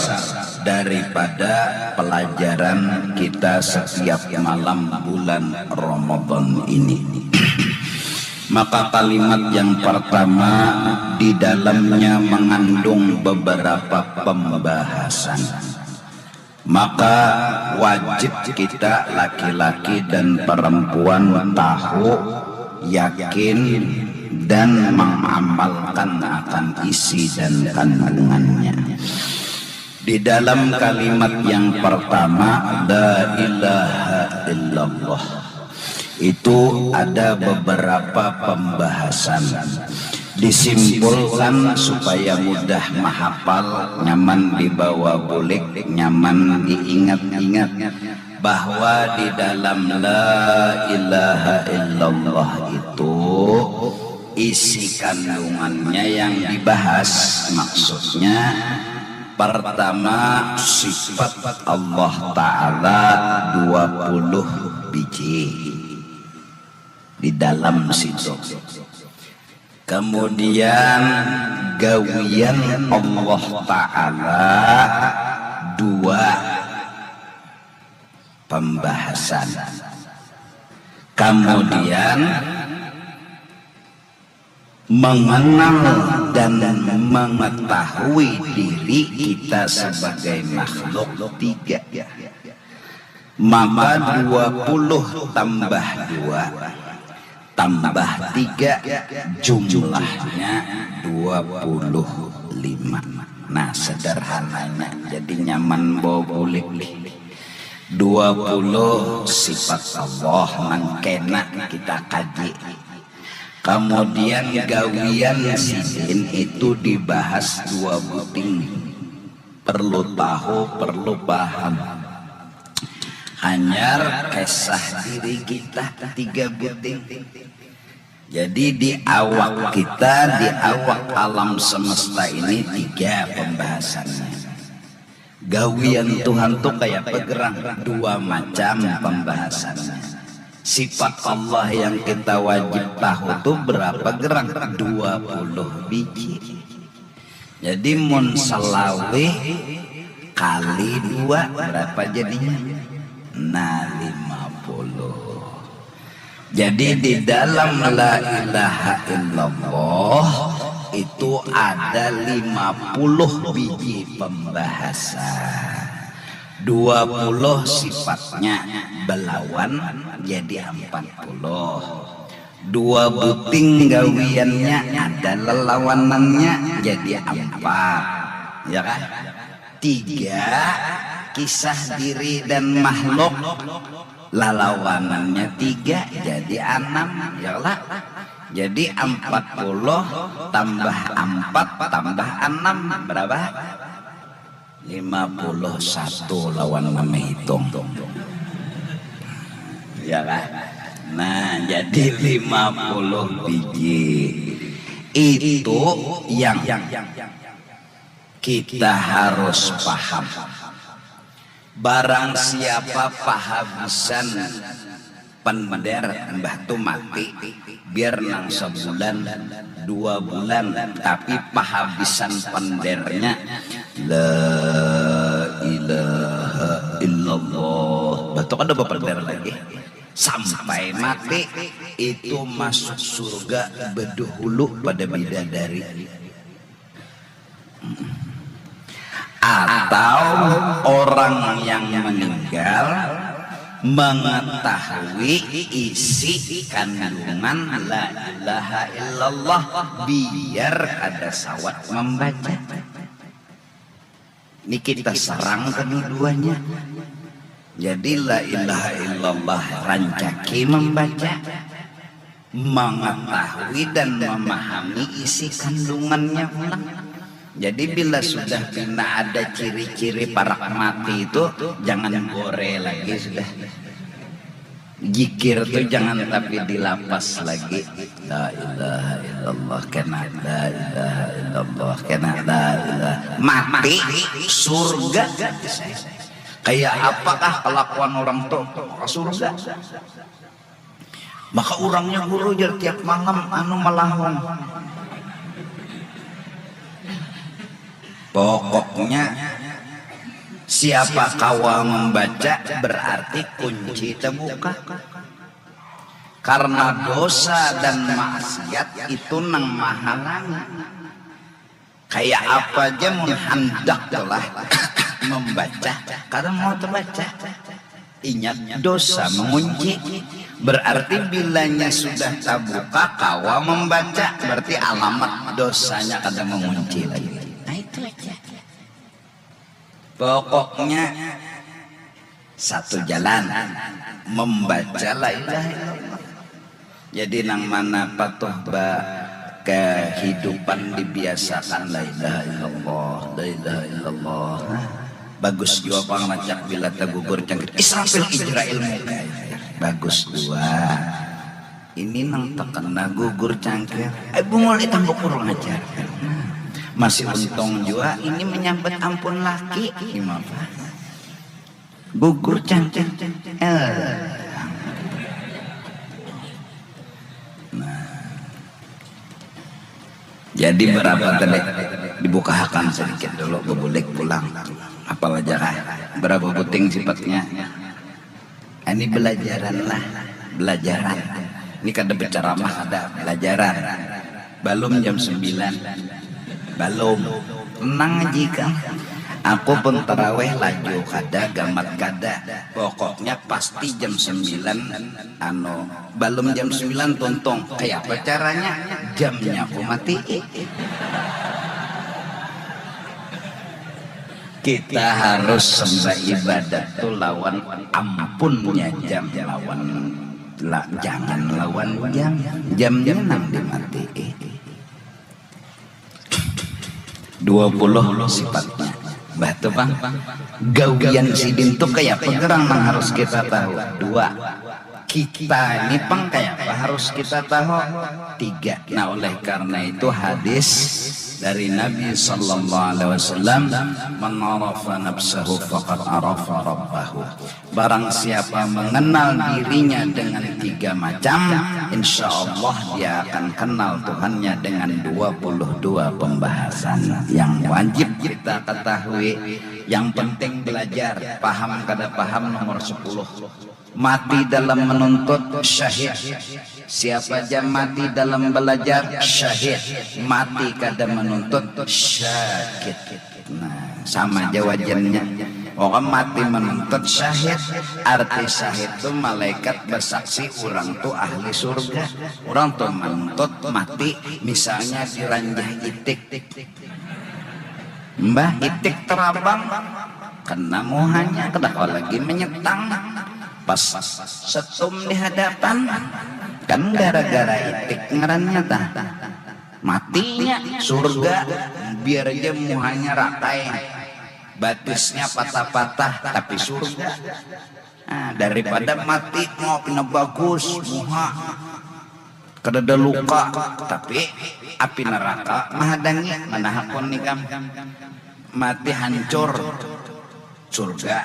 daripada pelajaran kita setiap malam bulan Ramadan ini. Maka kalimat yang pertama di dalamnya mengandung beberapa pembahasan. Maka wajib kita laki-laki dan perempuan tahu, yakin, dan mengamalkan akan isi dan kandungannya. Di dalam kalimat yang pertama, la ilaha illallah, itu ada beberapa pembahasan. Disimpulkan supaya mudah mahapal, nyaman dibawa bulik, nyaman diingat-ingat, bahwa di dalam la ilaha illallah itu isi kandungannya yang dibahas. Maksudnya, pertama, sifat Allah Ta'ala dua puluh biji di dalam situ. Kemudian, gawian Allah Ta'ala dua pembahasan. Kemudian, mengenal dan mengetahui diri kita sebagai makhluk tiga. Maka dua puluh tambah dua tambah tiga, jumlahnya dua puluh lima. Nah, sederhananya, jadi nyaman bawa bulik. Dua puluh sifat Allah nang kena kita kaji. Kemudian gawian sidin itu dibahas dua buting. Perlu tahu, perlu paham. Hanyar kisah diri kita tiga buting. Jadi di awak kita, di awak alam semesta ini tiga pembahasannya. Gawian Tuhan tuh kayak pegerang, dua macam pembahasannya. Sifat Allah yang kita wajib tahu tu berapa gerang? Dua puluh biji. Jadi mun selawih kali dua berapa jadinya? Nah, lima puluh. Jadi di dalam la ilaha illallah itu ada lima puluh biji pembahasan. Dua puluh sifatnya belawan jadi empat puluh. Dua buting gawiannya ada lelawanannya jadi empat. Ya kan? Tiga, kisah diri dan makhluk, lalawanannya tiga jadi enam. Ya lah. Jadi empat puluh tambah empat tambah enam berapa? Lima puluh satu lawan menghitung. Ya kan? Nah, jadi lima puluh biji itu yang kita harus paham. Barang siapa pahabisan pender, mbah tu mati, biar nang sebulan, dua bulan, tapi pahabisan pendernya la ilaha illallah. Mbah tu kada bapender lagi. Sampai mati itu masuk surga bedahulu pada bidadari. Atau orang yang meninggal mengetahui isi kandungan la ilaha illallah biar kada sawat membaca. Ini kita serang kedua-duanya. Jadi la ilaha illallah rancaki membaca, mengetahui dan memahami isi kandungannya pulang. Jadi bila sudah pina ada ciri-ciri parak mati itu, jangan gore lagi sudah. Jikir tu jangan tapi dilapas lagi. La ilaha illallah kena, la ilaha illallah kena, la ilaha. Mati surga. Kayak apakah kelakuan orang tu ke surga? Maka urangnya guru jar tiap malam anu malahung. Pokoknya siapa kawa membaca berarti kunci terbuka. Karena dosa dan maksiat itu nang mahalangi. Kayak apa aja mun handak telah membaca, kada mau terbaca. Ingat dosa mengunci. Berarti bilanya sudah terbuka kawa membaca, berarti alamat dosanya kada mengunci lagi. Nah, itu aja. Pokoknya satu jalan membaca la ilaha illallah. Jadi nang mana patuh ba kehidupan dibiasakan la ilaha illallah, la ilaha illallah. Nah, bagus jua pang rancak bila tagugur cangkir Israfil Ijrail Mukail. Bagus jua. Ini nang terkena gugur cangkir. Eh, bungul eh tambuk kurung aja. Masih untung jua ini menyambat ampun laki. Gimana? Gugur cangkir. Eh. Nah. Jadi berapa tadi? Dibukahakan sedikit dulu, bebulik pulang. Apal aja kah? Berapa buting sifatnya? Ini belajaran lah, belajaran. Ini kada berceramah, ada belajaran. Belum jam sembilan. Belum. Tenang aja kang. Aku pun terawih laju kada, gamat kada. Pokoknya pasti jam sembilan, anu, belum jam sembilan tuntung. Kayak apa caranya? Jamnya aku mati. Kita harus sembah ibadat tu lawan ampunnya jam, lawan la, jangan lawan jam. Jamnya nang dimati. Dua puluh sifatnya. Bah tu pang. Gawian sidin tu kaya apa gerang nang harus kita tahu? Dua. Kita ini pang kaya apa harus kita tahu? Tiga. Nah, oleh karena itu hadis Dari Nabi sallallahu alaihi wasallam, "Man arafa nafsahu faqad arafa rabbahu." Barang siapa mengenal dirinya dengan tiga macam, insya Allah dia akan kenal Tuhannya dengan dua puluh dua pembahasan yang wajib kita ketahui. Yang penting belajar, paham kada paham nomor sepuluh. Mati dalam menuntut, syahid. Siapa ja mati dalam belajar, syahid. Mati kada menuntut, syakit. Nah, sama ja wajannya. Orang mati menuntut, syahid. Arti syahid tu malaikat bersaksi orang tu ahli surga. Orang tu menuntut mati, misalnya diranjah itik. Mbah, itik terabang, kena muhanya, kada kawa lagi menyetang. Pas setum di hadapan, kan gara-gara itik ngarannya tah. Matinya surga, biar aja muhanya rakai, batisnya patah-patah, tapi surga. Nah, daripada mati mau pina bagus muha, kadada luka, tapi api neraka mahadangi, mana hakun ikam? Mati hancur, surga.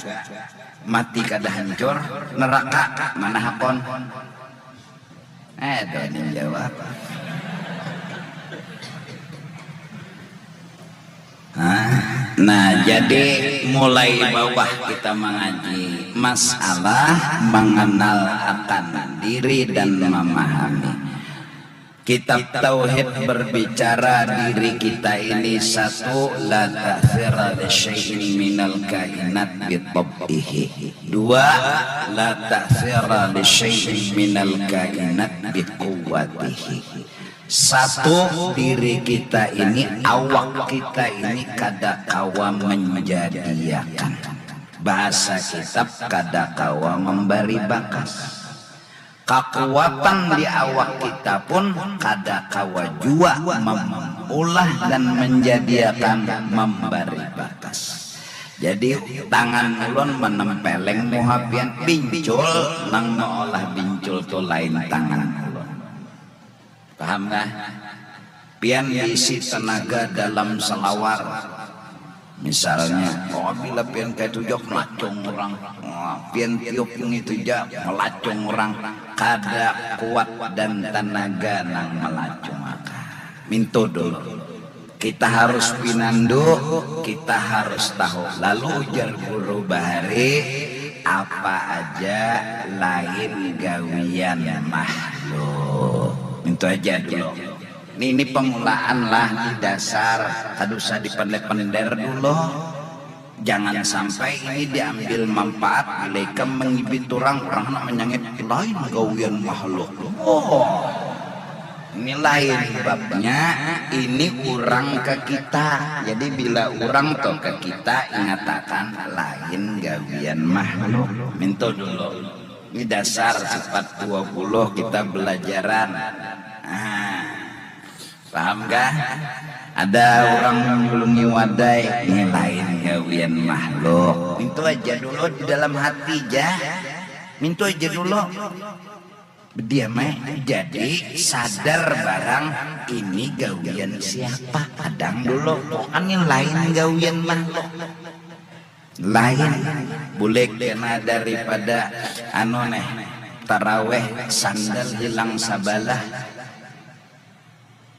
Mati kada hancur, neraka, mana hakun? Eh, ada yang jawab. Nah, nah, jadi mulai bawah kita mengaji masalah mengenal akan diri dan memahami. Kitab Tauhid berbicara diri kita ini, satu, la ta'thira li syai'in minal kainat bi tab'ihi. Dua, la ta'thira li syai'in minal kainat bi quwwatihi. Satu, diri kita ini, awak kita ini kada kawa menjadiakan. Bahasa kitab, kada kawa membari bakas. Kakuatan di awak kita pun kada kawa jua memulah dan menjadiakan membari bakas. Jadi tangan ulun menempeleng muha pian, bincul nang meolah bincul tu lain tangan ulun. Paham kah? Pian diisi tenaga dalam selawar. Misalnya, oh, bila pian kaitu ja melacung orang, wah, pian tiup ngitu ja melacung orang, kada kuat dan tenaga nang melacung akan. Mintu dulu. Kita harus pinandu, kita harus tahu. Lalu ujar guru bahari, apa aja lain gawian makhluk. Mintu aja dulu. Ini, ini pengulaan lah, ini dasar, kada usah dipender-pender dulu. Jangan sampai ini diambil manfaat, bila ikam mengibit orang, orang nak menyangit lain gawian makhluk. Oh, ini lain babnya, ini orang ke kita. Jadi bila orang tu ke kita, ingatakan lain gawian makhluk. Mintu dulu. Ini dasar sifat dua puluh kita belajaran. Nah. Paham kah? Ada orang menyulungi wadai, ini lain gawian makhluk. Mintu aja dulu di dalam hati ja. Mintu aja dulu. Bediam ai. Jadi sadar barang ini gawian siapa. Kadang dulu. Pokoknya lain gawian makhluk. Lain. Bulik kena daripada anu neh. Taraweh sandal hilang sabalah.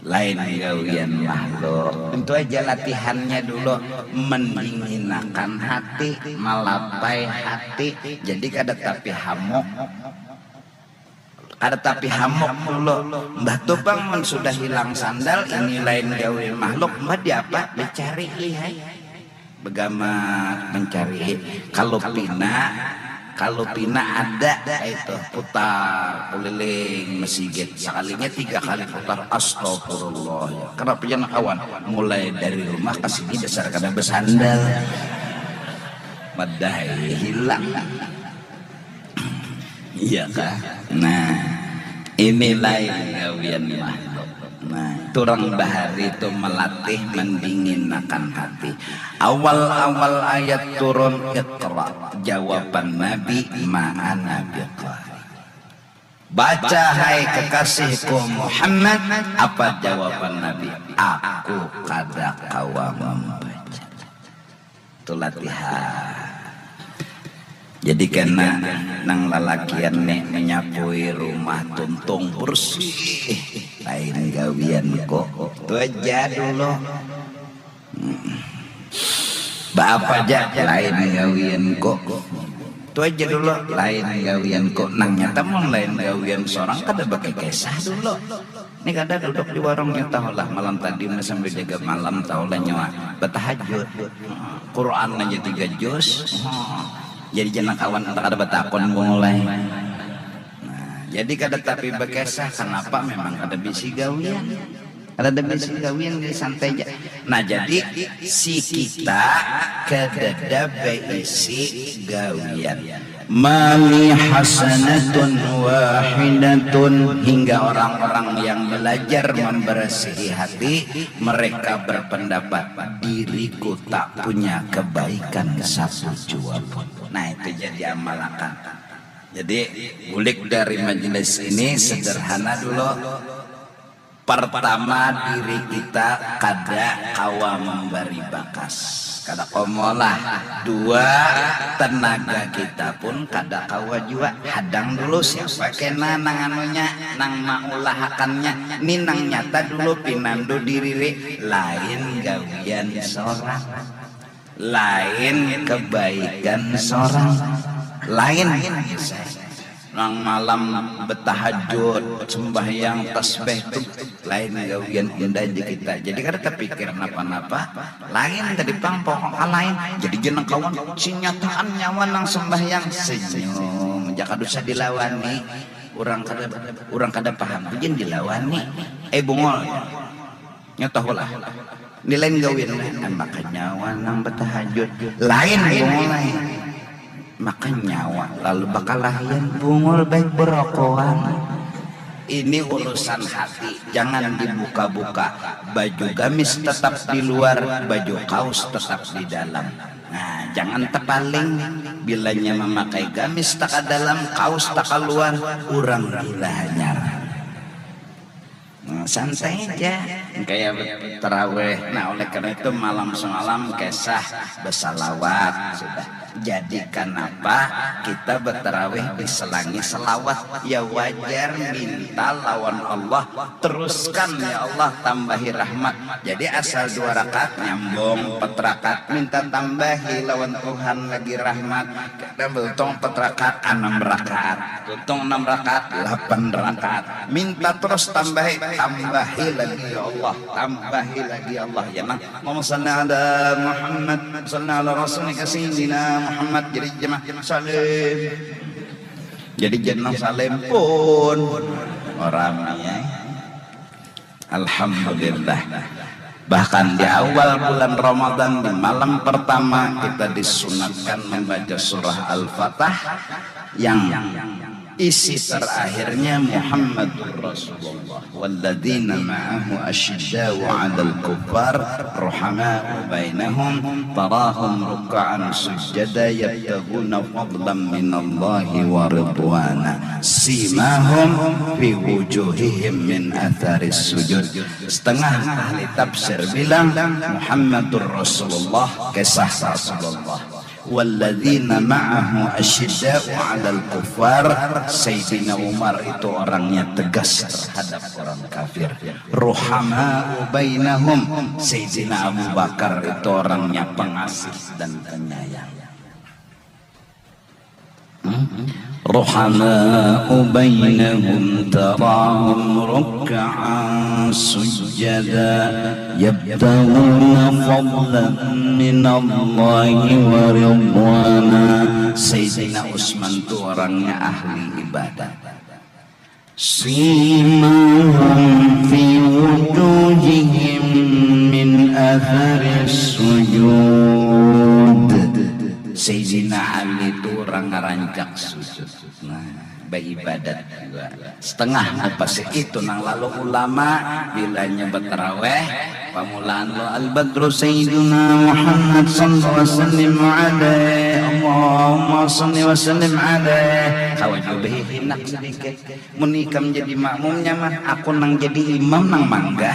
Lain gawian makhluk. Tentu aja latihannya dulu mendinginakan hati, malapai hati. Jadi kada tapi hamuk. Kada tapi hamuk dulu. Mbah tu pang mun sudah hilang sandal, ini lain gawian makhluk. Mbah diapa? Dicari lihai. Begamat mencari. Kalau pina, kalau pina ada itu putar keliling mesigit. Sekalinya tiga kali putar, astagfirullah. Ya. Kenapa jangan kawan? Mulai dari rumah ke sini dasar kada bersandal. Madai hilang. Iya kah? Nah, ini lain gawian makhluk. Nah, turang bahari itu melatih mendinginakan hati. Awal-awal ayat turun Iqra, jawaban Nabi, ma ana biqari. Baca, hai kekasihku Muhammad. Apa jawaban Nabi? Aku kada kawa membaca. Itu latihan. Jadi kena nang lalakian nih menyapui rumah tuntung bersih. Lain gawian kok. Itu aja dulu. Baapa ja lain gawian kok. Tu aja dulu lain gawian kok. Nang nyata mun lain gawian sorang kada bakikisah dulu. Ni kada duduk di warung nya tahulah malam tadi sambil jaga malam tahulah nyawa batahajud. Quran aja tiga juz. Jadi jangan kawan kada batakun mulai. Nah, jadi kada tapi bakisah kenapa memang kada bisi gawian. Kada bisi gawian jadi santai aja. Nah jadi si kita kadada baisi gawian. Mali hasanatun wahidatun hingga orang-orang yang belajar membersihi hati mereka berpendapat diriku tak punya kebaikan satu jua pun. Nah itu jadi amalakan. Jadi bulik dari majelis ini sederhana dulu. Pertama diri kita kada kawa memberi bakas, kada komolah. Dua, tenaga kita pun kada kawa jua. Hadang dulu siapa kena nang anunya, nang maulahakannya. Ni nang nyata dulu pinandu diri lain gawian sorang. Lain kebaikan sorang. Lain nang malam betahajud sembahyang tasbih tu lain gawian unda di kita. Jadi kada tapikir napa-napa. Lain tadi pang pokok lain. Jadi jangan kawan sinyataan nyawa nang sembahyang senyum. Jaka dosa dilawani. Orang kada orang kada paham. Jangan dilawani. Eh bungol. Nya tahulah. Ni lain gawian nah, maka nyawa nang batahajud. Lain bungul lain. Maka nyawa lalu bakalahian bungul baik berokoan. Ini urusan hati, jangan dibuka-buka. Baju gamis tetap di luar, baju kaos tetap di dalam. Nah, jangan tepaling. Bilanya memakai gamis taka dalam, kaos taka luar, urang gila hanyar. Nah, santai aja. Kayak taraweh. Nah, oleh karena itu malam semalam kisah bersalawat sudah. Jadi kenapa kita bertaraweh diselangi selawat? Ya wajar minta lawan Allah. Teruskan ya Allah tambahi rahmat. Jadi asal dua rakaat nyambung empat rakaat minta tambahi lawan Tuhan lagi rahmat. Kita beruntung empat rakaat enam rakaat. Untung enam rakaat, delapan rakaat. Minta terus tambahi, tambahi lagi ya Allah, tambahi lagi ya Allah. Ya nah, Allahumma salli ala Muhammad, salli ala Rasulika Sayyidina Muhammad. Jadi jemaah salim. Jadi jenang salim pun orang ya. Alhamdulillah. Bahkan di awal bulan Ramadan di malam pertama kita disunatkan membaca surah Al-Fatah yang isi terakhirnya Muhammadur Rasulullah walladzina ma'ahu asyidda'u 'alal kuffar ruhama'u bainahum tarahum ruk'an sujada yabtaghuna fadlan minallahi wa ridwana simahum fi wujuhihim min atharis sujud. Setengah ahli tafsir bilang Muhammadur Rasulullah, kisah Rasulullah. Walladzina ma'ahu asyidda'u 'alal kuffar. Sayyidina Umar itu orangnya tegas terhadap orang kafir. Ruhama'u bainahum. Sayyidina Abu Bakar itu orangnya pengasih dan penyayang. Ruhama'u bainahum tarahum ruk'an sujada yabtaghuna fadlan minallahi wa ridwana. Sayyidina Utsman tu orangnya ahli ibadat. Simahum fi wujuhihim min atharis sujud. Sayyidina Ali tu urang ngarancak sujud. Nah, baibadat jua. Setengah mupasih itu nang lalu ulama bilanya bataraweh Pamulaan lo al-badru sayyiduna Muhammad, sallu wa sallim alaih, Allahumma salli wa sallim alaih. Kawa jua bahihinak sadikit. Mun ikam jadi makmumnya mah, aku nang jadi imam nang manggah.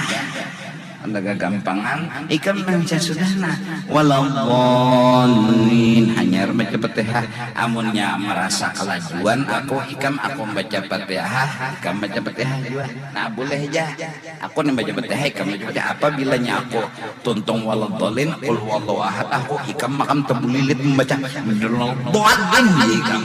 Anda gagampangan, ikam nang sasudah nah. Waladhdallin, hanyar baca Fatihah. Amunnya marasa kalajuan, aku ikam, aku baca Fatihah, ikam baca Fatihah jua. Nah, boleh ja. Aku ni baca Fatihah, ikam baca Fatihah. Apabilanya aku tuntung waladhdallin, qul huwallahu ahad, aku ikam makam tabulilit mambaca waladhdallin, ya ikam.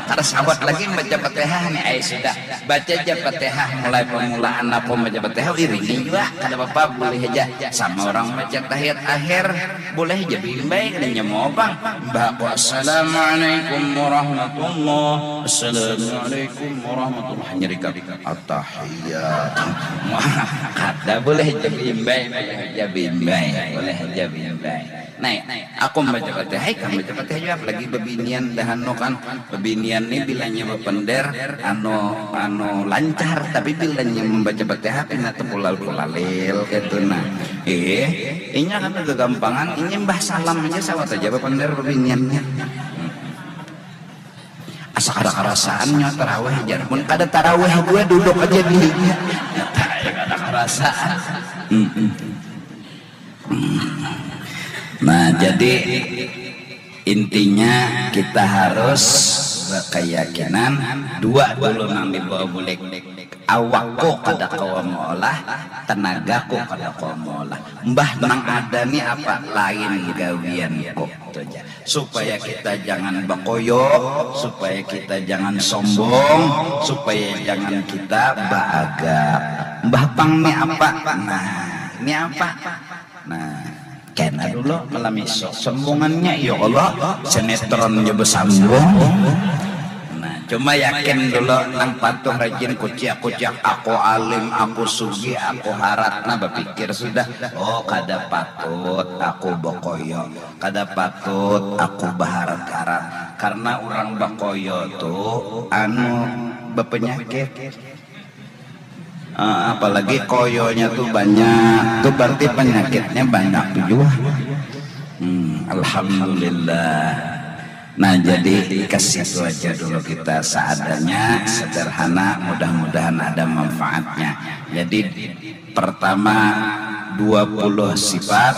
Kada sawat lagi baca Fatihah ni, ai sudah. Baca ja Fatihah mulai pamulaan aku baca Fatihah, iringi jua, kada papa, boleh haja. Sama urang baca tahiyat akhir, boleh haja baimbai, kada nyamuang pang. Imbah aku, "Assalamualaikum warahmatullah, assalamualaikum warahmatullah," hanyar ikam, "Attahiyat." Wah, kada, boleh haja baimbai, boleh haja baimbai, boleh haja baimbai. Nah, aku baca Fatihah, ikam baca Fatihah jua, apalagi babinian dah anu kan. Babinian ni bilanya bapender, anu, anu lancar, tapi bilanya mambaca Fatihah pina takulal-kulalil kaitu nah. Eh, inya kada gagampangan, inya imbah salam haja sawat haja bapender babiniannya. Asa kada karasaan nyawa tarawih jar. Mun kada tarawih jua duduk haja dirinya. Kada karasaan. Mm-mm. Nah, jadi intinya kita harus berkeyakinan dua dulu nang dibawa bulik. Awakku kada kawa meolah, tenagaku kada kawa meolah. Mbah nang ada ni apa? Lain gawianku. Itu aja. Supaya kita jangan bakoyo, supaya kita jangan sombong, supaya jangan kita baagak. Mbah pang ni apa? Nah, ni apa? Nah, kena dulu malam isuk. Sambungannya, ya Allah, sinetron ja basambung. Nah, cuma yakin dulu, nang patuh rajin kuciak-kuciak, "Aku alim, aku sugih, aku harat." Nah, bapikir sudah, "Oh, kada patut aku bakoyo, kada patut aku baharat-harat." Karena urang bakoyo tu, anu, bapanyakit. Ah, apalagi koyonya tu banyak, tu berarti panyakitnya banyak jua. Hmm, alhamdulillah. Nah, jadi ke situ aja dulu kita, seadanya, sederhana, mudah-mudahan ada manfaatnya. Jadi, pertama, dua puluh sifat,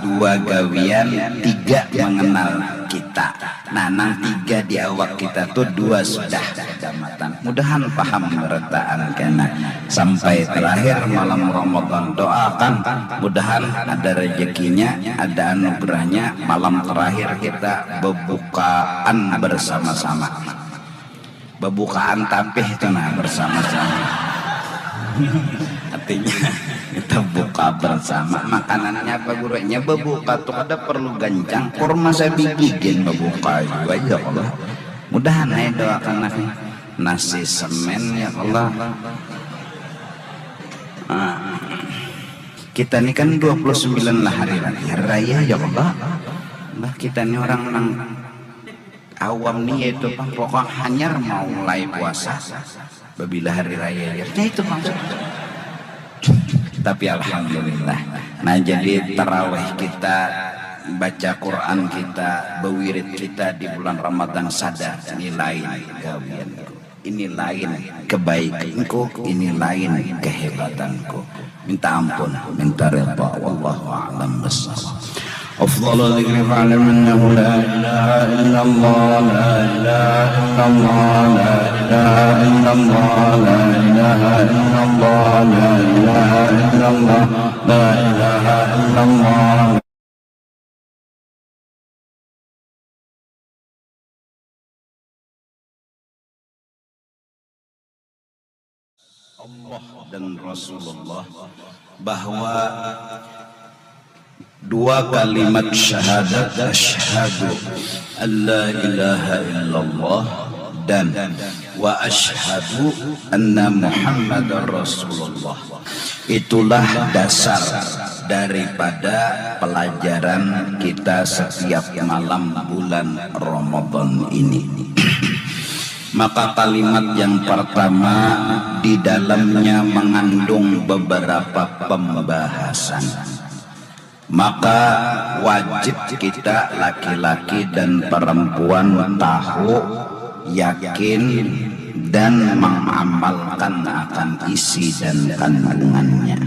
dua gawian, tiga mengenal kita. Nah, nang tiga di awak kita tu dua sudah kadamatan. Mudahan paham barataan kena. Sampai terakhir malam Ramadan, doakan mudahan ada rezekinya, ada anugerahnya, malam terakhir kita bebukaan bersama-sama. Bebukaan tapih tu nah, bersama-sama. Artinya, kita buka bersama. Makanannya apa, Guru? Nya bebuka tu kada perlu gancang. Kurma sabigi gin bebuka jua, ya Allah. Mudahan ai doakan nasi, nasi semen, ya Allah. Ah, kita ni kan dua puluh sembilan lah hari raya. Hari raya, ya Allah. Mbah, kita ni orang nang awam ni, yaitu pang pokok hanyar mau mulai puasa babila hari raya, ya. Nah, itu maksudnya. Tapi alhamdulillah. Nah, jadi tarawih kita, baca Quran kita, bewirid kita di bulan Ramadan, sadar, ini lain gawianku, ini lain kebaikanku, ini lain kehebatanku. Minta ampun, minta redha. Wallahu a'lam bissawab. أفضل الذكر فاعلم أنه لا إله إلا الله، لا إله إلا الله، لا إله إلا الله، لا إله إلا الله، لا إله إلا الله، لا إله إلا الله. Allah dan Rasulullah, bahwa dua kalimat syahadat, "Asyhadu an la ilaha illallah" dan "Wa asyhadu anna Muhammadar Rasulullah", itulah dasar daripada pelajaran kita setiap malam bulan Ramadan ini. Maka kalimat yang pertama di dalamnya mengandung beberapa pembahasan. Maka wajib kita laki-laki dan perempuan tahu, yakin, dan mengamalkan akan isi dan kandungannya.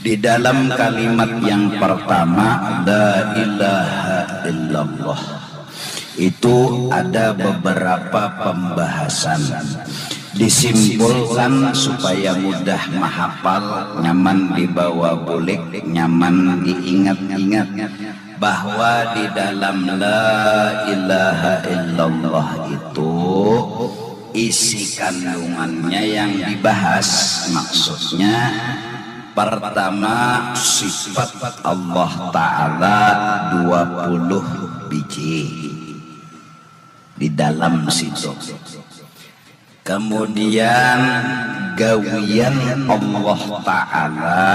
Di dalam kalimat yang pertama, la ilaha illallah, itu ada beberapa pembahasan. Disimpulkan supaya mudah mahapal, nyaman dibawa bulik, nyaman diingat-ingat, bahwa di dalam la ilaha illallah itu isi kandungannya yang dibahas. Maksudnya, pertama, sifat Allah Ta'ala dua puluh biji di dalam situ. Kemudian, gawian Allah Ta'ala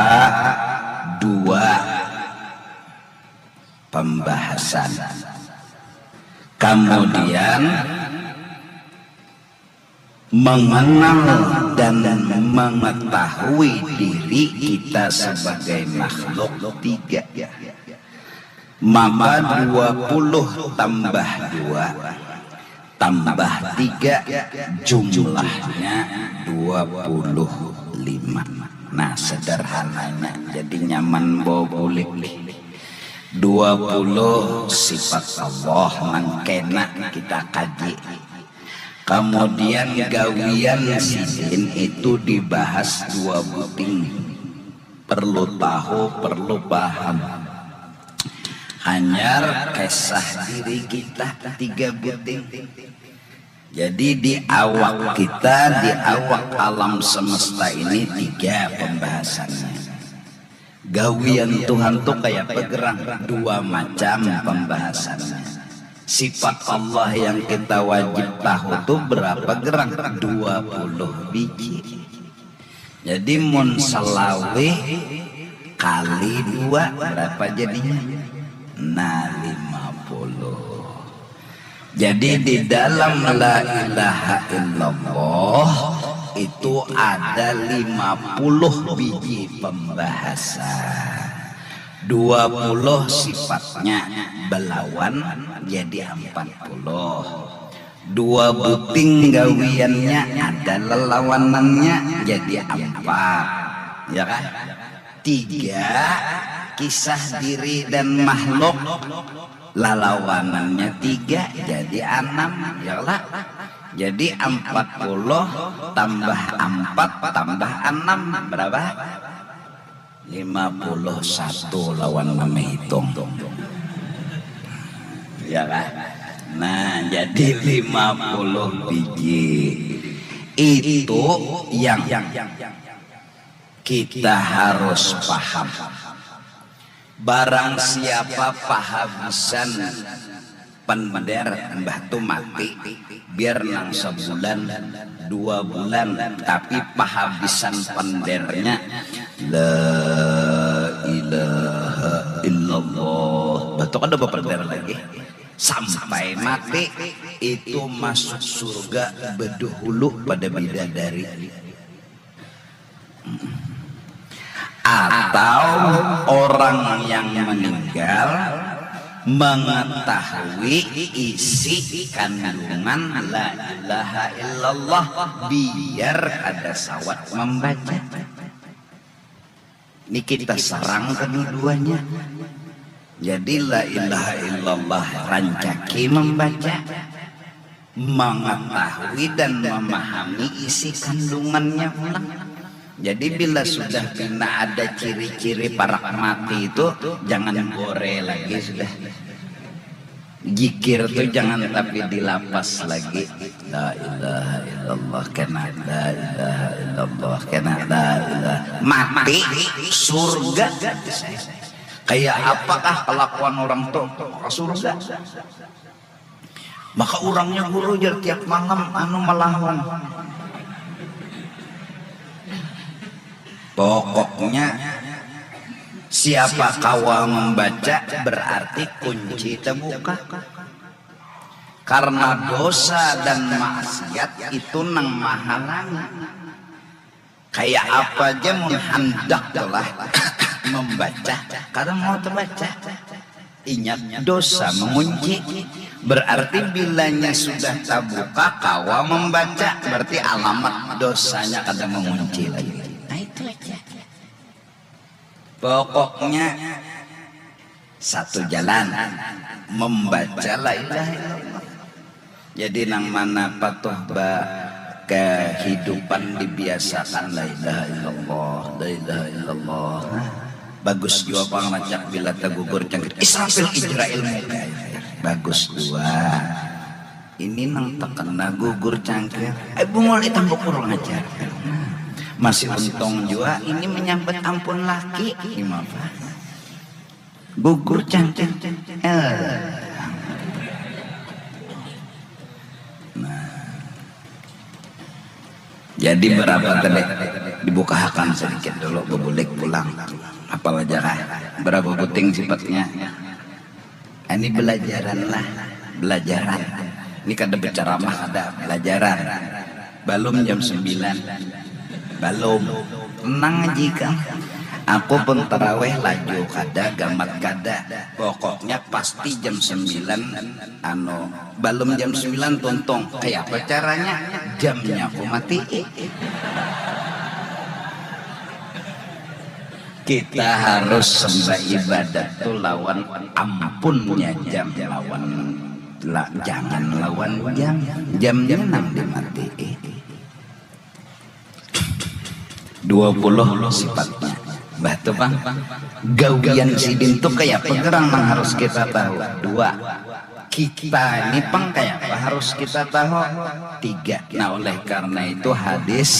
dua pembahasan. Kemudian, mengenal dan mengetahui diri kita sebagai makhluk, tiga. Maka dua puluh tambah dua tambah tiga, jumlahnya dua puluh lima. Nah, sederhananya, jadi nyaman bawa bulik. Dua puluh sifat Allah nang kena kita kaji. Kemudian, gawian sidin itu dibahas dua buting. Perlu tahu, perlu paham. Hanyar kisah diri kita tiga buting. Jadi, di awak kita, di awak alam semesta ini, tiga pembahasannya. Gawian Tuhan tuh kayak apa gerang? Dua macam pembahasannya. Sifat Allah yang kita wajib tahu tuh berapa gerang? Dua puluh biji. Jadi, mun selawih kali dua, berapa jadinya? Nah, lima puluh. Jadi, di dalam la ilaha illallah itu ada lima puluh biji pembahasan. Dua puluh sifatnya belawan, jadi empat puluh. Dua buting gawiannya, ada lelawanannya, jadi empat. Ya kan? Tiga, kisah diri dan makhluk, lalawanannya tiga, jadi enam, ya lah. Jadi, empat puluh tambah empat tambah enam, berapa? Lima puluh satu lawan mamahitung. Ya kan? Nah, jadi lima puluh biji. Itu yang kita harus paham. Barang siapa pahabisan pender, mbah tu mati, biar nang sebulan, dua bulan, tapi pahabisan pendernya la ilaha illallah. Betul, kada bapender lagi. Sampai mati, itu masuk surga bedahulu pada bidadari. Atau orang yang meninggal mengetahui isi kandungan la ilaha illallah, biar kada sawat membaca. Ini kita serang kedua-duanya. Jadi, la ilaha illallah rancaki membaca, mengetahui dan memahami isi kandungannya pulang. Jadi, bila sudah pina ada ciri-ciri parak mati itu, jangan gore lagi sudah. Jikir tu jangan tapi dilapas lagi. La ilaha illallah, kena la ilaha illallah, kena la ilaha. Mati, surga. Kayak apakah kelakuan orang tu? Maka surga. Maka urangnya guru jar tiap malam anu malahung. Pokoknya, siapa kawa membaca berarti kunci terbuka. Karena dosa dan maksiat itu nang mahalangi. Kayak apa aja mun handak lah. membaca, kada mau terbaca. Ingat, dosa mengunci. Berarti bilanya sudah tabuka kawa membaca, berarti alamat dosanya kada mengunci lagi. Nah, itu aja. Pokoknya satu jalan, membaca la ilaha illallah. Jadi nang mana patuh ba kehidupan dibiasakan la ilaha illallah, la ilaha illallah. Nah, bagus jua pang rancak bila tagugur cangkir. Israfil Ijrail muka. Bagus jua. Ini nang takena gugur cangkir. Eh, bungul itam bukur ngajar. Masih untung jua ini menyambat ampun laki. Gimana? Gugur cangkir. Eh. Nah. Jadi berapa tadi? Dibukahakan sedikit dulu, bebulik pulang. Apal aja kah? Berapa buting sifatnya? Ini belajaran lah, belajaran. Ini kada berceramah, ada belajaran. Balum jam sembilan. Balum. Tenang aja ikam. Aku pun taraweh laju kada, gamat kada. Pokoknya pasti jam sembilan, anu, balum jam sembilan tuntung. Kayapa caranya? Jamnya aku matii. Kita harus sembah ibadat tu lawan ampunnya jam, lawan la, jangan lawan jam. Jamnya nang dimatii. Dua puluh sifatnya. Bah tu pang. Gawian sidin tu kayapa gerang nang harus kita tahu? Dua. Kita ini pang kayapa harus kita tahu? Tiga. Nah, oleh karena itu hadis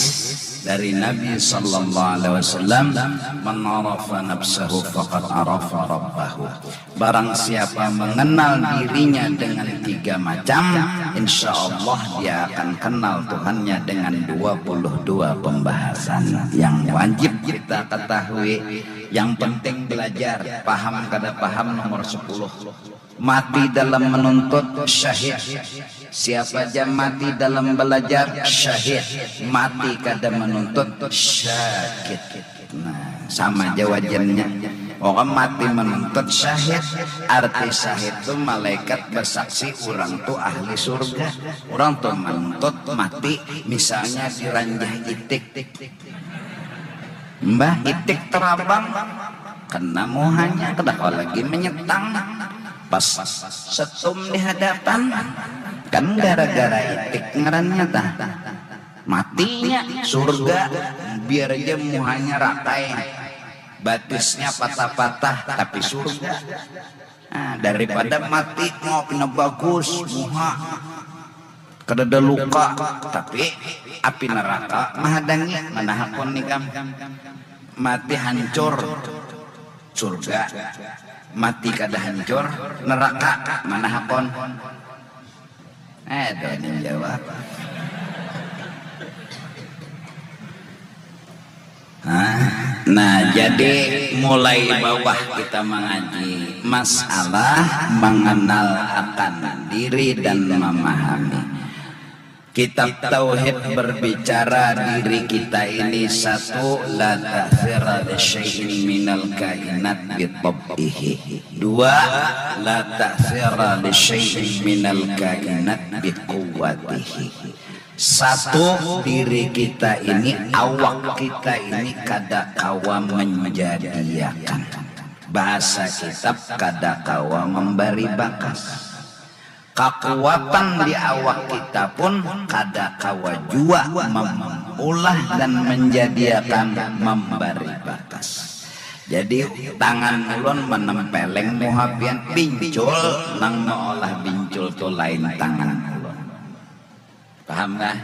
dari Nabi sallallahu alaihi wasallam, "Man arafa nafsahu faqad arafa rabbahu." Barang siapa mengenal dirinya dengan tiga macam, insya Allah dia akan kenal Tuhannya dengan dua puluh dua pembahasan yang wajib kita ketahui. Yang penting belajar, paham kada paham nomor sepuluh. Mati dalam menuntut, syahid. Siapa ja mati dalam belajar, syahid. Mati kada menuntut, syakit. Nah, sama ja wajannya. Orang mati menuntut, syahid. Arti syahid tu malaikat bersaksi orang tu ahli surga. Orang tu menuntut mati, misalnya diranjah itik. Mbah, itik terabang, kena muhanya, kada kawa lagi menyetang. Pas setum di hadapan, kan gara-gara itik ngarannya tah. Matinya surga, biar aja muhanya rakai, batisnya patah-patah, tapi surga. Nah, daripada mati mau pina bagus muha, kadada luka, tapi api neraka mahadangi, mana hakun ikam? Mati hancur, surga. Mati kada hancur, neraka, mana hakun? Eh, ada yang jawab. Nah, nah, jadi mulai bawah kita mengaji masalah mengenal akan diri dan memahami. Kitab Tauhid berbicara diri kita ini satu, la ta'thira li syai'in minal kainat bi tab'ihi. Dua, la ta'thira li syai'in minal kainat bi quwwatihi. Satu, diri kita ini, awak kita ini kada kawa menjadiakan. Bahasa kitab, kada kawa membari bakas. Kakuatan di awak kita pun kada kawa jua memulah dan menjadiakan membari bakas. Jadi tangan ulun menempeleng muha pian, bincul nang meolah bincul tu lain tangan ulun. Paham kah?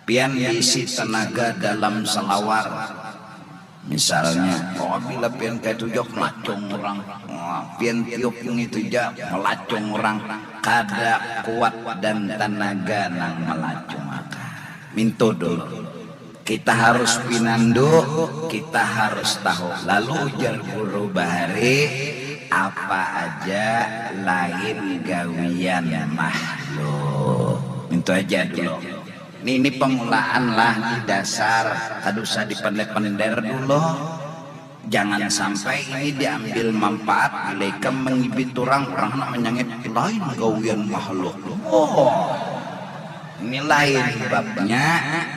Pian diisi tenaga dalam salawar. Misalnya, oh, bila pian kaya itu jok melacung orang. Wah, pian tiup ngitu ja melacung orang. Kada kuat dan tenaga nang melacung akan. Mintu dulu. Kita harus pinandu, kita harus tahu. Lalu ujar guru bahari, apa aja lain gawian makhluk. Mintu aja dulu. Ini, ini pemulaan lah, ini dasar. Kada usah dipender-pender dulu. Jangan sampai ini diambil manfaat, bila ikam mengibit orang, orang nak menyangit lain gawian makhluk. Oh, ini lain babnya,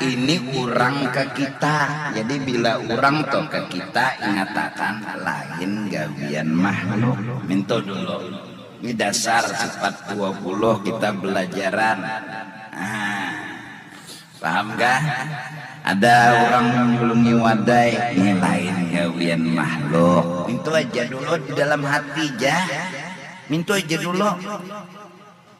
ini orang ke kita. Jadi bila orang tuh ke kita, ingatakan lain gawian makhluk. Mintu dulu. Ini dasar sifat dua puluh kita belajaran. Nah, paham kah? Ada orang menyulungi wadai, ini lain gawian makhluk. Mintu aja dulu di dalam hati ja. Mintu aja dulu.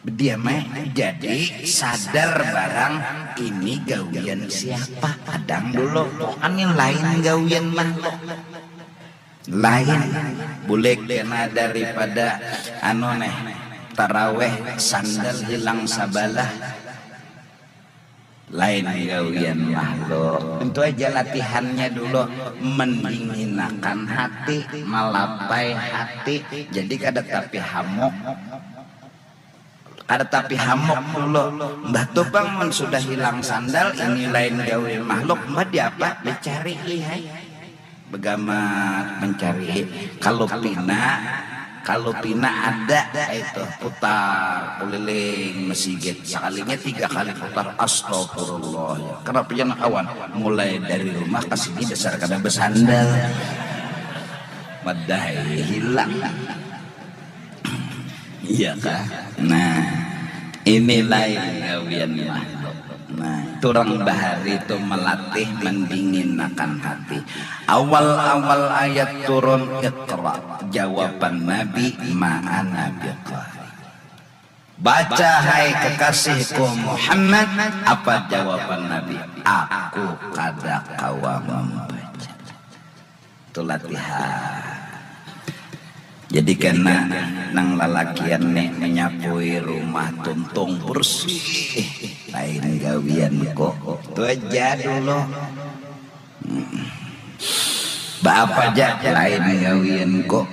Diam ai. Jadi sadar barang ini gawian siapa. Kadang dulu, pokoknya lain gawian makhluk. Lain. Bulik kena daripada anu neh, taraweh sandal hilang sabalah. Lain gawian makhluk. Tentu aja latihannya dulu mendinginakan hati, malapai hati. Jadi kada tapi hamuk. Kada tapi hamuk dulu. Mbah tu pang mun sudah hilang sandal, ini lain gawian makhluk, mbah diapa? Dicari lihai. Begamat mencari. Kalau pina, kalau pina ada itu putar keliling mesigit. Sekalinya tiga kali putar, astagfirullah. Ya. Kenapa jangan kawan? Mulai dari rumah ke sini dasar kada bersandal. Madai hilang. Iya kah? Nah, ini lain gawian makhluk. Nah, turang bahari tu melatih mendinginakan hati. Awal-awal ayat turun Iqra, jawaban Nabi, ma ana biqari. Baca hai kekasihku Muhammad, apa jawaban Nabi? Aku kada kawa membaca. Itu latihan. Jadi kena nang lalakian nih menyapui rumah tuntung bersih. Lain gawian kok. Itu aja dulu. Hmm. Baapa aja lain gawian kok.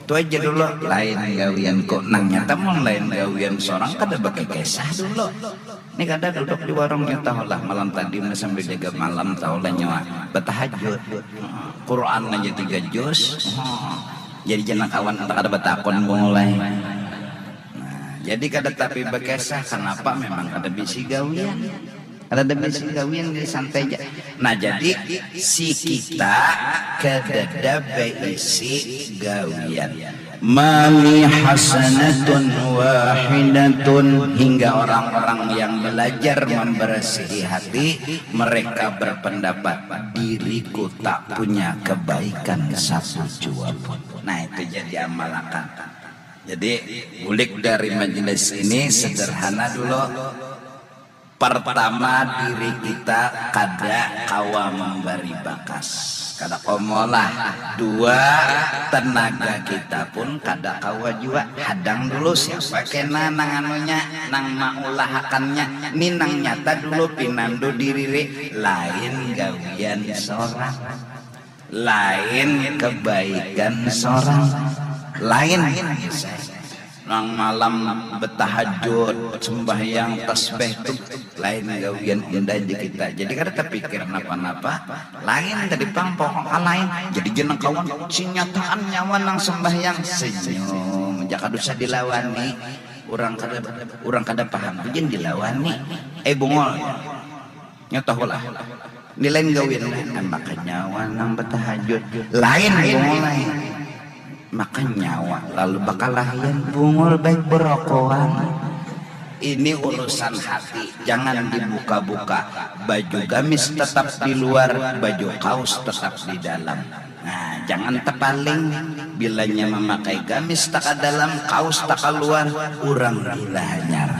Itu aja dulu lain gawian kok. Nang nyata mun lain gawian seorang kada bakikisah dulu. Ini kada duduk di warungnya tahulah malam tadi udah sambil jaga malam tahulah nyawa bertahajud. Quran aja tiga juz. Jadi jangan kawan entah kada bertakon mulai. Nah, jadi kada tapi berkisah kenapa memang kada bisi gawian. Kada ada bisi gawian jadi santai aja. Nah, jadi si kita kadada baisi gawian. Mali hasanatun wahidatun, hingga orang-orang yang belajar membersihi hati, mereka berpendapat diriku tak punya kebaikan satu jua pun. Nah, itu jadi amalakan. Jadi bulik dari majelis ini sederhana dulu. Pertama, diri kita kada kawa membari bakas, kada komolah. Dua, tenaga kita pun kada kawa jua. Hadang dulu siapa kena nang anunya, nang maulahakannya. Ni nang nyata dulu pinandu diriri, lain gawian sorang. Lain kebaikan sorang. Lain nang malam betahajud, sembahyang, tasbih tu lain gawian unda aja kita. Jadi kada terpikir napa-napa. Lain tadi pang pokok lain. Jadi jeneng kawan sinyataan nyawa nang sembahyang senyum. Jaka dosa dilawani. Orang kada orang kada paham. Jen dilawani. Eh bungol. Nya tahulah. Ni lain gawian lah. Maka nyawa nang betahajud. Lain bungul lain. Maka nyawa lalu bakalahian bungul baik berokoan. Ini urusan hati, jangan dibuka-buka. Baju gamis tetap di luar, baju kaos tetap di dalam. Nah, jangan tepaling. Bilanya memakai gamis taka dalam, kaos taka luar, urang gila hanyar.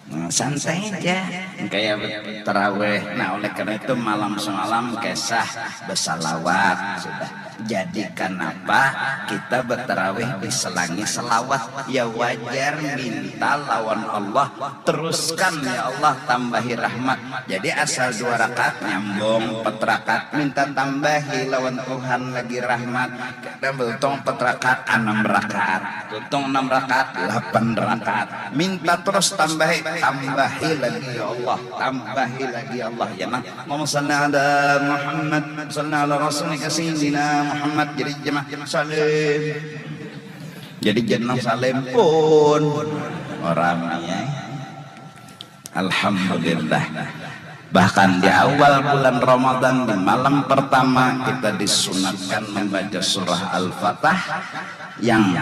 Nah, santai aja. Kayak taraweh. Nah, oleh karena itu malam semalam kisah bersalawat sudah. Jadi kanapa kita batarawih diselangi selawat? Ya wajar, minta lawan Allah, teruskan ya Allah, tambahi rahmat. Jadi asal dua rakaat nyambung, empat rakaat minta tambahi lawan Tuhan lagi rahmat. Kada beruntung empat rakaat, enam rakaat, tuntung enam rakaat, delapan rakaat, minta terus tambahi, tambahi lagi ya Allah, tambahi lagi ya Allah, ya nah. Allahumma salli ala Muhammad, salli ala Rasulika Sayyidina Muhammad. Jadi jemaah salim. Jadi jenang salim pun orang ya. Alhamdulillah. Bahkan di awal bulan Ramadan, di malam pertama, kita disunatkan membaca surah Al-Fatah yang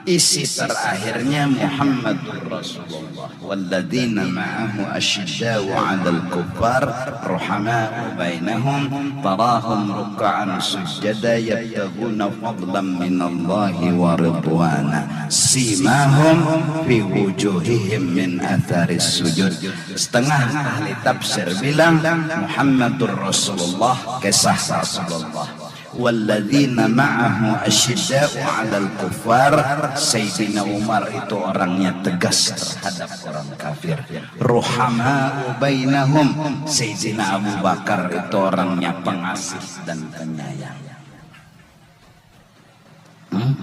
isi terakhirnya Muhammadur Rasulullah. Walladzina ma'ahu asyidda'u 'alal kuffar ruhama'u bainahum tarahum ruk'an sujada yabtaghuna fadlan minallahi wa ridwana simahum fi wujuhihim min atharis sujud. Setengah ahli tafsir bilang Muhammadur Rasulullah, kisah Rasulullah. Walladzina ma'ahu asyidda'u 'alal kuffar. Sayyidina Umar itu orangnya tegas terhadap orang kafir. Ruhama'u bainahum. Sayyidina Abu Bakar itu orangnya pengasih dan penyayang. Hmm?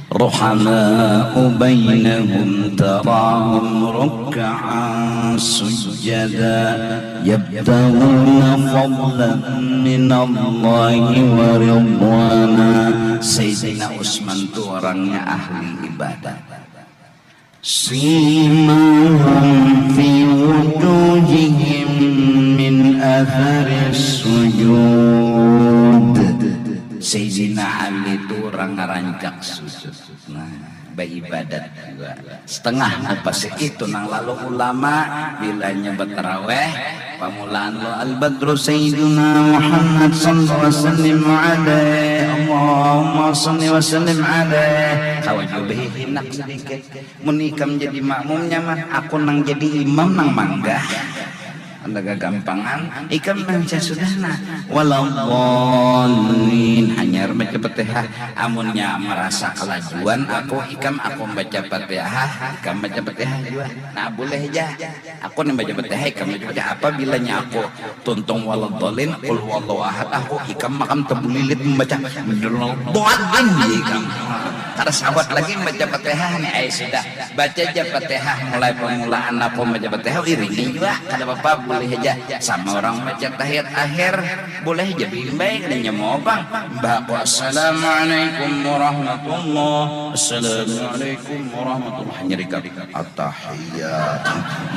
Ruhama'u bainahum tarahum ruk'an sujada yabtaghuna fadlan minallahi wa ridwana. Sayyidina Utsman tu orangnya ahli ibadat. Simahum fi wujuhihim min atharis sujud. Sayyidina Ali tu orang ngarancak sujud. Nah, baibadat jua. Setengah mupasi itu nang lalu ulama bilanya bataraweh, pamulaan lo al-badru sayyiduna Muhammad sallallahu alaihi wasallam alaih. Allahumma salli wa sallim alaih. Kawa jua bahihinak sadikit. Mun ikam jadi makmumnya mah, aku nang jadi imam nang manggah. Anda gagampangan, ikam baca sudah nah. Waladdallin, hanyar baca Fatihah. Amunnya marasa kalajuan aku, ikam aku baca Fatihah, ikam baca Fatihah jua. Nah, boleh ja. Aku ni baca Fatihah, ikam baca Fatihah. Apabila nya aku tuntung waladdallin, qul huwallahu ahad, aku ikam makam tabulilit mambaca waladdallin ikam. Kada sabat lagi mambaca Fatihah ni, ai sudah. Baca ja Fatihah mulai pamulaan aku mambaca Fatihah, iringi jua, kada papa, boleh haja. Sama urang mambaca tahiyat akhir, boleh haja baimbai, kada nyamu pang. Imbah aku, "Assalamualaikum warahmatullah, assalamualaikum warahmatullah," hanyar ikam, "Attahiyat."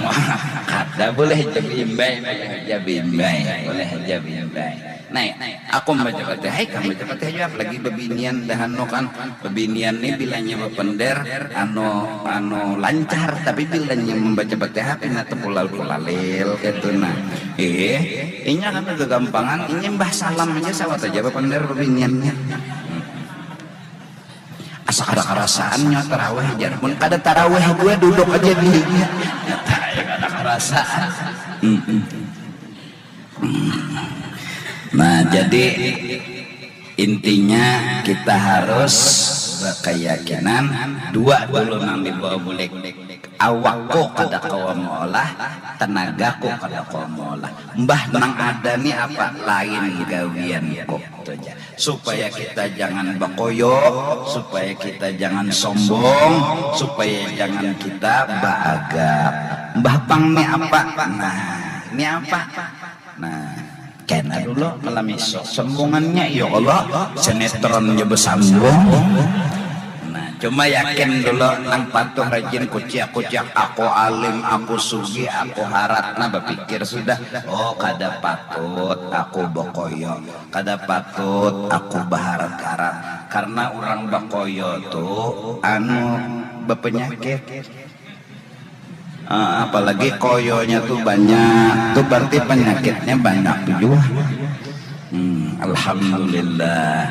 Wah, kada, boleh haja baimbai, boleh haja baimbai, boleh haja baimbai. Nah, aku mambaca Fatihah, ikam baca Fatihah jua, apalagi babinian dah anu kan. Babinian ni bilanya bapender, anu, anu lancar, tapi bilanya mambaca Fatihah pina tapulalil-pulalil kaitu nah. Eh, inya kada gagampangan, inya imbah salam haja sawat haja bapender babiniannya. Asa kada karasaan nya tarawih jar. Mun kada tarawih jua duduk haja di inya. Kada karasaan. Mm-mm. Nah, jadi intinya kita harus berkeyakinan dua dulu nang dibawa bulik. Awakku kada kawa meolah, tenagaku kada kawa meolah. Mbah nang ada ni apa? Lain gawianku. Itu aja. Supaya kita jangan bakoyo, supaya kita jangan sombong, supaya jangan kita baagak. Mbah pang ni apa? Nah, ni apa? Nah, kena dulu malam isuk. Sambungannya, ya Allah, sinetron ja basambung. Nah, cuma yakin dulu, nang patuh rajin kuciak-kuciak, aku alim, aku sugih, aku harat. Nah, bapikir sudah, oh, kada patut aku bakoyo, kada patut aku baharat-harat. Karena urang bakoyo tu, anu, bapanyakit. Ah, apalagi koyonya tu banyak, tu berarti penyakitnya banyak tu jua. Hmm, alhamdulillah.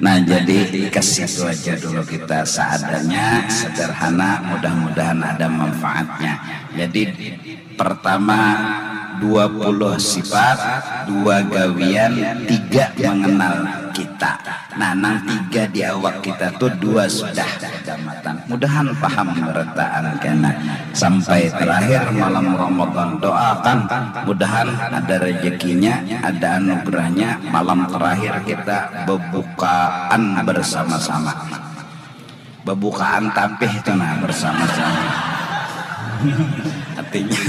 Nah, jadi ke situ aja dulu kita, seadanya, sederhana, mudah-mudahan ada manfaatnya. Jadi, pertama, dua puluh sifat, dua gawian, tiga mengenal kita. Nah, nang tiga di awak kita tu dua sudah damatan. Mudahan paham berataan kena sampai terakhir malam Ramadan. Doakan mudahan ada rezekinya, ada anugerahnya. Malam terakhir kita bebukaan bersama-sama. Bebukaan tapih tu nah bersama-sama. Artinya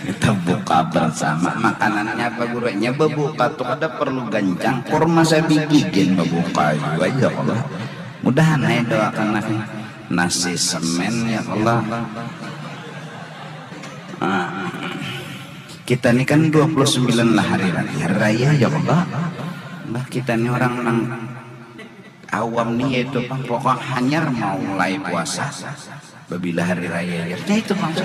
kita buka bersama. Makanannya apa gurunya? Bebuka tu kada perlu gancang. Kurma sabigi gin bebuka jua ya Allah. Mudahan ai doakan nasi, nasi semen ya Allah. Nah, kita ni kan dua puluh sembilan lah hari raya, hari raya ya Allah. Bah kita ni orang nang awam ni yaitu pang pokok hanyar mau mulai puasa babila hari raya ya. Nah, itu maksud.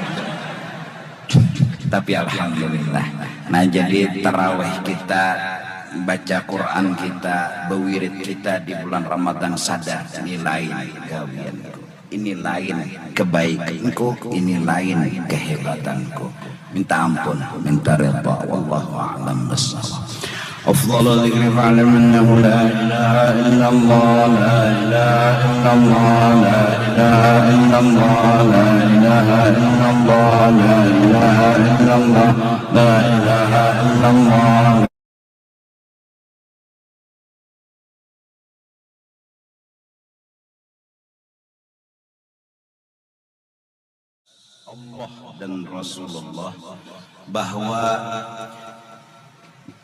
Tapi alhamdulillah. Nah, jadi tarawih kita, baca Quran kita, bewirid kita di bulan Ramadan sadar ini lain gawian. Ini lain kebaikanku, ini lain kehebatanku. Minta ampun, minta redha. Wallahu a'lam bishawab. أفضل الذكر فاعلم أنه لا إله إلا الله، لا إله إلا الله، لا إله إلا الله، لا إله إلا الله، لا إله إلا الله، لا إله إلا الله. Allah dan Rasulullah, bahwa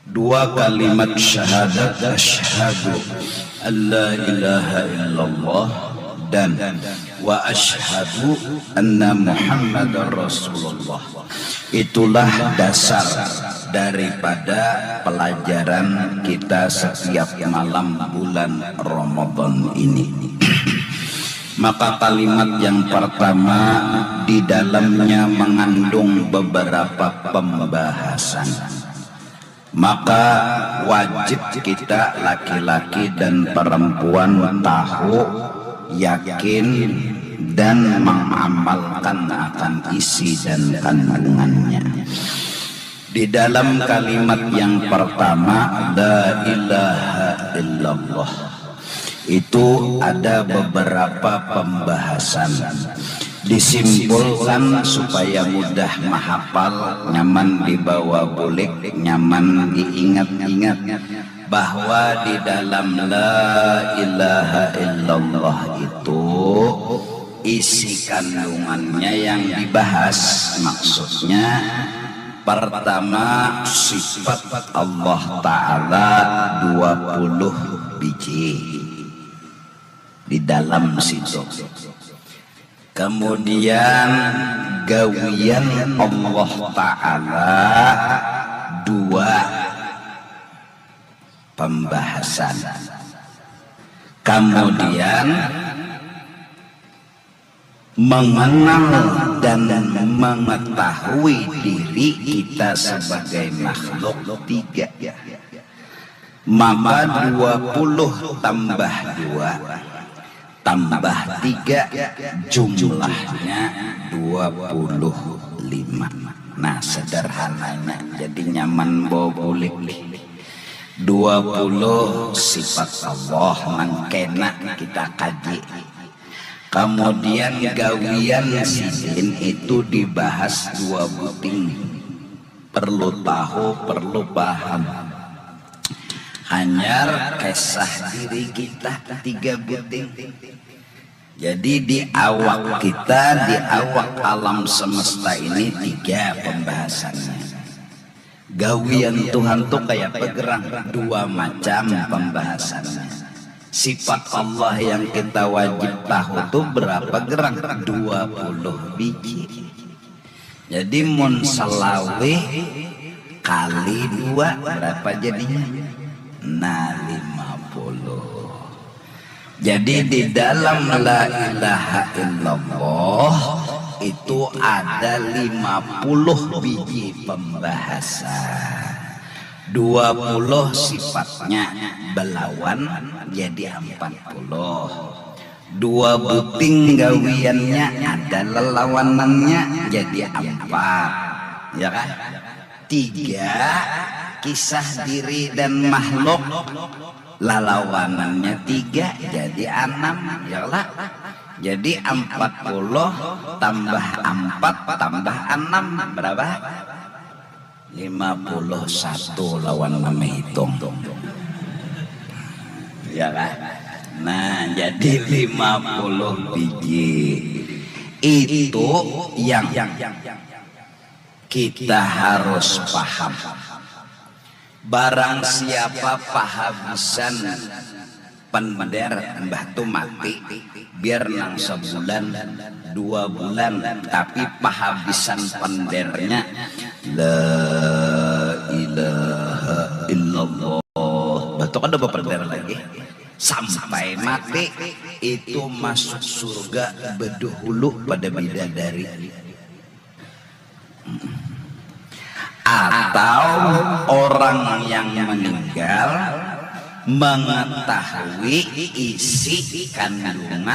dua kalimat syahadat, asyhadu an la ilaha illallah dan wa asyhadu anna Muhammadar Rasulullah, itulah dasar daripada pelajaran kita setiap malam bulan Ramadan ini. Maka kalimat yang pertama di dalamnya mengandung beberapa pembahasan. Maka wajib kita laki-laki dan perempuan tahu, yakin, dan mengamalkan akan isi dan kandungannya. Di dalam kalimat yang pertama, la ilaha illallah, itu ada beberapa pembahasan. Disimpulkan supaya mudah mahapal, nyaman dibawa bulik, nyaman diingat-ingat, bahwa di dalam la ilaha illallah itu isi kandungannya yang dibahas. Maksudnya, pertama, sifat Allah Ta'ala dua puluh biji di dalam situ. Kemudian, gawian Allah Ta'ala dua pembahasan. Kemudian, mengenal dan mengetahui diri kita sebagai makhluk tiga. Maka dua puluh tambah dua tambah tiga, jumlahnya dua puluh lima. Nah, sederhananya, jadi nyaman bawa bulik. Dua puluh sifat Allah nang kena kita kaji. Kemudian gawian sidin itu dibahas dua buting. Perlu tahu, perlu paham. Hanyar kisah diri kita tiga buting. Jadi di awak kita, di awak alam semesta ini tiga pembahasannya. Gawian Tuhan tu kaya apa gerang? Dua macam pembahasannya. Sifat Allah yang kita wajib tahu tu berapa gerang? Dua puluh biji. Jadi mun selawih kali dua berapa jadinya? Nah, lima puluh. Jadi di dalam la ilaha illallah itu ada lima puluh biji pembahasan. Dua puluh sifatnya belawan jadi empat puluh. Dua buting gawiannya ada lelawanannya jadi empat. Ya kan? tiga, kisah diri dan makhluk, lalawanannya tiga, jadi anam, ya lah. Jadi empat puluh tambah empat tambah enam berapa? Lima puluh satu lawan mamahitung. Ya kan? Nah, jadi lima puluh biji. Itu yang kita harus paham. Barang siapa pahabisan pender, mbah tu mati, biar nang sebulan, dua bulan, tapi pahabisan pendernya la ilaha illallah. Mbah tu kada bepender lagi. Sampai mati itu masuk surga bedahulu pada bidadari. Atau orang yang meninggal mengetahui isi kandungan